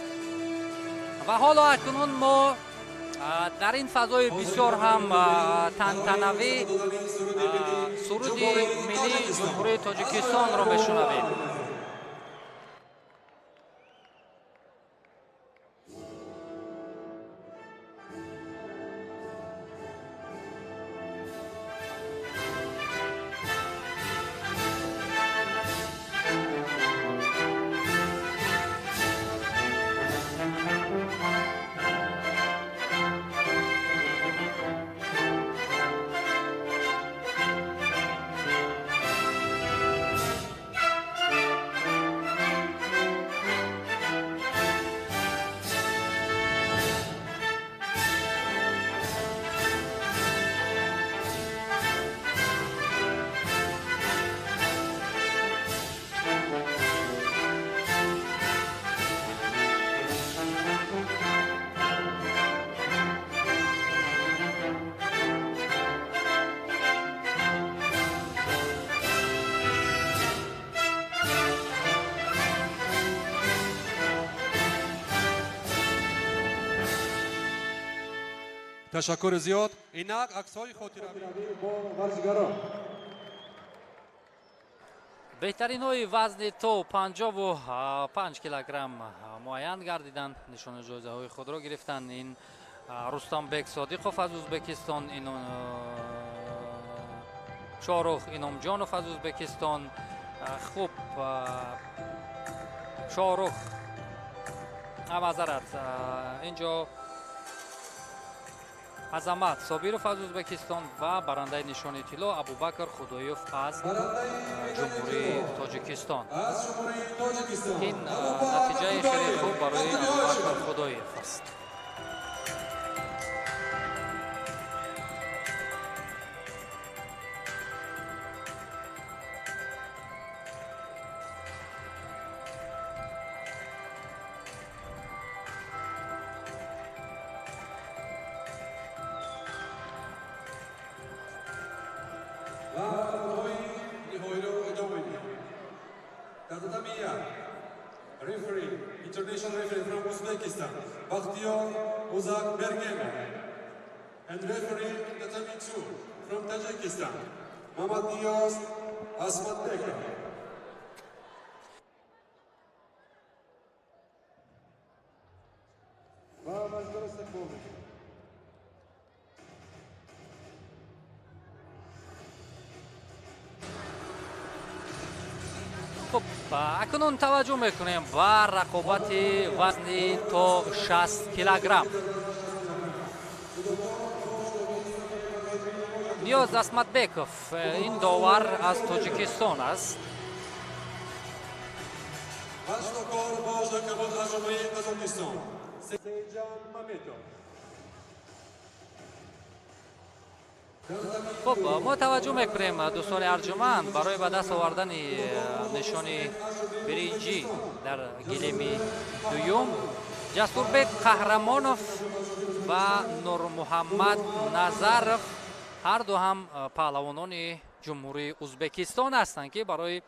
Ва ҳоло акнун мо дар ин фазои бисёр ҳам тантанавӣ суруди миллии Ҷумҳурии Тоҷикистонро мешунавем. Ташаккур зиёд. Инак аксҳои хотиравӣ бо варзишгарон. Беҳтаринҳои вазни то 55 килограмм муайян гардиданд, нишону ҷоизаҳои худро гирифтанд. Ин Рустамбек Содиқов аз Ӯзбекистон, ин Шоҳрух Иномҷонов аз Ӯзбекистон. Хуб, Шоҳрух, маъзарат, инҷо Азамат Собиров аз Ӯзбекистон ва барандаи нишони тилло Абубакр Худоев аз Ҷумҳурии Тоҷикистон. Ин натиҷаи хеле хуб барои Абубакр Худоев аст. International referee from Uzbekistan, Bakhtiyor Uzak Bergenov, and referee in tatami 2 from Tajikistan, Mamad Niyoz Asmatbekov. Хуб, акнун таваҷҷӯҳ мекунем ба рақобати вазни то 60 килограмм. Ниёз Асматбеков, ин довар аз Тоҷикистон аст. Хуб, мо таваҷҷӯҳ мекунем, дӯстони арҷуманд, барои ба даст овардани нишони биринҷӣ дар гилеми дуюм Ҷасурбек Қаҳрамонов ва Нурмуҳаммад Назаров, ҳар ду ҳам паҳлавонони Ҷумҳурии Ӯзбекистон ҳастанд, ки барои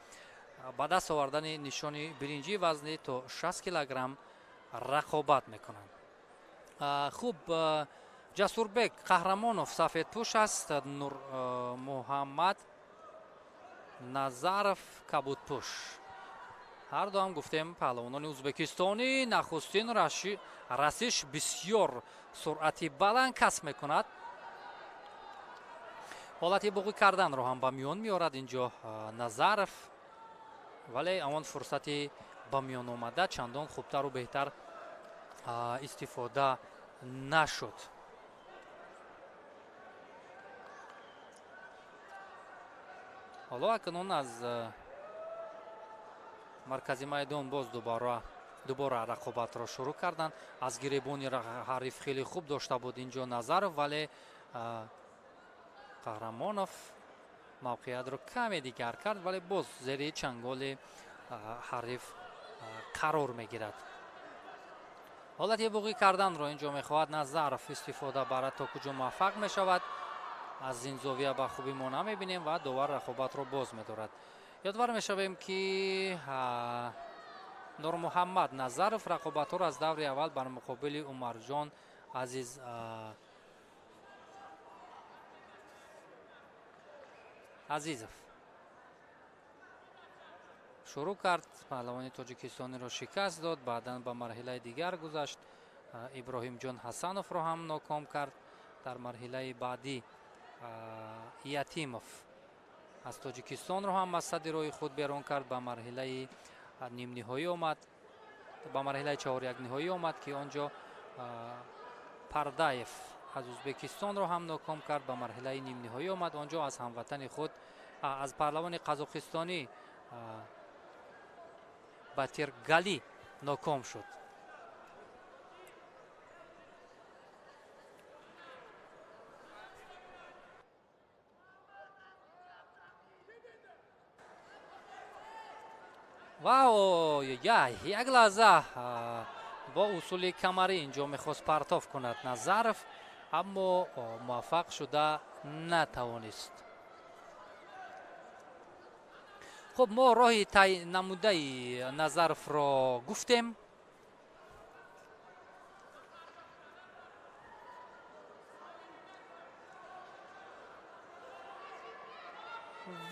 ба даст овардани нишони биринҷӣ вазни то 60 килограмм рақобат мекунанд. Хуб, Ҷасурбек Қаҳрамонов сафедпӯш аст, Нурмуҳаммад Назаров кабудпӯш. Ҳар ду ҳам гуфтем паҳлавонони ӯзбекистонӣ. Нахустин расиш бисёр суръати баланд касб мекунад. Ҳолати буғӣ карданро ҳам ба миён меорад инҷо Назаров, вале он фурсати ба миён омада чандон хубтару беҳтар истифода нашуд. Ҳоло акнун аз маркази майдон боз дубора рақобатро шурӯъ карданд. Аз гиребони ҳариф хеле хуб дошта буд инҷо Назаров, вале Қаҳрамонов мавқеиятро каме дигар кард, вале боз зери чанголи ҳариф қарор мегирад. Ҳолати буғӣ карданро инҷо мехоҳад Назаров истифода барад, то куҷо муваффақ мешавад. Аз ин зовия ба хубӣ мо намебинем ва довар рақобатро боз медорад. Ёдвар мешавем, ки Нурмуҳаммад Назаров рақобатҳоро аз даври аввал бар муқобили Умарҷон Азизов шурӯъ кард. Паҳлавони тоҷикистониро шикаст дод, баъдан ба марҳилаи дигар гузашт. Иброҳимҷон Ҳасановро ҳам ноком кард. Дар марҳилаи баъдӣ Ятимов аз Тоҷикистонро ҳам аз садди роҳи худ берун кард, ба марҳилаи нимниҳоӣ омад, ба марҳилаи чаҳорякниҳоӣ омад, ки он ҷо Пардаев аз Ӯзбекистонро ҳам ноком кард, ба марҳилаи нимниҳоӣ омад. Он ҷо аз ҳамватани худ, аз паҳлавони қазоқистонӣ Батиргали ноком шуд. Ва як лаҳза бо усули камарӣ инҷо мехост партоф кунад Назаров, аммо муваффақ шуда натавонист. Хуб, мо роҳи тай намудаи Назаровро гуфтем.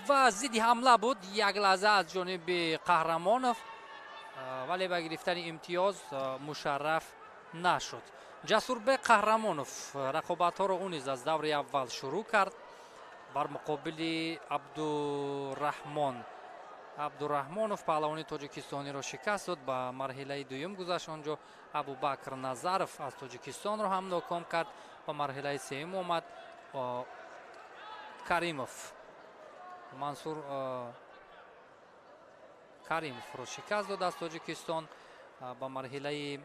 Ва зидди ҳамла буд як лаҳза аз ҷониби Қаҳрамонов, вале ба гирифтани имтиёз мушарраф нашуд. Ҷасурбек Қаҳрамонов рақобатҳоро ӯ низ аз даври аввал шурӯъ кард бар муқобили Абдураҳмон. Абдураҳмонов паҳлавони тоҷикистониро шикаст дод, ба марҳилаи дуюм гузашт. Он ҷо Абубакр Назаров аз Тоҷикистонро ҳам ноком кард, ба марҳилаи сеюм омад. Каримов Мансур Каримовро шикаст дод аз Тоҷикистон, ба марҳилаи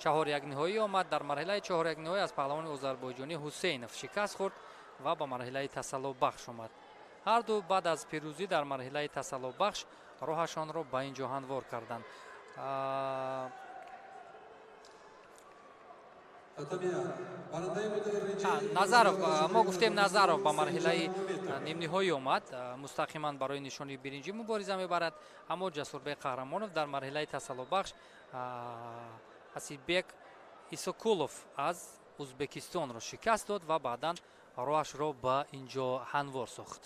чаҳорякниҳоӣ омад. Дар марҳилаи чаҳорякниҳоӣ аз паҳлавони озарбойҷонӣ Ҳусейнов шикаст хӯрд ва ба марҳилаи тасаллобахш омад. Ҳар ду баъд аз пирӯзӣ дар марҳилаи тасаллобахш роҳашонро ба ин ҷо ҳамвор карданд. Назаров, мо гуфтем Назаров ба марҳилаи нимниҳоӣ омад, мустақиман барои нишони биринҷӣ мубориза мебарад, аммо Ҷасурбек Қаҳрамонов дар марҳилаи тасаллобахш Асидбек Исокулов аз Ӯзбекистонро шикаст дод ва баъдан роҳашро ба ин ҷо ҳамвор сохт.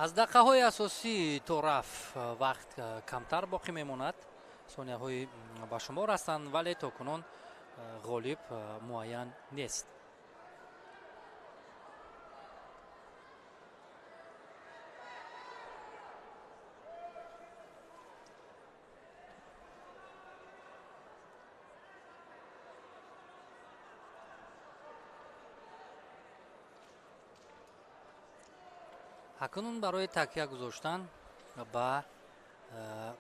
Аз дақиқаҳои асосӣ то раф вақт камтар боқӣ мемонад, сонияҳои ба шумор ҳастанд, вале то кунун ғолиб муайян нест. Акнун барои такя гузоштан ба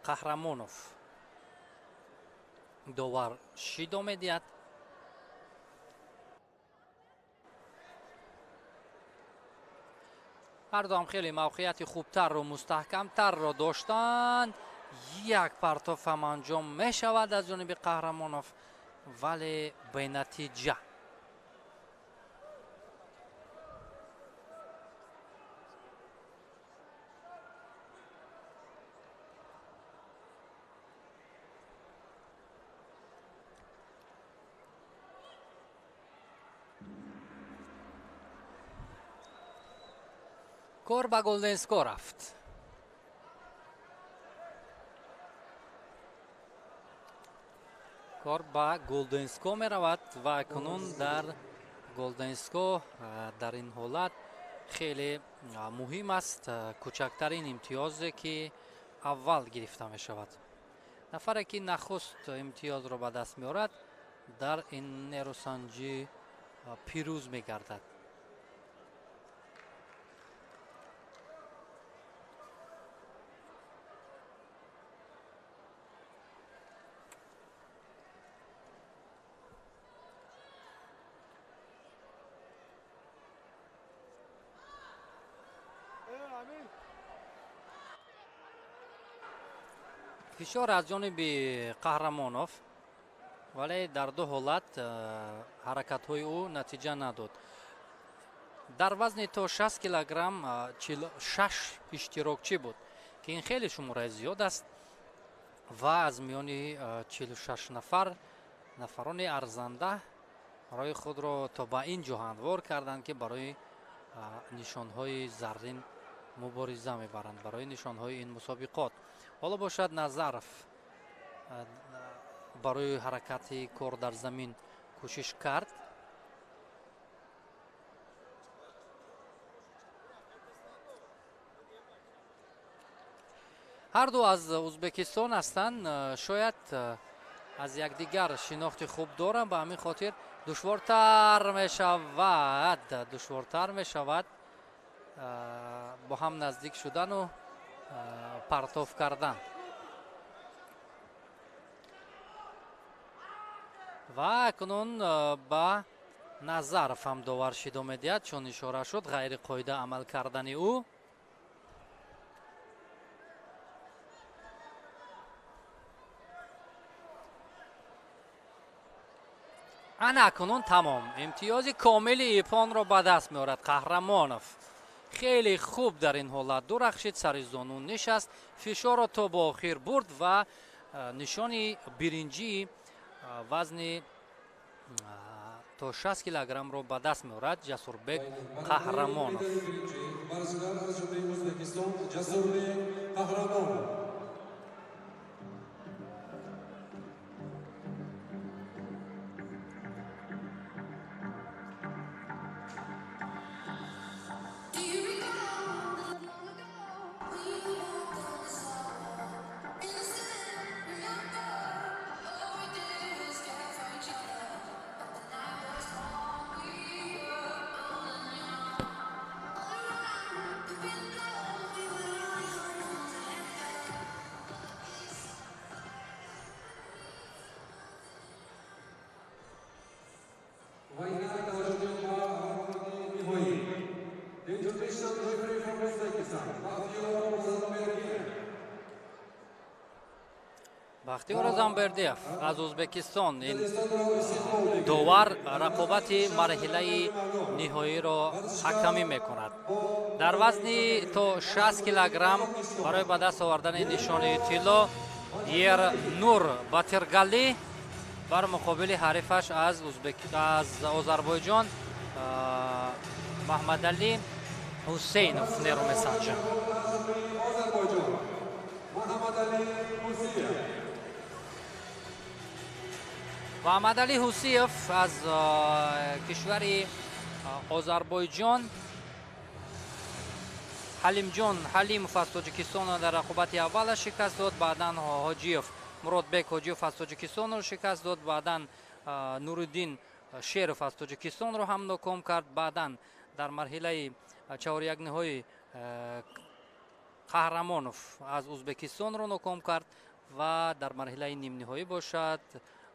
Қаҳрамонов довар шидо медиҳад. Ҳар дуам хеле мавқеияти хубтарро, мустаҳкамтарро доштанд. Як партоф ҳам анҷом мешавад аз ҷониби Қаҳрамонов, вале бенатиҷа. Кор ба Голден Скор рафт. Кор ба Голден Скор меравад ва акнун дар Голден Скор дар ин ҳолат хеле муҳим аст кӯчактарин имтиёзе ки аввал гирифта мешавад. Нафаре ки нахуст имтиёзро ба даст меорад дар ин нерӯсанҷӣ пирӯз мегардад. Фишор аз ҷониби Қаҳрамонов, вале дар ду ҳолат ҳаракатҳои ӯ натиҷа надод. Дар вазни то 60 килограмм 46 иштирокчӣ буд, ки ин хеле шумораи зиёд аст ва аз миёни 46 нафар нафарони арзанда роҳи худро то ба ин ҷо ҳамвор карданд, ки барои нишонҳои заррин мубориза мебаранд, барои нишонҳои ин мусобиқот. Ҳоло бошад Назаров барои ҳаракати кор дар замин кӯшиш кард. Ҳар ду аз Ӯзбекистон ҳастанд, шояд аз якдигар шинохти хуб доранд, ба ҳамин хотир душвортар мешавад бо ҳам наздик шудану партов кардан. Ва акнун ба Назаров ҳам довар шидо медиҳад, чун ишора шуд ғайриқоида амал кардани ӯ. Ана акнун тамом, имтиёзи комили ипонро ба даст меорад Қаҳрамонов. Хеле хуб дар ин ҳолат дурахшид, сари зону нишаст, фишорро то ба охир бурд ва нишони биринҷии вазни то 60 килограммро ба даст меорад Ҷасурбек Қаҳрамонов. Бахтиёр Азамбердиев аз Ӯзбекистон ин довар рақобати марҳилаи ниҳоиро ҳакамӣ мекунад. Дар вазни то 60 килограмм барои ба даст овардани нишони тилло Ернур Батиргалӣ бар муқобили ҳарифаш аз Озарбойҷон Маҳмадалӣ Ҳусейнов нерӯ месанҷад. Муҳаммадалӣ Ҳусиев аз кишвари Озарбойҷон, Ҳалимҷон Ҳалимов аз Тоҷикистонро дар рақобати аввала шикаст дод, баъдан Ҳоҷиев Муродбек Ҳоҷиев аз Тоҷикистонро шикаст дод, баъдан Нуриддин Шеров аз Тоҷикистонро ҳам ноком кард, баъдан дар марҳилаи чаҳорякниҳои Қаҳрамонов аз Ӯзбекистонро ноком кард ва дар марҳилаи нимниҳоӣ бошад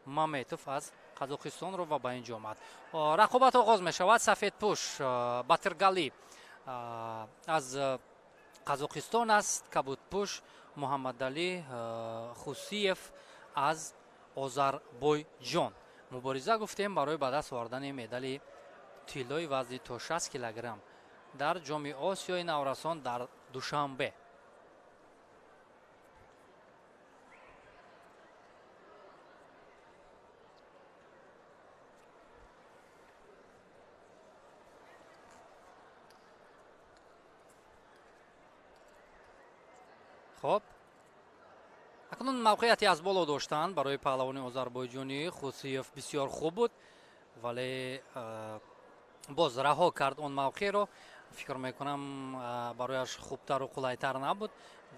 Маметов аз Қазоқистонро ва ба инҷо омад. Рақобат оғоз мешавад. Сафедпӯш Батиргалӣ аз Қазоқистон аст, кабудпӯш Муҳаммадалӣ Хусиев аз Озарбойҷон. Мубориза гуфтем барои ба даст овардани медали тиллои вазни то 60 килограмм дар Ҷоми Осиёи наврасон дар Душанбе. Хоб, акнун мавқеияти аз боло доштанд барои паҳлавони озарбойҷонӣ Хусиев бисёр хуб буд, вале боз раҳо кард он мавқеъро. Фикр мекунам барояш хубтару қулайтар набуд,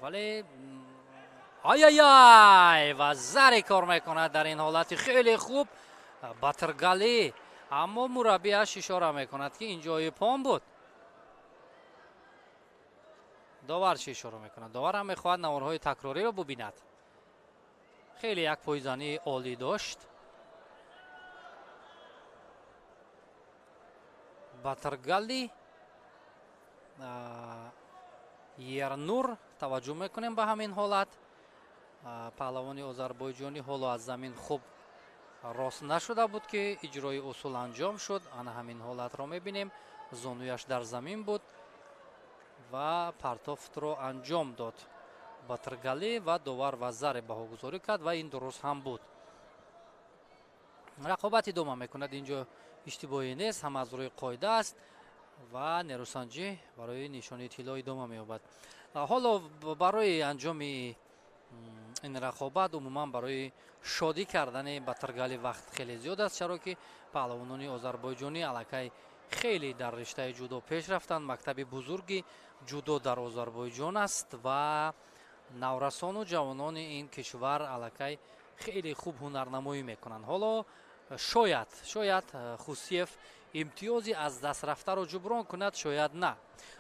вале ай-ай-ай ва заре кор мекунад дар ин ҳолати хеле хуб Батиргалӣ, аммо мураббиаш ишора мекунад, ки ин ҷои пон буд. Довар чӣ ишора мекунад? Довар ҳам мехоҳад наворҳои такрориро бубинад. Хеле як пойзании олӣ дошт. Батиргалӣ Ернур, таваҷҷӯҳ мекунем ба ҳамин ҳолат. Паҳлавони озарбойҷонӣ ҳоло аз замин хуб рост нашуда буд, ки иҷрои усул анҷом шуд. Ана ҳамин ҳолатро мебинем. Зонуяш дар замин буд ва партофтро анҷом дод Батыргалӣ ва довар вазаре баҳогузорӣ кард ва ин дуруст ҳам буд. Рақобат идома мекунад, инҷо иштибоҳе нест, ҳама аз рӯи қоида аст ва нерӯсанҷӣ барои нишони тилло идома меёбад. Ҳоло барои анҷоми ин рақобат, умуман барои шодӣ кардани Батыргалӣ вақт хеле зиёд аст, чаро ки паҳлавонони озарбойҷонӣ аллакай хеле дар риштаи ҷудо пеш рафтанд. Мактаби бузурги ҷудо дар Озарбойҷон аст ва наврасону ҷавонони ин кишвар аллакай хеле хуб ҳунарнамоӣ мекунанд. Ҳоло шояд Хусиев имтиёзи аз даст рафтаро ҷуброн кунад, шояд на.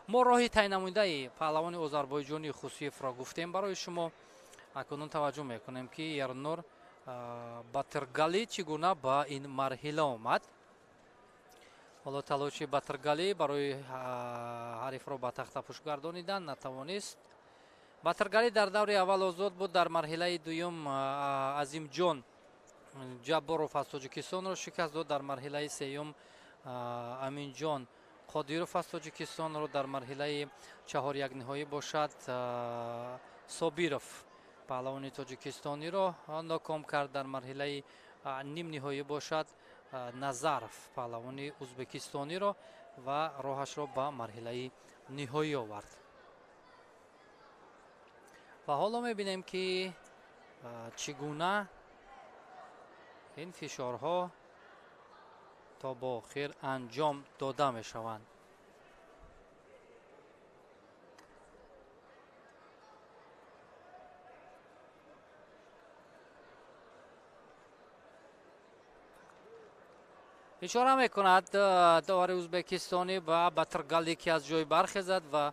Мо роҳи тайнамудаи паҳлавони озарбойҷонӣ Хусиевро гуфтем барои шумо. Акнун таваҷҷӯҳ мекунем, ки Ернур Батыргалӣ чӣ гуна ба ин марҳила омад. Ҳоло талоши Батыргалӣ барои ҳарифро ба тахтапӯш гардонидан натавонист. Батыргалӣ дар даври аввал озод буд, дар марҳилаи дуюм Азимҷон Ҷабборов аз Тоҷикистонро шикаст дод, дар марҳилаи сеюм Аминҷон Қодиров аз Тоҷикистонро, дар марҳилаи чаҳорякниҳоӣ бошад Собиров паҳлавони тоҷикистониро ноком кард, дар марҳилаи нимниҳоӣ бошад Назаров паҳлавони ӯзбекистониро ва роҳашро ба марҳилаи ниҳоӣ овард. Ва ҳоло мебинем, ки чӣ гуна ин фишорҳо то бо охир анҷом дода мешаванд. Ишора мекунад довари ӯзбекистонӣ ба Батыргалӣ, ки аз ҷой бархезад ва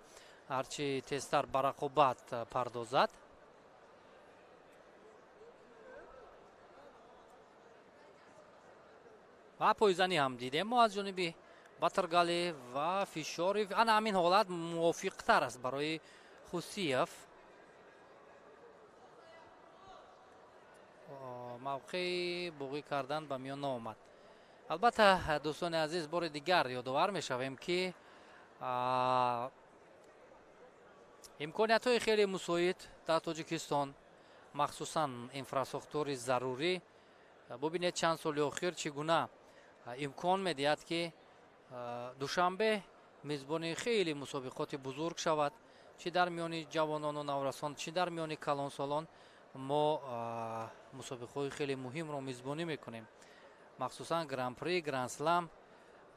ҳарчи тезтар ба рақобат пардозад. Ва пойзанӣ ҳам дидем мо аз ҷониби Батыргалӣ ва фишори ана ҳамин ҳолат мувофиқтар аст барои Хусиев. Мавқеи буғӣ кардан ба миён наомад. Албатта, дӯстони азиз, бори дигар ёдовар мешавем, ки имкониятҳои хеле мусоид дар Тоҷикистон, махсусан инфрасохтори зарурӣ. Бубинед, чанд соли охир чӣ гуна имкон медиҳад, ки Душанбе мизбони хеле мусобиқоти бузург шавад, чӣ дар миёни ҷавонону наврасон, чӣ дар миёни калонсолон. Мо мусобиқаҳои хеле муҳимро мизбонӣ мекунем, махсусан гран-при, гранд-слам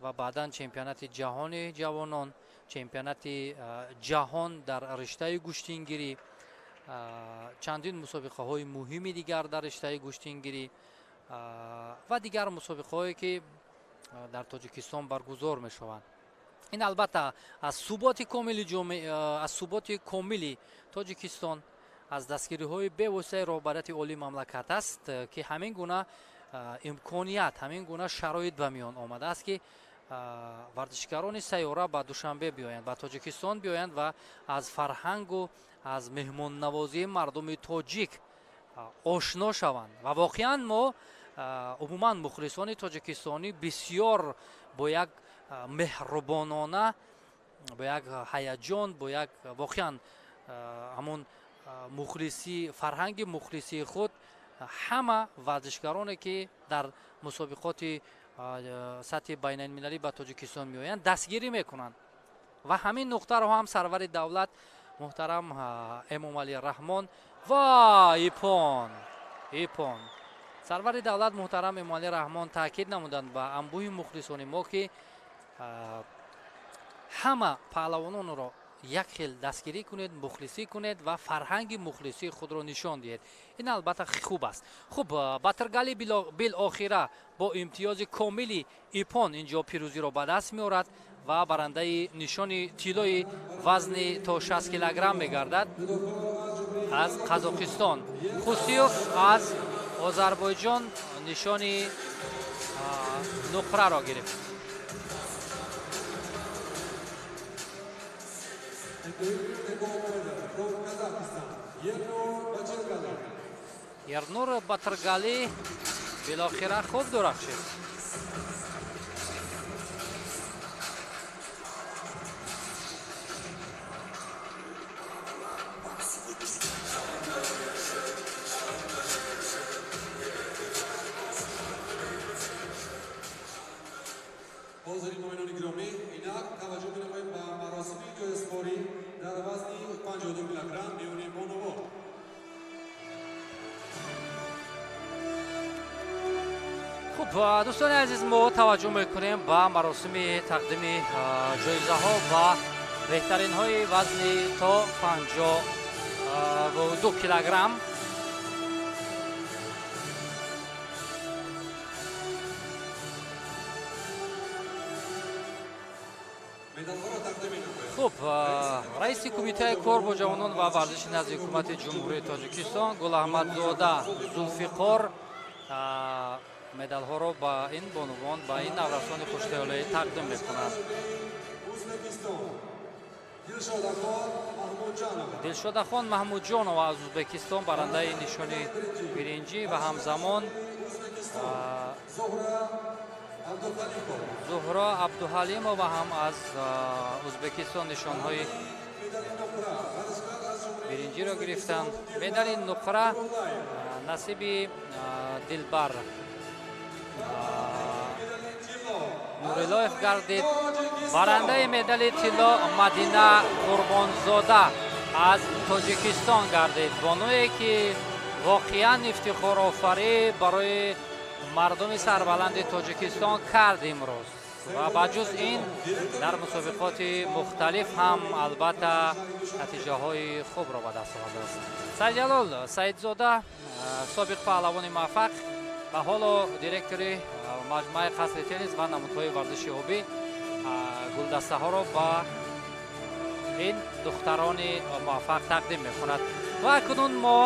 ва баъдан чемпионати ҷаҳони ҷавонон, чемпионати ҷаҳон дар риштаи гӯштингирӣ, чандин мусобиқаҳои муҳими дигар дар риштаи гӯштингирӣ ва дигар мусобиқаҳое, ки дар Тоҷикистон баргузор мешаванд. Ин албатта аз суботи комили ҷомеа, аз суботи комили Тоҷикистон, аз дастгириҳои бевоситаи роҳбарияти олии мамлакат аст, ки ҳамин гуна имконият, ҳамин гуна шароит ба миён омадааст, ки варзишгарони сайёра ба Душанбе биёянд, ба Тоҷикистон биёянд ва аз фарҳангу аз меҳмоннавозии мардуми тоҷик ошно шаванд. Ва воқеан мо умуман мухлисони тоҷикистонӣ бисёр бо як меҳрубонона, бо як ҳаяҷон, бо як воқеан ҳамон мухлисӣ, фарҳанги мухлисии худ ҳама варзишгароне, ки дар мусобиқоти сатҳи байналмилалӣ ба Тоҷикистон меоянд, дастгирӣ мекунанд. Ва ҳамин нуқтаро ҳам сарвари давлат муҳтарам Эмомалӣ Раҳмон ва ипон сарвари давлат муҳтарам Эмомалӣ Раҳмон таъкид намуданд ба анбӯҳи мухлисони мо, ки ҳама паҳлавононро як хел дастгирӣ кунед, мухлисӣ кунед ва фарҳанги мухлисии худро нишон диҳед. Ин албатта хуб аст. Хуб, Батыргалӣ билохира бо имтиёзи комили ипон инҷо пирӯзиро ба даст меорад ва барандаи нишони тиллои вазни то 60 килограмм мегардад аз Қазоқистон. Хусиев аз Озарбойҷон нишони нуқраро гирифт. And the gold medal from Kazakhstan, Yernur Batyrgali. Ернур Батыргали билохира хуб дурахшид. ҳозирин муъминони гиромӣ, инак таваҷҷӯҳ менамоем ба маросими ҷоизаспорӣ дар вазни 52 килограмм миёни бонувон. Хуб, дӯстони азиз, мо таваҷҷӯҳ мекунем ба маросими тақдими ҷоизаҳо ба беҳтаринҳои вазни то 52 килограмм. Хуб, раиси кумитаи кор бо ҷавонон ва варзиши назди ҳукумати Ҷумҳурии Тоҷикистон Гулаҳмадзода Зулфиқор медалҳоро ба ин бонувон, ба ин наврасони хуштаёлӣ тақдим мекунад. Дилшодахон Маҳмудҷонова аз Ӯзбекистон барандаи нишони биринҷӣ ва ҳамзамон Зуҳро Абдуҳалимова ҳам аз Ӯзбекистон нишонҳои биринҷиро гирифтанд. Медали нуқра насиби Дилбар Нурилоев гардид. Барандаи медали тилло Мадина Қурбонзода аз Тоҷикистон гардид. Бонуе ки воқеан ифтихорофарӣ барои мардуми сарбаланди Тоҷикистон кард имрӯз ва ба ҷуз ин дар мусобиқоти мухталиф ҳам албатта натиҷаҳои хубро ба даст овардааст. Саидҷалол Саидзода, собиқ паҳлавони муваффақ ва ҳоло директори маҷмӯаи қасри теннис ва намудҳои варзиши обӣ, гулдастаҳоро ба ин духтарони муваффақ тақдим мекунад. Ва акнун мо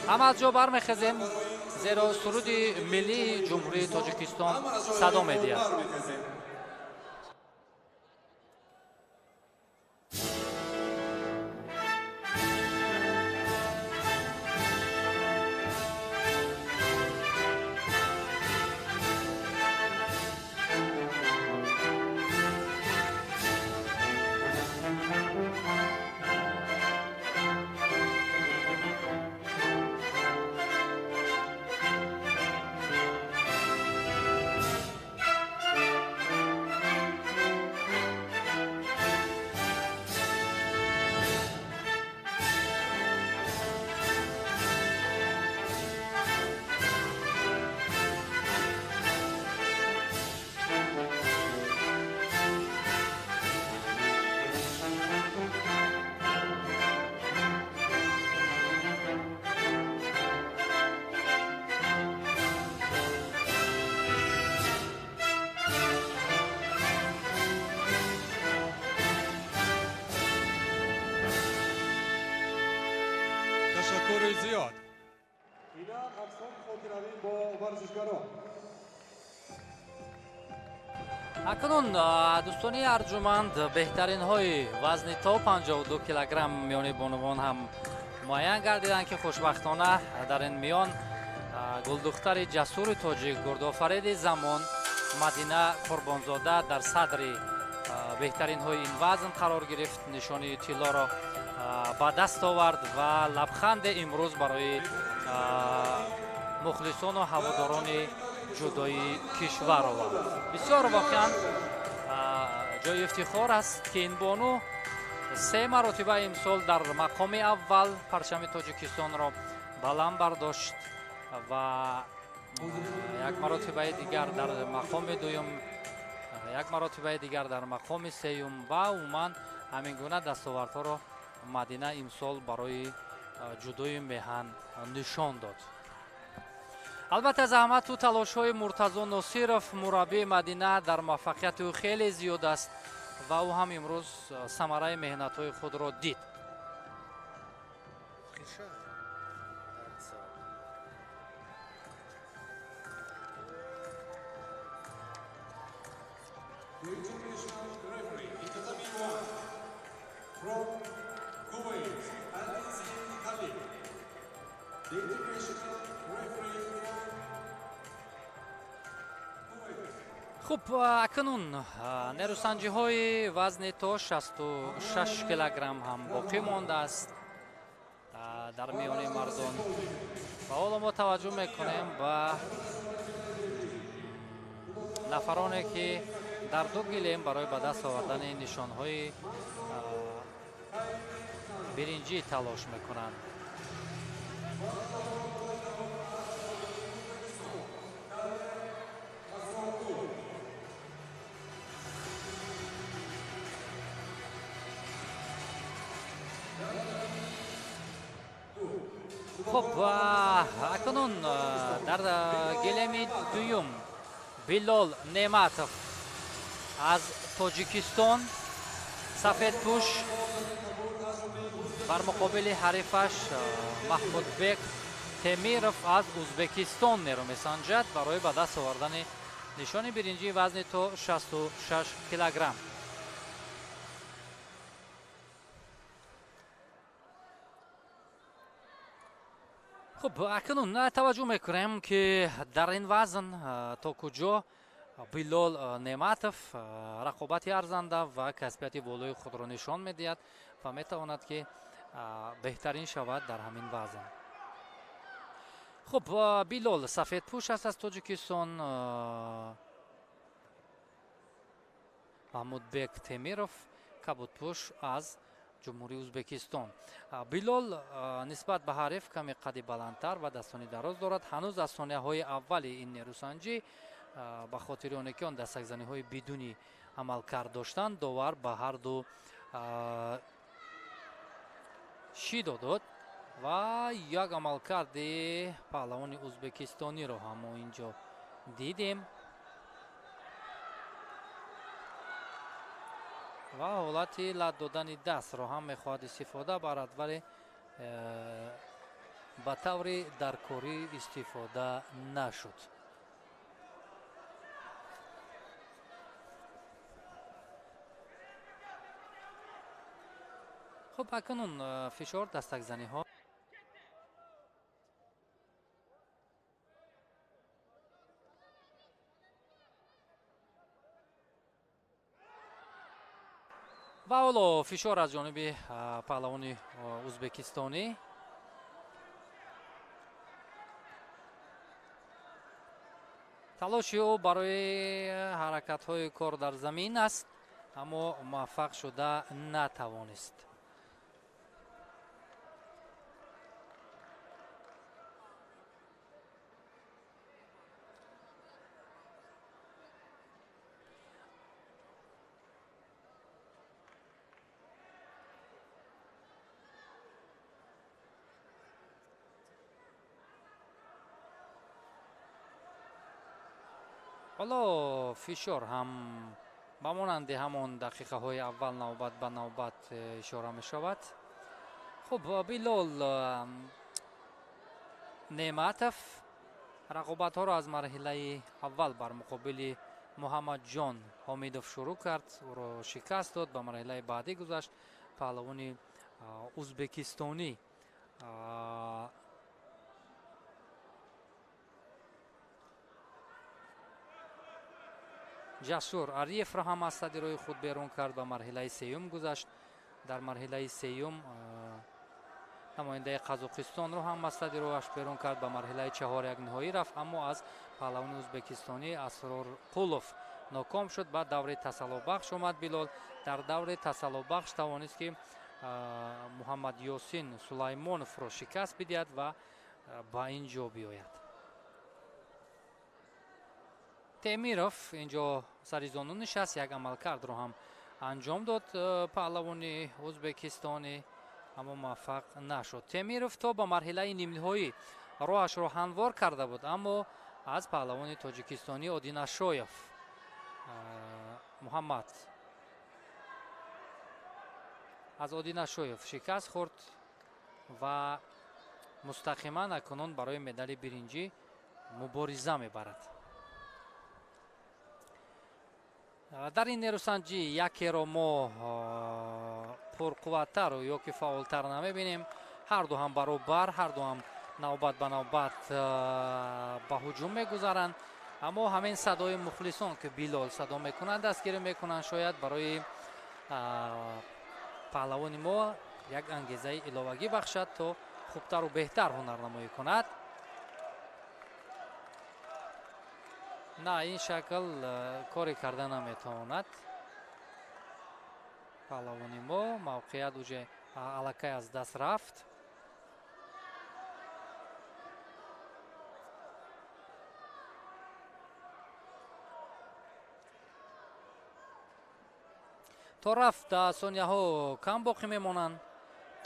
ҳама аз ҷо бармехезем, зеро суруди миллии Ҷумҳурии Тоҷикистон садо медиҳад. Ташаккури зиёд. Инак аксҳои хотиравӣ бо варзишгарон. Акнун дӯстони арҷуманд, беҳтаринҳои вазни то 52 килограмм миёни бонувон ҳам муайян гардиданд, ки хушбахтона дар ин миён гулдухтари ҷасури тоҷик, гурдофариди замон Мадина Қурбонзода дар садри беҳтаринҳои ин вазн қарор гирифт, нишони тиллоро ба даст овард ва лабханде имрӯз барои мухлисону ҳаводорони ҷудои кишвар овард. Бисёр воқеан ҷои ифтихор аст, ки ин бону се маротиба имсол дар мақоми аввал парчами Тоҷикистонро баланд бардошт ва як маротибаи дигар дар мақоми дуюм, як маротибаи дигар дар мақоми сеюм ва умуман ҳамин гуна дастовардҳоро Мадина имсол барои ҷудои меҳан нишон дод. Албатта заҳмату талошҳои Муртазо Носиров, мураббии Мадина, дар муваффақияти ӯ хеле зиёд аст ва ӯ ҳам имрӯз самараи меҳнатҳои худро дид. From Kuwait, Alizi Khalid. Хуб, акнун нерӯсанҷиҳои вазни то 66 килограмм ҳам боқӣ мондааст дар миёни мардон. Ва ҳоло мо таваҷҷӯҳ мекунем ба нафароне ки дар ду гилем барои ба даст овардани нишонҳои биринҷӣ талош мекунанд. Хуб, акнун дар гилеми дуюм Билол Неъматов аз Тоҷикистон, сафедпӯш, бар муқобили ҳарифаш Маҳмудбек Темиров аз Узбекистон нерӯ месанҷад барои ба даст овардани нишони биринҷии вазни то 66 килограмм. Хуб, акнун таваҷҷӯҳ мекунем ки дар ин вазн то куҷо Билол Неъматов рақобати арзанда ва касбияти болои худро нишон медиҳад ва метавонад ки беҳтарин шавад дар ҳамин вазн. Хуб, Билол сафедпӯш аст аз Тоҷикистон, Маҳмудбек Темиров кабудпӯш аз Ҷумҳурии Узбекистон. Билол нисбат ба ҳариф каме қади баландтар ва дастони дароз дорад. Ҳанӯз аз сонияҳои аввали ин нерӯсанҷӣ ба хотири оне ки он дастакзаниҳои бидуни амалкард доштанд, довар ба ҳар ду шидо дод ва як амалкарди паҳлавони узбекистониро ҳам мо инҷо дидем ва ҳолати лат додани дастро ҳам мехоҳад истифода барад, вале ба таври даркорӣ истифода нашуд. Хуб, акнун фишор, дастакзаниҳо. Ва ҳоло фишор аз ҷониби паҳлавони узбекистонӣ. Талоши ӯ барои ҳаракатҳои кор дар замин аст, аммо муваффақ шуда натавонист. Ҳоло фишор ҳам ба монанди ҳамон дақиқаҳои аввал навбат ба навбат ишора мешавад. Хуб, Билол Неъматов рақобатҳоро аз марҳилаи аввал бар муқобили Муҳаммадҷон Ҳомидов шурӯъ кард, ӯро шикаст дод, ба марҳилаи баъдӣ гузашт. Паҳлавони узбекистонӣ Ҷасур Ариевро ҳам аз сади роҳи худ берун кард, ба марҳилаи сеюм гузашт. Дар марҳилаи сеюм намояндаи Қазоқистонро ҳам аз сади роҳаш берун кард, ба марҳилаи чаҳор як ниҳоӣ рафт, аммо аз паҳлавони узбекистонӣ Асрор Қулов ноком шуд. Ба даври тасаллобахш омад Билол. Дар даври тасаллобахш тавонист ки Муҳаммад Ёсин Сулаймоновро шикаст бидиҳад ва ба ин ҷо биёяд. Темиров инҷо сари зону нишаст, як амалкардро ҳам анҷом дод паҳлавони узбекистонӣ, аммо муваффақ нашуд. Темиров то ба марҳилаи нимниҳоӣ роҳашро ҳамвор карда буд, аммо аз паҳлавони тоҷикистонӣ Одинашоев Муҳаммад аз Одинашоев шикаст хӯрд ва мустақиман акнун барои медали биринҷӣ мубориза мебарад. Дар ин нерӯсанҷӣ якеро мо пурқувваттару ё ки фаъолтар намебинем. Ҳар ду ҳам баробар, ҳар ду ҳам навбат ба навбат ба ҳуҷум мегузаранд. Аммо ҳамин садои мухлисон, ки Билол садо мекунанд, дастгирӣ мекунанд, шояд барои паҳлавони мо як ангезаи иловагӣ бахшад, то хубтару беҳтар ҳунарнамоӣ кунад. На, ин шакл коре карда наметавонад паҳлавони мо. Мавқеият уже аллакай аз даст рафт. То рафт сонияҳо кам боқӣ мемонанд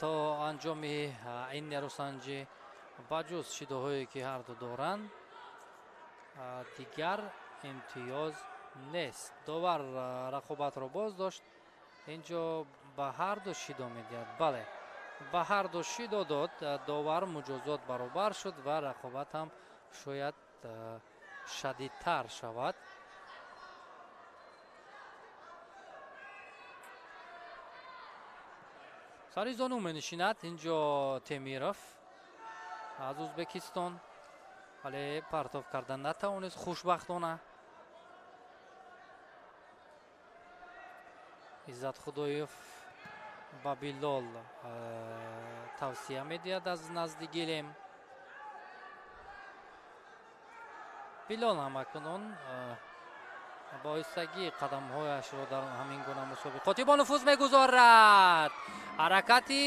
то анҷоми ин нерӯсанҷӣ. Ба ҷуз шидоҳое ки ҳарду доранд, дигар имтиёз нест. Довар рақобатро боз дошт. Инҷо ба ҳарду шидо медиҳад. Бале, ба ҳарду шидо дод довар, муҷозот баробар шуд ва рақобат ҳам шояд шадидтар шавад. Сари зону менишинад инҷо Темиров аз Ӯзбекистон, вале партов кардан натавонист хушбахтона. Иззат Худоев ба Билол тавсия медиҳад аз назди гилем. Билол ҳам акнун ба оҳистагӣ қадамҳояшро дар ҳамин гуна мусобиқоти бо нуфуз мегузорад. Ҳаракати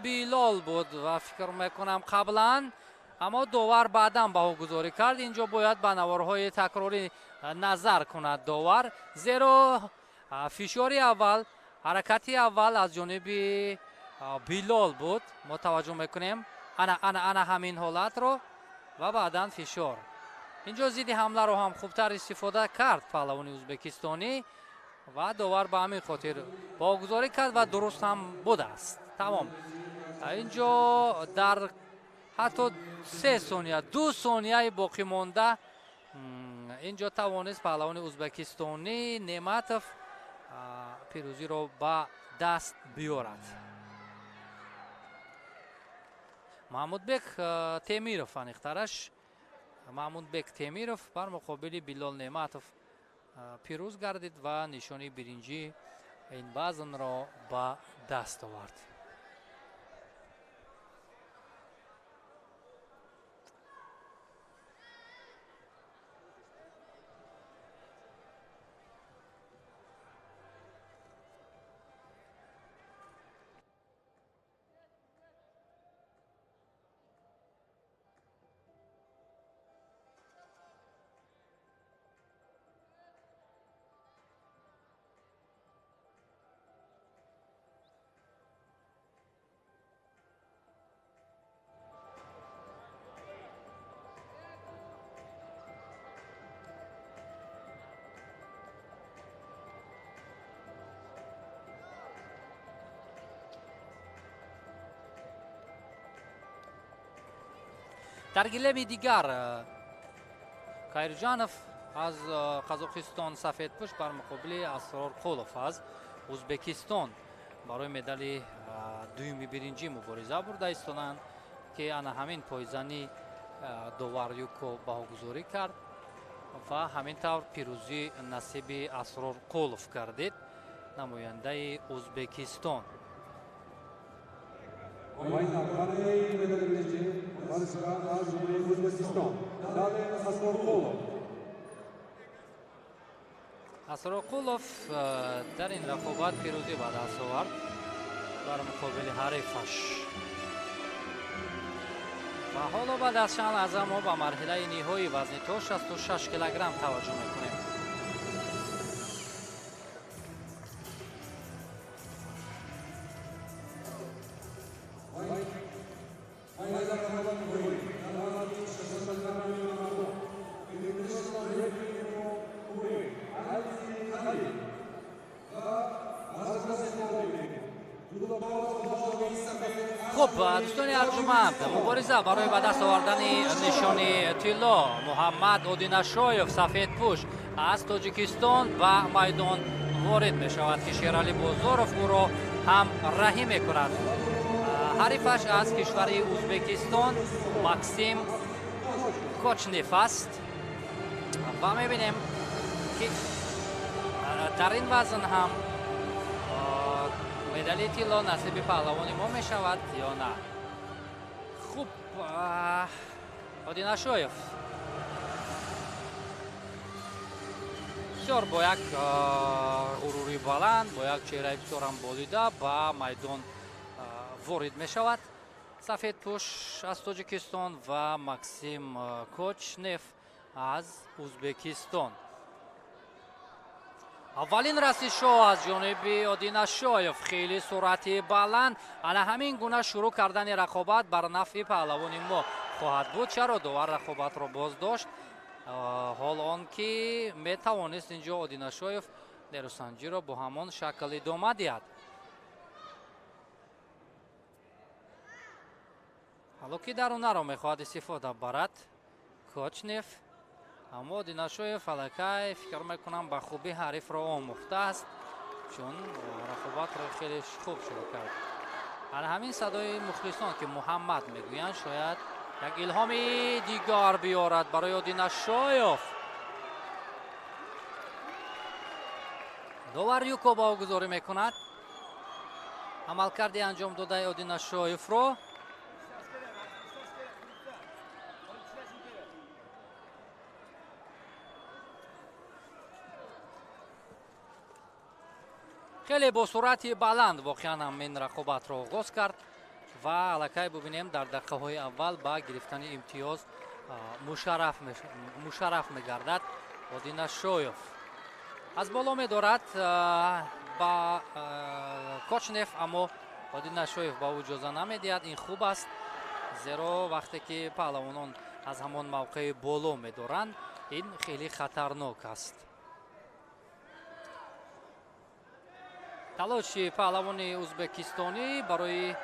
Билол буд ва фикр мекунам қаблан, аммо довар баъдан баҳогузорӣ кард. Инҷо бояд ба наворҳои такрорӣ назар кунад довар, зеро фишори аввал, ҳаракати аввал аз ҷониби Билол буд. Мо таваҷҷӯҳ мекунем ана ана ана ҳамин ҳолатро ва баъдан фишор. Инҷо зидди ҳамларо ҳам хубтар истифода кард паҳлавони ӯзбекистонӣ ва довар ба ҳамин хотир баҳогузорӣ кард ва дуруст ҳам будааст. Тамом. Инҷо дар ҳатто 3 сония, 2 сонияи боқӣ монда инҷо тавонист паҳлавони ӯзбекистонӣ Неъматов пирӯзиро ба даст биёрад. Маҳмудбек Темиров, аниқтараш Маҳмудбек Темиров бар муқобили Билол Неъматов пирӯз гардид ва нишони биринҷӣ ин вазнро ба даст овард. Дар гилеми дигар Кайржанов аз Қазоқистон сафедпӯш бар муқобили Асрор Қулов аз Ӯзбекистон барои медали дуюми биринҷӣ мубориза бурда истоданд, ки ана ҳамин пойзани довар Юко баҳогузорӣ кард ва ҳамин тавр пирӯзӣ насиби Асрор Қулов гардид, намояндаи Ӯзбекистон. Асрор Қулов дар ин рақобат пирӯзӣ ба даст овард бар муқобили ҳарифаш. Ва ҳоло баъд аз чанд лаҳза мо ба марҳилаи ниҳоии вазни то 66 килограмм таваҷҷӯҳ мекунем. Хуб, дӯстони арҷуманд, мубориза барои ба даст овардани нишони тилло Муҳаммад Одинашоев сафедпӯш аз Тоҷикистон ба майдон ворид мешавад, ки Шералӣ Бозоров ӯро ҳамраҳӣ мекунад. Ҳарифаш аз кишвари Ӯзбекистон Максим Кочнев аст Ва мебинем ки дар ин вазн ҳам медали тилло насиби паҳлавони мо мешавад ё на. Хуб, Одинашоев бисёр бо як ғурури баланд, бо як чеҳраи бисёрам болида ба майдон ворид мешавад. Сафедпӯш аз Тоҷикистон ва Максим Кочнев аз Узбекистон. Аввалин расишҳо аз ҷониби Одинашоев, хеле суръати баланд. Ана ҳамин гуна шурӯъ кардани рақобат бар нафъи паҳлавони мо хоҳад буд. Чаро довар рақобатро боздошт? Ҳол он ки метавонист инҷо Одинашоев нерӯсанҷиро бо ҳамон шакл идома диҳад. Ҳало ки дарунаро мехоҳад истифода барад Кочнев, аммо Одинашоев аллакай фикр мекунам ба хубӣ ҳарифро омӯхтааст, чун рақобатро хеле хуб шурӯъ кард. Ана ҳамин садои мухлисон ки Муҳаммад мегӯянд, шояд як илҳоми дигар биёрад барои Одинашоев. Довар Юко баҳогузорӣ мекунад амалкарди анҷом додаи Одинашоевро. Хеле бо суръати баланд воқеан ҳам ин рақобатро оғоз кард ва аллакай бубинем дар дақиқаҳои аввал ба гирифтани имтиёз мушарраф мегардад Одинашоев. Аз боло медорад ба Кочнев, аммо Одинашоев ба ӯ иҷоза намедиҳад. Ин хуб аст, зеро вақте ки паҳлавонон аз ҳамон мавқеи боло медоранд, ин хеле хатарнок аст. Талоши паҳлавони узбекистонӣ барои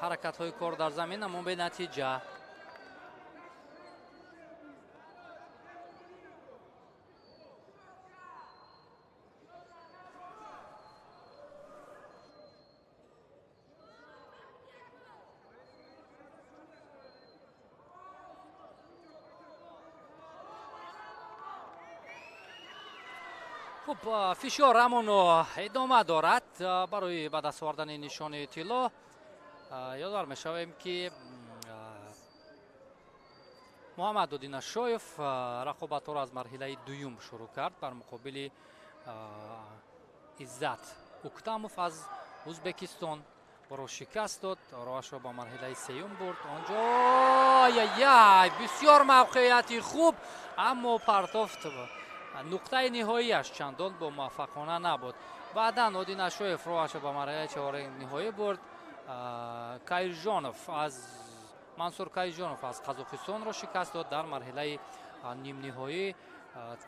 ҳаракатҳои кор дар замин, аммо бенатиҷа. Хуб, фишор ҳамоно идома дорад барои ба даст овардани нишони тилло. Ёдовар мешавем ки Муҳаммад Одинашоев рақобатҳоро аз марҳилаи дуюм шурӯъ кард бар муқобили Иззат Уктамов аз Узбекистон. Ӯро шикаст дод, роҳашро ба марҳилаи сеюм бурд. Онҷо ай-яй, бисёр мавқеияти хуб, аммо партофт. Нуқтаи ниҳоияш чандон бо муваффақона набуд. Баъдан Одинашоев роҳашро ба марҳилаи чоряки ниҳоӣ бурд. Кайжонов аз Мансур Кайжонов аз Қазоқистонро шикаст дод. Дар марҳилаи нимниҳоӣ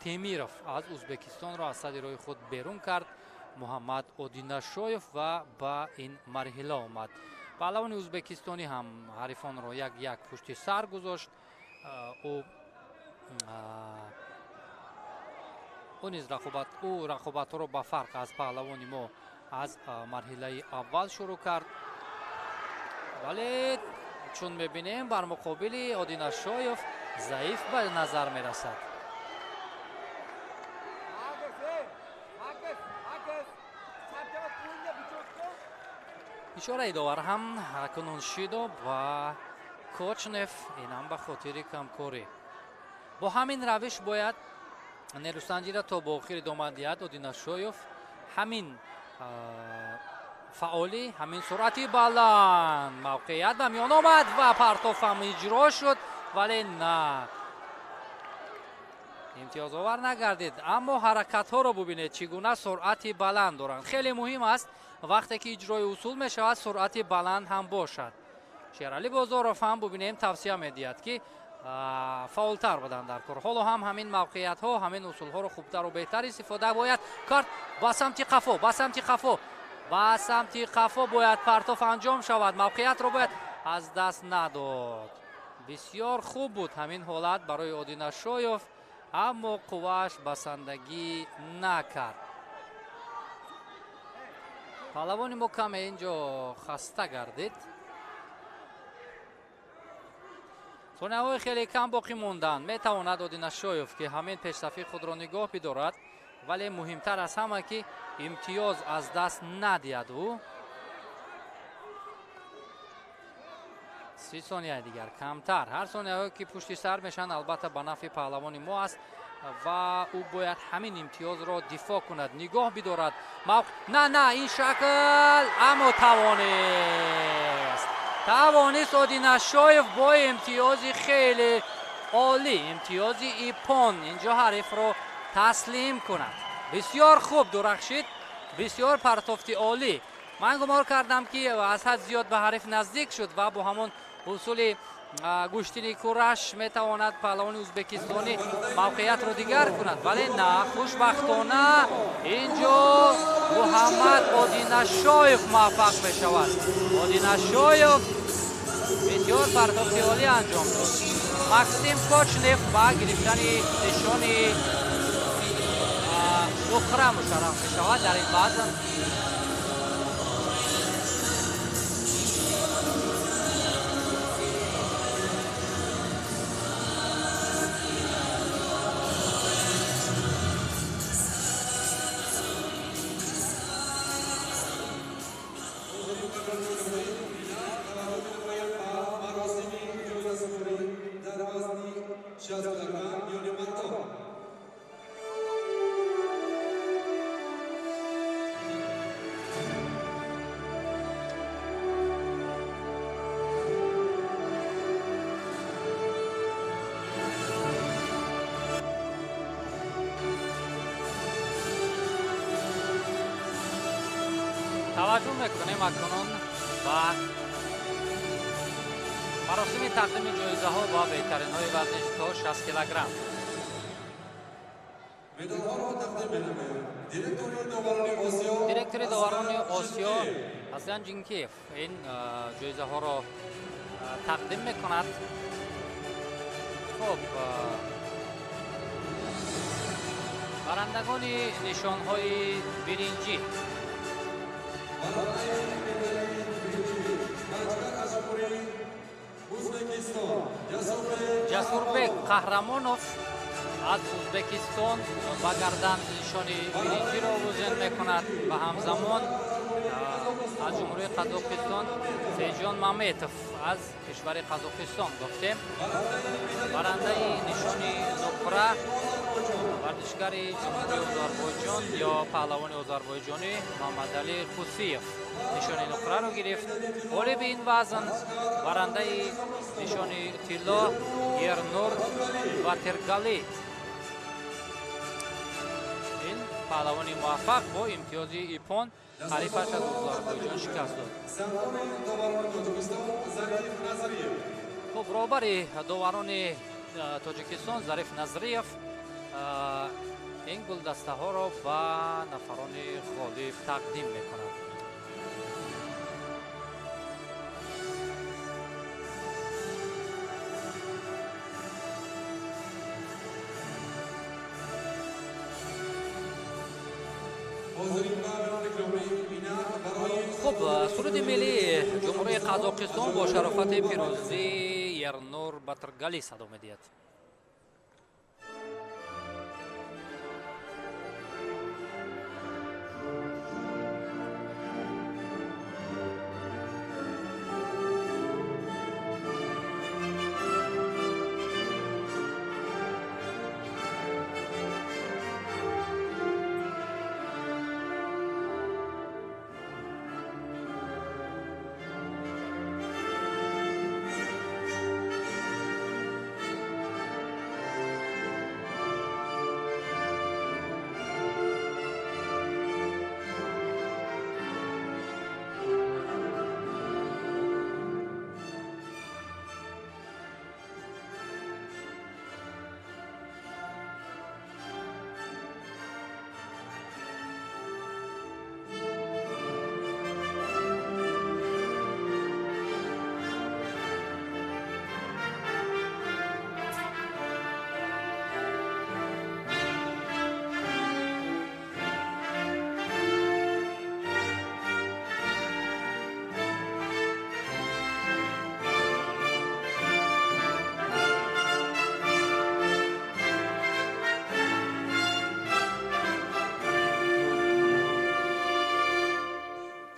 Темиров аз Узбекистонро аз сади роҳи худ берун кард Муҳаммад Одинашоев ва ба ин марҳила омад. Паҳлавони узбекистонӣ ҳам ҳарифонро як-як пушти сар гузошт. Ӯ низ рақобатҳоро ба фарқ аз паҳлавони мо аз марҳилаи аввал шурӯъ кард, вале чун мебинем бар муқобили Одинашоев заиф ба назар мерасад. Ишораи довар ҳам акнун шидо ба Кочнев, инам ба хотири камкорӣ. Бо ҳамин равиш бояд нерӯсанҷиро то ба охир идома диҳад Одинашоев. Ҳамин фаъолӣ, ҳамин суръати баланд мавқеият ба миён омад ва партоф ҳам иҷро шуд, вале на, имтиёзовар нагардид. Аммо ҳаракатҳоро бубинед, чӣ гуна суръати баланд доранд. Хеле муҳим аст вақте ки иҷрои усул мешавад, суръати баланд ҳам бошад. Шералӣ Бозоров ҳам бубинем тавсия медиҳад ки фаъолтар буданд дар кор. Ҳоло ҳам ҳамин мавқеиятҳо, ҳамин усулҳоро хубтару беҳтар истифода бояд кард. Ба самти қафо, ба самти қафо, ба самти қафо бояд партоф анҷом шавад. Мавқеиятро бояд аз даст надод. Бисёр хуб буд ҳамин ҳолат барои Одинашоев, аммо қуввааш басандагӣ накард. Паҳлавони мо каме инҷо хаста гардид. Сонияҳои хеле кам боқӣ монданд. Метавонад Одинашоев ки ҳамин пешсафии худро нигоҳ бидорад, вале муҳимтар аз ҳама ки имтиёз аз даст надиҳад ӯ. 30 сонияи дигар камтар. Ҳар сонияҳое ки пушти сар мешаванд, албатта ба нафъи паҳлавони мо аст ва ӯ бояд ҳамин имтиёзро дифоъ кунад, нигоҳ бидорад. На, на, ин шакл, аммо тавонист. Тавонист Одинашоев бо имтиёзи хеле олӣ, имтиёзи ипон инҷо ҳарифро таслим кунад. Бисёр хуб дурахшид, бисёр партофти олӣ. Ман гумон кардам ки аз ҳад зиёд ба ҳариф наздик шуд ва бо ҳамон усули гӯштини кураш метавонад паҳлавони ӯзбекистонӣ мавқеиятро дигар кунад, вале на, хушбахтона инҷо Муҳаммад Одинашоев муваффақ мешавад. Одинашоев бисёр партофти олӣ анҷом дод. Максим Кочнев ба гирифтани нишони нуқра мушарраф мешавад дар ин вазн. Таваҷҷӯҳ мекунем акнун ба маросими тақдими ҷоизаҳо ба беҳтаринҳои вазниш то 60 килограмм. Директори доварони Осиё Ҳасан Ҷинкиев ин ҷоизаҳоро тақдим мекунад. Хуб, барандагони нишонҳои биринҷӣ Ҷасурбек Қаҳрамонов аз Ӯзбекистон ба гардан нишони биринҷиро овозен мекунад ва ҳамзамон аз Ҷумҳурии Қазоқистон Сеҷон Маметов аз кишвари Қазоқистон гуфтем. Барандаи нишони нуқра варзишгари Ҷумҳурии Озарбойҷон ё паҳлавони озарбойҷонӣ Муҳаммадалӣ Хусиев нишони нуқраро гирифт. Ғолиби ин вазн барандаи нишони тилло Ернур Батиргалӣ. Ин паҳлавони муваффақ бо имтиёзи ипон ҳарифаш аз Озарбойҷон шикаст дод. Хуб, роҳбари доварони Тоҷикистон Зариф Назриев ин гулдастаҳоро ба нафарони ғолиб тақдим мекунад. Хуб, суруди миллии Ҷумҳурии Қазоқистон бо шарофати пирӯзии Ернур Батиргалӣ садо медиҳад.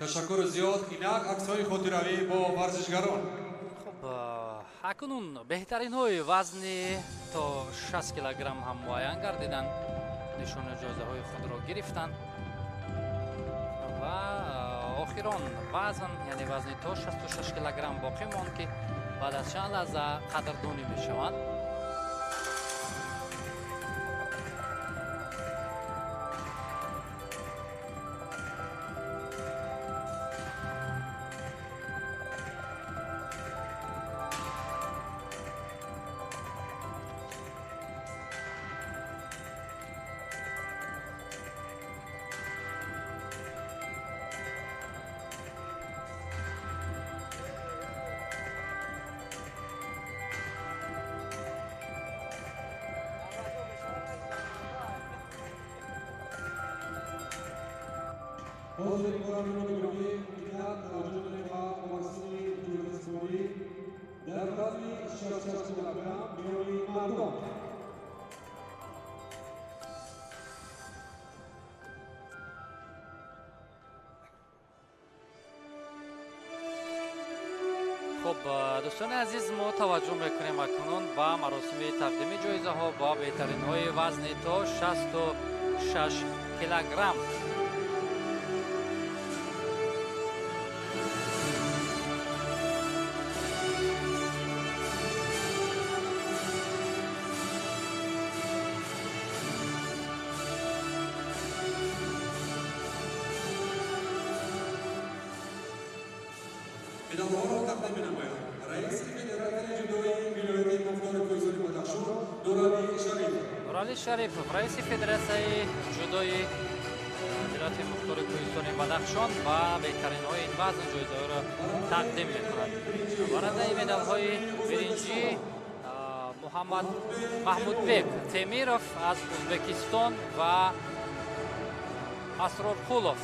Ташаккур зиёд. Инак аксҳои хотиравӣ бо варзишгарон. Хуб, акнун беҳтаринҳои вазни то 60 килограмм ҳам муайян гардиданд, нишону ҷоизаҳои худро гирифтанд ва охирон вазн, яъне вазни то 66 килограмм боқӣ монд, ки баъд аз чанд лаҳза қадрдонӣ мешаванд. Хуб, дӯстони азиз, мо таваҷҷӯҳ мекунем акнун ба маросими тақдими ҷоизаҳо ба беҳтаринҳои вазни то 66 килограмм. Медалҳоро тақдим менамояд раиси Федератсияи ҷудои вилояти мухтори Кӯҳистони Бадахшон Нуралӣ Шарипов. Нуралӣ Шарипов, раиси Федератсияи ҷудои вилояти мухтори Кӯҳистони Бадахшон, ба беҳтаринҳои ин вазн ҷоизаҳоро тақдим мекунад. Барандаи медалҳои биринҷӣ Муҳаммад Маҳмудбек Темиров аз Ӯзбекистон ва Асрорқулов.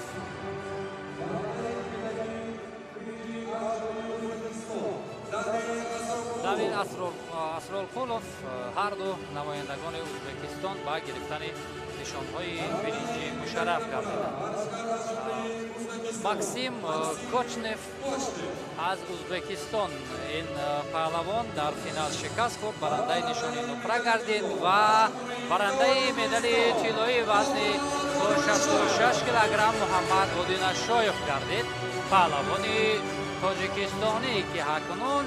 Давид Асрорқулов, ҳарду намояндагони Ӯзбекистон, ба гирифтани нишонҳои биринҷӣ мушарраф гардиданд. Максим Кочнев аз Ӯзбекистон, ин паҳлавон дар финал шикаст хӯрд, барандаи нишони нуқра гардид ва барандаи медали тиллоии вазни то 66 килограмм Муҳаммад Одинашоев гардид, паҳлавони тоҷикистонӣ, ки акнун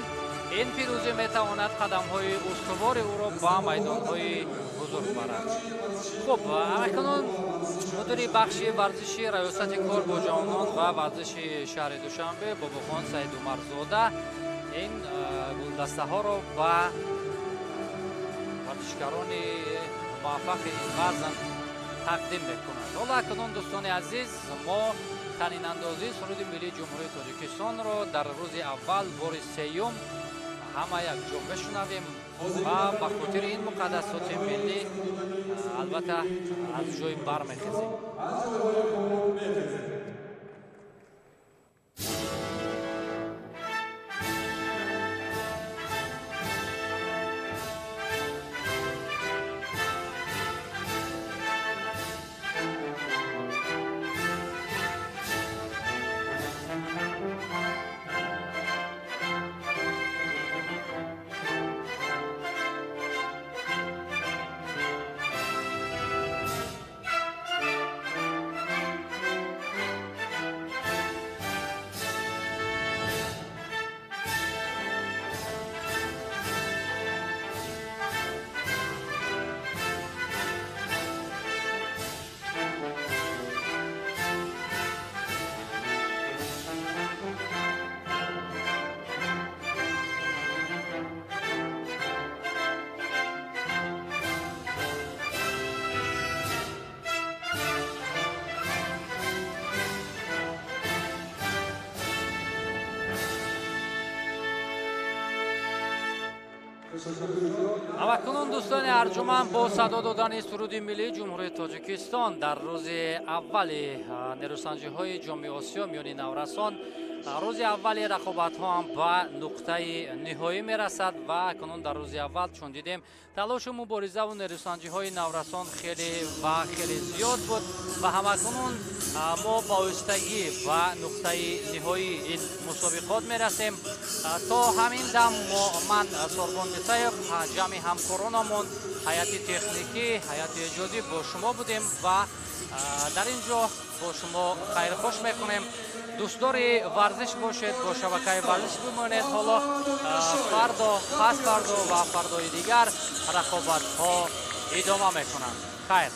ин пирӯзӣ метавонад қадамҳои устувори ӯро ба майдонҳои бузург барад. Хуб, акнун мудири бахши варзиши Раёсати кор бо ҷавонон ва варзиши шаҳри Душанбе Бобохон Саидумарзода ин гулдастаҳоро ба варзишгарони муваффақи ин вазн тақдим мекунад. Ҳоло акнун, дӯстони азиз, мо танинандозии суруди миллии Ҷумҳурии Тоҷикистонро дар рӯзи аввал бори сеюм ҳама якҷо мешунавем ва ба хотири ин муқаддасоти миллӣ албатта аз ҷой бармехезем. Акнун, дӯстони арҷуманд, бо садо додани суруди миллии Ҷумҳурии Тоҷикистон дар рӯзи аввали нерӯсанҷиҳои Ҷоми Осиё миёни наврасон Рӯзи аввали рақобатҳо ҳам ба нуқтаи ниҳоӣ мерасад ва акнун дар рӯзи аввал, чун дидем, талошу муборизаву нерӯсанҷиҳои наврасон хеле ва хеле зиёд буд ва ҳамакунун мо ба оҳистагӣ ба нуқтаи ниҳоии ин мусобиқот мерасем. То ҳамин дам ман, Сорбон Мисаев, ҷамъи ҳамкоронамон, ҳайати техникӣ, ҳайати эҷодӣ бо шумо будем ва дар ин ҷо бо шумо хайрхуш мекунем. Дӯстдори варзиш бошед, бо шабакаи варзиш бимонед. Ҳоло фардо, пас фардо ва фардои дигар рақобатҳо идома мекунанд. Хайр.